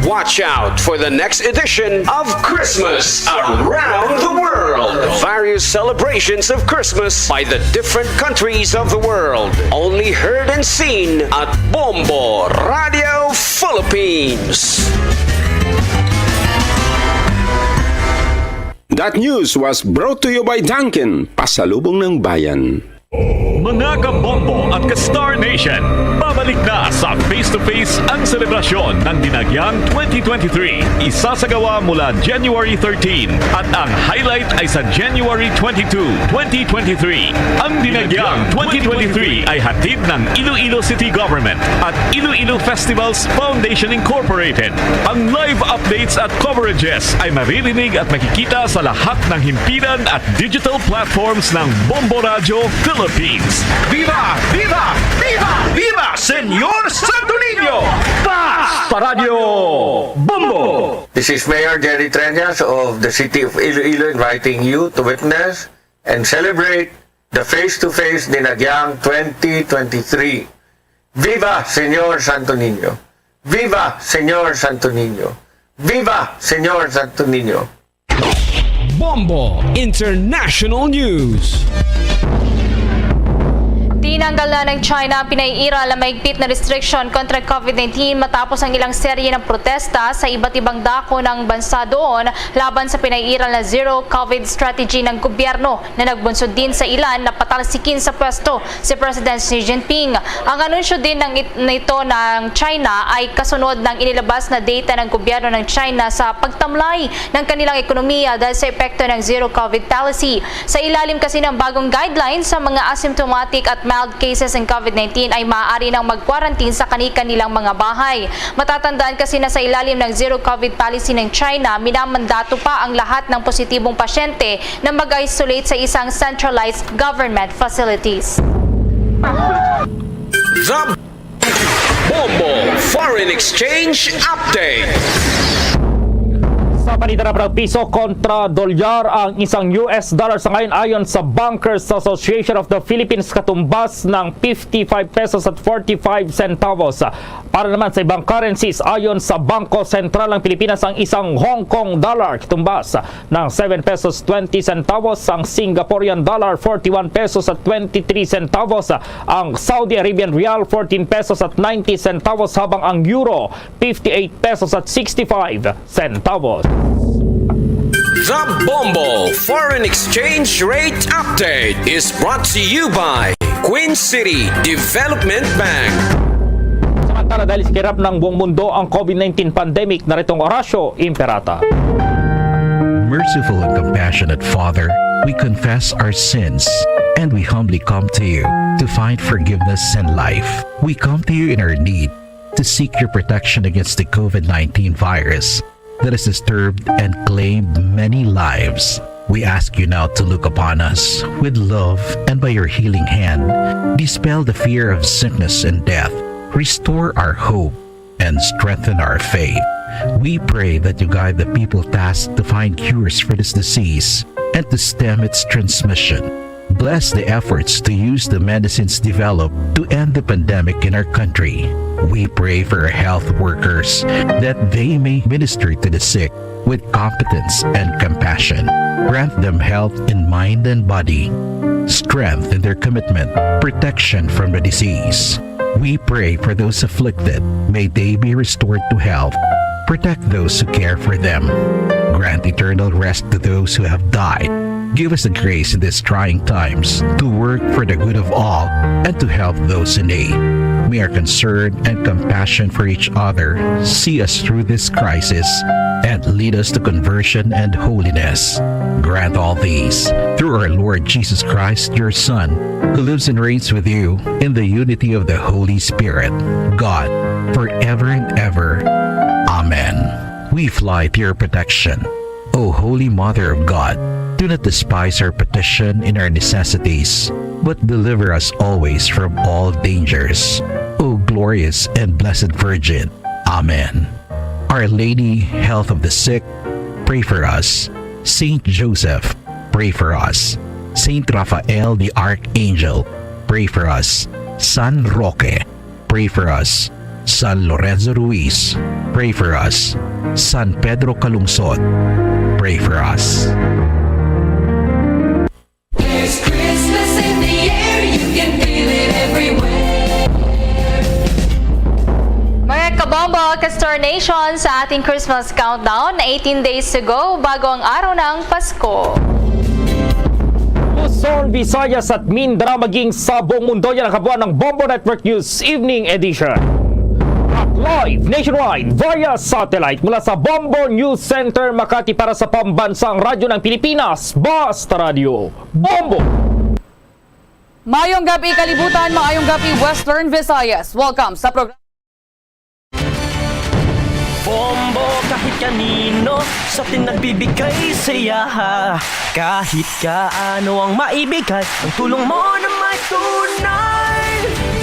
Watch out for the next edition of Christmas Around the World. Various celebrations of Christmas by the different countries of the world. Only heard and seen at Bombo Radio Philippines. That news was brought to you by Dunkin, Pasalubong ng Bayan. Mga ka-Bombo at ka-Star Nation, babalik na sa Face to Face ang selebrasyon ng Dinagyang twenty twenty-three. Isasagawa mula January thirteen at ang highlight ay sa January twenty-two, twenty twenty-three. Ang Dinagyang twenty twenty-three ay hatid ng Iloilo City Government at Iloilo Festivals Foundation Incorporated. Ang live updates at coverages ay maririnig at makikita sa lahat ng himpilan at digital platforms ng Bombo Radyo Philippines. Viva! Viva! Viva! Viva Señor Santo Niño! Paz pa Radyo Bombo! This is Mayor Jerry Treñas of the City of Iloilo inviting you to witness and celebrate the Face to Face Dinagyang twenty twenty-three. Viva Señor Santo Niño! Viva Señor Santo Niño! Viva Señor Santo Niño! Bombo International News. Tinanggal na ng China ang pinaiiral na mahigpit na restriction kontra COVID nineteen matapos ang ilang serye ng protesta sa iba't ibang dako ng bansa doon laban sa pinaiiral na zero COVID strategy ng gobyerno na nagbunsod din sa ilan na patalsikin sa pwesto si President Xi Jinping. Ang anunsyo din ng it-, nito ng China ay kasunod ng inilabas na data ng gobyerno ng China sa pagtamlay ng kanilang ekonomiya dahil sa epekto ng zero COVID policy. Sa ilalim kasi ng bagong guidelines sa mga asymptomatic at mild cases ng COVID nineteen ay maaari nang mag-quarantine sa kani-kanilang mga bahay. Matatandaan kasi na sa ilalim ng zero COVID policy ng China, minamandato pa ang lahat ng positibong pasyente na mag-isolate sa isang centralized government facilities. The Bombo Foreign Exchange Update. Sa panitara ng piso kontra dolyar ang isang U S dollar sa ngayon, ayon sa Bankers Association of the Philippines, katumbas ng fifty-five pesos at forty-five centavos. Para naman sa ibang currencies, ayon sa Bangko Sentral ng Pilipinas, ang isang Hong Kong dollar katumbas ng seven pesos twenty centavos, ang Singaporean dollar forty-one pesos at twenty-three centavos, ang Saudi Arabian rial fourteen pesos at ninety centavos, habang ang euro fifty-eight pesos at sixty-five centavos. The Bombo Foreign Exchange Rate Update is brought to you by Queen City Development Bank. Samantala, dahil sa kirap ng buong mundo ang COVID nineteen pandemic, narito ang Horacio Imperata. Merciful and compassionate Father, we confess our sins and we humbly come to you to find forgiveness and life. We come to you in our need to seek your protection against the COVID nineteen virus that has disturbed and claimed many lives. We ask you now to look upon us with love and by your healing hand, dispel the fear of sickness and death, restore our hope, and strengthen our faith. We pray that you guide the people tasked to find cures for this disease and to stem its transmission. Bless the efforts to use the medicines developed to end the pandemic in our country. We pray for our health workers that they may minister to the sick with competence and compassion. Grant them health in mind and body, strength in their commitment, protection from the disease. We pray for those afflicted. May they be restored to health. Protect those who care for them. Grant eternal rest to those who have died. Give us the grace in these trying times to work for the good of all and to help those in need. May our concern and compassion for each other see us through this crisis and lead us to conversion and holiness. Grant all these through our Lord Jesus Christ, your Son, who lives and reigns with you in the unity of the Holy Spirit, God, forever and ever. Amen. We fly to your protection, O Holy Mother of God. Do not despise our petition in our necessities, but deliver us always from all dangers, O glorious and blessed Virgin. Amen. Our Lady, Health of the Sick, pray for us. Saint Joseph, pray for us. Saint Raphael the Archangel, pray for us. San Roque, pray for us. San Lorenzo Ruiz, pray for us. San Pedro Calungsod, pray for us. Mga kabombo, Castor Nation, sa ating Christmas countdown, eighteen days to go bago ang araw ng Pasko. Luzon, Visayas at Mindanao, maging sa buong mundo, yan ang kabuuan ng Bombo Network News Evening Edition. At live nationwide via satellite mula sa Bombo News Center, Makati, para sa Pambansang Radyo ng Pilipinas, Basta Radyo Bombo! Maayong gabi, kalibutan. Maayong gabi, Western Visayas. Welcome sa programa. Bombo kahit kanino sa atin nagbibigay saya. Kahit kaano ang maibigay, ang tulong mo na may tunay.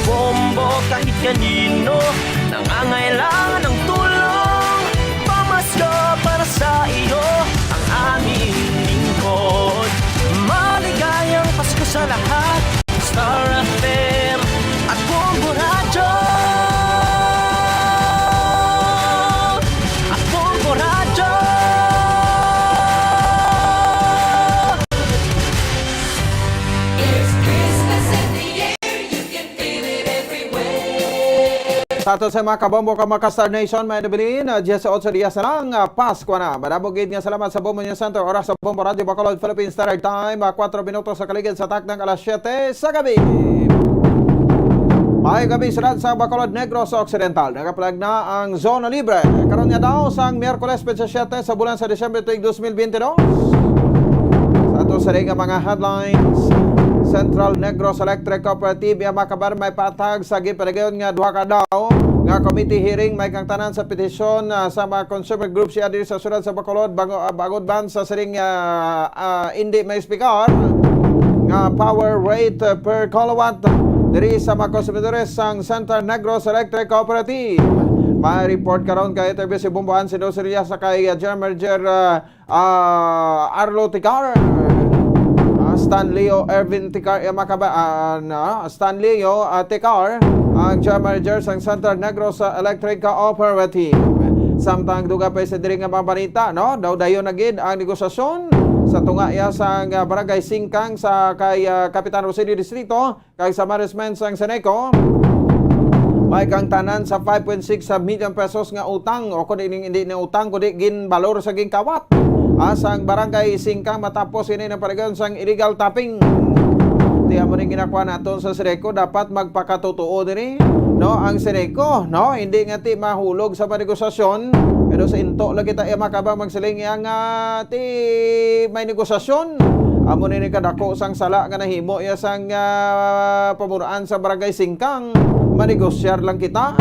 Bombo kahit kanino nangangailangan ng tulong. Pamasko para sa iyo ang aming lingkod. Maligayang Pasko sa lahat. Star F M at Bombo Radyo. At Bombo Radyo. It's Christmas in the air, you Ato sa mga kabombo ka mga Star Nation, may nabilin, ah, diyes otso dias na lang, ah, Pasko na. Madamo gid nga salamat sa Bombo News Center, oras sa Bombo Radio Bacolod, Philippine Standard Time, ah, kuwatro minutos sa kaligid sa taknang alas siyete sa gabi. May gabi sila sa Bacolod Negros Occidental. Nagapalag na ang Zona Libre. Karon nga daw, sang Miyerkules, petsa siyete sa bulan sa Disyembre, tuig dos mil bentidós. Sa ato sa nga mga headlines, Central Negros Electric Cooperative, iya makabar may patag sa gipadayon nga duha ka adlaw nga committee hearing may kangtanan sa petisyon, ah, sa mga consumer groups iya diri sa siyudad sa Bacolod, bago, ah, bangod man sa siring, ah, ah, indi may speaker nga power rate per kilowatt diri sa mga konsumidores sang Central Negros Electric Cooperative. May report karon kay interview si Bombo Ansi Dosirias sa kay, ah, General Manager, ah, ah, Arlo Ticar, ah, Stan Leo Ervin Ticar, eh, makaba-, ah, na, Stan Leo, ah, Ticar, ang General Manager sang Central Negros, ah, Electric Cooperative. Samtang dugang pa sa diri nga mga balita, no? Daw dayon na gid ang negosasyon sa tunga iya sang, ah, Barangay Singkang sa kay, ah, Capitan Rosilio Distrito, kag sa management sang Seneco, may kangtanan sa five point six million pesos nga utang, o kundi ning hindi na utang, kundi ginbalor sa ginkawat, ah, sang Barangay Singkang matapos ini ang paligon sang illegal tapping. Ti amo ning ginakuha naton sa Seneco, dapat magpakatotoo diri, no, ang Seneco, no, hindi nga ti mahulog sa mga negosasyon, pero sa into lagi ta iya makabang magsiling iya nga ti may negosasyon. Amo ni kadako sang sala nga nahimo iya sang, ah, pamuraan sa Barangay Singkang. Manegosyar lang kita.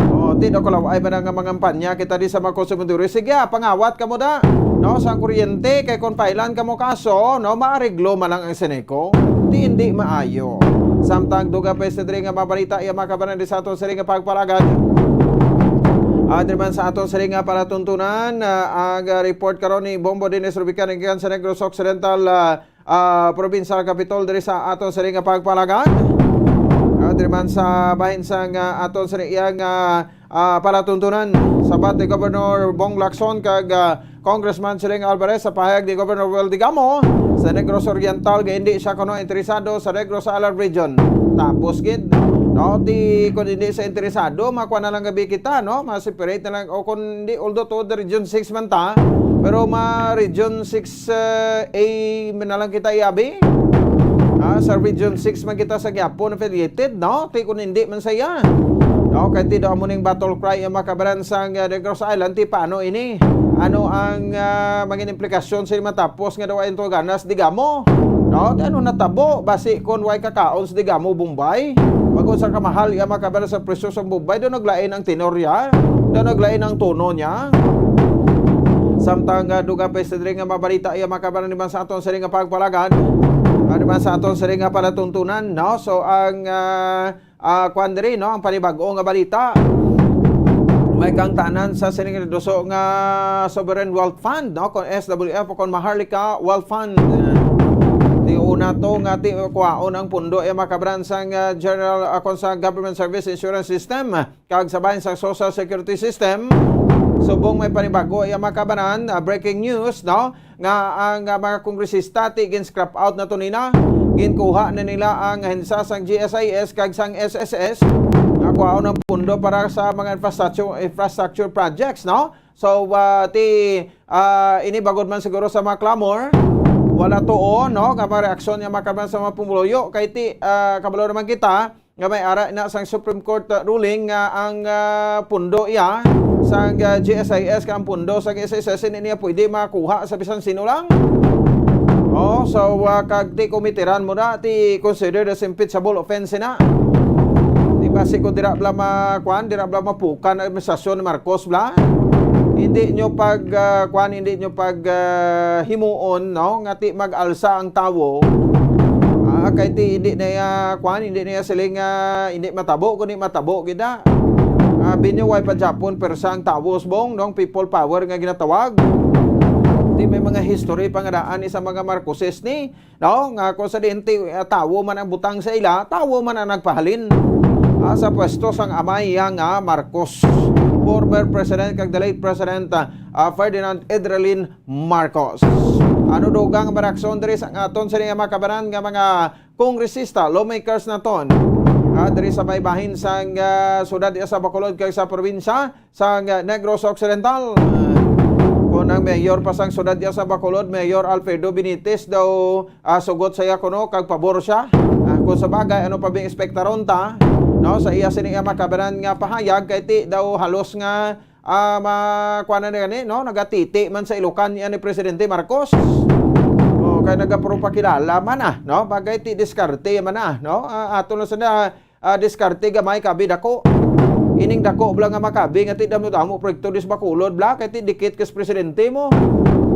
O, ti daw kalaw-ay ba na nga mangampanya kita di sa mga konsumidores? Sige, ah, pangawat kamo da, no, sang kuryente, kay kung pailan kamo kaso, no, maareglo man lang ang Seneco. Ti hindi maayo. Samtang dugang pa sa diri nga mga balita, iya mga kabanan di sa aton siring nga pagpalagad. Ah, diri man sa aton siring nga palatuntunan, ah, ang, ah, report karon ni Bombo Dennis Rubican, gikan sa Negros Occidental, ah, ah, Provincial Capitol, diri sa aton siring nga pagpalagad. Ah, diri man sa bahin sang, ah, aton siring iyang, ah, ah, palatuntunan, sabat ni Governor Bong Lacson kag, ah, Congressman Siling Alvarez sa pahayag ni Governor Well Digamo sa Negros Oriental nga hindi siya kuno interesado sa Negros Island Region. Tapos gid, no, di kung hindi sa interesado, makuha na lang gabi kita, no? Ma-separate na lang, o kung hindi, although to the Region six man ta, pero ma Region six, eh, A man na lang kita iabi. Ah, sa Region six man kita sa gyapon affiliated, no? Ti kung hindi man saya. No, kay ti daw amo ning battle cry ang makabaran sang, uh, Negros Island, ti paano ini? Ano ang, ah, mga implikasyon sa matapos nga daw ay ganas Digamo? No, ti ano natabo? Basi kon way kakaon sa Digamo, Bombay? Pag-unsa kamahal iya makabaran sa presyo sa Bombay, daw naglain ang tenor niya, daw naglain ang tono niya. Samtang, ah, dugang pa sa diri nga mabalita iya makabaran naman sa aton sa nga pagpalagan. Ano naman sa aton sa nga palatuntunan, no? So, ang, ah, ah, kwan diri, no, ang panibag-o nga balita. May kangtanan sa sining duso nga Sovereign Wealth Fund, no, kon S W F o kon Maharlika Wealth Fund. Ti una to nga ti kuhaon ang pundo iya makabaran sang, ah, General, ah, kon sa Government Service Insurance System kag sa bahin sa Social Security System. Subong may panibago iya makabanan, ah, breaking news, no, nga ang, ah, mga kongresista ti gin-scrap out na to nila. Ginkuha na nila ang hensa sang G S I S kag sang S S S nga kuhaon ang pundo para sa mga infrastructure, infrastructure projects, no? So, ah, ti, ah, ini bagod man siguro sa mga clamor, wala tuo, no, nga mga reaksyon nga makabanan sa mga pumuluyo kay ti, ah, kabalo naman kita nga may ara na sang Supreme Court, ah, ruling nga ang, ah, pundo iya sang, ah, G S I S kag ang pundo sang S S S hindi niya pwede makuha sa bisan sino lang. Oh, so, ah, kag ti kumitiran mo na, ti considered as impeachable offense na. Di ba si ko dira bla ma-, kwan, dira bla mapukan ang administrasyon ni Marcos bla? Hindi nyo pag, ah, kwan, hindi nyo pag, ah, himuon, no? Nga ti mag-alsa ang tawo. Ah, kay ti hindi na iya, kwan, hindi na iya siling, ah, hindi matabo, kundi matabo gid na. Ah, binyo way pa Japon, persa ang tawo, subong, no? People power nga ginatawag. Ti may mga history pa nga daan ni sa mga Marcoses ni, no? Nga kung sa diin ti, ah, tawo man ang butang sa ila, tawo man ang nagpahalin, ah, sa pwesto sang amay iya nga Marcos, former president kag the late President, ah, ah, Ferdinand Edralin Marcos. Ano dugang reaksyon diri sa aton sini nga mga kabanan nga mga kongresista, lawmakers naton? ah, diri sa may bahin sang, ah, siyudad iya sa Bacolod kag sa probinsya sang, ah, Negros Occidental. Ah, kung ang mayor pa sang siyudad iya sa Bacolod, Mayor Alfredo Benitez daw, ah, sugot sa iya kuno kag pabor siya. Ah, kung sa bagay, ano pa bing ekspektaron ta, no, sa iya sini nga makabanan nga pahayag, kay ti daw halos nga, ah, ma-, kuwan na gani, no, nagatiti man sa ilukan niya ni Presidente Marcos. O, kay nagapropakilala man, ah, no? Bagay ti diskarte man, ah, no? Ah, ato na sana, ah, diskarte gamay kabi dako. Ining dako bala nga makabi nga ti damo-damo proyekto dis Bacolod bala, kay ti dikit kas presidente mo.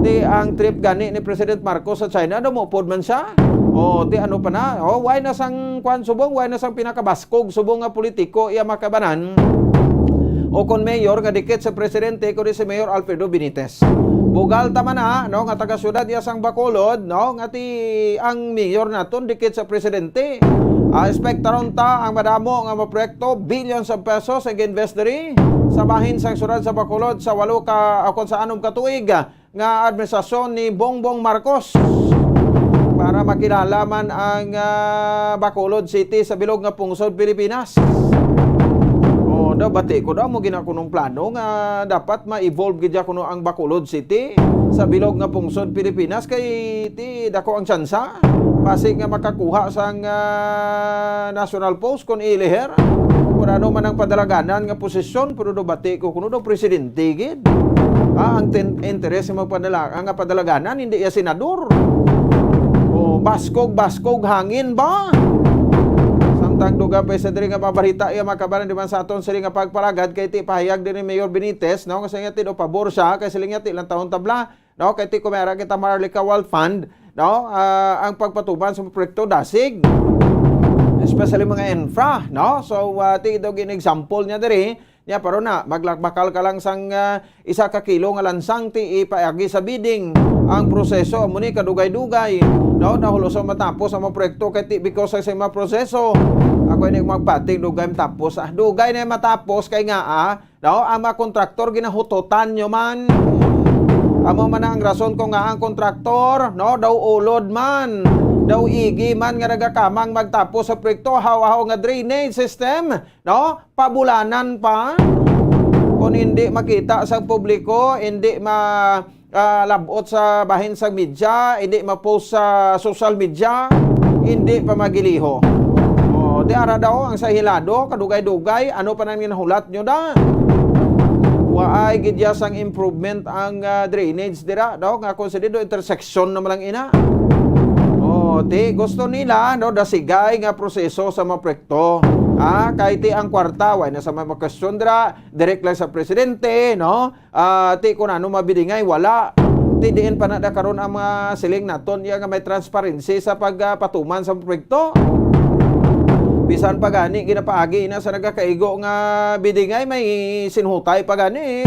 Ti ang trip gani ni President Marcos sa China, daw maupod man siya. O, ti ano pa na? O, why na sang kwan subong? Why na sang pinakabaskog subong nga politiko iya makabanan? O kon mayor nga dikit sa presidente, kundi si Mayor Alfredo Benitez. Bugal ta man na, no, nga taga-syudad iya sang Bacolod, no, nga ti ang mayor naton dikit sa presidente. Ah, ekspektaron ta ang madamo nga mga proyekto, billions of pesos ang invest diri sa bahin sang syudad sa Bacolod sa walo ka, o kon sa anom ka tuig nga administrasyon ni Bongbong Marcos para makilala man ang, ah, Bacolod City sa bilog nga pungsod Pilipinas. O, daw bati ko daw mo ginakunong plano nga dapat ma-evolve gid kuno ang Bacolod City sa bilog nga pungsod Pilipinas kay ti dako ang tsansa basi nga makakuha sang, ah, national post kon iliher. Kung ano man ang padalaganan nga posisyon, pero daw bati ko kuno daw presidente gid. Ah, ang ten-, interes nga magpadala-, nga padalaganan, hindi iya senador. O, baskog, baskog, hangin ba? Samtang dugang pa sa diri nga mga balita, iya makabanan di man sa aton sini nga pagpalagad kay ti pahayag din ni Mayor Benitez, no? Kasi nga ti do pabor siya, kay siling niya ti lang taon tabla, no? Kay ti kumera kita Maharlika Wealth Fund, no? Ah, ang pagpatuman sa proyekto dasig, especially mga infra, no? So, ah, ti daw gin-example niya diri, niya, pero na, maglakbakal ka lang sang, ah, isa ka kilo nga lansang ti ipaagi sa bidding. Ang proseso amo ni kadugay-dugay. No, nahuloson matapos ang mga proyekto kay ti because sa mga proseso. Ako ini magpating dugay matapos. Ah, dugay na matapos kay nga, ah, no, ang mga kontraktor ginahutotan nyo man. Amo man ang rason ko nga ang kontraktor, no, daw ulod man, daw igi man nga nagakamang magtapos sa proyekto, haw-haw nga drainage system, no? Pabulanan pa. Kung hindi makita sa publiko, hindi ma-, ah, labot sa bahin sa media, hindi ma-post sa social media, hindi pa magiliho. O, di ara daw ang sa hilado, kadugay-dugay, ano pa nang ginahulat nyo da? Waay gid ya sang improvement ang, ah, drainage dira, no? Nga kung sa dito, intersection na malang ina. O, ti, gusto nila, no, dasigay nga proseso sa mga proyekto. Ah, kay ti ang kwarta, way na sa mga question dira, direct lang sa presidente, no? Ah, ti kun ano mabidingay, wala. Ti diin pa na da karon ang mga siling naton, iya nga may transparency sa pagpatuman sa proyekto. Bisan pa gani, ginapaagi na sa nagakaigo nga bidingay, may sinhutay pa gani.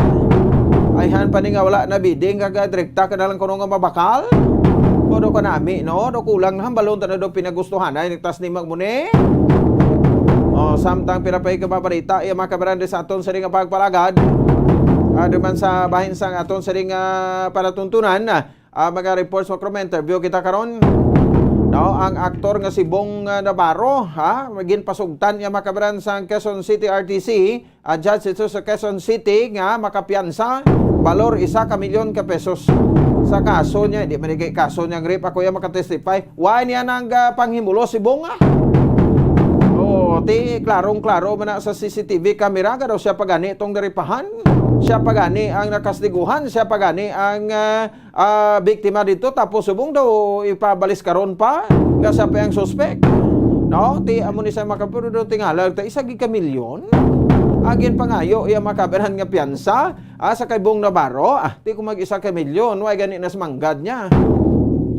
Ayhan pa ni nga wala na bidding, kag direkta ka na lang kuno nga mabakal. Todo ka nami, no? Do kulang na hambalon ta na do pinagustuhan ay nagtas ni magmuni. O, samtang pira pa ikababarita, iya mga kabarande sa aton sining nga pagpalagad. Ah, duman sa bahin sang aton sining nga palatuntunan, ah, mga reports mo, interview kita karon. No, ang aktor nga si Bong, ah, Navarro, ha, ginpasugtan iya mga kabaran sang Quezon City R T C, ah, judge ito sa Quezon City nga makapiyansa, balor isa ka milyon ka pesos. Sa kaso niya, hindi man igay kaso niyang rape, ako iya makatestify. Why niya nang, ah, panghimulo si Bong, ah? Oo, ti, klarong-klaro man na sa C C T V camera, nga daw siya pa gani itong naripahan. Siya pa gani ang nakastiguhan, siya pa gani ang, ah, ah, biktima dito, tapos subong daw ipabalis karon pa, nga siya pa ang suspek. No? Ti, amo ni sa mga kapuro daw tingala, ta isa gid ka milyon. Agin pangayo, iya makabanan nga piyansa, ah, sa kay Bong Navarro, ah, ti kung mag isa ka milyon, way gani nas manggad niya.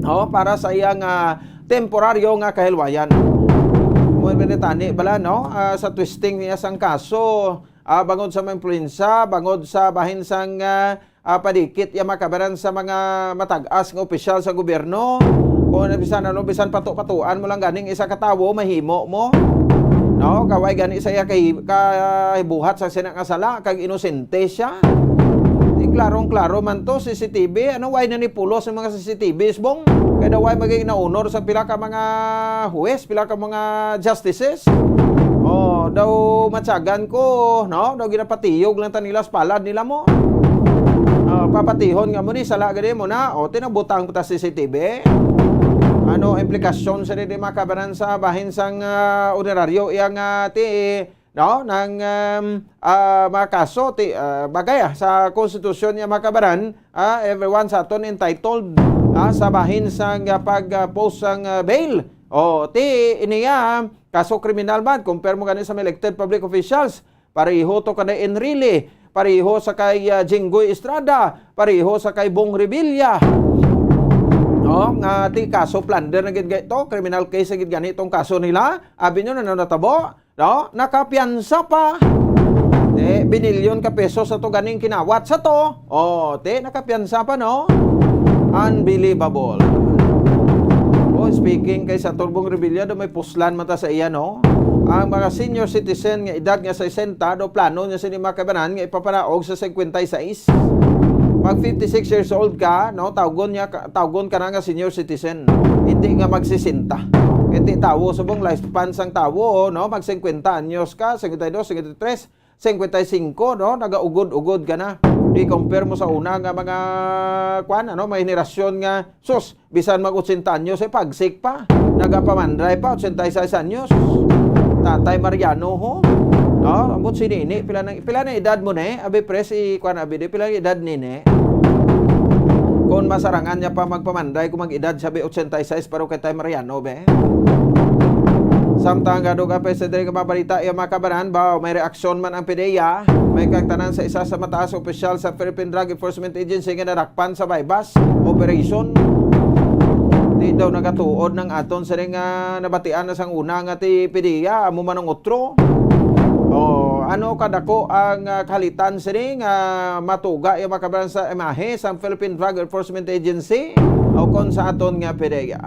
Oh, para sa iyang, ah, temporaryo nga kahilwayan. Mo binitani bala, no? Ah, sa twisting niya sang kaso, ah, bangod sa mga impluwensya, bangod sa bahin sang, ah, ah, padikit iya makabaran sa mga matag-as nga opisyal sa gobyerno. Kung ano, bisan ano, bisan pato-patuan mo lang ganing isa ka tawo, mahimo mo. No? Kaway gani sa iya kay, kahibuhat sa sina nga sala, kag inosente siya. Di klarong-klaro man to, C C T V. Ano, way na ni pulos ang mga C C T Vs, Bong? Kaya daw way maging naunor sa pila ka mga huwes, pila ka mga justices. Daw matyagan ko, no? Daw ginapatiyog lang ta nila sa palad nila mo. Ah, papatihon nga mo ni, sala gani mo na. O, tinabutang pa ta C C T V. Ano implikasyon sa di makabanan sa bahin sang, ah, honoraryo iya nga ti, no? Nang, um, ah, mga kaso, ti, ah, bagay, ah, sa konstitusyon niya makabanan, ah, everyone sa aton entitled, ah, sa bahin sang, ah, pag, ah, post sang, ah, bail. O, ti, iniya, kaso kriminal man, compare mo gani sa mga elected public officials. Pareho to kanay Enrile, pareho sa kay, ah, Jinggoy Estrada, pareho sa kay Bong Revilla. No, nga ti kaso plunder na gid gay to, criminal case na gid gani tong kaso nila. Abi nyo na natabo, no? Nakapiyansa pa. Eh, binilyon ka pesos sa to ganing kinawat sa to. Oh, te, nakapiyansa pa, no? Unbelievable. Oh, speaking kay Senator Bong Revilla, do may puslan mata sa iya, no? Ang mga senior citizen nga edad nga sesenta, do plano niya sini makabanan nga ipapanaog sa cincuenta y seis. Pag fifty-six years old ka, no, tawgon niya ka, tawgon ka na nga senior citizen, hindi nga mag sesenta. Kay ti tawo subong lifespan sang tawo, no, mag cincuenta anyos ka, cincuenta y dos, cincuenta y tres, cincuenta y cinco, no? Nagaugod-ugod ka na. I-compare mo sa una nga mga, kwan, ano, mga henerasyon nga, sus, bisan mag ochenta anyos, eh, pagsik pa. Nagapamandray pa, ochenta y seis anyos. Tatay Mariano, ho? No? Ambot si Nini, pila na, pila na edad mo, ne? Abi, pre, si, kwan, abi, di, pila na edad, Nini? Kung masarangan niya pa magpamandray kung mag-edad, sabi, ochenta y seis, pero kay Tay Mariano, be. Samtang gaduga pa sa diri nga mga balita, iya mga kabanan, ba, may reaksyon man ang PDEA. May kagtanan sa isa sa mataas opisyal sa Philippine Drug Enforcement Agency nga nadakpan sa buy-bust operation. Di daw nagatuod ng aton sining, ah, nabatian na sang una nga ti PDEA, amo man ang utro. Oh, ano kadako ang, ah, kahalitan sini nga matuga iya mga kabanan sa imahe sang Philippine Drug Enforcement Agency o kon sa aton nga PDEA?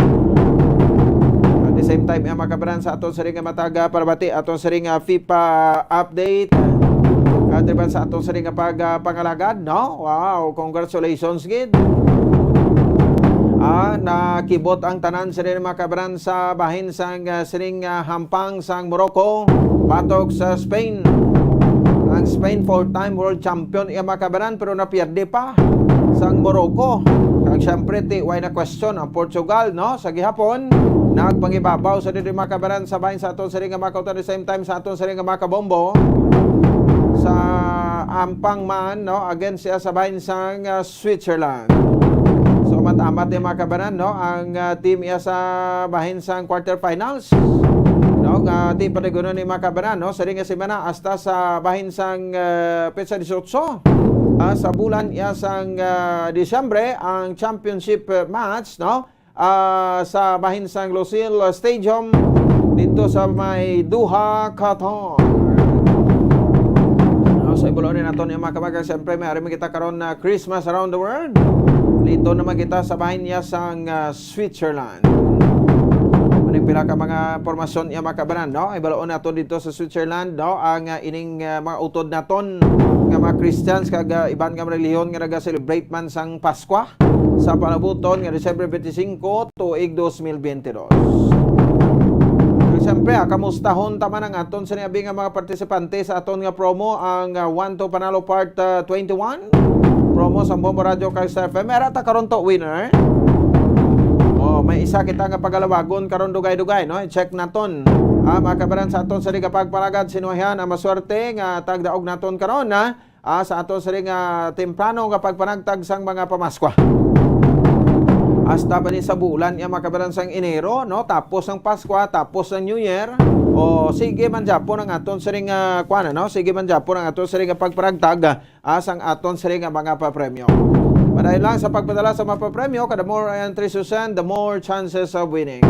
At the same time, iya mga kabanan sa aton sini nga mataga parbati, aton sini nga FIFA update. At diba sa aton sini nga pag, ah, pangalagad, no? Wow, congratulations gid. Ah, nakibot ang tanan sini mga kabanan sa bahin sang, ah, sining, ah, hampang sang Morocco batok sa Spain. Ang Spain, four-time world champion iya mga kabanan, pero napierde pa sang Morocco. Kag siyempre, ti, why na question ang Portugal, no? Sa gihapon, nagpangibabaw sa diri mga kabanan sa bahin sa aton sini nga mga kautan, the same time sa aton sini nga mga kabombo sa ampang man, no, against siya sa bahin sang, ah, Switzerland. So, amat-amat ni mga kabanan, no, ang, ah, team iya sa bahin sang quarterfinals. No, nga ti padagunon ni mga kabanan, no, sa ring semana hasta sa bahin sang, ah, petsa dieciocho, ah, sa bulan iya sang, ah, Disyembre ang championship, ah, match, no, ah, sa bahin sang Lusail Stadium dito sa may Doha, Qatar. Ano, sa ibulon naton yung mga kamag-, siyempre, may ari man kita karon na Christmas around the world. Dito naman kita sa bahin niya sang, ah, Switzerland. Ano yung pila ka mga impormasyon niya mga kabanan, no? Ibaloon nato dito sa Switzerland, no? Ang, ah, ining, ah, mga utod naton nga mga Christians kag, ah, iban nga mga relihiyon nga naga-celebrate man sang Paskwa sa palabuton nga December twenty-five, tuig dos mil bente dos. Siyempre, ah, kamustahon ta man ang aton sini abi nga mga partisipante sa aton nga promo, ang, ah, One to Panalo Part, ah, twenty-one. Promo sa Bombo Radio kag sa F M. Era ta karon to, winner. Oh, may isa kita nga pagalawagon karon dugay-dugay, no? I-check naton. Ah, mga kabanan sa aton sini nga pagpanagad, sino hiyan ang maswerte nga tagdaog naton karon, ha? Ah, sa aton sini nga temprano nga pagpanagtag sang mga pamaskwa. Hasta pa ni sa bulan nga mga kabanan sang Enero, no? Tapos ang Paskwa, tapos ang New Year. O, sige man gyapon ang aton sini nga, kuwan, no? Sige man gyapon ang aton sini nga pagpanagtag, ah, sang aton sini nga mga papremyo. Padayon lang sa pagpadala sa mga papremyo, kada more entries you send, the more chances of winning.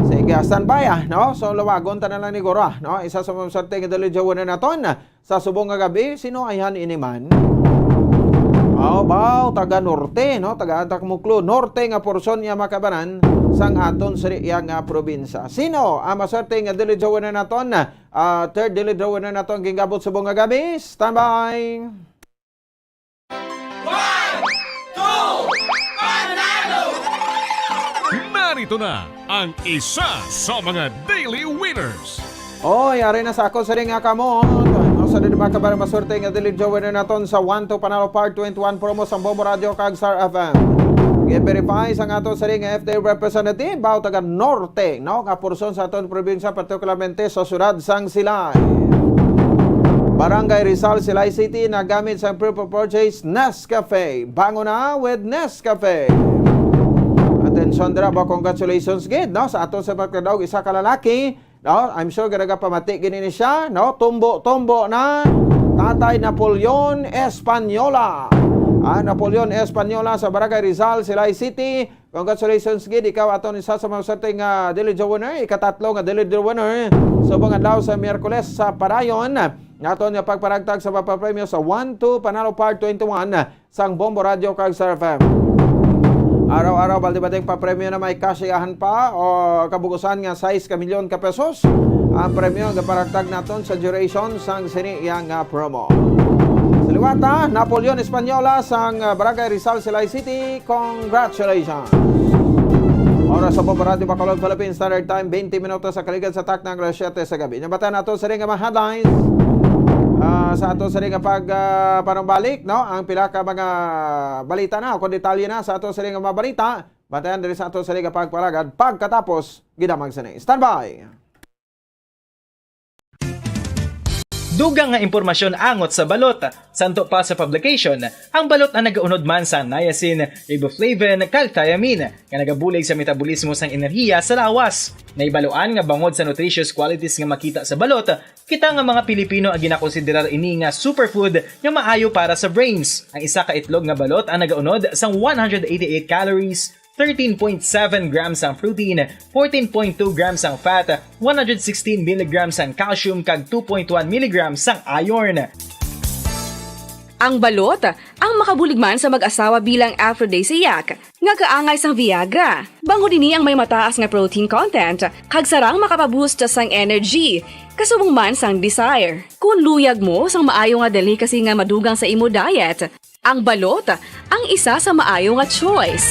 Sige, standby, ah, no? So, lawagon ta na lang ni Goro, ah, no? Isa sa mga swerte nga dali jawanan naton. Sa subong nga gabi, sino ayhan ini man? Aw, baw, taga Norte, no? Taga Antak Muklo, Norte nga porsyon niya makabanan sang aton siri iya nga probinsya. Sino ang maswerte nga daily draw winner naton? Ah, third daily draw winner naton gingabot subong nga gabi. Standby! One, two, panalo! Narito na ang isa sa mga daily winners. Oy, ari na sa ako sining nga kamot. Ano sa din mga kabayan, masorte nga daily draw winner naton sa One to Panalo Part twenty-one promo sa Bombo Radio kag Star F M. Gi-verify sang aton sining nga F D A representative, baw taga Norte, no? Nga porson sa aton probinsya, partikularmente sa siyudad sang Silay. Barangay Rizal, Silay City, nagamit sa proof of purchase, Nescafe. Bangon na with Nescafe. Atensyon dira ba, congratulations gid, no? Sa aton sa pagkadaog, isa ka lalaki, no? I'm sure gid nagapamati gini ni siya, no? Tumbo-tumbo na, Tatay Napoleon Española. Ah, Napoleon Española sa Barangay Rizal, Silay City. Congratulations gid, ikaw aton isa sa mga swerte nga daily draw winner, ikatatlo nga daily draw winner subong adlaw sa Miyerkules sa padayon. Nga aton nga pagparagtag sa mapapremyo sa One to Panalo Part twenty-one sang Bombo Radio kag Star F M. Araw-araw, balde-baldeng papremyo na may kasiyahan pa o kabugusan nga sais ka milyon ka pesos. Ang premyo nga paragtag naton sa duration sang sini iya nga promo. Sa liwata, Napoleon Española sang, ah, Barangay Rizal, Silay City. Congratulations! Oras sa Bombo Radio Bacolod, Philippine Standard Time, twenty minutos sa kaligad sa takna nga alas siyete sa gabi. Nabatan nato sa ring nga mga headlines. Ah, sa ato sa ring nga pag, ah, panumbalik, no? Ang pila ka mga balita na o kung detalye na sa ato sa ring nga mga balita, batayan diri sa ato sa ring nga pagpalagad pagkatapos gidamag sini. Standby! Dugang nga impormasyon angot sa balot. Santo pa sa publication, ang balot ang nagaunod man sa niacin, riboflavin, kag thiamine, nga nagabulig sa metabolismo sang enerhiya sa lawas. Naibaluan nga bangod sa nutritious qualities nga makita sa balot, kita nga mga Pilipino ang ginakonsiderar ini nga superfood nga maayo para sa brains. Ang isa ka itlog nga balot ang nagaunod sang one hundred eighty-eight calories, thirteen point seven grams ang protein, fourteen point two grams ang fat, one hundred sixteen milligrams ang calcium, kag two point one milligrams ang iron. Ang balot ang makabulig man sa mag-asawa bilang aphrodisiac nga kaangay sang Viagra. Bangod ini ang may mataas nga protein content kag sarang makapaboost sang energy, kasubong man sang desire. Kung luyag mo sang maayo nga delicacy nga madugang sa imo diet, ang balot ang isa sa maayo nga choice.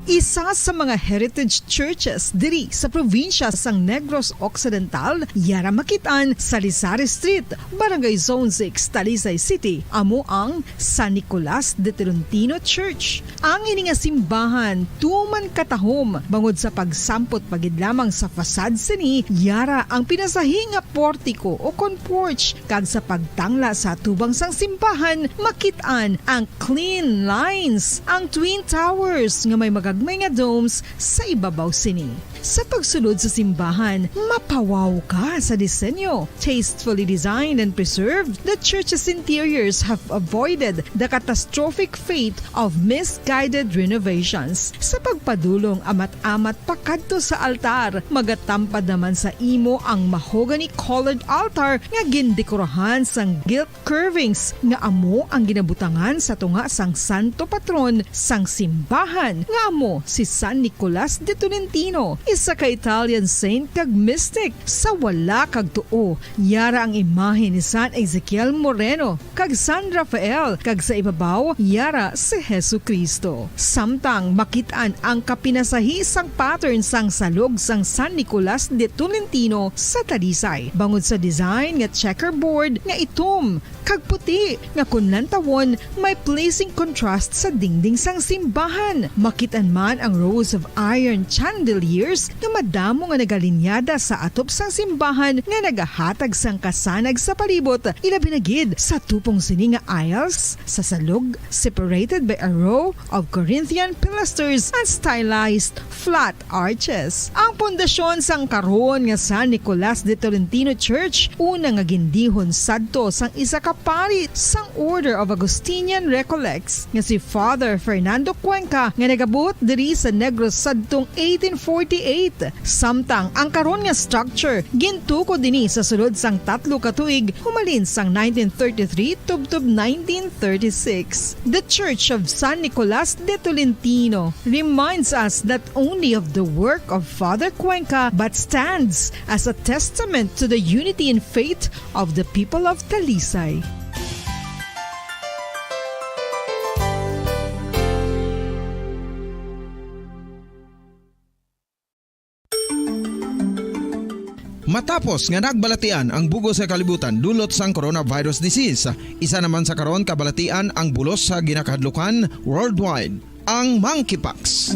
Isa sa mga heritage churches diri sa probinsya sang Negros Occidental, yara makit-an sa Lisari Street, Barangay Zone six, Talisay City, amo ang San Nicolas de Tolentino Church. Ang ini nga simbahan tuman katahom bangod sa pagsampot pa gid lamang sa facade sini, yara ang pinasahi nga portiko o kon porch, kag sa pagtangla sa atubang sang simbahan makit-an ang clean lines, ang twin towers nga may magagmay nga domes sa ibabaw sini. Sa pagsulod sa simbahan, mapawaw ka sa disenyo. Tastefully designed and preserved, the church's interiors have avoided the catastrophic fate of misguided renovations. Sa pagpadulong amat-amat pakadto sa altar, magatampad naman sa imo ang mahogany-colored altar nga gindekorahan sang gilt curvings nga amo ang ginabutangan sa tunga sang santo patron sang simbahan, nga amo si San Nicolas de Tolentino, isa ka Italian saint kag mystic. Sa wala kag tuo, yara ang imahe ni San Ezekiel Moreno kag San Rafael, kag sa ibabaw, yara si Jesu-Cristo. Samtang makit-an ang kapinasahi sang pattern sang salog sang San Nicolas de Tolentino sa Talisay, bangod sa design nga checkerboard nga itom kag puti nga kon lantawon may pleasing contrast sa dingding sang simbahan. Makit-an man ang rows of iron chandeliers nga madamo nga nagalinyada sa atop sang simbahan nga nagahatag sang kasanag sa palibot, ilabi na gid sa tupong sini nga aisles sa salog, separated by a row of Corinthian pilasters and stylized flat arches. Ang pundasyon sang karon nga San Nicolas de Tolentino Church, una nga gindihon sadto sang isa ka pari sang Order of Augustinian Recollects nga si Father Fernando Cuenca, nga nagabuot diri sa Negros sadtong eighteen forty-eight. Samtang ang karon nga structure gintukod ini sa sulod sang tatlo ka tuig humalin sang nineteen thirty-three tubtob nineteen thirty-six. The Church of San Nicolas de Tolentino reminds us not only of the work of Father Cuenca but stands as a testament to the unity in faith of the people of Talisay. Matapos nga nagbalatian ang bug-os nga kalibutan dulot sang coronavirus disease, isa naman sa karon kabalatian ang bulos sa ginakahadlukan worldwide, ang monkeypox.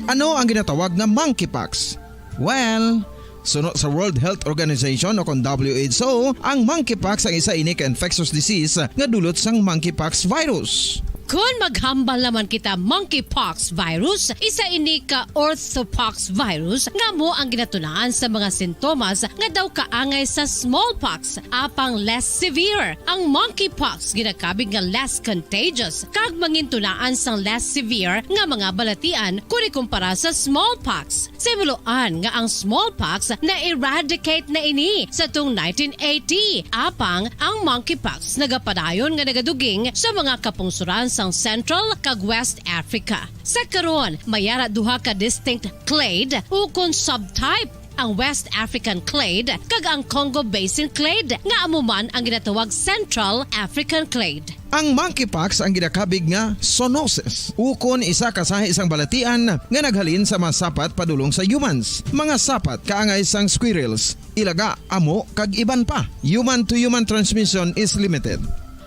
Ano ang ginatawag nga monkeypox? Well, suno sa World Health Organization o kon W H O, ang monkeypox ang isa ini ka infectious disease nga dulot sang monkeypox virus. Kon maghambal naman kita, monkeypox virus, isa ini ka orthopox virus nga amo ang ginatunaan sa mga sintomas nga daw kaangay sa smallpox, apang less severe. Ang monkeypox ginakabig nga less contagious kag mangintunaan sang less severe nga mga balatian kon ikumpara sa smallpox. Sa himuloan nga ang smallpox na-eradicate na ini sa tung nineteen eighty, apang ang monkeypox nagapadayon nga nagaduging sa mga kapungsoran sang Central kag West Africa. Sa karon, may ara duha ka distinct clade ukon subtype, ang West African clade kag ang Congo Basin clade, nga amo man ang ginatawag Central African clade. Ang monkeypox ang ginakabig nga zoonosis, ukon isa ka sahi sang balatian nga naghalin sa mga sapat padulong sa humans, mga sapat kaangay sang squirrels, ilaga, amo, kag iban pa. Human-to-human transmission is limited.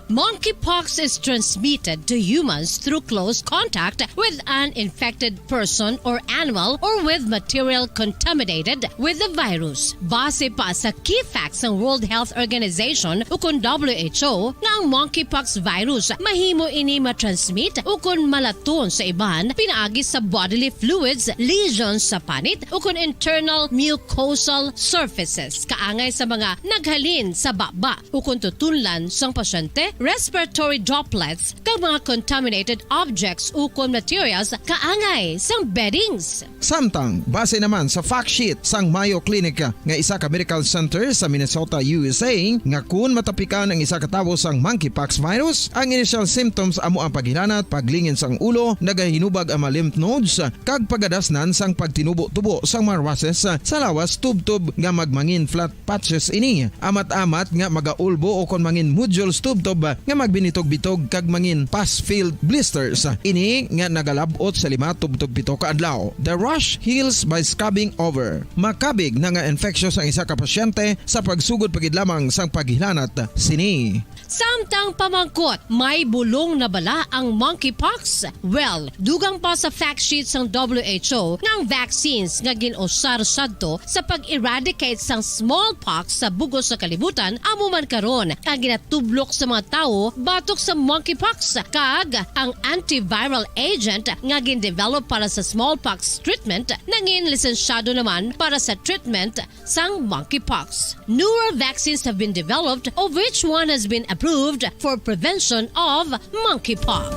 Monkeypox is transmitted to humans through close contact with an infected person or animal or with material contaminated with the virus. Base pa sa key facts sang World Health Organization ukon W H O, nga ang monkeypox virus mahimo ini matransmit ukon malaton sa iban pinaagi sa bodily fluids, lesions sa panit, ukon internal mucosal surfaces, kaangay sa mga naghalin sa baba ukon tutunlan sang pasyente, respiratory droplets, kag mga contaminated objects ukon materials kaangay sang beddings. Samtang, base naman sa fact sheet sang Mayo Clinic nga isa ka medical center sa Minnesota, U S A, nga kun matapikan ang isa ka tawo sang monkeypox virus, ang initial symptoms amo ang paghilanat, paglingin sang ulo, nagahinubag ang mga lymph nodes, kag pagadasnan sang pagtinubo-tubo sang mga rushes sa lawas tubtob nga magmangin flat patches ini, amat-amat nga magaulbo ukon mangin nodules tubtob nga magbinitog-bitog kag mangin pus-filled blisters. Ini nga nagalab-ot sa lima tubtob pito ka adlaw. The rash heals by scabbing over. Makabig na nga infectious ang isa ka pasyente sa pagsugod pa gid lamang sang paghilanat sini. Samtang pamangkot, may bulong na bala ang monkeypox? Well, dugang pa sa fact sheet sang W H O nga ang vaccines nga gin-usar sadto sa pag-eradicate sang smallpox sa bug-os nga kalibutan amo man karon ang ginatublok sa mga tawo batok sa monkeypox, kag ang antiviral agent nga gin-develop para sa smallpox treatment nangin lisensyado naman para sa treatment sang monkeypox. Newer vaccines have been developed, of which one has been approved for prevention of monkeypox.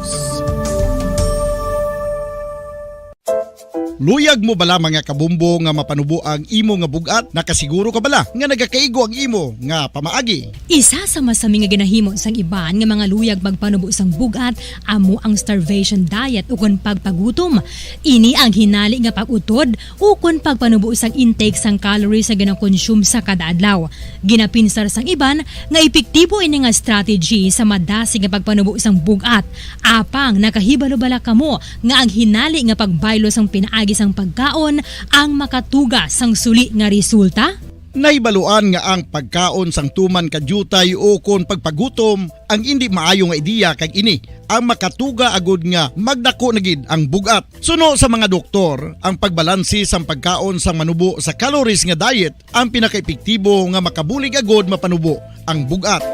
Luyag mo bala, mga kabombo, nga mapanubo ang imo nga bug-at? Nakasiguro ka bala nga nagakaigo ang imo nga pamaagi? Isa sa masami nga ginahimo sang iban nga mga luyag magpanubo sang bug-at amo ang starvation diet ukon pagpagutom. Ini ang hinali nga pag-utod ukon pagpanubo sang intake sang calories nga ginakonsume sa kada adlaw. Ginapinsar sang iban nga epektibo ini nga strategy sa madasig nga pagpanubo sang bug-at. Apang nakahibalo bala kamo nga ang hinali nga pagbaylo sang pinaagi sang pagkaon ang makatuga sang suli nga resulta? Nahibaluan nga ang pagkaon sang tuman ka diutay ukon pagpagutom ang indi maayo nga ideya, kag ini ang makatuga agud nga magdako na gid ang bug-at. Suno sa mga doktor, ang pagbalanse sang pagkaon sang manubo sa calories nga diet ang pinakaepektibo nga makabulig agud mapanubo ang bug-at.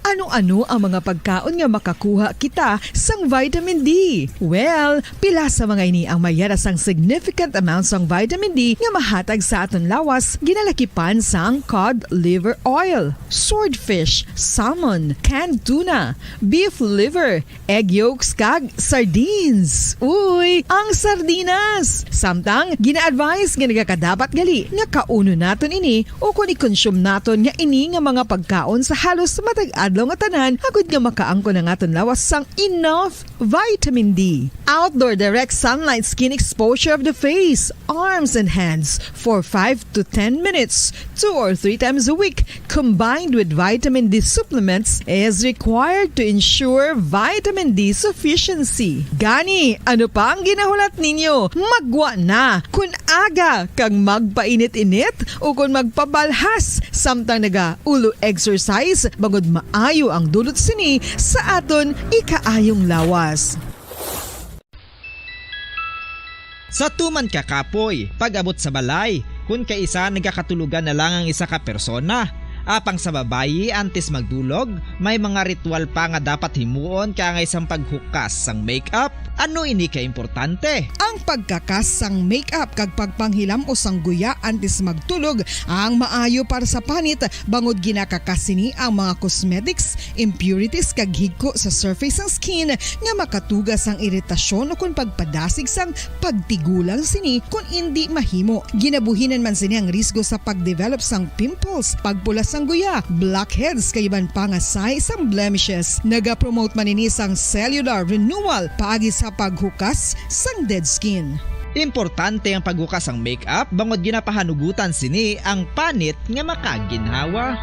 Ano-ano ang mga pagkaon nga makakuha kita sang vitamin D? Well, pila sa mga ini ang may ara sang significant amount sang vitamin D nga mahatag sa aton lawas, ginalakipan sang cod liver oil, swordfish, salmon, canned tuna, beef liver, egg yolks, kag sardines. Uy, ang sardinas! Samtang, gina-advise nga nagakadapat gali nga kaunon naton ini ukon i-consume naton nga ini nga mga pagkaon sa halos matag adlaw nga tanan, agud nga makaangkon ang aton lawas sang enough vitamin D. Outdoor direct sunlight skin exposure of the face, arms, and hands for five to ten minutes, two or three times a week, combined with vitamin D supplements, is required to ensure vitamin D sufficiency. Gani, ano pa ang ginahulat ninyo? Maggwa na! Kun aga kag magpainit-init, ukon magpabalhas samtang nagaulo exercise, bangod maayo ang dulot sini sa aton ikaayong lawas. Sa tuman ka kapoy, pag-abot sa balay, kun kaisa nagakatulogan na lang ang isa ka persona. Apang sa babayi, antes magdulog, may mga ritual pa nga dapat himuon kaangay sang paghukas sang makeup. Ano ini ka importante? Ang pagkakas sang makeup kag pagpanghilam-os sang guya antes magtulog ang maayo para sa panit, bangod ginakakas sini ang mga cosmetics, impurities kag higko sa surface sang skin nga makatuga sang iritasyon ukon pagpadasig sang pagtigulang sini kon indi mahimo. Ginabuhinan man sini ang risgo sa pagdevelop sang pimples, pagpula sang guya, blackheads kag iban pa nga sign sang blemishes. Nagapromote man ini sang cellular renewal paagi sa paghukas sang dead skin. Importante ang paghukas sang makeup bangod ginapahanugutan sini ang panit nga makaginhawa.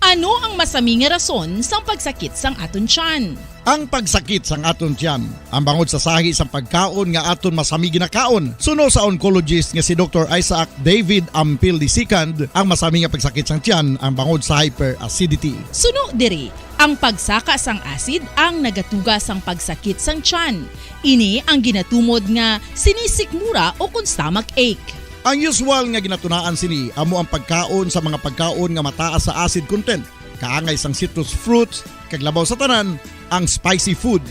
Ano ang masami nga rason sang pagsakit sang aton tiyan? Ang pagsakit sang aton tiyan, ang bangod sa sahi sang pagkaon nga aton masami ginakaon. Suno sa oncologist nga si Doktor Isaac David Ampil the second, ang masami nga pagsakit sang tiyan ang bangod sa hyperacidity. Suno diri, ang pagsaka sang acid ang nagatuga sang pagsakit sang tiyan. Ini ang ginatumod nga sinisikmura o kon stomach ache. Ang usual nga ginatunaan sini amo ang pagkaon sa mga pagkaon nga mataas sa acid content, kaangay sang citrus fruits, kag labaw sa tanan, ang spicy food.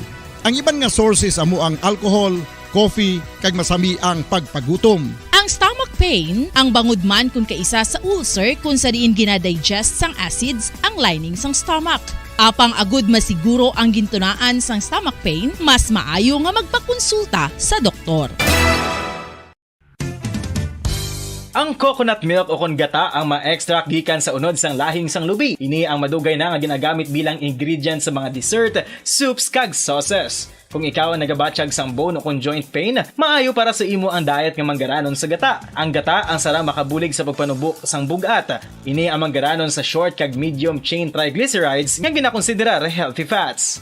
Ang iban nga sources amo ang alcohol, coffee, kag masami ang pagpagutom. Ang stomach pain ang bangod man kon kaisa sa ulcer kon sa diin ginadigest sang acids ang lining sang stomach. Apang agud masiguro ang gintunaan sang stomach pain, mas maayo nga magpakonsulta sa doktor. Ang coconut milk o kon gata ang ma-extract gikan sa unod sang lahing sang lubi. Ini ang madugay na nga ginagamit bilang ingredient sa mga dessert, soups, kag sauces. Kung ikaw ang nagabatyag sang bone o kon joint pain, maayo para sa imo ang diet nga manggaranon sa gata. Ang gata ang sara makabulig sa pagpanubo sang bug-at. Ini ang manggaranon sa short kag medium chain triglycerides nga ginakonsiderar healthy fats.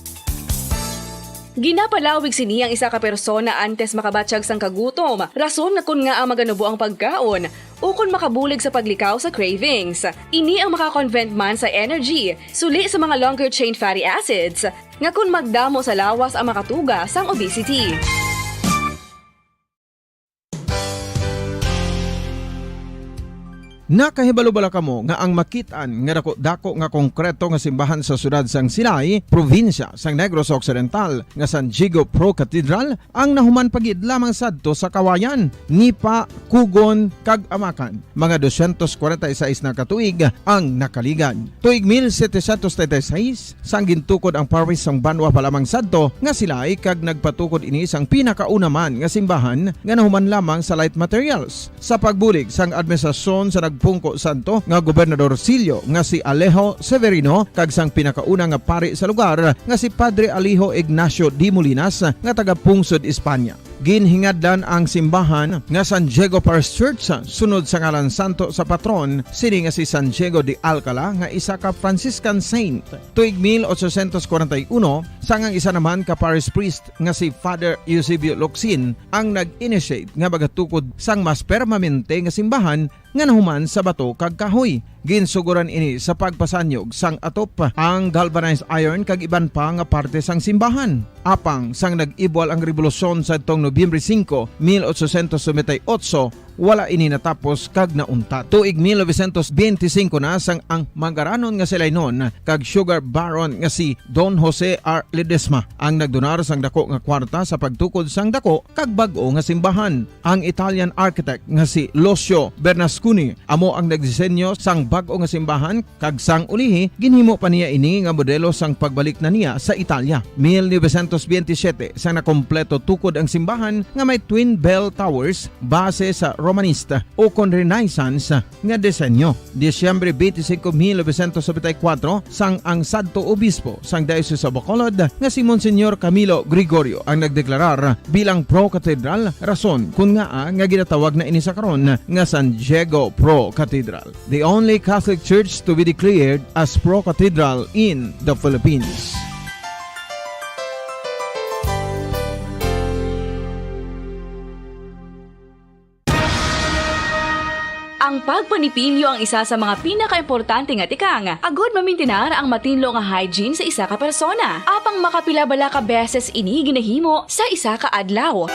Ginapalawig sini ang isa ka persona antes makabatyag sang kagutom, rason na kon ngaa maganubo ang pagkaon, ukon makabulig sa paglikaw sa cravings. Ini ang maka-convert man sa energy, suli sa mga longer chain fatty acids, nga kon magdamo sa lawas ang makatuga sang obesity. Nakahibalo bala kamo nga ang makit-an nga daku-daku nga konkreto nga simbahan sa siyudad sang Silay, probinsya sang Negros Occidental, nga San Diego Pro Cathedral ang nahuman pa gid lamang sadto sa Kawayan, Nipa, Cogon, kag Amacan? Mga dosyentos kwarenta y seis na ka tuig ang nakaligad. Tuig mil setecientos treinta y seis, sang gintukod ang parish sang banwa pa lamang sadto nga Silay, kag nagpatukod ini sang pinakauna man nga simbahan nga nahuman lamang sa light materials. Sa pagbulig sang administrasyon sa nagpungko sadto nga Gobernador Silyo nga si Alejo Severino kag sang pinakauna nga pari sa lugar nga si Padre Alejo Ignacio de Molinas nga taga-pungsod Espanya. Ginhingadlan ang simbahan nga San Diego Parish Church sunod sa ngalan santo sa patron sini nga si San Diego de Alcala nga isa ka Franciscan saint. Tuig mil ochocientos kwarenta y uno, sang ang isa naman ka parish priest nga si Father Eusebio Locsin ang nag-initiate nga magatukod sang mas permanente nga simbahan nga nahuman sa bato kag kahoy. Ginsugoran ini sa pagpasanyog sang atop, ang galvanized iron kag iban pa nga parte sang simbahan. Apang sang nag-ibwal ang rebolusyon sadtong Nobyembre singko, mil ochocientos noventa y ocho, wala ini natapos kag nauntat. Tuig mil novecientos beintisinko na sang ang manggaranon nga Silaynon kag sugar baron nga si Don Jose R. Ledesma ang nagdonar sang dako nga kwarta sa pagtukod sang dako kag bag-o nga simbahan. Ang Italian architect nga si Lucio Bernasconi amo ang nagdisenyo sang bag-o nga simbahan, kag sang ulihi, ginhimo pa niya ini nga modelo sang pagbalik na niya sa Italia. Mil novecientos biyentisiete, sang nakompleto tukod ang simbahan nga may twin bell towers base sa Romanista ukon Renaissance nga disenyo. Disyembre twenty-five, mil novecientos setenta y cuatro, sang ang sadto obispo sang Diocese of Bacolod nga si Monsignor Camilo Gregorio ang nagdeklarar bilang pro-cathedral, rason kon ngaa nga ginatawag na ini sa karon nga San Diego Pro Cathedral, the only Catholic church to be declared as pro-cathedral in the Philippines. Ang pagpanipilyo ang isa sa mga pinakaimportante nga tikang agod mamintinar ang matinlo nga hygiene sa isa ka persona. Apang makapila bala ka beses ini ginahimo sa isa ka adlaw?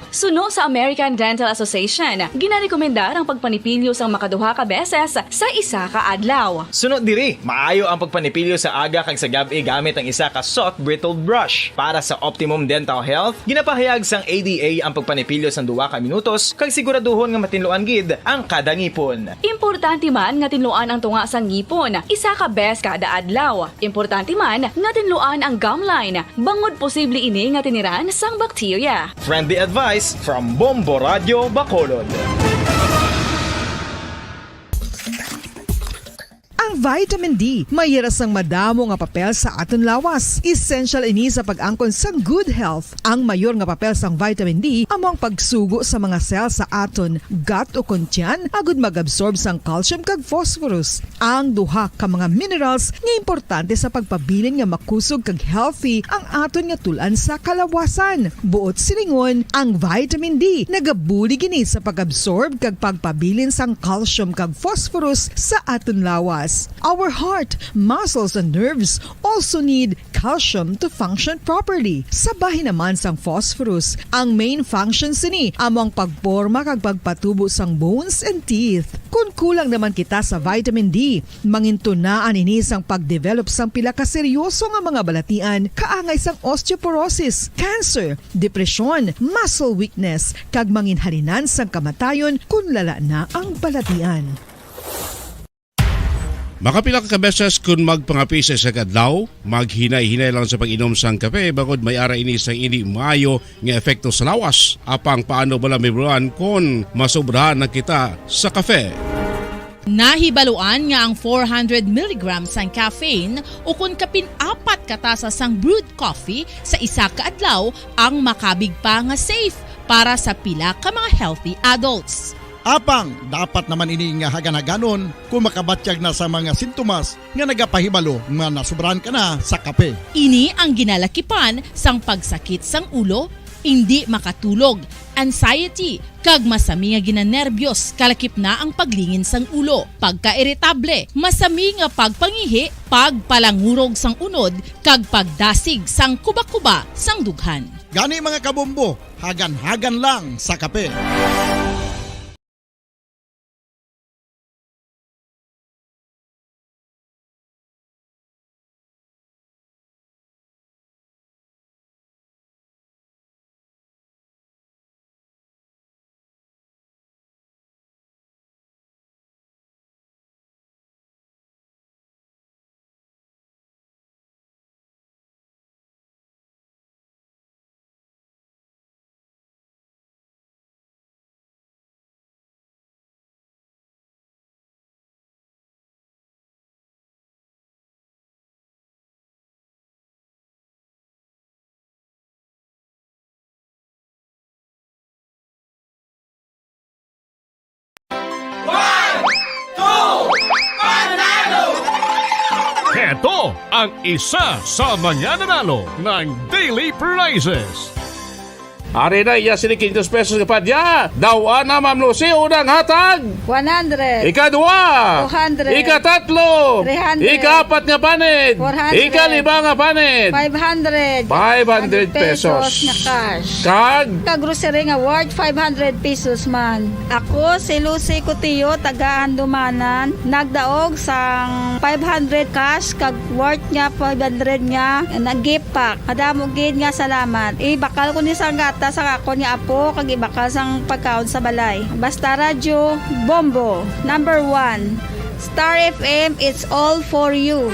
Suno sa American Dental Association, ginarekomendar ang pagpanipilyo sang makaduha ka beses sa isa ka adlaw. Sunod diri, maayo ang pagpanipilyo sa aga kag sa gab-i gamit ang isa ka soft bristled brush. Para sa optimum dental health, ginapahayag sang A D A ang pagpanipilyo sang duha ka minutos kag siguraduhon nga matinluan gid ang kada ngipon. Importante man nga tinluan ang tunga sang ngipon isa ka bes kada adlaw. Importante man nga tinluan ang gum line, bangod posible ini nga tiniran sang bakterya. Friendly advice from Bombo Radio Bacolod. Ang vitamin D may ira sang madamo nga papel sa aton lawas. Essential ini sa pag-angkon sang good health. Ang mayor nga papel sang vitamin D amo ang pagsugo sa mga cell sa aton gut ukon tiyan agud mag-absorb sang calcium kag phosphorus, ang duha ka mga minerals nga importante sa pagpabilin nga makusog kag healthy ang aton nga tul-an sa kalawasan. Buot silingon, ang vitamin D nagabulig ini sa pag-absorb kag pagpabilin sang calcium kag phosphorus sa aton lawas. Our heart, muscles, and nerves also need calcium to function properly. Sa bahin naman sang phosphorus, ang main function sini amo ang pagporma kag pagpatubo sang bones and teeth. Kon kulang naman kita sa vitamin D, mangintunaan ini sang pag-develop sang pila ka seryoso nga mga balatian, kaangay sang osteoporosis, cancer, depresyon, muscle weakness, kag manginhalinan sang kamatayon kon lala na ang balatian. Makapila ka beses kon magpangape sa isa ka adlaw, maghinay-hinay lang sa pag-inom sang kape, bangod may ara ini sang indi maayo nga epekto sa lawas. Apang paano bala mahibaluan kon masobrahan na kita sa kape? Nahibaluan nga ang four hundred milligrams sang caffeine ukon kapin apat ka tasa sang brewed coffee sa isa ka adlaw ang makabig pa nga safe para sa pila ka mga healthy adults. Apang dapat naman ini nga hagan-haganon kon makabatyag na sa mga sintomas nga nagapahibalo nga nasobrahan ka na sa kape. Ini ang ginalakipan sang pagsakit sang ulo, indi makatulog, anxiety, kag masami nga ginanerbiyos, kalakip na ang paglingin sang ulo, pagkairitable, masami nga pagpangihi, pagpalangurog sang unod, kag pagdasig sang kubakuba sang dughan. Gani, mga kabombo, hagan-hagan lang sa kape. One, two, panalo! Heto ang isa sa mga nanalo ng daily prizes. Ari na iya sini quinientos pesos nga padya. Daw ana, Ma'am Lucy, unang hatag. One hundred. Ikaduha. Two hundred. Ikatatlo. Three hundred. Ikaapat nga panit. Four hundred. Ikalima nga panit. Five hundred. Five hundred pesos. Pesos nga cash. Kag? Kag grocery nga worth five hundred pesos man. Ako si Lucy Cotio, taga Handumanan, nagdaog sang five hundred cash kag worth nga five hundred nga na gift pack. Madamo gid nga salamat. Ibakal ko ni sang gatas sa akon nga apo kag ibakal sang pagkaon sa balay. Basta Radyo Bombo, number one. Star F M, it's all for you.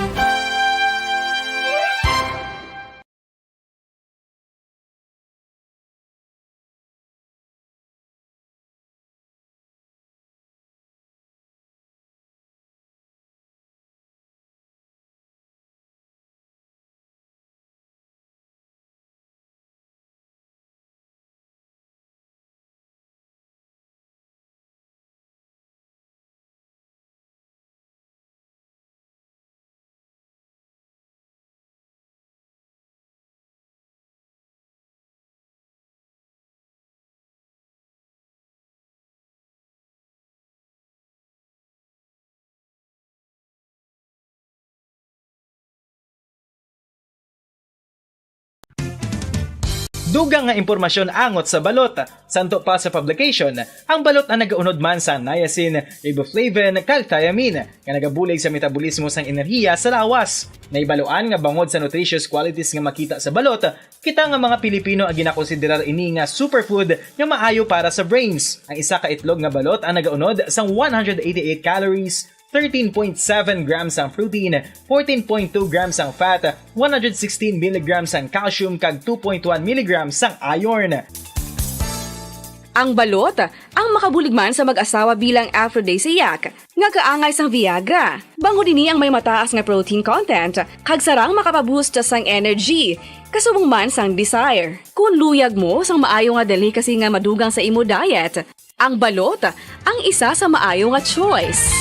Dugang nga impormasyon angot sa balot. Santo pa sa publication, ang balot ang nagaunod man sa niacin, riboflavin, kag thiamine, nga nagabulig sa metabolismo sang enerhiya sa lawas. Nahibaluan nga bangod sa nutritious qualities nga makita sa balot, kita nga mga Pilipino ang ginakonsiderar ini nga superfood nga maayo para sa brains. Ang isa ka itlog nga balot ang nagaunod sang one hundred eighty-eight calories, thirteen point seven grams ang protein, fourteen point two grams ang fat, one hundred sixteen milligrams ang calcium, kag two point one milligrams ang iron. Ang balot, ang makabulig man sa mag-asawa bilang aphrodisiac, nga kaangay sang Viagra. Bangod ini ang may mataas nga protein content, kag sarang makapaboost sang energy, kasubong man sang desire. Kung luyag mo sang maayo nga delicacy nga madugang sa imo diet, ang balot ang isa sa maayo nga choice.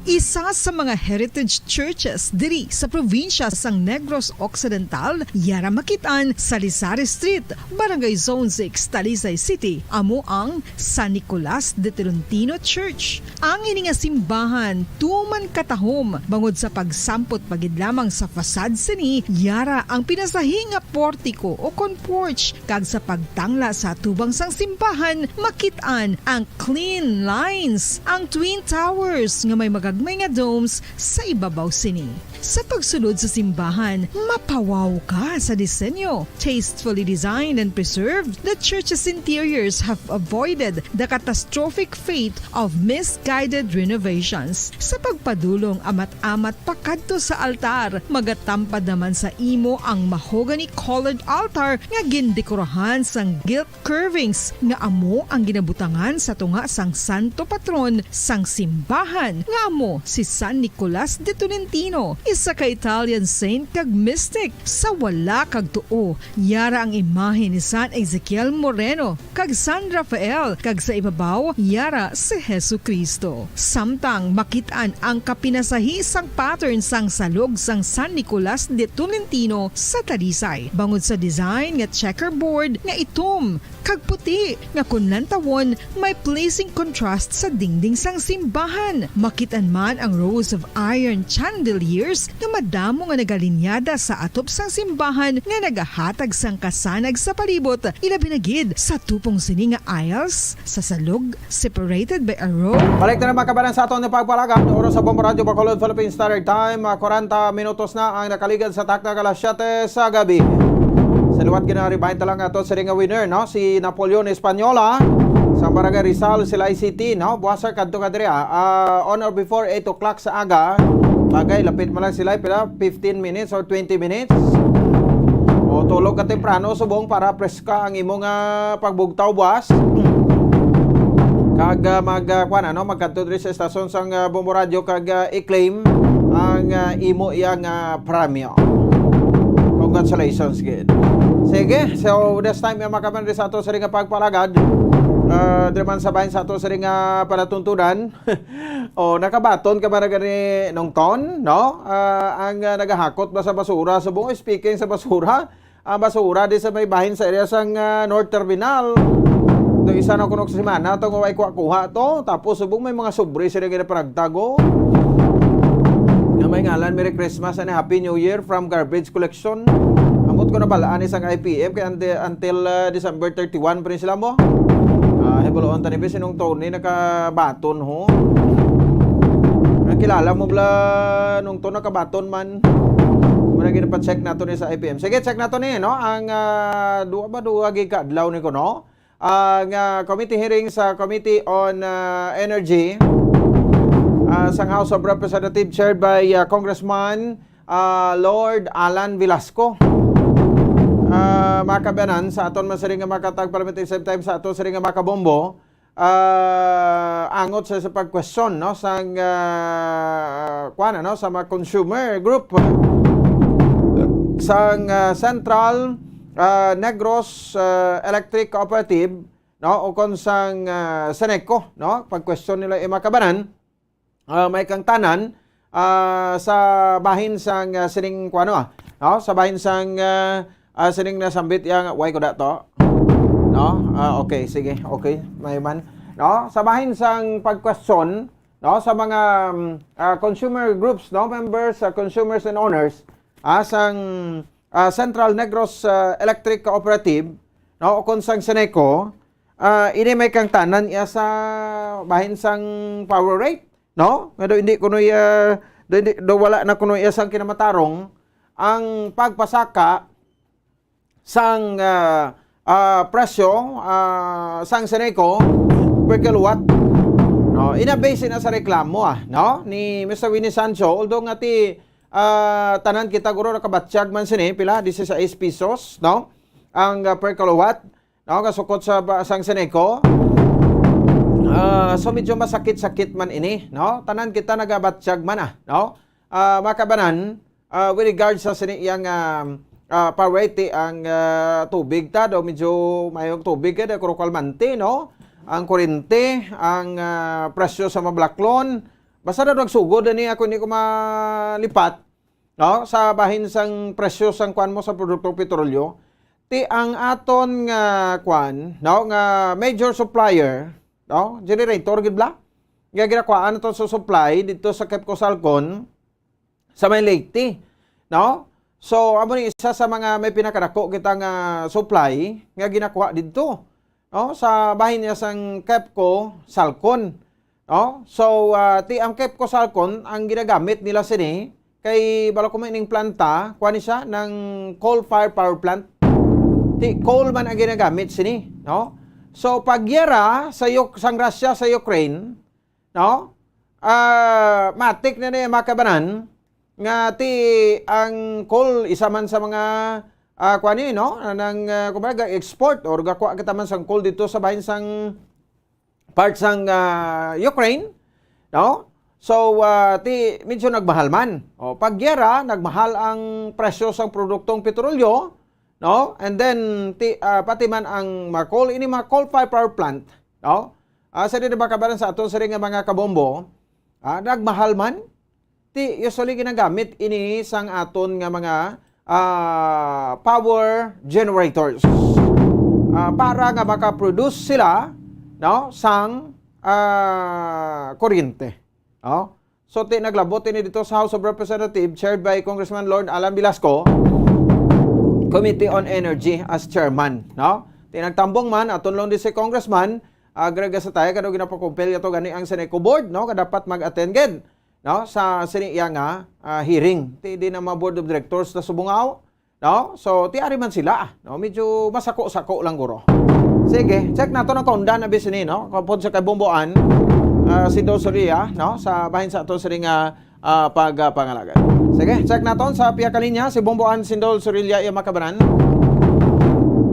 Isa sa mga heritage churches diri sa probinsya sang Negros Occidental, yara makit-an sa Lisari Street, Barangay Zone six, Talisay City, amo ang San Nicolas de Tolentino Church. Ang ini nga simbahan tuman katahom bangod sa pagsampot pa gid lamang sa facade sini, yara ang pinasahi nga portiko o kon porch, kag sa pagtangla sa atubang sang simbahan makit-an ang clean lines, ang twin towers nga may magagmay nga domes sa ibabaw sini. Sa pagsulod sa simbahan, mapawaw ka sa disenyo. Tastefully designed and preserved, the church's interiors have avoided the catastrophic fate of misguided renovations. Sa pagpadulong amat-amat pakadto sa altar, magatampad naman sa imo ang mahogany-colored altar nga gindekorahan sang gilt curvings nga amo ang ginabutangan sa tunga sang santo patron sang simbahan, nga amo si San Nicolas de Tolentino, isa ka Italian saint kag mystic. Sa wala kag tuo, yara ang imahe ni San Ezekiel Moreno kag San Rafael, kag sa ibabaw, yara si Jesu-Cristo. Samtang makit-an ang kapinasahi sang pattern sang salog sang San Nicolas de Tolentino sa Talisay, bangod sa design nga checkerboard nga itom kag puti, nga kon lantawon, may pleasing contrast sa dingding sang simbahan. Makit-an man ang rows of iron chandeliers nga madamo nga nagalinyada sa atop sang simbahan nga nagahatag sang kasanag sa palibot, ilabi na gid sa tupong sini nga aisles sa salog, separated by a row. Balik na naman, kabanan, sa aton nga pagpalagad. Oras sa Bombo Radyo Bacolod Philippine Standard Time, ah, kwarenta minutos na ang nakaligad sa takna alas siyete sa gabi. Sa liwat, ginaribahin ta lang ato sa ring nga winner, no? Si Napoleon Española sa Barangay Rizal, Silay City, no? Buwas, sir, kadto ka diri, ah. Ah, on or before eight o'clock sa aga. Bagay, lapit man lang sila, pila, fifteen minutes or twenty minutes. O, tulog ka temprano subong para preska ang imo nga pagbugtaw buwas. Kag, ah, mag, ah, kuwan, ano, magkadto diri sa estasyon sang, ah, Bombo Radyo kag, ah, i-claim ang, ah, imo iya nga premyo. Congratulations gid. Sige, so this time, mga kabanan, sa ato sa ring nga pagpalagad, ah, diri man sa bahin sa ato sa ring nga palatuntunan. O, nakabaton ka ba na gani nungton, no? Ah, ang, ah, nagahakot ba sa basura? Subong, speaking sa basura, ang basura di sa may bahin sa area sang, ah, North Terminal. Do isa na kuno ka semana to nga way kuha-kuha to. Tapos subong may mga sobre sila ginapanagtag, oh. Nga may ngalan, "Merry Christmas and Happy New Year from Garbage Collection." Ambot ko na balaan isang I P M kay unti-, until, ah, December thirty-one pa rin sila mo. Ah, hibaluan ta ni, bis, nung Tony nakabaton, ho. Ang kilala mo bala nung to nakabaton man. Muna gid pa-check nato ni sa I P M. Sige, check nato ni, no? Ang, ah, duwa ba, duwa gid ka adlaw ni kuno? Ang, ah, committee hearing sa Committee on, ah, Energy, ah, sang House of Representatives, chaired by, ah, Congressman, ah, Lord Alan Velasco. Ah, mga kabanan, sa aton man siring nga mga katagpalamit, same time sa aton siring nga mga kabombo, ah, angot sa, sa pag-question, no, sang, ah, kuwan, ano, sa mga consumer group sang, ah, Central, ah, Negros, ah, Electric Cooperative, no, o kon sang, ah, Seneco, no, pag-question nila, eh, mga kabanan, ah, may kangtanan, ah, sa bahin sang, ah, sining kuano, ah, no? Sa bahin sang, ah, ah, sining nasambit yang, way ko dato? No? Ah, okay, sige, okay, may man. No? Sa bahin sang pag-question, no, sa mga, mm, ah, consumer groups, no, members, ah, consumers and owners, ah, sang, ah, Central Negros, ah, Electric Cooperative, no, o kon sang Ceneco, ah, ini may kangtanan iya sa bahin sang power rate, no? Nga daw hindi kuno iya, daw hindi, daw wala na kuno iya sang kinamatarong ang pagpasaka sang, ah, ah, presyo, ah, sang Ceneco per kilowatt. No, ina base na sa reklamo, ah, no, ni Mister Winnie Sancho, although nga ti, ah, tanan kita guro nakabatyag man sini, pila, dieciséis pesos, no, ang, ah, per kilowatt, no, kasukot sa ba-, sang Ceneco. Ah, so medyo masakit-sakit man ini, no? Tanan kita nagabatyag man, ah, no? Ah, makabanan, ah, with regards sa sini iyang, ah, ah, power rate, ang, ah, tubig ta daw medyo mayong tubig kay daw kuro kalmante, no? Ang kurente, ang, ah, presyo sa mabalaklon. Basta daw nagsugod ani ako, hindi ko malipat, no? Sa bahin sang presyo sang kuan mo sa produktong petrolyo, ti ang aton nga kuan, no, nga major supplier, no, generator gid bala, nga ginakuhaan nato sa supply dito sa Kepco Salcon, sa may Leyte, no? So, amo ni isa sa mga may pinakadako kita nga supply nga ginakuha didto, no? Sa bahin niya sang Kepco Salcon, no? So, ah, ti ang Kepco Salcon ang ginagamit nila sini kay balo ko may ining planta, kuha ni siya ng coal fire power plant. Ti coal man ang ginagamit sini, no? So, pagyara sa Uk-, sang Russia sa Ukraine, no? Ah, matik na ni makabanan nga ti ang coal isa man sa mga, ah, kuan ni, no? Nang, ah, kumbaga, export or gakuha kita man sang coal dito sa bahin sang part sang, ah, Ukraine, no? So, ah, ti medyo nagmahal man. O, pagyara, nagmahal ang presyo sang produktong petrolyo, no? And then, ti, ah, pati man ang mga coal, ini mga coal-fired power plant, no? Ah, sa di ba kabaran sa aton sini nga mga kabombo, ah, nagmahal man, ti usually ginagamit ini sang aton nga mga, ah, power generators, ah, para nga makaproduce sila, no, sang, ah, kuryente, no? So, ti naglabot ini dito sa House of Representatives, chaired by Congressman Lord Alan Velasco, Committee on Energy as chairman, no? Ti nagtambong man, aton lang di si Congressman, ah, Greg Gasataya, kado ginapakumpel yato gani ang Ceneco Board, no? Nga dapat mag-attend gid, no? Sa sini iya nga, ah, hearing. Ti di na mga board of directors na subungaw, no? So, ti ari man sila, no? Medyo masako-sako lang guro. Sige, check nato ang kaundan na bisini, no? Kapod sa kay Bomboan, ah, si Dol Soria, no? Sa bahin sa ato sini nga, ah, pag, ah, pangalagad. Sige, check naton sa pihak kalinya, si Bomboan Sindol Sorilla iya makabanan.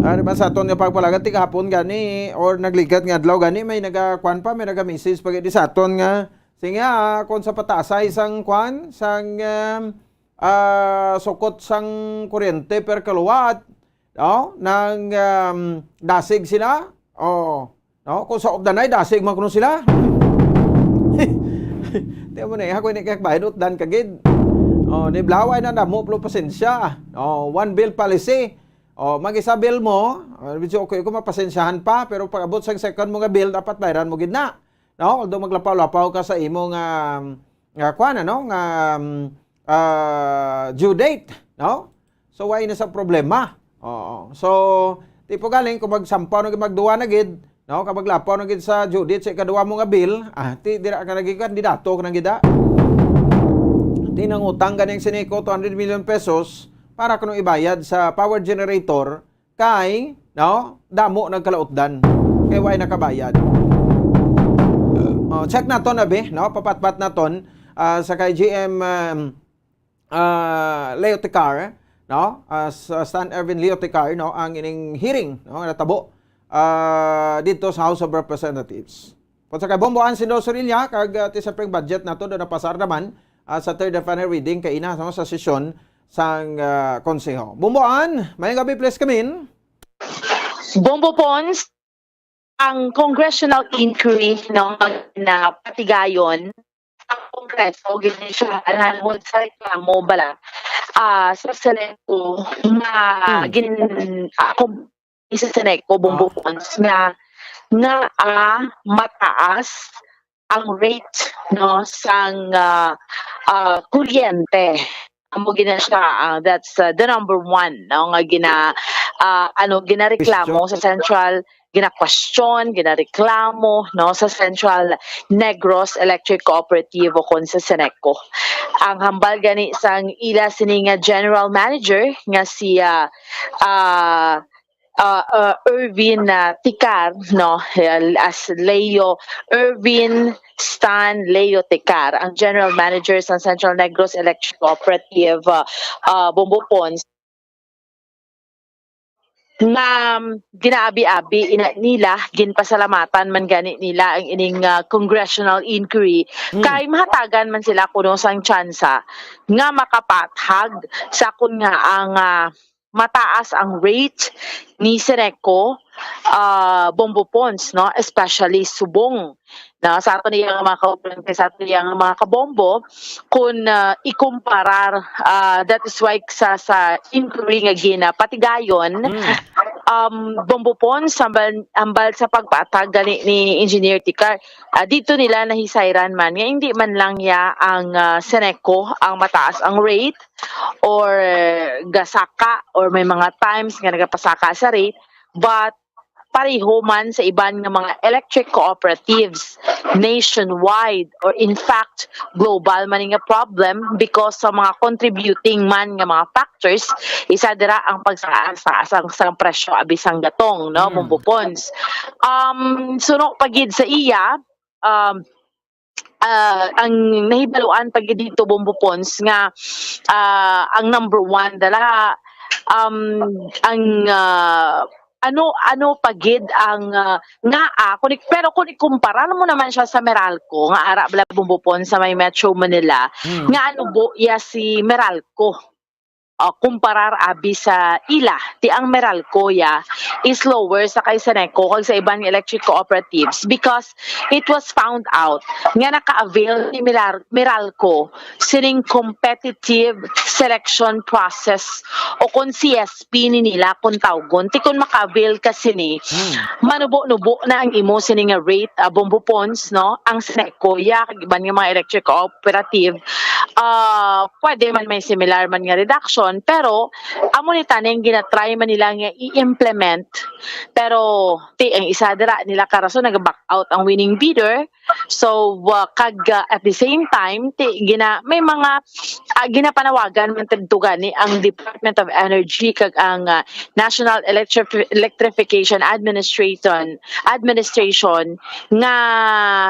Ari ba sa aton nga pagpalagad, ti kahapon gani or nagligad nga adlaw gani, may nagakuan pa, may naga-message pa gid sa aton nga, sige, ah, kung sa pataasay sang kuan, sang, um, ah, sukot sang kuryente per kilowatt, no? Nang, um, dasig sila, oh, no? Kung sa Ogdanay, dasig man kuno sila. Ti mo na, ako ini kay bayad utdan ka gid. Oh, ni Blaway na damo plo pasensya. Oh, one bill policy. Oh, mag-isa bill mo, oh, medyo okay ko mapasensyahan pa, pero pag abot sa second mo nga bill, dapat bayaran mo gid na. No? Although maglapaw-lapaw ka sa imo nga, nga kuan, ano, nga, um, ah, due date, no? So, why na sa problema? Oo. So, tipo galing, kung magsampaw na gid, magduwa na gid, no? Kag maglapaw na gid sa due date sa ikaduwa mo nga bill, ah, ti, dira ka naging kandidato ka nang gida. Ti nangutang ganing Ceneco two hundred million pesos para kuno ibayad sa power generator kay, no, damo nagkalautdan. Kay way nakabayad. Oh, check naton, abi, no? Papatpat naton, ah, sa kay G M, um, ah, Leo Tecar, no? Ah, sa Stan Erwin Leo Tecar, no? Ang ining hearing, no? Natabo, ah, dito sa House of Representatives. Kung sa kay Bomboan Sindol Sorilla, kag, ah, ti sa pring budget nato, do napasar naman, ah, sa third and final reading kay ina, no, sa sesyon sang, ah, konseho. Bomboan, may gabi, please come in. Bombo Pons, ang congressional inquiry, no, na patigayon ang Kongreso, gini siya, alangon sa reklamo bala, ah, sa Senado nga Hmm. gin-, ah, kom-, sa Senado, Bombo Ah. Pons, nga, nga, ah, mataas ang rate, no, sang, ah, ah, kuryente. Amo gina siya, ah, that's, ah, the number one, no, nga gina-, ah, ano, ginareklamo sa Central, ginakwestiyon, ginareklamo, no, sa Central Negros Electric Cooperative o kon sa Ceneco. Ang hambal gani sang ila sini nga general manager nga si, ah, ah, ah, ah, Erwin, ah, Ticar, no, as Leo, Erwin Stan Leo Ticar, ang general manager sa Central Negros Electric Cooperative, ah, ah, Bombo Pons, nga, um, ginaabi-abi ina nila, ginpasalamatan man gani nila ang ining, ah, congressional inquiry. Hmm. Kay mahatagan man sila kuno sang tsansa nga makapathag sa kun nga ang, ah, mataas ang rate ni Ceneco, ah, Bombo Pons, no? Especially subong na sa ato niyang mga kauban, kay sa ato niyang mga kabombo, kung, ah, ikumparar, ah, that is why sa, sa inquiry nga ginapatigayon, Mm. um, Bombo Pons, hambal, hambal sa pagpatag gani ni Engineer Tikar, ah, dito nila nahisayran man nga hindi man lang ya ang, ah, Ceneco ang mataas ang rate or gasaka or may mga times nga nagapasaka sa rate, but pareho man sa iban nga mga electric cooperatives nationwide, or in fact, global man nga problem because sa mga contributing man nga mga factors, isa dira ang pagsaas sa, sa, sa presyo abi sang gatong, no, Mm. Bombo Pons. Um, suno pa gid sa iya, um, ah, ang nahibaluan pa gid dito, Bombo Pons, nga, ah, ang number one dala, um, ang, ah, ano, ano pa gid ang, ah, nga, ah, kung ik-, pero kung ikumpara mo naman siya sa Meralco, nga ara bala, Bombo Pons, sa may Metro Manila, Hmm. nga ano bo, ya si Meralco. Ah, kumparar abi sa ila, ti ang Meralco ya is lower sa kay Ceneco kag sa iban nga electric cooperatives because it was found out nga naka-avail ni Milar-, Meralco sining competitive selection process o kon C S P ni nila kung tawgon. Ti kon maka-avail ka sini, Hmm. manubo-nubo na ang imo sini nga rate, ah, Bombo Pons, no? Ang Ceneco ya kag iban nga mga electric cooperative, ah, pwede man may similar man nga reduction, pero amo ni taning ginatry man nila nga i-implement. Pero ti ang isa dira nila ka rason, nag-back out ang winning bidder. So, ah, kag, ah, at the same time, ti gina-, may mga, ah, ginapanawagan man tidto gani ang Department of Energy kag ang, ah, National Electrifi-, Electrification Administration, Administration nga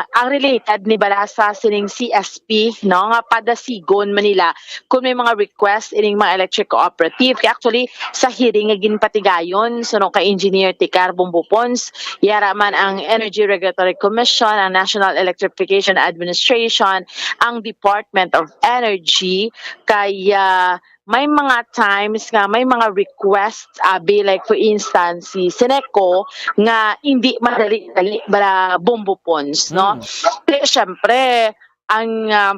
ang related ni bala sa sining C S P, no, nga padasigon man nila kung may mga request ining mga electric cooperative. Kay actually, sa hearing nga ginpatigayon, suno kay Engineer Ticar Bombo Pons, yara man ang Energy Regulatory Commission, ang National Electrification Administration, ang Department of Energy, kay, ah, may mga times nga may mga request, abi, like, for instance, si Ceneco, nga hindi madali-dali bala, Bombo Pons, no? Mm. Kaya, syempre, ang, ah,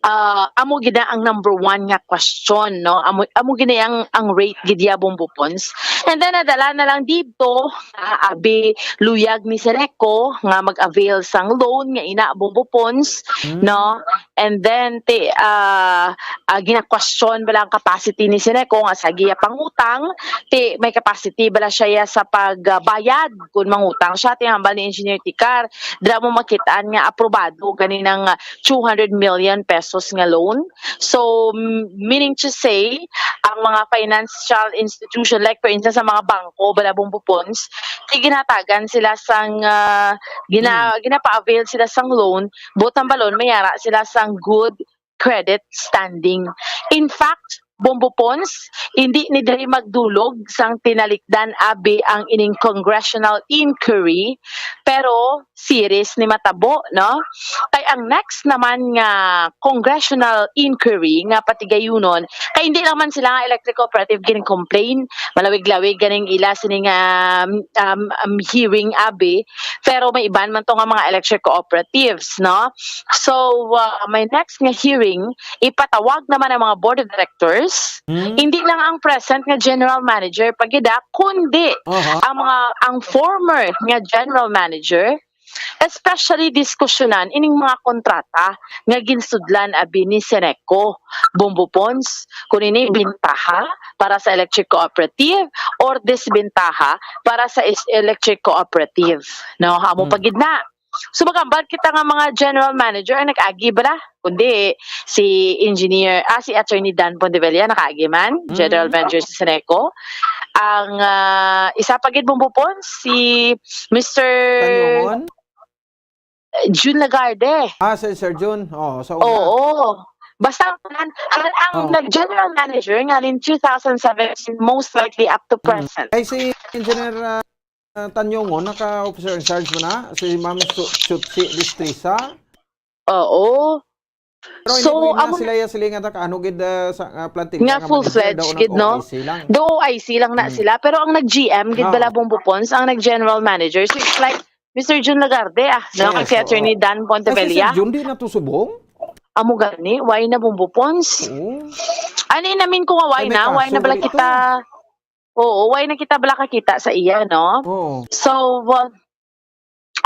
ah, amo gid na ang number one nga question, no? Amo, amo gid na ang, ang rate gid ya, Bombo Pons. And then, nadala na lang dito, ah, abi, luyag ni Ceneco nga mag-avail sang loan nga ina, Bombo Pons, Mm. no? And then, ti, ah, ah, gina-question bala ang capacity ni Ceneco nga sa giya pangutang, ti may capacity bala siya ya sa pagbayad kun mangutang siya. Ti hambal ni Engineer Ticar, dira mo makitaan nga aprobado gani nang, ah, two hundred million pesos nga loan. So, m-, meaning to say, ang mga financial institution, like for instance, sa mga bangko, bala, Bombo Pons, ti ginatagan sila sang, ah, gina-, Hmm. ginapa-avail sila sang loan, but ang balon, may ara sila sang good credit standing. In fact, Bombo Pons, hindi ni diri magdulog sang tinalikdan abi ang ining congressional inquiry, pero series ni matabo, no? Kay ang next naman nga congressional inquiry nga patigayunon, kay hindi lang man sila nga electric cooperative gin-complain, malawig-lawig ganing ila sini nga, um, um, hearing abi, pero may iban man to nga mga electric cooperatives, no? So, uh, may next nga hearing, ipatawag naman ang mga board of directors. Hmm. Hindi lang ang present nga general manager pa gid, ah, kundi Aha. ang mga, ang former nga general manager, especially diskusyonan ining mga kontrata nga ginsudlan abi ni Seneco, Bombo Pons, kung ini bintaha para sa electric cooperative or disbintaha para sa is-, electric cooperative, no? Amo Hmm. pa gid na. So, magambal kita nga mga general manager ang nag-agi bala, kundi si engineer, ah, si Attorney Dan Pontevilla, nakaagi man, general Hmm. manager sa Seneco. Ang, ah, isa pa gid, Bombo Pons, si Mister Tanyongon? Jun Lagarde. Ah, si Sir Jun. Oo, sa una. Oo. Basta ang tanan, ang, ang Oh. nag-general manager nga in two thousand seventeen, most likely up to Mm. present. Ay, si Engineer, ah, Tanyongon, naka-officer in charge mo na? Si Ma'am Su-, Chutsi Destreza? Oo. Pero So, hindi mo na amo sila ya silingan ta ka, ano gid, ah, sa, ah, plantilla Nga nga manager, full-fledged daw gid, no? nag-O I C lang. Daw O I C lang na Mm. sila. Pero ang nag-G M gid Oo. bala, Bombo Pons, ang nag-general manager. So, it's like, Mister Jun Lagarde, ah, no? Yes, Kag si oo. Attorney Dan Ay, si Sir Pontevilla. Jun, di na to subong? Amo gani, why na, Bombo Pons? Oo. Ani namin ko nga why Ay, may na, why kaso na bala dito. kita, oo, why na kita bala kakita sa iya, no? Oo. So, uh,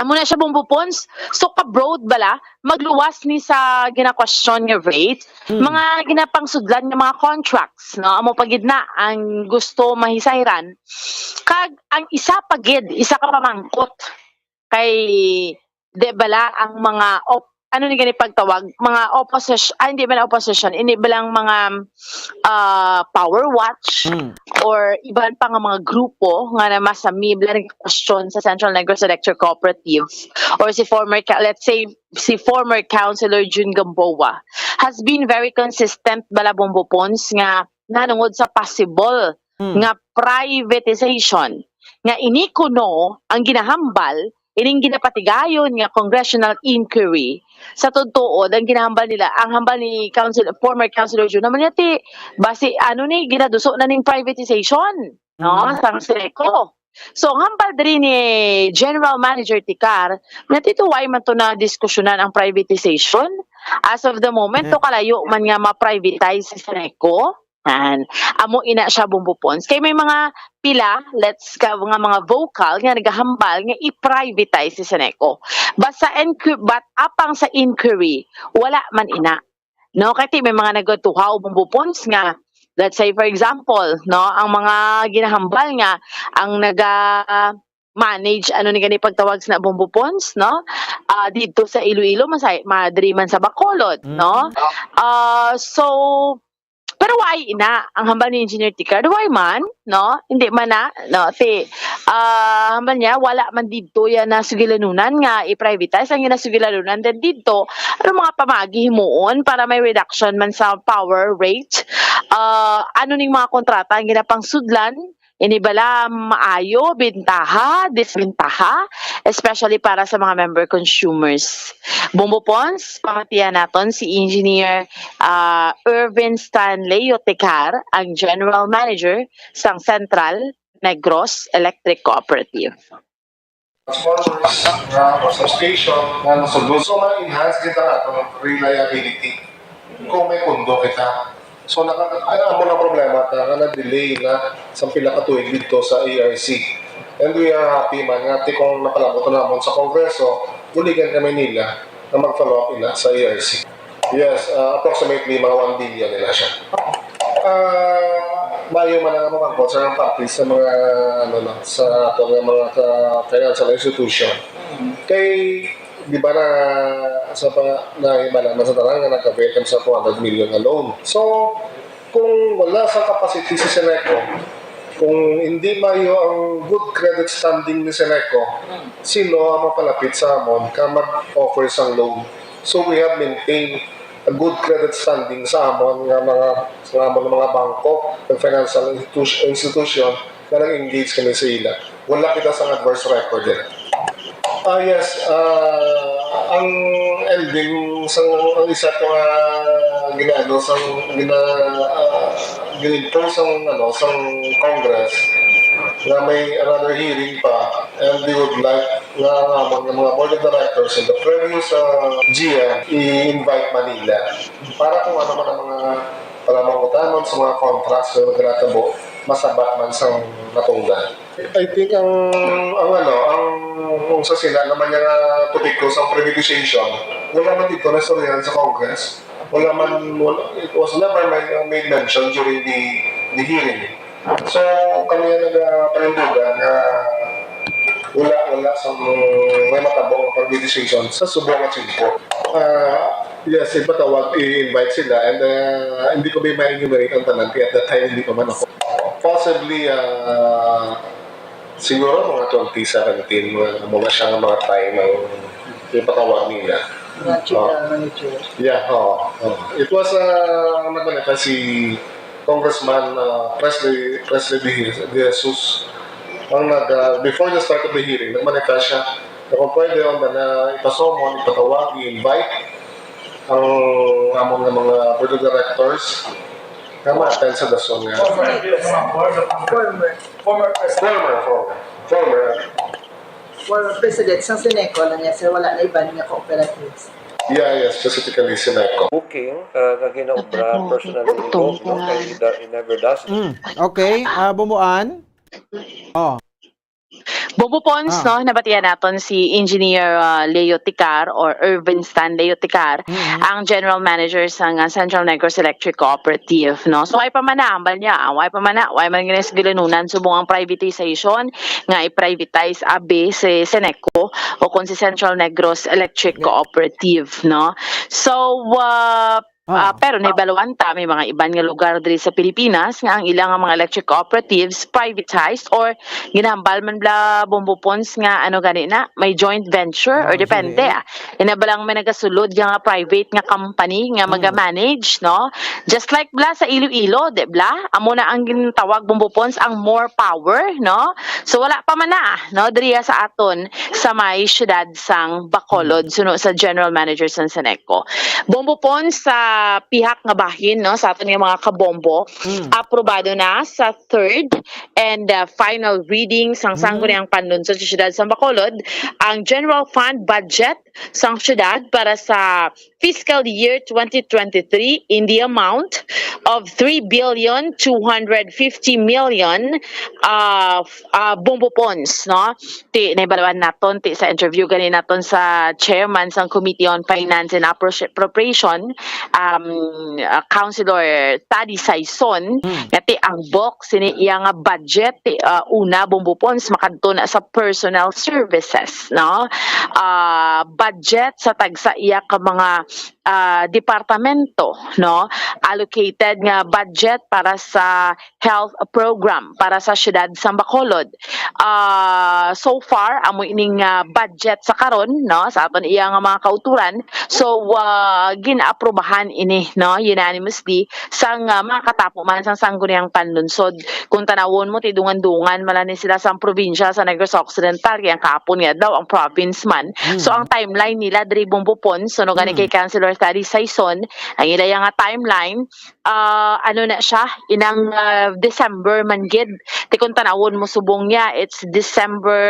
amo na siya, Bombo Pons. So, ka-broad bala, magluwas ni sa ginakwestiyon nga rate, Hmm. mga ginapangsudlan nga mga contracts, no? Amo pa gid na ang gusto mahisayran. Kag ang isa pa gid, isa ka pamangkot kay, di bala, ang mga op-, ano ni gani pagtawag, mga opposition, ah, hindi man opposition, hindi balang mga, ah, power watch Hmm. or iban pa nga mga grupo nga na masami bala nagkwestiyon sa Central Negros Electric Cooperative or si former, ca-, let's say, si former Councilor Jun Gamboa has been very consistent bala, Bombo Pons, nga nanungod sa possible Hmm. nga privatization, nga ini kuno ang ginahambal, ining ginapatigayon nga congressional inquiry. Sa tuod-tuod, ang ginahambal nila, ang hambal ni Council, former Councilor Jun, naman niya, ti, basi, ano ni, ginaduso na ning privatization, no? Hmm. Sang Seneco. So, ang hambal diri ni General Manager Ticar, nga tito, why man to na diskusyonan ang privatization? As of the moment, Eh. to kalayo man nga ma-privatize si Seneco. Yan. Amo ina siya, Bombo Pons. Kay may mga pila, let's ka, nga mga vocal nga nagahambal nga i-privatize si Seneco. Basta inqui-, but apang sa inquiry, wala man ina. No, kay ti may mga nagatuhaw, Bombo Pons, nga, let's say, for example, no, ang mga ginahambal nga ang naga-manage, ano ni gani pagtawag sa, Bombo Pons, no? Ah, dito sa Iloilo, masay-, madri man sa Bacolod, no? Mm. Ah, so, pero why ina ang hambal ni Engineer Ticar? Why man, no? Hindi man na, no? Si, ah, hambal niya, wala man dito yan na sugilanunan nga i-privatize. Ang ginasugilanunan din dito, ano mga pamaagi himuon para may reduction man sa power rate? Ah, ano ning mga kontrata ang ginapangsudlan? Ini bala maayo, bintaha, disbintaha, especially para sa mga member consumers? Bombo Pons, pamatian naton si Engineer, ah, Irvin Stanley Yotecar, ang General Manager sang Central Negros Electric Cooperative. Transformers nga, or substation nga nasugod. So, ma-enhance kita nga atong reliability kung may pundo kita. So, naka-, ay, amo na problema ta nga na-delay na sa pila ka tuig didto sa A R C. And we are happy man nga ti kung napalabot na namon sa Kongreso, buligan kami nila na mag-follow up ina sa A R C. Yes, ah, approximately mga one billion nila siya. Ah, maayo man ang among pagbuhat sa mga parties sa mga, ano lang, sa ato nga mga ka-, financial institution. Kay, di ba na, sa pa, nahibala man sa tanan nga nag-avail kami sa two hundred million nga loan. So, kung wala sa capacity si Seneco, kung hindi maayo ang good credit standing ni Seneco, sino ang mapalapit sa amon ka mag-offer sang loan? So, we have maintained a good credit standing sa amon nga mga, sa amon nga mga bangko, ug financial institu-, institution nga nag-engage kami sa ila. Wala kita sang adverse record dira. Ah, yes, ah, ang ending sang, ang isa ko nga ginaano sang gina-, ah, gin-impose sang, ano, sang Congress nga may another hearing pa, and they would like nga ang amon nga mga board of directors and the previous, ah, G M i-invite Manila para kung ano man ang mga palamangutanon sa mga contracts nga magkakatabo, masabat man sang natungdan. I think ang, ang ano, ang, ang Sa sila naman nga topiko sa privatization, wala man dito na istoryahan sa Congress. Wala man, wala, it was never made, made mention during the, the hearing. So, kami nga nagapanindugan nga wala, wala sa may matabo nga privatization sa subong nga tiempo. Ah, yes, ipatawag, i-invite sila, and, ah, hindi ko may ma-enumerate ang tanan, kaya at that time, hindi pa man ako. Possibly, ah, siguro mga twenty seventeen, mga, mga siya nga mga time ang ipatawag nila. Mga general manager. Yeah, oo, oo. It was, ah, ang nagmanifest si Congressman, ah, Presley, Presley De Je-, De Jesus. Ang nag, ah, before the start of the hearing, nagmanifest siya na kung pwede, ang na ipasomon, ipatawag, i-invite ang amon nga mga board of directors nga ma-attend sa dason nga. Former. Former. Former president. Former, former. Former. Former president sang Seneco lang niya, sir, wala na iban nga cooperatives. Yeah, yeah, specifically Seneco. Booking, uh, nga ginaobra personally ni Gob, no? Kay he do-, he never does. Mm, okay, ah, Bumbuan. Oh. Bombo Pons, Ah. no, nabatian naton si Engineer, ah, Leo Ticar or Irvin Stan Leo Ticar, Mhm. ang general manager sang, ah, Central Negros Electric Cooperative, no. So, way pa man na, ambal niya, ah, way pa man na, way man gani sa gilanunan subong ang privatization nga i-privatize abi si Seneco o kung si Central Negros Electric Yeah. Cooperative, no. So, ah, Ah. Ah, pero nahibaluan ta, may mga iban nga lugar diri sa Pilipinas nga ang ila nga mga electric cooperatives privatized or ginahambal man bala, Bombo Pons, nga ano gani na, may joint venture or Oh, depende, sige. ah. Ina ba lang may nagasulod nga private nga company nga Mm. maga-manage, no? Just like bala sa Iloilo, di bala? Amo na ang ginatawag, Bombo Pons, ang more power, no? So, wala pa man na, no? Diriya sa aton, sa may siyudad sang Bacolod, Mm. suno sa General Manager sang Seneco. Bombo Pons, sa pihak nga bahin, no, sa aton nga mga kabombo, Mm. aprobado na sa third and, uh, final reading sang Mm. Sangguniang Panlunsod sa Siyudad sang Bacolod ang general fund budget sang siyudad para sa fiscal year twenty twenty-three in the amount of three billion two hundred fifty million, uh, f-, uh, Bombo Pons, no? Ti, nahibaluan naton, ti, sa interview gani naton sa chairman sang Committee on Finance and Appro-, Appropriation, um, uh, Councilor Taddy Saison, Hmm. nga ti ang bulk sini iya nga budget, ti, uh, una, Bombo Pons, makadto na sa personal services, no? Uh, budget sa tagsa iya ka mga, uh, departamento, no? Allocated nga budget para sa health program para sa siyudad sang Bacolod. Ah, so far, amo ining, ah, budget sa karon, no, sa aton iya nga mga kauturan. So, ah, gin-aprobahan ini, no, unanimously sang, ah, mga katapo man sang Sangguniang Panlunsod. Kung tanawon mo, ti dungan-dungan man ni sila sang probinsya sa Negros Occidental, kay ang kahapon nga adlaw ang province man. Hmm. So, ang timeline nila diri, Bombo Pons, suno gani Hmm. kay Councilor Taddy Saison, ang ila nga timeline, ah, ano na siya, inang, ah, December man gid. Ti kung tanawon mo subong niya, it's December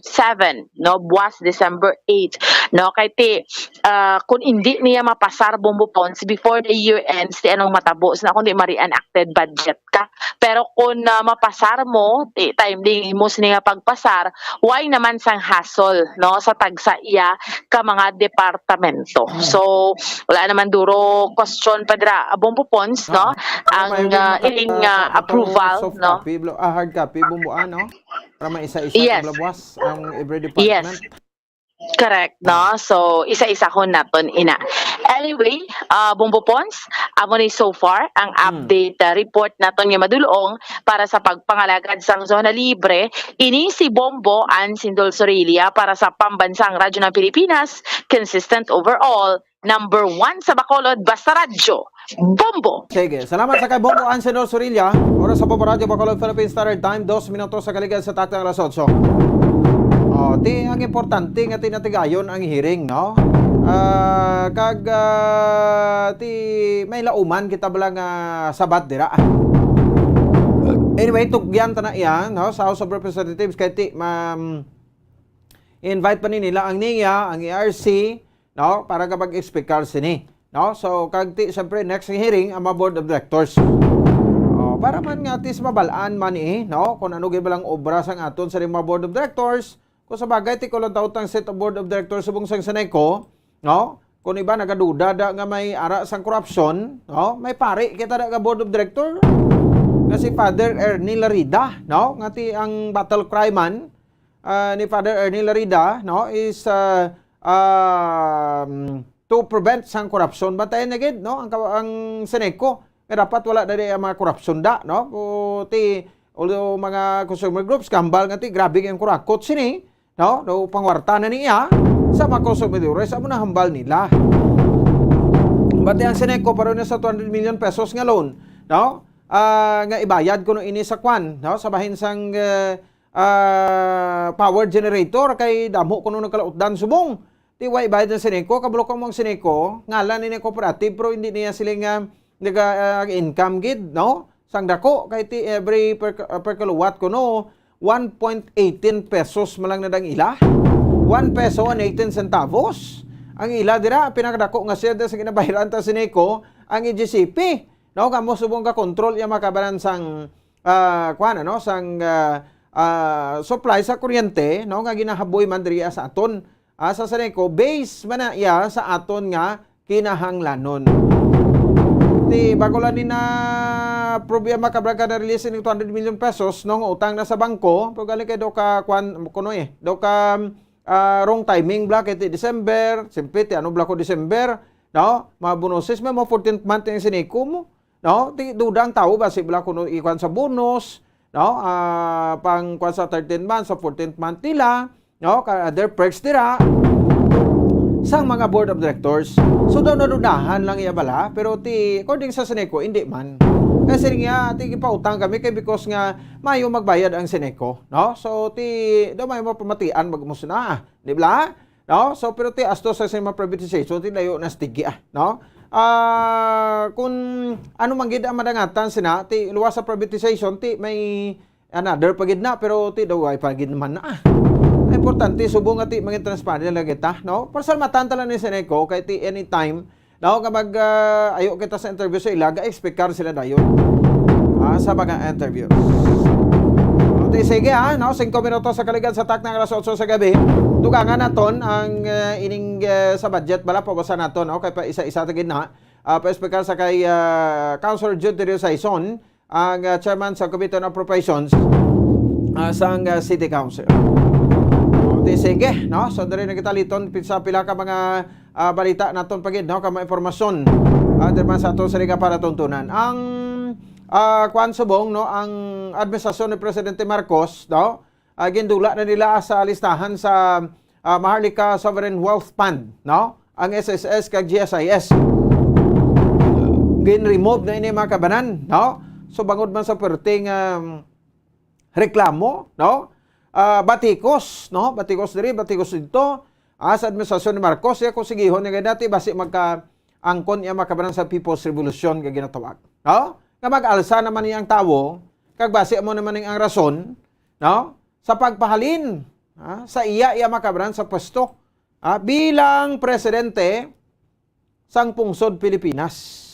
seven, no? Buwas December eight, no? Kay ti, ah, kung hindi niya mapasar, Bombo Pons, before the year ends, ti anong matabo? Sa kung di ma-reenacted budget ka. Pero kung, ah, mapasar mo, ti, timely mo sini nga pagpasar, way naman sang hassle, no? Sa tagsa iya ka mga departamento. Hmm. So, wala naman duro question pa dira, ah, Bombo Pons, no? Oo. Ang, Para may ah, maka-, ining, ah, sa ato approval, soft no? Copy, blo-, ah, hard copy, Bombo, ano? Para may isa-isa Yes. ang labwas ang every Yes. department. Correct, no? Hmm. So, isa-isahon naton ina. Anyway, ah, Bombo Pons, amo ni so far ang Hmm. update, ah, report naton nga madulong para sa pagpangalagad sang Zona Libre. Ini si Bombo Ansindol Sorilla para sa Pambansang Radyo ng Pilipinas, consistent overall, number one sa Bacolod, basta radyo, Bombo! Sige, salamat sa kay Bombo Ansenor Sorilla. Oras sa Bombo Radyo Bacolod, Philippine Standard Time, dos minutos sa kaligad sa taktak alas otso. Oh, ti, ang importante nga tinatigayon ang hearing, no? Ah, kag, ah, ti, may lauman kita bala nga sabat dira. Anyway, tugyan ta na iya, no, sa House of Representatives kay ti, ma'am, invite pa ni nila ang NIA, ang E R C, no, para kapag-explicar sini, no? So, kag ti, siyempre, next hearing ang mga board of directors. Oh, para man nga at least mabalaan man, eh, no, kung ano gid balang obra sang aton sa mga board of directors, Kung sa bagay, ti ko lang tautang set of board of directors subong sang Seneco, no? Kung iba nagaduda da nga may ara sang korupsyon, no? May pari kita da nga board of director. Nga si Father Ernie Larida, no? Nga ti ang battle cry man, ah, ni Father Ernie Larida, no? Is, ah, um, to prevent sang korupsyon. Bantayan na gid, no? Ang, ka- ang Seneco, nga dapat wala na di ang mga korupsyon da, no? O ti, although mga consumer groups, kambal nga ti, grabe ang kurakot sini, no? No, pangwarta na niya sa mga konsumidores, amo na hambal nila. Bati ang Seneco, pero na sa two hundred million pesos nga loan, no? Ah, nga ibayad kuno ini sa kwan, no? Sa bahin sang, eh, ah, power generator, kay damo kuno nagkalautdan subong. Ti wa ibayad ang Seneco, kabalo ko mo ang Seneco, ngalan ni cooperative, pero hindi niya sila nga naga, ah, income gid, no? Sang dako, kay ti every per, ah, per kilowatt kuno, one point eighteen pesos man lang na dang ila. One peso and eighteen centavos. Ang ila dira, pinakadako nga siyada sa ginabayaran ta Seneco, ang E G C P. No, kamo subong ka control iya makabanan sang, ah, kuwan, ano, sang, ah, ah, supply sa kuryente, no, nga ginahaboy man diri sa aton, ah, sa Seneco, base man na iya sa aton nga kinahanglanon. Ti bago lang ni na problema ka brag ka na-release ni two hundred million pesos, no, nga utang na sa bangko, pero galing kay do ka, kuwan, kuno eh, do ka, ah, wrong timing bla kay ti December, siyempre ti ano bla ko December, no, mga bonuses, may mga fourteenth month ang Seneco mo, no, ti duda ang tao ba si bla kuno ikuan sa bonus, no, ah, pang kuan sa thirteenth month, sa fourteenth month nila, no, ka other perks dira sang mga board of directors. So daw nadudahan lang iya bala, pero ti according sa Seneco, hindi man. Kasi nga, ti gipautang kami kay because nga mayo magbayad ang Seneco, no? So ti daw may mapamatian magmusna, di ba? No? So pero ti asto sa sima privatization, ti layo na stigya, no? Ah, kung ano man gid ang madangatan sina, ti luwas sa privatization, ti may another pa gid na, pero ti daw ay pa gid naman na. Ang importante, subong nga ti maging transparent lang kita, no? Pasalamatan ta lang ni Seneco, kay ti anytime, no, nga mag, ah, ayo kita sa interview sa ila, ga-explicar sila dayon. Ah, sa mga interviews. O, ti sige, ha, no? Singko minutos sa kaligad sa tak ng alas otso sa gabi. Tugangan naton ang, ah, ining, ah, sa budget, bala, pabasa naton, no? Kay pa isa-isa ta gid na. Ah, pa-explicar sa kay, ah, Councilor Jude Rio Saison, ang, ah, chairman sa Committee on Appropriations, ah, sang, ah, City Council. O, ti sige, no? So, diri na kita liton pi-, sa pila ka mga, ah, balita naton pa gid, no? Ka mga impormasyon, ah, diri man sa aton sa Liga para Tuntunan. Ang, ah, kuwan subong, no? Ang administrasyon ni Presidente Marcos, no? Ah, gindula na nila sa listahan sa, ah, Maharlika Sovereign Wealth Fund, no? Ang S S S kag G S I S. Gin-remove na ini, mga kabanan, no? So, bangod man sa perting, um, reklamo, no? Ah, batikos, no? Batikos diri, batikos didto. Ah, sa administrasyon ni Marcos, iya kung sigihon niya gani dati, basi magka-angkon iya, mga kabanan, sa People's Revolution nga ginatawag, no? Nga mag-alsa naman niya ang tawo, kag basi amo naman ning ang rason, no? Sa pagpahalin, ha, sa iya, iya, mga kabanan, sa pwesto, ha, bilang presidente sang pungsod Pilipinas.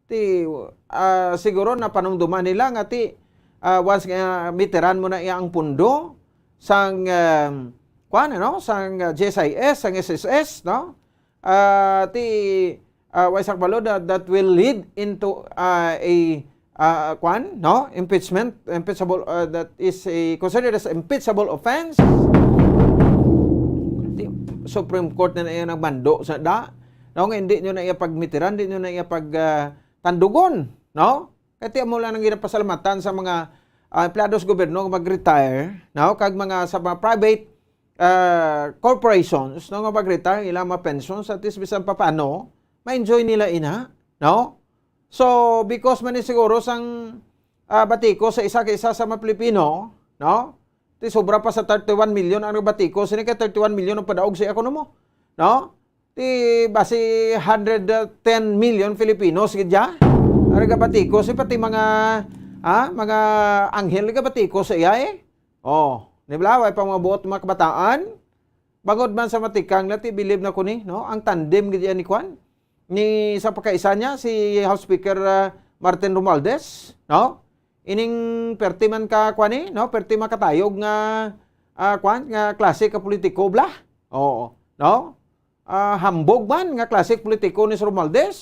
Ti, ah, siguro napanumduman nila nga ti, ah, once nga mitiran mo na iya ang pundo sang, ah, kuwan, ano, sang, ah, G S I S, sang S S S, no? Ah, ti, ah, wa sa kabalo that, that will lead into, ah, a, ah, kwan, no? Impeachment, impeachable, ah, that is a, considered as impeachable offense. Ti, Supreme Court na na iya nagmando sa da. No, nga hindi nyo na iya pagmitiran, hindi nyo na iya pag, ah, tandugon, no? Kaya ti amo lang ang ginapasalamatan sa mga, ah, empleyado sa gobyerno nga mag-retire, no? Kag mga sa mga private, ah, corporations, no, nga mag-retire, ilang mga pensions, at least bisan pa paano, ma-enjoy nila ina, no? So, because man ni siguro sang, ah, batiko sa isa ka isa sa mga Pilipino, no? Ti sobra pa sa thirty-one million ang nabatiko, sini kay thirty-one million ang padaog sa ekonomo, no? Ti basi hundred ten million Filipinos gid ya. Ang nagabatiko si pati mga, ah, mga anghel nagabatiko sa iya eh. Oh, ni bala, way pa mga buot mga kabataan. Bangod man sa matikang na ti bilib na ko ni, no? Ang tandem gid yan ni kwan, ni sa pagkaisa niya si House Speaker, ah, Martin Romualdez, no? Ining perti man ka kwan ni, no? Perti makatayog nga ah, kwan, nga klase ka politiko bala. Oo, no? Ah, hambog man nga klase ka politiko ni Sir Romualdez.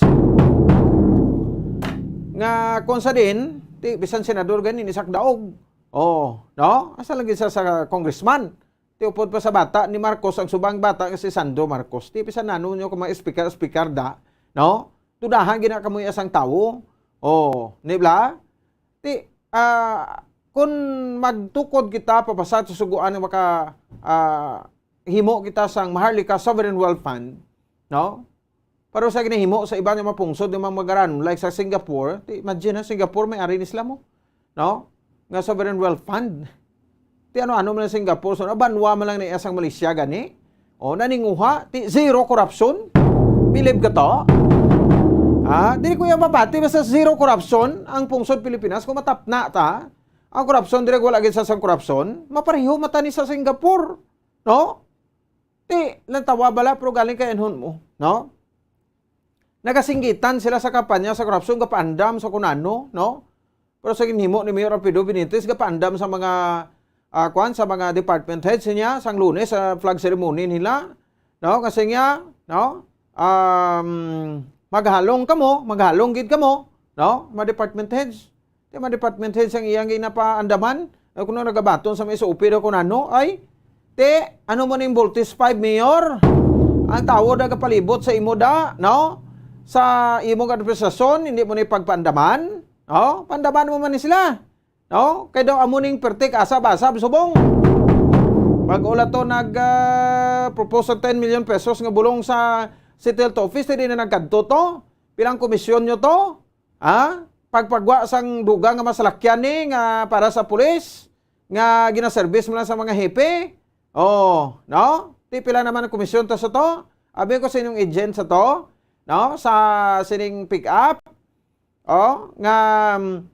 Nga kung sa din, ti, bisan senador gani ni sa daog. Oo, no? Asa lagi sa, sa congressman? Ti upod pa sa bata ni Marcos ang subang bata nga si Sandro Marcos. Ti bisan nano nyo kung mga speaker-speaker da, no? Dudahan gina kamo asang tawo. Oh, ni bala? Ti, ah, kun magtukod kita papasat sa suguan nga maka, ah, himo kita sang Maharlika Sovereign Wealth Fund, no? Pero sa ginahimo sa iban nga mga pungsod nga mga magaran, like sa Singapore, ti imagine na Singapore may ari ni sila mo, no? Nga sovereign wealth fund. Ti ano-ano man ang Singapore, so banwa man lang ni asang Malaysia gani. O naninguha, ti zero corruption. Bilib ka to? Ha? Dili ko yung mapati basta zero corruption ang pungsod Pilipinas kung matapna ta. Ang corruption diri wala gid sa sang corruption, mapareho mata ni sa Singapore, no? Ti, lantawa bala, pero galing kay anhon mo, no? Nagasinggitan sila sa kampanya sa korupsyon, gapaandam sa kunano, no? Pero sa ginhimo ni Mayor Alfredo Benitez, gapaandam sa mga, ah, kwan, sa mga department heads niya, sang Lunes, sa flag ceremony nila, no? Kasi niya, no? Um, maghalong kamo, maghalong gid kamo, no? Mga department heads. Di man department head sang iyang ginapaandaman. Ay, kuno nagabaton sa may S O P daw kuno ano, ay, ti, ano mo ning Voltes five, Mayor? Ang tawo nagapalibot sa imo da, no? Sa imong administrasyon, hindi mo ni pagpaandaman, no? Pandaman mo man ni sila, no? Kay daw amo ning pertik asab-asab subong. Pag ula to nag, ah, propose sa ten million pesos nga bulong sa City Health Office, di na nagkadto to. Pilang komisyon nyo to? Ha? Pagpagwa sang dugang nga masalakyan ni nga para sa pulis nga ginaservice mo lang sa mga hepe? Oh, no? Ti pila naman ang komisyon to sa to? Abi ko sa inyong agent sa to, no? Sa sining pick up, oh, nga mm,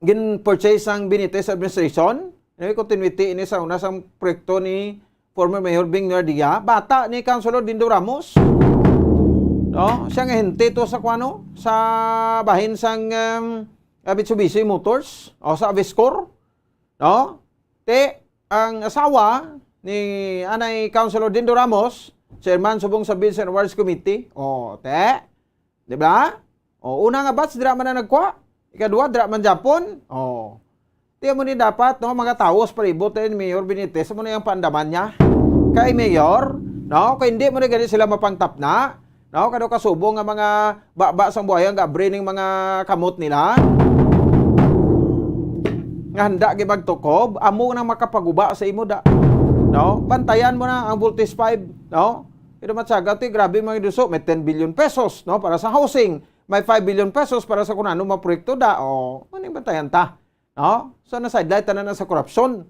gin-purchase sang Benitez administration. Anyway, continuity ini sa una sang proyekto ni former Mayor Bing Nardia, bata ni Councilor Dindo Ramos. No? Siya nga hente to sa kuano, sa bahin sang, um, ah, Mitsubishi Motors o sa Aviscor, no? Ti ang asawa ni anay Councilor Dindo Ramos, chairman subong sa Bids and Awards Committee. O, te. Di ba? O, una nga batch, dira man na nagkuha. Ikaduha, dira man Japon. O. Ti mo ni dapat, no, mga tawo sa palibot ni Mayor Benitez, mo na yung pandaman niya. Kay Mayor, no, kay hindi mo na gani sila mapangtapna, no, kado kasubo nga mga baba sang buhayan, gabre ning mga kamot nila. Nga handa gid magtukob, amo nang makapaguba sa imo da. No? Bantayan mo na ang Voltes five, no? Pero matsaga ti, grabe mga duso, may ten billion pesos, no, para sa housing, may five billion pesos para sa kung ano mga proyekto da. O, ano yung bantayan ta? No? So, na-sidelight tanan na sa korupsyon.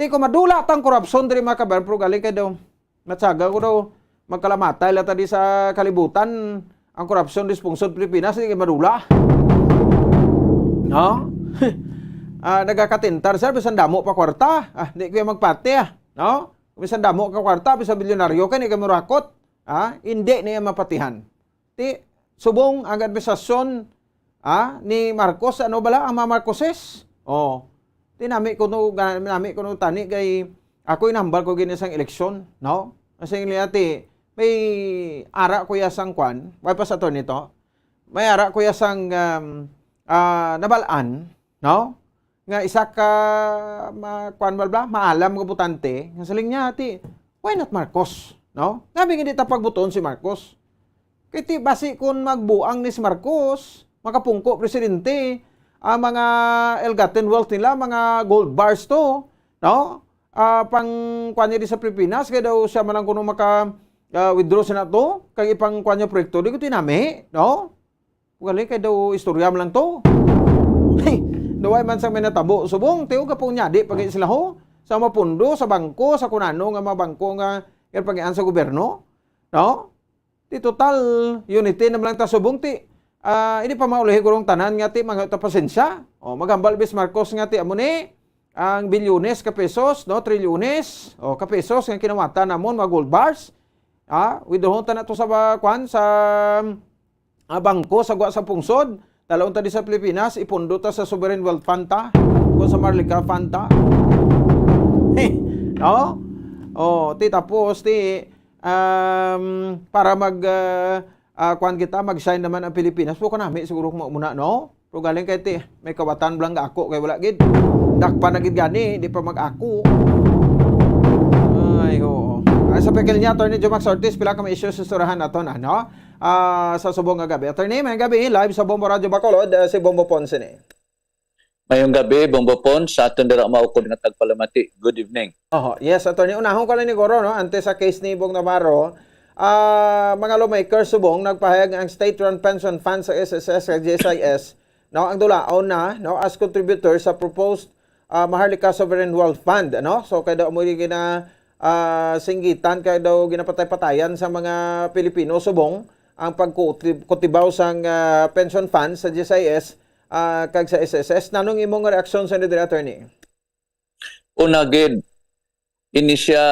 Ti ko madula tang korupsyon diri mga kabayan, pero galing kay daw, matsaga ko daw, magkalamatay lang ta di sa kalibutan, ang korupsyon di sa pungsod Pilipinas, di kay madula. No? Ah, nagakatintar, sir, bisan damo pa kwarta. Ah, di ko yung magpati, ah. No? Bisan damo ka kwarta, bisan bilyonaryo ka, di ka murakot. Ah, hindi niya mapatihan. Ti, subong ang administrasyon, ah, ni Marcos, ano bala, ang mga Marcoses? Oh. Ti nami ko no, ga-, nami ko no tani kay ako inambal ko gini sang eleksyon, no? Kasi nila ti, may ara ko ya sang kwan, may pa sa to nito. May ara ko ya sang, um, ah, nabalaan, no? Nga isa ka ma-, kwan bala, maalam nga botante, nga siling niya, ti, why not Marcos? No? Nga hindi ta pagbuton si Marcos. Kay ti basi kun magbuang ni si Marcos, makapungko presidente, ang mga ill-gotten wealth nila, mga gold bars to, no? Ah, pang kuan niya di sa Pilipinas, kay daw siya man lang kuno maka, ah, withdraw sa nato, kay ipang kuan niya proyekto, di ko tinami, no? Ugali kay daw istorya man lang to. Hey, daw ay man sang may natabo subong, tiyo ka pong nyadi pa gid sila ho. Sa mapundo, sa bangko, sa kunano nga mga bangko nga ginpagian sa gobyerno, no? Ti total, unity na lang ta subong ti, ah, hindi pa maulihi gurong tanan nga ti mga ta pasensya. O, maghambal bis Marcos nga ti amo ni ang bilyones ka pesos, no, trilyones, o, ka pesos nga kinawatan namon mga gold bars. Ah, withdraw ta na to sa ba-, kwan, sa, ah, bangko sa gwa sa pungsod. Talaon ta di sa Pilipinas, ipundo ta sa Sovereign Wealth Fund ta, o sa Marlica Fund ta. Hey, Oh? Oh, ti tapos ti, um, para mag, ah, ah, kuwan kita, mag-shine naman ang Pilipinas. Pero kanami siguro mo muna, no? Pero galing kay ti, may kawatan lang ako kay wala gid. Dakpan na gid gani, di pa mag-ako. Ay, oo. Ay, sa pikil niya, Attorney Jomax Ortiz, pila ka mga issues sa surahan nato na, no? Ah, sa subong nga gabi. Attorney, may gabi, live sa Bombo Radio Bacolod, ah, si Bombo Ponce ni. Mayong gabi, Bombo Pons, sa aton dira maukod nga tagpalamati. Good evening. Oho, yes, Attorney. Unahon ko lang ni Goro, no? Antes sa case ni Bong Navarro, ah, mga lawmakers subong nagpahayag ang state-run pension fund sa S S S kag G S I S, no? Ang dulaon na, no, as contributor sa proposed, ah, Maharlika Sovereign Wealth Fund, no? So kay daw mo gina ah, singgitan kay daw ginapatay-patayan sa mga Pilipino subong ang pagkutibaw sang, ah, pension fund sa G S I S, ah, kag sa S S S. Nanong imong reaksyon sa diri, Attorney? Una gid, ini siya,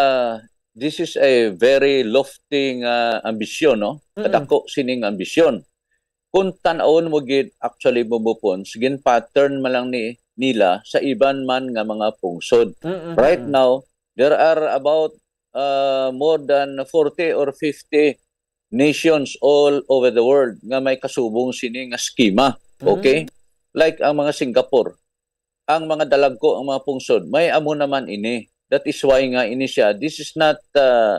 this is a very lofty nga ambisyon, no? Mm-mm. Kadako sining ambisyon. Kung tan-awon mo gid, actually, Bombo Pons, gin-pattern man lang ni, nila sa iban man nga mga pungsod. Mm-mm. Right now, there are about, uh, more than forty or fifty nations all over the world nga may kasubong sini nga eskema. Okay? Mm. Like ang mga Singapore, ang mga dalagko, ang mga pungsod, may amo naman ini. That is why nga ini siya, this is not, uh,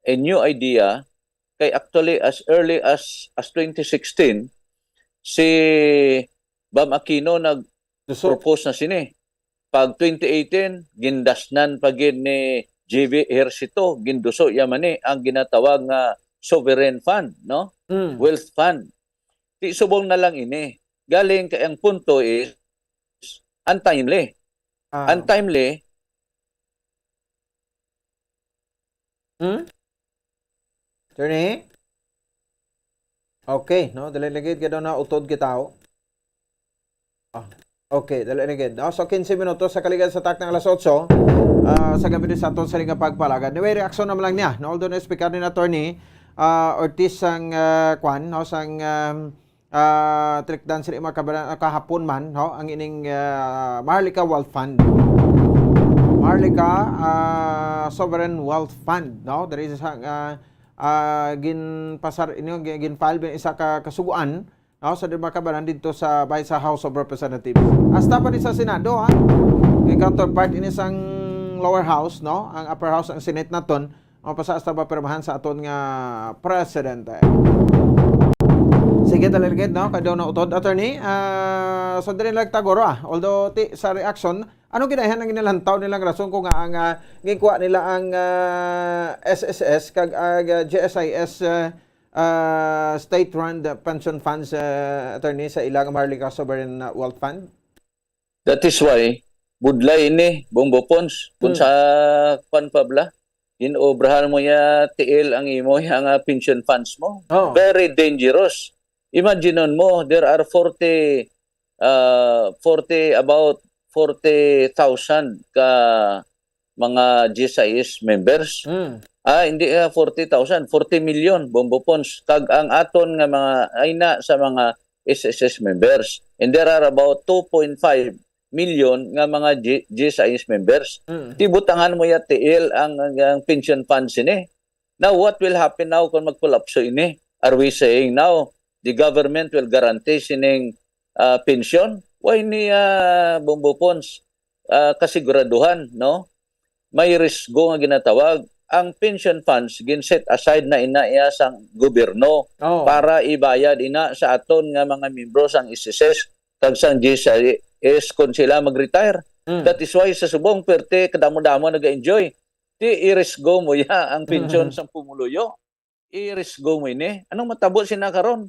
a new idea. Kay actually, as early as, as twenty sixteen, si Bam Aquino nag-propose na sini. Pag twenty eighteen, gindasnan pa gid ni J V Ejercito, ginduso ya man ni ang ginatawag nga sovereign fund, no? Mm. Wealth fund. Ti subong na lang ini. Galing kay ang punto is untimely. Ah. Untimely. Hmm? Attorney? Okay, no? Dali lagi gid na utod kita, oh. Ah, okay, dali lagi gid, no? So, quince minutos sa kaligad sa takna alas otso, ah, sa gabi sa aton sa nga pagpalagad. Anyway, reaksyon naman lang niya, no? Although na-speaker ni Attorney, ah, Ortiz sang, ah, kwan, no? Sang, um, ah, trikdan sila mga kabaran-, ah, kahapon man, no? Ang ining, ah, Maharlika Wealth Fund. Maharlika, ah, Sovereign Wealth Fund, no? There is isang, ah, ah, ginpasar-, ino, gin-, gin-file bin isa ka kasuguan, no? Sa mga kabaran dito sa, bay sa House of Representatives. Hasta pa ni sa Senado, ha? May counterpart ini sang lower house, no? Ang upper house, ang Senate naton, mapasa hasta ba pirmahan sa aton nga presidente. Sige, talagad, no? Kadaw na utod, attorney. Ah, so, diri lang taguro, ah. Although, ti, sa reaction, ano ginahan ang ginalantaw nilang rason kung nga ang, ah, ginkuha nila ang, ah, S S S kag ang, ah, G S I S, ah, ah, state-run pension funds, ah, attorney, sa ilang Maharlika Sovereign Wealth Fund? That is why, budlay ini, Bombo Pons. Kung Hmm. sa kwan pa bala, ginobrahan mo ya, tiil ang imo, ya nga pension funds mo. Oh. Very dangerous. Imagine mo, there are forty, uh, forty, about forty thousand ka mga G S I S members. Hmm. Ah, hindi, ah, forty thousand, forty million, Bombo Pons. Kag ang aton nga mga, ay na sa mga S S S members. And there are about two point five million nga mga G-, G S I S members. Mm. Ti butangan mo ya tiil ang, ang, ang pension fund sini. Now, what will happen now kung magkolapso ini? Are we saying now the government will guarantee sining, ah, pension? Why ni, ah, Bombo Pons, ah, kasiguraduhan, no? May risgo nga ginatawag. Ang pension funds, gin-set aside na ina iya sang gobyerno Oh. para ibayad ina sa aton nga mga miyembro sang S S S kag sang G S I S kung sila mag-retire. Mm. That is why sa subong, perte kadamo-damo naga-enjoy. Ti irisgo mo ya ang pension Mm. sang pumuluyo. Irisgo mo ini. Anong matabo sina karon?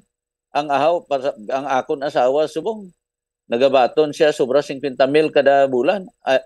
Ang ahaw, para, ang akon asawa subong, nagabaton siya sobra singkwenta mil kada bulan. Ah,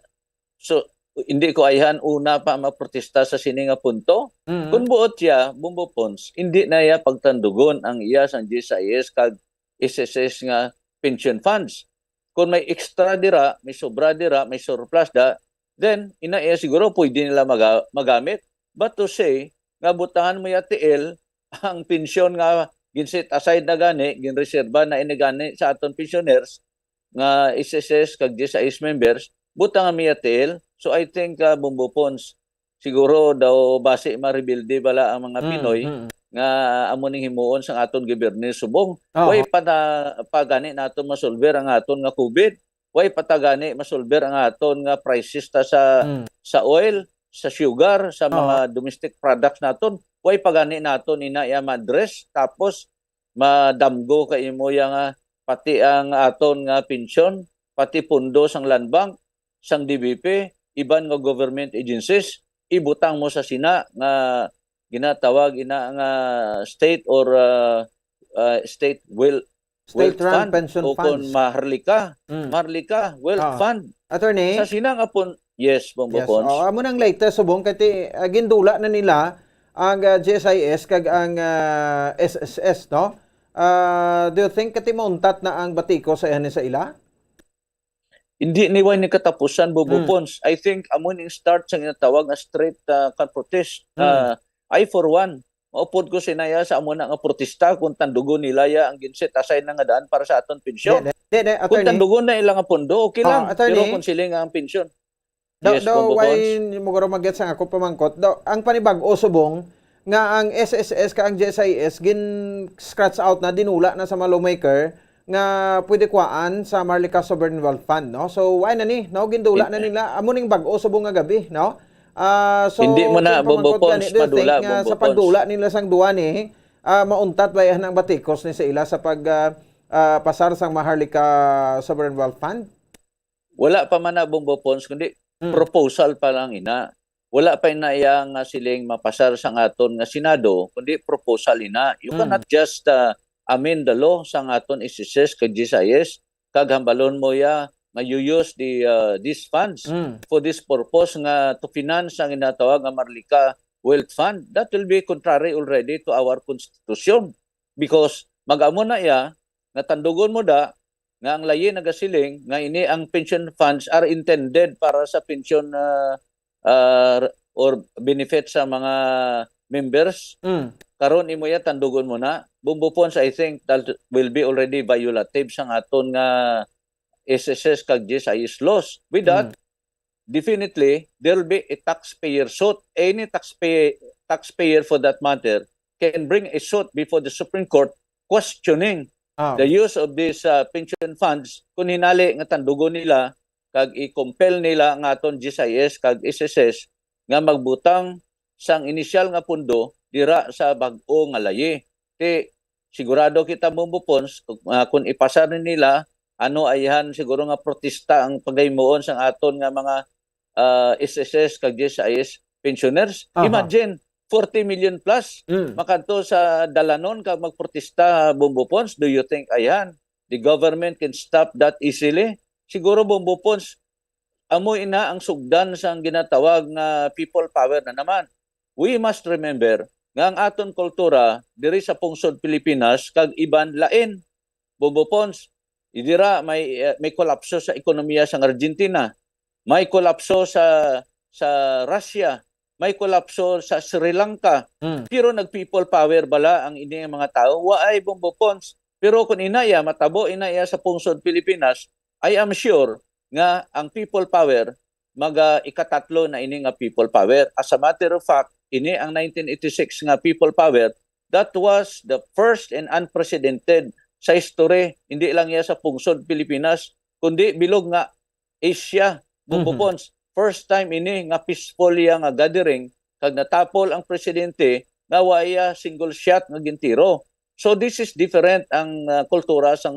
so, hindi ko ayhan una pa maprotesta sa sini nga punto. Mm. Kung buot siya, Bombo Pons, hindi na iya pagtandugon ang iya sang G S I S kag S S S nga pension funds. Kung may extra dira, may sobra dira, may surplus da, then ina iya siguro pwede nila maga-, magamit. But to say nga butangan mo ya tiil ang pensyon nga gin-set aside na gani, ginreserba na ini gani sa aton pensioners nga S S S kag G S I S members, butangan mo ya tiil. So I think, uh, Bombo Pons, siguro daw basi marebelde bala ang mga Mm, Pinoy mm. nga amo ning himuon sang aton gobyerno subong. Oho. Way pa na, pa gani naton masolver ang aton nga covid. Way pa ta gani masolver ang aton nga prices ta sa, Mm. sa oil, sa sugar, sa Oho. mga domestic products naton. Way pa gani naton ina iya ma-address. Tapos madamgo ka imo iya nga pati ang aton nga pensyon, pati pundo sang Land Bank, sang D B P, iban nga government agencies, ibutang mo sa sina nga ginatawag ina nga state or, ah, ah, state will, State wealth run fund pension o kon funds. Maharlika, Mm. Maharlika Wealth Ah. Fund. Attorney? Sa sina nga pun-, yes, Bongbong Yes. Pons. Oh, amo nang latest subong kay ti-, ah, gindula na nila ang, ah, G S I S kag ang, ah, S S S, no? Ah, do you think kati mauntat na ang batiko sa, sa ila? Hindi ni way ni katapusan, Bobo Hmm. Pons. I think amo ning start sa ginatawag nga straight, ah, kan protest. Hmm. Ah, I for one, maupod ko sinaya sa amo na nga protesta kung tandugon nila ya ang ginset aside na nga daan para sa aton pensyon. Di, di, di, di, Kung attorney. Tandugon na ila nga pondo, okay Ah, lang. Attorney. Pero kung sila nga ang pensyon. Daw, Yes, daw, Bongbong why Pons. Mo guro mag-gets ang ako pamangkot? Daw, ang panibag-o subong nga ang S S S ka ang G S I S gin scratch out na, dinula na sa mga lawmaker nga pwede kuhaan sa Maharlika Sovereign Wealth Fund, no? So, why na ni, no? Gindula na In- nila. Amo ning bag-o subong nga gabi, no? Ah, so, Hindi mo na, kung pamangkot Bongbong Pons, gani, do you think madula, nga sa Bongbong Pons. Pagdula nila sang duwa ni, ah, mauntat ba yan ang batikos ni sa ila sa pag, ah, ah, pasar sang Maharlika Sovereign Wealth Fund? Wala pa man na, Bongbong Pons, kundi Mm. proposal pa lang ina. Wala pa ina iya nga siling mapasar sang aton nga Senado, kundi proposal ina. You Mm. cannot just, uh, amend the law sang aton S S S kag G S I S, kag hambalon mo ya nga you use the, uh, these funds Mm. for this purpose nga to finance ang ginatawag nga Maharlika Wealth Fund. That will be contrary already to our constitution. Because mag-amo na iya, nga tandugon mo da, nga ang layi nagasiling nga ini ang pension funds are intended para sa pension, ah, ah, or benefit sa mga members. Mm. Karon imo ya tandugon mo na. Bongbong Pons, I think that will be already violative sang aton nga S S S kag G S I S laws. With that, Mm. definitely, there will be a taxpayer suit. Any taxpayer, taxpayer for that matter, can bring a suit before the Supreme Court questioning Ah. the use of these, uh, pension funds kung hinali nga tandugon nila kag i-compel nila nga aton G S I S kag S S S nga magbutang sang inisyal nga pundo dira sa bag-o nga layi. Ti, sigurado kita, Bongbong Pons, kung, ah, kung ipasar ni nila, ano, ayhan siguro nga protesta ang paghimuon sang aton nga mga, ah, S S S kag G S I S pensioners. Aha. Imagine, forty million plus Mm. makadto sa dalanon kag magprotesta, Bongbong Pons. Do you think, ayhan, the government can stop that easily? Siguro, Bongbong Pons, amo ina ang sugdan sang ginatawag nga people power na naman. We must remember nga ang aton kultura diri sa pungsod Pilipinas kag iban lain. Bongbong Pons, dira may, eh, may kolapso sa ekonomiya sang Argentina, may kolapso sa, sa Russia, may kolapso sa Sri Lanka. Hmm. Pero nag-people power bala ang ini nga mga tawo? Waay, Bongbong Pons. Pero kung ina iya, matabo ina iya sa pungsod Pilipinas, I am sure nga ang people power maga ikatatlo na ini nga people power. As a matter of fact, ini ang nineteen eighty-six nga people power, that was the first and unprecedented sa history, hindi lang iya sa pungsod Pilipinas, kundi bilog nga Asia, Bongbong Mhm. Pons. First time ini nga peaceful iya nga gathering, kag natapol ang presidente nga wa iya single shot nga gintiro. So this is different ang, ah, kultura sang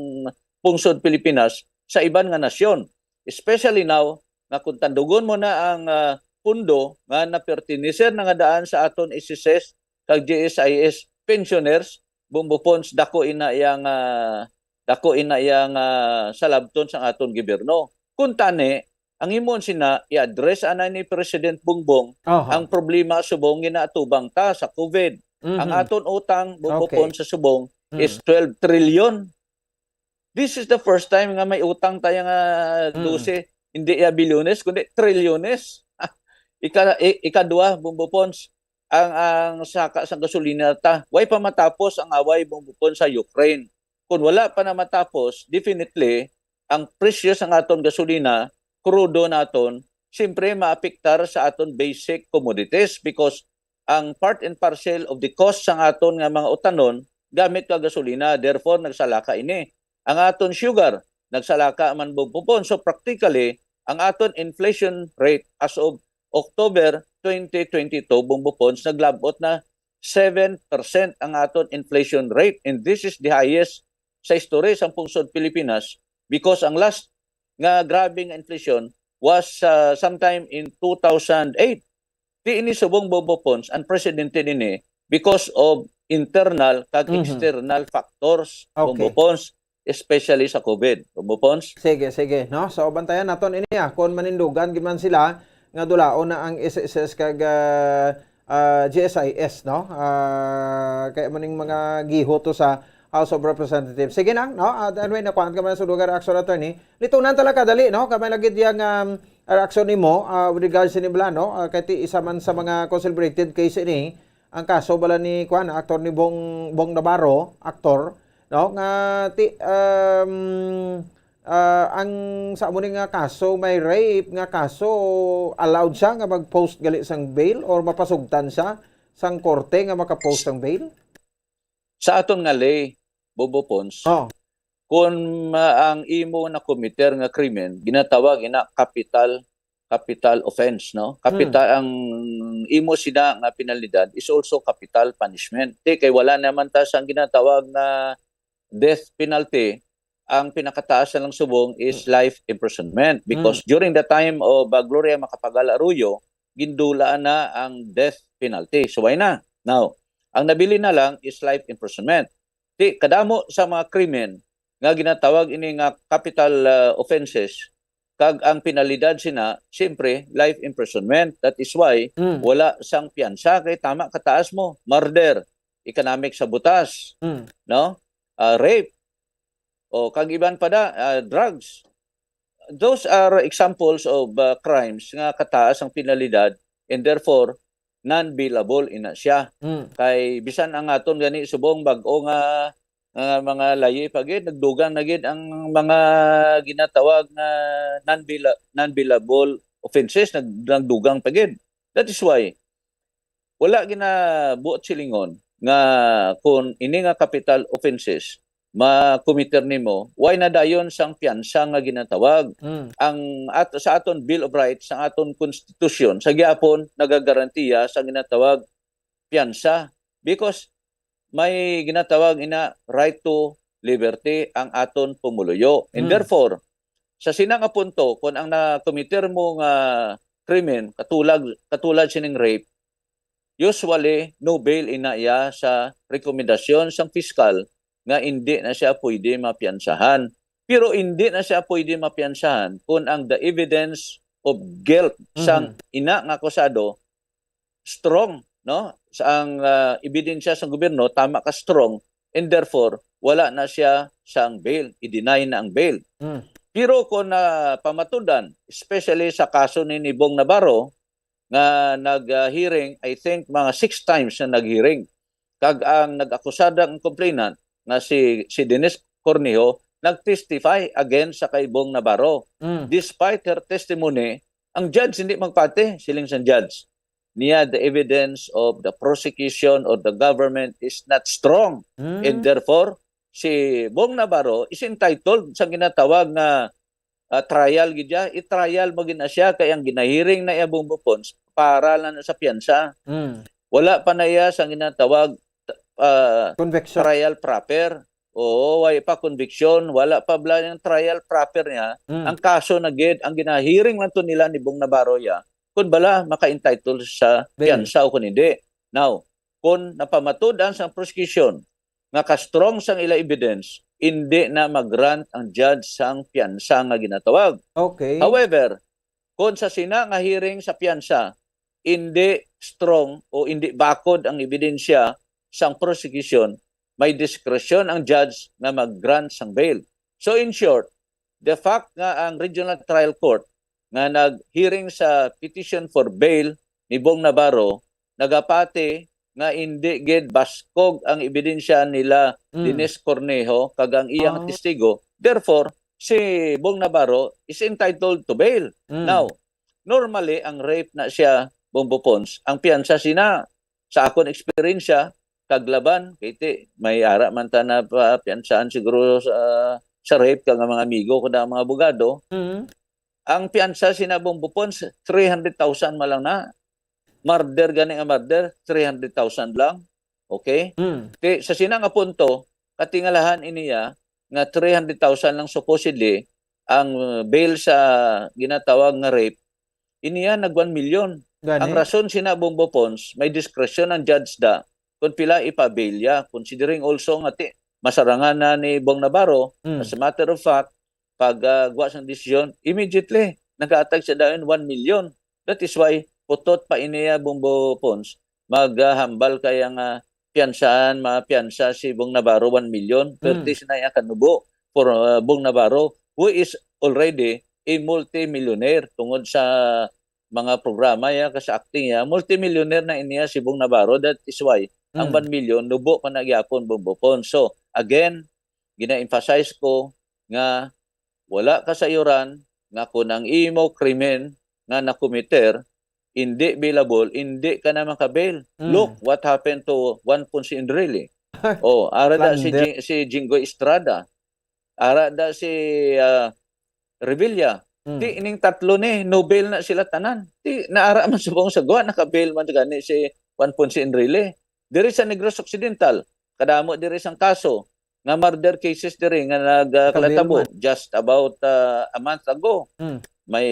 pungsod Pilipinas sa iban nga nasyon. Especially now nga kung tandugon mo na ang, ah, pundo nga napertineser na nga daan sa aton S S S kag G S I S pensioners, Bongbong Pons, dako ina iya nga, dako ina iya nga salabton sang aton gobyerno. Kuntani, ang imon sina i-address anay ni President Bongbong Aha. ang problema subong ginaatubang ta sa covid. Mhm. Ang aton utang, Bongbong Okay. Pons, sa subong Mm. is twelve trillion. This is the first time nga may utang tayo nga Mm. dose, hindi ya bilyones, kundi trilyones. Ika-, i-, ikadua, Bongbong Pons, ang, ang saka sang gasolina ta. Way pa matapos ang away, Bongbong Pons, sa Ukraine. Kung wala pa na matapos, definitely, ang presyo sang aton gasolina, krudo naton, siyempre maapektar sa aton basic commodities because ang part and parcel of the cost sang aton nga mga utanon gamit ka gasolina. Therefore, nagsalaka ini. Ang aton sugar, nagsalaka man, Bong Popon. So practically, ang aton inflation rate as of October twenty twenty-two, Bong Popon, naglabot na seven percent ang aton inflation rate. And this is the highest sa history sa pungsod Pilipinas because ang last nga grabe nga inflation was uh, sometime in two thousand eight. Di ini subong, Bong Popon, unprecedented ini because of internal kag Mhm. external factors, Bong Okay. Popon, especially sa COVID, Bong Popon. Sige, sige, no? So, bantayan naton ini, ah, kung manindugan gid man sila nga dulaon na ang S S S kag, ah, ah, G S I S, no? Ah, kay maning mga giho to sa House of Representatives. Sige na, no? At anyway, nakuhaan ka man sa lugar, action attorney. Litunan talaga, dali, no? Kamay lagi diyang, um, reaction nimo, ah, with regards sa nibla, no? Ah, kay ti isa man sa mga celebrated case ini, ang kaso bala ni, kuan, aktor ni Bong, Bong Navarro, aktor, no? Nga ti, um, ah, ang sa amo ni nga kaso, may rape nga kaso, allowed siya nga mag-post gali sang bail or mapasugtan siya sang korte nga maka-post sang bail? Sa aton nga ley, Bong Popon, Oh. kung ma-, ang imo na-committer nga krimen, ginatawag ina capital, capital offense, no? Capital, Hmm. ang imo sina nga penalidad is also capital punishment. Ti, kay wala naman ta sang ginatawag nga death penalty, ang pinakataas na lang subong is Hmm. life imprisonment. Because Hmm. during the time of, uh, Gloria Macapagal Arroyo, gindula na ang death penalty. So, why na? Now, ang nabilin na lang is life imprisonment. Ti, kadamo sa mga krimen nga ginatawag ini nga capital, uh, offenses, kag ang penalidad sina, siyempre, life imprisonment. That is why Mm. wala sang piyansa kay tama kataas mo. Murder, economic sabotage, Mm. no? Ah, rape, o kag iban pa da, ah, drugs. Those are examples of, ah, crimes nga kataas ang penalidad and therefore non-bailable ina siya. Mm. Kay bisan ang aton gani subong bag-o nga, nga mga layi pa gid, nagdugang na gid ang mga ginatawag nga non-baila-, non-bailable offenses, nag-, nagdugang pa gid. That is why wala ginabuot silingon nga kung ini nga capital offenses ma-committer nimo, why na dayon sang piyansa nga ginatawag? Mm. Ang at-, sa aton Bill of Rights, sa aton konstitusyon, sa gihapon nagagarantiya sa ginatawag piyansa because may ginatawag ina right to liberty ang aton pumuluyo. And Mm. therefore, sa sina nga punto, kung ang na-committer mo nga krimen, katulag, katulad sining rape, usually, no bail ina iya sa rekomendasyon sang piskal nga indi na siya pwede mapiyansahan. Pero indi na siya pwede mapiyansahan kung ang the evidence of guilt sang Mhm. ina nga akusado strong, no? Sa ang, ah, ebidensya sa gobyerno, tama ka strong, and therefore, wala na siya sang bail, i-deny na ang bail. Mm. Pero kung napamatud-an, especially sa kaso ni, ni Bong Navarro, nga nag-, ah, hearing, I think, mga six times na nag-hearing. Kag ang nag-akusada, ang complainant, nga si, si Dennis Cornejo, nag-testify against sa kay Bong Navarro. Mm. Despite her testimony, ang judge hindi magpati, siling sang judge. Niya, the evidence of the prosecution or the government is not strong. Mm. And therefore, si Bong Navarro is entitled sa ginatawag nga, ah, trial gid siya. I-trial mo gid na siya kay ang ginahearing na iya, Bong Popon, para lang sa piyansa. Mm. Wala pa na iya sa ginatawag, ah, Conviction. Trial proper. Oo, way pa conviction, wala pa bala yung trial proper niya. Mm. Ang kaso na gid, ang ginahearing man to nila ni Bong Navarro ya, kung bala maka-entitle sa Bail. Piyansa o kung hindi. Now, kung napamatud-an sa prosecution nga ka-strong sang ila evidence, hindi na mag-grant ang judge sang piyansa nga ginatawag. Okay. However, kung sa sina nga hearing sa piyansa, hindi strong o hindi bakod ang ebidensya sang prosecution, may diskresyon ang judge nga mag-grant sang bail. So, in short, the fact nga ang Regional Trial Court nga nag-hearing sa petition for bail ni Bong Navarro nagapati nga indi gid baskog ang ebidensya nila Mm. Dennis Cornejo kag ang iyang Ah. testigo, therefore, si Bong Navarro is entitled to bail. Mm. Now, Normally, ang rape na siya, Bombo Pons, ang piyansa sina, sa akon eksperyensya, kag laban, kay ti, may ara man ta na pa-, piyansahan siguro sa, sa rape, kag ang mga amigo ko na mga abogado, Mm. ang piyansa sina Bombo Pons, three hundred thousand man lang na. Murder gani nga murder, three hundred thousand lang. Okay? Mm. Ti, sa sina nga punto, katingalahan iniya nga three hundred thousand lang supposedly ang, uh, bail sa ginatawag nga rape, iniya nag one million. Gani? Ang rason sina Bombo Pons, may discretion ang judge da kung pila ipa-bail ya, considering also nga ti, masarangan na ni Bong Navarro, Mm. as a matter of fact, pag, ah, gwa sang desisyon, immediately, nagaatag siya dayon one million. That is why, putot pa iniya Bombo Pons, maghambal kaya nga piyansahan, mapiyansa si Bong Navarro one million, Mm. perti sina iya kanubo for, ah, Bong Navarro, who is already a multimillionaire tungod sa mga programa ya, kag sa acting ya. Multimillionaire na iniya si Bong Navarro. That is why ang Mm. one million nubo pa na gyapon, Bombo Pons. So, again, gina-emphasize ko nga wala kasayuran nga kung ang imo krimen nga nakomiter indi bailable, indi ka na makabail. Mm. Look what happened to Juan Ponce Enrile. Oh, ara da si Plunder. Jing-, si Jinggoy Estrada. Ara da si, ah, Revilla. Mm. Ti ining tatlo ni, no bail na sila tanan. Ti naara man subong sa gwa, naka-bail man gani si Juan Ponce Enrile. Diri sa Negros Occidental, kadamo diri sang kaso nga murder cases diri nga nag, ah, Kabail kalatabo man. Just about, ah, a month ago. Mm. May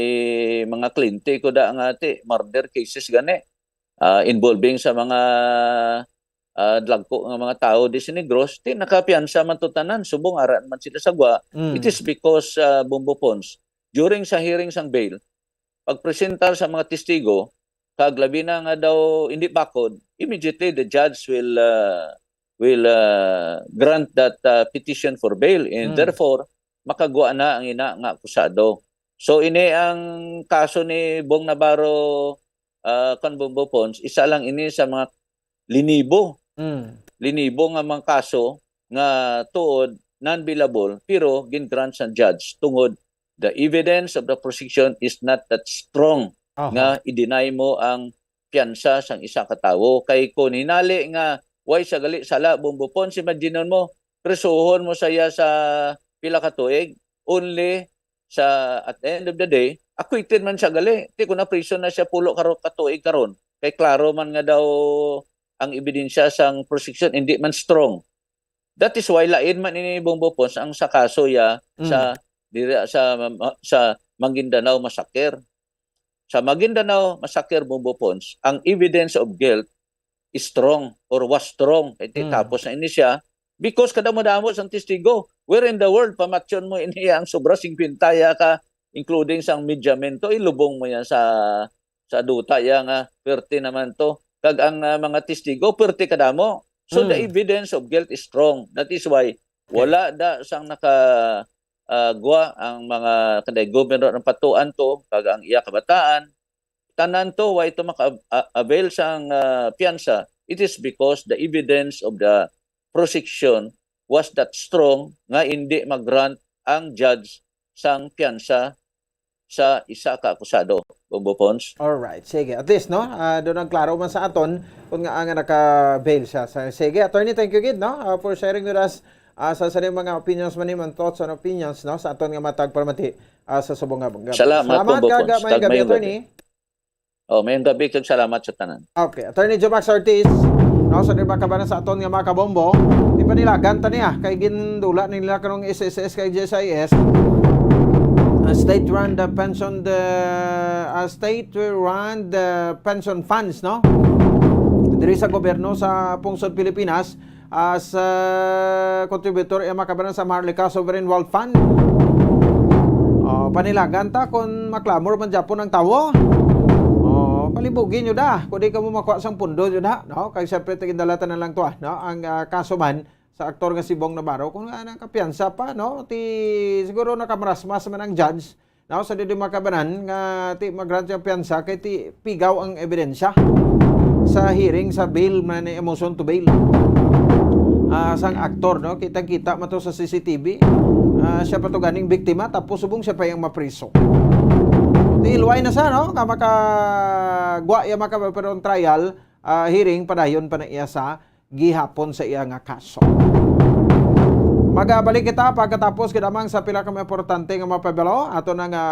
mga kliyente ko da nga ti murder cases gani, ah, involving sa mga, ah, dagko nga mga tawo di sa Negros, ti nakapiyansa man to tanan, subong ara man sila sa gwa. Mm. It is because, ah, Bombo Pons, during sa hearing sang bail, pagpresentar sa mga testigo, kag labi na nga daw hindi bakod, immediately the judge will, ah, will, ah, grant that, ah, petition for bail, and Mm. therefore, makagwa na ang ina nga akusado. So, ini ang kaso ni Bong Navarro, ah, kan Bombo Pons, isa lang ini sa mga linibo. Mm. Linibo nga mga kaso nga tuod non-bailable, pero gin-grant sa judge tungod the evidence of the prosecution is not that strong Aha. nga i-deny mo ang piyansa sang isa ka tawo. Kay kung hinali nga way siya gali sala, Bombo Pons, imaginon mo, prisuhon mo siya sa pila ka tuig, only sa, at the end of the day, acquitted man siya gali. Ti kung na-prison na siya pulo ka ro-, ka tuig karon, kay klaro man nga daw ang ebidensya sang prosecution, hindi man strong. That is why lain man ini, Bombo Pons, ang sa kaso ya Mm. sa, diri sa, sa Maguindanao massacre. Sa Maguindanao massacre, Bombo Pons, ang evidence of guilt is strong or was strong. Kay ti Mm. tapos na ini siya because kadamo-damo sang testigo. Where in the world, pamatyon mo ini ang sobra singkwenta ya ka, including sang medyamento, ilubong mo yan sa, sa duta ya nga, perte naman to. Kag ang, ah, mga testigo, perte kadamo. So, the Mm. evidence of guilt is strong. That is why, Okay. wala da sang naka, ah, gwa ang mga kanday governor ang patuan to, kag ang iya kabataan, tanan to, wa ito maka-, a-, avail sang, ah, piyansa. It is because the evidence of the prosecution was that strong nga hindi mag-grant ang judge sang piyansa sa isa ka akusado, Bombo Pons. Alright, sige. At least, no? Ah, doon ang klaro man sa aton kung nga nga naka-bail siya. Sa, sige, attorney, thank you gid, no? Ah, for sharing with us, ah, sa, sa mga opinions man, man thoughts and opinions, no? Sa aton nga matag palamati, ah, sa subong nga, nga. Salamat, Bombo Pons. Kag, ah, maayong gabi, attorney. Oh, maayong gabi kag salamat sa tanan. Okay, Attorney Jomax Ortiz, no, sa diba kabanan sa aton nga mga kabombo, di pa nila ganta niya, kay gindula nila kanong S S S kay G S I S. Ah, state-run the pension, the, ah, state-run the pension funds, no? Diri sa gobyerno sa pungsod Pilipinas, as, ah, contributor iya makabanan sa Maharlika Sovereign Wealth Fund. Oh, panilagan ta kung maklamor man gyapon ang tawo. Oh, palibugi nyo da, kung di ka mo makuha sang pundo nyo da, no? Kay siyempre, tigindalatan na lang to, ah, no? Ang, ah, kaso man sa aktor nga si Bong Navarro, kung nga nang kapiyansa pa, no? Ti, siguro nakamarasmas man ang judge, no, sa didi makabanan nga ti mag-grant siyang piyansa kay ti pigaw ang ebidensya sa hearing sa bail man ni motion to bail. Ah, sang aktor, no, kitang-kita man to sa C C T V. Ah, siya pa to ganing biktima, tapos subong siya pa yung mapriso. Hilway na sa, no? Nga makagwa iya maka-, pero ang trial, ah, hearing, padayon pa na iya sa gihapon sa iya nga kaso. Magabalik kita pagkatapos, kadamang sa pila ka mga importante nga mapabalo. Ato na nga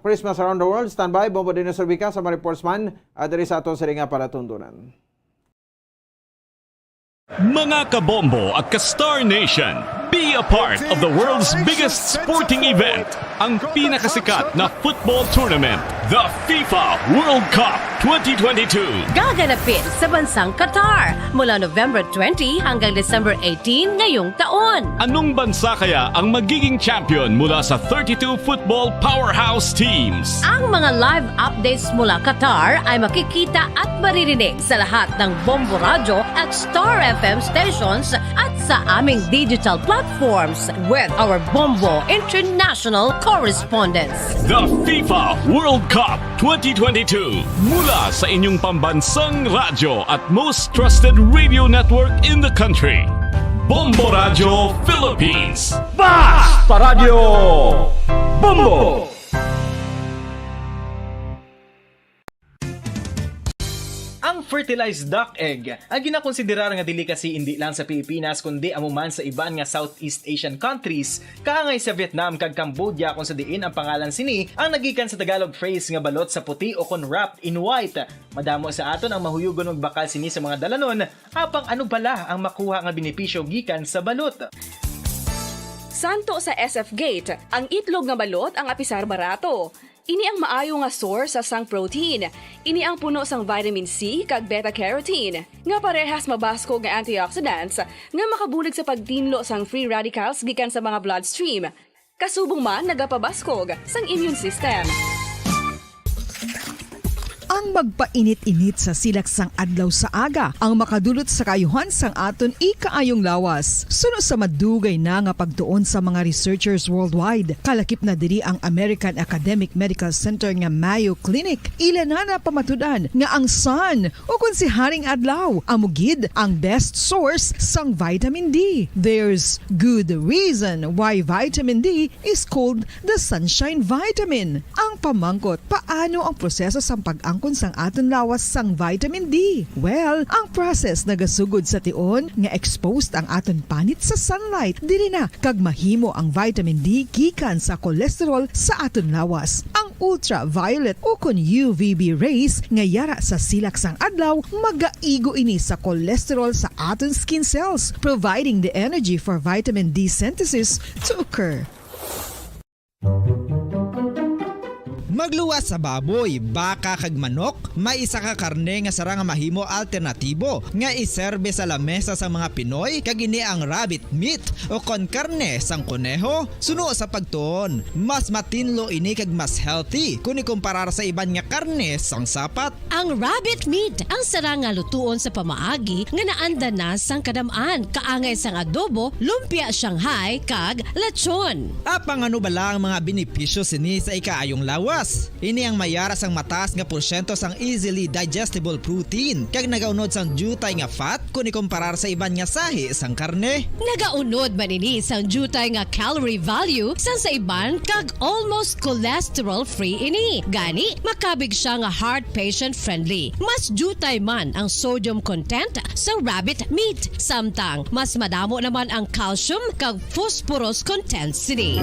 Christmas Around the World. Standby, Bombo Dinosaur Bika sa mga reports man, ah, diri sa aton sini nga palatundunan. Mga kabombo at ka-Star Nation, be a part of the world's biggest sporting event, ang pinakasikat na football tournament, the FIFA World Cup twenty twenty-two. Gaganapin sa bansang Qatar mula November twenty hanggang December eighteen ngayong taon. Anong bansa kaya ang magiging champion mula sa thirty-two football powerhouse teams? Ang mga live updates mula Qatar ay makikita at maririnig sa lahat ng Bombo Radyo at Star F M stations at sa aming digital platforms with our Bombo International correspondents. The FIFA World Cup twenty twenty-two, mula sa inyong pambansang radyo at most trusted radio network in the country, Bombo Radyo Philippines. Basta Radyo Bombo! Ang fertilized duck egg ay ginakonsiderar nga delicacy indi lang sa Pilipinas, kundi amo man sa iban nga Southeast Asian countries, kaangay sa Vietnam kag Cambodia, kung sa diin ang pangalan sini ang nagikan sa Tagalog phrase nga balot sa puti o kon wrapped in white. Madamo sa aton ang mahuyugon magbakal sini sa mga dalanon, apang ano bala ang makuha nga benepisyo gikan sa balot? Santo sa S F Gate, ang itlog nga balot ang apisar barato. Ini ang maayo nga source sa sang protein. Ini ang puno sang vitamin C kag beta-carotene, nga parehas mabaskog nga antioxidants nga makabulig sa pagtinlo sang free radicals gikan sa mga bloodstream. Kasubong man nagapabaskog sang immune system. Ang magpainit-init sa silak sang adlaw sa aga ang makadulot sa kaayuhan sang aton ikaayong lawas. Suno sa madugay na nga pagtuon sa mga researchers worldwide, kalakip na diri ang American Academic Medical Center nga Mayo Clinic. Ila na napamatud-an nga ang sun, o kon si Haring Adlaw, amo gid ang best source sang vitamin D. There's good reason why vitamin D is called the sunshine vitamin. Ang pamangkot, paano ang proseso sang pag-angkon sang aton lawas sang vitamin D? Well, ang process nagasugod sa tion nga exposed ang aton panit sa sunlight diri na, kag mahimo ang vitamin D gikan sa cholesterol sa aton lawas. Ang ultraviolet o kon U V B rays nga yara sa silak sang adlaw magaigo ini sa cholesterol sa aton skin cells, providing the energy for vitamin D synthesis to occur. Magluwas sa baboy, baka kag manok, may isa ka karne nga sarang nga mahimo alternatibo nga iserbe sa lamesa sa mga Pinoy, kag ini ang rabbit meat o kon karne sang koneho. Suno sa pagtuon, mas matinlo ini kag mas healthy kon ikumparar sa iban nga karne sang sapat. Ang rabbit meat ang sarang nga lutuon sa pamaagi nga naanda na sang kadam-an, kaangay sang adobo, lumpia Shanghai, kag lechon. Apang ano bala ang mga benepisyo sini sa ikaayong lawas? Ini ang mayara sang mataas nga porsyento sang easily digestible protein, kag nagaunod sang diutay nga fat kon ikumparar sa iban nga sahi sang karne. Nagaunod man ini sang diutay nga calorie value sang sa iban, kag almost cholesterol-free ini. Gani, makabig sia nga heart patient-friendly. Mas diutay man ang sodium content sa rabbit meat, samtang mas madamo naman ang calcium kag phosphorus content sini.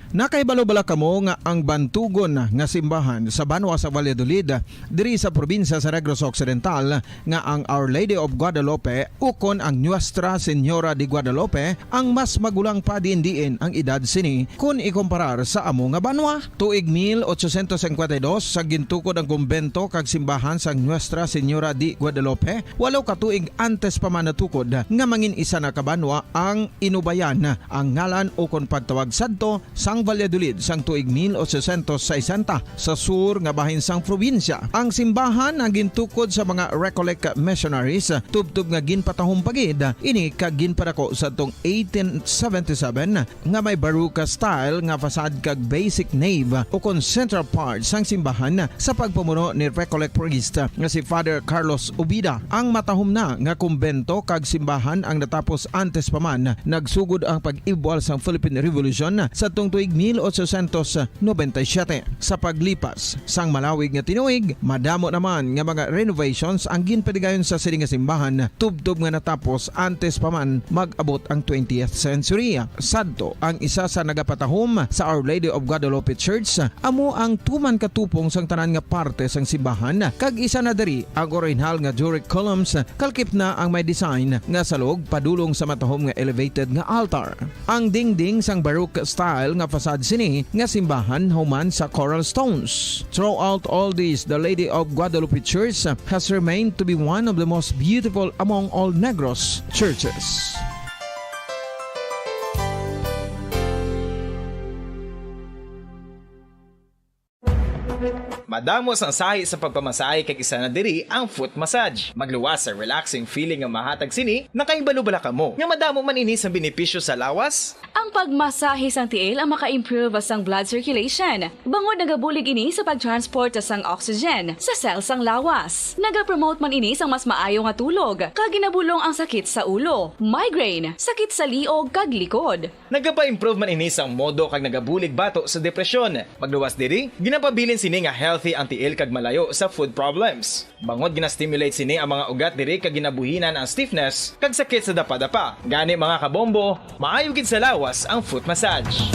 Nakahibalo bala kamo nga ang bantugon nga simbahan sa banwa sa Valladolid, diri sa probinsya sa Negros Occidental, nga ang Our Lady of Guadalupe ukon ang Nuestra Señora de Guadalupe ang mas magulang pa diin-diin ang edad sini kon ikumparar sa amo nga banwa? Tuig mil ochocientos cincuenta y dos sa gintukod ang kumbento kag simbahan sang Nuestra Señora de Guadalupe, walo ka tuig antes pa man natukod nga mangin isa na ka banwa ang Inubayan, ang ngalan ukon pagtawag sadto sang Valladolid sang tuig mil ochocientos sesenta sa sur nga bahin sang probinsya. Ang simbahan ang gintukod sa mga Recollect missionaries, tubtob nga ginpatahom pa gid ini kag ginpadako sadtong eighteen seventy-seven nga may Baroque style nga facade kag basic nave ukon central part sang simbahan sa pagpamuno ni Recollect priest nga si Father Carlos Ubida. Ang matahom na nga kumbento kag simbahan ang natapos antes pa man nagsugod ang pag-ibwal sang Philippine Revolution sadtong tuig mil ochocientos noventa y siete. Sa paglipas sang malawig nga tinuig, madamo naman nga mga renovations ang ginpadigayon sa sini nga simbahan, tubtob nga natapos antes pa man mag-abot ang twentieth century. Sadto, ang isa sa nagapatahom sa Our Lady of Guadalupe Church amo ang tuman katupong sang tanan nga parte sang simbahan, kag isa na diri ang orihinal nga Doric columns, kalkip na ang may design nga salog padulong sa matahom nga elevated nga altar. Ang dingding sang Baroque style nga facade sini nga simbahan human sa coral stones. Throughout all this, the Lady of Guadalupe Church has remained to be one of the most beautiful among all Negros churches. Madamo sang sahi sa pagpamasahe kag isa na diri ang foot massage. Magluwas sa relaxing feeling nga mahatag sini, nakahibalo bala kamo nga madamo man ini sang benepisyo sa lawas? Ang pagmasahe sang tiil ang maka-improve sang blood circulation, bangod nagabulig ini sa pag-transport sang oxygen sa cell sang lawas. Nagapromote man ini sang mas maayo nga tulog, kag ginabulong ang sakit sa ulo, migraine, sakit sa liog, kag likod. Nagapa-improve man ini sang modo kag nagabulig bato sa depresyon. Magluwas diri, ginapabilin sini nga healthy ang tiil kag malayo sa foot problems. Bangod gina-stimulate sini ang mga ugat diri kag ginabuhinan ang stiffness kag sakit sa dapadapa. Gani, mga kabombo, maayo gid sa lawas ang foot massage.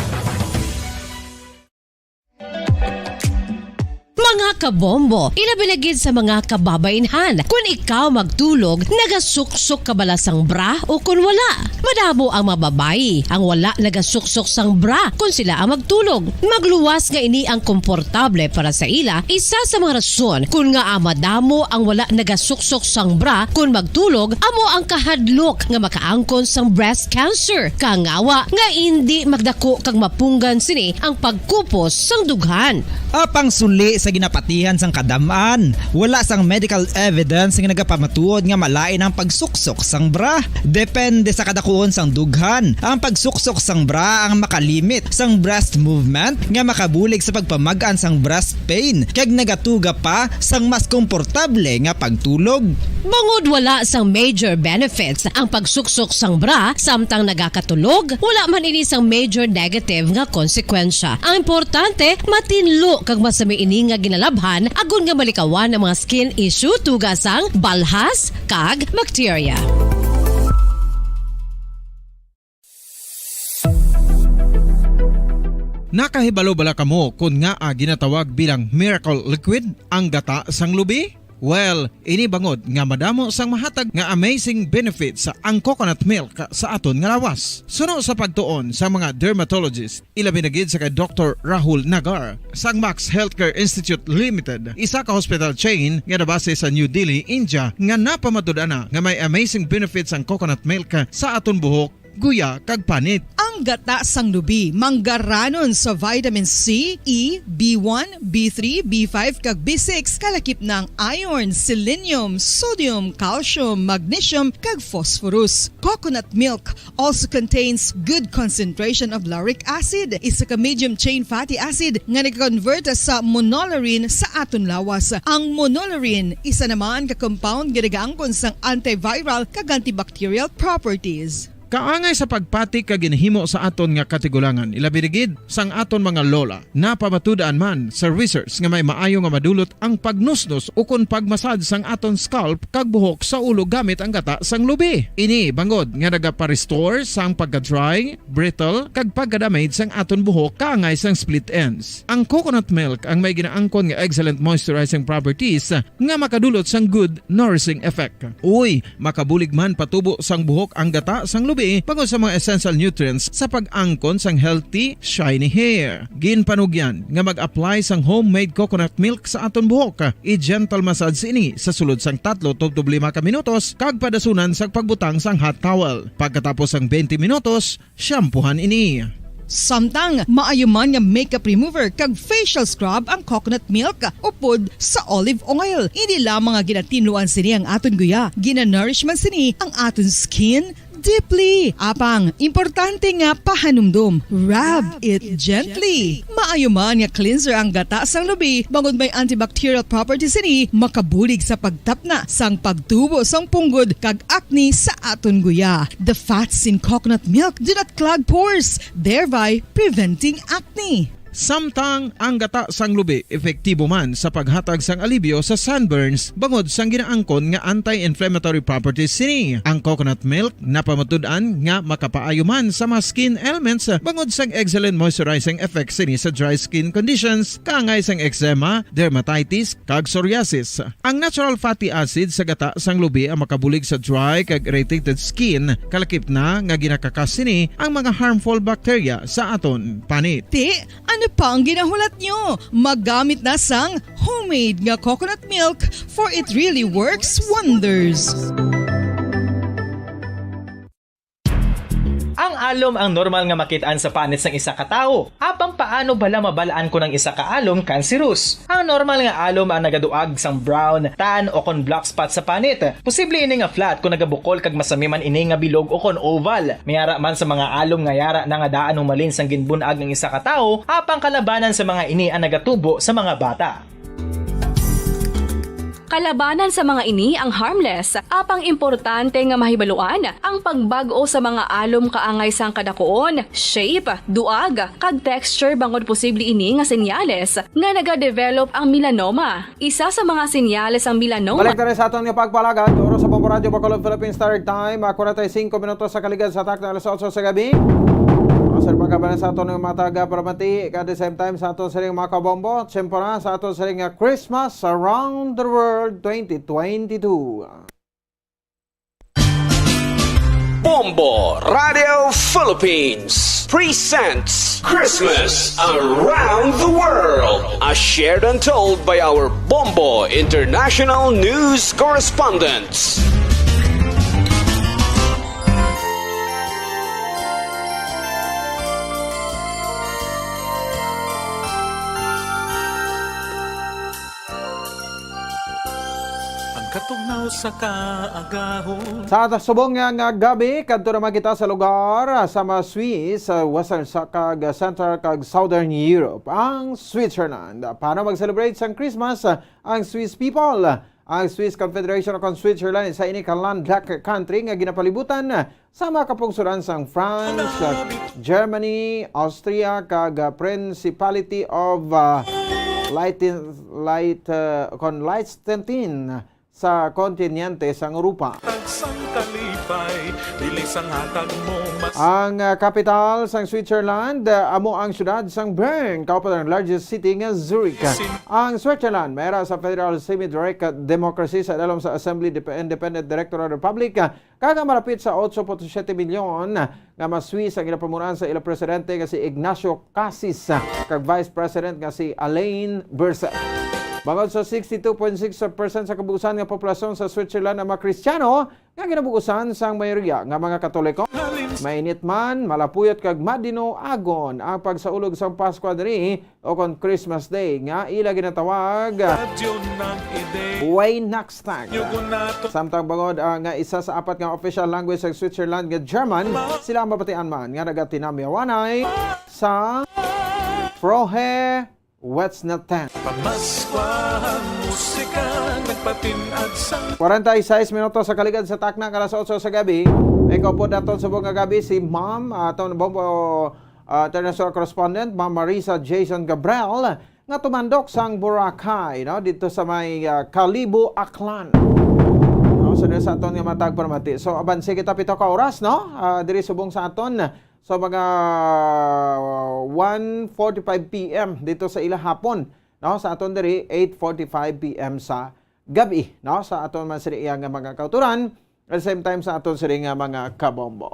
Mga kabombo, ilabi na gid sa mga kababainhan, kun ikaw magtulog, nagasuksok ka bala sang bra o kun wala? Madamo ang mga babayi ang wala nagasuksok sang bra kun sila ang magtulog. Magluwas nga ini ang komportable para sa ila, isa sa mga rason kun ngaa madamo ang wala nagasuksok sang bra kun magtulog amo ang kahadlok nga makaangkon sang breast cancer. Kangawa nga indi magdako kag mapunggan sini ang pagkupos sang dughan. Apang suli sa ginapatihan sang kadam-an, wala sang medical evidence nga nagapamatuod nga malain ang pagsuksok sang bra. Depende sa kadakuon sang dughan, ang pagsuksok sang bra ang makalimit sang breast movement nga makabulig sa pagpamag-an sang breast pain kag nagatuga pa sang mas komportable nga pagtulog. Bangod wala sang major benefits ang pagsuksok sang bra samtang nagakatulog, wala man ini sang major negative nga konsekwensya. Ang importante, matinlo kag masami ini nga ginalabhan agod nga malikawan ang mga skin issue tuga sang balhas kag bakterya. Nakahibalo bala kamo kon ngaa ginatawag bilang miracle liquid ang gata sang lubi? Well, ini bangod nga madamo sang mahatag nga amazing benefits ang coconut milk sa aton nga lawas. Suno sa pagtuon sa mga dermatologist, ilabi na gid sa kay Doktor Rahul Nagar sang Max Healthcare Institute Limited, isa ka hospital chain nga nabase sa New Delhi, India, nga napamatud-an na nga may amazing benefits ang coconut milk sa aton buhok, guya, kag panit. Ang gata sang lubi manggaranon sa vitamin C, E, B one, B three, B five, kag B six, kalakip na ang iron, selenium, sodium, calcium, magnesium, kag phosphorus. Coconut milk also contains good concentration of lauric acid, isa ka medium chain fatty acid nga nag-convert sa monolaurin sa aton lawas. Ang monolaurin, isa naman ka compound nga nagaangkon sang antiviral kag antibacterial properties. Kaangay sa pagpati kag ginahimo sa aton nga katigulangan, ilabi na gid sang aton mga lola. Napamatud-an man sa research nga may maayo nga madulot ang pagnusnos ukon pagmasad sang aton scalp kag buhok sa ulo gamit ang gata sang lubi. Ini bangod nga nagapa-restore sang pagka-dry, brittle, kag pagka-damage sang aton buhok kaangay sang split ends. Ang coconut milk ang may ginaangkon nga excellent moisturizing properties nga makadulot sang good nourishing effect. Uy, makabulig man patubo sang buhok ang gata sang lubi bangod sa mga essential nutrients sa pag-angkon sang healthy, shiny hair. Ginpanugyan nga mag-apply sang homemade coconut milk sa aton buhok. I-gentle massage ini sa sulod sang tatlo tubtob lima ka minutos kag padasunan sang pagbutang sang hot towel. Pagkatapos sang twenty minutos, shampoohan ini. Samtang maayo man nga makeup remover kag facial scrub ang coconut milk upod sa olive oil. Hindi lamang nga ginatinluan sini ang aton guya, ginanourish man sini ang aton skin deeply. Apang, importante nga pahanumdom, rub it gently. Maayo man nga cleanser ang gata sang lubi bangod may antibacterial properties sini, makabulig sa pagtapna sang pagtubo sang punggod kag acne sa aton guya. The fats in coconut milk do not clog pores, thereby preventing acne. Samtang ang gata sang lubi epektibo man sa paghatag sang alibyo sa sunburns bangod sang ginaangkon nga anti-inflammatory properties sini. Ang coconut milk napamatud-an nga makapaayo man sa mga skin ailments bangod sang excellent moisturizing effects sini sa dry skin conditions, kaangay sang eczema, dermatitis, kag psoriasis. Ang natural fatty acid sa gata sang lubi ang makabulig sa dry kag irritated skin, kalakip na nga ginakakas sini ang mga harmful bacteria sa aton panit. Ti, ano pa ang ginahulat nyo? Maggamit na sang homemade nga coconut milk, for it really works wonders. Ang alom ang normal nga makit-an sa panit sang isa ka tawo. Apang paano bala mabal-an kon ang isa ka alom cancerous? Ang normal nga alom ang nagaduag sang brown, tan, o kon black spot sa panit. Posible ini nga flat kon nagabukol kag masami man ini nga bilog o kon oval. May ara man sa mga alom nga yara na nga daan humalin sang ginbun-ag ang isa ka tawo, apang kalabanan sa mga ini ang nagatubo sa mga bata. Kalabanan sa mga ini ang harmless, apang importante nga mahibaluan ang pagbag-o sa mga alom kaangay sang kadakuon, shape, duag, kag texture bangod posible ini nga senyales nga nagadevelop ang melanoma. Isa sa mga senyales sang melanoma. Balik na rin sa aton nga pagpalagad. Oras sa Bombo Radyo Bacolod, Philippine Standard Time, ah, forty-five minutos sa kaligad sa takna alas otso sa gabi. Mga sir, pagkabalan sa aton nga mga taga-palamati, at the same time sa aton sining mga kabombo, tiyempo na sa aton sining nga Christmas Around the World twenty twenty-two. Bombo Radio Philippines presents Christmas Around the World, as shared and told by our Bombo International News correspondents. Ang katugnaw sa kaagahon. Sa subong nga, nga gabi, kadto naman kita sa lugar, ah, sa mga Swiss, sa Western sa, kag Central kag Southern Europe, ang Switzerland. Para mag-celebrate sang Christmas, ah, ang Swiss people. Ang Swiss Confederation o kon Switzerland, isa ini ka landlocked country nga ginapalibutan sa mga kapungsoran sang France, Germany, Austria, kag, ah, Principality of, ah, Liechten-, Liet-, ah, kon Liechtenstein sa kontinente sang Europa. Tagsang kalipay, dili sang hatag mo mas Ang, ah, kapital sang Switzerland, ah, amo ang siyudad sang Bern, kaupat ang largest city nga Zurich. Sin- Ang Switzerland may ra sa federal semi-direct democracy sa dalom sa Assembly Dep-, Independent Director of the Republic, ah, kag ang malapit sa otso punto siyete milyon nga mga Swiss ang ginapamunuan sa ila presidente nga si Ignacio Cassis kag vice president nga si Alain Berset. Bangod sa sixty-two point six percent sa kabuusan nga populasyon sa Switzerland ang mga Kristiyano nga ginabuusan sang mayoriya nga mga Katoliko, mainit man, malapuyot kag madinuagon ang pagsaulog sang Paskwa diri o kon Christmas Day nga ila ginatawag Radyo ng Ide. Weihnachtstag. Samtang bangod, ah, nga isa sa apat nga official language sa Switzerland nga German, sila ang mabatian man nga nagatinamyawanay sa Frohe Weihnachten. Pamaskwa ang musika, nagpatin-ad sang Kwarenta y seis minutos sa kaligad sa takna nga alas otso sa gabi. May kaupod naton subong nga gabi si Ma'am, ah, aton Bombo, ah, international correspondent, Ma'am Marisa Jason Gabriel, nga tumandok sang Boracay, no, dito sa may, ah, Kalibo, Aklan. No, so, sa aton nga matag palamati. So, abanse kita pito ka oras, no? Ah, diri subong sa aton. So, mga one forty-five P M dito sa ila hapon, no? Sa aton diri, eight forty-five P M sa gabi, no? Sa aton man sila iya nga mga kauturan, at the same time sa aton sila nga mga kabombo.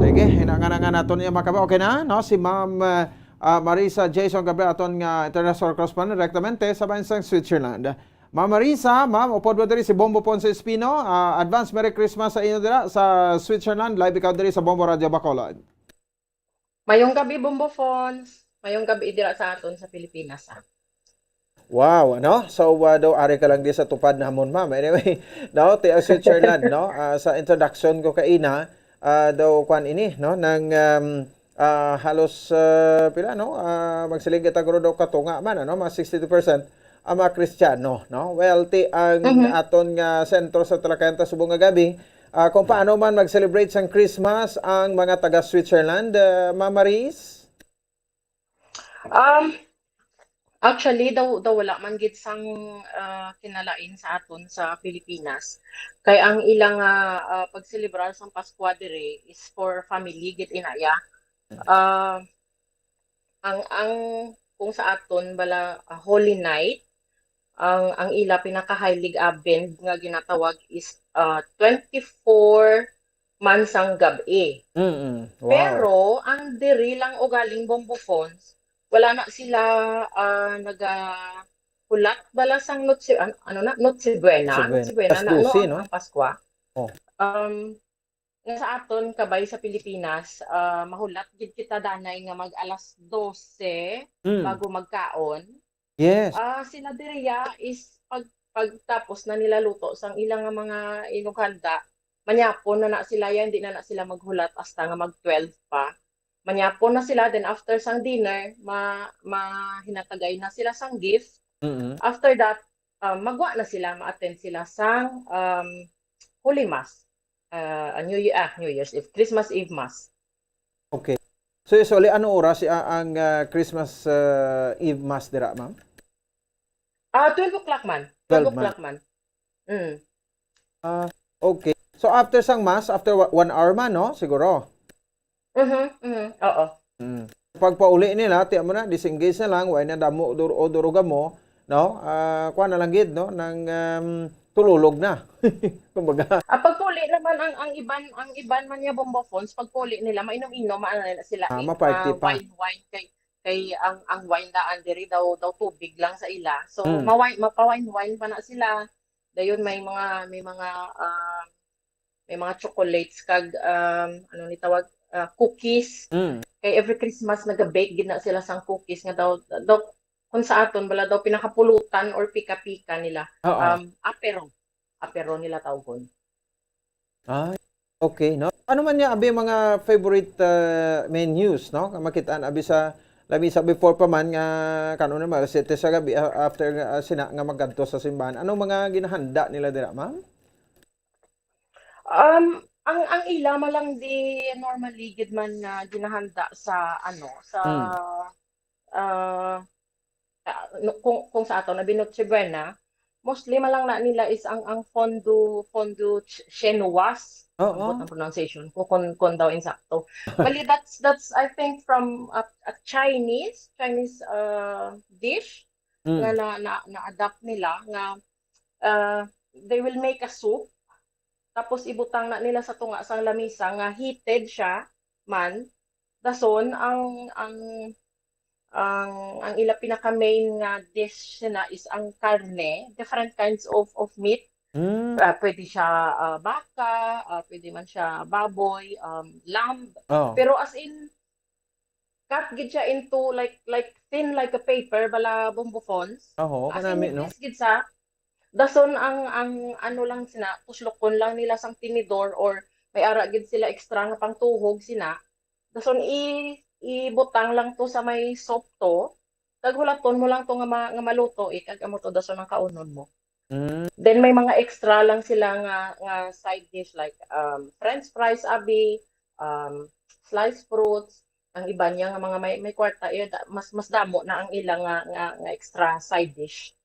Sige, hinangan nga naton niya makaba. Okay na, no? Si Ma'am, ah, ah, Marisa Jason Gabriel, aton nga international correspondent, direktamente sa bayan sang Switzerland. Ma'am Marisa, ma'am, upod mo diri si Bombo Ponce Espino. Ah, advance Merry Christmas sa inyo dira sa Switzerland. Live ikaw diri sa Bombo Radio Bacolod. Mayong gabi, Bombo Phones. Mayong gabi dira sa aton sa Pilipinas, ah. Wow, ano? So, uh, daw ari ka lang di sa tupad namon, ma'am. Anyway, no, ti ang Switzerland, no? Ah, sa introduction ko kaina, ah, daw kwan ini, no, nang um, ah, halos ah, pila, no? Ah, magsiling kita guro daw katunga man, ano, mga sixty-two percent ang mga Kristiyano, no? Well, ti ang Mhm. aton nga sentro sa talakayan ta subong nga gabi, ah, kung paano man mag-celebrate sang Christmas ang mga taga Switzerland, ah, Ma'am Maris? Um, actually, daw, daw wala man gid sang ah, kinalain sa aton sa Pilipinas. Kay ang ila nga ah, pagselebrar sang Paskwa diri is for family gid inaya. Ah, ang ang kung sa aton bala ah, Holy Night, ang ang ila pinaka highly abend nga ginatawag is ah, twenty-four man sang gab-i. Mm. Wow. Pero ang diri lang ugaling Bombo Phones, wala na sila ah, nagahulat bala sang Noche, an- ano na, Noche Buena. Noche Buena. Noche Buena na, Alas no, dose, ang, no? Ang Paskwa. Oh. Um, nga sa aton kabay sa Pilipinas, ah, mahulat gid kita danay nga mag alas dose Mm. bago magkaon. Yes. Ah, sila diriya is pag pagtapos na nila luto sang ila nga mga inughanda, manyapon na na sila yan, di na na sila maghulat hasta nga mag twelve pa. Manyapon na sila, then after sang dinner, ma mahinatagay na sila sang gift. Mm. After that, um, magwa na sila, ma-attend sila sang um, Holy Mass. Uh, New Year, ah, New Year's Eve, Christmas Eve Mass. Okay. So usually ano oras ah, ang ah, Christmas ah, Eve Mass dira, ma'am? Ah, twelve o'clock man. Twelve Twelve man. O'clock man. Mm. Ah, okay. So after sang Mass, after wa- one hour man, no? Siguro. Mhm, mhm. Oo. Mm. Pagpauli nila, tiyan mo na, disengage na lang, way na damo dur o duruga mo, no? Ah, kuha na lang gid, no? Nang um, tululog na. Kumbaga. Ah, pagpuli naman ang ang iban ang iban man niya Bombo Phones, pagpuli nila mainom-inom man na sila Ah, eh, ma-party ma pa. Wine wine kay kay ang ang wine daan diri daw daw tubig lang sa ila. So Mm. ma-wine mapa-wine wine pa na sila. Dayon may mga may mga ah, may mga chocolates kag um, ano ni tawag ah, cookies. Mm. Kay every Christmas naga-bake gid na sila sang cookies nga daw daw kung sa aton bala daw pinakapulutan or pika-pika nila. Oo. Um, apero. Apero nila tawgon. Ah, okay, no? Ano man niya abi mga favorite uh, menus, no? Nga makitaan abi sa lamisa before pa man nga kanon na mga alas siyete sa gabi ah, after nga ah, sina nga magadto sa simbahan. Anong mga ginahanda nila dira, ma'am? Um, ang ang ila man lang di normally gid man nga ginahanda sa ano sa Mm. ah, ah, no- kung kung sa ato na Noche Buena, mostly man lang na nila is ang ang fondue fondue ch- chinoise. Oo. Ambot ang pronunciation ko kung kung daw insakto. Bali that's that's I think from a, a Chinese Chinese uh, dish nga Mm. na, na na-adapt nila nga uh, they will make a soup tapos ibutang na nila sa tunga sang lamisa nga heated siya man dason ang ang ang ang ila pinaka main nga dish na is ang karne, different kinds of of meat. Mm. Ah, pwede siya ah, baka, ah, pwede man siya baboy, um, lamb. Oh. Pero as in cut gid siya into like like thin like a paper bala Bombo Phones. Oho, As in kanami, no? nipis gid sa dason ang ang ano lang sina tuslokon lang nila sang tinidor or may ara gid sila extra nga pangtuhog sina dason i ibutang lang to sa may soup to kag hulaton mo lang to nga, ma, nga maluto eh kag amo to dason ang kaunon mo. Mm. Then may mga extra lang sila nga nga side dish like um french fries abi, um sliced fruits, ang iban niya nga mga may may kwarta iya da- mas mas damo na ang ila nga nga, nga extra side dish.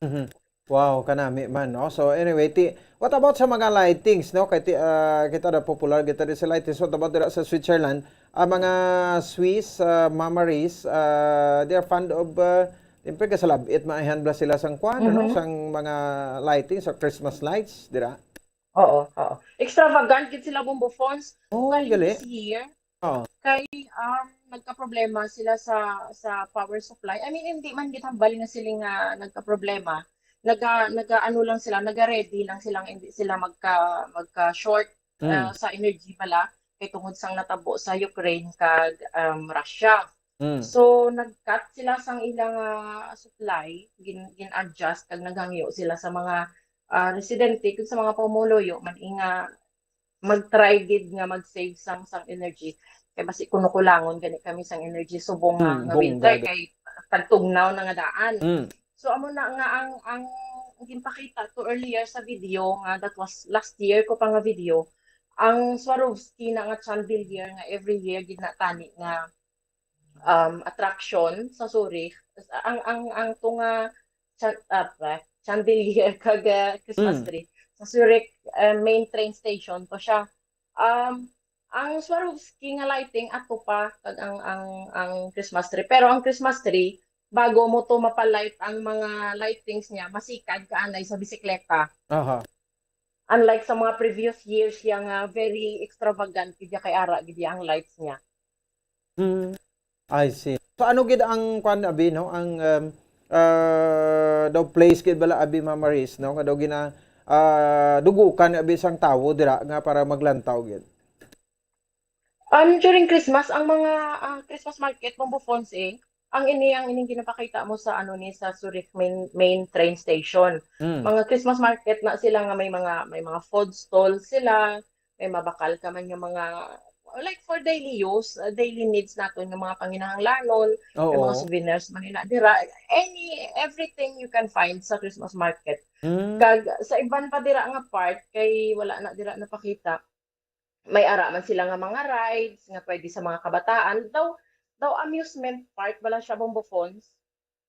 Mhm. Wow, kanami man, no? So anyway, ti, what about sa mga lightings, no? Kay ti, ah, kita na popular kita di sa lightings. What about dira sa Switzerland? Ang mga Swiss, uh, Mamaris, uh, they are fond of, uh, siyempre, kasalabit, maihan bala sila sang kwan, ano? Mhm. Sang mga lightings, sa Christmas lights, dira? Oo, oo. Extravagant gid sila Bombo Phones. Oh, Ugaling gali. This year, Oo. kay um, nagkaproblema sila sa sa power supply. I mean, hindi man gid hambal nga sila nga nagkaproblema. Naga naga ano lang sila, naga ready lang sila nga hindi sila magka magka short Mm. uh, sa energy bala. kay tungod sang natabo sa Ukraine kag, um, Russia. Mm. So, nag-cut sila sang ilang, ah, supply, gin-, gin-adjust kag naghangyo sila sa mga, ah, residente kag sa mga pumuluyo man nga mag-try gid nga mag-save sang, sang energy. Kay basi kuno kulangon gani kami sang energy subong nga, Mm, nga bongga winter gid. Kay tagtugnaw na nga daan. Mm. So, amo na nga ang, ang ginpakita to earlier sa video nga that was last year ko pa nga video, ang Swarovski na nga chandelier nga every year gid na tani nga, um, attraction sa Zurich. Ang, ang, ang to nga chan-, ah, pa, chandelier kag, ah, Christmas Mm. tree sa Zurich, ah, main train station to siya. Um, ang Swarovski nga lighting ato pa kag ang, ang, ang Christmas tree. Pero ang Christmas tree, bago mo to mapalight ang mga lightings niya, masikad ka anay sa bisikleta. Aha. Unlike sa mga previous years, siya nga very extravagant, gid kay ara gid ang lights niya. Mm. I see. So, ano gid ang kwan, abi, no? Ang, um, ah, daw place gid bala, abi, Ma'am Maris, no? Nga daw gina-, ah, dugukan, abi, sang tawo dira nga para maglantaw gid. Um, during Christmas, ang mga, ah, Christmas market, Bombo Fonse, ang ini, ang ining ginapakita mo sa, ano, ni, sa Zurich main, main train station. Mm. Mga Christmas market na sila nga may mga, may mga food stall sila, may mabakal ka man nga mga, like, for daily use, uh, daily needs naton nga mga panginahanglanon, may mga Oo. souvenirs man nila dira, any, everything you can find sa Christmas market. Mm. Kag sa iban pa dira nga part, kay wala na dira napakita, may ara man sila nga mga rides nga pwede sa mga kabataan. Daw, daw amusement park bala siya, Bombo Fonse,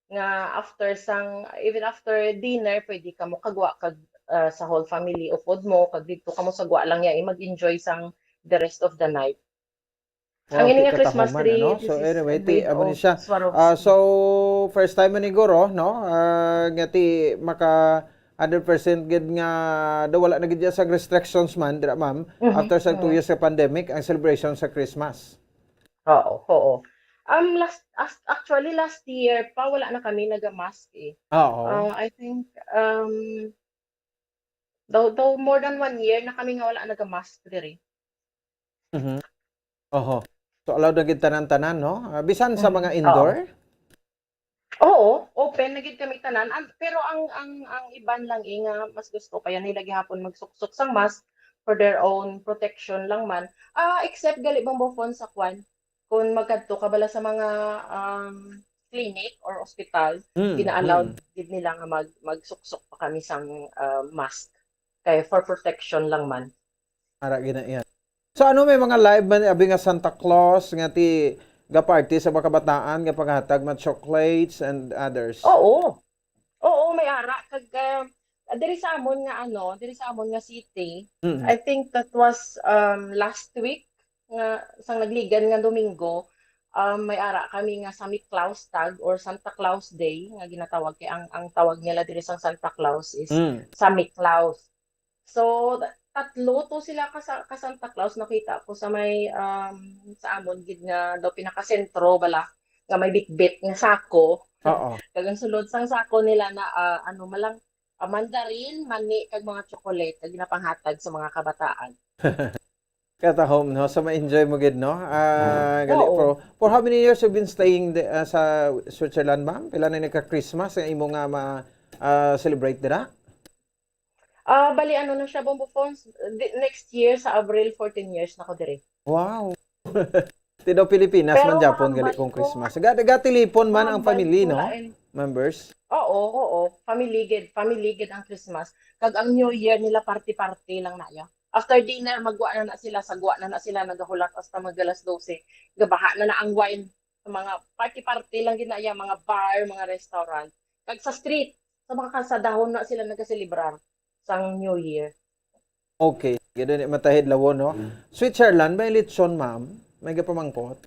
nga after sang, even after dinner, pwede ka mo kagwa kag, ah, sa whole family upod mo, kag didto ka mo sa gwa lang ya, eh, mag-enjoy sang the rest of the night. Wow, ang ini ti nga Christmas katahuman, tree, ano? This So, is anyway, ti, made amo ni of siya. Swarovski. Ah, so, first time man ni guro, no? Ah, nga ti maka hundred percent gid nga daw wala na gid ya sa restrictions man, dira, ma'am. Mhm, After sa two mhm. years sa pandemic, ang celebration sa Christmas. Oo, oo. Um, last, as-, actually, last year pa, wala na kami naga-mask eh. Oo. Ah, I think, um, daw, daw more than one year na kami nga wala naga-mask diri. Mhm. Oho. So, allowed na gid tanan-tanan, no? Ah, bisan sa Mhm. mga Oo. indoor? Oo, open na gid kami tanan. An-, pero ang, ang, ang iban lang eh, nga mas gusto kaya nila gihapon magsuksok sang mask for their own protection lang man. Ah, except gali, Bombo Fonse, sa kwan, kung magkadto ka bala sa mga, um, clinic or hospital, Mm, gina-allowed mm. gid nila nga mag-, magsuksok pa kami sang, ah, mask. Kay for protection lang man. Ara gina iya. So, ano, may mga live man, abi, nga Santa Claus nga ti gaparty sa mga kabataan nga paghatag mga chocolates and others? Oo. Oo, may ara. Kag, ah, diri sa amon nga, ano, diri sa amon nga city, Mm. I think that was, um, last week nga, sang nagligan nga Domingo, um, may ara kami nga Sami Claus tag or Santa Claus Day nga ginatawag, kay ang, ang tawag nila diri sang Santa Claus is Mm. Sami Claus. So, tatlo to sila ka sa, ka Santa Claus nakita ko sa may, um, sa amon gid nga daw pinakasentro bala, nga may bitbit nga sako. Oo. Kag ang sulod sang sako nila na, ah, ano, malang, ah, mandarin, mani, kag mga chocolate nga ginapanghatag sa mga kabataan. Katahom, no? So, ma-enjoy mo gid, no? Ah, Mm. gali, Oo. for, for how many years you've been staying the, ah, sa Switzerland, ma'am? Pila na ni ka Christmas nga imo nga ma-, ah, celebrate dira? Ah, bali, ano na siya, Bombo Fonse, di, next year sa Abril, fourteen years na ko diri. Wow. Ti daw Pilipinas Pero man gyapon ang gali kung balik ko, Christmas. Ga-, gatilipon man ang ang family, balik ko no? Lain. Members? Oo, oo. Family gid, family gid ang Christmas. Kag ang New Year nila, party-party lang na ya. After dinner, magwa na na sila, sagwa na na sila, nagahulat hasta mag alas dose. Gabaha na na ang wine. Sa mga party-party lang gid na iya, mga bar, mga restaurant. Kag sa street, sa mga kalsadahon na sila nagaselebrar sang New Year. Okay, gid ni matahid lawon, no? Mm. Switzerland, may lechon, ma'am? May gapamangkot?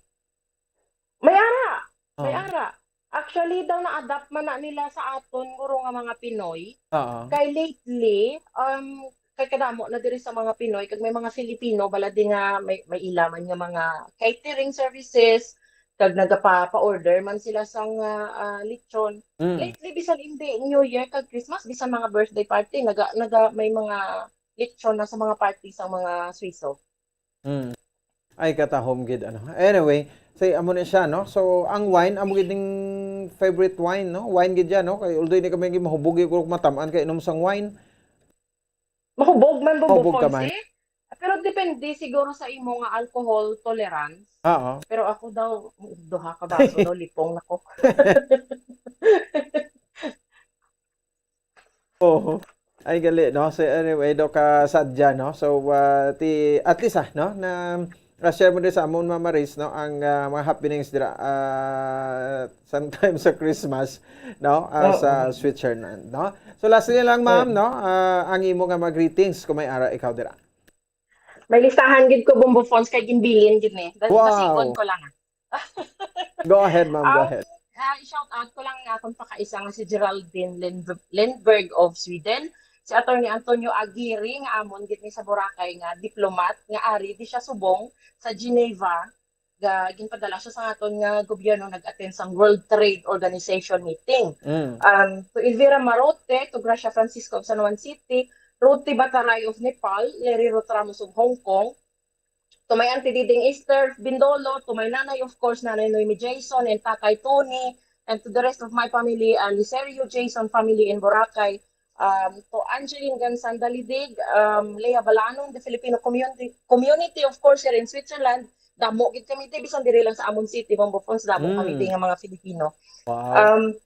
May ara. May Oh. ara. Actually, daw na-adapt man na nila sa aton, guro, nga mga Pinoy. Oo. Kay lately, um, kay kadamo na diri sa mga Pinoy, kag may mga Filipino bala di nga may, may ila man nga mga catering services, kag nagapa-, pa-order man sila sang, ah, ah, lechon. Mm. Lately, bisan hindi New Year kag Christmas, bisan mga birthday party, naga-, naga-, may mga lechon na sa mga party sang mga Swiso. Mm. Ay, katahom gid, ano. Anyway, say, amo na siya, no? So, ang wine, amo gid ning favorite wine, no? Wine gid yan, no? Kay although hindi kami mahubog yung matam-an kay inom sang wine. Mahubog man, Bombo Mahubog ka Fonz, man. Eh. Pero depende siguro sa imo nga alcohol tolerance. Oo. Pero ako daw, duha ka baso daw, lipong na ko. Oo. Ay, gali, no? So, anyway, do ka sadya, no? So, uh, ti, at least, ah, no? Na, uh, share mo din sa amon, Mama Maris, no? Ang uh, mga happenings dira uh, sometime sa Christmas, no? Uh, sa Switzerland, no? So, lastly lang, ma'am, no? Uh, ang imo nga mga greetings kung may ara ikaw dira. May listahan gid ko, Bombo Fonz, kay ginbilin gid ni. Bas- Wow. Basigon ko lang. Ah. Go ahead, ma'am. Go ahead. Uh, i-shout out ko lang ang akong pakaisa nga si Geraldine Lindberg of Sweden, si Attorney Antonio Aguirre nga amon gid ni sa Boracay nga diplomat nga ari di siya subong sa Geneva, ga ginpadala siya sa aton nga gobyerno nag-attend sang World Trade Organization meeting. Mm. Um, to Elvira Marote, to Gracia Francisco of San Juan City, Ruti Bataray of Nepal, Leriro Tramos of Hong Kong, to my Auntie Diding Esther Bindolo, to my nanay, of course, Nanay Noemi Jason and Tatay Tony, and to the rest of my family, uh, Liserio Jason family in Boracay, um, to Angeline Gansanda Lidig, um, Lea Balanon, the Filipino community, community, of course, here in Switzerland. Damo gid kami di, bisan diri lang sa amon city, Bombo Fonz, damo kami di nga mga Filipino. Wow. Um,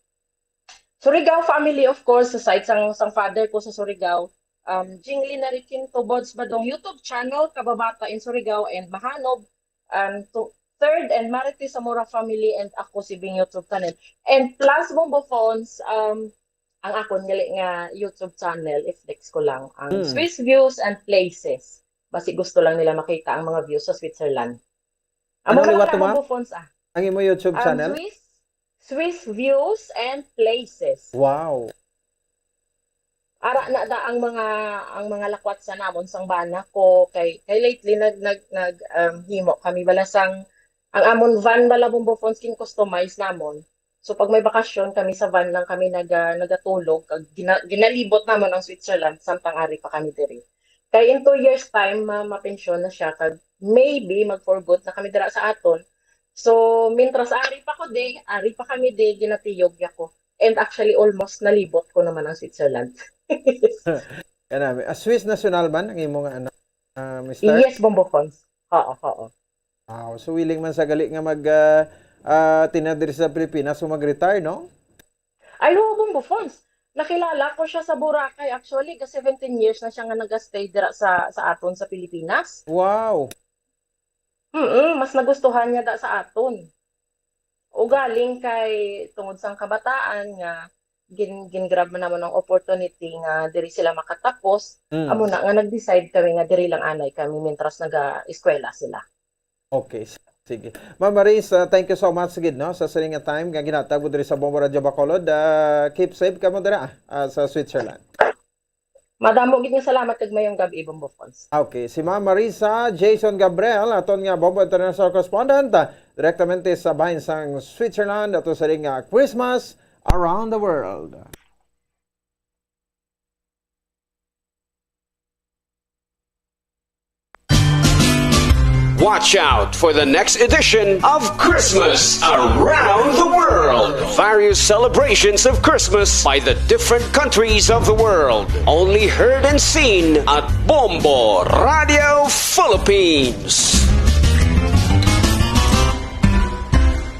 Surigao family, of course, sa side sang, sang father ko sa Surigao. Um, Jingli Narikin Tubods Badong YouTube channel, Kababata in Surigao and Mahanob. Um, to, third and Marites Zamora family and ako si Bing YouTube channel. And plus, Bombo Fonz, um, ang akon ngali nga YouTube channel, i-flex ko lang, ang Swiss Views and Places. Basi gusto lang nila makita ang mga views sa Switzerland. Amo Ano liwat lang, Bombo Fonz, ah. Ang imo YouTube channel? Swiss, Swiss Views and Places. Wow. Ara na da ang mga, ang mga lakwat sa namon sang bana ko kay, kay lately nag nag nag um, himo kami bala sang, ang amon van bala, Bombo Fonz, kin customize namon. So pag may bakasyon kami, sa van lang kami naga, nagatulog kag gina, ginalibot namon ang Switzerland samtang ari pa kami diri. Kay in two years time ma, mapensyon na siya kag maybe mag for good na kami dira sa aton. So mintras ari pa ko di, ari pa kami di, ginatiyog ya ko. And actually, almost nalibot ko naman ang Switzerland. Kanami. Ah, Swiss national man ang imo nga ano, ah, mister? Yes, Bombo Fonz. Oo, oo. Wow, so willing man sa gali nga mag ah, ah, tinad diri sa Pilipinas o mag-retire, no? Ay, oo, Bombo Fonz. Nakilala ko siya sa Boracay. Actually, ga seventeen years na siya nga nag-stay dira sa sa aton sa Pilipinas. Wow. Mm, mas nagustuhan niya da sa aton. Ugaling kay tungod sang kabataan nga gin gingrab man namon ang opportunity nga diri sila makatapos, Mm. amo na nga nag-decide kami nga diri lang anay kami mintras naga-eskwela sila. Okay, s- sige. Ma'am Maris, uh, thank you so much gid, no, sa sining nga time nga ginhatag mo diri sa Bombo Radyo Bacolod. Uh, keep safe kamo dira uh, sa Switzerland. Madamo gid nga salamat kag mayong gab-i, Bombo Fonz. Okay, si Ma'am Marisa Jason Gabriel, aton nga Bombo International Correspondent, ah, direktamente sa bahin sang Switzerland, ato sa ring, ah, Christmas Around the World. Watch out for the next edition of Christmas Around the World. Various celebrations of Christmas by the different countries of the world. Only heard and seen at Bombo Radio Philippines.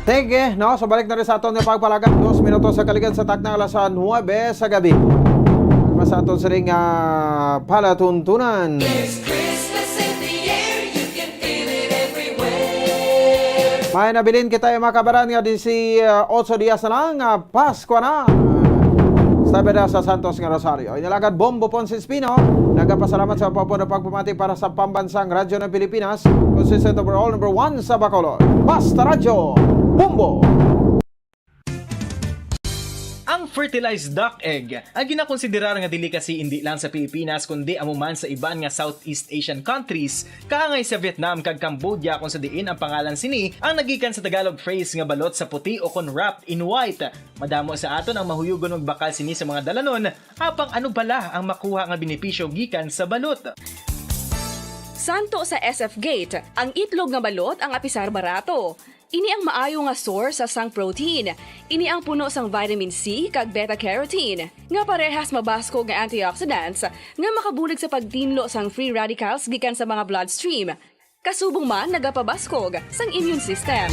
Sige, no? So balik na rin sa aton nga pagpalagak. Dos minutos sa kaligad sa takna alas nuebe sa gabi. Mas aton siring nga palatuntunan. May nabilin kita yung mga kabaran nga di si uh, otso dias na lang, uh, Pasko na. Sabi na sa Santos nga Rosario. Inalagad Bombo Ponce Espino, nagapasalamat sa pagpuno pagpamati para sa pambansang Radyo ng Pilipinas, consistent overall number one sa Bacolod. Basta Radyo, Bombo! Ang fertilized duck egg ay ginakonsiderar nga delicacy indi lang sa Pilipinas kundi amo man sa iban nga Southeast Asian countries, kaangay sa Vietnam kag Cambodia, kung sa diin ang pangalan sini ang nagikan sa Tagalog phrase nga balot sa puti o kon wrapped in white. Madamo sa aton ang mahuyugon magbakal sini sa mga dalanon, apang ano bala ang makuha nga benepisyo gikan sa balot? Santo sa S F Gate, ang itlog nga balot ang apisar barato. Ini ang maayo nga source sa sang protein. Ini ang puno sang vitamin C kag beta-carotene, nga parehas mabaskog nga antioxidants nga makabulig sa pagtinlo sang free radicals gikan sa mga bloodstream. Kasubong man nagapabaskog sang immune system.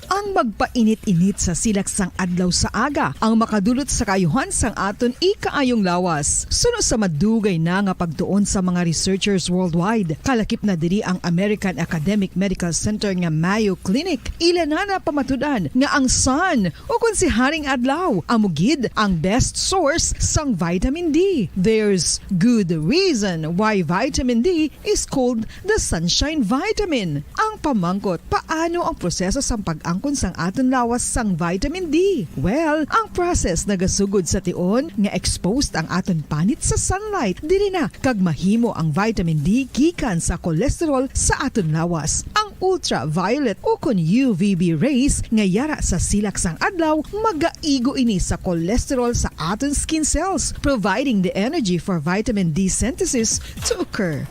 Ang magpainit-init sa silak sang adlaw sa aga ang makadulot sa kaayuhan sang aton ikaayong lawas. Suno sa madugay na nga pagtuon sa mga researchers worldwide, kalakip na diri ang American Academic Medical Center nga Mayo Clinic, ila na napamatud-an nga ang sun, ukon si Haring Adlaw, amo gid ang best source sang vitamin D. There's good reason why vitamin D is called the sunshine vitamin. Ang pamangkot, paano ang proseso sang pag-angkon sang aton lawas sang vitamin D? Well, ang process nagasugod sa tion nga exposed ang aton panit sa sunlight diri na kag mahimo ang vitamin D gikan sa cholesterol sa aton lawas. Ang ultraviolet ukon U V B rays nga yara sa silak sang adlaw magaigo ini sa cholesterol sa aton skin cells, providing the energy for vitamin D synthesis to occur.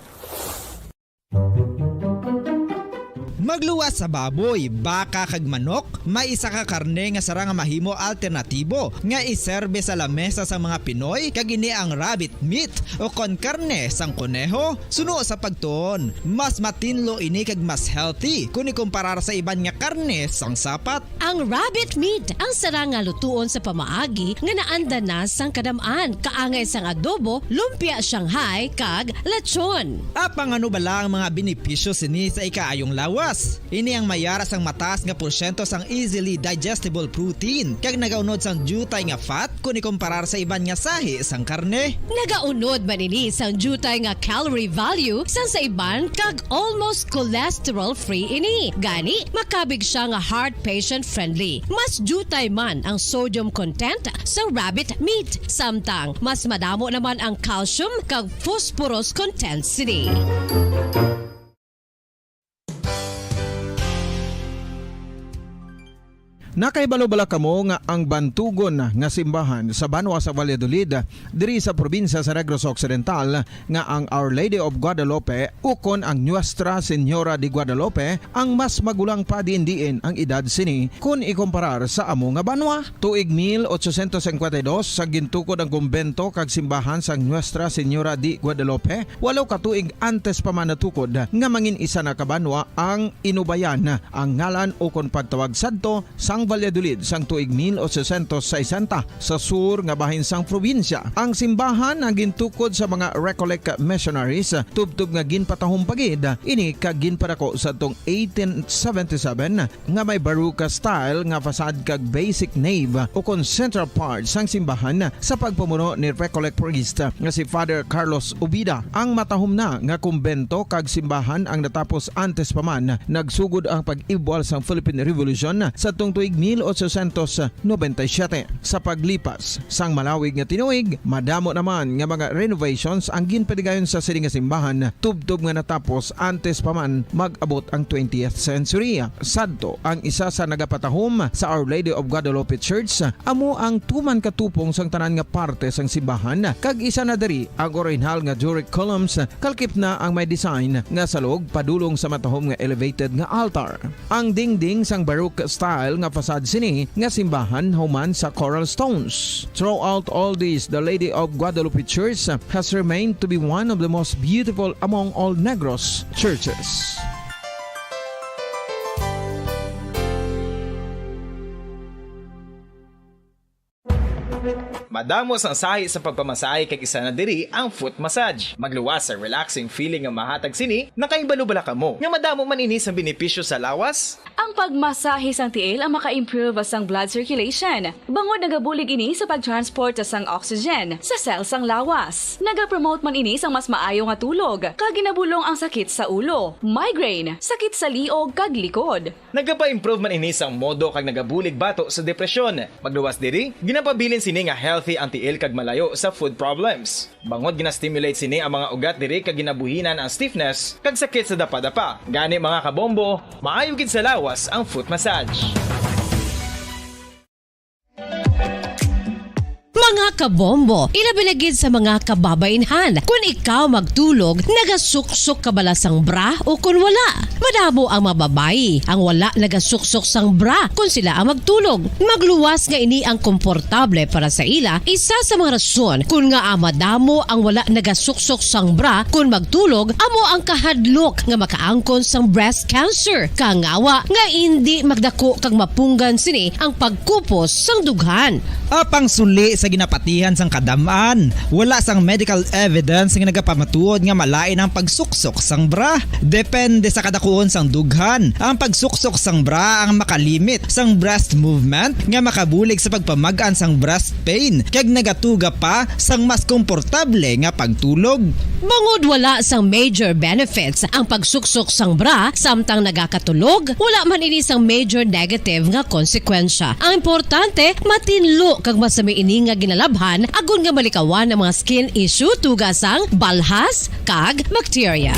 Magluwas sa baboy, baka kag manok, may isa ka karne nga sarang nga mahimo alternatibo nga iserbe sa lamesa sang mga Pinoy, kag ini ang rabbit meat o kon karne sang koneho. Suno sa pagtuon, mas matinlo ini kag mas healthy kon ikumparar sa iban nga karne sang sapat. Ang rabbit meat ang sarang nga lutuon sa pamaagi nga naanda na sang kadam-an, kaangay sang adobo, lumpia Shanghai, kag lechon. Apang ano bala ang mga benepisyo sini sa ikaayong lawas? Ini ang mayara sang mataas nga porsyento sang easily digestible protein, kag nagaunod sang diutay nga fat kon ikumparar sa iban nga sahi sang karne. Nagaunod man ini sang diutay nga calorie value sang sa iban, kag almost cholesterol-free ini. Gani, makabig siya nga heart patient-friendly. Mas diutay man ang sodium content sa rabbit meat, samtang mas madamo naman ang calcium kag phosphorus content sini. Nakahibalo bala kamo nga ang bantugon nga simbahan sa banwa sa Valladolid, diri sa probinsya sa Negros Occidental, nga ang Our Lady of Guadalupe ukon ang Nuestra Señora de Guadalupe ang mas magulang pa diin-diin ang edad sini kon ikumparar sa amo nga banwa? Tuig mil ochocientos cincuenta y dos sa gintukod ang kumbento kag simbahan sang Nuestra Señora de Guadalupe, walo ka tuig antes pa man natukod nga mangin isa na ka banwa ang Inubayan ang ngalan ukon pagtawag sadto sang Valladolid sang tuig mil ochocientos sesenta sa sur nga bahin sang probinsya. Ang simbahan ang gintukod sa mga Recollect missionaries, tubtob nga ginpatahom pa gid ini kag ginpadako sadtong eighteen seventy-seven, nga may Baroque style nga facade kag basic nave ukon central part sang simbahan sa pagpamuno ni Recollect priest nga si Father Carlos Ubida. Ang matahom na nga kumbento kag simbahan ang natapos antes pa man nagsugod ang pag-ibwal sang Philippine Revolution sadtong tuig mil ochocientos noventa y siete. Sa paglipas sang malawig nga tinuig, madamo naman nga mga renovations ang ginpatigayon sa sini nga simbahan, tubtob nga natapos antes pa man mag-abot ang twentieth century. Sadto, ang isa sa nagapatahom sa Our Lady of Guadalupe Church amo ang tuman ka tupong sang tanan nga parte sang simbahan, kag isa na diri ang orihinal nga Doric columns, kalkip na ang may design nga salog padulong sa matahom nga elevated nga altar. Ang dingding sang Baroque style nga facade sini nga simbahan human sa coral stones. Throughout all this, the Lady of Guadalupe Church has remained to be one of the most beautiful among all Negros churches. Madamo sang sahi sa pagpamasahe, kag isa na diri ang foot massage. Magluwas sa relaxing feeling nga mahatag sini. Nakahibalo bala kamo nga madamo man ini sang benepisyo sa lawas? Ang pagmasahe sang tiil ang maka-improve sang blood circulation, bangod nagabulig ini sa pag-transport sang oxygen sa cell sang lawas. Nagapromote man ini sang mas maayo nga tulog, kag ginabulong ang sakit sa ulo, migraine, sakit sa liog, kag likod. Nagapa-improve man ini sang modo kag nagabulig bato sa depresyon. Magluwas diri, ginapabilin sini nga healthy ang tiil kag malayo sa foot problems. Bangod gina-stimulate sini ang mga ugat diri kag ginabuhinan ang stiffness kag sakit sa dapadapa. Gani, mga kabombo, maayo gid sa lawas ang foot massage. Mga kabombo, ilabi na gid sa mga kababainhan, kun ikaw magtulog, nagasuksok ka bala sang bra o kun wala? Madamo ang mga babayi ang wala nagasuksok sang bra kun sila ang magtulog. Magluwas nga ini ang komportable para sa ila, isa sa mga rason kun ngaa madamo ang wala nagasuksok sang bra kun magtulog amo ang kahadlok nga makaangkon sang breast cancer. Kangawa nga indi magdako kag mapunggan sini ang pagkupos sang dughan. Apang suli sa ginapatihan sang kadam-an, wala sang medical evidence nga nagapamatuod nga malain ang pagsuksok sang bra. Depende sa kadakuon sang dughan, ang pagsuksok sang bra ang makalimit sang breast movement nga makabulig sa pagpamag-an sang breast pain kag nagatuga pa sang mas komportable nga pagtulog. Bangod wala sang major benefits ang pagsuksok sang bra samtang nagakatulog, wala man ini sang major negative nga konsekwensya. Ang importante, matinlo kag masami ini nga ginalabhan agod nga malikawan ang mga skin issue tuga sang balhas kag bakterya.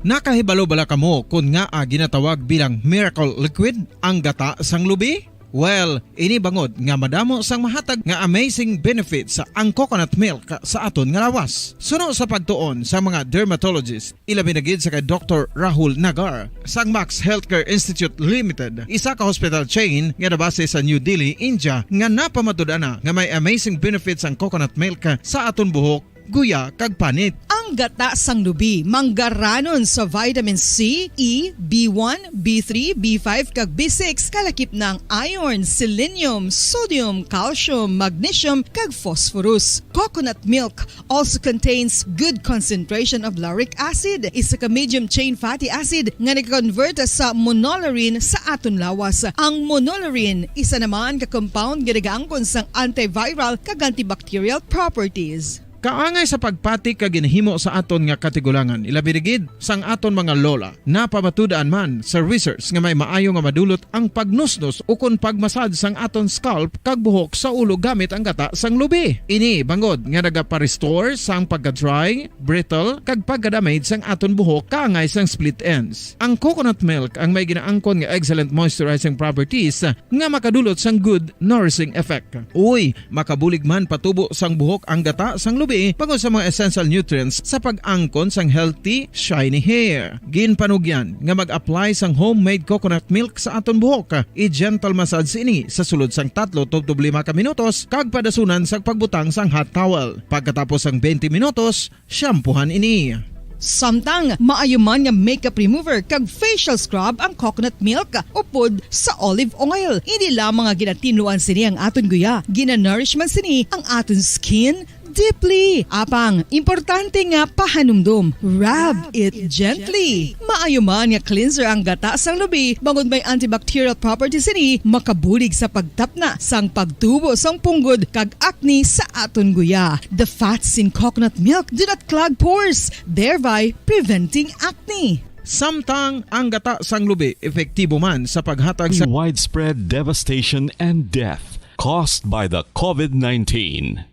Nakahibalo bala kamo kon ngaa ginatawag bilang miracle liquid ang gata sang lubi? Well, ini bangod nga madamo sang mahatag nga amazing benefits ang coconut milk sa aton nga lawas. Suno sa pagtuon sa mga dermatologist, ilabi na gid sa kay Doktor Rahul Nagar sang Max Healthcare Institute Limited, isa ka hospital chain nga nabase sa New Delhi, India, nga napamatud-an na nga may amazing benefits ang coconut milk sa aton buhok, guya, kag panit. Ang gata sang lubi manggaranon sa vitamin C, E, B one, B three, B five, kag B six, kalakip na ang iron, selenium, sodium, calcium, magnesium, kag phosphorus. Coconut milk also contains good concentration of lauric acid, isa ka medium chain fatty acid nga nag-convert sa monolaurin sa aton lawas. Ang monolaurin, isa naman ka compound nga nagaangkon sang antiviral kag antibacterial properties. Kaangay sa pagpati kag ginhimo sa aton nga katigulangan, ilabi na gid sang aton mga lola. Napamatud-an man sa research nga may maayo nga madulot ang pagnusnos ukon pagmasad sang aton scalp kag buhok sa ulo gamit ang gata sang lubi. Ini bangod nga nagapa-restore sang pagka-dry, brittle, kag pagka-damage sang aton buhok kaangay sang split ends. Ang coconut milk ang may ginaangkon nga excellent moisturizing properties nga makadulot sang good nourishing effect. Uy, makabulig man patubo sang buhok ang gata sang lubi bangod sa mga essential nutrients sa pag-angkon sang healthy, shiny hair. Ginpanugyan nga mag-apply sang homemade coconut milk sa aton buhok. I-gentle massage ini sa sulod sang tatlo tubtob lima ka minutos kag padasunan sa pagbutang sang hot towel. Pagkatapos sang twenty minutos, shampoohan ini. Samtang maayo man nga makeup remover kag facial scrub ang coconut milk upod sa olive oil. Hindi lamang nga ginatinluan sini ang aton guya, ginanourish man sini ang aton skin deeply. Apang, importante nga pahanumdom, rub it gently. Maayo man nga cleanser ang gata sang lubi, bangod may antibacterial properties sini, makabulig sa pagtapna sang pagtubo sang punggod kag acne sa aton guya. The fats in coconut milk do not clog pores, thereby preventing acne. Samtang ang gata sang lubi epektibo man sa paghatag sa Widespread devastation and death caused by the COVID nineteen.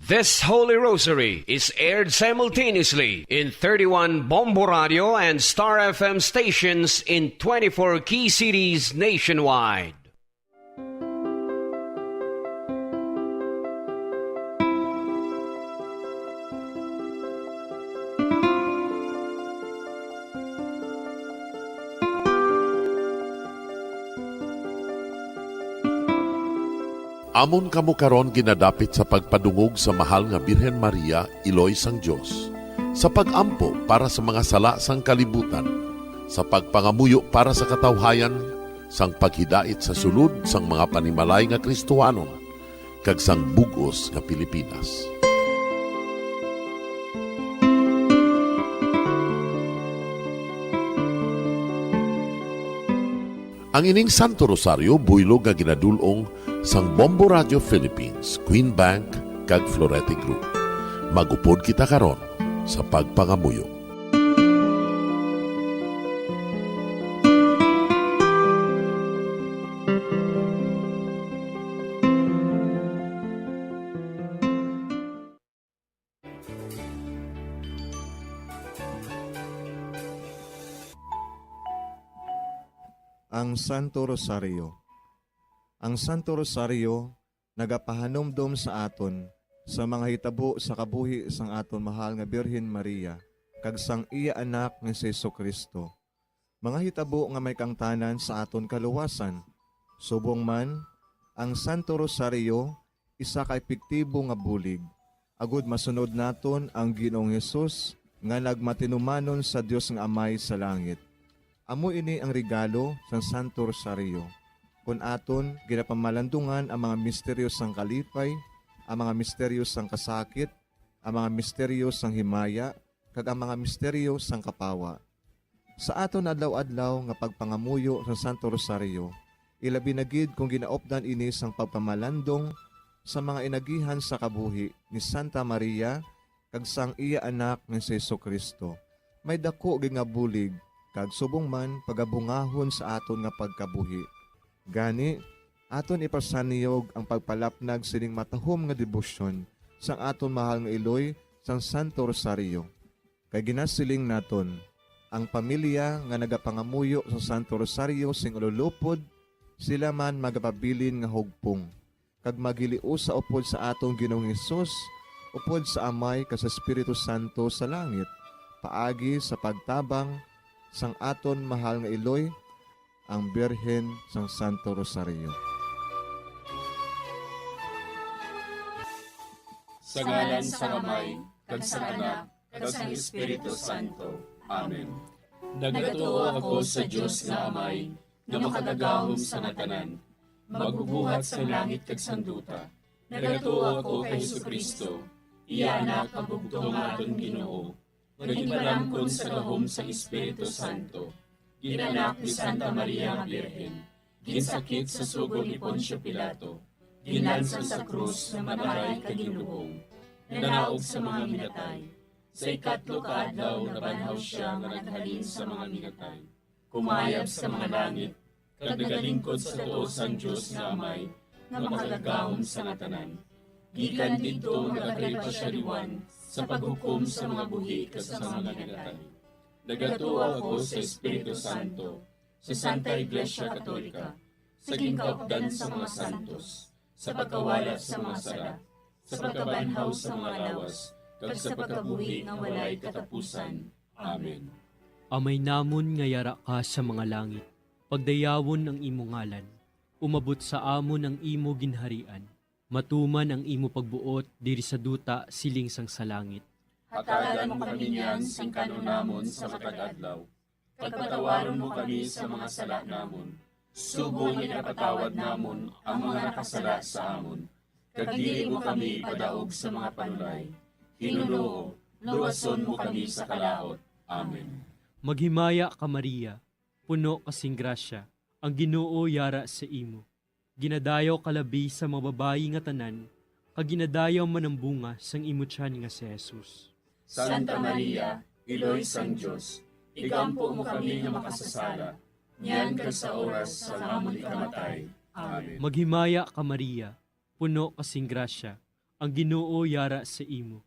This Holy Rosary is aired simultaneously in thirty-one Bombo Radio and Star F M stations in twenty-four key cities nationwide. Amon kamo karon ginadapit sa pagpadungog sa Mahal nga Birhen Maria, Iloy sang Dios, sa pag-ampo para sa mga sala sang kalibutan, sa pagpangamuyo para sa katawhayan, sang paghidait sa sulod sang mga panimalay nga Kristohanon, kag sang bug-os nga Pilipinas. Ang ining Santo Rosario buylog nga ginadul-ong sang Bombo Radio Philippines, Queen Bank, kag Florete Group. Mag-upod kita karon sa pagpangamuyo. Ang Santo Rosario. Ang Santo Rosario nagapahanumdom sa aton sa mga hitabo sa kabuhi sang aton mahal nga Birhen Maria kag sang iya Anak nga si Jesu-Cristo, mga hitabo nga may kaangtanan sa aton kaluwasan. Subong man, ang Santo Rosario isa ka epektibo nga bulig, agud masunod naton ang Ginoong Hesus nga nagmatinumanon sa Dios nga Amay sa langit. Amo ini ang regalo sang Santo Rosario, kon aton ginapamalandungan ang mga misteryo sang kalipay, ang mga misteryo sang kasakit, ang mga misteryo sang himaya, kag ang mga misteryo sang kapawa. Sa aton adlaw-adlaw nga pagpangamuyo sa Santo Rosario, ilabi na gid kon ginaupdan ini sang pagpamalandong sa mga inagihan sa kabuhi ni Santa Maria kag sang iya Anak nga si Jesu-Cristo, may daku gid nga bulig kag subong man pagabungahon sa aton nga pagkabuhi. Gani, aton ipasanyog ang pagpalapnag sining matahom nga debosyon sang aton mahal nga iloy sang Santo Rosario. Kay ginasiling naton, ang pamilya nga nagapangamuyo sa Santo Rosario sing ululupod, sila man magapabilin nga hugpong, kag magiliusa upod sa aton Ginoong Hesus, upod sa Amay kag sa Espiritu Santo sa langit, paagi sa pagtabang sang aton mahal nga iloy, ang Birhen sang Santo Rosario. Sa ngalan sang Amay, kag sang Anak, kag sang Espiritu Santo. Amen. Nagatuo ako sa Dios nga Amay, nga makagagahom sa nga tanan, magbubuhat sang langit kag sang duta. Nagatuo ako kay Jesu-Cristo, iya Anak, ang bugtong nga aton Ginoo, nga ginpalangkon sa gahom sang Espiritu Santo, gin-anak ni Santa Maria nga Birhen, ginsakit sa sugo ni Poncio Pilato, ginlansang sa krus, namatay, kag ginlubong, nanaog sa mga minatay. Sa ikatlo ka adlaw nabanhaw sia nga naghalin sa mga minatay, kumayab sa mga langit, kag nagalingkod sa tuo sang Dios nga Amay, nga makagagahom sa nga tanan. Gikan didto nagakari pa sia liwan sa paghukom sa mga buhi kag sa mga minatay. Nagatuo ako sa Espiritu Santo, sa Santa Iglesia Katolika, sa ginkaupdan sa mga santos, sa pagkawala sa mga sala, sa pagkabanhaw sa mga lawas, kag sa pagkabuhi nga walay katapusan. Amen. Amay namon nga yara ka sa mga langit, pagdayawon ang imo ngalan. Umabot sa amon ang imo ginharian. Matuman ang imo pagbuot diri sa duta siling sang sa langit. Hatagan mo kami niyan sing kan-on namon sa matag adlaw. Pagpatawaron mo kami sa mga sala namon, subong nga ginapatawad namon ang mga nakasala sa amon. Kag dili mo kami ipadaog sa mga panulay. Ginoo, luwason mo kami sa kalaut. Amen. Maghimaya ka, Maria, puno ka sing grasya, ang Ginoo yara sa imo. Ginadayaw ka labi sa mga babayi nga tanan, kag ginadayaw man ang bunga sang imo tiyan nga si Jesus. Santa Maria, Iloy sang Dios, igampo mo kami nga makasasala, niyan kag sa oras sang amon ikamatay. Amen. Maghimaya ka, Maria, puno ka sing grasya, ang Ginoo yara sa imo.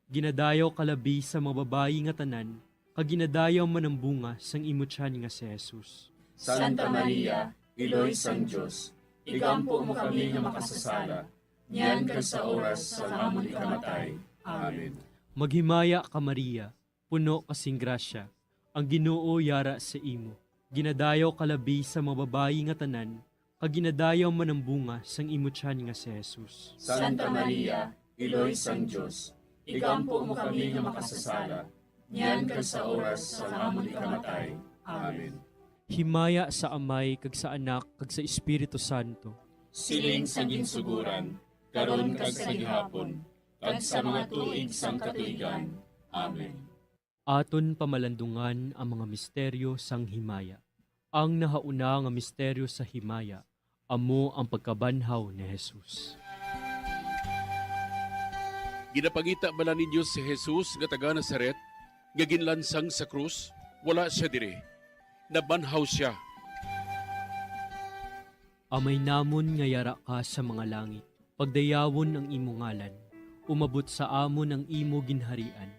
Ginadayaw ka labi sa mga babayi nga tanan, kag ginadayaw man ang bunga sang imo tiyan nga si Jesus. Santa Maria, Iloy sang Dios, igampo mo kami nga makasasala, niyan kag sa oras sang amon ikamatay. Amen. Maghimaya ka, Maria, puno ka sing grasya, ang Ginoo yara sa imo. Ginadayaw ka labi sa mga babayi nga tanan, kag ginadayaw man ang bunga sang imo tiyan nga si Jesus. Santa Maria, Iloy sang Dios, igampo mo kami nga makasasala, niyan kag sa oras sang amon ikamatay. Amen. Himaya sa Amay, kag sa Anak, kag sa Espiritu Santo. Siling sa ginsugoran, karon kag sa gihapon, kag sa mga tuig sang katuigan. Amen. Aton pamalandungan ang mga misteryo sang himaya. Ang nahauna nga misteryo sa himaya amo ang pagkabanhaw ni Jesus. Ginapangita bala ninyo si Jesus nga taga Nazaret, nga ginlansang sa krus? Wala sia diri. Nabanhaw sia. Amay namon nga yara ka sa mga langit, pagdayawon ang imo ngalan. Umabot sa amon ang imo ginharian.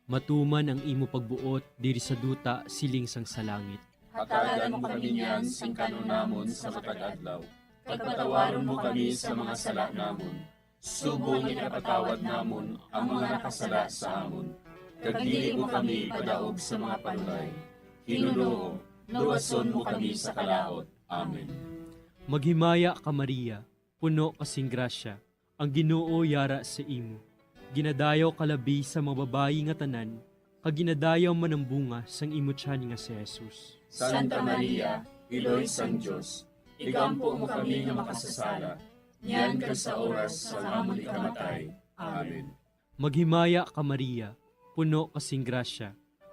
Matuman ang imo pagbuot diri sa duta siling sang sa langit. Hatagan mo kami niyan sing kan-on namon sa matag adlaw, kag patawaron mo kami sa mga sala namon, subong nga ginapatawad namon ang mga nakasala sa amon. Kag dili mo kami ipadaog sa mga panulay. Ginoo, luwason mo kami sa kalaut. Amen. Maghimaya ka, Maria, puno ka sing grasya, ang Ginoo yara sa imo. Ginadayaw ka labi sa mga babayi nga tanan, kag ginadayaw man ang bunga sang imo tiyan nga si Jesus. Santa Maria, Iloy sang Dios, igampo mo kami nga makasasala, niyan kag sa oras sang amon ikamatay. Amen. Maghimaya ka, Maria, puno ka sing grasya,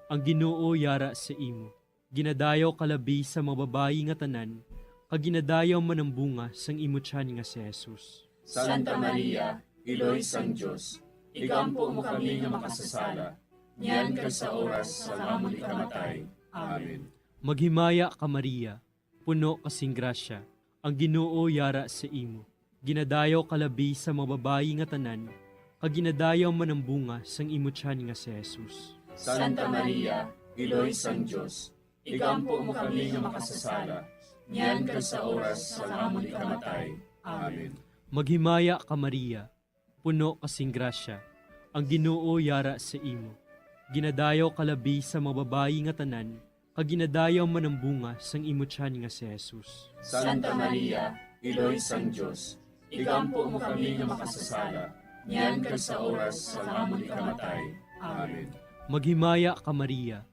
ang Ginoo yara sa imo. Ginadayaw ka labi sa mga babayi nga tanan, kag ginadayaw man ang bunga sang imo tiyan nga si Jesus. Santa Maria, Iloy sang Dios, igampo mo kami nga makasasala, niyan kag sa oras sang amon ikamatay. Amen. Maghimaya ka, Maria, puno ka sing grasya, ang Ginoo yara sa imo. Ginadayaw ka labi sa mga babayi nga tanan, kag ginadayaw man ang bunga sang imo tiyan nga si Jesus. Santa Maria, Iloy sang Dios, igampo mo kami nga makasasala, niyan kag sa oras sang amon ikamatay. Amen. Maghimaya ka, Maria, puno ka sing grasya, ang Ginoo yara sa imo. Ginadayaw ka labi sa mga babayi nga tanan, kag ginadayaw man ang bunga sang imo tiyan nga si Jesus. Santa Maria, Iloy sang Dios, igampo mo kami nga makasasala, niyan kag sa oras sang amon ikamatay. Amen. Maghimaya ka, Maria,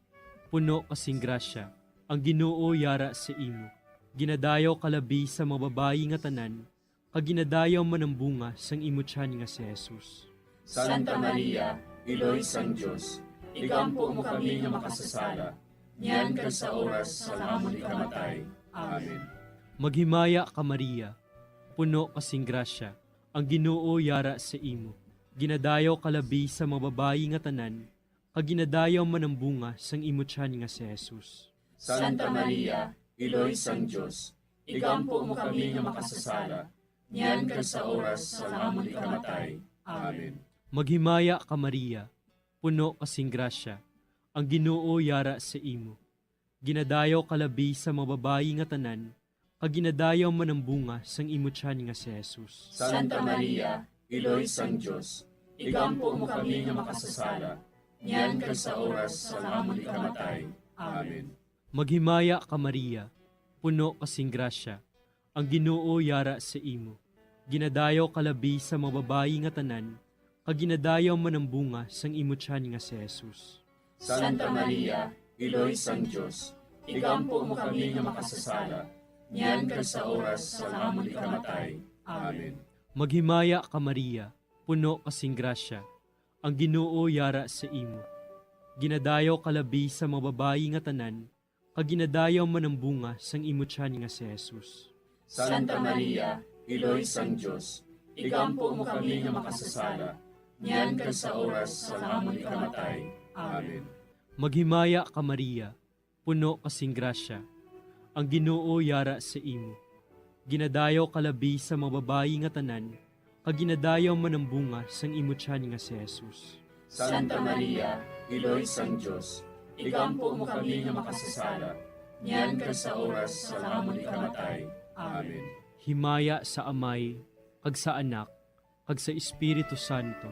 puno ka sing grasya, ang Ginoo yara sa imo. Ginadayaw ka labi sa mga babayi nga tanan, kag ginadayaw man ang bunga sang imo tiyan nga si Jesus. Santa Maria, Iloy sang Dios, igampo mo kami nga makasasala, niyan kag sa oras sang amon ikamatay. Amen. Maghimaya ka, Maria, puno ka sing grasya, ang Ginoo yara sa imo. Ginadayaw ka labi sa mga babayi nga tanan, kag ginadayaw man ang bunga sang imo tiyan nga si Jesus. Santa Maria, Iloy sang Dios, igampo mo kami nga makasasala, niyan kag sa oras sang amon ikamatay. Amen. Maghimaya ka, Maria, puno ka sing grasya, ang Ginoo yara sa imo. Ginadayaw ka labi sa mga babayi nga tanan, kag ginadayaw man ang bunga sang imo tiyan nga si Jesus. Santa Maria, Iloy sang Dios, igampo mo kami nga makasasala, niyan kag sa oras sang amon ikamatay. Amen. Maghimaya ka, Maria, puno ka sing grasya, ang Ginoo yara sa imo. Ginadayaw ka labi sa mga babayi nga tanan, kag ginadayaw man ang bunga sang imo tiyan nga si Jesus. Santa Maria, Iloy sang Dios, igampo mo kami nga makasasala, niyan kag sa oras sang amon ikamatay. Amen. Maghimaya ka, Maria, puno ka sing grasya, ang Ginoo yara sa imo. Ginadayaw ka labi sa mga babayi nga tanan, kag ginadayaw man ang bunga sang imo tiyan nga si Jesus. Santa Maria, Iloy sang Dios, igampo mo kami nga makasasala, niyan kag sa oras sang amon ikamatay. Amen. Maghimaya ka, Maria, puno ka sing grasya, ang Ginoo yara sa imo. Ginadayaw ka labi sa mga babayi nga tanan, kag ginadayaw man ang bunga sang imo tiyan nga si Jesus. Santa Maria, Iloy sang Dios, igampo mo kami nga makasasala, niyan kag sa oras sang amon ikamatay. Amen. Himaya sa Amay, kag sa Anak, kag sa Espiritu Santo.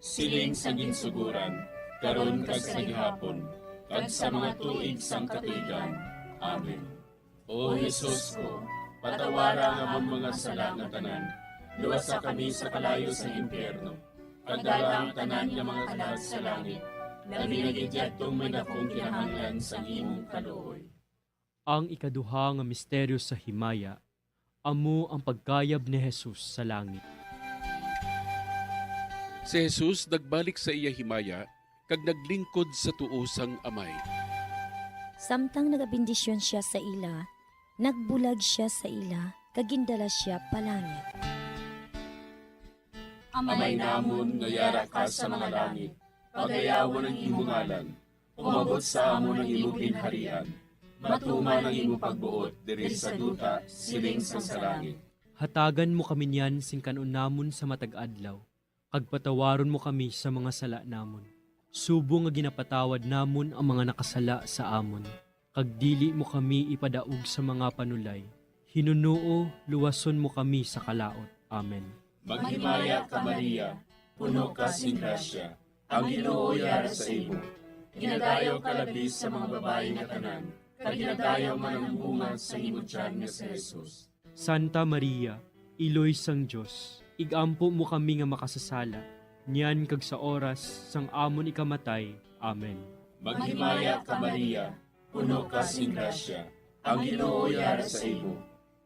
Siling sa ginsugoran, karon kag sa gihapon, kag sa mga tuig sang katuigan. Amen. O Jesus ko, patawara ang amon mga sala nga tanan, luwasa kami sa kalayo sang impyerno, kag dala ang tanan nga mga kalag sa langit, labi na gid yadtong may dakong kinahanglan sang imong kaluoy. Ang ikaduha nga misteryo sa himaya, amo ang pagkayab ni Jesus sa langit. Si Jesus nagbalik sa iya himaya kag naglingkod sa tuo sang Amay. Samtang nagabendisyon sia sa ila, nagbulag sia sa ila, kag gindala sia palangit. Amay namon nga yara ka sa mga langit, pagayawon ang imo ngalan. Umabot sa amon ang imo ginharian. Matuman ang imo pagbuot diri sa duta, siling sang sa langit. Hatagan mo kami niyan sing kan-on namon sa matag adlaw, kag patawaron mo kami sa mga sala namon, subong nga ginapatawad namon ang mga nakasala sa amon. kag dili mo kami ipadaog sa mga panulay. Hinunoo, luwason mo kami sa kalaut. Amen. Maghimaya ka, Maria, puno ka sing grasya, ang Ginoo yara sa imo. Ginadayaw ka labi sa mga babayi nga tanan, kag ginadayaw man ang bunga sa imo tiyan nga si Jesus. Santa Maria, Iloy sang Dios, ig-ampo mo kami nga makasasala, niyan kag sa oras sang amon ikamatay. Amen. Maghimaya ka, Maria, puno ka sing grasya, ang Ginoo yara sa imo.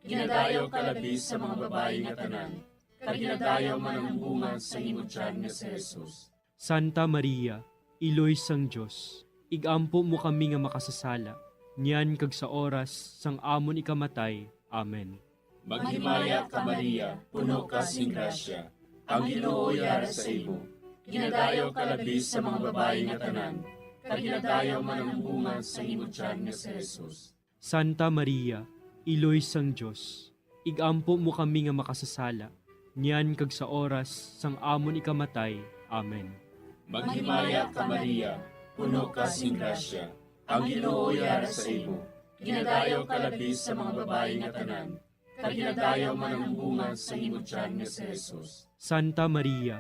Ginadayaw ka labi sa mga babayi nga tanan, kag ginadayaw man ang bunga sa imo tiyan nga si Jesus. Santa Maria, Iloy sang Dios, ig-ampo mo kami nga makasasala, niyan kag sa oras sang amon ikamatay. Amen. Maghimaya ka, Maria, puno ka sing grasya, ang Ginoo yara sa imo. Ginadayaw ka labi sa mga babayi nga tanan, kag ginadayaw man ang bunga sa imo tiyan nga si Jesus. Santa Maria, Iloy sang Dios, ig-ampo mo kami nga makasasala, niyan kag sa oras sang amon ikamatay. Amen. Maghimaya ka, Maria, puno ka sing grasya, ang Ginoo yara sa imo. Ginadayaw ka labi sa mga babayi nga tanan, kag ginadayaw man ang bunga sa imo tiyan nga si Jesus. Santa Maria,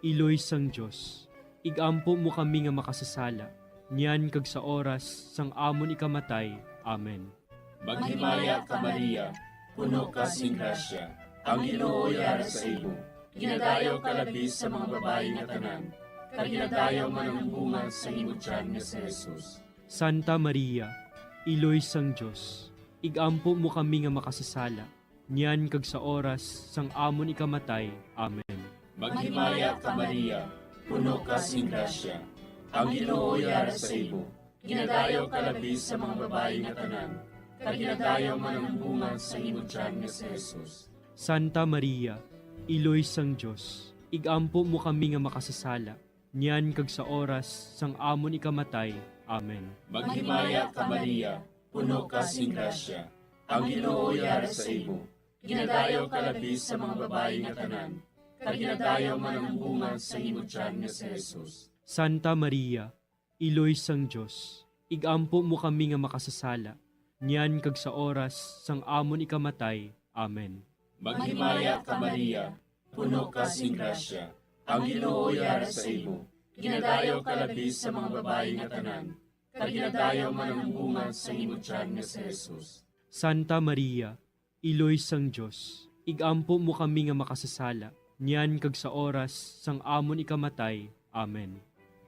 Iloy sang Dios, ig-ampo mo kami nga makasasala, niyan kag sa oras sang amon ikamatay. Amen. Maghimaya ka, Maria, puno ka sing grasya, ang Ginoo yara sa imo. Ginadayaw ka labi sa mga babayi nga tanan, kag ginadayaw man ang bunga sa imo tiyan nga si Jesus. Santa Maria, Iloy sang Dios, ig-ampo mo kami nga makasasala, niyan kag sa oras sang amon ikamatay. Amen. Maghimaya ka, Maria, puno ka sing grasya, ang Ginoo yara sa imo. Ginadayaw ka labi sa mga babayi nga tanan, kag ginadayaw man ang bunga sa imo tiyan nga si Jesus. Santa Maria, Iloy sang Dios, ig-ampo mo kami nga makasasala, niyan kag sa oras sang amon ikamatay. Amen. Maghimaya ka, Maria, puno ka sing grasya, ang Ginoo yara sa imo. Ginadayaw ka labi sa mga babayi nga tanan, kag ginadayaw man ang bunga sa imo tiyan nga si Jesus. Santa Maria, Iloy sang Dios, ig-ampo mo kami nga makasasala, niyan kag sa oras sang amon ikamatay. Amen. Maghimaya ka, Maria, puno ka sing grasya, ang Ginoo yara sa imo. Ginadayaw ka labi sa mga babayi nga tanan, kag ginadayaw man ang bunga sa imo tiyan nga si Jesus. Santa Maria, Iloy sang Dios, ig-ampo mo kami nga makasasala, niyan kag sa oras sang amon ikamatay. Amen.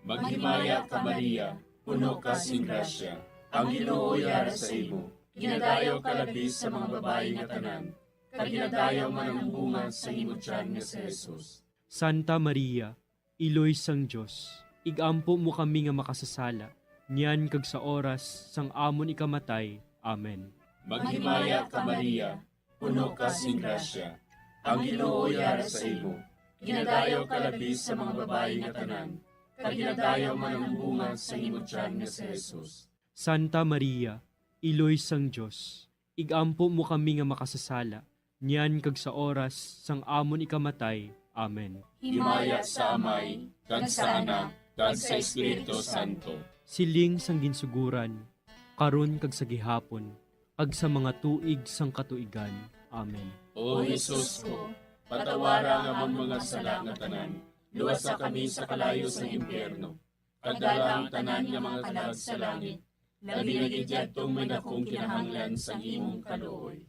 Maghimaya ka, Maria, puno ka sing grasya, ang Ginoo yara sa imo. Ginadayaw ka labi sa mga babayi nga tanan, kag ginadayaw man ang bunga sa imo tiyan nga si Jesus. Santa Maria, Iloy sang Dios, ig-ampo mo kami nga makasasala, niyan kag sa oras sang amon ikamatay. Amen. Maghimaya ka, Maria, puno ka sing grasya, ang Ginoo yara sa imo. Ginadayaw ka labi sa mga babayi nga tanan, kag ginadayaw man ang bunga sa imo tiyan nga si Jesus. Santa Maria, Iloy sang Dios, ig-ampo mo kami nga makasasala, niyan kag sa oras sang amon ikamatay. Amen. Himaya sa Amay, kag sa Anak, kag sa Espiritu Santo. Siling sang ginsuguran, karon kag sa gihapon, kag sa mga tuig sang katuigan. Amen. O Jesus ko, patawara ang amon mga sala nga tanan, luwasa kami sa kalayo sang impyerno, kag dala ang tanan nga mga kalag sa langit, labi na gid yadtong may dakong kinahanglan sang imong kaluoy.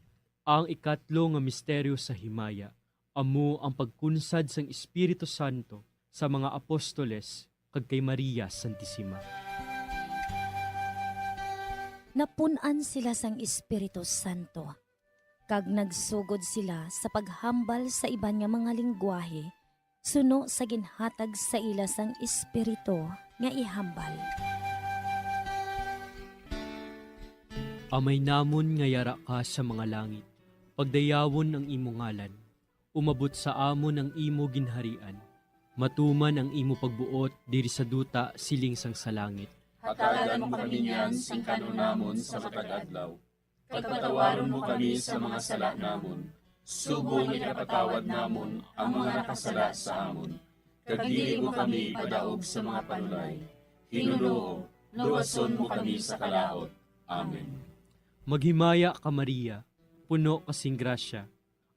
Ang ikatlo nga misteryo sa himaya amo ang pagkunsad sang Espiritu Santo sa mga apostoles kag kay Maria Santisima. Napun-an sila sang Espiritu Santo, kag nagsugod sila sa paghambal sa iban nga mga linggwahe suno sa ginhatag sa ila sang Espiritu nga ihambal. Amay namon nga yara ka sa mga langit, pagdayawon ang imo ngalan. Umabot sa amon ang imo ginharian. Matuman ang imo pagbuot diri sa duta siling sang sa langit. Hatagan mo kami niyan sing kan-on namon sa matag adlaw. Kag patawaron mo kami sa mga sala namon, subong nga ginapatawad namon ang mga nakasala sa amon. Kag dili mo kami ipadaog sa mga panulay. Ginoo, luwason mo kami sa kalaut. Amen. Maghimaya ka, Maria, puno ka sing grasya,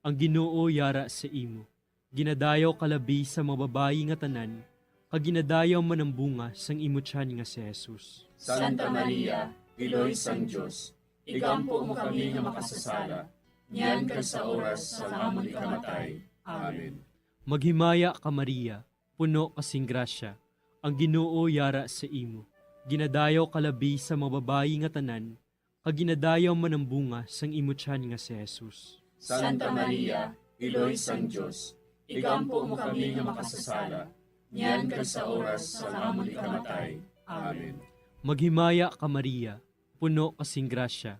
ang Ginoo yara sa imo. Ginadayaw ka labi sa mga babayi nga tanan, kag ginadayaw man ang bunga sang imo tiyan nga si Jesus. Santa Maria, Iloy sang Dios, igampo mo kami nga makasasala, niyan kag sa oras sang amon ikamatay. Amen. Maghimaya ka, Maria, puno ka sing grasya, ang Ginoo yara sa imo. Ginadayaw ka labi sa mga babayi nga tanan, kag ginadayaw man ang bunga sang imo tiyan nga si Jesus. Santa Maria, Iloy sang Dios, igampo mo kami nga makasasala, niyan kag sa oras sang amon ikamatay. Amen. Maghimaya ka, Maria, puno ka sing grasya,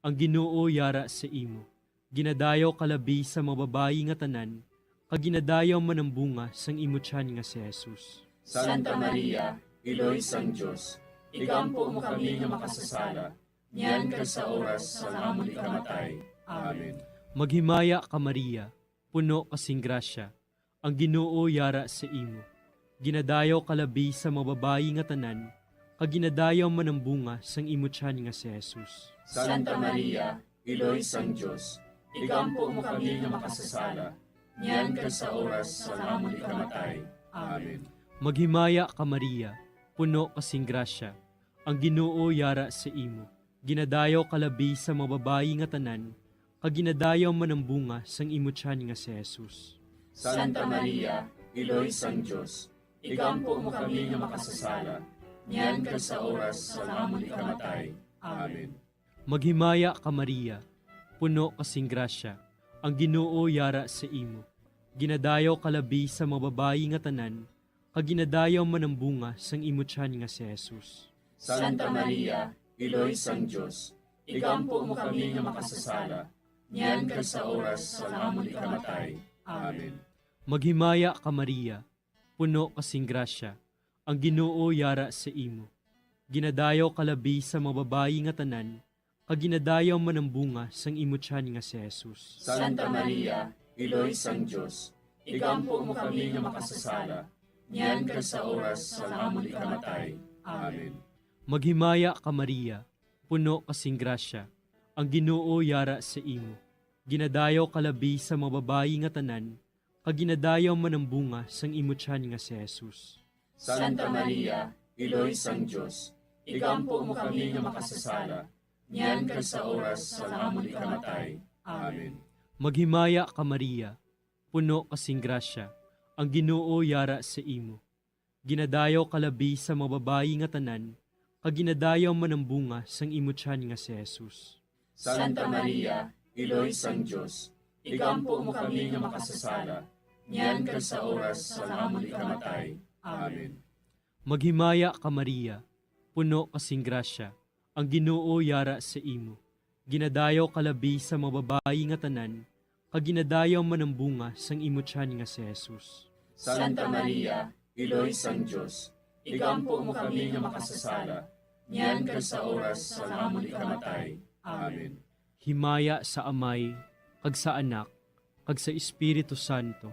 ang Ginoo yara sa imo. Ginadayaw ka labi sa mga babayi nga tanan, kag ginadayaw man ang bunga sang imo tiyan nga si Jesus. Santa Maria, Iloy sang Dios, igampo mo kami nga makasasala, niyan kag sa oras sang amon ikamatay. Amen. Maghimaya ka, Maria, puno ka sing grasya, ang Ginoo yara sa imo. Ginadayaw ka labi sa mga babayi nga tanan, kag ginadayaw man ang bunga sang imo tiyan nga si Jesus. Santa Maria, Iloy sang Dios, igampo mo kami nga makasasala, niyan kag sa oras sang amon ikamatay. Amen. Maghimaya ka, Maria, puno ka sing grasya, ang Ginoo yara sa imo. Ginadayaw ka labi sa mga babayi nga tanan, kag ginadayaw man ang bunga sang imo tiyan nga si Jesus. Santa Maria, Iloy sang Dios, igampo mo kami nga makasasala, niyan kag sa oras sang amon ikamatay. Amen. Maghimaya ka, Maria, puno ka sing grasya, ang Ginoo yara sa imo. Ginadayaw ka labi sa mga babayi nga tanan, kag ginadayaw man ang bunga sang imo tiyan nga si Jesus. Santa Maria, Iloy sang Dios, igampo mo kami nga makasasala, niyan kag sa oras sang amon ikamatay. Amen. Maghimaya ka, Maria, puno ka sing grasya, ang Ginoo yara sa imo. Ginadayaw ka labi sa mga babayi nga tanan, kag ginadayaw man ang bunga sang imo tiyan nga si Jesus. Santa Maria, Iloy sang Dios, igampo mo kami nga makasasala, niyan kag sa oras sang amon ikamatay. Amen. Maghimaya ka, Maria, puno ka sing grasya, ang Ginoo yara sa imo. Ginadayaw ka labi sa mga babayi nga tanan, kag ginadayaw man ang bunga sang imo tiyan nga si Jesus. Santa Maria, Iloy sang Dios, igampo mo kami nga makasasala, niyan kag sa oras sang amon ikamatay. Amen. Maghimaya ka, Maria, puno ka sing grasya, ang Ginoo yara sa imo. Ginadayaw ka labi sa mga babayi nga tanan, kag ginadayaw man ang bunga sang imo tiyan nga si Jesus. Santa Maria, Iloy sang Dios, igampo mo kami nga makasasala, niyan kag sa oras sang amon ikamatay. Amen. Maghimaya ka, Maria, puno ka sing grasya, ang Ginoo yara sa imo. Ginadayaw ka labi sa mga babayi nga tanan, kag ginadayaw man ang bunga sang imo tiyan nga si Jesus. Santa Maria, Iloy sang Dios, igampo mo kami nga makasasala, niyan kag sa oras sang amon ikamatay. Amen. Himaya sa Amay, kag sa Anak, kag sa Espiritu Santo.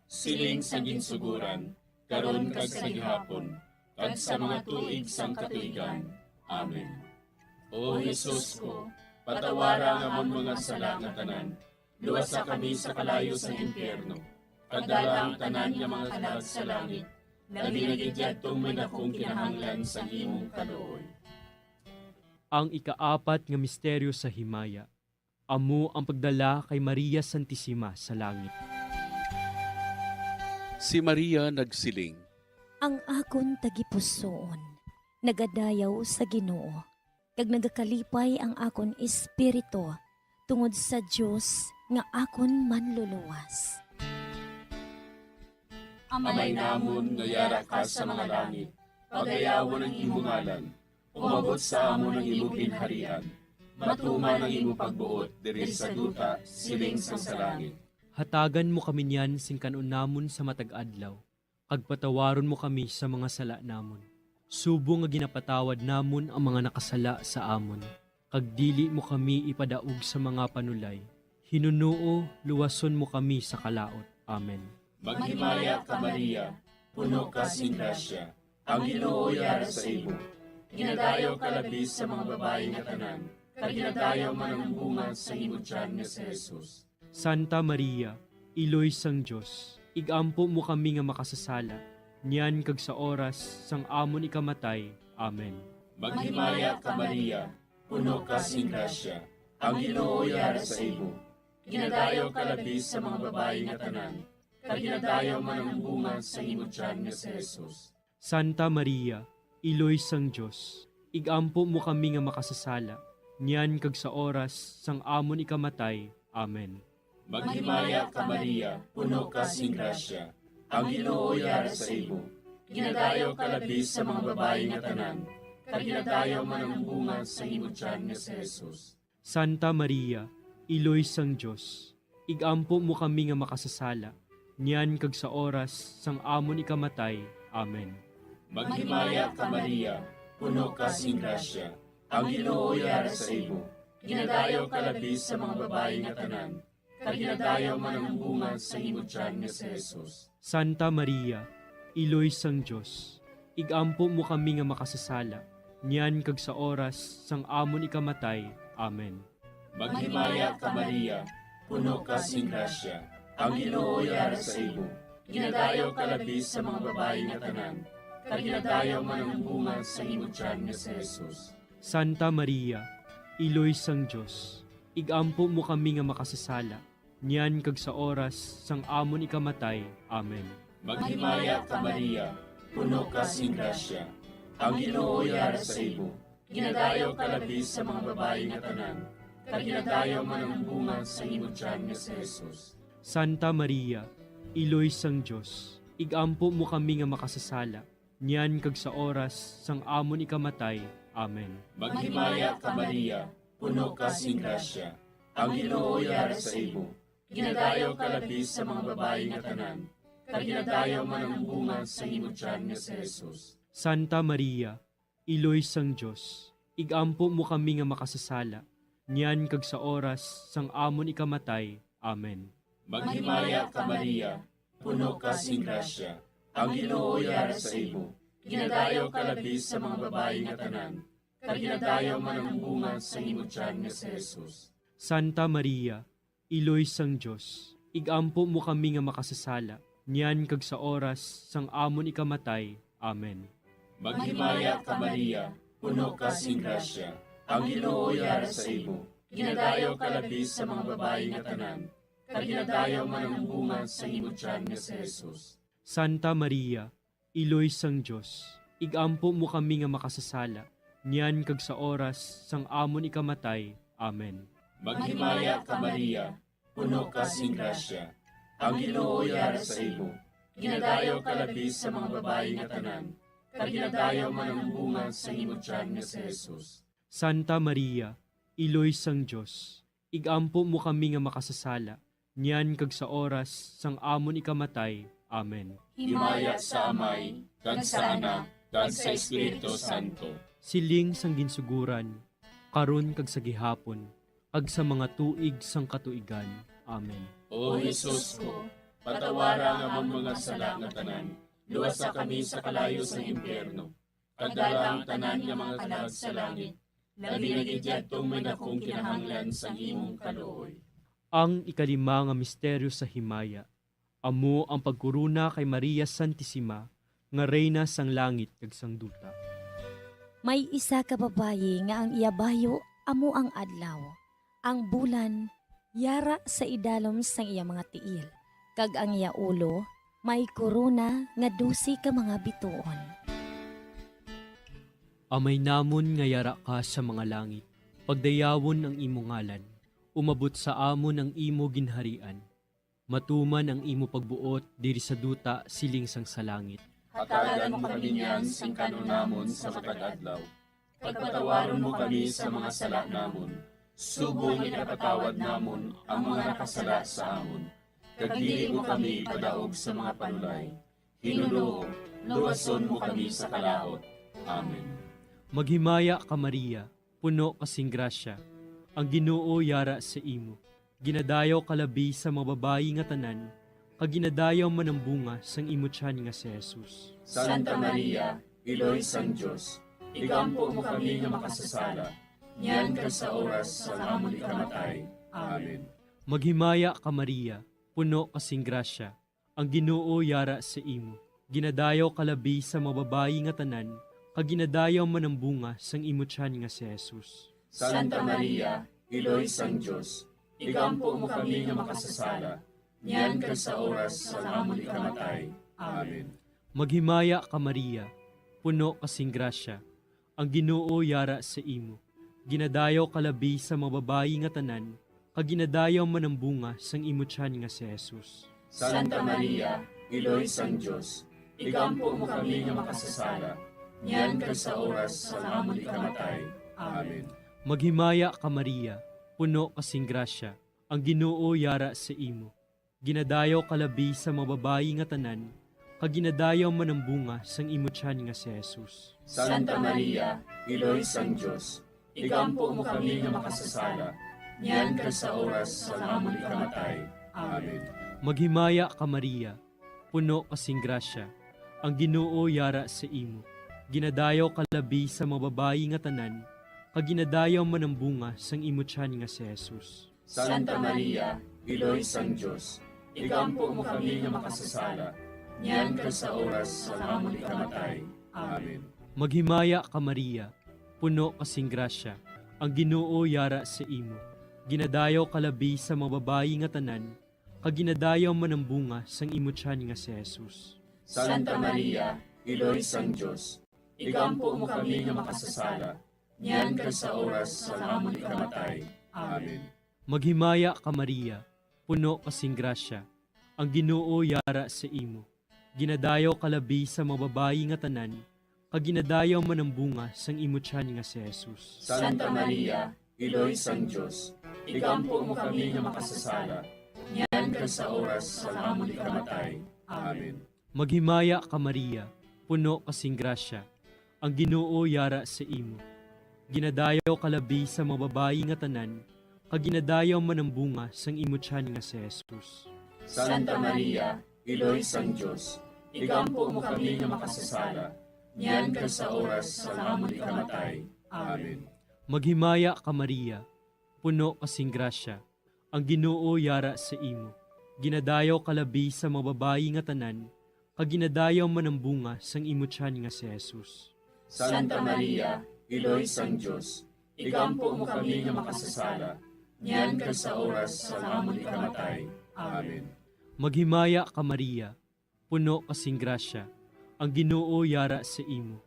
Siling sa ginsuguran, karon kag sa gihapon, kag sa mga tuig sang katuigan. Amen. O Jesus ko, patawara ang amon mga sala nga tanan, luwasa kami sa kalayo sang impyerno, kag dala ang tanan nga mga kalag sa langit, labi na gid yadtong may dakong kinahanglan sang imong kaluoy. Ang ikaapat nga misteryo sa himaya, amo ang pagdala kay Maria Santisima sa langit. Si Maria nagsiling, "Ang akon tagipusoon nagadayaw sa Ginoo, kag nagakalipay ang akon espiritu tungod sa Dios nga akon Manluluwas." Amay namon nga yara ka sa mga langit, pagayawon ang imo ngalan. Umabot sa amon ang imo ginharian. Matuman ang imo pagbuot diri sa duta, siling sang sa langit. Hatagan mo kami niyan sing kan-on namon sa matag adlaw, kag patawaron mo kami sa mga sala namon, subong nga ginapatawad namon ang mga nakasala sa amon. Kag dili mo kami ipadaog sa mga panulay. Hinunoo, luwason mo kami sa kalaut. Amen. Maghimaya ka, Maria, puno ka sing grasya, ang Ginoo yara sa imo. Ginadayaw ka labi sa mga babayi nga tanan, kag ginadayaw man ang bunga sang imo tiyan nga si Jesus. Santa Maria, Iloy sang Dios, igampo mo kami nga makasasala, niyan kag sa oras sang amon ikamatay. Amen. Maghimaya ka, Maria, puno ka sing grasya, ang Ginoo yara sa imo. Ginadayaw ka labi sa mga babayi nga tanan, kag ginadayaw man ang bunga sang imo tiyan nga si Jesus. Santa Maria, Iloy sang Dios, igampo mo kami nga makasasala, niyan kag sa oras sang amon ikamatay. Amen. Maghimaya ka, Maria, puno ka sing grasya, ang Ginoo yara sa imo. Ginadayaw ka labi sa mga babayi nga tanan, kag ginadayaw man ang bunga sang imo tiyan nga si Jesus. Santa Maria, Iloy sang Dios, igampo mo kami nga makasasala, niyan kag sa oras sang amon ikamatay. Amen. Maghimaya ka, Maria, puno ka sing grasya, ang Ginoo yara sa imo. Ginadayaw ka labi sa mga babayi nga tanan, kag ginadayaw man ang bunga sang imo tiyan nga si Jesus. Santa Maria, Iloy sang Dios, igampo mo kami nga makasasala, niyan kag sa oras sang amon ikamatay. Amen. Maghimaya ka, Maria, puno ka sing grasya, ang Ginoo yara sa imo. Ginadayaw ka labi sa mga babayi nga tanan, kag ginadayaw man ang bunga sang imo tiyan nga si Jesus. Santa Maria, Iloy sang Dios, igampo mo kami nga makasasala, niyan kag sa oras sang amon ikamatay. Amen. Maghimaya ka, Maria, puno ka sing grasya, ang Ginoo yara sa imo. Ginadayaw ka labi sa mga babayi nga tanan, kag ginadayaw man ang bunga sang imo tiyan nga si Jesus. Santa Maria, Iloy sang Dios, igampo mo kami nga makasasala, niyan kag sa oras sang amon ikamatay. Amen. Maghimaya ka, Maria, puno ka sing grasya, ang Ginoo yara sa imo. Ginadayaw ka labi sa mga babayi nga tanan, kag ginadayaw man ang bunga sang imo tiyan nga si Jesus. Santa Maria, Iloy sang Dios, igampo mo kami nga makasasala, niyan kag sa oras sang amon ikamatay. Amen. Maghimaya ka, Maria, puno ka sing grasya, ang Ginoo yara sa imo. Ginadayaw ka labi sa mga babayi nga tanan, kag ginadayaw man ang bunga sang imo tiyan nga si Jesus. Santa Maria, Iloy sang Dios, igampo mo kami nga makasasala, niyan kag sa oras sang amon ikamatay. Amen. Maghimaya ka, Maria, puno ka sing grasya, ang Ginoo yara sa imo. Ginadayaw ka labi sa mga babayi nga tanan, kag ginadayaw man ang bunga sang imo tiyan nga si Jesus. Santa Maria, Iloy sang Dios, igampo mo kami nga makasasala, niyan kag sa oras sang amon ikamatay. Amen. Maghimaya ka, Maria, puno ka sing grasya, ang Ginoo yara sa imo. Ginadayaw ka labi sa mga babayi nga tanan, kag ginadayaw man ang bunga sang imo tiyan nga si Jesus. Santa Maria, Iloy sang Dios, igampo mo kami nga makasasala, niyan kag sa oras sang amon ikamatay. Amen. Himaya sa Amay, kag sa Anak, kag sa Espiritu Santo. Siling sang ginsugoran, karon kag sa gihapon, kag sa mga tuig sang katuigan. Amen. O Jesus ko, patawara ang amon mga sala nga tanan, luwasa kami sa kalayo sang impyerno, kag dala ang tanan nga mga kalag sa langit, labi na gid yadtong may dakong kinahanglan sang imong kaluoy. Ang ikalima nga misteryo sa himaya, amo ang pagkorona kay Maria Santisima nga Reyna sang langit kag sang duta. May isa ka babayi nga ang iya bayo amo ang adlaw, ang bulan yara sa idalom sang iya mga tiil, kag ang iya ulo may korona nga dose ka mga bituon. Amay namon nga yara ka sa mga langit, pagdayawon ang imo ngalan, umabot sa amon ang imo ginharian, matuman ang imo pagbuot diri sa duta siling sang sa langit. Hatagan mo kami niyan sing kan-on namon sa matag adlaw. Pagpatawaron mo kami sa mga sala namon, subong nga ginapatawad namon ang mga nakasala sa amon. Kag dili mo kami ipadaog sa mga panulay. Hinunoo, luwason mo kami sa kalaut. Amen. Maghimaya ka, Maria, puno ka sing grasya, ang Ginoo yara sa imo. Ginadayaw ka labi sa mga babayi nga tanan, kag ginadayaw man ang bunga sang imo tiyan nga si Jesus. Santa Maria, Iloy sang Dios, igampo mo kami nga makasasala, niyan kag sa oras sang amon ikamatay. Amen. Maghimaya ka, Maria, puno ka sing grasya, ang Ginoo yara sa imo. Ginadayaw ka labi sa mga babayi nga tanan, kag ginadayaw man ang bunga sang imo tiyan nga si Jesus. Santa Maria, Iloy sang Dios, igampo mo kami nga makasasala, niyan kag sa oras sang amon ikamatay. Amen. Maghimaya ka, Maria, puno ka sing grasya, ang Ginoo yara sa imo. Ginadayaw ka labi sa mga babayi nga tanan, kag ginadayaw man ang bunga sang imo tiyan nga si Jesus. Santa Maria, Iloy sang Dios, igampo mo kami nga makasasala, niyan kag sa oras sang amon ikamatay. Amen. Maghimaya ka, Maria, puno ka sing grasya, ang Ginoo yara sa imo. Ginadayaw ka labi sa mga babayi nga tanan, kag ginadayaw man ang bunga sang imo tiyan nga si Jesus. Santa Maria, Iloy sang Dios, igampo mo kami nga makasasala, niyan kag sa oras sang amon ikamatay. Amen. Maghimaya ka, Maria, puno ka sing grasya, ang Ginoo yara sa imo. Ginadayaw ka labi sa mga babayi nga tanan, kag ginadayaw man ang bunga sang imo tiyan nga si Jesus. Santa Maria, Iloy sang Dios, igampo mo kami nga makasasala, niyan kag sa oras sang amon ikamatay. Amen. Maghimaya ka, Maria, puno ka sing grasya, ang Ginoo yara sa imo. Ginadayaw ka labi sa mga babayi nga tanan, kag ginadayaw man ang bunga sang imo tiyan nga si Jesus. Santa Maria, Iloy sang Dios, igampo mo kami nga makasasala, niyan kag sa oras sang amon ikamatay. Amen. Maghimaya ka, Maria, puno ka sing grasya, ang Ginoo yara sa imo. Ginadayaw ka labi sa mga babayi nga tanan, kag ginadayaw man ang bunga sang imo tiyan nga si Jesus. Santa Maria, Iloy sang Dios, igampo mo kami nga makasasala, niyan kag sa oras sang amon ikamatay. Amen. Maghimaya ka, Maria, puno ka sing grasya, ang Ginoo yara sa imo. Ginadayaw ka labi sa mga babayi nga tanan, kag ginadayaw man ang bunga sang imo tiyan nga si Jesus. Santa Maria, Iloy sang Dios, igampo mo kami nga makasasala, niyan kag sa oras sang amon ikamatay. Amen. Maghimaya ka, Maria, puno ka sing grasya, ang Ginoo yara sa imo. Ginadayaw ka labi sa mga babayi nga tanan, kag ginadayaw man ang bunga sang imo tiyan nga si Jesus. Santa Maria, Iloy sang Dios, igampo mo kami nga makasasala, niyan kag sa oras sang amon ikamatay. Amen. Maghimaya ka, Maria, puno ka sing grasya, ang Ginoo yara sa imo.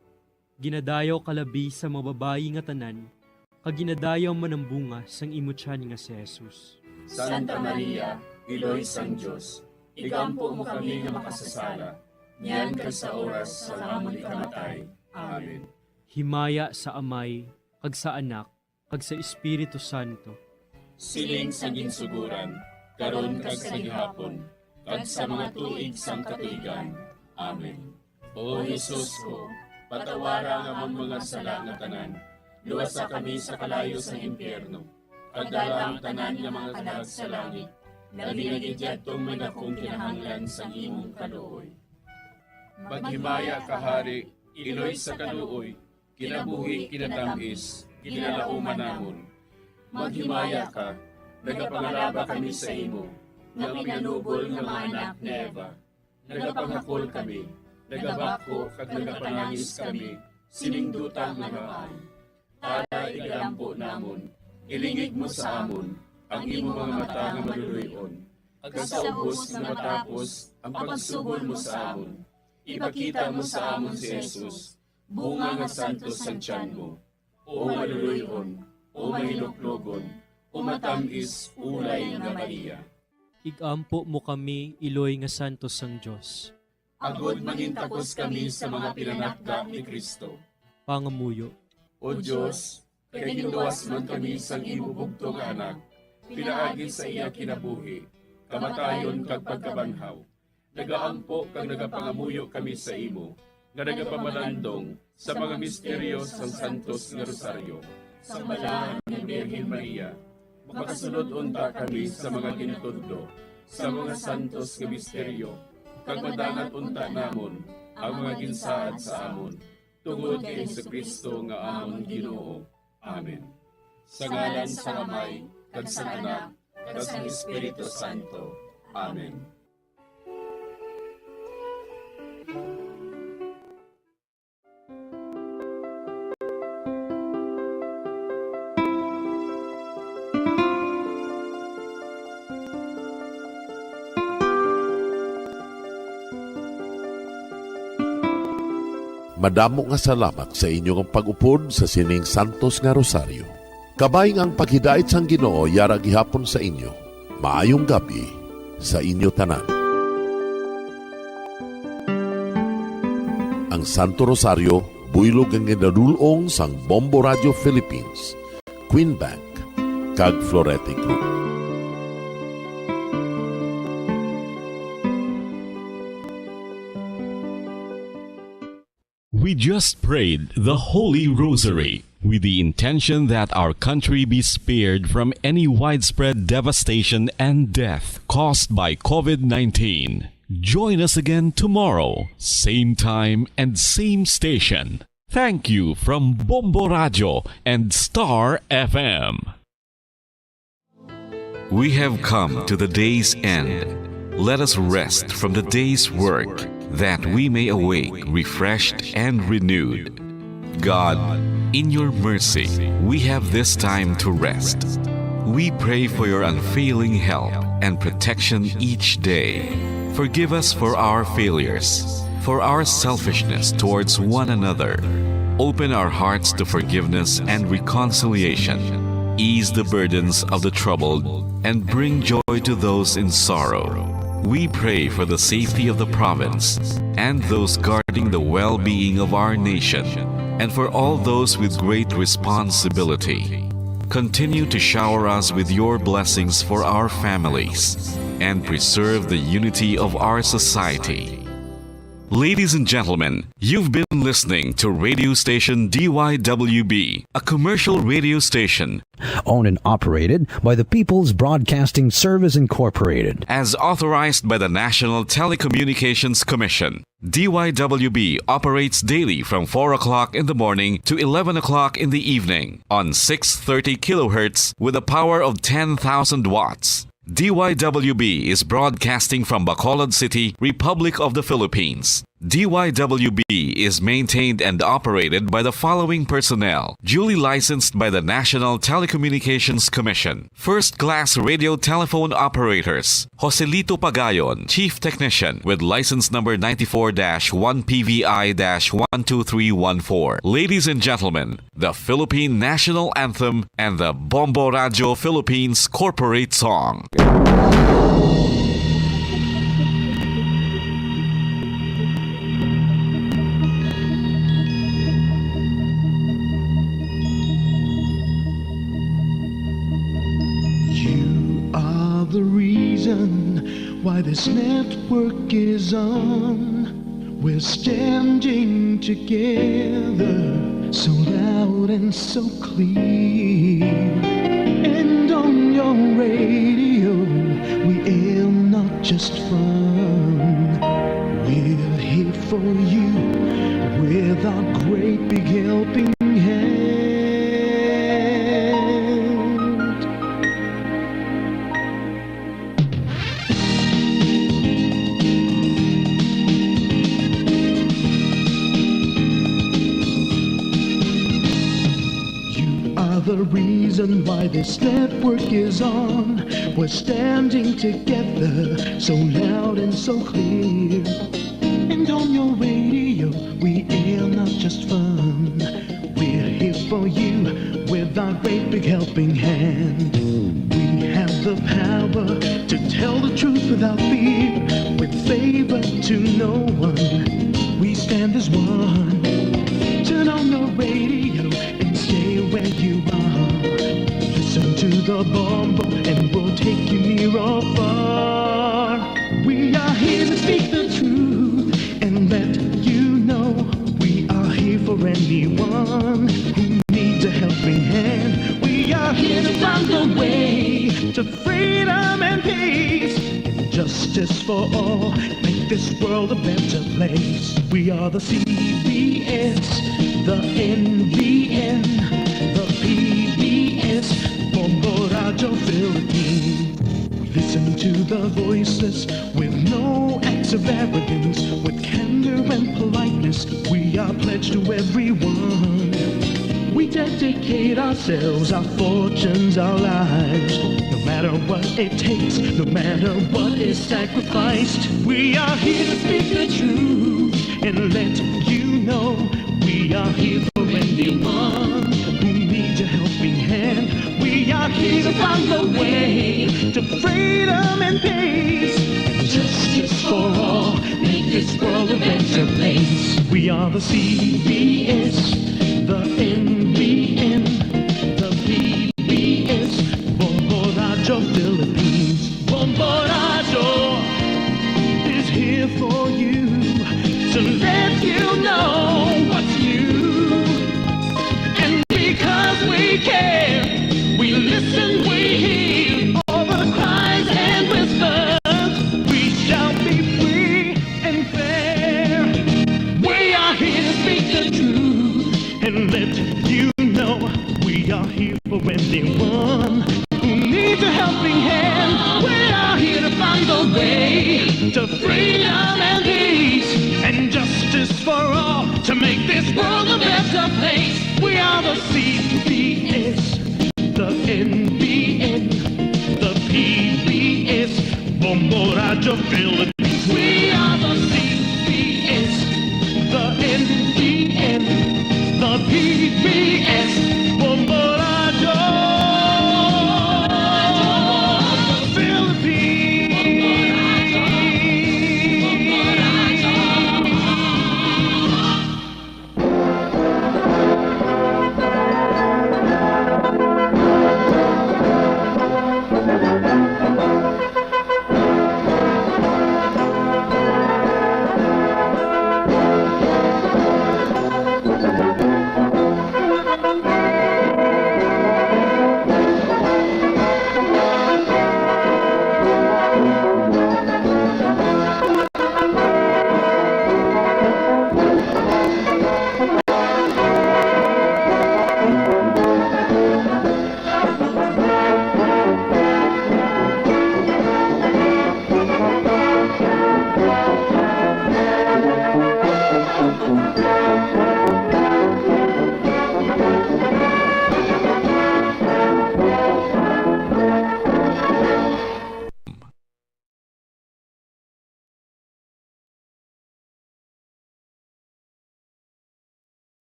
Ginadayaw ka labi sa mga babayi nga tanan, kag ginadayaw man ang bunga sang imo tiyan nga si Jesus. Santa Maria, Iloy sang Dios, igampo mo kami nga makasasala, niyan kag sa oras sang amon ikamatay. Amen. Himaya sa Amay, kag sa Anak, kag sa Espiritu Santo. Siling sa ginsugoran, karon kag sa gihapon, kag sa mga tuig sang katuigan. Amen. O Jesus ko, patawara ang amon mga sala nga tanan, luwasa kami sa kalayo sang impyerno, kag dala ang tanan nga mga kalag sa langit, labi na gid yadtong may dakong kinahanglan sang imong kaluoy. Maghimaya ka, Hari, Iloy sa kaluoy, kinabuhi, kinatamis, ginalauman namon. Maghimaya ka, nagapangalaba kami sa imo, nga pinanubol nga mga anak ni Eva. Nagapanghakol kami, nagabakho kag nagapanangis kami, sining duta nga maan. Tala, igalampo namon, ilingig mo sa amon ang imo mga mata nga maluloy-on, kag sa ubos nga matapos ang pagsugod mo sa amon, ipakita mo sa amon si Jesus, bunga nga santos sang tiyan mo, o maluloy-on, o mahinuklogon, o matam-is, ulay nga Maria. Igampo mo kami, Iloy nga santos sang Dios. Agod mangintakos kami sa mga pinanakda ni Cristo. Pangamuyo. O Dios, kay ginluwas man kami sang imo bugtong nga Anak, pinaagi sa iya kinabuhi, kamatayon kag pagkabanhaw, nagaampo kag nagapangamuyo kami sa imo, nga nagapamalandong sa mga misteryo sang Santos nga Rosaryo. Sang Balaan nga Birhen Maria, makasulod unta kami sa mga ginatudlo sa mga santos nga misteryo, kag madangat unta namon ang mga ginsaad sa amon. tungod kay Jesu-Cristo nga amon Ginoo. Amen. Sa ngalan sang Amay, kag sang Anak, kag sang Espiritu Santo. Amen. Madamo nga salamat sa inyo nga pag-upod sa sining santos nga rosaryo. Kabay nga ang paghidait sang Ginoo yara gihapon sa inyo. Maayong gab-i sa inyo tanan. Ang Santo Rosario, buylog nga ginadul-ong sang Bombo Radio Philippines, Queen Bank, kag Florete Group. We just prayed the Holy Rosary with the intention that our country be spared from any widespread devastation and death caused by COVID nineteen. Join us again tomorrow, same time and same station. Thank you from Bombo Radio and Star F M. We have come to the day's end. Let us rest from the day's work, that we may awake refreshed and renewed. God, in your mercy, we have this time to rest. We pray for your unfailing help and protection each day. Forgive us for our failures, for our selfishness towards one another. Open our hearts to forgiveness and reconciliation. Ease the burdens of the troubled and bring joy to those in sorrow. We pray for the safety of the province and those guarding the well-being of our nation, and for all those with great responsibility. Continue to shower us with your blessings for our families and preserve the unity of our society. Ladies and gentlemen, you've been listening to radio station D Y W B, a commercial radio station owned and operated by the People's Broadcasting Service Incorporated, as authorized by the National Telecommunications Commission. D Y W B operates daily from four o'clock in the morning to eleven o'clock in the evening on six thirty kilohertz with a power of ten thousand watts. D Y W B is broadcasting from Bacolod City, Republic of the Philippines. D Y W B is maintained and operated by the following personnel, duly licensed by the National Telecommunications Commission. First class radio telephone operators, Joselito Pagayon, Chief Technician, with license number ninety-four dash one P V I dash one two three one four. Ladies and gentlemen, the Philippine National Anthem and the Bombo Radio Philippines Corporate Song. You are the reason why this network is on. We're standing together, so loud and so clear. And on your radio, we aim not just fun. We're here for you with our great big helping hand. You are the reason why this network is on. We're standing together, so loud and so clear. And on your radio, we air not just fun. We're here for you with our great big helping hand. We have the power to tell the truth without fear, with favor to no one. We stand as one. Turn on your radio and stay where you are. Listen to the Bombo and we'll take you near or far. We are here to speak the truth and let you know we are here for anyone who needs a helping hand. We are here to find a way to freedom and peace and justice for all. Make this world a better place. We are the C B S. The N B N, the P B S, Bombo Radyo Philippines. Listen to the voices with no acts of arrogance, with candor and politeness. We are pledged to everyone. We dedicate ourselves, our fortunes, our lives. No matter what it takes, no matter what is sacrificed, we are here to speak the truth and let you know we are here for anyone who needs a helping hand. We are here to find the way to freedom and peace and justice for all. Make this world a better place. We are the C B S, the N B N, the P B S, Bombo Radyo Philippines. Bombo Radyo is here for you to let you know what's new. And because we care, we listen, we hear all the cries and whispers. We shall be free and fair. We are here to speak the truth and let you know we are here for anyone who needs a helping hand. We are here to find the way to freedom and peace and justice for all, to make this world a better place. We are the C B S, the N B N, the P B S, Bombo Radyo Philippines.